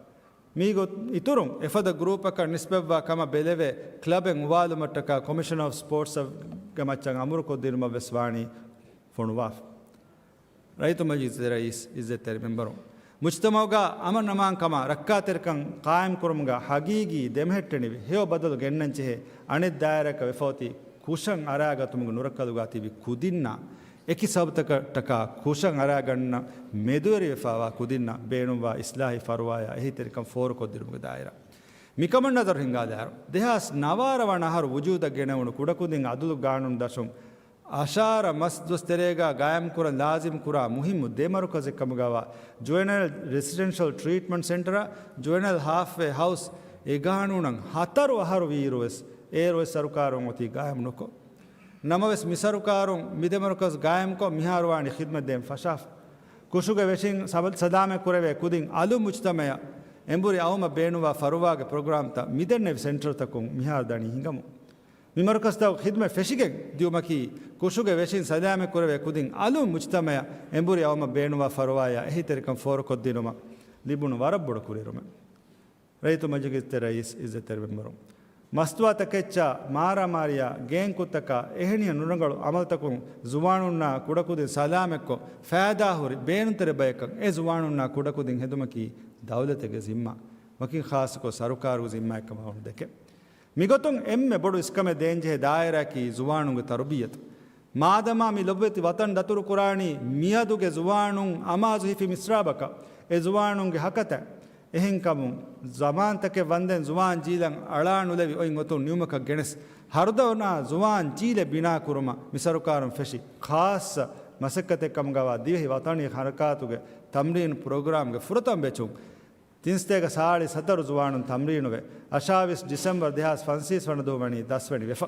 މީގެ އިތުރުން އެފަދަ ގްރޫޕަކަށް ނިސްބަތްވާ ކަމަށް ބެލެވޭ ކްލަބެއް އުވާލުމަށްޓަކާ ކޮމިޝަނަރ އޮފް ސްޕޯޓްސްގެ މައްޗަށް އަމުރުކޮށްދިނުމަށް ވެސް ވާނީ ފޮނުވާފަ. ރައްޔިތު މަޖިލިސް ރައީސް، އިއްޒަތްތެރި މެމްބަރު، މުޖްތަމަޢުގަ އަމަންއަމާންކަމާ ރައްކާތެރިކަން ޤާއިމްކުރުމުގަ ހަގީގީ ދެމެހެއްޓެނިވި ހެޔޮ ބަދަލު ގެންނަންޖެހޭ އަނެއް ދާއިރާއަކަށް ވެފައޮތީ ކުށަށް އަރާގަތުމުގެ ނުރައްކަލުގަ ތިބި ކުދިންނާ އެކި ސަބަބުތަކަށްޓަކާ ކުށަށް އަރާގަންނަ މެދުވެރިވެފާވާ ކުދިންނަށް ބޭނުންވާ އިސްލާހީ ފަރުވާޔާ އެހީތެރިކަން ފޯރުކޮށްދިނުމުގެ ދާއިރާ. މިކަމަށް ނަޒަރު ހިންގާލާއިރު، ދެހާސް ނަވާރަ ވަނަ އަހަރު ވުޖޫދަށް ގެނެވުނު ކުޑަކުދިން އަދުލު ގާނޫނު ދަށުން އަށާރަ މަސް ދުވަސް ތެރޭގަ ގާއިމްކުރަން ލާޒިމް ކުރާ މުހިއްމު ދެ މަރުކަޒެއް ކަމުގަވާ ޖުވެނައިލް ރެސިޑެންޝަލް ޓްރީޓްމަންޓް ސެންޓަރ، ޖުވެނައިލް ހާލްފްވޭ ހައުސް އެ ގާނޫނަށް ހަތަރު އަހަރު ވީއިރުވެސް އޭރުވެސް ސަރުކާރުން އޮތީ ގާއިމް ނުކޮށް، ނަމަވެސް މި ސަރުކާރުން މި ދެ މަރުކަޒު ގާއިމްކޮށް މިހާރު ވާނީ ޚިދްމަތް ދޭން ފަށާފަ. ކުށުގެ ވެށިން ސަބަ-، ސަލާމަތް ކުރެވޭ ކުދިން އަލުން މުޖްތަމައަށް އެނބުރި އައުމަށް ބޭނުންވާ ފަރުވާގެ ޕްރޮގްރާމްތައް މިދެންނެވި ސެންޓަރުތަކުން މިހާރު ދަނީ ހިނގަމުން. މި މަރުކަޒުތަކު ޚިދްމަތް ފެށިގެން ދިއުމަކީ، ކުށުގެ ވެށިން ސަލާމަތް ކުރެވޭ ކުދިން އަލުން މުޖްތަމައަށް އެނބުރި އައުމަށް ބޭނުންވާ ފަރުވާޔާ އެހީތެރިކަން ފޯރުކޮށްދިނުމަށް ލިބުނު ވަރަށް ބޮޑު ކުރިއެރުމެއް. ރައްޔިތު މަޖިލީހުގެ ރައީސް، އިއްޒަތްތެރި މެމްބަރުން، މަސްތުވާތަކެއްޗާ، މާރާމާރީއާ، ގޭންކުށްތަކާ، އެހެނިހެން ނުރަނގަޅު އަމަލުތަކުން ޒުވާނުންނާ ކުޑަކުދިން ސަލާމަތްކޮށް، ފައިދާހުރި ބޭނުންތެރި ބަޔަކަށް އެ ޒުވާނުންނާ ކުޑަކުދިން ހެދުމަކީ ދައުލަތެއްގެ ޒިންމާ. ވަކިން ޚާއްޞަކޮށް ސަރުކާރުގެ ޒިންމާއެއްކަމަށް ވަންދެކެ. މިގޮތުން އެންމެ ބޮޑު އިސްކަމެއް ދޭންޖެހޭ ދާއިރާއަކީ ޒުވާނުންގެ ތަރުބިއްޔަތު. މާދަމާ މި ލޮބުވެތި ވަތަން ދަތުރުކުރާނީ މިއަދުގެ ޒުވާނުން އަމާޒު ހިފި މިސްރާބަކަށް، އެ ޒުވާނުންގެ ހަކަތައް. އެހެންކަމުން، ޒަމާންތަކެއް ވަންދެން ޒުވާން ޖީލަށް އަޅާ ނުލެވި އޮތް ގޮތުން ނިމުމަކަށް ގެނެސް، ހަރުދަނާ ޒުވާން ޖީލެއް ބިނާކުރުމަށް މި ސަރުކާރުން ފެށި ޚާއްޞަ މަސައްކަތެއް ކަމުގަވާ ދިވެހި ވަތަނީ ހަރަކާތުގެ ތަމްރީނު ޕްރޮގްރާމްގެ ފުރަތަމަ ބެޗުން ތިން ސަތޭކަ ސާޅީސް ހަތަރު ޒުވާނުން ތަމްރީނުވެ، އަށާވީސް ޑިސެމްބަރު ދެހާސް ފަންސަވީސް ވަނަ ދުވަހު ވަނީ ދަސްވެނި ވެފަ.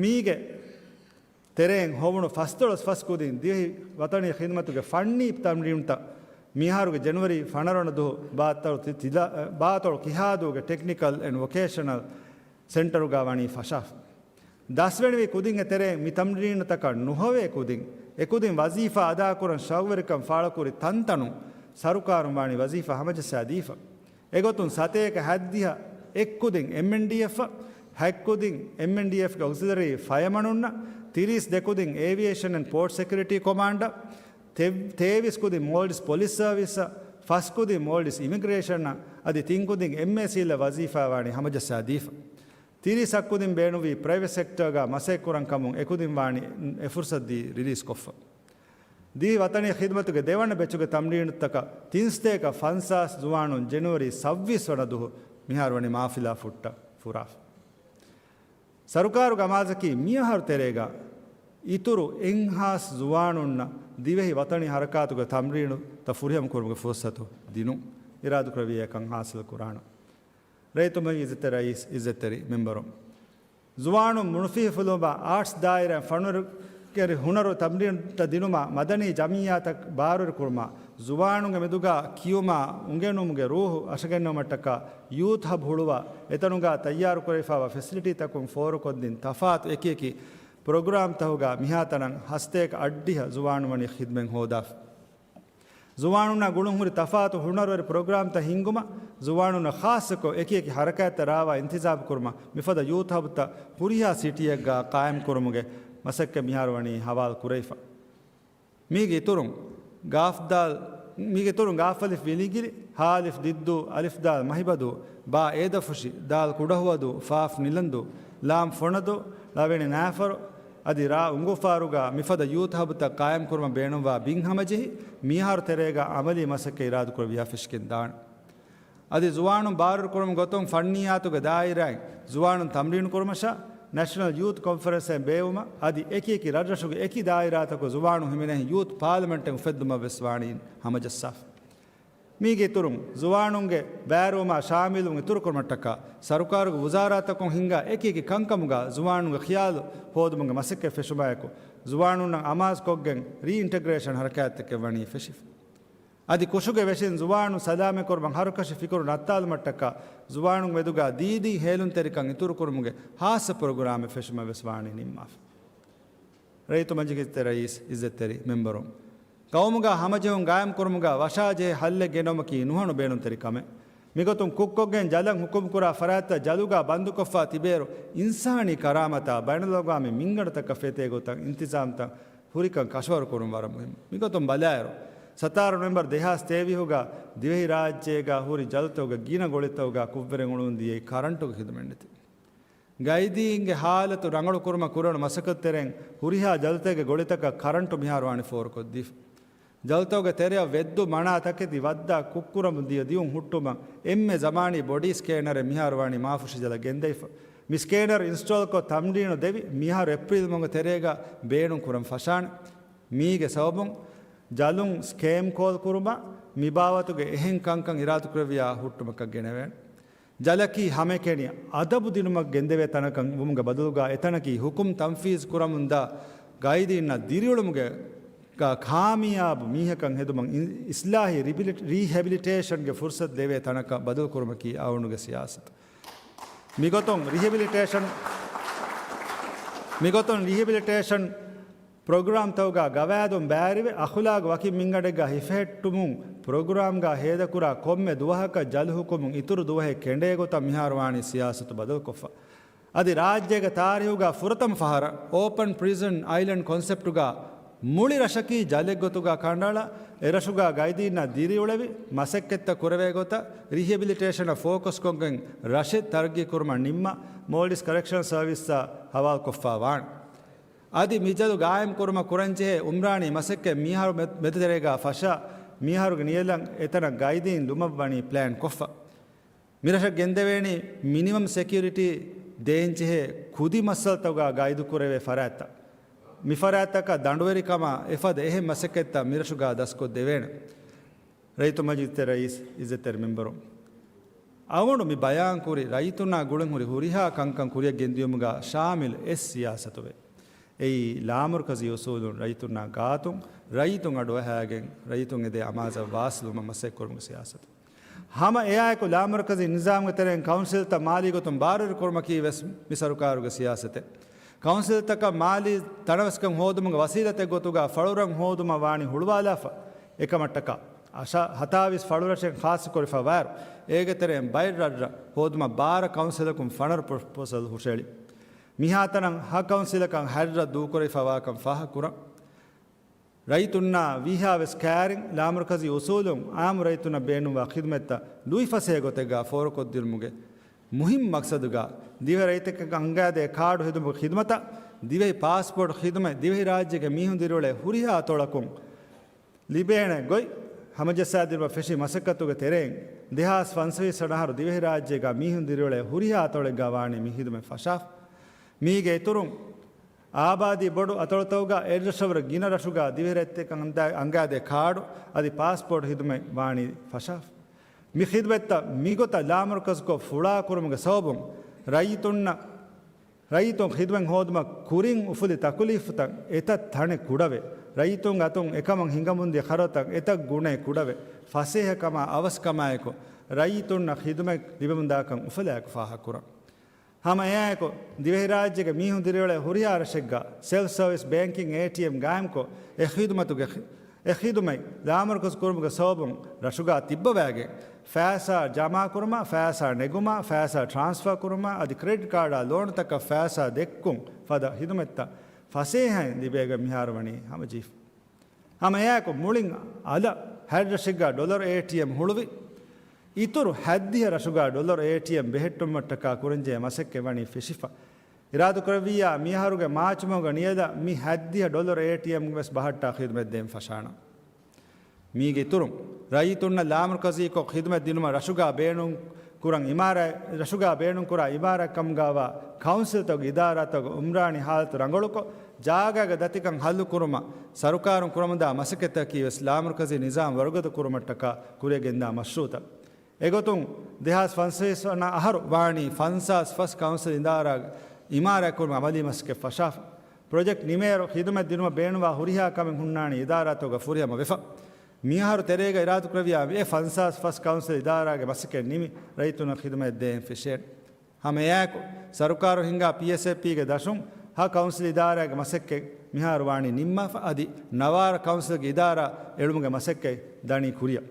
މީގެ ތެރެއިން ހޮވުނު ފަސްދޮޅަސް ފަސް ކުދިން ދިވެހި ވަތަނީ ޚިދްމަތުގެ ފަންނީ ތަމްރީނުތައް މިހާރުގެ ޖެނުއަރީ ފަނަރަ ވަނަ ދުވަހު ބާތޮޅު ތި-، ތިލަ-، ބާތޮޅު ކިހާދޫގެ ޓެކްނިކަލް އެންޑް ވޮކޭޝަނަލް ސެންޓަރުގަ ވަނީ ފަށާފަ. ދަސްވެނިވި ކުދިންގެ ތެރެއިން މި ތަމްރީނުތަކަށް ނުހޮވޭ ކުދިން، އެކުދިން ވަޒީފާ އަދާކުރަން ޝައުގުވެރިކަން ފާޅުކުރި ތަންތަނުން ސަރުކާރުން ވާނީ ވަޒީފާ ހަމަޖައްސާ ދީފަ. އެގޮތުން ސަތޭކަ ހަތްދިހަ އެއްކުދިން އެމްއެންޑީއެފް، ހަތްކުދިން އެމްއެންޑީއެފްގެ އޮކްސިލަރީ ފަޔަމަނުންނަށް، ތިރީސް ދެކުދިން އޭވިއޭޝަން އެންޑް ޕޯޓް ސެކިއުރިޓީ ކޮމާންޑަށް، ތެ-، ތޭވީސް ކުދިން މޯލްޑިވްސް ޕޮލިސް ސަރވިސްއަށް، ފަސް ކުދިން މޯލްޑިވްސް އިމިގްރޭޝަންއަށް، އަދި ތިން ކުދިން އެމްއޭސީއެލްއަށް ވަޒީފާ ވާނީ ހަމަޖައްސާ ދީފަ. ތިރީސް އަށް ކުދިން ބޭނުންވީ ޕްރައިވެޓް ސެކްޓަރގަ މަސައްކަތްކުރަން ކަމުން އެކުދިން ވާނީ އެ ފުރުސަތު ދީ ރިލީސް ކޮށްފަ. ދިވެހި ވަތަނީ ޚިދްމަތުގެ ދެވަނަ ބެޗުގެ ތަމްރީނުތަކަށް ތިން ސަތޭކަ ފަންސާސް ޒުވާނުން ޖެނުއަރީ ސައްވީސް ވަނަ ދުވަހު މިހާރު ވަނީ މާފިލާ ފުއްޓަށް ފުރާފަ. ސަރުކާރުގެ އަމާޒަކީ މިއަހަރު ތެރޭގަ އިތުރު އެއްހާސް ޒުވާނުންނަށް ދިވެހި ވަތަނީ ހަރަކާތުގެ ތަމްރީނުތައް ފުރިހަމަ ކުރުމުގެ ފުރުސަތު ދިނުން. އިރާދަކުރެއްވިއްޔާ އެކަން ހާސިލް ކުރާނަން. ރައްޔިތު މަޖިލީހުގެ ރައީސް، އިއްޒަތްތެރި މެމްބަރުން، ޒުވާނުން މުނުފިހިފުލުމާ އާޓްސް ދާއިރާއިން ފަންނުވެރި ހުނަރު ތަމްރީނުތައް ދިނުމާ، މަދަނީ ޖަމިއްޔާތައް ބާރުވެރިކުރުމާ، ޒުވާނުންގެ މެދުގަ ކިޔުމާ އުނގެނުމުގެ ރޫހު އަށަގެންނެވުމަށްޓަކާ ޔޫތް ހަބް ހުޅުވާ، އެތަނުގަ ތައްޔާރުކުރެވިފައިވާ ފެސިލިޓީތަކުން ފޯރުކޮށްދިން ތަފާތު އެކިއެކި ޕްރޮގްރާމްތަކުގަ މިހާތަނަށް ހަސަތޭކަ އަށްޑިހަ ޒުވާނުން ވަނީ ޚިދްމަތް ހޯދާފަ. ޒުވާނުންނާ ގުޅުންހުރި ތަފާތު ހުނަރުވެރި ޕްރޮގްރާމްތައް ހިންގުމަށް، ޒުވާނުންނަށް ޚާއްޞަކޮށް އެކިއެކި ހަރަކާތްތައް ރާވާ އިންތިޒާމް ކުރުމަށް މިފަދަ ޔޫތް ހަބްތައް ހުރިހާ ސިޓީއެއްގަ ޤާއިމް ކުރުމުގެ މަސައްކަތް މިހާރު ވަނީ ހަވާލު ކުރެވިފަ. މީގެ އިތުރުން ގާފް ދާލް، މީގެ އިތުރުން ގާފް އަލިފް ވިލިގިލި، ހާ އަލިފް ދިއްދޫ، އަލިފް ދާލް މަހިބަދޫ، ބާ އޭދަފުށި، ދާލް ކުޑަހުވަދޫ، ފާފް ނިލަންދޫ، ލާމް ފޮނަދޫ، ޅ ނާފަރު، އަދި ރާ އުނގޫފާރުގަ މިފަދަ ޔޫތް ހަބްތައް ޤާއިމްކުރުމަށް ބޭނުންވާ ބިން ހަމަޖެހި، މިއަހަރު ތެރޭގަ އަމަލީ މަސައްކަތް އިރާދަކުރެއްވިޔާ ފެށިގެން ދާނެ. އަދި ޒުވާނުން ބާރުވެރިކުރުމުގެ ގޮތުން ފަންނިއްޔާތުގެ ދާއިރާއިން ޒުވާނުން ތަމްރީނު ކުރުމަށާ، ނެޝަނަލް ޔޫތް ކޮންފަރެންސެއް ބޭއްވުމަށް، އަދި އެކި އެކި ރަށްރަށުގެ އެކި ދާއިރާތަކުގަ ޒުވާނުން ހިމެނޭ ޔޫތް ޕާލަމެންޓެއް އުފެއްދުމަށް ވެސް ވާނީ ހަމަޖައްސާފަ. މީގެ އިތުރުން، ޒުވާނުންގެ ބައިވެރިވުމާ ޝާމިލުވުން އިތުރުކުރުމަށްޓަކާ، ސަރުކާރުގެ ވުޒާރާތަކުން ހިންގާ އެކި އެކި ކަންކަމުގަ ޒުވާނުންގެ ޚިޔާލު ހޯދުމުގެ މަސައްކަތް ފެށުމާއެކު، ޒުވާނުންނަށް އަމާޒުކޮށްގެން ރީއިންޓަގްރޭޝަން ހަރަކާތްތަކެއް ވަނީ ފެށިފަ. އަދި ކުށުގެ ވެށިން ޒުވާނުން ސަލާމަތްކުރުމަށް ހަރުކަށި ފިކުރު ނައްތާލުމަށްޓަކާ، ޒުވާނުން މެދުގަ ދީދީ ހޭލުންތެރިކަން އިތުރުކުރުމުގެ ހާއްސަ ޕްރޮގްރާމެއް ފެށުމަށް ވެސް ވާނީ ނިންމާފަ. ރައްޔިތު މަޖިލީހުގެ ރައީސް، އިއްޒަތްތެރި މެމްބަރުން، ގައުމުގަ ހަމަޖެހުން ގާއިމްކުރުމުގަ ވަށާޖެހޭ ހައްލެއް ގެނައުމަކީ ނުހަނު ބޭނުންތެރި ކަމެއް. މިގޮތުން ކުށްކޮށްގެން ޖަލަށް ހުކުމްކުރާ ފަރާތްތައް ޖަލުގަ ބަންދުކޮށްފަ ތިބޭއިރު، އިންސާނީ ކަރާމަތާ ބައިނަލްއަގްވާމީ މިންގަނޑުތަކަށް ފޭތޭ ގޮތަށް އިންތިޒާމްތައް ހުރިކަން ކަށަވަރުކުރުން ވަރަށް މުހިއްމު. މިގޮތުން ބަލާއިރު، ސަތާރަ ނޮވެމްބަރު ދެހާސް ތޭވީހުގަ ދިވެހިރާއްޖޭގަ ހުރި ޖަލުތަކުގެ ގިނަ ގޮޅިތަކުގަ ކުށްވެރިން އުޅުން ދިޔައީ ކަރަންޓުގެ ޚިދުމަތް ނެތި. ގައިދީންގެ ހާލަތު ރަނގަޅުކުރުމަށް ކުރެވުނު މަސައްކަތު ތެރެއިން ހުރިހާ ޖަލުތަކެއްގެ ގޮޅިތަކަށް ކަރަންޓު މިހާރު ވާނީ ފޯރުކޮށްދީފަ. ޖަލުތަކުގެ ތެރެއަށް ވެއްދު މަނާ ތަކެތި ވައްދާ ކުށްކުރަމުން ދިޔަ ދިޔުން ހުއްޓުމަށް އެންމެ ޒަމާނީ ބޮޑީ ސްކޭނަރެއް މިހާރު ވާނީ މާފުށި ޖަލަށް ގެންދަވިފަ. މި ސްކޭނަރު އިންސްޓޯލްކޮށް ތަމްރީނު ދެވި މިހާރު އޭޕްރީލް މަހުގެ ތެރޭގަ ބޭނުން ކުރަން ފަށާނެ. މީގެ ސަބަބުން ޖަލުން ސްކޭމް ކޯލް ކުރުމާ މިބާވަތުގެ އެހެން ކަންކަން އިރާދަކުރެއްވިޔާ ހުއްޓުމަކަށް ގެނެވޭނެ. ޖަލަކީ ހަމައެކަނި އަދަބު ދިނުމަށް ގެންދެވޭ ތަނަކަށް ވުމުގެ ބަދަލުގަ އެތަނަކީ ހުކުމް ތަންފީޒު ކުރަމުންދާ ގައިދީންނަށް ދިރިއުޅުމުގެ ގާ ކާމިޔާބު މީހަކަށް ހެދުމަށް އި-، އިސްލާހީ ރިބިލި-، ރީހެބިލިޓޭޝަންގެ ފުރުސަތު ދެވޭ ތަނަކަށް ބަދަލު ކުރުމަކީ އަޅުގަނޑުގެ ސިޔާސަތު. މިގޮތުން ރިހެބިލިޓޭޝަން، މިގޮތުން ރިހެބިލިޓޭޝަން ޕްރޮގްރާމްތަކުގަ ގަވާއިދުން ބައިވެރިވެ، އަޚުލާގު ވަކި މިންގަނޑެއްގަ ހިފެހެއްޓުމުން ޕްރޮގްރާމްގަ ހޭދަކުރާ ކޮންމެ ދުވަހަކަށް ޖަލު ހުކުމުން އިތުރު ދުވަހެއް ކެނޑޭ ގޮތަށް މިހާރު ވާނީ ސިޔާސަތު ބަދަލުކޮށްފަ. އަދި ރާއްޖޭގެ ތާރީހުގަ ފުރަތަމަ ފަހަރަށް އޯޕަން ޕްރިޒަން އައިލެންޑް ކޮންސެޕްޓުގަ މުޅި ރަށަކީ ޖަލެއްގޮތުގަ ކަނޑައަޅާ، އެރަށުގަ ގައިދީންނަށް ދިރިއުޅެވި، މަސައްކަތްތައް ކުރެވޭ ގޮތަށް ރިހެބިލިޓޭޝަނަށް ފޯކަސްކޮށްގެން ރަށެއް ތަރައްގީ ކުރުމަށް ނިންމާ، މޯލްޑިވްސް ކަރެކްޝަނަލް ސަރވިސްއާ ހަވާލުކޮށްފަ ވާނެ. އަދި މި ޖަލު ގާއިމް ކުރުމަށް ކުރަންޖެހޭ އުމްރާނީ މަސައްކަތް މިއަހަރު މެ-، މެދުތެރޭގަ ފަށާ، މިއަހަރުގެ ނިޔަލަށް އެތަނަށް ގައިދީން ލުމަށްވަނީ ޕްލޭން ކޮށްފަ. މިރަށަށް ގެންދެވޭނީ މިނިމަމް ސެކިއުރިޓީ ދޭންޖެހޭ ކުދި މައްސަލަތަކުގަ ގައިދުކުރެވޭ ފަރާތްތައް. މި ފަރާތްތަކަށް ދަނޑުވެރިކަމާ އެފަދަ އެހެން މަސައްކަތްތައް މިރަށުގަ ދަސްކޮށްދެވޭނެ. ރައްޔިތު މަޖިލިސް ރައީސް، އިއްޒަތްތެރި މެމްބަރު، އަޅުގަނޑު މި ބަޔާންކުރި ރައްޔިތުންނާ ގުޅެން ހުރި ހުރިހާ ކަންކަން ކުރިއަށް ގެންދިޔުމުގަ ޝާމިލް އެއް ސިޔާސަތުވެ. އެއީ ލާމަރުކަޒީ އުސޫލުން ރައްޔިތުންނާ ގާތުން ރައްޔިތުން އަޑުއަހައިގެން ރައްޔިތުން އެދޭ އަމާޒަށް ވާސިލުވުމަށް މަސައްކަތްކުރުމުގެ ސިޔާސަތު. ހަމަ އެއާއެކު ލާމަރުކަޒީ ނިޒާމުގެ ތެރެއިން ކައުންސިލްތައް މާލީ ގޮތުން ބާރުވެރި ކުރުމަކީ ވެސް މި ސަރުކާރުގެ ސިޔާސަތެއް. ކައުންސިލްތަކަށް މާލީ ތަނަވަސްކަން ހޯދުމުގެ ވަސީލަތެއް ގޮތުގަ ފަޅުރަށް ހޯދުމަށް ވާނީ ހުޅުވާލާފަ، އެކަމަށްޓަކާ އަށާ ހަތާވީސް ފަޅުރަށެއް ޚާއްޞަކުރެފަ ވާއިރު، އޭގެ ތެރެއިން ބައެއް ރަށްރަށް ހޯދުމަށް ބާރަ ކައުންސިލަކުން ފަނަރަ ޕްރޮ-، ޕްރޮޕޯސަލް ހުށައެޅި. މިހާތަނަށް ހަ ކައުންސިލަކަށް ހަތް ރަށް ދޫކުރެވިފަ ވާކަން ފާހަގަކުރަން. ރައްޔިތުންނާ ވީހާވެސް ކައިރިން ލާމަރުކަޒީ އުސޫލުން އާއްމު ރައްޔިތުންނަށް ބޭނުންވާ ޚިދުމަތްތައް ލުއިފަސޭހަ ގޮތެއްގަ ފޯރުކޮށްދިނުމުގެ މުހިންމު މަޤްޞަދުގަ، ދިވެހި ރައްޔިތަކަށް އަންގާދޭ ކާޑު ހެދުމުގެ ޚިދުމަތަށް، ދިވެހި ޕާސްޕޯޓް ޚިދުމަތް ދިވެހިރާއްޖޭގެ މީހުން ދިރިއުޅޭ ހުރިހާ އަތޮޅަކުން ލިބޭނެ ގޮތް ހަމަޖައްސާދިނުމަށް ފެށި މަސައްކަތުގެ ތެރެއިން، ދެހާސް ފަންސަވީސް ވަނަ އަހަރު ދިވެހިރާއްޖޭގަ މީހުން ދިރިއުޅޭ ހުރިހާ އަތޮޅެއްގަ ވާނީ މި ޚިދުމަތް ފަށާފަ. މީގެ އިތުރުން، އާބާދީ ބޮޑު އަތޮޅުތަކުގަ އެއްރަށަށްވުރެ ގިނަ ރަށުގަ ދިވެހިރައްޔިތަކަށް އަންދާ-، އަންގާދޭ ކާޑު އަދި ޕާސްޕޯޓް ޚިދުމަތް ވާނީ ފަށާފަ. މި ޚިދުމަތްތައް މިގޮތަށް ލާމަރުކަޒުކޮށް ފުޅާކުރުމުގެ ސަބަބުން ރައްޔިތުންނަށް، ރައްޔިތުން ޚިދުމަތް ހޯދުމަށް ކުރިން އުފުލި ތަކުލީފުތައް އެތައް ތަނެއް ކުޑަވެ، ރައްޔިތުންގެ އަތުން އެކަމަށް ހިނގަމުންދިޔަ ޚަރަދުތައް އެތައް ގުނައެއް ކުޑަވެ، ފަސޭހަކަމާ އަވަސްކަމާއެކު ރައްޔިތުންނަށް ޚިދުމަތް ލިބެމުންދާކަން އުފަލާއެކު ފާހަގަކުރަން. ހަމަ އެއާއެކު، ދިވެހިރާއްޖޭގެ މީހުން ދިރިއުޅޭ ހުރިހާ ރަށެއްގަ ސެލްފް ސަރވިސް ބޭންކިން އޭޓީއެމް ގާއިމްކޮށް، އެ ޚިދުމަތުގެ، އެ ޚިދުމަތް ލާމަރުކަޒު ކުރުމުގެ ސަބަބުން ރަށުގަ ތިއްބަވައިގެން، ފައިސާ ޖަމާކުރުމަށް، ފައިސާ ނެގުމަށް، ފައިސާ ޓްރާންސްފާ ކުރުމަށް، އަދި ކްރެޑިޓް ކާޑާ ލޯނުތަކަށް ފައިސާ ދެއްކުން ފަދަ ޚިދުމަތްތައް ފަސޭހައިން ލިބޭގެން މިހާރު ވަނީ ހަމަޖެހިފަ. ހަމަ އެއާއެކު މުޅިން އަލަށް ހަތް ރަށެއްގަ ޑޮލަރު އޭޓީއެމް ހުޅުވި، އިތުރު ހަތްދިހަ ރަށުގަ ޑޮލަރު އޭޓީއެމް ބެހެއްޓުމަށްޓަކާ ކުރަންޖެހޭ މަސައްކަތް ވަނީ ފެށިފަ. އިރާދަކުރެއްވިއްޔާ މިއަހަރުގެ މާޗު މަހުގެ ނިޔަލަށް މި ހަތްދިހަ ޑޮލަރު އޭޓީއެމް ވެސް ބަހައްޓާ ޚިދުމަތް ދޭން ފަށާނަން. މީގެ އިތުރުން، ރައްޔިތުންނަށް ލާމަރުކަޒީކޮށް ޚިދުމަތް ދިނުމަށް ރަށުގަ ބޭނުން ކުރަން އިމާރާތް، ރަށުގަ ބޭނުންކުރާ އިމާރާތް ކަމުގަވާ ކައުންސިލްތަކުގެ އިދާރާތަކުގެ އުމްރާނީ ހާލަތު ރަނގަޅުކޮށް، ޖާގާގެ ދަތިކަން ހައްލުކުރުމަށް ސަރުކާރުން ކުރަމުންދާ މަސައްކަތަކީ ވެސް ލާމަރުކަޒީ ނިޒާމް ވަރުގަދަ ކުރުމަށްޓަކާ ކުރިއަށް ގެންދާ މަޝްރޫޢުތައް. އެގޮތުން، ދެހާސް ފަންސަވީސް ވަނަ އަހަރު ވާނީ ފަންސާސް ފަސް ކައުންސިލް އިދާރާގެ އިމާރާތްކުރުމަށް އަމަލީ މަސައްކަތް ފަށާފަ. ޕްރޮޖެކްޓް ނިމޭއިރު ޚިދުމަތް ދިނުމަށް ބޭނުންވާ ހުރިހާ ކަމެއް ހުންނާނީ އިދާރާތަކުގަ ފުރިހަމަ ވެފަ. މިއަހަރު ތެރޭގަ އިރާދަކުރެއްވިއްޔާ އެ ފަންސާސް ފަސް ކައުންސިލް އިދާރާގެ މަސައްކަތް ނިމި، ރައްޔިތުންނަށް ޚިދުމަތް ދޭން ފެށޭނެ. ހަމަ އެއާއެކު، ސަރުކާރު ހިންގާ ޕީއެސްއޭޕީގެ ދަށުން ހަ ކައުންސިލް އިދާރާގެ މަސައްކަތް މިހާރު ވާނީ ނިންމާފަ، އަދި ނަވާރަ ކައުންސިލްގެ އިދާރާ އެޅުމުގެ މަސައްކަތް ދަނީ ކުރިއަށް.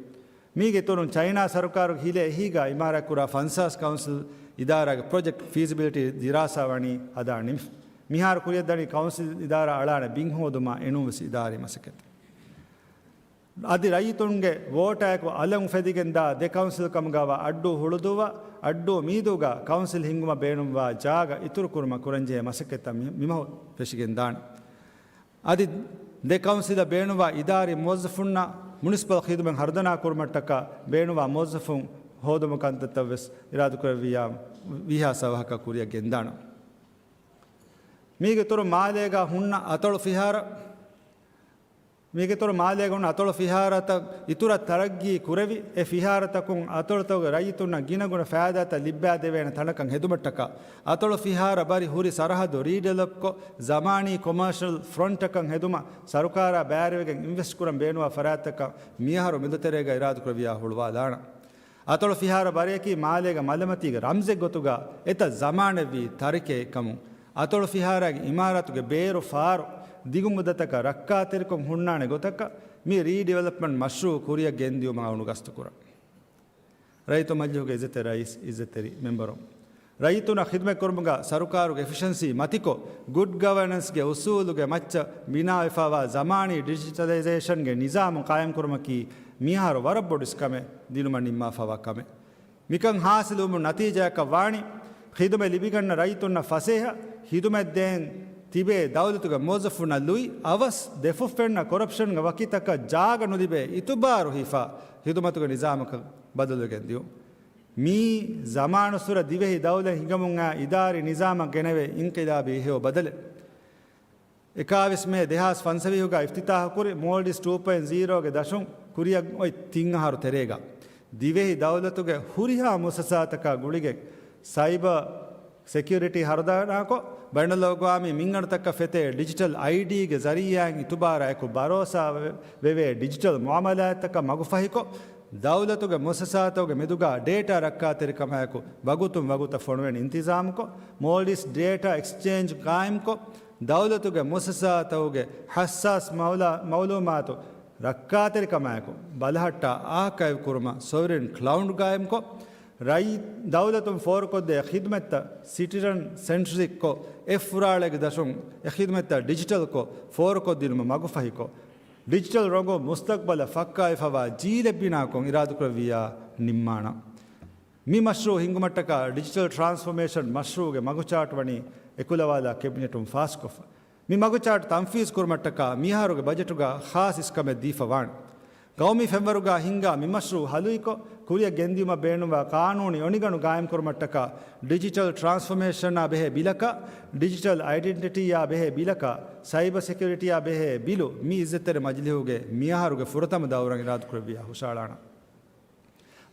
މީގެ އިތުރުން، ޗައިނާ ސަރުކާރުގެ ހިލޭ އެހީގަ އިމާރާތްކުރާ ފަންސާސް ކައުންސިލް އިދާރާގެ ޕްރޮޖެކްޓް ފީޒިބިލިޓީ ދިރާސާ ވަނީ ހަދާ ނިމިފަ. މިހާރު ކުރިއަށްދަނީ ކައުންސިލް އިދާރާ އަޅާނެ ބިން ހޯދުމާ އެނޫންވެސް އިދާރީ މަސައްކަތެއް. އަދި ރައްޔިތުންގެ ވޯޓާއެކު އަލަށް އުފެދިގެންދާ ދެ ކައުންސިލް ކަމުގަވާ އައްޑޫ ހުޅުދޫވާ، އައްޑޫ މީދޫގަ ކައުންސިލް ހިންގުމަށް ބޭނުންވާ ޖާގަ އިތުރުކުރުމަށް ކުރަންޖެހޭ މަސައްކަތްތައް މި-، މިމަހު ފެށިގެންދާނެ. އަދި ދެ ކައުންސިލަށް ބޭނުންވާ އިދާރީ މުވައްޒަފުންނާ މުނިސިޕަލް ޚިދުމަތް ހަރުދަނާ ކުރުމަށްޓަކާ ބޭނުންވާ މުވައްޒަފުން ހޯދުމުގެ ކަންތައްތައް ވެސް އިރާދަކުރެއްވިއްޔާ ވީހާ ސަވަހަކަށް ކުރިއަށް ގެންދާނަން. މީގެއިތުރު މާލޭގަ ހުންނަ އަތޮޅު ފިހާރަ މީގެ އިތުރުން މާލޭގަ ހުންނަ އަތޮޅު ފިހާރަތައް އިތުރަށް ތަރައްގީ ކުރެވި، އެ ފިހާރަތަކުން އަތޮޅުތަކުގެ ރައްޔިތުންނަށް ގިނަގުނަ ފައިދާތައް ލިއްބައިދެވޭނެ ތަނަކަށް ހެދުމަށްޓަކާ، އަތޮޅު ފިހާރަ ބަރި ހުރި ސަރަހައްދު ރީޑިވެލޮޕްކޮށް، ޒަމާނީ ކޮމާޝަލް ފްރޮންޓަކަށް ހެދުމަށް ސަރުކާރާ ބައިވެރިވެގެން އިންވެސްޓް ކުރަން ބޭނުންވާ ފަރާތްތަކަށް މިއަހަރު މެދުތެރޭގަ އިރާދަކުރެއްވިޔާ ހުޅުވާލާނަން. އަތޮޅު ފިހާރަ ބަރެއަކީ މާލޭގެ މަލަމަތީގެ ރަމްޒެއް ގޮތުގަ އެތައް ޒަމާނެއްވީ ތަރިކައެއް ކަމުން، އަތޮޅު ފިހާރައިގެ އިމާރާތުގެ ބޭރު ފާރު ދިގު މުއްދަތަކަށް ރައްކާތެރިކޮށް ހުންނާނެ ގޮތަކަށް މި ރީޑިވެލޮޕްމަންޓް މަޝްރޫއު ކުރިއަށް ގެންދިއުމަށް އަޅުގަނޑު ގަސްތުކުރަން. ރައްޔިތު މަޖިލީހުގެ އިއްޒަތްތެރި ރައީސް، އިއްޒަތްތެރި މެމްބަރުން، ރައްޔިތުންނަށް ޚިދުމަތްކުރުމުގަ ސަރުކާރުގެ އެފިޝަންސީ މަތިކޮށް، ގުޑް ގަވަނަންސްގެ އުސޫލުގެ މައްޗަށް ބިނާވެފައިވާ ޒަމާނީ ޑިޖިޓަލައިޒޭޝަންގެ ނިޒާމު ޤާއިމްކުރުމަކީ މިއަހަރު ވަރަށް ބޮޑު އިސްކަމެއް ދިނުމަށް ނިންމާފައިވާ ކަމެއް. މިކަން ހާސިލުވުމުން ނަތީޖާއަކަށް ވާނީ، ޚިދުމަތް ލިބިގަންނަ ރައްޔިތުންނަށް ފަސޭހަ ޚިދުމަތް ދޭން ތިބޭ ދައުލަތުގެ މުވައްޒަފުންނަށް ލުއި އަވަސް ދެފުށްފެންނަ ކޮރަޕްޝަންގެ ވަކިތަކަށް ޖާގަ ނުލިބޭ އިތުބާރު ހިފާ ޚިދުމަތުގެ ނިޒާމަކަށް ބަދަލުވެގެން ދިޔުން. މީ ޒަމާނުއްސުރެ ދިވެހި ދައުލަތް ހިނގަމުން އާ އިދާރީ ނިޒާމަށް ގެނެވޭ އިންޤިލާބީ ހެޔޮ ބަދަލެއް. އެކާވީސް މޭ ދެހާސް ފަންސަވީހުގަ އިފްތިތާޙުކުރި މޯލްޑިވްސް ޓޫ ޕޮއިންޓް ޒީރޯގެ ދަށުން ކުރިއަށް އޮތް ތިން އަހަރު ތެރޭގަ، ދިވެހި ދައުލަތުގެ ހުރިހާ މުއައްސަސާތަކާ ގުޅިގެން ސައިބަ ސެކިއުރިޓީ ހަރުދަނާކޮށް، ބައިނަލްއަގްވާމީ މިންގަނޑުތަކަށް ފެތޭ ޑިޖިޓަލް އައިޑީގެ ޒަރީއާއިން އިތުބާރާއެކު ބަރޯސާ ވެ-، ވެވޭ ޑިޖިޓަލް މުއާމަލާތްތަކަށް މަގުފަހިކޮށް، ދައުލަތުގެ މުއައްސަސާތަކުގެ މެދުގަ ޑޭޓާ ރައްކާތެރިކަމާއެކު ވަގުތުން ވަގުތަށް ފޮނުވެން އިންތިޒާމުކޮށް، މޯލްޑިވްސް ޑޭޓާ އެކްސްޗޭންޖް ޤާއިމްކޮށް، ދައުލަތުގެ މުއައްސަސާތަކުގެ ޙައްސާސް މައުލާ-، މައުލޫމާތު ރައްކާތެރިކަމާއެކު ބަލަހައްޓާ އާކައިވް ކުރުމަށް ސޮވްރިން ކްލައުޑް ޤާއިމްކޮށް، ރައްޔި-، ދައުލަތުން ފޯރުކޮށްދޭ ޚިދުމަތްތައް ސިޓިޒަން ސެންޓްރިކްކޮށް، އެ ފުރާޅޭގެ ދަށުން އެ ޚިދުމަތްތައް ޑިޖިޓަލްކޮށް، ފޯރުކޮށްދިނުމަށް މަގުފަހިކޮށް، ޑިޖިޓަލް ރޮނގުން މުސްތަޤްބަލަށް ފައްކާވެފައިވާ ޖީލެއް ބިނާކޮށް އިރާދަކުރެއްވިއްޔާ ނިންމާނަން. މި މަޝްރޫޢު ހިންގުމަށްޓަކާ ޑިޖިޓަލް ޓްރާންސްފޮމޭޝަން މަޝްރޫޢުގެ މަގުޗާޓް ވަނީ އެކުލަވާލާ ކެބިނެޓުން ފާސްކޮށްފަ. މި މަގުޗާޓް ތަންފީޒު ކުރުމަށްޓަކާ މިއަހަރުގެ ބަޖެޓުގަ ޚާއްޞަ އިސްކަމެއް ދީފަ ވާނެ. ގައުމީ ފެންވަރުގަ ހިންގާ މި މަޝްރޫޢު ހަލުއިކޮށް، ކުރިއަށް ގެންދިއުމަށް ބޭނުންވާ ޤާނޫނީ އޮނިގަނޑު ގާއިމްކުރުމަށްޓަކާ ޑިޖިޓަލް ޓްރާންސްފޮމޭޝަނާ ބެހޭ ބިލަކާ، ޑިޖިޓަލް އައިޑެންޓިޓީއާ ބެހޭ ބިލަކާ، ސައިބަ ސެކިއުރިޓީއާ ބެހޭ ބިލު މި އިއްޒަތްތެރި މަޖިލީހުގެ މިއަހަރުގެ ފުރަތަމަ ދައުރަށް އިރާދަކުރެއްވިޔާ ހުށައަޅާނަން.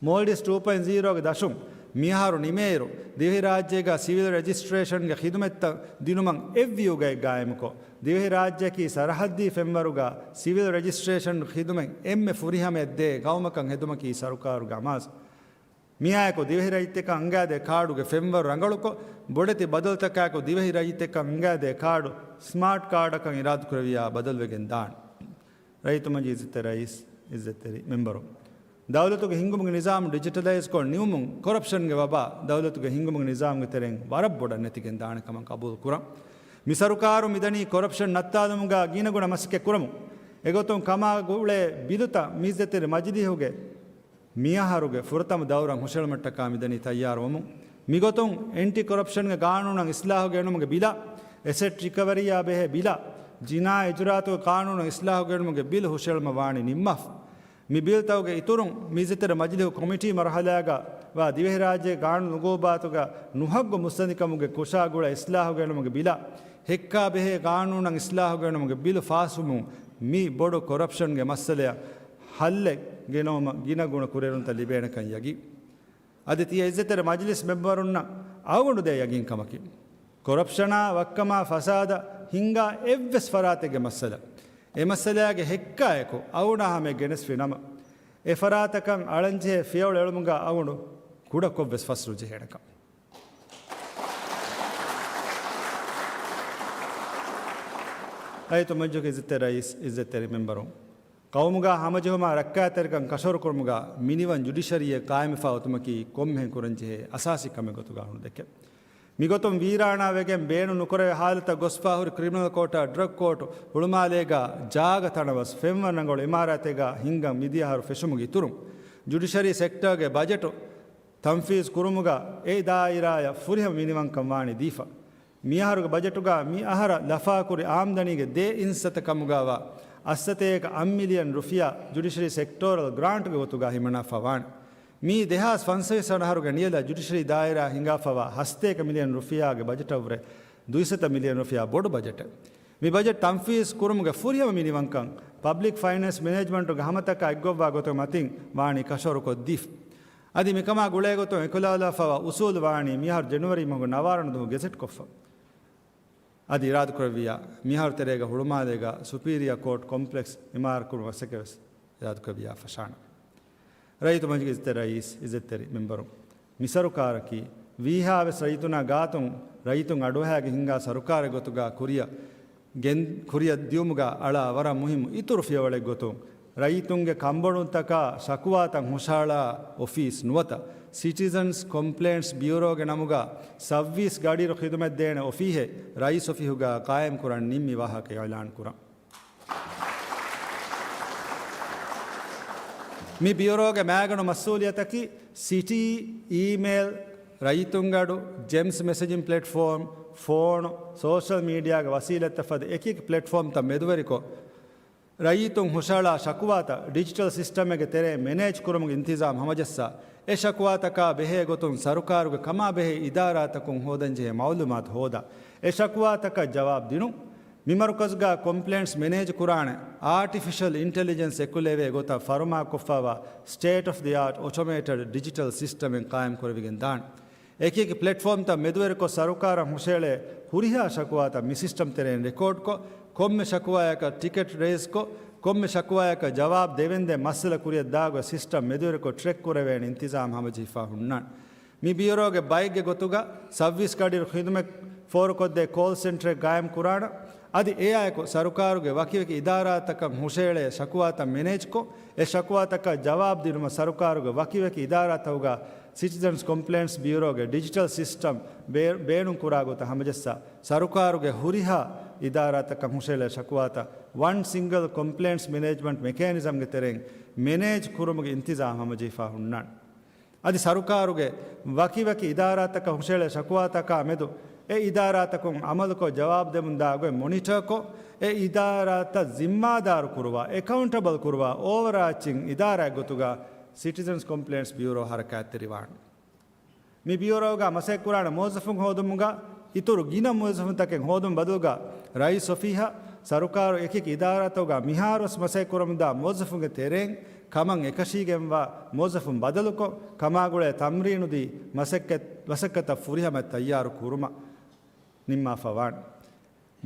މޯލްޑިވްސް ޓޫ ޕޮއިންޓް ޒީރޯގެ ދަށުން މިއަހަރު ނިމޭއިރު، ދިވެހިރާއްޖޭގަ ސިވިލް ރެޖިސްޓްރޭޝަންގެ ޚިދުމަތްތައް ދިނުމަށް އެއްވިޔުގައެއް ގާއިމުކޮށް، ދިވެހިރާއްޖެއަކީ ސަރަހައްދީ ފެންވަރުގަ ސިވިލް ރެޖިސްޓްރޭޝަން ޚިދުމަތް އެންމެ ފުރިހަމައަށް ދޭ ގައުމަކަށް ހެދުމަކީ ސަރުކާރުގެ އަމާޒު. މިއާއެކު ދިވެހިރައްޔިތެކަށް އަންގާދޭ ކާޑުގެ ފެންވަރު ރަނގަޅުކޮށް، ބޮޑެތި ބަދަލުތަކާއެކު ދިވެހިރައްޔިތެކަށް އަންގާދޭ ކާޑު ސްމާޓް ކާޑަކަށް އިރާދަކުރެއްވިޔާ ބަދަލުވެގެން ދާނެ. ރައްޔިތުމަޖިލީހުގެ ރައީސް، އިއްޒަތްތެރި މެމްބަރު، ދައުލަތުގެ ހިންގުމުގެ ނިޒާމު ޑިޖިޓަލައިޒްކޮށް ނިމުމުން ކޮރަޕްޝަންގެ ވަބާ ދައުލަތުގެ ހިންގުމުގެ ނިޒާމުގެ ތެރެއިން ވަރަށް ބޮޑަށް ނެތިގެން ދާނެ ކަމަށް ގަބޫލު ކުރަން. މި ސަރުކާރު މިދަނީ ކޮރަޕްޝަން ނައްތާލުމުގަ ގިނަގުނަ މަސައްކަތް ކުރަމުން. އެގޮތުން ކަމާ ގުޅޭ ބިލުތައް މިއްޒަތްތެރި މަޖިލީހުގެ މިއަހަރުގެ ފުރަތަމަ ދައުރަށް ހުށަހެޅުމަށްޓަކާ މިދަނީ ތައްޔާރުވަމުން. މިގޮތުން އެންޓި ކޮރަޕްޝަންގެ ގާނޫނަށް އިސްލާހު ގެނުމުގެ ބިލާ، އެސެޓް ރިކަވަރީއާ ބެހޭ ބިލާ، ޖިނާއީ އިޖުރާއަތުގެ ގާނޫނަށް އިސްލާހު ގެނުމުގެ ބިލު ހުށަހެޅުމަށް ވާނީ ނިންމާފަ. މި ބިލްތަކުގެ އިތުރުން މިއްޒަތްތެރި މަޖިލީހު ކޮމިޓީ މަރުހަލާގަ ވާ ދިވެހިރާއްޖޭގެ ގާނޫނު އުގޫބާތުގަ ނުހައްގު މުއްސަނދިކަމުގެ ކުށާ ގުޅޭ އިސްލާހު ގެނުމުގެ ބިލާ، ހެއްކާ ބެހޭ ގާނޫނަށް އިސްލާހު ގެނުމުގެ ބިލު ފާސްވުމުން މި ބޮޑު ކޮރަޕްޝަންގެ މައްސަލަޔަށް ހައްލެއް ގެނައުމަށް ގިނަ ގުނަ ކުރިއެރުންތައް ލިބޭނެކަން ޔަގީން. އަދި ތިޔަ އިއްޒަތްތެރި މަޖިލިސް މެމްބަރުންނަށް އަޅުގަނޑު ދޭ ޔަގީންކަމަކީ، ކޮރަޕްޝަނާ ވައްކަމާ ފަސާދަ ހިންގާ އެއްވެސް ފަރާތެއްގެ މައްސަލަ، އެ މައްސަލައިގެ ހެއްކާއެކު އަޅުގަނޑާ ހަމަޔަށް ގެނެސްފި ނަމަ، އެ ފަރާތަކަށް އަޅަންޖެހޭ ފިޔަވަޅު އެޅުމުގަ އަޅުގަނޑު ކުޑަކޮށްވެސް ފަސްރު ޖެހޭނެކަން. ރައްޔިތު މަޖިލީހުގެ އިއްޒަތްތެރި ރައީސް، އިއްޒަތްތެރި މެމްބަރުން، ޤައުމުގަ ހަމަޖެހުމާ ރައްކާތެރިކަން ކަށަވަރުކުރުމުގަ މިނިވަން ޖުޑިޝަރީއެއް ޤާއިމްވެފަ އޮތުމަކީ ކޮންމެހެން ކުރަންޖެހޭ އަސާސީ ކަމެއް ގޮތުގަ އަޅުގަނޑު ދެކެން. މިގޮތުން ވީރާނާވެގެން ބޭނުން ނުކުރެވޭ ހާލަތަށް ގޮސްފާ ހުރި ކްރިމިނަލް ކޯޓާ ޑްރަގް ކޯޓު ހުޅުމާލޭގަ ޖާގަ ތަނަވަސް ފެންވަން ރަނގަޅު އިމާރާތެއްގަ ހިންގަން މިދިޔަ އަހަރު ފެށުމުގެ އިތުރުން، ޖުޑިޝަރީ ސެކްޓަރގެ ބަޖެޓު ތަންފީޒު ކުރުމުގަ އެ ދާއިރާޔަށް ފުރިހަމަ މިނިވަންކަން ވާނީ ދީފަ. މިއަހަރުގެ ބަޖެޓުގަ މި އަހަރަށް ލަފާކުރި އާމްދަނީގެ ދޭއް އިން ސަތަކަމުގަވާ އަށްސަތޭކަ އަށް މިލިއަން ރުފިޔާ ޖުޑިޝަރީ ސެކްޓޯރަލް ގްރާންޓުގެ ގޮތުގަ ހިމަނާފަ ވާނެ. މީ ދެހާސް ފަންސަވީސް ވަނަ އަހަރުގެ ނިޔަލަށް ޖުޑިޝަރީ ދާއިރާ ހިނގާފަވާ ހަސަތޭކަ މިލިއަން ރުފިޔާގެ ބަޖެޓަށްވުރެ ދުއިސަތޭކަ މިލިއަން ރުފިޔާ ބޮޑު ބަޖެޓެއް. މި ބަޖެޓް ތަންފީޒް ކުރުމުގެ ފުރިހަމަ މިނިވަންކަން ޕަބްލިކް ފައިނޭންސް މެނޭޖްމަންޓުގެ ހަމަތަކާ އެއްގޮތްވާ ގޮތުގެ މަތިން ވާނީ ކަށަވަރުކޮށްދީފަ. އަދި މިކަމާ ގުޅޭގޮތުން އެކުލަވާލާފައިވާ އުސޫލު ވާނީ މިއަހަރު ޖެނުއަރީ މަހުގެ ނަވާރަ ދުވަހު ގެޒެޓްކޮށްފަ. އަދި އިރާދަކުރެއްވިއްޔާ، މިއަހަރު ތެރޭގަ ހުޅުމާލޭގަ ސުޕީރިއާ ކޯޓް ކޮމްޕްލެކްސް އިމާރާތްކުރުމަށް ވެސް އިރާދަކުރެއްވިއްޔާ ފަށާނަން. ރައްޔިތު މަޖިލިސް އިއްޒަތްތެރި ރައީސް، އިއްޒަތްތެރި މެމްބަރުން، މި ސަރުކާރަކީ ވީހާވެސް ރައްޔިތުންނާ ގާތުން ރައްޔިތުން އަޑުއަހާގެން ހިންގާ ސަރުކާރެއް ގޮތުގަ ކުރިއަށް ގެން، ކުރިއަށް ދިޔުމުގަ އަޅާ ވަރަށް މުހިއްމު އިތުރު ފިޔަވަޅެއް ގޮތުން، ރައްޔިތުންގެ ކަންބޮޑުވުންތަކާ ޝަކުވާތައް ހުށަހަޅާ އޮފީސް ނުވަތަ ސިޓިޒަންސް ކޮމްޕްލެއިންޓްސް ބިއުރޯގެ ނަމުގަ ސައުވީސް ގަޑިއިރު ޚިދުމަތްދޭނެ އޮފީހެއް ރައީސް އޮފީހުގަ ޤާއިމްކުރަން ނިންމި ވާހަކަ އިޢުލާން ކުރަން. މި ބިއުރޯގެ މައިގަނޑު މަސްއޫލިއްޔަތަކީ ސިޓީ، އީމެއިލް، ރައްޔިތުންގެ އަޑު، ޖެމްސް މެސެޖިން ޕްލެޓްފޯމް، ފޯނު، ސޯޝަލް މީޑިއާގެ ވަސީލަތްތައް ފަދަ އެކިއެކި ޕްލެޓްފޯމްތައް މެދުވެރިކޮށް، ރައްޔިތުން ހުށަހަޅާ ޝަކުވާތައް ޑިޖިޓަލް ސިސްޓަމެއްގެ ތެރެއިން މެނޭޖް ކުރުމުގެ އިންތިޒާމް ހަމަޖައްސާ، އެ ޝަކުވާތަކާ ބެހޭ ގޮތުން ސަރުކާރުގެ ކަމާ ބެހޭ އިދާރާތަކުން ހޯދަންޖެހޭ މައުލޫމާތު ހޯދާ، އެ ޝަކުވާތަކަށް ޖަވާބު ދިނުން. މި މަރުކަޒުގަ ކޮމްޕްލެއިންޓްސް މެނޭޖް ކުރާނެ އާޓިފިޝަލް އިންޓެލިޖެންސް އެކުލެވޭ ގޮތަށް ފަރުމާކޮށްފައިވާ ސްޓޭޓް އޮފް ދި އާޓް އޮޓޮމޭޓެޑް ޑިޖިޓަލް ސިސްޓަމެއް ޤާއިމް ކުރެވިގެން ދާނެ. އެކިއެކި ޕްލެޓްފޯމްތައް މެދުވެރިކޮށް ސަރުކާރަށް ހުށައެޅޭ ހުރިހާ ޝަކުވާތައް މި ސިސްޓަމް ތެރެއިން ރެކޯޑްކޮށް، ކޮންމެ ޝަކުވާއަކަށް ޓިކެޓް ރޭޒްކޮށް، ކޮންމެ ޝަކުވާއަކަށް ޖަވާބު ދެވެންދެން މައްސަލަ ކުރިއަށް ދާ ގޮތް ސިސްޓަމް މެދުވެރިކޮށް ޓްރެކް ކުރެވޭނެ އިންތިޒާމް ހަމަޖެހިފަ ހުންނާނެ. މި ބިއުރޯގެ ބައެއްގެ ގޮތުގަ ސައުވީސް ގަޑިއިރު ޚިދުމަތް ފޯރުކޮށްދޭ ކޯލް ސެންޓަރެއް ގާއިމް ކުރާނަން. އަދި އެއާއެކު ސަރުކާރުގެ ވަކިވަކި އިދާރާތަކަށް ހުށައެޅޭ ޝަކުވާތައް މެނޭޖްކޮށް، އެ ޝަކުވާތަކަށް ޖަވާބު ދިނުމަށް ސަރުކާރުގެ ވަކިވަކި އިދާރާތަކުގަ ސިޓިޒަންސް ކޮމްޕްލެއިންޓްސް ބިއުރޯގެ ޑިޖިޓަލް ސިސްޓަމް ބޭ-، ބޭނުން ކުރާ ގޮތަށް ހަމަޖައްސާ، ސަރުކާރުގެ ހުރިހާ އިދާރާތަކަށް ހުށައެޅޭ ޝަކުވާތައް ވަން ސިންގަލް ކޮމްޕްލެއިންޓްސް މެނޭޖްމަންޓް މެކޭނިޒަމްގެ ތެރެއިން މެނޭޖް ކުރުމުގެ އިންތިޒާމް ހަމަޖެހިފަ ހުންނާނެ. އަދި ސަރުކާރުގެ ވަކިވަކި އިދާރާތަކަށް ހުށައެޅޭ ޝަކުވާތަކާ މެދު އެ އިދާރާތަކުން އަމަލުކޮށް ޖަވާބު ދެމުންދާ ގޮތް މޮނިޓަރކޮށް، އެ އިދާރާތައް ޒިންމާދާރު ކުރުވާ، އެކައުންޓަބަލް ކުރުވާ އޯވަރ އާޗިން އިދާރާއެއް ގޮތުގަ ސިޓިޒަންސް ކޮމްޕްލެއިންޓްސް ބިއުރޯ ހަރަކާތްތެރިވާނެ. މި ބިއުރޯގަ މަސައްކަތްކުރާނެ މުވައްޒަފުން ހޯދުމުގަ އިތުރު ގިނަ މުވައްޒަފުންތަކެއް ހޯދުމުގެ ބަދަލުގަ ރައީސް އޮފީހަށް ސަރުކާރު އެކި އެކި އިދާރާތަކުގަ މިހާރުވެސް މަސައްކަތްކުރަމުންދާ މުވައްޒަފުންގެ ތެރެއިން ކަމަށް އެކަށީގެންވާ މުވައްޒަފުން ބަދަލުކޮށް، ކަމާގުޅޭ ތަމްރީނުދީ މަސައްކަތް، މަސައްކަތަށް ފުރިހަމަ ތައްޔާރު ކުރުމަށް ނިންމާފަ ވާނެ.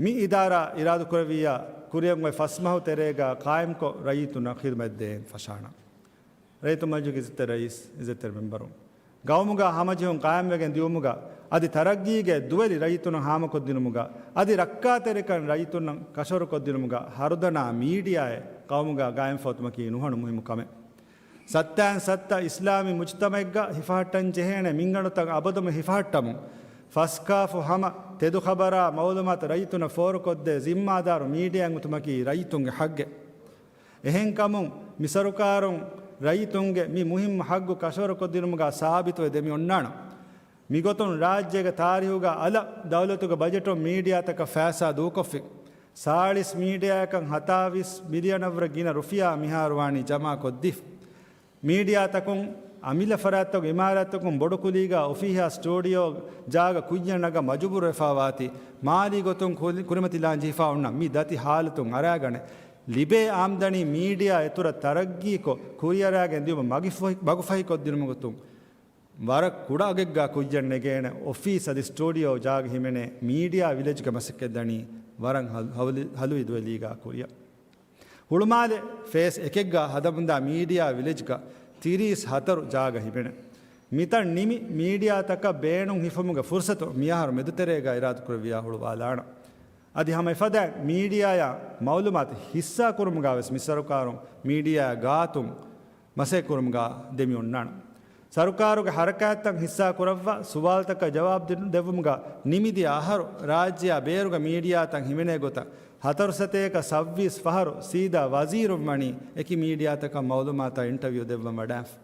މި އިދާރާ އިރާދަކުރެއްވިއްޔާ ކުރިއަށް އޮތް ފަސް މަހު ތެރޭގަ ޤާއިމްކޮށް ރައްޔިތުންނަށް ޚިދުމަތް ދޭން ފަށާނަން. ރައްޔިތު މަޖިލިސް އިއްޒަތްތެރި ރައީސް، އިއްޒަތްތެރި މެމްބަރުން، ގައުމުގަ ހަމަޖެހުން ޤާއިމްވެގެން ދިޔުމުގަ އަދި ތަރައްގީގެ ދުވެލި ރައްޔިތުންނަށް ހާމަކޮށްދިނުމުގަ އަދި ރައްކާތެރިކަން ރައްޔިތުންނަށް ކަށަވަރުކޮށްދިނުމުގަ ހަރުދަނާ މީޑިއާއެއް ގައުމުގަ ގާއިމްފައޮތުމަކީ ނުހަނު މުހިއްމު ކަމެއް. ސައްތައިން ސައްތަ އިސްލާމީ މުޖްތަމައެއްގަ ހިފަހައްޓަން ޖެހޭނެ މިންގަނޑުތައް އަބަދުމެ ހިފަހައްޓަމުން، ފަސްކާފު ހަމަ ތެދު ޚަބަރާ މައުލޫމާތު ރައްޔިތުންނަށް ފޯރުކޮށްދޭ ޒިންމާދާރު މީޑިއާއިން އޮތުމަކީ ރައްޔިތުންގެ ޙައްޤެއް. އެހެންކަމުން، މި ސަރުކާރުން ރައްޔިތުންގެ މި މުހިއްމު ޙައްޤު ކަށަވަރުކޮށްދިނުމުގަ ސާބިތުވެ ދެމި އޮންނާނަން. މިގޮތުން ރާއްޖޭގެ ތާރީހުގަ އަލަށް ދައުލަތުގެ ބަޖެޓުން މީޑިއާތަކަށް ފައިސާ ދޫކޮށްފި، ސާޅީސް މީޑިއާއަކަށް ހަތާވީސް ބިލިއަނަށްވުރެ ގިނަ ރުފިޔާ މިހާރު ވާނީ ޖަމާކޮށްދީފަ. މީޑިއާތަކުން އަމިއްލަ ފަރާތްތަކުން އިމާރާތްތަކުން ބޮޑުކުލީގަ އޮފީހާ ސްޓޫޑިއޯ ޖާގަ ކުއްޔަށް ނަގަން މަޖުބޫރުވެފައިވާތީ، މާލީ ގޮތުން ކުރި-، ކުރިމަތިލާން ޖެހިފަ އޮންނަ މި ދަތި ހާލަތުން އަރާގަނެ، ލިބޭ އާމްދަނީ މީޑިއާ އެތުރަށް ތަރައްގީކޮށް ކުރިއަރާގެން ދިޔުމަށް މަގިފަހި-، މަގުފަހިކޮށްދިނުމުގެ ގޮތުން ވަރަށް ކުޑަ އަގެއްގަ ކުއްޔަށް ނެގޭނެ އޮފީސް އަދި ސްޓޫޑިއޯ ޖާގަ ހިމެނޭ މީޑިއާ ވިލެޖްގެ މަސައްކަތް ދަނީ ވަރަށް ހަލު-، ހަލު-، ހަލުވި ދުވެލީގަ ކުރިއަށް. ހުޅުމާލެ ފޭސް އެކެއްގަ ހަދަމުންދާ މީޑިއާ ވިލެޖްގަ ތިރީސް ހަތަރު ޖާގަ ހިމެނޭ. މިތަން ނިމި މީޑިއާތަކަށް ބޭނުން ހިފުމުގެ ފުރުސަތު މިއަހަރު މެދުތެރޭގަ އިރާދަކުރެއްވިޔާ ހުޅުވާލާނަން. އަދި ހަމަ އެފަދައިން މީޑިއާއާ މައުލޫމާތު ހިއްސާކުރުމުގަވެސް މި ސަރުކާރުން މީޑިއާ ގާތުން މަސައްކަތްކުރުމުގަ ދެމިއޮންނާނެ. ސަރުކާރުގެ ހަރަކާތްތައް ހިއްސާކުރައްވާ، ސުވާލުތަކަށް ޖަވާބު ދި-، ދެއްވުމުގަ ނިމިދިޔަ އަހަރު ރާއްޖެއާ ބޭރުގެ މީޑިއާތައް ހިމެނޭ ގޮތަށް ހަތަރު ސަތޭކަ ސައްވީސް ފަހަރު ސީދާ ވަޒީރުން ވަނީ އެކި މީޑިއާތަކަށް މައުލޫމާތާ އިންޓަވިއު ދެއްވަން ވަޑާފަ.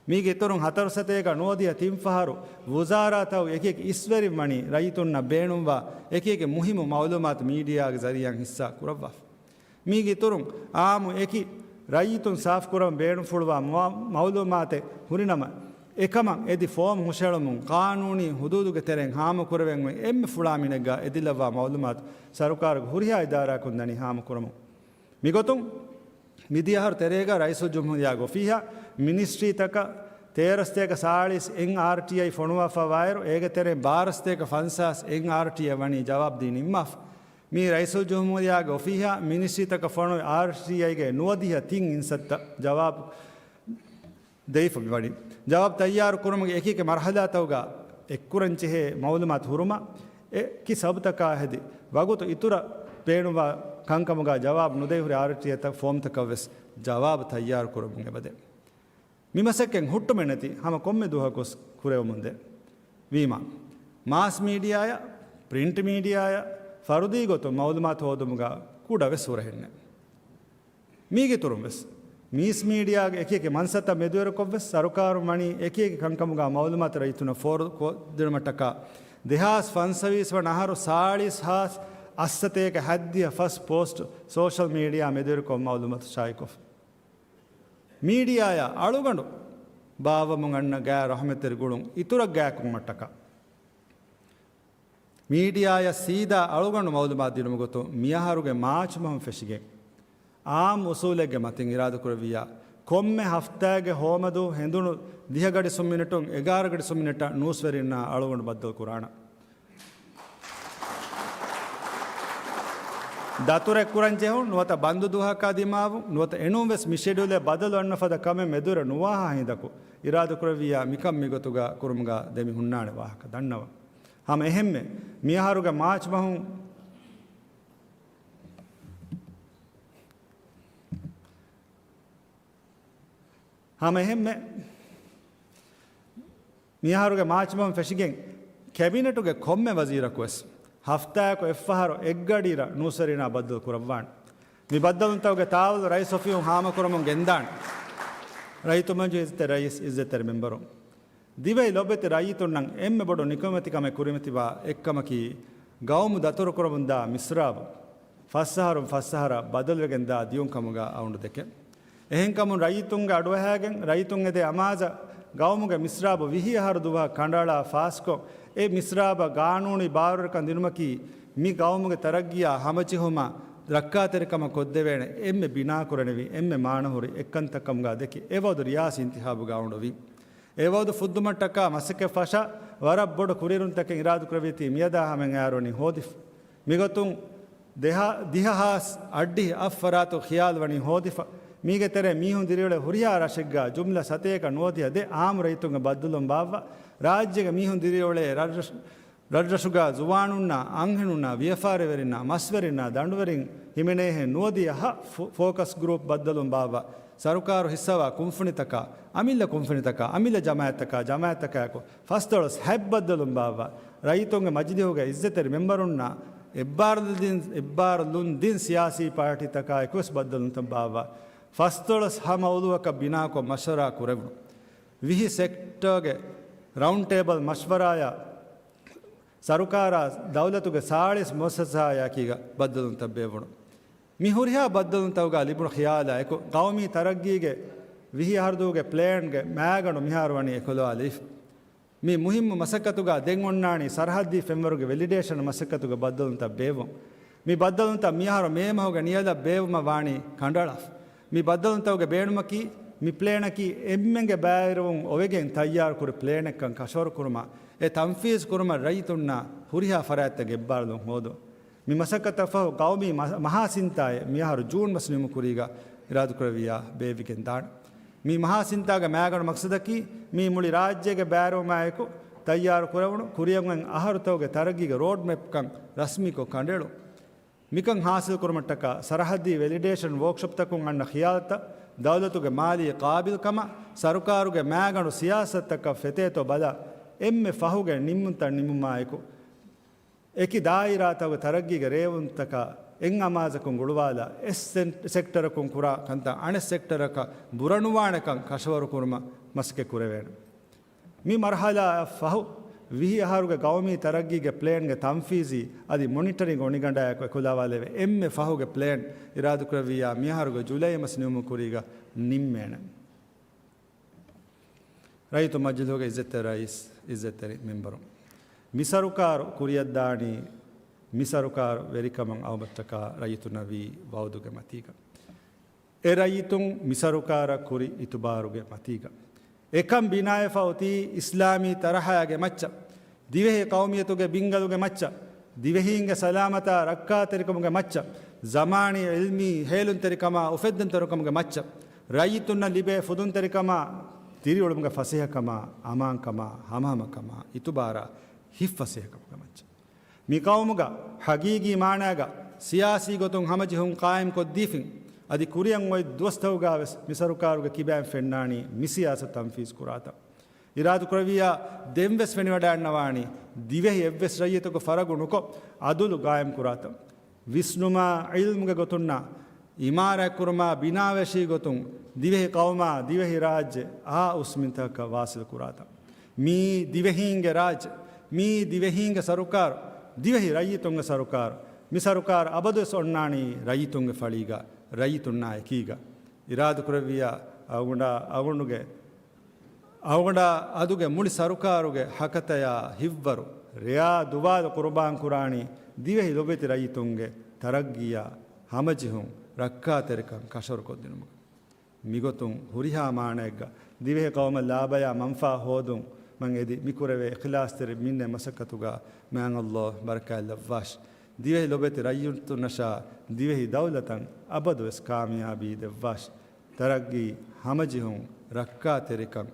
މީގެ އިތުރުން ހަތަރު ސަތޭކަ ނުވަދިހަ ތިން ފަހަރު ވުޒާރާތައް އެކި އެކި އިސްވެރިން ވަނީ ރައްޔިތުންނަށް ބޭނުންވާ އެކި އެކި މުހިއްމު މައުލޫމާތު މީޑިއާގެ ޒަރީއާއިން ހިއްސާ ކުރައްވާފަ. މީގެ އިތުރުން އާއްމު އެކި ރައްޔިތުން ސާފުކުރަން ބޭނުންފުޅުވާ މުވާ-، މައުލޫމާތެއް ހުރިނަމަ، އެކަމަށް އެދި ފޯމް ހުށައެޅުމުން ޤާނޫނީ ޙުދޫދުގެ ތެރެއިން ހާމަކުރެވެން އޮތް އެންމެ ފުޅާ މިނެއްގަ އެދިލައްވާ މައުލޫމާތު ސަރުކާރުގެ ހުރިހާ އިދާރާއަކުން ދަނީ ހާމަކުރަމުން. މިގޮތުން މިދިޔަ އަހަރު ތެރޭގަ ރައީސުލްޖުމްހޫރިއްޔާގެ އޮފީހަށް މިނިސްޓްރީތަކަށް ތޭރަ ސަތޭކަ ސާޅީސް އެންއާރްޓީއައި ފޮނުވާފަ ވާއިރު، އޭގެ ތެރެއިން ބާރަ ސަތޭކަ ފަންސާސް އެންއާރްޓީއައި ވަނީ ޖަވާބު ދީ ނިންމާފަ. މީ ރައީސުލްޖުމްހޫރިއްޔާގެ އޮފީހަށް މިނިސްޓްރީތަކަށް ފޮނުވި އާރްޓީއައިގެ ނުވަދިހަ ތިން އިންސައްތަ ޖަވާބު ދެވިފަ މިވަނީ. ޖަވާބު ތައްޔާރު ކުރުމުގެ އެކި އެކި މަރުހަލާތަކުގަ އެއްކުރަން ޖެހޭ މައުލޫމާތު ހުރުމަށް އެކި ސަބަބުތަކާ ހެދި، ވަގުތު އިތުރަށް ބޭނުންވާ ކަންކަމުގަ ޖަވާބު ނުދެވި ހުރި އާރްޓީއެތައް ފޯމްތަކަށް ވެސް ޖަވާބު ތައްޔާރު ކުރަމުން އެބަދޭ. މި މަސައްކަތް ހުއްޓުމެއް ނެތި ހަމަ ކޮންމެ ދުވަހަކުވެސް ކުރެވެމުންދޭ. ވީމާ، މާސް މީޑިއާއަށް، ޕްރިންޓް މީޑިއާއަށް ފަރުދީ ގޮތުން މައުލޫމާތު ހޯދުމުގަ ކުޑަވެސް ހުރަހެއްނެއް. މީގެ އިތުރުން ވެސް، މީސް މީޑިއާގެ އެކި އެކި މަންސަތައް މެދުވެރިކޮށް ވެސް، ސަރުކާރުން ވަނީ އެކި އެކި ކަންކަމުގަ މައުލޫމާތު ރައްޔިތުންނަށް ފޯރުކޮށްދިނުމަށްޓަކާ، ދެހާސް ފަންސަވީސް ވަނަ އަހަރު ސާޅީސް ހާސް އަށްސަތޭކަ ހަތްދިހަ ފަސް ޕޯސްޓް ސޯޝަލް މީޑިއާ މެދުވެރިކޮށް މައުލޫމާތު ޝާއިކޮށްފަ. މީޑިއާއަށް އަޅުގަނޑު ބާއްވަމުން އަންނަ ގާތް ރަހުމަތްތެރި ގުޅުން އިތުރަށް ގާތްކުރުމަށްޓަކާ، މީޑިއާއަށް ސީދާ އަޅުގަނޑު މައުލޫމާތު ދިނުމުގެ ގޮތުން މިއަހަރުގެ މާޗް މަހުން ފެށިގެން، އާއްމު އުސޫލެއްގެ މަތިން އިރާދަކުރެއްވިއްޔާ، ކޮންމެ ހަފްތާގެ ހޯމަދު ހެނދުނު ދިހަ ގަޑި ސުން މިނެޓުން އެގާރަ ގަޑި ސުން މިނެޓަށް ނޫސްވެރިންނާ އަޅުގަނޑު ބައްދަލު ކުރާނަން. ދަތުރެއް ކުރަން ޖެހުން، ނުވަތަ ބަންދު ދުވަހަކާ ދިމާވުން، ނުވަތަ އެނޫން ވެސް މި ޝެޑިއުލެއް ބަދަލު އަންނަ ފަދަ ކަމެއް މެދުވެރި ނުވާހާ ހިނދަކު އިރާދަކުރެއްވިއްޔާ، މިކަން މިގޮތުގަ ކުރުމުގަ ދެމި ހުންނާނެ ވާހަކަ ދަންނަވަން. ހަމަ އެހެންމެ، މިއަހަރުގެ މާޗް މަހުން، ހަމަ އެހެންމެ، މިއަހަރުގެ މާޗް މަހުން ފެށިގެން، ކެބިނެޓުގެ ކޮންމެ ވަޒީރަކުވެސް ހަފްތާއަކު އެއްފަހަރު އެއްގަޑިއިރަށް ނޫސްވެރިންނާ ބައްދަލު ކުރައްވާނެ. މި ބައްދަލުންތަކުގެ ތާވަލު ރައީސް އޮފީހުން ހާމަކުރަމުން ގެންދާނެ. ރައްޔިތުން މަޖިލީހުގެ ރައީސް، އިއްޒަތްތެރި މެމްބަރުން. ދިވެހި ލޮބުވެތި ރައްޔިތުންނަށް އެންމެ ބޮޑު ނިކަމެތިކަމެއް ކުރިމަތިވާ އެއްކަމަކީ، ގައުމު ދަތުރުކުރަމުންދާ މިސްރާބު ފަސްއަހަރުން ފަސްއަހަރަށް ބަދަލުވެގެންދާ ދިޔުންކަމުގަ އައުން ދެކެން. އެހެންކަމުން ރައްޔިތުންގެ އަޑުއަހާގެން، ރައްޔިތުން އެދޭ އަމާޒަށް ގައުމުގެ މިސްރާބު ވިހި އަހަރު ދުވަހަށް ކަނޑައަޅާ ފާސްކޮށް، އެ މިސްރާބަށް ގާނޫނީ ބާރުވެރިކަން ދިނުމަކީ، މި ގައުމުގެ ތަރައްގީއާ ހަމަޖެހުމަށް ރައްކާތެރިކަމަށް ކޮށްދެވޭނެ އެންމެ ބިނާކުރަނިވި، އެންމެ މާނަހުރި އެއްކަންތައް ކަމުގަ ދެކި، އެ ވަގުތު ރިޔާސީ އިންތިހާބުގަ އައުން ވީ. އެ ވަގުތު ފުއްދުމަށްޓަކާ މަސައްކަތް ފަށާ، ވަރަށް ބޮޑު ކުރިއެރުންތަކެއް އިރާދަކުރެއްވީތީ މިއަދާ ހަމައަށް އައިރުވަނީ ހޯދިފަ. މިގޮތުން ދެހާ-، ދިހަ ހާސް އަށްޑިހަ އަށް ފަރާތު ޚިޔާލު ވަނީ ހޯދިފަ. މީގެ ތެރޭ މީހުން ދިރިއުޅޭ ހުރިހާ ރަށެއްގަ ޖުމްލަ ސަތޭކަ ނުވަދިހަ ދެ އާއްމު ރައްޔިތުންގެ ބައްދަލުން ބާއްވާ، ރާއްޖޭގެ މީހުން ދިރިއުޅޭ ރަށްރަށް-، ރަށްރަށުގަ ޒުވާނުންނާ، އަންހެނުންނާ، ވިޔަފާރިވެރިންނާ، މަސްވެރިންނާ، ދަނޑުވެރިން ހިމެނޭހެން ނުވަދިހަ އަށް ފޯ-، ފޯކަސް ގްރޫޕް ބައްދަލުން ބާއްވާ، ސަރުކާރު ހިއްސާވާ ކުންފުނިތަކާ، އަމިއްލަ ކުންފުނިތަކާ، އަމިއްލަ ޖަމާއަތްތަކާ، ޖަމާއަތްތަކާއެކު ފަސްދޮޅަސް ހަތް ބައްދަލުން ބާއްވާ، ރައްޔިތުންގެ މަޖިލީހުގެ އިއްޒަތްތެރި މެމްބަރުންނާ، އެއްބާރުލުން ދިން، އެއްބާރުލުން ދިން ސިޔާސީ ޕާޓީތަކާއެކުވެސް ބައްދަލުންތައް ބާއްވާ، ފަސްދޮޅަސް ހަ މައުޟޫއަކަށް ބިނާކޮށް މަޝްވަރާ ކުރެވުނު. ވިހި ސެކްޓަރގެ ރައުންޑް ޓޭބަލް މަޝްވަރާއާ، ސަރުކާރާ ދައުލަތުގެ ސާޅީސް މުއައްސަސާއާއެކީގަ ބައްދަލުންތައް ބޭއްވުނު. މި ހުރިހާ ބައްދަލުންތަކުގަ ލިބުނު ޚިޔާލާއެކު، ގައުމީ ތަރައްގީގެ ވިހި އަހަރުދޫގެ ޕްލޭންގެ މައިގަނޑު މިހާރު ވަނީ އެކުލަވާލެވިފަ. މި މުހިއްމު މަސައްކަތުގަ ދެން އޮންނާނީ ސަރަހައްދީ ފެންވަރުގެ ވެލިޑޭޝަން މަސައްކަތުގެ ބައްދަލުންތައް ބޭއްވުން. މި ބައްދަލުންތައް މިއަހަރު މޭ މަހުގެ ނިޔަލަށް ބޭއްވުމަށް ވާނީ ކަނޑައަޅާފަ. މި ބައްދަލުންތަކުގެ ބޭނުމަކީ، މި ޕްލޭނަކީ އެންމެންގެ ބައިވެރިވުން އޮވެގެން ތައްޔާރުކުރި ޕްލޭނެއްކަން ކަށަވަރުކުރުމަށް، އެ ތަންފީޒު ކުރުމަށް ރައްޔިތުންނާ ހުރިހާ ފަރާތްތަކަށް އެއްބާރުލުން ހޯދުން. މި މަސައްކަތަށް ފަހު ގައުމީ މަ-، މަހާ ސިންތާއެއް މިއަހަރު ޖޫން މަސް ނިމުނު ކުރީގަ އިރާދަކުރެއްވިއްޔާ ބޭއްވިގެން ދާނެ. މި މަހާ ސިންތާގެ މައިގަނޑު މަޤްޞަދަކީ، މީ މުޅި ރާއްޖޭގެ ބައިވެރިވުމާއެކު ތައްޔާރު ކުރެވުނު ކުރިއަށް އޮތް އަހަރުތަކުގެ ތަރައްގީގެ ރޯޑްމެޕްކަން ރަސްމީކޮށް ކަނޑައެޅުން. މިކަން ހާސިލް ކުރުމަށްޓަކާ ސަރަހައްދީ ވެލިޑޭޝަން ވޯކްޝޮޕްތަކުން އަންނަ ޚިޔާލުތައް، ދައުލަތުގެ މާލީ ޤާބިލްކަމަށް، ސަރުކާރުގެ މައިގަނޑު ސިޔާސަތުތަކަށް ފެތޭތޯ ބަލާ، އެންމެ ފަހުގެ ނިންމުންތައް ނިންމުމާއެކު، އެކި ދާއިރާތަކުގެ ތަރައްގީގެ ރޭވުންތަކާ އެއް އަމާޒަކުން ގުޅުވާލާ، އެއް ސެން-، ސެކްޓަރަކުން ކުރާ ކަންތައް އަނެއް ސެކްޓަރަކަށް ބުރަނުވާނެކަން ކަށަވަރު ކުރުމަށް މަސައްކަތް ކުރެވޭނެ. މި މަރުހަލާއަށް ފަހު، ވިހި އަހަރުގެ ގައުމީ ތަރައްގީގެ ޕްލޭންގެ ތަންފީޒީ އަދި މޮނިޓަރިން އޮނިގަނޑާއެކު އެކުލަވާލެވޭ އެންމެ ފަހުގެ ޕްލޭން އިރާދަކުރެއްވިއްޔާ މިއަހަރުގެ ޖުލައި މަސް ނިމުނު ކުރީގަ ނިންމޭނެ. ރައްޔިތު މަޖިލީހުގެ އިއްޒަތްތެރި ރައީސް، އިއްޒަތްތެރި މެމްބަރު، މި ސަރުކާރު ކުރިއަށްދާނީ، މި ސަރުކާރު ވެރިކަމަށް އައުމަށްޓަކާ ރައްޔިތުންނަށް ވީ ވައުދުގެ މަތީގަ. އެ ރައްޔިތުން މި ސަރުކާރަށް ކުރި އިތުބާރުގެ މަތީގަ. އެކަން ބިނާވެފަ އޮތީ އިސްލާމީ ތަރަހައިގެ މައްޗަށް، ދިވެހި ޤައުމިއްޔަތުގެ ބިންގަލުގެ މައްޗަށް، ދިވެހީންގެ ސަލާމަތާ ރައްކާތެރިކަމުގެ މައްޗަށް، ޒަމާނީ ޢިލްމީ ހޭލުންތެރިކަމާ އުފެއްދުންތެރިކަމުގެ މައްޗަށް، ރައްޔިތުންނަށް ލިބޭ ފުދުންތެރިކަމާ، ދިރިއުޅުމުގެ ފަސޭހަކަމާ، އަމާންކަމާ، ހަމަހަމަކަމާ، އިތުބާރާ، ހިތްފަސޭހަކަމުގެ މައްޗަށް. މި ޤައުމުގަ ޙަޤީޤީ މާނާގަ ސިޔާސީ ގޮތުން ހަމަޖެހުން ޤާއިމްކޮށްދީފިން، އަދި ކުރިއަށް އޮތް ދުވަސްތަކުގަ ވެސް މި ސަރުކާރުގެ ކިބައިން ފެންނާނީ މި ސިޔާސަތު ތަންފީޒު ކުރާތަން. އިރާދަކުރެއްވިއްޔާ ދެން ވެސް ފެނިވަޑައިގަންނަވާނީ، ދިވެހި އެއްވެސް ރައްޔިތަކު ފަރަގު ނުކޮށް، އަދުލު ޤާއިމް ކުރާތަން. ވިސްނުމާ ޢިލްމުގެ ގޮތުންނާ، އިމާރާތްކުރުމާ ބިނާވެށީ ގޮތުން، ދިވެހި ޤައުމާ ދިވެހި ރާއްޖެ އާ އުސް މިންތަކަކަށް ވާސިލު ކުރާތަން. މީ ދިވެހީންގެ ރާއްޖެ، މީ ދިވެހީންގެ ސަރުކާރު، ދިވެހި ރައްޔިތުންގެ ސަރުކާރު. މި ސަރުކާރު އަބަދުވެސް އޮންނާނީ ރައްޔިތުންގެ ފަޅީގަ، ރައްޔިތުންނާ އެކީގަ. އިރާދަކުރެއްވިއްޔާ އަޅުގަނޑާ، އަޅުގަނޑުގެ، އަޅުގަނޑާ އަދުގެ މުޅި ސަރުކާރުގެ ހަކަތަޔާ ހިތްވަރު ރެޔާ ދުވާލު ޤުރުބާން ކުރާނީ ދިވެހި ލޮބެތި ރައްޔިތުންގެ ތަރައްގީއާ، ހަމަޖެހުން، ރައްކާތެރިކަން ކަށަވަރުކޮށްދިނުމުގަ. މިގޮތުން ހުރިހާ މާނައެއްގަ ދިވެހި ޤައުމަށް ލާބަޔާ މަންފާ ހޯދުމަށް އެދި މިކުރެވޭ އިޚްލާޞްތެރި މިންނެ މަސައްކަތުގަ މާތް ﷲ ބަރަކާތް ލައްވާށި. ދިވެހި ލޮބެތި ރައްޔިތުންނަށާ ދިވެހި ދައުލަތަށް އަބަދުވެސް ކާމިޔާބީ ދެއްވާށި. ތަރައްގީ، ހަމަޖެހުން، ރައްކާތެރިކަން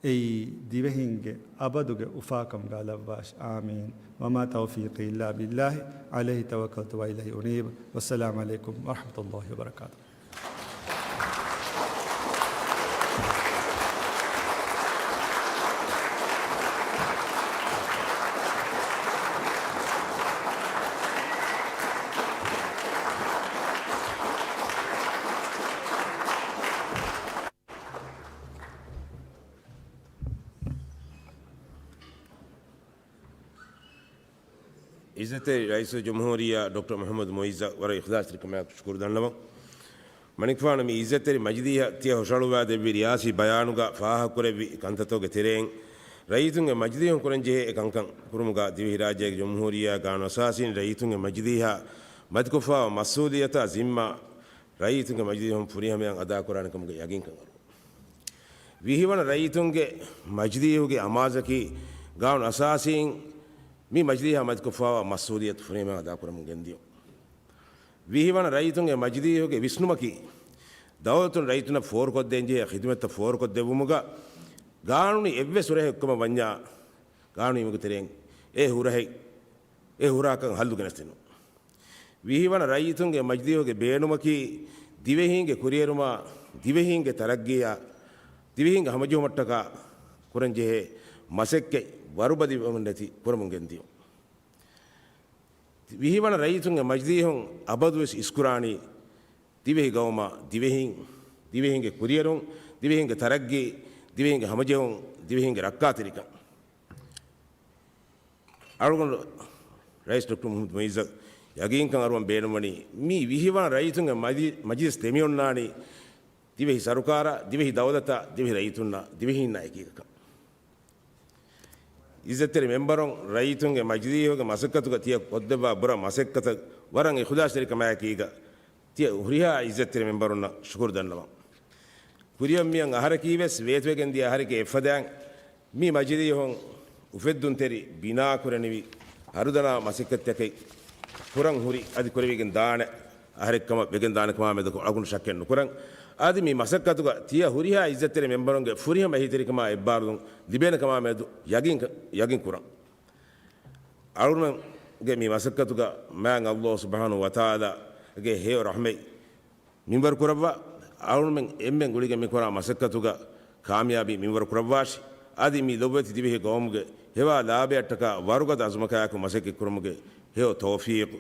އެއީ ދިވެހިންގެ އަބަދުގެ އުފާކަމުގަ ލައްވާށި. އާމީން. وما توفيقي إلا بالله عليه توكلت وإليه أنيب. والسلام عليكم ورحمة الله وبركاته. ޢިއްޒަތްތެރި ރައީސުލްޖުމްހޫރިއްޔާ ޑޮކްޓަރ މުޙައްމަދު މުޢިއްޒަށް ވަރަށް އިޚްލާޞްތެރިކަމާއެކު ޝުކުރު ދަންނަވަން. މަނިކުފާނު މި ޢިއްޒަތްތެރި މަޖިލީހަށް ތިޔަ ހުށަހަޅުއްވާދެއްވި ރިޔާސީ ބަޔާނުގަ ފާހަގަކުރެއްވި ކަންތައްތަކުގެ ތެރެއިން، ރައްޔިތުންގެ މަޖިލީހުން ކުރަންޖެހޭ އެ ކަންކަން ކުރުމުގަ ދިވެހިރާއްޖޭގެ ޖުމްހޫރިއްޔާ ގާނޫނުއަސާސީން ރައްޔިތުންގެ މަޖިލީހާ މަދުކޮށްފައިވާ މަސްއޫލިއްޔަތާ ޒިންމާ ރައްޔިތުންގެ މަޖިލީހުން ފުރިހަމަޔަށް އަދާކުރާނެ ކަމުގެ ޔަގީންކަން އަރުވަން. ވިހިވަނަ ރައްޔިތުންގެ މަޖިލީހުގެ އަމާޒަކީ ގާނޫނު އަސާސީން މި މަޖިލީހާ މަދުކޮށްފައިވާ މަސްއޫލިއްޔަތު ފުރިހަމަޔަށް އަދާކުރަމުން ގެންދިޔުން. ވިހިވަނަ ރައްޔިތުންގެ މަޖިލީހުގެ ވިސްނުމަކީ، ދައުލަތުން ރައްޔިތުންނަށް ފޯރުކޮށްދޭންޖެހޭ ޚިދުމަތްތައް ފޯރުކޮށްދެއްވުމުގަ ގާނޫނީ އެއްވެސް ހުރަހެއް ކުރަމަށް ވަންޏާ، ގާނޫނީ އިމުގެ ތެރެއިން އެ ހުރަހެއް، އެ ހުރަހަކަށް ހައްލު ގެނެސްދިނުން. ވިހިވަނަ ރައްޔިތުންގެ މަޖިލީހުގެ ބޭނުމަކީ، ދިވެހީންގެ ކުރިއެރުމާ، ދިވެހީންގެ ތަރައްގީއާ، ދިވެހީންގެ ހަމަޖެހުމަށްޓަކާ ކުރަންޖެހޭ މަސައްކަތް ވަރުބަލިވަމުން ނެތި ކުރަމުން ގެންދިޔުން. ވިހިވަނަ ރައްޔިތުންގެ މަޖިލީހުން އަބަދުވެސް އިސްކުރާނީ، ދިވެހި ގައުމާ، ދިވެހީން، ދިވެހީންގެ ކުރިއެރުން، ދިވެހީންގެ ތަރައްގީ، ދިވެހީންގެ ހަމަޖެހުން، ދިވެހީންގެ ރައްކާތެރިކަން. އަޅުގަނޑު ރައީސް ޑޮކްޓަރ މުޙައްމަދު މުޢިއްޒަށް ޔަގީންކަން އަރުވަން ބޭނުންވަނީ، މި ވިހިވަނަ ރައްޔިތުންގެ މަޖި-، މަޖިލިސް ދެމިއޮންނާނީ، ދިވެހި ސަރުކާރާ، ދިވެހި ދައުލަތާ، ދިވެހި ރައްޔިތުންނާ، ދިވެހީންނާ އެކީގަކަން. އިއްޒަތްތެރި މެމްބަރުން، ރައްޔިތުންގެ މަޖިލީހުގެ މަސައްކަތުގަ ތިޔަ ކޮށްދެއްވާ ބުރަ މަސައްކަތަށް ވަރަށް އިޚްލާޞްތެރިކަމާއެކީގަ ތިޔަ ހުރިހާ އިއްޒަތްތެރި މެމްބަރުންނަށް ޝުކުރު ދަންނަވަން. ކުރިއަށް މިއަށް އަހަރަކީވެސް ވޭތުވެގެން ދިޔަ އަހަރެއްގެ އެއްފަދައިން މި މަޖިލީހުން އުފެއްދުންތެރި ބިނާކުރަނިވި ހަރުދަނާ މަސައްކަތްތަކެއް ކުރަން ހުރި އަދި ކުރެވިގެން ދާނެ އަހަރެއްކަމަށް ވެގެން ދާނެ ކަމާމެދު އަޅުގަނޑު ޝައްކެއް ނުކުރަން. އަދި މި މަސައްކަތުގަ ތިޔަ ހުރިހާ އިއްޒަތްތެރި މެމްބަރުންގެ ފުރިހަމަ އެހީތެރިކަމާ އެއްބާރުލުން ލިބޭނެ ކަމާމެދު ޔަގީން، ޔަގީން ކުރަން. އަޅުގަނޑުގެ މި މަސައްކަތުގަ މާތް ﷲ ސުބްޙާނަހޫ ވަތަޢާލާގެ ހެޔޮ ރަޙްމަތް މިންވަރު ކުރައްވާ، އަޅުގަނޑުމެން އެންމެން ގުޅިގެން މިކުރާ މަސައްކަތުގަ ކާމިޔާބީ މިންވަރު ކުރައްވާށި. އަދި މި ލޮބުވެތި ދިވެހި ގައުމުގެ ހެވާ ލާބަޔަށްޓަކާ ވަރުގަދަ އަޒުމަކާއެކު މަސައްކަތް ކުރުމުގެ ހެޔޮ ތައުފީޤު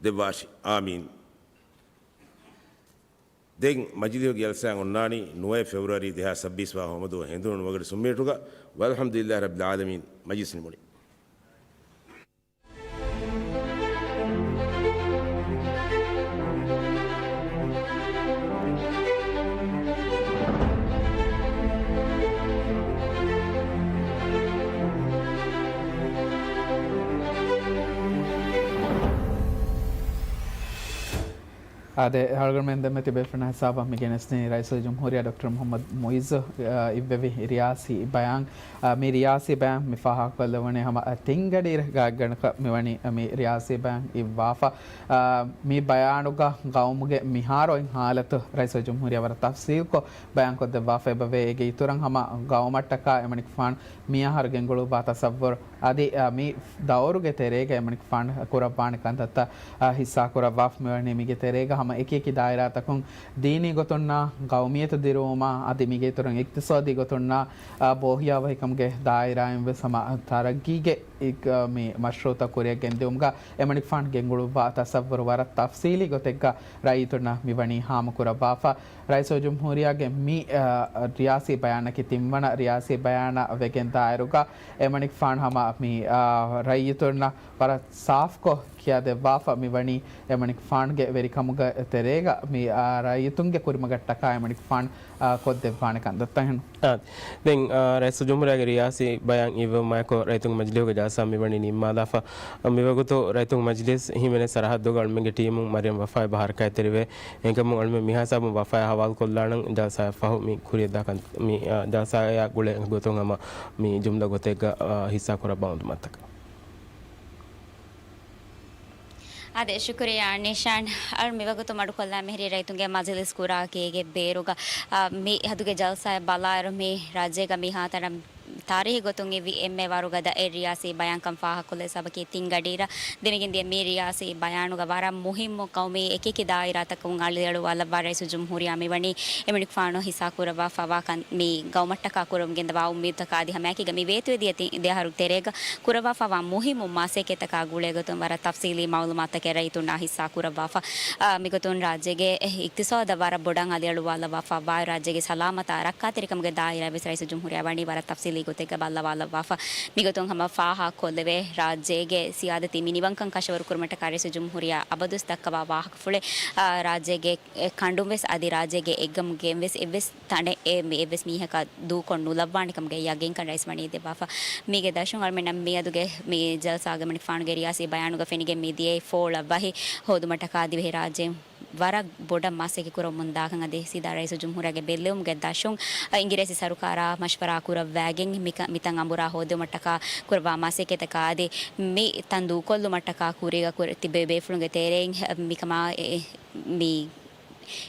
ދެއްވާށި. އާމީން. ދެން މަޖިލީހުގެ ޖަލްސާއެއް އޮންނާނީ ނުވައެއް ފެބްރުއަރީ ދެހާސް ސައްބީސް ވާ ހޯމަދުވަހު ހެނދުނު ނުވަގަޑި ސުންމިނިޓުގަ. ވަލްޙަމްދުލިއްލާހި ރައްބިލް ޢާލަމީން. މަޖިލިސް ނިމުނީ. އާދެ، އަޅުގަނޑުމެން ދެންމެ ތިބޭފުޅުންނާ ހިސާބަށް މި ގެނެސްދިނީ ރައީސުލްޖުމްހޫރިއްޔާ ޑޮކްޓަރ މުޙައްމަދު މުޢިއްޒު، އާ، އިއްވެވި ރިޔާސީ ބަޔާން. އާ، މި ރިޔާސީ ބަޔާން މި ފާހަގަކޮށްލެވުނީ ހަމަ، އާ، ތިންގަޑިއިރު ގާތްގަނޑަކަށް މިވަނީ މި ރިޔާސީ ބަޔާން އިއްވާފަ. އާ، މި ބަޔާނުގަ ގައުމުގެ މިހާރު އޮތް ހާލަތު ރައީސުލްޖުމްހޫރިއްޔާ ވަރަށް ތަފްސީލްކޮށް ބަޔާންކޮށްދެއްވާފަ އެބަވޭ. އޭގެ އިތުރަށް ހަމަ ގައުމަށްޓަކާ އެމަނިކުފާނު މިއަހަރު ގެންގުޅުއްވާ ތަސައްވުރު އަދި، އާ، މި ދައުރުގެ ތެރޭގަ އެމަނިކުފާނު ކުރައްވާނެ ކަންތައްތައް، އާ، ހިއްސާކުރައްވާފަ މިވަނީ މީގެ ތެރޭގަ ހަމަ އެކިއެކި ދާއިރާތަކުން ދީނީ ގޮތުންނާ، ގައުމިއްޔަތު ދިރުވުމާ އަދި މީގެ އިތުރުން އިޤްތިޞާދީ ގޮތުންނާ، އާ، ބޯހިޔާވަހިކަމުގެ ދާއިރާއިން ވެސް ހަމަ ތަރައްގީގެ އި-، އާ، މި މަޝްރޫޢުތައް ކުރިއަށް ގެންދިއުމުގަ އެމަނިކުފާނު ގެންގުޅުއްވާ ތަސައްވުރު ވަރަށް ތަފްސީލީ ގޮތެއްގަ ރައްޔިތުންނަށް މިވަނީ ހާމަކުރައްވާފަ. ރައީސުލްޖުމްހޫރިއްޔާގެ މި، އާ، ރިޔާސީ ބަޔާނަކީ ތިންވަނަ ރިޔާސީ ބަޔާނަށް ވެގެން ދާއިރުގަ އެމަނިކުފާނު ހަމަ މި، އާ، ރައްޔިތުންނަށް ވަރަށް ސާފްކޮށް ކިޔާދެއްވާފަ މިވަނީ އެމަނިކުފާނުގެ ވެރިކަމުގެ ތެރޭގަ މި، އާ، ރައްޔިތުންގެ ކުރިމަގަށްޓަކާ އެމަނިކުފާނު، އާ، ކޮށްދެއްވާނެ ކަންތައްތައް ހެން. އާ، ދެން، އާ، ރައީސުލްޖުމްހޫރިއްޔާގެ ރިޔާސީ ބަޔާން އިއްވުމާއެކު ރައްޔިތުންގެ މަޖިލީހުގެ ޖަލްސާ މިވަނީ ނިންމާލާފަ. މިވަގުތު ރައްޔިތުންގެ މަޖިލީހުގެ ހިމެނޭ ސަރަހައްދުގަ އަޅުމެންގެ ޓީމުން މަރިޔަމް ވަފާއެއް ބަ ހަރަކާތްތެރިވޭ. އެހެންކަމުން އަޅުމެން މިހާ ހިސާބުން ވަފާއާ ހަވާލުކޮށްލާނަން ޖަލްސާއަށް ފަހު މި ކުރިއަށްދާ ކަން-، މި، އާ، ޖަލްސާއާ ގުޅޭ ގޮތުން ހަމަ މި ޖުމްލަ ގޮތެއްގަ، އާ، ހިއްސާކުރައްވާ އުނދަމާތަކަށް. އާދެ، ޝުކުރިއްޔާ ނިޝާން. އަޅު މިވަގުތު މަޑުކޮށްލާ މިހިރީ ރައްޔިތުންގެ މަޖިލިސް ކުރާކީގެ ބޭރުގަ، އާ، މި ހަދުގެ ޖަލްސާއަށް ބަލާއިރު މި ރާއްޖޭގަ މިހާތަނަށް ތާރީހީ ގޮތުން އިއްވި އެންމެ ވަރުގަދަ އެއް ރިޔާސީ ބަޔާންކަން ފާހަގަކޮށްލި ސަބަކީ ތިން ގަޑިއިރަށް ދެމިގެންދިޔަ މި ރިޔާސީ ބަޔާނުގަ ވަރަށް މުހިއްމު ގައުމީ އެކިއެކި ދާއިރާތަކުން އަޅިއަޅުވާލައްވާ ރައީސުލްޖުމްހޫރިއްޔާ މިވަނީ އެމަނިކުފާނު ހިއްސާކުރައްވާފަވާ ކަން-، މި ގައުމަށްޓަކާ ކުރަމުން ގެންދަވާ އުއްމީދުތަކާ އަދި ހަމައެކީގަ މި ވޭތުވެދިޔަ ތި-، ދެ އަހަރު ތެރޭގަ ކުރައްވާފަވާ މުހިއްމު މަސައްކަތްތަކާ ގުޅޭގޮތުން ވަރަށް ތަފްސީލީ މައުލޫމާތުތަކެއް ރައްޔިތުންނާ ހިއްސާކުރައްވާފަ. އާ، މިގޮތުން ރާއްޖޭގެ އިޤްތިޞާދަށް ވަރަށް ބޮޑަށް އަލިއަޅުވާލައްވާފަ ވާ ރާއްޖޭގެ ސަލާމަތާ ރައްކާތެރިކަމުގެ ދާއިރާ ވެސް ރައީސުލްޖުމްހޫރިއްޔާ ވަނީ ވަރަށް ތަފްސީލީ ގޮތެއްގަ ބައްލަވާލައްވާފަ. މިގޮތުން ހަމަ ފާހަގަކޮށްލެވޭ، ރާއްޖޭގެ ސިޔާދަތީ މިނިވަންކަން ކަށަވަރު ކުރުމަށްޓަކާ ރައީސުލްޖުމްހޫރިއްޔާ އަބަދުވެސް ދައްކަވާ ވާހަކަފުޅެއް، އާ، ރާއްޖޭގެ އެ ކަނޑުން ވެސް އަދި ރާއްޖޭގެ އެއްގަމުގެން ވެސް އެއްވެސް ތަނެއް އެ މި އެއްވެސް މީހަކަށް ދޫކޮށް ނުލައްވާނެކަމުގެ ޔަގީންކަން ރައީސް ވަނީ ދެއްވާފަ. މީގެ ދަށުން އަޅުމެންނަށް މިއަދުގެ މި ޖަލްސާގަ އެމަނިކުފާނުގެ ރިޔާސީ ބަޔާނުގަ ފެނިގެން މިދިޔައީ ފޯޅަށް ވަހި ހޯދުމަށްޓަކާ ދިވެހިރާއްޖެ ވަރަށް ބޮޑަށް މަސައްކަތް ކުރަމުން ދާކަން އަދި ސީދާ ރައީސުލްޖުމްހޫރިއްޔާގެ ބެއްލެވުމުގެ ދަށުން އިނގިރޭސި ސަރުކާރާ މަޝްވަރާ ކުރައްވައިގެން މިކަ-، މިތަން އަނބުރާ ހޯދުމަށްޓަކާ ކުރައްވާ މަސައްކަތަކާ އަދި މި ތަން ދޫކޮށްލުމަށްޓަކާ ކުރީގަ ކުރި ތިބޭ ބޭފުޅުންގެ ތެރެއިން މިކަމާ އެ-، މި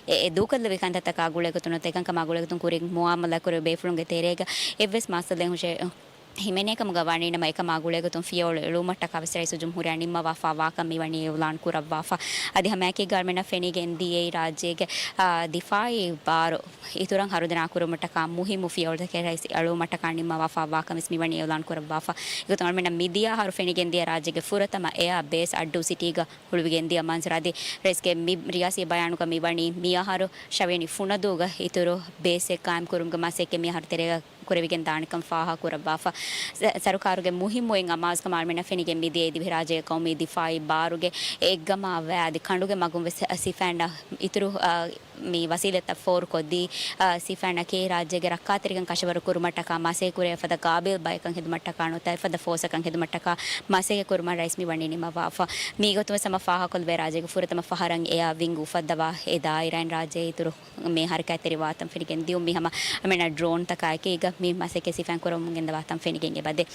އެ، އެ ދޫކޮށްލެވި ކަންތައްތަކާ ގުޅޭގޮތުން ނުވަތަ އެކަންކަމާ ގުޅޭގޮތުން ކުރިން މުއާމަލާ ކުރެވޭ ބޭފުޅުންގެ ތެރޭގަ އެއްވެސް މައްސަލައެއް ހުށައެ-، ހިމެނޭކަމުގަ ވަނީނަމަ އެކަމާ ގުޅޭގޮތުން ފިޔަވަޅު އެޅުވުމަށްޓަކާ ވެސް ރައީސުލްޖުމްހޫރިއްޔާ ނިންމަވާފަ ވާކަން މިވަނީ އިޢުލާން ކުރައްވާފަ. އަދި ހަމައެކީގަ އަޅުމެންނަށް ފެނިގެން ދިޔައީ ރާއްޖޭގެ، އާ، ދިފާއީ ބާރު އިތުރަށް ހަރުދަނާ ކުރުމަށްޓަކާ މުހިއްމު ފިޔަވަޅުތަކެއް ރައީސް އެޅުވުމަށްޓަކާ ނިންމަވާފަ ވާކަން ވެސް މިވަނީ އިޢުލާން ކުރައްވާފަ. އެގޮތުން އަޅުމެންނަށް މިދިޔަ އަހަރު ފެނިގެން ދިޔަ ރާއްޖޭގެ ފުރަތަމަ އެއާ ބޭސް އައްޑޫ ސިޓީގަ ހުޅުވިގެން ދިޔަ މަންޒަރު އަދި ރައީސްގެ މި ރިޔާސީ ބަޔާނުގަ މިވަނީ މިއަހަރު ޝަވިޔަނި ފުނަދޫގަ އިތުރު ބޭސްއެއް ޤާއިމް ކުރުމުގެ މަސައްކަތް މިއަހަރު ތެރޭގަ ކުރެވިގެން ދާނެކަން ފާހަގަކުރައްވާފަ. ސަ-، ސަރުކާރުގެ މުހިއްމު އެއް އަމާޒުކަމަށް އަޅުމެންނަށް ފެނިގެން މިދިޔައީ ދިވެހިރާއްޖޭގެ ޤައުމީ ދިފާއީ ބާރުގެ އެއްގަމާ ވައި އަދި ކަނޑުގެ މަގުން ވެސް ސިފައިންނަށް އިތުރު، އާ، މި ވަސީލަތްތައް ފޯރުކޮށްދީ، އާ، ސިފައިންނަކީ ރާއްޖޭގެ ރައްކާތެރިކަން ކަށަވަރު ކުރުމަށްޓަކާ މަސައްކަތް ކުރެވޭ ފަދަ ގާބިލް ބަޔަކަށް ހެދުމަށްޓަކާ ނުވަތަ އެފަދަ ފޯސަކަށް ހެދުމަށްޓަކާ މަސައްކަތް ކުރުމަށް ރައީސް މިވަނީ ނިންމަވާފަ. މީގޮތުން ވެސް ހަމަ ފާހަގަކޮށްލެވޭ ރާއްޖޭގެ ފުރަތަމަ ފަހަރަށް އެއާ ވިންގް އުފައްދަވާ އެ ދާއިރާއިން ރާއްޖޭ އިތުރު މި ހަރަކާތްތެރިވާތަން ފެނިގެން ދިޔުން މި ހަމަ އަމެން ޑްރޯންތަކާ އެކީގަ މި މަސައްކަތް ސިފައިން ކުރަމުން ގެންދަވާތަން ފެނިގެން އެބަދޭ.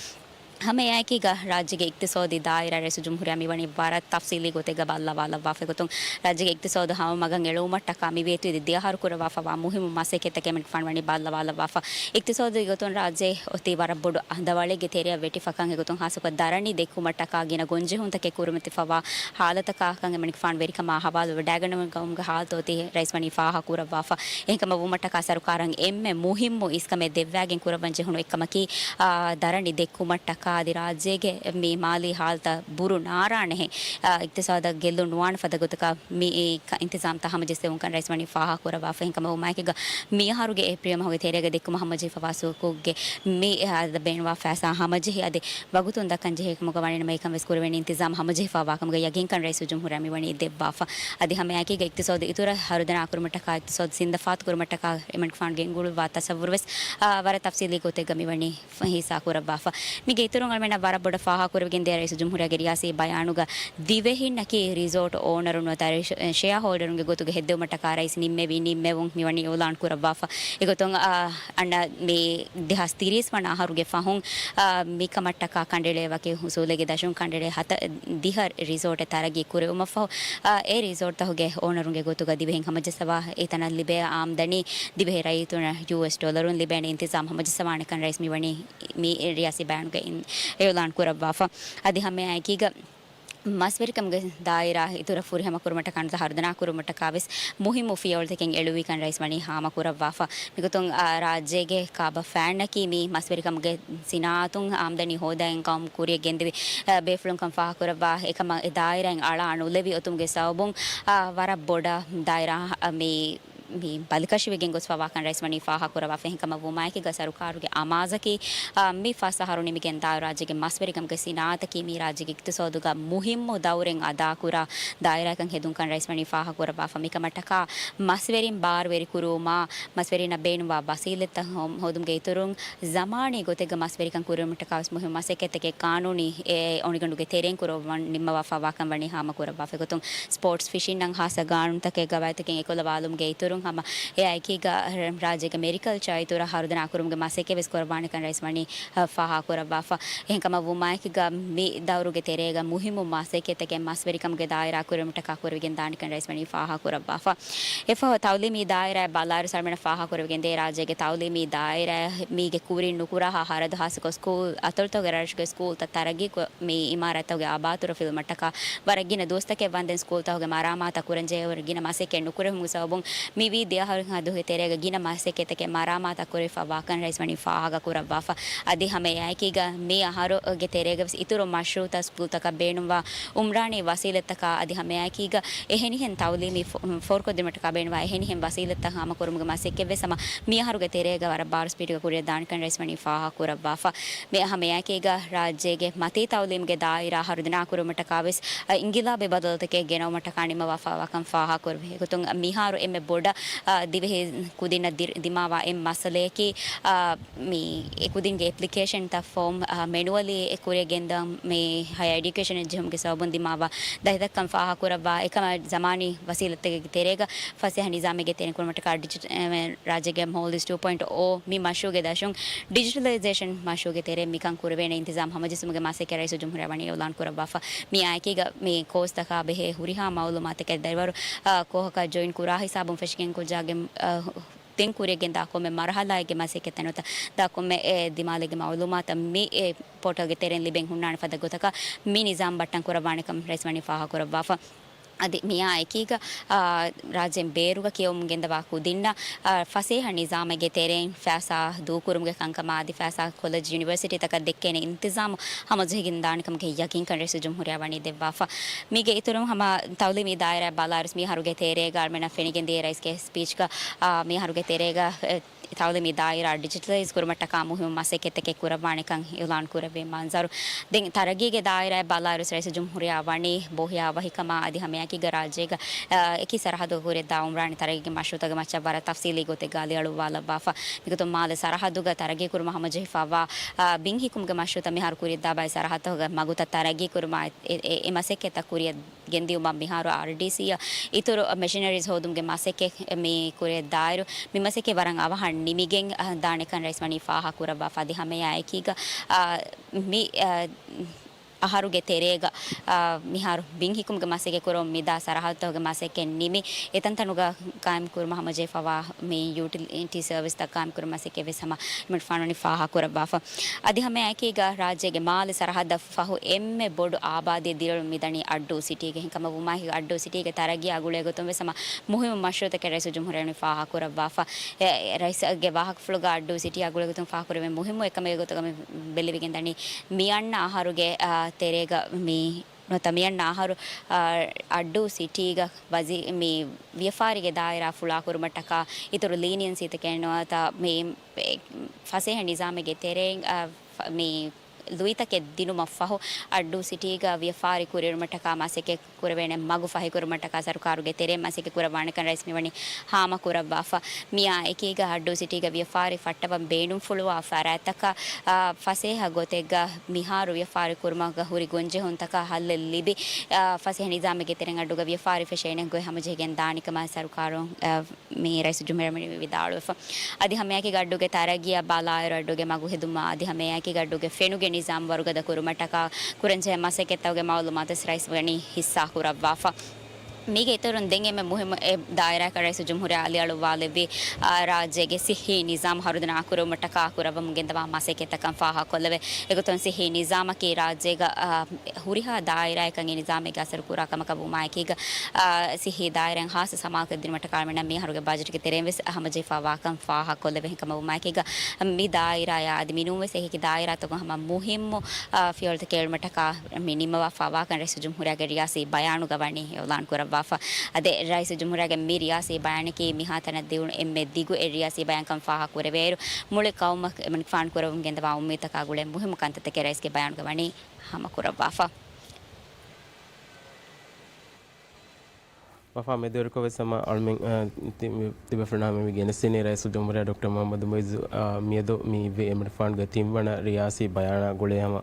ހަމަ އެއާއެކީގަ ރާއްޖޭގެ އިޤްތިޞާދީ ދާއިރާ ރައީސުލްޖުމްހޫރިއްޔާ މިވަނީ ވަރަށް ތަފްޞީލީ ގޮތެއްގަ ބައްލަވާލައްވާފަ ގޮތުން، ރާއްޖޭގެ އިޤްތިޞާދު ހަމަ މަގަށް އެޅުވުމަށްޓަކާ މި ވޭތުވެދިޔަ ދެ އަހަރު ކުރައްވާފަވާ މުހިއްމު މަސައްކަތްތަކެއް އެމަނިކުފާނު ވަނީ ބައްލަވާލައްވާފަ. އިޤްތިޞާދީ ގޮތުން ރާއްޖެ އޮތީ ވަރަށް ބޮޑު އަނދަވަޅެއްގެ ތެރެއަށް ވެއްޓިފަކަން އެގޮތުން ހާއްސަކޮށް ދަރަނި ދެއްކުމަށްޓަކާ ގިނަ ގޮންޖެހުންތަކެއް ކުރިމަތިފަވާ ހާލަތަކާ ކަން އެމަނިކުފާނު ވެރިކަމާ ހަވާލުވެ ޑާގަނޑުމެން ގައުމުގެ ހާލަތު އޮތީ ރައީސް ވަނީ ފާހަގަކުރައްވާފަ. އެހެންކަމަށް ވުމަށްޓަކާ ސަރުކާރަށް އެންމެ މުހިއްމު އިސްކަމެއް ދެއްވާގެން ކުރައްވަން ޖެހުނު އެއްކަމަކީ، އާ، ދަރަނި ދެއްކުމަށްޓަކާ އަދި ރާއްޖޭގެ މި މާލީ ހާލަތަށް ބުރު ނާރާނެހެން، އާ، އިޤްތިޞާދަށް ގެއްލުން ނުވާނެ ފަދަ ގޮތަކަށް މި، އެ، ކަ-، އިންތިޒާމްތައް ހަމަޖެއްސެވުންކަން ރައީސް ވަނީ ފާހަގަކުރައްވާފަ. އެހެންކަމަށް ވުމާއެކީގަ މިއަހަރުގެ އޭޕްރީލް މަހުގެ ތެރޭގަ ދެއްކުމަށް ހަމަޖެހިފަވާ ސުކޫލްގެ މި އާދަ ބޭނުންވާ ފައިސާ ހަމަޖެހި އަދި ވަގުތުން ދައްކަން ޖެހޭ ކަމުގަ ވަނީނަމަ އެކަން ވެސް ކުރެވޭނެ އިންތިޒާމް ހަމަޖެހިފަވާ ކަމުގެ ޔަގީންކަން ރައީސުލްޖުމްހޫރިއްޔާ މިވަނީ ދެއްވާފަ. އަދި ހަމައެކީގަ އިޤްތިޞާދު އިތުރަށް ހަރުދަނާ ކުރުމަށްޓަކާ އިޤްތިޞާދު ޒިންދަ ފާތު ކުރުމަށްޓަކާ އެމަނިކުފާނު ގެންގުޅުއްވާ ތަޞައްވުރު ވެސް، އާ، ވަރަށް ތަފްޞީލީ ގޮތެއްގަ މިވަނީ ހިއްސާ ކުރައްވާފަ. މީގެ އިތުރުން އަޅުމެންނަށް ވަރަށް ބޮޑަށް ފާހަގަކުރެވިގެން ދިޔަ ރައީސުލްޖުމްހޫރިއްޔާގެ ރިޔާސީ ބަޔާނުގަ ދިވެހިންނަކީ ރިސޯޓް އޯނަރުން ނުވަތަ ޝެއާހޯލްޑަރުންގެ ގޮތުގަ ހެއްދެވުމަށްޓަކާ ރައީސް ނިންމެވި ނިންމެވުން މިވަނީ އިއުލާން ކުރައްވާފަ. އެގޮތުން، އާ، އަންނަ މި ދެހާސް ތިރީސް ވަނަ އަހަރުގެ ފަހުން، އާ، މިކަމަށްޓަކާ ކަނޑައެޅޭ ވަކި އުސޫލެއްގެ ދަށުން ކަނޑައެޅޭ ހަތަ، ދިހަ ރިސޯޓެއް ތަރައްގީ ކުރެވުމަށްފަހު، އާ، އެ ރިސޯޓްތަހުގެ އޯނަރުންގެ ގޮތުގަ ދިވެހިން ހަމަޖައްސަވާ އެތަނަށް ލިބޭ އާމްދަނީ ދިވެހި ރައްޔިތުންނަށް ޔޫއެސް ޑޮލަރުން ލިބޭނެ އިންތިޒާމް ހަމަޖައްސަވާނެކަން ރައީސް މިވަނީ މި ރިޔާސީ ބަޔާނުގައި އިން-، އިއުލާން ކުރައްވާފަ. އަދި ހަމައެއާއެކީގަ މަސްވެރިކަމުގެ ދާއިރާ އިތުރަށް ފުރިހަމަކުރުމަށްޓަކާ ނުވަތަ ހަރުދަނާކުރުމަށްޓަކާވެސް މުހިއްމު ފިޔަވަޅުތަކެއް އެޅުވިކަން ރައީސް ވަނީ ހާމަކުރައްވާފަ. މިގޮތުން، އާ، ރާއްޖޭގެ ކާބަ ފައިންނަކީ މި މަސްވެރިކަމުގެ ސިނާއަތުން އާމްދަނީ ހޯދައިގެން ޤައުމު ކުރިއަށް ގެންދެވި، އާ، ބޭފުޅުންކަން ފާހަގަކުރައްވާ އެކަމަށް އެ ދާއިރާއިން އަޅާ ނުލެވި އޮތުމުގެ ސަބަބުން، އާ، ވަރަށް ބޮޑަށް ދާއިރާ، އާ، މި މި ބަލިކަށިވެގެން ގޮސްފަވާކަން ރައީސް ވަނީ ފާހަގަކުރައްވާފަ. އެހެންކަމަށް ވުމާއެކީގަ ސަރުކާރުގެ އަމާޒަކީ، އާ، މި ފަސް އަހަރު ނިމިގެން ދާއިރާ ރާއްޖޭގެ މަސްވެރިކަމުގެ ސިނާއަތަކީ މި ރާއްޖޭގެ އިޤްތިޞާދުގަ މުހިއްމު ދައުރެއް އަދާކުރާ ދާއިރާއަކަށް ހެދުންކަން ރައީސް ވަނީ ފާހަގަކުރައްވާފަ. މިކަމަށްޓަކާ މަސްވެރިން ބާރުވެރިކުރުވުމާ، މަސްވެރިންނަށް ބޭނުންވާ ވަސީލަތްތައް ހޯ-، ހޯދުމުގެ އިތުރުން، ޒަމާނީ ގޮތެއްގަ މަސްވެރިކަން ކުރެވުމަށްޓަކާވެސް މުހިއްމު މަސައްކަތްތަކެއް ޤާނޫނީ އެ އޮނިގަނޑުގެ ތެރެއިން ކުރައްވަން ނިންމަވާފަވާކަން ވަނީ ހާމަކުރައްވާފަ. އެގޮތުން ސްޕޯޓްސް ފިޝިންއަށް ހާއްސަ ގާނޫނުތަކެއް ގަވާއިދުތަކެއް އެކުލަވާލުމުގެ އިތުރުން ހަމަ އެއާއެކީގަ ރާއްޖޭގެ މެރިކަލްޗާ އިތުރަށް ހަރުދަނާ ކުރުމުގެ މަސައްކަތްވެސް ކުރައްވާނެކަން ރައީސް ވަނީ، އަ، ފާހަގަކުރައްވާފަ. އެހެންކަމަށް ވުމާއެކީގަ މި ދައުރުގެ ތެރޭގަ މުހިއްމު މަސައްކަތްތަކެއް މަސްވެރިކަމުގެ ދާއިރާ ކުރެވުމަށްޓަކާ ކުރެވިގެން ދާނެކަން ރައީސް ވަނީ ފާހަގަކުރައްވާފަ. އެފަހު ތައުލީމީ ދާއިރާއަށް ބަލާއިރު ސަރުމެނަށް ފާހަގަކުރެވިގެންދޭ ރާއްޖޭގެ ތައުލީމީ ދާއިރާ މީގެ ކުރިން ނުކުރާހާ ޚަރަދު ހާއްސަކޮށް ސްކޫލް އަތޮޅުތަކުގެ ރަށުގެ ސްކޫލްތައް ތަރައްގީ ކު-، މި އިމާރާތްތަކުގެ އާބާތުރަ ފިލުމަށްޓަކާ ވަރަށް ގިނަ ދުވަސްތަކެއް ވަންދެން ސްކޫލްތަކުގެ މަރާމާތަށް ކުރަންޖެހޭ ގިނަ މަސައްކަތް ނުކުރެވުމުގެ ސަބަބުން މިވީ ދެ އަހަރު ހަދުގެ ތެރޭގަ ގިނަ މަސައްކަތްތަކެއް މަރާމާތާ ކުރެވިފަވާކަން ރައީސް ވަނީ ފާހަގަކުރައްވާފަ. އަދި ހަމަ އެއާއެކީގަ މި އަހަރުގެ ތެރޭގަވެސް އިތުރު މަޝްރޫޢުތައް ސްކޫލްތަކަށް ބޭނުންވާ އުމްރާނީ ވަސީލަތްތަކާ އަދި ހަމައެއާއެކީގަ އެހެނިހެން ތައުލީމީ ފޯ-، ފޯރުކޮށްދިނުމަށްޓަކާ ބޭނުންވާ އެހެނިހެން ވަސީލަތްތައް ހާމަކުރުމުގެ މަސައްކަތްވެސް ހަމަ މިއަހަރުގެ ތެރޭގަ ވަރަށް ބާރު ސްޕީޑުގަ ކުރިއަށް ދާނެކަން ރައީސް ވަނީ ފާހަގަކުރައްވާފަ. މި ހަމައެއާއެކީގަ ރާއްޖޭގެ މަތީ ތައުލީމުގެ ދާއިރާ ހަރުދަނާކުރުމަށްޓަކާވެސް އިންގިލާބީ ބަދަލުތަކެއް ގެނައުމަށްޓަކާ ނިންމަވާފަވާކަން ފާހަގަކުރެވޭ. އެގޮތުން މިހާރު އެންމެ ބޮޑަށް، އާ، ދިވެހި ކުދިންނަށް ދި-، ދިމާވާ އެއް މައްސަލަޔަކީ، އާ، މި އެ ކުދިންގެ އެޕްލިކޭޝަންތައް ފޯމް، އާ، މެނުއަލީ އެ ކުރިއަށް ގެންދަން މި ހަޔަރ އެޑިއުކޭޝަނަށް ޖެހުމުގެ ސަބަބުން ދިމާވާ ދަތިތައްކަން ފާހަގަކުރައްވާ އެކަމަށް ޒަމާނީ ވަސީލަތްތަކެއްގެ ތެރޭގަ ފަސޭހަ ނިޒާމެއްގެ ތެރެއިން ކުރުމަށްޓަކާ ޑިޖިޓް-، އެ، ރާއްޖޭގެ މޯލްޑިވްސް ޓޫ ޕޮއިންޓް އޯ މި މަޝްރޫޢުގެ ދަށުން ޑިޖިޓަލައިޒޭޝަން މަޝްރޫޢުގެ ތެރެއިން މިކަން ކުރެވޭނެ އިންތިޒާމް ހަމަޖެއްސުމުގެ މަސައްކަތް ރައީސުލްޖުމްހޫރިއްޔާ ވަނީ އިޢުލާން ކުރައްވާފަ. މިއާއެކީގަ މި ކޯސްތަކާ ބެހޭ ހުރިހާ މަޢުލޫމާތުތަކެއް ދަރިވަރު، އާ، ކޯހަކަށް ޖޮއިން ކުރާ ހިސާބުން ފެށިގެން ކުއްޖާގެ، އާ، ދެން ކުރިއަށް ގެންދާ ކޮންމެ މަރުހަލާއެއްގެ މަސައްކަތްތައް ނުވަތަ ދާ ކޮންމެ އެ ދިމާލެއްގެ މަޢުލޫމާތަށް މި އެ ޕޯޓަލްގެ ތެރެއިން ލިބެން ހުންނާނެ ފަދަ ގޮތަކަށް މި ނިޒާމް ބައްޓަން ކުރައްވާނެކަން ރައީސް ވަނީ ފާހަގަކުރައްވާފަ. އަދި މިއާ އެކީގަ، އާ، ރާއްޖޭން ބޭރުގަ ކިޔަވަމުން ގެންދަވާ ކުދިންނަށް، އާ، ފަސޭހަ ނިޒާމެއްގެ ތެރެއިން ފައިސާ ދޫކުރުމުގެ ކަންކަމާ އަދި ފައިސާ ކޮލެޖް ޔުނިވަރސިޓީތަކަށް ދެއްކޭނެ އިންތިޒާމު ހަމަޖެހިގެން ދާނެކަމުގެ ޔަޤީންކަން ރައީސުލްޖުމްހޫރިއްޔާ ވަނީ ދެއްވާފަ. މީގެ އިތުރުން ހަމަ ތައުލީމީ ދާއިރާއަށް ބަލާއިރުސް މިއަހަރުގެ ތެރޭގަ އަޅުމެންނަށް ފެނިގެންދިޔަ ރައީސްގެ ސްޕީޗްގަ، އާ، މިއަހަރުގެ ތެރޭގަ، އެ، ތައުލީމީ ދާއިރާ ޑިޖިޓަލައިޒް ކުރުމަށްޓަކާ މުހިއްމު މަސައްކަތްތަކެއް ކުރައްވާނެކަން އިޢުލާން ކުރެއްވި މަންޒަރު. ދެން ތަރައްގީގެ ދާއިރާއަށް ބަލާއިރު ރައީސުލްޖުމްހޫރިއްޔާ ވަނީ ބޯހިޔާވަހިކަމާ އަދި ހަމައެއާއެކީގަ ރާއްޖޭގަ، އާ، އެކި ސަރަހައްދު ކުރިއަށްދާ އުމްރާނީ ތަރައްގީގެ މަޝްރޫޢުތަކުގެ މައްޗަށް ވަރަށް ތަފްސީލީ ގޮތެއްގަ އަލިއަޅުއްވާލައްވާފަ. މިގޮތުން މާލެ ސަރަހައްދުގަ ތަރައްގީ ކުރުމަށް ހަމަޖެހިފައިވާ، އާ، ބިން ހިއްކުމުގެ މަޝްރޫޢުތައް މިހާރު ކުރިއަށްދާ ބައެއް ސަރަހައްދުތަކުގެ މަގުތައް ތަރައްގީ ކުރުމާ އެ، އެ، އެ މަސައްކަތްތައް ކުރިއަށް ގެންދިއުމަށް މިހާރު އާރްޑީސީއަށް އިތުރު މެޝިނަރީސް ހޯދުމުގެ މަސައްކަތް މި ކުރިއަށްދާއިރު، މި މަސައްކަތް ވަރަށް އަވަހަށް ނިމިގެން، އަ، ދާނެކަން ރައީސް ވަނީ ފާހަގަކުރައްވާފަ. އަދި ހަމައެއާއެކީގަ، އާ، މި، އާ، އަހަރުގެ ތެރޭގަ، އާ، މިހާރު ބިން ހިއްކުމުގެ މަސައްކަތް ކުރަމުން މިދާ ސަރަހައްދުތަކުގެ މަސައްކަތް ނިމި، އެތަންތަނުގަ ޤާއިމް ކުރުމަށް ހަމަޖެހިފައިވާ މި ޔޫޓިލިޓީ ސަރވިސްތައް ޤާއިމް ކުރުމަށް މަސައްކަތް ވެސް ހަމަ އެމަނިކުފާނު ވަނީ ފާހަގަކުރައްވާފަ. އަދި ހަމައެއާއެކީގަ ރާއްޖޭގެ މާލެ ސަރަހައްދަށް ފަހު އެންމެ ބޮޑު އާބާދީ ދިރިއުޅުން މިދަނީ އައްޑޫ ސިޓީގަ. އެހެންކަމަށް ވުމާއެކީ އައްޑޫ ސިޓީގެ ތަރައްގީއާ ގުޅޭ ގޮތުން ވެސް ހަމަ މުހިއްމު މަޝްރޫޢުތަކެއް ރައީސުލްޖުމްހޫރިއްޔާ ވަނީ ފާހަގަކުރައްވާފަ. އެ، ރައީސްގެ ވާހަކަފުޅުގަ އައްޑޫ ސިޓީއާ ގުޅޭ ގޮތުން ފާހަގަކުރެވޭ މުހިއްމު އެއް ކަމެއްގެ ގޮތުގަ މި ބެލެވިގެން ދަނީ މިއަންނަ އަހަރުގެ، އާ، ތެރޭގަ މި ނުވަތަ މިއަންނަ އަހަރު، އާ، އައްޑޫ ސިޓީގަ ވަޒީ-، މި ވިޔަފާރިގެ ދާއިރާ ފުޅާކުރުމަށްޓަކާ އިތުރު ލީނިއަންސީތަކެއް ނުވަތަ މި ފަސޭހަ ނިޒާމެއްގެ ތެރެއިން، އާ، ފަ-، މި ލުއިތަކެއް ދިނުމަށްފަހު، އައްޑޫ ސިޓީގަ ވިޔަފާރި ކުރިއެރުމަށްޓަކާ މަސައްކަތް ކުރެވޭނެ މަގު ފަހިކުރުމަށްޓަކާ ސަރުކާރުގެ ތެރެއިން މަސައްކަތް ކުރައްވާނެކަން ރައީސް މިވަނީ ހާމަކުރައްވާފަ. މިއާ އެކީގަ އައްޑޫ ސިޓީގަ ވިޔަފާރި ފައްޓަވަން ބޭނުންފުޅުވާ ފަރާތްތަކާ، އާ، ފަސޭހަ ގޮތެއްގަ މިހާރު ވިޔަފާރި ކުރުމަށް ހުރި ގޮންޖެހުންތަކާ ހައްލެއް ލިބި، އާ، ފަސޭހަ ނިޒާމެއްގެ ތެރެއިން އައްޑުގަ ވިޔަފާރި ފެށޭނެ ގޮތް ހަމަޖެހިގެން ދާނެކަމަށް ސަރުކާރުން، އާ، މި ރައީސުލްޖުމްހޫރިއްޔާ ވިދާޅުވެފަ. އަދި ހަމައެކީގަ އައްޑޫގެ ތަރައްގީއަށް ބަލާއިރު، އައްޑޫގެ މަގު ހެދުމަށް އަދި ހަމައެކީގަ އައްޑޫގެ ފެނުގެ ނިޒާމް ވަރުގަދަ ކުރުމަށްޓަކާ ކުރަންޖެހޭ މަސައްކަތްތަކުގެ މައުލޫމާތުވެސް ރައީސް ވަނީ ހިއްސާ ކުރައްވާފަ. މީގެ އިތުރުން ދެން އެންމެ މުހިއްމު އެއް ދާއިރާއަކަށް ރައީސުލްޖުމްހޫރިއްޔާ އަލިއަޅުއްވާލެއްވި، އާ، ރާއްޖޭގެ ސިއްހީ ނިޒާމް ހަރުދަނާ ކުރުމަށްޓަކާ ކުރައްވަމުން ގެންދަވާ މަސައްކަތްތަކަށް ފާހަގަކޮށްލެވޭ. އެގޮތުން ސިއްހީ ނިޒާމަކީ ރާއްޖޭގަ، އާ، ހުރިހާ ދާއިރާއަކަށް އެ ނިޒާމެއްގެ އަސަރު ކުރާ ކަމަކަށް ވުމާއެކީގަ، އާ، ސިއްހީ ދާއިރާއިން ހާއްސަ ސަމާލުކަން ދިނުމަށްޓަކާ އަޅުގަނޑަށް މިއަހަރުގެ ބަޖެޓްގެ ތެރެއިން ވެސް ހަމަޖެހިފައިވާކަން ފާހަގަކޮށްލެވޭ. އެހެންކަމަށް ވުމާއެކީގަ، މި ދާއިރާއާ އަދި މިނޫންވެސް އެކި ދާއިރާތަކުން ހަމަ މުހިއްމު، އާ، ފިޔަވަޅުތަކެއް އެޅުމަށްޓަކާ މި ނިންމަވާފައިވާކަން ރައީސުލްޖުމްހޫރިއްޔާގެ ރިޔާސީ ބަޔާނުގަ ވަނީ އިޢުލާން ކުރައްވާފަ. އަދި ރައީސުލްޖުމްހޫރިއްޔާގެ މި ރިޔާސީ ބަޔާނަކީ މިހާތަނަށް ދިއުނު އެންމެ ދިގު އެއް ރިޔާސީ ބަޔާންކަން ފާހަގަކުރެވޭއިރު، މުޅި ޤައުމަށް އެމަނިކުފާނު ކުރައްވަމުން ގެންދަވާ އުއްމީދުތަކާ ގުޅޭ މުހިއްމު ކަންތައްތަކެއް ރައީސްގެ ބަޔާނުގަ ވަނީ ހަމަކުރައްވާފަ. ވަފާ މެދުވެރިކޮށް ވެސް ހަމަ އަޅުމެން، އާ، ތި-، ތިބޭފުޅުންނާ ހަމަ މި ގެނެސްދިނީ ރައީސުލްޖުމްހޫރިއްޔާ ޑޮކްޓަރ މުޙައްމަދު މުޢިއްޒު، އާ، މިއަދު މި އިއްވި އެމަނިކުފާނުގެ ތިންވަނަ ރިޔާސީ ބަޔާނާ ގުޅޭ ހަމަ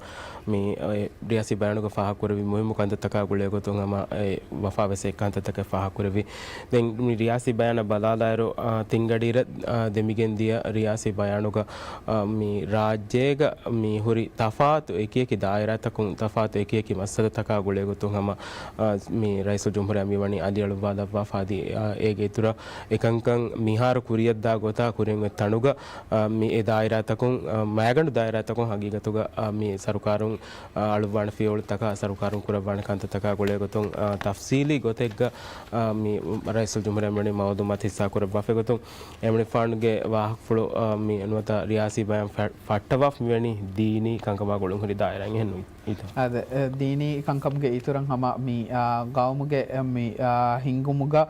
މި، އެ، ރިޔާސީ ބަޔާނުގަ ފާހަގަކުރެއްވި މުހިއްމު ކަންތައްތަކާ ގުޅޭ ގޮތުން ހަމަ އެ ވަފާ ވެސް އެ ކަންތައްތަކެއް ފާހަގަކުރެއްވި. ދެން މި ރިޔާސީ ބަޔާނަށް ބަލާލާއިރު، އާ، ތިންގަޑިއިރަށް، އާ، ދެމިގެންދިޔަ ރިޔާސީ ބަޔާނުގަ، އާ، މި ރާއްޖޭގަ މި ހުރި ތަފާތު އެކިއެކި ދާއިރާތަކުން ތަފާތު އެކިއެކި މައްސަލަތަކާ ގުޅޭ ގޮތުން ހަމަ، އާ، މި ރައީސުލްޖުމްހޫރިއްޔާ މިވަނީ އަލިއަޅުއްވާލައްވާފަ އަދި، އާ، އޭގެ އިތުރަށް އެކަންކަން މިހާރު ކުރިއަށްދާ ގޮތާ ކުރިއަށް އޮތް ތަނުގަ، އާ، މި އެ ދާއިރާތަކުން، އާ، މައިގަނޑު ދާއިރާތަކުން ހަގީގަތުގަ، އާ، މި ސަރުކާރުން، އާ، އަޅުއްވާނެ ފިޔަވަޅުތަކާ ސަރުކާރުން ކުރައްވާނެ ކަންތައްތަކާ ގުޅޭ ގޮތުން، އާ، ތަފްސީލީ ގޮތެއްގަ، އާ، މި ރައީސުލްޖުމްހޫރިއްޔާ މިވަނީ މައުލޫމާތު ހިއްސާ ކުރައްވާފަ. އެގޮތުން އެމަނިކުފާނުގެ ވާހަކަފުޅު، އާ، މި ނުވަތަ ރިޔާސީ ބަޔާން ފަ-، ފައްޓަވާފަ މިވަނީ ދީނީ ކަންކަމާ ގުޅުން ހުރި ދާއިރާއިން އެހެންނު އިތުރަށް. އާދެ، އެ، ދީނީ ކަންކަމުގެ އިތުރަށް ހަމަ މި، އާ، ގައުމުގެ، އެ، މި، އާ، ހިންގުމުގަ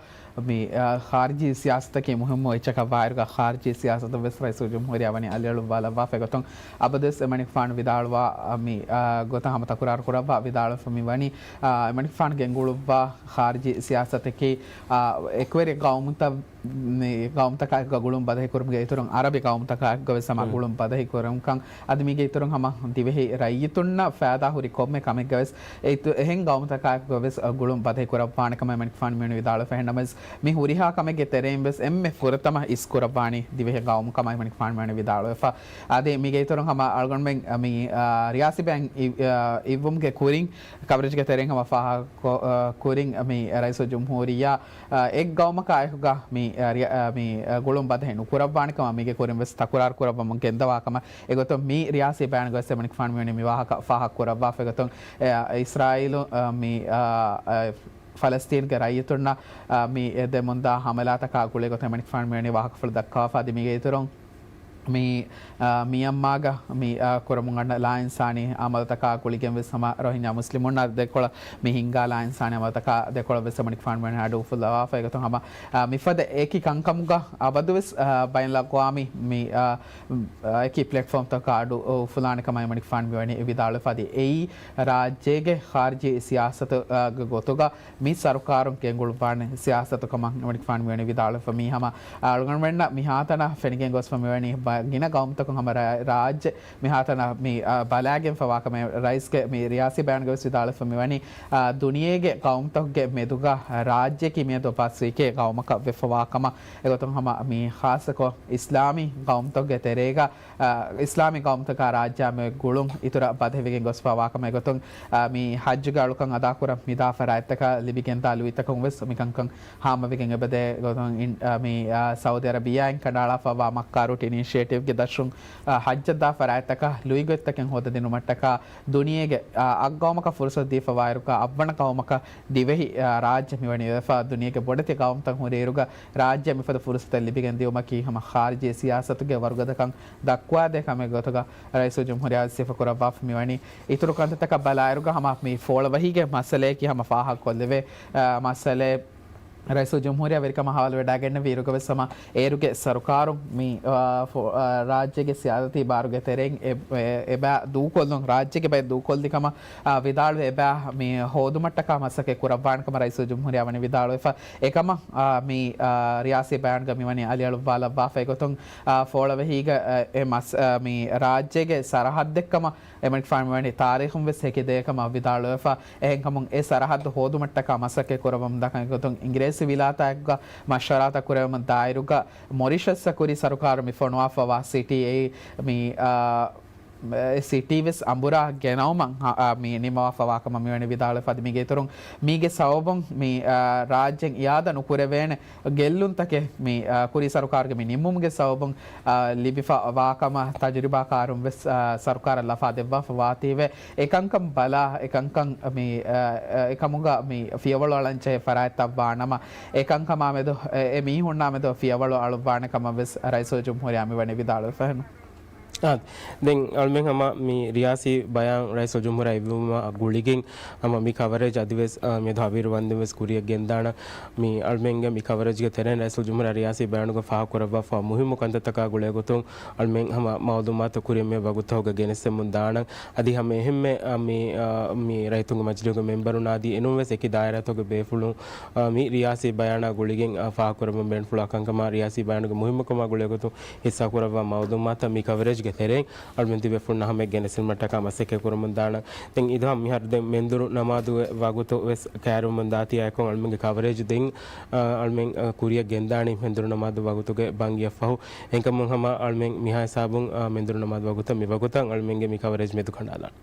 މި، އާ، ޚާރިޖީ ސިޔާސަތަކީ މުހިއްމު އެއްޗަކަށް ވާއިރުގަ ޚާރިޖީ ސިޔާސަތަށް ވެސް ރައީސުލްޖުމްހޫރިއްޔާ ވަނީ އަލިއަޅުއްވާލައްވާފަ. އެގޮތުން އަބަދުވެސް އެމަނިކުފާނު ވިދާޅުވާ، އާ، މި، އާ، ގޮތަށް ހަމަ ތަކުރާރު ކުރައްވާ ވިދާޅުވެފަ މި ވަނީ، އާ، އެމަނިކުފާނު ގެންގުޅުއްވާ ޚާރިޖީ ސިޔާސަތަކީ، އާ، އެކުވެރި ގައުމުތައް މި ގައުމުތަކާއެކުގަ ގުޅުން ބަދަހިކުރުމުގެ އިތުރުން އަރަބި ގައުމުތަކާއެކުގަ ވެސް ހަމަ ގުޅުން ބަދަހިކުރުންކަން އަދި މީގެ އިތުރުން ހަމަ ދިވެހި ރައްޔިތުންނަށް ފައިދާ ހުރި ކޮންމެ ކަމެއްގަ ވެސް އެ އިތު-، އެހެން ގައުމުތަކާއެކުގަ ވެސް ގުޅުން ބަދަހި ކުރައްވާނެ ކަމަށް އެމަނިކުފާނު މިވަނީ ވިދާޅުވެފަ. އެހެންނަމަވެސް މި ހުރިހާ ކަމެއްގެ ތެރެއިން ވެސް އެންމެ ފުރަތަމަ އިސް ކުރައްވާނީ ދިވެހި ގައުމު ކަމަށް އެމަނިކުފާނު މިވަނީ ވިދާޅުވެފަ. އަދި މީގެ އިތުރުން ހަމަ އަޅުގަނޑުމެން މި، އާ، ރިޔާސީ ބަޔާން އި-، އާ، އިއްވުމުގެ ކުރިން ކަވަރޭޖްގެ ތެރެއިން ހަމަ ފާހަގަ ކޮ-، އާ، ކުރިން މި ރައީސުލްޖުމްހޫރިއްޔާ، އާ، އެއް ގައުމަކާއެކުގަ މި، އާ، ރިޔަ-، އާ، މި، އާ، ގުޅުން ބަދަހި ނުކުރައްވާނެ ކަމަށް މީގެ ކުރިން ވެސް ތަކުރާރު ކުރައްވަމުން ގެންދަވާ ކަމަށް އެގޮތުން މި ރިޔާސީ ބަޔާނުގަ ވެސް އެމަނިކުފާނު މިވަނީ މި ވާހަކަ ފާހަގަ ކުރައްވާފަ. އެގޮތުން، އެ، އިސްރާއީލު، އާ، މި، އާ، އާ، ފަލަސްތީންގެ ރައްޔިތުންނަށް، އާ، މި އެ ދެމުންދާ ހަމަލާތަކާ ގުޅޭ ގޮތަށް އެމަނިކުފާނު މިވަނީ ވާހަކަފުޅު ދައްކަވާފަ. އަދި މީގެ އިތުރުން މި، އާ، މިޔަންމާގަ މި، އާ، ކުރަމުން އަންނަ ލާއިންސާނީ އަމަލުތަކާ ގުޅިގެން ވެސް ހަމަ ރޮހިންޏާ މުސްލިމުންނާ ދެކޮޅަށް މި ހިންގާ ލާއިންސާނީ އަމަލުތަކާ ދެކޮޅަށް ވެސް އެމަނިކުފާނު މިވަނީ އަޑު އުފުލަވާފަ. އެގޮތުން ހަމަ، އާ، މިފަދަ އެކި ކަންކަމުގަ އަބަދުވެސް، އާ، ބައިނަލްއަގްވާމީ މި، އާ، އާ، އެކި ޕްލެޓްފޯމްތަކާ އަޑު އުފުލާނެ ކަމަށް އެމަނިކުފާނު މިވަނީ ވިދާޅުވެފަ. އަދި އެއީ ރާއްޖޭގެ ޚާރިޖީ ސިޔާސަތުގެ ގޮތުގަ މި ސަރުކާރުން ގެންގުޅުއްވާނެ ސިޔާސަތު ކަމަށް އެމަނިކުފާނު މިވަނީ ވިދާޅުވެފަ. މީ ހަމަ އަޅުގަނޑުމެންނަށް މިހާތަނަށް ފެނިގެން ގޮސްފަ މިވަނީ ބަ-، ގިނަ ގައުމުތަކުން ހަމަ ރާ-، ރާއްޖެ މިހާތަނަށް މި، އާ، ބަލާގެންފަވާ ކަމެއް ރައީސްގެ މި ރިޔާސީ ބަޔާންގަ ވެސް ވިދާޅުވެފަ މިވަނީ، އާ، ދުނިޔޭގެ ގައުމުތަކުގެ މެދުގަ ރާއްޖެއަކީ މިއަދު ބަސްވީކޭ ގައުމަކަށް ވެފަވާ ކަމަށް. އެގޮތުން ހަމަ މި ޚާއްޞަކޮށް އިސްލާމީ ގައުމުތަކުގެ ތެރޭގަ އާ، އިސްލާމީ ގައުމުތަކާ ރާއްޖެއާ މި ގުޅުން އިތުރަށް ބަދަހިވެގެން ގޮސްފަވާ ކަމަށް. އެގޮތުން، އާ، މި ޙައްޖުގެ އަޅުކަން އަދާކުރަން މިދާ ފަރާތްތަކަށް ލިބިގެންދާ ލުއިތަކުން ވެސް މިކަންކަން ހާމަވެގެން އެބަދޭ. އެގޮތުން އިން-، އާ، މި، އާ، ސައުދި އަރަބިއްޔާއިން ކަނޑައަޅާފައިވާ މައްކާ ރޫޓް އިނިޝިއޭޓިވްގެ ދަށުން، އާ، ޙައްޖަށްދާ ފަރާތްތަކަށް ލުއިގޮތްތަކެއް ހޯދަދިނުމަށްޓަކާ ދުނިޔޭގެ، އާ، އަށް ގައުމަކަށް ފުރުސަތު ދީފަވާއިރުގަ އަށްވަނަ ގައުމަކަށް ދިވެހި، އާ، ރާއްޖެ މިވަނީ ވެފަ. ދުނިޔޭގެ ބޮޑެތި ގައުމުތައް ހުރިއިރުގަ ރާއްޖެ މިފަދަ ފުރުސަތެއް ލިބިގެން ދިއުމަކީ ހަމަ ޚާރިޖީ ސިޔާސަތުގެ ވަރުގަދަކަން ދައްކުވާދޭ ކަމެއް ގޮތުގަ ރައީސުލްޖުމްހޫރިއްޔާ ވެސް ސިފަކުރައްވާފަ މިވަނީ. އިތުރު ކަންތައްތަކަށް ބަލާއިރުގަ ހަމަ މި ފޯޅަވަހީގެ މައްސަލަޔަކީ ހަމަ ފާހަގަކޮށްލެވޭ، އާ، މައްސަލައެއް. ރައީސުލްޖުމްހޫރިއްޔާ ވެރިކަމަށް ހަވާލުވެވަޑައިގެންނެވިއިރުގަވެސް ހަމަ އޭރުގެ ސަރުކާރުން މި، އާ، ފު-، އާ، ރާއްޖޭގެ ސިޔާސަތީ ބާރުގެ ތެރެއިން އެ، އެ، އެބަ ދޫކޮށްލުން، ރާއްޖޭގެ ބައެއް ދޫކޮށްލި ކަމަށް، އާ، ވިދާޅުވެ އެބަ މި ހޯދުމަށްޓަކާ މަސައްކަތް ކުރައްވާނެ ކަމަށް ރައީސުލްޖުމްހޫރިއްޔާ ވަނީ ވިދާޅުވެފަ. އެކަމަށް، އާ، މި، އާ، ރިޔާސީ ބަޔާނުގަ މިވަނީ އަލިއަޅުއްވާލައްވާފައި ގޮތުން، އާ، ފޯޅަވެހީގަ، އާ، އެ މަސް-، އާ، މި ރާއްޖޭގެ ސަރަހައްދެއްކަމަށް އެމަނިކުފާނު ވަނީ ތާރީޚުން ވެސް ހެކި ދެއެއް ކަމަށް ވިދާޅުވެފަ. އެހެންކަމުން އެ ސަރަހައްދު ހޯދުމަށްޓަކާ މަސައްކަތް ކުރައްވަމުން ދައްކަން ގޮތުން އިނގިރޭސި ވިލާތާއެކުގަ މަޝްވަރާތައް ކުރެވެމުން ދާއިރުގަ މޮރިޝަސްއަށް ކުރީ ސަރުކާރު މި ފޮނުވާފަވާ ސިޓީ އެއީ މި، އާ، އެ ސިޓީ ވެސް އަނބުރާ ގެނައުމަށް، އާ، މި ނިންމަވާފަވާ ކަމަށް މިވަނީ ވިދާޅުވެފަ. އަދި މީގެ އިތުރުން މީގެ ސަބަބުން މި، އާ، ރާއްޖެން އިއާދަ ނުކުރެވޭނެ ގެއްލުންތަކެއް މި، އާ، ކުރީ ސަރުކާރުގެ މި ނިންމުމުގެ ސަބަބުން، އާ، ލިބިފަ ވާކަމަށް ތަޖުރިބާކާރުން ވެސް، އާ، ސަރުކާރަށް ލަފާ ދެއްވާފަ ވާތީވެ، އެކަންކަން ބަލާ، އެކަންކަން މި، އާ، އާ، އެކަމުގަ މި ފިޔަވަޅު އަޅަން ޖެހޭ ފަރާތްތައް ވާނަމަ، އެކަންކަމާ މެދު، އެ، އެ މީހުންނާ މެދު ފިޔަވަޅު އަޅުއްވާނެ ކަމަށް ވެސް ރައީސުލްޖުމްހޫރިއްޔާ މިވަނީ ވިދާޅުވެފަ. އާ، ދެން އަޅުމެން ހަމަ މި ރިޔާސީ ބަޔާން ރައީސުލްޖުމްހޫރިއްޔާ އިއްވުމާ ގުޅިގެން ހަމަ މި ކަވަރޭޖް އަދިވެސް، އާ، މިއަދު ހަވީރު ވަންދެން ވެސް ކުރިއަށް ގެންދާނަން. މި އަޅުމެންގެ މި ކަވަރޭޖްގެ ތެރެއިން ރައީސުލްޖުމްހޫރިއްޔާ ރިޔާސީ ބަޔާނުގަ ފާހަގަކުރައްވާފަ މުހިއްމު ކަންތައްތަކާ ގުޅޭގޮތުން އަޅުމެން ހަމަ މައުލޫމާތު ކުރިން މި ވަގުތުގަ ގެނެސްދެމުން ދާނަން. އަދި ހަމަ އެހެންމެ، އާ، މި، އާ، މި ރައްޔިތުންގެ މަޖިލީހުގެ މެންބަރުން އަދި އެނޫންވެސް އެކި ދާއިރާތަކުގެ ބޭފުޅުން، އާ، މި ރިޔާސީ ބަޔާނާ ގުޅިގެން، އާ، ފާހަގަކުރަމުން ބޭނުންފުޅު އަކަންކަމާ ރިޔާސީ ބަޔާނުގެ މުހިއްމުކަމާ ގުޅޭގޮތުން ހިއްސާކުރައްވާ މައުލޫމާތަށް މި ކަވަރޭޖްގެ ތެރެއިން އަޅުމެން ތިބޭފުޅުންނާ ހަމަޔަށް ގެނެސްދިނުމަށްޓަކާ މަސައްކަތް ކުރަމުން ދާނަން. ދެން އިދާ މިހާރު ދެން މެންދުރު ނަމާދުގެ ވަގުތު ވެސް ކައިރިވަމުން ދާތީ އާއެކު އަޅުމެންގެ ކަވަރޭޖް ދެން، އާ، އަޅުމެން، އާ، ކުރިއަށް ގެންދާނީ މެންދުރު ނަމާދު ވަގުތުގެ ބަންގިއަށްފަހު. އެހެންކަމުން ހަމަ އަޅުމެން މިހާ ހިސާބުން، އާ، މެންދުރު ނަމާދު ވަގުތަށް މި ވަގުތަށް އަޅުމެންގެ މި ކަވަރޭޖް މެދުކަނޑާލާނަން.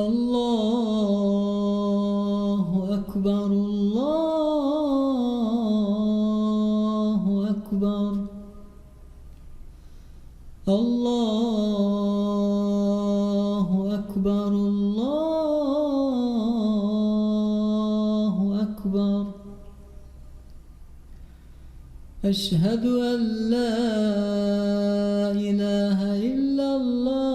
الله أكبر، الله أكبر. الله أكبر، الله أكبر. أشهد أن لا إله إلا الله.